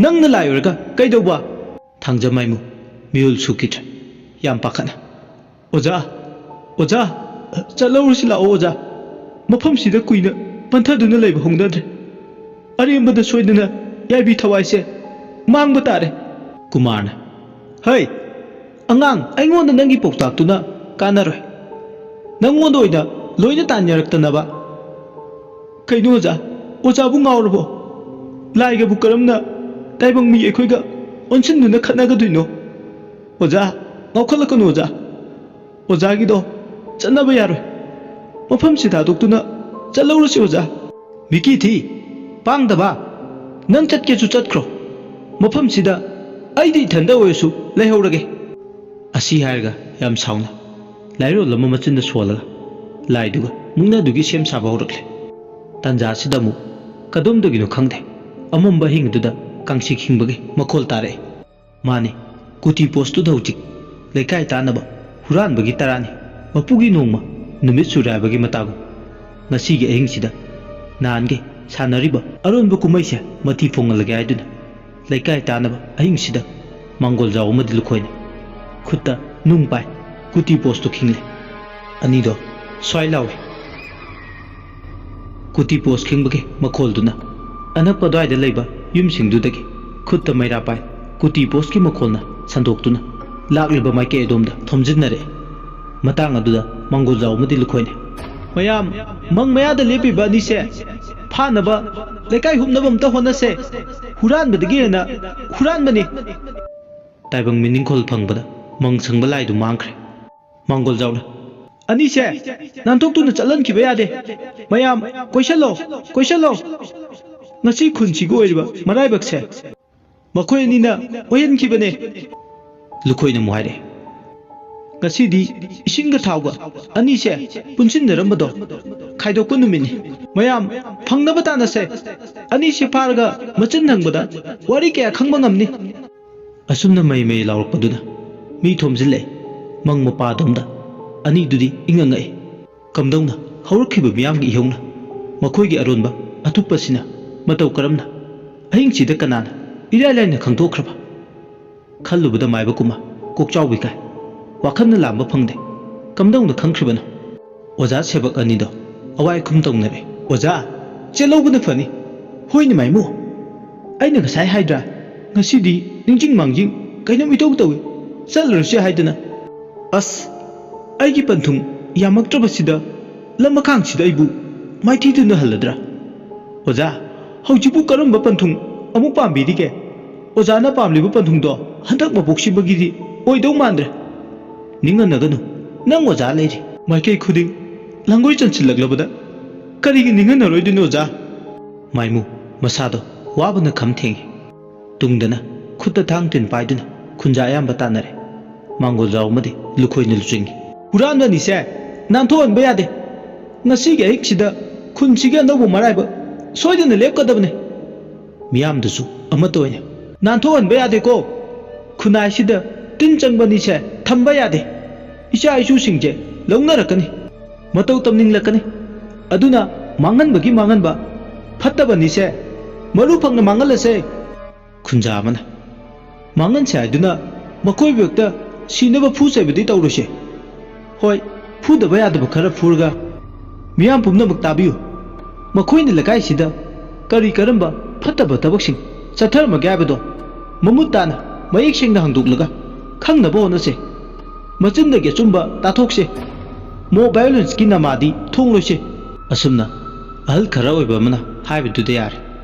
ꯅꯪꯅ ꯂꯥꯏ ꯑꯣꯏꯔꯒ ꯀꯩꯗꯧꯕ?" ꯊꯥꯡꯖꯃꯥꯏꯃꯨ ꯃꯤꯍꯨꯜ ꯁꯨꯈꯤꯗ꯭ꯔꯦ꯫ ꯌꯥꯝ ꯄꯥꯈꯠꯅ, "ꯑꯣꯖꯥ, ꯑꯣꯖꯥ, ꯆꯠꯍꯧꯔꯁꯤ ꯂꯥꯛꯑꯣ ꯑꯣꯖꯥ꯫ ꯃꯐꯝꯁꯤꯗ ꯀꯨꯏꯅ ꯄꯟꯊꯗꯨꯅ ꯂꯩꯕ ꯍꯧꯅꯗ꯭ꯔꯦ꯫ ꯑꯔꯦꯝꯕꯗ ꯁꯣꯏꯗꯅ ꯌꯥꯏꯕꯤ ꯊꯋꯥꯏꯁꯦ ꯃꯥꯡꯕ ꯇꯥꯔꯦ꯫" ꯀꯨꯃꯥꯔꯅ, "ꯍꯩ, ꯑꯉꯥꯡ, ꯑꯩꯉꯣꯟꯗ ꯅꯪꯒꯤ ꯄꯥꯎꯇꯥꯛꯇꯨꯅ ꯀꯥꯟꯅꯔꯣꯏ꯫ ꯅꯪꯉꯣꯟꯗ ꯑꯣꯏꯅ ꯂꯣꯏꯅ ꯇꯥꯟꯅꯔꯛꯇꯅꯕ꯫" "ꯀꯩꯅꯣ ꯑꯣꯖꯥ? ꯑꯣꯖꯥꯕꯨ ꯉꯥꯎꯔꯕꯣ? ꯂꯥꯏꯒꯕꯨ ꯀꯔꯝꯅ ꯇꯥꯏꯕꯪ ꯃꯤ ꯑꯩꯈꯣꯏꯒ ꯑꯣꯟꯁꯤꯟꯗꯨꯅ ꯈꯠꯅꯒꯗꯣꯏꯅꯣ? ꯑꯣꯖꯥ, ꯉꯥꯎꯈꯠꯂꯛꯀꯅꯨ ꯑꯣꯖꯥ꯫ ꯑꯣꯖꯥꯒꯤꯗꯣ ꯆꯠꯅꯕ ꯌꯥꯔꯣꯏ꯫ ꯃꯐꯝꯁꯤ ꯊꯥꯗꯣꯛꯇꯨꯅ ꯆꯠꯍꯧꯔꯁꯤ ꯑꯣꯖꯥ꯫" "ꯃꯤꯀꯤ ꯊꯤ, ꯄꯥꯡꯗꯕ, ꯅꯪ ꯆꯠꯀꯦꯁꯨ ꯆꯠꯈ꯭ꯔꯣ꯫ ꯃꯐꯝꯁꯤꯗ ꯑꯩꯗꯤ ꯏꯊꯟꯗ ꯑꯣꯏꯔꯁꯨ ꯂꯩꯍꯧꯔꯒꯦ꯫" ꯑꯁꯤ ꯍꯥꯏꯔꯒ ꯌꯥꯝ ꯁꯥꯎꯅ ꯂꯥꯏꯔꯣꯜ ꯑꯃ ꯃꯆꯤꯟꯗ ꯁꯣꯜꯂꯒ ꯂꯥꯏꯗꯨꯒ ꯃꯨꯛꯅꯥꯗꯨꯒꯤ ꯁꯦꯝ ꯁꯥꯕ ꯍꯧꯔꯛꯂꯦ꯫ ꯇꯥꯟꯖꯥ ꯑꯁꯤꯗ ꯑꯃꯨꯛ ꯀꯗꯣꯝꯗꯒꯤꯅꯣ ꯈꯪꯗꯦ, ꯑꯃꯝꯕ ꯑꯍꯤꯡꯗꯨꯗ ꯀꯥꯡꯁꯤꯛ ꯈꯤꯡꯕꯒꯤ ꯃꯈꯣꯜ ꯇꯥꯔꯛꯏ꯫ ꯃꯥꯅꯤ, ꯀꯨꯇꯤ ꯄꯣꯁꯇꯨꯗ ꯍꯧꯖꯤꯛ ꯂꯩꯀꯥꯏ ꯇꯥꯟꯅꯕ ꯍꯨꯔꯥꯟꯕꯒꯤ ꯇꯔꯥꯅꯤ꯫ ꯃꯄꯨꯒꯤ ꯅꯣꯡꯃ, ꯅꯨꯃꯤꯠ ꯆꯨꯔꯥꯏꯕꯒꯤ ꯃꯇꯥꯒꯨꯝ꯫ ꯉꯁꯤꯒꯤ ꯑꯍꯤꯡꯁꯤꯗ ꯅꯍꯥꯟꯒꯤ ꯁꯥꯟꯅꯔꯤꯕ ꯑꯔꯣꯟꯕ ꯀꯨꯝꯍꯩꯁꯦ ꯃꯊꯤ ꯐꯣꯡꯍꯜꯂꯒꯦ ꯍꯥꯏꯗꯨꯅ ꯂꯩꯀꯥꯏ ꯇꯥꯅꯕ ꯑꯍꯤꯡꯁꯤꯗ ꯃꯥꯡꯒꯣꯜꯖꯥꯎ ꯑꯃꯗꯤ ꯂꯨꯈꯣꯏꯅ ꯈꯨꯠꯇ ꯅꯨꯡ ꯄꯥꯏ, ꯀꯨꯇꯤ ꯄꯣꯁꯇꯨ ꯈꯤꯡꯂꯦ꯫ ꯑꯅꯤꯗꯣ ꯁ꯭ꯋꯥꯏ ꯂꯥꯎꯏ꯫ ꯀꯨꯇꯤ ꯄꯣꯁ ꯈꯤꯡꯕꯒꯤ ꯃꯈꯣꯜꯗꯨꯅ ꯑꯅꯛꯄ ꯑꯗꯨꯋꯥꯏꯗ ꯂꯩꯕ ꯌꯨꯝꯁꯤꯡꯗꯨꯗꯒꯤ ꯈꯨꯠꯇ ꯃꯩꯔꯥ ꯄꯥꯏ, ꯀꯨꯇꯤ ꯄꯣꯁꯀꯤ ꯃꯈꯣꯜꯅ ꯁꯟꯗꯣꯛꯇꯨꯅ ꯂꯥꯛꯂꯤꯕ ꯃꯥꯏꯀꯩ ꯑꯗꯣꯝꯗ ꯊꯣꯝꯖꯤꯟꯅꯔꯛꯏ꯫ ꯃꯇꯥꯡ ꯑꯗꯨꯗ ꯃꯥꯡꯒꯣꯜꯖꯥꯎ ꯑꯃꯗꯤ ꯂꯨꯈꯣꯏꯅ, "ꯃꯌꯥꯝ, ꯃꯪ ꯃꯌꯥꯗ ꯂꯦꯞꯄꯤꯕ ꯑꯅꯤꯁꯦ ꯐꯥꯅꯕ ꯂꯩꯀꯥꯏ ꯍꯨꯞꯅꯕ ꯑꯝꯇ ꯍꯣꯠꯅꯁꯦ꯫ ꯍꯨꯔꯥꯟꯕꯗꯒꯤ ꯍꯦꯟꯅ ꯍꯨꯔꯥꯟꯕꯅꯤ꯫" ꯇꯥꯏꯕꯪ ꯃꯤꯅꯤꯡꯈꯣꯜ ꯐꯪꯕꯗ ꯃꯪ ꯁꯪꯕ ꯂꯥꯏꯗꯨ ꯃꯥꯡꯈ꯭ꯔꯦ꯫ ꯃꯥꯡꯒꯣꯜꯖꯥꯎꯅ, "ꯑꯅꯤꯁꯦ ꯅꯥꯟꯊꯣꯛꯇꯨꯅ ꯆꯠꯍꯟꯈꯤꯕ ꯌꯥꯗꯦ꯫ ꯃꯌꯥꯝ, ꯀꯣꯏꯁꯜꯂꯣ, ꯀꯣꯏꯁꯜꯂꯣ꯫ ꯉꯁꯤ ꯈꯨꯟꯁꯤꯒꯤ ꯑꯣꯏꯔꯤꯕ ꯃꯔꯥꯏꯕꯛꯁꯦ ꯃꯈꯣꯏ ꯑꯅꯤꯅ ꯑꯣꯏꯍꯟꯈꯤꯕꯅꯦ꯫" ꯂꯨꯈꯣꯏꯅ ꯑꯃꯨꯛ ꯍꯥꯏꯔꯛꯑꯦ, "ꯉꯁꯤꯗꯤ ꯏꯁꯤꯡꯒ ꯊꯥꯎꯒ ꯑꯅꯤꯁꯦ ꯄꯨꯟꯁꯤꯟꯅꯔꯝꯕꯗꯣ ꯈꯥꯏꯗꯣꯛꯄ ꯅꯨꯃꯤꯠꯅꯤ꯫ ꯃꯌꯥꯝ, ꯐꯪꯅꯕ ꯇꯥꯟꯅꯁꯦ꯫ ꯑꯅꯤꯁꯦ ꯐꯥꯔꯒ ꯃꯆꯤꯟ ꯍꯪꯕꯗ ꯋꯥꯔꯤ ꯀꯌꯥ ꯈꯪꯕ ꯉꯝꯅꯤ꯫" ꯑꯁꯨꯝꯅ ꯃꯩ ꯃꯩ ꯂꯥꯎꯔꯛꯄꯗꯨꯅ ꯃꯤ ꯊꯣꯝꯖꯤꯜꯂꯛꯏ꯫ ꯃꯪ ꯃꯄꯥꯗꯣꯝꯗ ꯑꯅꯤꯗꯨꯗꯤ ꯏꯉꯛ ꯉꯛꯏ꯫ ꯀꯝꯗꯧꯅ ꯍꯧꯔꯛꯈꯤꯕ ꯃꯤꯌꯥꯝꯒꯤ ꯏꯍꯧꯅ ꯃꯈꯣꯏꯒꯤ ꯑꯔꯣꯟꯕ ꯑꯊꯨꯞꯄꯁꯤꯅ ꯃꯇꯧ ꯀꯔꯝꯅ ꯑꯍꯤꯡꯁꯤꯗ ꯀꯅꯥꯅ ꯏꯔꯥꯏ ꯂꯥꯏꯅ ꯈꯪꯗꯣꯛꯈ꯭ꯔꯕ? ꯈꯜꯂꯨꯕꯗ ꯃꯥꯏꯕ ꯀꯨꯝꯃ ꯀꯣꯛꯆꯥꯎꯕꯤ ꯀꯥꯏ꯫ ꯋꯥꯈꯜꯅ ꯂꯥꯝꯕ ꯐꯪꯗꯦ꯫ ꯀꯝꯗꯧꯅ ꯈꯪꯈ꯭ꯔꯤꯕꯅꯣ? ꯑꯣꯖꯥ ꯁꯦꯕꯛ ꯑꯅꯤꯗꯣ ꯑꯋꯥꯏ ꯈꯨꯝ ꯇꯧꯅꯔꯦ꯫ "ꯑꯣꯖꯥ, ꯆꯦꯜꯍꯧꯕꯅ ꯐꯅꯤ꯫" "ꯍꯣꯏꯅꯦ ꯃꯥꯏꯃꯨ, ꯑꯩꯅ ꯉꯁꯥꯏ ꯍꯥꯏꯗ꯭ꯔꯥ? ꯉꯁꯤꯗꯤ ꯅꯤꯡꯖꯤꯡ ꯃꯥꯡꯖꯤꯡ ꯀꯩꯅꯣꯝ ꯏꯇꯧ ꯇꯧꯏ, ꯆꯠꯂꯔꯣꯏꯁꯦ ꯍꯥꯏꯗꯅ꯫ ꯑꯁ, ꯑꯩꯒꯤ ꯄꯟꯊꯨꯡ ꯌꯥꯝꯃꯛꯇ꯭ꯔꯕꯁꯤꯗ ꯂꯝ ꯃꯈꯥꯡꯁꯤꯗ ꯑꯩꯕꯨ ꯃꯥꯏꯊꯤꯗꯨꯅ ꯍꯜꯂꯗ꯭ꯔꯥ? ꯑꯣꯖꯥ, ꯍꯧꯖꯤꯛꯄꯨ ꯀꯔꯝꯕ ꯄꯟꯊꯨꯡ ꯑꯃꯨꯛ ꯄꯥꯝꯕꯤꯔꯤꯒꯦ? ꯑꯣꯖꯥꯅ ꯄꯥꯝꯂꯤꯕ ꯄꯟꯊꯨꯡꯗꯣ ꯍꯟꯗꯛ ꯃꯄꯣꯛꯁꯤꯃꯒꯤꯗꯤ ꯑꯣꯏꯗꯧ ꯃꯥꯟꯗ꯭ꯔꯦ꯫" "ꯅꯤꯡꯍꯟꯅꯒꯅꯨ, ꯅꯪ ꯑꯣꯖꯥ ꯂꯩꯔꯤ꯫" "ꯃꯥꯏꯀꯩ ꯈꯨꯗꯤꯡ ꯂꯪꯒꯣꯏ ꯆꯟꯁꯤꯜꯂꯛꯂꯕꯗ ꯀꯔꯤꯒꯤ ꯅꯤꯡꯍꯟꯅꯔꯣꯏꯗꯣꯏꯅꯣ ꯑꯣꯖꯥ?" ꯃꯥꯏꯃꯨ ꯃꯁꯥꯗꯣ ꯋꯥꯕꯅ ꯈꯝ ꯊꯦꯡꯉꯤ꯫ ꯇꯨꯡꯗꯅ ꯈꯨꯠꯇ ꯊꯥꯡ ꯇꯤꯟ ꯄꯥꯏꯗꯨꯅ ꯈꯨꯟꯖꯥ ꯑꯌꯥꯝꯕ ꯇꯥꯟꯅꯔꯦ꯫ ꯃꯥꯡꯒꯣꯜꯖꯥꯎ ꯑꯃꯗꯤ ꯂꯨꯈꯣꯏꯅ ꯂꯨꯆꯤꯡꯉꯤ꯫ "ꯍꯨꯔꯥꯟꯕꯅꯤꯁꯦ ꯅꯥꯟꯊꯣꯛꯍꯟꯕ ꯌꯥꯗꯦ꯫ ꯉꯁꯤꯒꯤ ꯑꯍꯤꯡꯁꯤꯗ ꯈꯨꯟꯁꯤꯒꯤ ꯑꯅꯧꯕ ꯃꯔꯥꯏꯕꯛ ꯁꯣꯏꯗꯅ ꯂꯦꯞꯀꯗꯕꯅꯤ꯫" ꯃꯤꯌꯥꯝꯗꯨꯁꯨ ꯑꯃꯠꯇ ꯑꯣꯏꯅ, "ꯅꯥꯟꯊꯣꯛꯍꯟꯕ ꯌꯥꯗꯦꯀꯣ꯫ ꯈꯨꯟꯅꯥꯏꯁꯤꯗ ꯇꯤꯟ ꯆꯪꯕ ꯑꯅꯤꯁꯦ ꯊꯝꯕ ꯌꯥꯗꯦ꯫ ꯏꯆꯥ ꯏꯁꯨꯁꯤꯡꯁꯦ ꯂꯧꯅꯔꯛꯀꯅꯤ, ꯃꯇꯧ ꯇꯝꯅꯤꯡꯂꯛꯀꯅꯤ꯫ ꯑꯗꯨꯅ ꯃꯥꯡꯍꯟꯕꯒꯤ ꯃꯥꯡꯍꯟꯕ, ꯐꯠꯇꯕꯅꯤꯁꯦ, ꯃꯔꯨ ꯐꯪꯅ ꯃꯥꯡꯍꯜꯂꯁꯦ꯫ ꯈꯨꯟꯖꯥ ꯑꯃꯅ, ꯃꯥꯡꯍꯟꯁꯦ ꯍꯥꯏꯗꯨꯅ ꯃꯈꯣꯏꯕꯨ ꯍꯦꯛꯇ ꯁꯤꯅꯕ ꯐꯨ ꯆꯩꯕꯗꯤ ꯇꯧꯔꯣꯏꯁꯦ꯫ ꯍꯣꯏ, ꯐꯨꯗꯕ ꯌꯥꯗꯕ ꯈꯔ ꯐꯨꯔꯒ, ꯃꯤꯌꯥꯝ ꯄꯨꯝꯅꯃꯛ ꯇꯥꯕꯤꯌꯨ, ꯃꯈꯣꯏꯅ ꯂꯩꯀꯥꯏꯁꯤꯗ ꯀꯔꯤ ꯀꯔꯝꯕ ꯐꯠꯇꯕ ꯊꯕꯛꯁꯤꯡ ꯆꯠꯊꯔꯝꯃꯒꯦ ꯍꯥꯏꯕꯗꯣ ꯃꯃꯨꯠ ꯇꯥꯅ ꯃꯌꯦꯛ ꯁꯦꯡꯅ ꯍꯪꯗꯣꯛꯂꯒ ꯈꯪꯅꯕ ꯍꯣꯠꯅꯁꯦ꯫ ꯃꯆꯤꯟꯗꯒꯤ ꯑꯆꯨꯝꯕ ꯇꯥꯊꯣꯛꯁꯦ꯫ ꯃꯣ ꯚꯥꯏꯑꯣꯂꯦꯟꯁꯀꯤ ꯅꯃꯥꯗꯤ ꯊꯣꯡꯂꯣꯏꯁꯦ꯫ ꯑꯁꯨꯝꯅ ꯑꯍꯜ ꯈꯔ ꯑꯣꯏꯕ ꯑꯃꯅ ꯍꯥꯏꯕꯗꯨꯗ ꯌꯥꯔꯦ꯫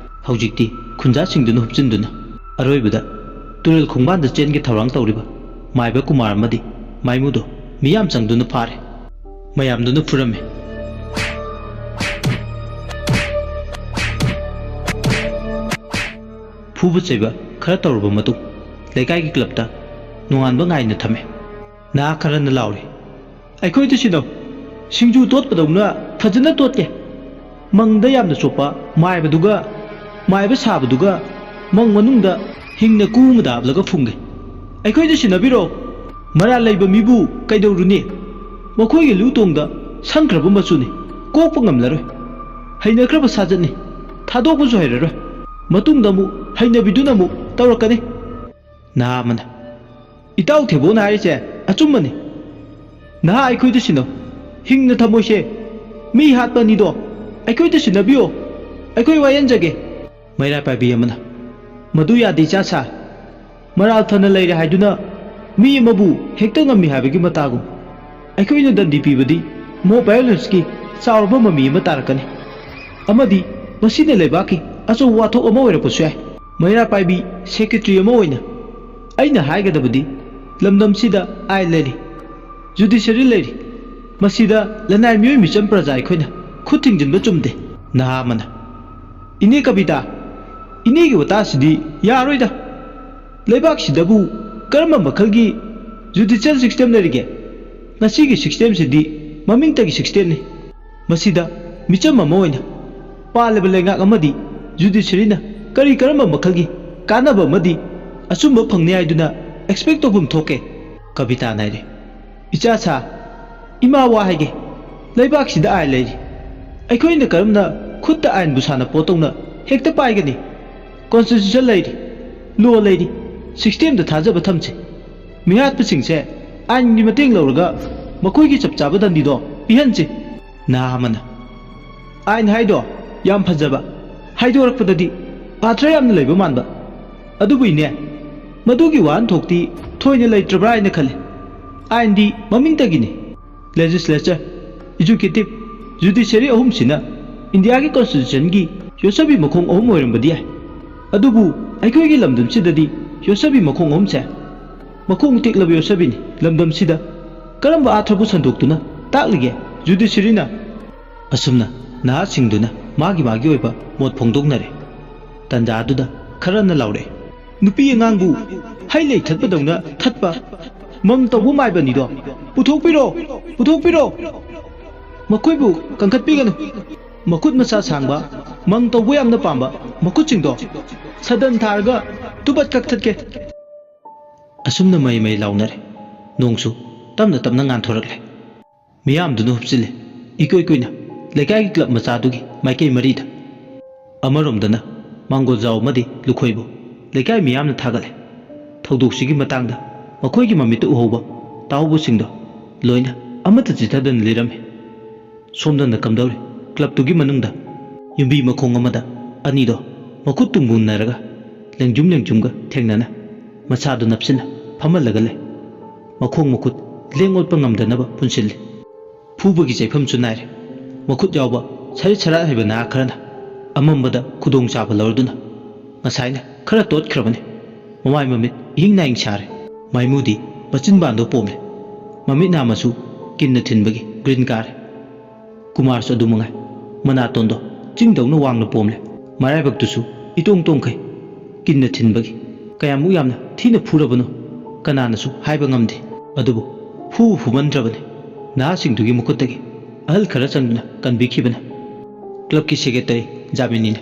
ꯍꯧꯖꯤꯛꯇꯤ ꯈꯨꯟꯖꯥꯁꯤꯡꯗꯨꯅ ꯍꯨꯞꯆꯤꯟꯗꯨꯅ ꯑꯔꯣꯏꯕꯗ ꯇꯨꯔꯦꯜ ꯈꯣꯡꯕꯥꯟꯗ ꯆꯦꯟꯒꯦ ꯊꯧꯔꯥꯡ ꯇꯧꯔꯤꯕ ꯃꯥꯏꯕ ꯀꯨꯃꯥꯔ ꯑꯃꯗꯤ ꯃꯥꯏꯃꯨꯗꯣ ꯃꯤꯌꯥꯝ ꯆꯪꯗꯨꯅ ꯐꯥꯔꯦ꯫ ꯃꯌꯥꯝꯗꯨꯅ ꯐꯨꯔꯝꯃꯤ꯫ ꯐꯨꯕ ꯆꯩꯕ ꯈꯔ ꯇꯧꯔꯕ ꯃꯇꯨꯡ, ꯂꯩꯀꯥꯏꯒꯤ ꯀ꯭ꯂꯕꯇ ꯅꯣꯡꯉꯥꯟꯕ ꯉꯥꯏꯅ ꯊꯝꯃꯦ꯫ ꯅꯍꯥ ꯈꯔꯅ ꯂꯥꯎꯔꯤ, "ꯑꯩꯈꯣꯏꯗ ꯁꯤꯟꯅꯧ, ꯁꯤꯡꯖꯨ ꯇꯣꯠꯄꯗꯧꯅ ꯐꯖꯅ ꯇꯣꯠꯀꯦ꯫ ꯃꯪꯗ ꯌꯥꯝꯅ ꯆꯣꯞꯄ ꯃꯥꯏꯕꯗꯨꯒ, ꯃꯥꯏꯕ ꯁꯥꯕꯗꯨꯒ ꯃꯪ ꯃꯅꯨꯡꯗ ꯍꯤꯡꯅ ꯀꯨ ꯑꯃꯗ ꯍꯥꯞꯂꯒ ꯐꯨꯝꯒꯦ꯫ ꯑꯩꯈꯣꯏꯗ ꯁꯤꯟꯅꯕꯤꯔꯣ꯫ ꯃꯔꯥꯜ ꯂꯩꯕ ꯃꯤꯕꯨ ꯀꯩꯗꯧꯔꯨꯅꯤ? ꯃꯈꯣꯏꯒꯤ ꯂꯨ ꯇꯣꯡꯗ ꯁꯪꯈ꯭ꯔꯕ ꯃꯆꯨꯅꯤ, ꯀꯣꯛꯄ ꯉꯝꯂꯔꯣꯏ꯫ ꯍꯩꯅꯈ꯭ꯔꯕ ꯁꯥꯖꯠꯅꯤ, ꯊꯥꯗꯣꯛꯄꯁꯨ ꯍꯩꯔꯔꯣꯏ꯫ ꯃꯇꯨꯡꯗ ꯑꯃꯨꯛ ꯍꯩꯅꯕꯤꯗꯨꯅ ꯑꯃꯨꯛ ꯇꯧꯔꯛꯀꯅꯤ"꯫ ꯅꯍꯥ ꯑꯃꯅ, "ꯏꯇꯥꯎ ꯊꯦꯕꯣꯅ ꯍꯥꯏꯔꯤꯁꯦ ꯑꯆꯨꯝꯕꯅꯤ꯫ ꯅꯍꯥ ꯑꯩꯈꯣꯏꯗ ꯁꯤꯟꯅꯧ, ꯍꯤꯡꯅ ꯊꯝꯃꯣꯏꯁꯦ꯫ ꯃꯤ ꯍꯥꯠꯄ ꯑꯅꯤꯗꯣ ꯑꯩꯈꯣꯏꯗ ꯁꯤꯟꯅꯕꯤꯌꯣ, ꯑꯩꯈꯣꯏ ꯋꯥꯌꯦꯟꯖꯒꯦ"꯫ ꯃꯩꯔꯥ ꯄꯥꯏꯕꯤ ꯑꯃꯅ, "ꯃꯗꯨ ꯌꯥꯗꯦ ꯏꯆꯥ ꯁꯥ꯫ ꯃꯔꯥꯜ ꯐꯅ ꯂꯩꯔꯦ ꯍꯥꯏꯗꯨꯅ ꯃꯤ ꯑꯃꯕꯨ ꯍꯦꯛꯇ ꯉꯝꯃꯤ ꯍꯥꯏꯕꯒꯤ ꯃꯇꯥꯒꯨꯝ꯫ ꯑꯩꯈꯣꯏꯅ ꯗꯟꯗꯤ ꯄꯤꯕꯗꯤ ꯃꯣ ꯚꯥꯏꯑꯣꯂꯦꯟꯁꯀꯤ ꯆꯥꯎꯔꯕ ꯃꯃꯤ ꯑꯃ ꯇꯥꯔꯛꯀꯅꯤ꯫ ꯑꯃꯗꯤ ꯃꯁꯤꯅ ꯂꯩꯕꯥꯛꯀꯤ ꯑꯆꯧꯕ ꯋꯥꯊꯣꯛ ꯑꯃ ꯑꯣꯏꯔꯛꯄꯁꯨ ꯌꯥꯏ"꯫ ꯃꯩꯔꯥ ꯄꯥꯏꯕꯤ ꯁꯦꯀ꯭ꯔꯦꯇꯔꯤ ꯑꯃ ꯑꯣꯏꯅ ꯑꯩꯅ ꯍꯥꯏꯒꯗꯕꯗꯤ, ꯂꯝꯗꯝꯁꯤꯗ ꯑꯥꯏꯟ ꯂꯩꯔꯤ, ꯖꯨꯗꯤꯁꯔꯤ ꯂꯩꯔꯤ꯫ ꯃꯁꯤꯗ ꯂꯅꯥꯏ ꯃꯤꯑꯣꯏ ꯃꯤꯆꯝ ꯄ꯭ꯔꯖꯥ ꯑꯩꯈꯣꯏꯅ ꯈꯨꯠ ꯊꯤꯡꯖꯤꯟꯕ ꯆꯨꯝꯗꯦ꯫ ꯅꯍꯥ ꯑꯃꯅ, "ꯏꯅꯦ ꯀꯕꯤꯇꯥ, ꯏꯅꯦꯒꯤ ꯋꯥꯇꯥꯁꯤꯗꯤ ꯌꯥꯔꯣꯏꯗ꯫ ꯂꯩꯕꯥꯛꯁꯤꯗꯕꯨ ꯀꯔꯝꯕ ꯃꯈꯜꯒꯤ ꯖꯨꯗꯤꯁꯤꯌꯦꯜ ꯁꯤꯁꯇꯦꯝ ꯂꯩꯔꯤꯒꯦ? ꯉꯁꯤꯒꯤ ꯁꯤꯁꯇꯦꯝꯁꯤꯗꯤ ꯃꯃꯤꯡꯇꯒꯤ ꯁꯤꯁꯇꯦꯝꯅꯤ꯫ ꯃꯁꯤꯗ ꯃꯤꯆꯝ ꯑꯃ ꯑꯣꯏꯅ ꯄꯥꯜꯂꯤꯕ ꯂꯩꯉꯥꯛ ꯑꯃꯗꯤ ꯖꯨꯗꯤꯁꯔꯤꯅ ꯀꯔꯤ ꯀꯔꯝꯕ ꯃꯈꯜꯒꯤ ꯀꯥꯟꯅꯕ ꯑꯃꯗꯤ ꯑꯆꯨꯝꯕ ꯐꯪꯅꯤ ꯍꯥꯏꯗꯨꯅ ꯑꯦꯛꯁꯄꯦꯛ ꯇꯧꯐꯝ ꯊꯣꯛꯀꯦ?" ꯀꯕꯤꯇꯥꯅ ꯍꯥꯏꯔꯦ, "ꯏꯆꯥ ꯁꯥ, ꯏꯃꯥ ꯋꯥ ꯍꯥꯏꯒꯦ, ꯂꯩꯕꯥꯛꯁꯤꯗ ꯑꯥꯏꯟ ꯂꯩꯔꯤ꯫ ꯑꯩꯈꯣꯏꯅ ꯀꯔꯝꯅ ꯈꯨꯠꯇ ꯑꯥꯏꯟꯕꯨ ꯁꯥꯟꯅ ꯄꯣꯠꯇꯧꯅ ꯍꯦꯛꯇ ꯄꯥꯏꯒꯅꯤ꯫ ꯀꯣꯟꯁꯇꯤꯇ꯭ꯌꯨꯁꯟ ꯂꯩꯔꯤ, ꯂꯣ ꯂꯩꯔꯤ, ꯁꯤꯁꯇꯦꯝꯗ ꯊꯥꯖꯕ ꯊꯝꯁꯤ꯫ ꯃꯤꯍꯥꯠꯄꯁꯤꯡꯁꯦ ꯑꯥꯏꯟꯒꯤ ꯃꯇꯦꯡ ꯂꯧꯔꯒ ꯃꯈꯣꯏꯒꯤ ꯆꯞ ꯆꯥꯕ ꯗꯟꯗꯤꯗꯣ ꯄꯤꯍꯟꯁꯤ꯫ ꯅꯍꯥ ꯑꯃꯅ, "ꯑꯥꯏꯟ ꯍꯥꯏꯗꯣ ꯌꯥꯝ ꯐꯖꯕ, ꯍꯥꯏꯗꯣꯔꯛꯄꯗꯗꯤ ꯑꯥꯔꯊ ꯌꯥꯝꯅ ꯂꯩꯕ ꯃꯥꯟꯕ꯫ ꯑꯗꯨꯕꯨ ꯏꯅꯦ, ꯃꯗꯨꯒꯤ ꯋꯥꯍꯟꯊꯣꯛꯇꯤ ꯊꯣꯏꯅ ꯂꯩꯇ꯭ꯔꯕ꯭ꯔꯥ ꯍꯥꯏꯅ ꯈꯜꯂꯤ꯫ ꯑꯥꯏꯟꯗꯤ ꯃꯃꯤꯡꯇꯒꯤꯅꯤ꯫ ꯂꯦꯖꯤꯁꯂꯦꯆꯔ, ꯑꯦꯖꯨꯀꯦꯇꯤꯚ, ꯖꯨꯗꯤꯁꯤꯌꯔꯤ ꯑꯍꯨꯝꯁꯤꯅ ꯏꯟꯗꯤꯌꯥꯒꯤ ꯀꯣꯟꯁꯇꯤꯇ꯭ꯌꯨꯁꯟꯒꯤ ꯌꯣꯠꯁꯕꯤ ꯃꯈꯣꯡ ꯑꯍꯨꯝ ꯑꯣꯏꯔꯝꯕꯗꯤ ꯌꯥꯏ꯫ ꯑꯗꯨꯕꯨ ꯑꯩꯈꯣꯏꯒꯤ ꯂꯝꯗꯝꯁꯤꯗꯗꯤ ꯌꯣꯠꯁꯕꯤ ꯃꯈꯣꯡ ꯑꯍꯨꯝꯁꯦ ꯃꯈꯣꯡ ꯇꯦꯛꯂꯕ ꯌꯣꯠꯁꯕꯤꯅꯤ꯫ ꯂꯝꯗꯝꯁꯤꯗ ꯀꯔꯝꯕ ꯑꯥꯔꯊꯕꯨ ꯁꯟꯗꯣꯛꯇꯨꯅ ꯇꯥꯛꯂꯤꯒꯦ ꯖꯨꯗꯤꯁꯤꯌꯔꯤꯅ?" ꯑꯁꯨꯝꯅ ꯅꯍꯥꯁꯤꯡꯗꯨꯅ ꯃꯥꯒꯤ ꯃꯥꯒꯤ ꯑꯣꯏꯕ ꯃꯣꯠ ꯐꯣꯡꯗꯣꯛꯅꯔꯦ꯫ ꯇꯟꯖꯥ ꯑꯗꯨꯗ ꯈꯔꯅ ꯂꯥꯎꯔꯛꯏ, "ꯅꯨꯄꯤ ꯑꯉꯥꯡꯕꯨ ꯍꯩ ꯂꯩ ꯊꯠꯄꯗꯧꯅ ꯊꯠꯄ, ꯃꯪ ꯇꯧꯕ ꯃꯥꯏꯕꯅꯤꯗꯣ, ꯄꯨꯊꯣꯛꯄꯤꯔꯣ, ꯄꯨꯊꯣꯛꯄꯤꯔꯣ! ꯃꯈꯣꯏꯕꯨ ꯀꯟꯈꯠꯄꯤꯒꯅꯨ!" ꯃꯈꯨꯠ ꯃꯁꯥ ꯁꯥꯡꯕ, ꯃꯪ ꯇꯧꯕ ꯌꯥꯝꯅ ꯄꯥꯝꯕ ꯃꯈꯨꯠꯁꯤꯡꯗꯣ ꯁꯗꯟ ꯊꯥꯔꯒ ꯇꯨꯕꯠ ꯀꯛꯊꯠꯀꯦ꯫ ꯑꯁꯨꯝꯅ ꯃꯩ ꯃꯩ ꯂꯥꯎꯅꯔꯦ꯫ ꯅꯣꯡꯁꯨ ꯇꯞꯅ ꯇꯞꯅ ꯉꯥꯟꯊꯣꯔꯛꯂꯦ꯫ ꯃꯤꯌꯥꯝꯗꯨꯅ ꯍꯨꯞꯆꯤꯜꯂꯦ꯫ ꯏꯀꯨꯏ ꯀꯨꯏꯅ ꯂꯩꯀꯥꯏꯒꯤ ꯀ꯭ꯂꯕ ꯃꯆꯥꯗꯨꯒꯤ ꯃꯥꯏꯀꯩ ꯃꯔꯤꯗ꯫ ꯑꯃꯔꯣꯝꯗꯅ ꯃꯥꯡꯒꯣꯜꯖꯥꯎ ꯑꯃꯗꯤ ꯂꯨꯈꯣꯏꯕꯨ ꯂꯩꯀꯥꯏ ꯃꯤꯌꯥꯝꯅ ꯊꯥꯒꯠꯂꯦ꯫ ꯊꯧꯗꯣꯛꯁꯤꯒꯤ ꯃꯇꯥꯡꯗ ꯃꯈꯣꯏꯒꯤ ꯃꯃꯤꯠꯇ ꯎꯍꯧꯕ, ꯇꯥꯍꯧꯕꯁꯤꯡꯗꯣ ꯂꯣꯏꯅ ꯑꯃꯠꯇ ꯆꯤꯊꯗꯅ ꯂꯤꯔꯝꯃꯤ꯫ ꯁꯣꯝꯗꯅ ꯀꯝꯗꯧꯔꯤ? ꯀ꯭ꯂꯕꯇꯨꯒꯤ ꯃꯅꯨꯡꯗ ꯌꯨꯝꯕꯤ ꯃꯈꯣꯡ ꯑꯃꯗ ꯑꯅꯤꯗꯣ ꯃꯈꯨꯠ ꯇꯨꯝꯕꯨꯟꯅꯔꯒ ꯂꯦꯡꯖꯨꯝ ꯂꯦꯡꯖꯨꯝꯒ ꯊꯦꯡꯅꯅ ꯃꯁꯥꯗꯨ ꯅꯞꯁꯤꯟꯅ ꯐꯝꯍꯜꯂꯒ ꯂꯩ꯫ ꯃꯈꯣꯡ ꯃꯈꯨꯠ ꯂꯦꯡ ꯑꯣꯠꯄ ꯉꯝꯗꯅꯕ ꯄꯨꯟꯁꯤꯜꯂꯤ꯫ ꯐꯨꯕꯒꯤ ꯆꯩꯐꯝꯁꯨ ꯅꯥꯏꯔꯦ꯫ ꯃꯈꯨꯠ ꯌꯥꯎꯕ ꯁꯔꯤꯠ ꯁꯔꯥꯠ ꯍꯩꯕ ꯅꯍꯥ ꯈꯔꯅ ꯑꯃꯝꯕꯗ ꯈꯨꯗꯣꯡꯆꯥꯕ ꯂꯧꯔꯗꯨꯅ ꯉꯁꯥꯏꯅ ꯈꯔ ꯇꯣꯠꯈ꯭ꯔꯕꯅꯤ꯫ ꯃꯃꯥꯏ ꯃꯃꯤꯠ ꯏꯍꯤꯡ ꯅꯥꯍꯤꯡ ꯁꯥꯔꯦ꯫ ꯃꯥꯏꯃꯨꯗꯤ ꯃꯆꯤꯟꯕꯥꯟꯗꯣ ꯄꯣꯝꯂꯦ꯫ ꯃꯃꯤꯠ ꯅꯥ ꯃꯆꯨ ꯀꯤꯟꯅ ꯊꯤꯟꯕꯒꯤ ꯒ꯭ꯔꯤꯟ ꯀꯥꯔꯦ꯫ ꯀꯨꯃꯥꯔꯁꯨ ꯑꯗꯨ ꯃꯉꯥꯏ꯫ ꯃꯅꯥꯇꯣꯟꯗꯣ ꯆꯤꯡꯗꯧꯅ ꯋꯥꯡꯅ ꯄꯣꯝꯂꯦ꯫ ꯃꯔꯥꯏꯕꯛꯇꯨꯁꯨ ꯏꯇꯣꯡ ꯇꯣꯡꯈꯩ꯫ ꯀꯤꯟꯅ ꯊꯤꯟꯕꯒꯤ ꯀꯌꯥꯃꯨꯛ ꯌꯥꯝꯅ ꯊꯤꯅ ꯐꯨꯔꯕꯅꯣ ꯀꯅꯥꯅꯁꯨ ꯍꯥꯏꯕ ꯉꯝꯗꯦ꯫ ꯑꯗꯨꯕꯨ ꯐꯨꯕꯨ ꯐꯨꯃꯟꯗ꯭ꯔꯕꯅꯤ꯫ ꯅꯍꯥꯁꯤꯡꯗꯨꯒꯤ ꯃꯈꯨꯠꯇꯒꯤ ꯑꯍꯜ ꯈꯔ ꯆꯪꯗꯨꯅ ꯀꯟꯕꯤꯈꯤꯕꯅꯤ꯫ ꯀ꯭ꯂꯕꯀꯤ ꯁꯦꯀ꯭ꯔꯦꯇꯔꯤ ꯖꯥꯃꯤꯅꯤꯅ,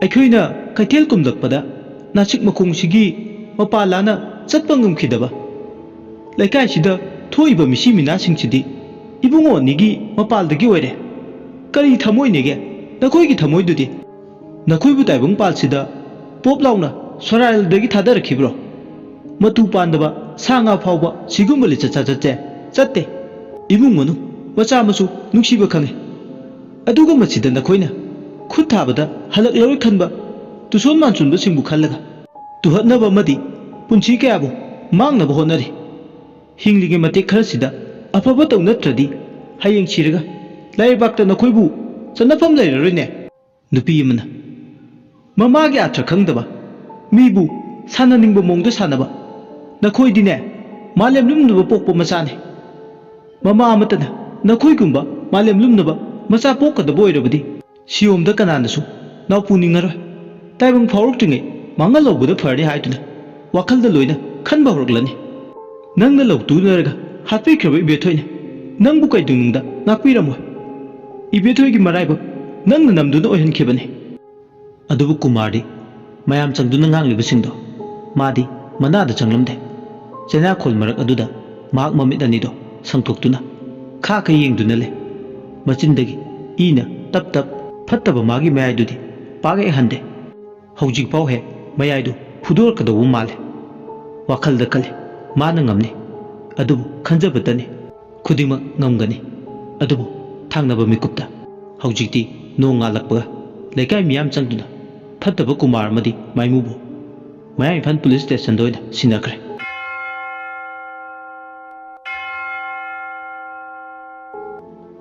"ꯑꯩꯈꯣꯏꯅ ꯀꯩꯊꯦꯜ ꯀꯨꯝꯂꯛꯄꯗ ꯅꯥꯁꯤꯛ ꯃꯈꯣꯡꯁꯤꯒꯤ ꯃꯄꯥ ꯂꯥꯅ ꯆꯠꯄ ꯉꯝꯈꯤꯗꯕ ꯂꯩꯀꯥꯏꯁꯤꯗ ꯊꯣꯛꯏꯕ ꯃꯤꯁꯤ ꯃꯤꯅꯥꯁꯤꯡꯁꯤꯗꯤ ꯏꯕꯨꯡꯉꯣ ꯑꯅꯤꯒꯤ ꯃꯄꯥꯜꯗꯒꯤ ꯑꯣꯏꯔꯦ꯫ ꯀꯔꯤ ꯊꯃꯣꯏꯅꯦꯒꯦ? ꯅꯈꯣꯏꯒꯤ ꯊꯃꯣꯏꯗꯨꯗꯤ ꯅꯈꯣꯏꯕꯨ ꯇꯥꯏꯕꯪ ꯄꯥꯜꯁꯤꯗ ꯄꯣꯞ ꯂꯥꯎꯅ ꯁꯣꯔꯥꯏꯜꯗꯒꯤ ꯊꯥꯗꯔꯛꯈꯤꯕ꯭ꯔꯣ? ꯃꯇꯨ ꯄꯥꯟꯗꯕ ꯁꯥ ꯉꯥ ꯐꯥꯎꯕ ꯁꯤꯒꯨꯝꯕ ꯂꯤꯆꯠ ꯁꯥꯖꯠꯁꯦ ꯆꯠꯇꯦ꯫ ꯏꯃꯨꯡ ꯃꯅꯨꯡ, ꯃꯆꯥ ꯃꯁꯨ ꯅꯨꯡꯁꯤꯕ ꯈꯪꯉꯤ꯫ ꯑꯗꯨꯒ ꯃꯁꯤꯗ ꯅꯈꯣꯏꯅ ꯈꯨꯠ ꯊꯥꯕꯗ ꯍꯜꯂꯛꯂꯔꯣꯏ ꯈꯟꯕ ꯇꯨꯁꯣꯟ ꯃꯥꯟꯁꯣꯟꯕꯁꯤꯡꯕꯨ ꯈꯜꯂꯒ ꯇꯨꯍꯠꯅꯕ ꯑꯃꯗꯤ ꯄꯨꯟꯁꯤ ꯀꯌꯥꯕꯨ ꯃꯥꯡꯅꯕ ꯍꯣꯠꯅꯔꯤ꯫ ꯍꯤꯡꯂꯤꯉꯩ ꯃꯇꯦꯛ ꯈꯔꯁꯤꯗ ꯑꯐꯕ ꯇꯧ ꯅꯠꯇ꯭ꯔꯗꯤ ꯍꯌꯦꯡ ꯁꯤꯔꯒ ꯂꯩꯕꯥꯛꯇ ꯅꯈꯣꯏꯕꯨ ꯆꯟꯅꯐꯝ ꯂꯩꯔꯔꯣꯏꯅꯦ꯫ ꯅꯨꯄꯤ ꯑꯃꯅ, ꯃꯃꯥꯒꯤ ꯑꯥꯊ꯭ꯔ ꯈꯪꯗꯕ, ꯃꯤꯕꯨ ꯁꯥꯟꯅꯅꯤꯡꯕ ꯃꯑꯣꯡꯗ ꯁꯥꯟꯅꯕ, ꯅꯈꯣꯏꯗꯤꯅꯦ ꯃꯥꯂꯦꯝ ꯂꯨꯝꯅꯕ ꯄꯣꯛꯄ ꯃꯆꯥꯅꯦ꯫ ꯃꯃꯥ ꯑꯃꯠꯇꯅ ꯅꯈꯣꯏꯒꯨꯝꯕ ꯃꯥꯂꯦꯝ ꯂꯨꯝꯅꯕ ꯃꯆꯥ ꯄꯣꯛꯀꯗꯕ ꯑꯣꯏꯔꯕꯗꯤ ꯁꯤꯌꯣꯝꯗ ꯀꯅꯥꯅꯁꯨ ꯅꯥꯎꯄꯨꯅꯤꯡꯉꯔꯣꯏ꯫ ꯇꯥꯏꯕꯪ ꯐꯥꯎꯔꯛꯇ꯭ꯔꯤꯉꯩ ꯃꯥꯡꯍꯜꯍꯧꯕꯗ ꯐꯔꯅꯤ ꯍꯥꯏꯗꯨꯅ ꯋꯥꯈꯜꯗ ꯂꯣꯏꯅ ꯈꯟꯕ ꯍꯧꯔꯛꯂꯅꯤ꯫ ꯅꯪꯅ ꯂꯧꯇꯨꯅꯔꯒ ꯍꯥꯠꯄꯤꯈ꯭ꯔꯕ ꯏꯕꯦꯊꯣꯏꯅ ꯅꯪꯕꯨ ꯀꯩꯗꯧꯅꯨꯡꯗ ꯉꯥꯛꯄꯤꯔꯝꯃꯣꯏ꯫ ꯏꯕꯦꯊꯣꯏꯒꯤ ꯃꯔꯥꯏꯕꯛ ꯅꯪꯅ ꯅꯝꯗꯨꯅ ꯑꯣꯏꯍꯟꯈꯤꯕꯅꯤ꯫ ꯑꯗꯨꯕꯨ ꯀꯨꯃꯥꯔꯗꯤ ꯃꯌꯥꯝ ꯆꯪꯗꯨꯅ ꯉꯥꯡꯂꯤꯕꯁꯤꯡꯗꯣ ꯃꯥꯗꯤ ꯃꯅꯥꯗ ꯆꯪꯂꯝꯗꯦ꯫ ꯆꯩꯅꯥꯈꯣꯜ ꯃꯔꯛ ꯑꯗꯨꯗ ꯃꯍꯥꯛ ꯃꯃꯤꯠ ꯑꯅꯤꯗꯣ ꯁꯪꯊꯣꯛꯇꯨꯅ ꯈꯥ ꯈꯩ ꯌꯦꯡꯗꯨꯅ ꯂꯩ꯫ ꯃꯆꯤꯟꯗꯒꯤ ꯏꯅ ꯇꯞ ꯇꯞ ꯐꯠꯇꯕ ꯃꯥꯒꯤ ꯃꯌꯥꯏꯗꯨꯗꯤ ꯄꯥꯛ ꯍꯦꯛ ꯍꯟꯗꯦ꯫ ꯍꯧꯖꯤꯛꯐꯥꯎ ꯍꯦꯛ ꯃꯌꯥꯏꯗꯨ ꯐꯨꯗꯣꯔꯛꯀꯗꯧꯕ ꯃꯥꯜꯂꯦ꯫ ꯋꯥꯈꯜꯗ ꯈꯜꯂꯤ, ꯃꯥꯅ ꯉꯝꯅꯤ꯫ ꯑꯗꯨꯕꯨ ꯈꯟꯖꯕꯇꯅꯤ, ꯈꯨꯗꯤꯡꯃꯛ ꯉꯝꯒꯅꯤ꯫ ꯑꯗꯨꯕꯨ ꯊꯥꯡꯅꯕ ꯃꯤꯀꯨꯞꯇ ꯍꯧꯖꯤꯛꯇꯤ ꯅꯣꯡ ꯉꯥꯜꯂꯛꯄꯒ ꯂꯩꯀꯥꯏ ꯃꯤꯌꯥꯝ ꯆꯪꯗꯨꯅ ꯐꯠꯇꯕ ꯀꯨꯃꯥꯔ ꯑꯃꯗꯤ ꯃꯥꯏꯃꯨꯕꯨ ꯃꯌꯥꯡ ꯏꯝꯐꯥꯜ ꯄꯨꯂꯤꯁ ꯁ꯭ꯇꯦꯁꯟꯗ ꯑꯣꯏꯅ ꯁꯤꯟꯅꯈ꯭ꯔꯦ꯫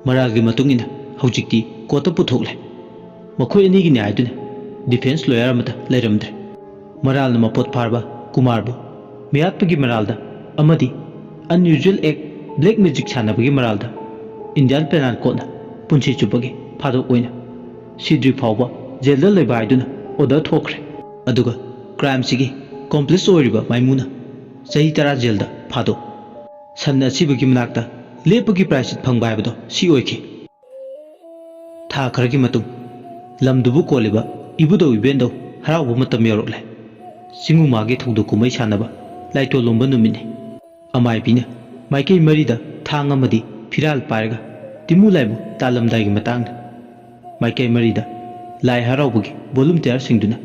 ꯃꯔꯥꯜꯒꯤ ꯃꯇꯨꯡ ꯏꯟꯅ ꯍꯧꯖꯤꯛꯇꯤ ꯀꯣꯔꯠꯇ ꯄꯨꯊꯣꯛꯂꯦ꯫ ꯃꯈꯣꯏ ꯑꯅꯤꯒꯤ ꯅ꯭ꯌꯥꯌꯗꯨꯅ ꯗꯤꯐꯦꯟꯁ ꯂꯣꯌꯔ ꯑꯃꯠꯇ ꯂꯩꯔꯝꯗ꯭ꯔꯦ꯫ ꯃꯔꯥꯜꯅ ꯃꯄꯣꯠ ꯐꯥꯔꯕ ꯀꯨꯃꯥꯔꯕꯨ ꯃꯤꯌꯥꯠꯄꯒꯤ ꯃꯔꯥꯜꯗ ꯑꯃꯗꯤ unusual act, black magic ꯁꯥꯟꯅꯕꯒꯤ ꯃꯔꯥꯜꯗ ꯏꯟꯗꯤꯌꯥꯟ ꯄꯦꯅꯥꯜ ꯀꯣꯗꯅ ꯄꯨꯟꯁꯤ ꯆꯨꯞꯄꯒꯤ ꯐꯥꯗꯣꯛ ꯑꯣꯏꯅ ꯁꯤꯗ꯭ꯔꯤ ꯐꯥꯎꯕ ꯖꯦꯜꯗ ꯂꯩꯕ ꯍꯥꯏꯗꯨꯅ ꯑꯣꯔꯗꯔ ꯊꯣꯛꯈ꯭ꯔꯦ꯫ ꯑꯗꯨꯒ ꯀ꯭ꯔꯥꯏꯝꯁꯤꯒꯤ ꯀꯣꯝꯄ꯭ꯂꯤꯁ ꯑꯣꯏꯔꯤꯕ ꯃꯥꯏꯃꯨꯅ ꯆꯍꯤ ꯇꯔꯥ ꯖꯦꯜꯗ ꯐꯥꯗꯣꯛ꯫ ꯁꯟ ꯑꯁꯤꯕꯒꯤ ꯃꯅꯥꯛꯇ ꯂꯦꯞꯄꯒꯤ ꯄ꯭ꯔꯥꯏꯁꯤꯠ ꯐꯪꯕ ꯍꯥꯏꯕꯗꯣ ꯁꯤ ꯑꯣꯏꯈꯤ꯫ ꯊꯥ ꯈꯔꯒꯤ ꯃꯇꯨꯡ ꯂꯝꯗꯨꯕꯨ ꯀꯣꯜꯂꯤꯕ ꯏꯕꯨꯙꯧ ꯏꯕꯦꯟꯗꯧ ꯍꯔꯥꯎꯕ ꯃꯇꯝ ꯌꯧꯔꯛꯂꯦ꯫ ꯆꯤꯡꯉꯨꯃꯥꯒꯤ ꯊꯧꯗꯣꯛ ꯀꯨꯝꯍꯩ ꯁꯥꯟꯅꯕ ꯂꯥꯏꯇꯣꯜꯂꯣꯝꯕ ꯅꯨꯃꯤꯠꯅꯤ꯫ ꯑꯃꯥꯏꯕꯤꯅ ꯃꯥꯏꯀꯩ ꯃꯔꯤꯗ ꯊꯥꯡ ꯑꯃꯗꯤ ꯐꯤꯔꯥꯜ ꯄꯥꯏꯔꯒ ꯇꯤꯃꯨ ꯂꯥꯏꯕꯨ ꯇꯥꯜꯂꯝꯗꯥꯏꯒꯤ ꯃꯇꯥꯡꯅꯤ꯫ ꯃꯥꯏꯀꯩ ꯃꯔꯤꯗ ꯂꯥꯏ ꯍꯔꯥꯎꯕꯒꯤ ꯚꯣꯂꯨꯟꯇꯤꯌꯥꯔꯁꯤꯡꯗꯨꯅ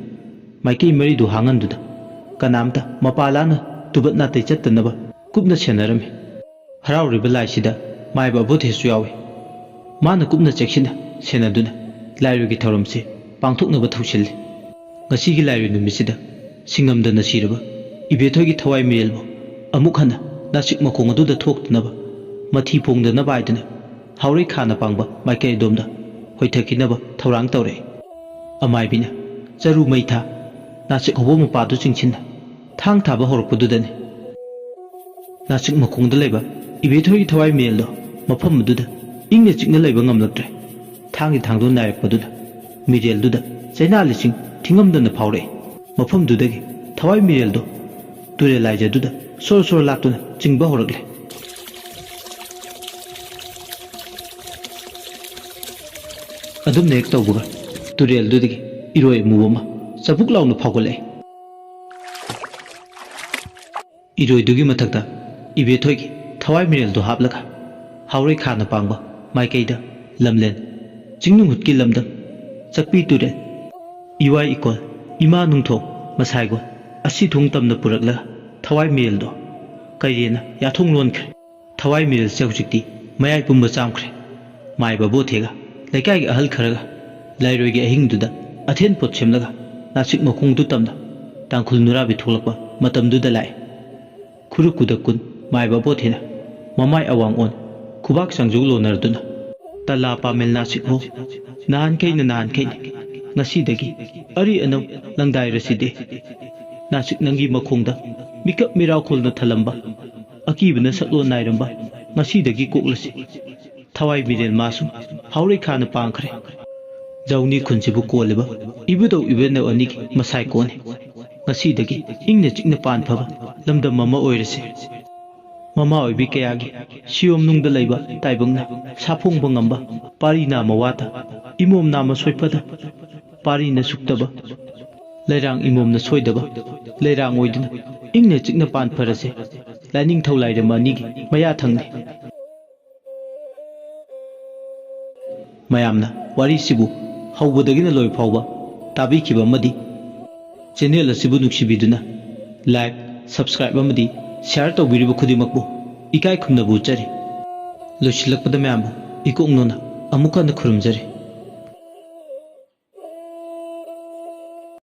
ꯃꯥꯏꯀꯩ ꯃꯔꯤꯗꯨ ꯍꯥꯡꯍꯟꯗꯨꯅ ꯀꯅꯥꯝꯇ ꯃꯄꯥ ꯂꯥꯛꯅ ꯇꯨꯕꯠ ꯅꯥꯇꯩ ꯆꯠꯇꯅꯕ ꯀꯨꯞꯅ ꯁꯦꯟꯅꯔꯝꯃꯤ꯫ ꯍꯔꯥꯎꯔꯤꯕ ꯂꯥꯏꯁꯤꯗ ꯃꯥꯏꯕ ꯑꯕꯣꯙꯦꯁꯨ ꯌꯥꯎꯏ꯫ ꯃꯥꯅ ꯀꯨꯞꯅ ꯆꯦꯛꯁꯤꯟꯅ ꯁꯦꯟꯅꯗꯨꯅ ꯂꯥꯏꯔꯣꯏꯒꯤ ꯊꯧꯔꯝꯁꯤ ꯄꯥꯡꯊꯣꯛꯅꯕ ꯊꯧꯁꯤꯜꯂꯤ꯫ ꯉꯁꯤꯒꯤ ꯂꯥꯏꯔꯣꯏ ꯅꯨꯃꯤꯠꯁꯤꯗ ꯁꯤꯡꯉꯝꯗꯅ ꯁꯤꯔꯕ ꯏꯕꯦꯊꯣꯏꯒꯤ ꯊꯋꯥꯏ ꯃꯤꯔꯦꯜꯕꯨ ꯑꯃꯨꯛ ꯍꯟꯅ ꯅꯥꯆꯤꯛ ꯃꯈꯣꯡ ꯑꯗꯨꯗ ꯊꯣꯛꯇꯅꯕ, ꯃꯊꯤ ꯐꯣꯡꯗꯅꯕ ꯍꯥꯏꯗꯨꯅ ꯍꯥꯎꯔꯩ ꯈꯥꯅ ꯄꯥꯡꯕ ꯃꯥꯏꯀꯩ ꯑꯗꯣꯝꯗ ꯍꯣꯏꯊꯈꯤꯅꯕ ꯊꯧꯔꯥꯡ ꯇꯧꯔꯛꯏ꯫ ꯑꯃꯥꯏꯕꯤꯅ ꯆꯔꯨ ꯃꯩ ꯊꯥ, ꯅꯥꯆꯤꯛ ꯍꯧꯕ ꯃꯄꯥꯗꯨ ꯆꯤꯡꯁꯤꯟꯅ ꯊꯥꯡ ꯊꯥꯕ ꯍꯧꯔꯛꯄꯗꯨꯗꯅꯤ ꯅꯥꯆꯤꯛ ꯃꯈꯣꯡꯗ ꯂꯩꯕ ꯏꯕꯦꯊꯣꯏꯒꯤ ꯊꯋꯥꯏ ꯃꯤꯔꯦꯜꯗꯣ ꯃꯐꯝ ꯑꯗꯨꯗ ꯏꯪꯅ ꯆꯤꯛꯅ ꯂꯩꯕ ꯉꯝꯂꯛꯇ꯭ꯔꯦ꯫ ꯊꯥꯡꯒꯤ ꯊꯥꯡꯗꯣ ꯅꯥꯏꯔꯛꯄꯗꯨꯗ ꯃꯤꯔꯦꯜꯗꯨꯗ ꯆꯩꯅꯥ ꯂꯤꯁꯤꯡ ꯊꯤꯉꯝꯗꯅ ꯐꯥꯎꯔꯛꯏ꯫ ꯃꯐꯝꯗꯨꯗꯒꯤ ꯊꯋꯥꯏ ꯃꯤꯔꯦꯜꯗꯣ ꯇꯨꯔꯦꯜ ꯂꯥꯏꯖꯗꯨꯗ ꯁꯣꯔ ꯁꯣꯔ ꯂꯥꯛꯇꯨꯅ ꯆꯤꯡꯕ ꯍꯧꯔꯛꯂꯦ꯫ ꯑꯗꯨꯝꯅ ꯍꯦꯛ ꯇꯧꯕꯒ ꯇꯨꯔꯦꯜꯗꯨꯗꯒꯤ ꯏꯔꯣꯏ ꯑꯃꯨꯕ ꯑꯃ ꯆꯕꯨꯛ ꯂꯥꯎꯅ ꯐꯥꯎꯒꯠꯂꯛꯏ꯫ ꯏꯔꯣꯏꯗꯨꯒꯤ ꯃꯊꯛꯇ ꯏꯕꯦꯊꯣꯏꯒꯤ ꯊꯋꯥꯏ ꯃꯤꯔꯦꯜꯗꯨ ꯍꯥꯞꯂꯒ ꯍꯥꯎꯔꯩ ꯈꯥꯅ ꯄꯥꯡꯕ ꯃꯥꯏꯀꯩꯗ ꯂꯝꯂꯦꯟ, ꯆꯤꯡꯅꯨꯡꯍꯨꯠꯀꯤ ꯂꯝꯗꯝ, ꯆꯛꯄꯤ ꯇꯨꯔꯦꯜ, ꯏꯋꯥꯏ ꯏꯀꯣꯜ, ꯏꯃꯥ ꯅꯨꯡꯊꯣꯡ, ꯃꯁꯥꯏꯒꯣꯜ, ꯑꯁꯤ ꯊꯣꯡ ꯇꯝꯅ ꯄꯨꯔꯛꯂꯒ ꯊꯋꯥꯏ ꯃꯤꯔꯦꯜꯗꯣ ꯀꯩꯔꯦꯅ ꯌꯥꯊꯣꯡ ꯂꯣꯟꯈ꯭ꯔꯦ꯫ ꯊꯋꯥꯏ ꯃꯤꯔꯦꯜꯁꯦ ꯍꯧꯖꯤꯛꯇꯤ ꯃꯌꯥꯏ ꯄꯨꯝꯕ ꯆꯥꯝꯈ꯭ꯔꯦ꯫ ꯃꯥꯏꯕ ꯕꯣꯊꯦꯒ ꯂꯩꯀꯥꯏꯒꯤ ꯑꯍꯜ ꯈꯔꯒ ꯂꯥꯏꯔꯣꯏꯒꯤ ꯑꯍꯤꯡꯗꯨꯗ ꯑꯊꯦꯟ ꯄꯣꯠ ꯁꯦꯝꯂꯒ ꯅꯥꯆꯤꯛ ꯃꯈꯣꯡꯗꯨ ꯇꯝꯅ ꯇꯥꯡꯈꯨꯜ ꯅꯨꯔꯥꯕꯤ ꯊꯣꯛꯂꯛꯄ ꯃꯇꯝꯗꯨꯗ ꯂꯥꯛꯏ꯫ ꯈꯨꯔꯨ ꯈꯨꯗꯛ ꯀꯨꯟ ꯃꯥꯏꯕ ꯕꯣꯊꯦꯅ ꯃꯃꯥꯏ ꯑꯋꯥꯡ ꯑꯣꯟ ꯈꯨꯕꯥꯛ ꯆꯥꯡꯖꯨ ꯂꯣꯟꯅꯔꯗꯨꯅ, "ꯇꯂꯥ ꯄꯥꯃꯦꯜ ꯅꯥꯆꯤꯛ ꯍꯣ, ꯅꯍꯥꯟꯈꯩꯅ ꯅꯍꯥꯟꯈꯩꯅꯤ, ꯉꯁꯤꯗꯒꯤ ꯑꯔꯤ ꯑꯅꯧ ꯂꯪꯗꯥꯏꯔꯁꯤꯗꯤ꯫ ꯅꯥꯆꯤꯛ ꯅꯪꯒꯤ ꯃꯈꯣꯡꯗ ꯃꯤꯀꯞ ꯃꯤꯔꯥꯎꯈꯣꯜꯅ ꯊꯜꯂꯝꯕ, ꯑꯀꯤꯕꯅ ꯁꯛꯂꯣꯟ ꯅꯥꯏꯔꯝꯕ, ꯉꯁꯤꯗꯒꯤ ꯀꯣꯛꯂꯁꯤ꯫ ꯊꯋꯥꯏ ꯃꯤꯔꯦꯜ ꯃꯥꯁꯨ ꯍꯥꯎꯔꯩ ꯈꯥꯅ ꯄꯥꯡꯈ꯭ꯔꯦ꯫ ꯖꯧꯅꯤ ꯈꯨꯟꯁꯤꯕꯨ ꯀꯣꯜꯂꯤꯕ ꯏꯕꯨꯙꯧ ꯏꯕꯦꯟꯅꯧ ꯑꯅꯤꯒꯤ ꯃꯁꯥꯏ ꯀꯣꯟꯅꯤ꯫ ꯉꯁꯤꯗꯒꯤ ꯏꯪꯅ ꯆꯤꯛꯅ ꯄꯥꯟ ꯐꯕ ꯂꯝꯗꯝ ꯑꯃ ꯑꯣꯏꯔꯁꯤ꯫ ꯃꯃꯥ ꯑꯣꯏꯕꯤ ꯀꯌꯥꯒꯤ ꯁꯤꯌꯣꯝ ꯅꯨꯡꯗ ꯂꯩꯕ ꯇꯥꯏꯕꯪꯅ ꯁꯥꯐꯣꯡꯕ ꯉꯝꯕ, ꯄꯥꯔꯤ ꯅꯥꯃ ꯋꯥꯠꯇ, ꯏꯃꯣꯝ ꯅꯥꯃ ꯁꯣꯏꯐꯗ, ꯄꯥꯔꯤꯅ ꯁꯨꯛꯇꯕ, ꯂꯩꯔꯥꯡ ꯏꯃꯣꯝꯅ ꯁꯣꯏꯗꯕ, ꯂꯩꯔꯥꯡ ꯑꯣꯏꯗꯨꯅ ꯏꯪꯅ ꯆꯤꯛꯅ ꯄꯥꯟ ꯐꯔꯁꯦ꯫ ꯂꯥꯏꯅꯤꯡꯊꯧ ꯂꯥꯏꯔꯦꯝꯕ ꯑꯅꯤꯒꯤ ꯃꯌꯥ ꯊꯪꯅꯤ"꯫ ꯃꯌꯥꯝꯅ ꯋꯥꯔꯤꯁꯤꯕꯨ ꯍꯧꯕꯗꯒꯤꯅ ꯂꯣꯏꯕ ꯐꯥꯎꯕ ꯇꯥꯕꯤꯈꯤꯕ ꯑꯃꯗꯤ channel ꯑꯁꯤꯕꯨ ꯅꯨꯡꯁꯤꯕꯤꯗꯨꯅ like, subscribe ꯑꯃꯗꯤ share ꯇꯧꯕꯤꯔꯤꯕ ꯈꯨꯗꯤꯡꯃꯛꯄꯨ ꯏꯀꯥꯏ ꯈꯨꯝꯅꯕ ꯎꯠꯆꯔꯤ꯫ ꯂꯣꯏꯁꯤꯜꯂꯛꯄꯗ ꯃꯌꯥꯝꯕꯨ ꯏꯀꯣꯛ ꯅꯣꯟꯅ ꯑꯃꯨꯛ ꯍꯟꯅ ꯈꯨꯔꯨꯝꯖꯔꯤ꯫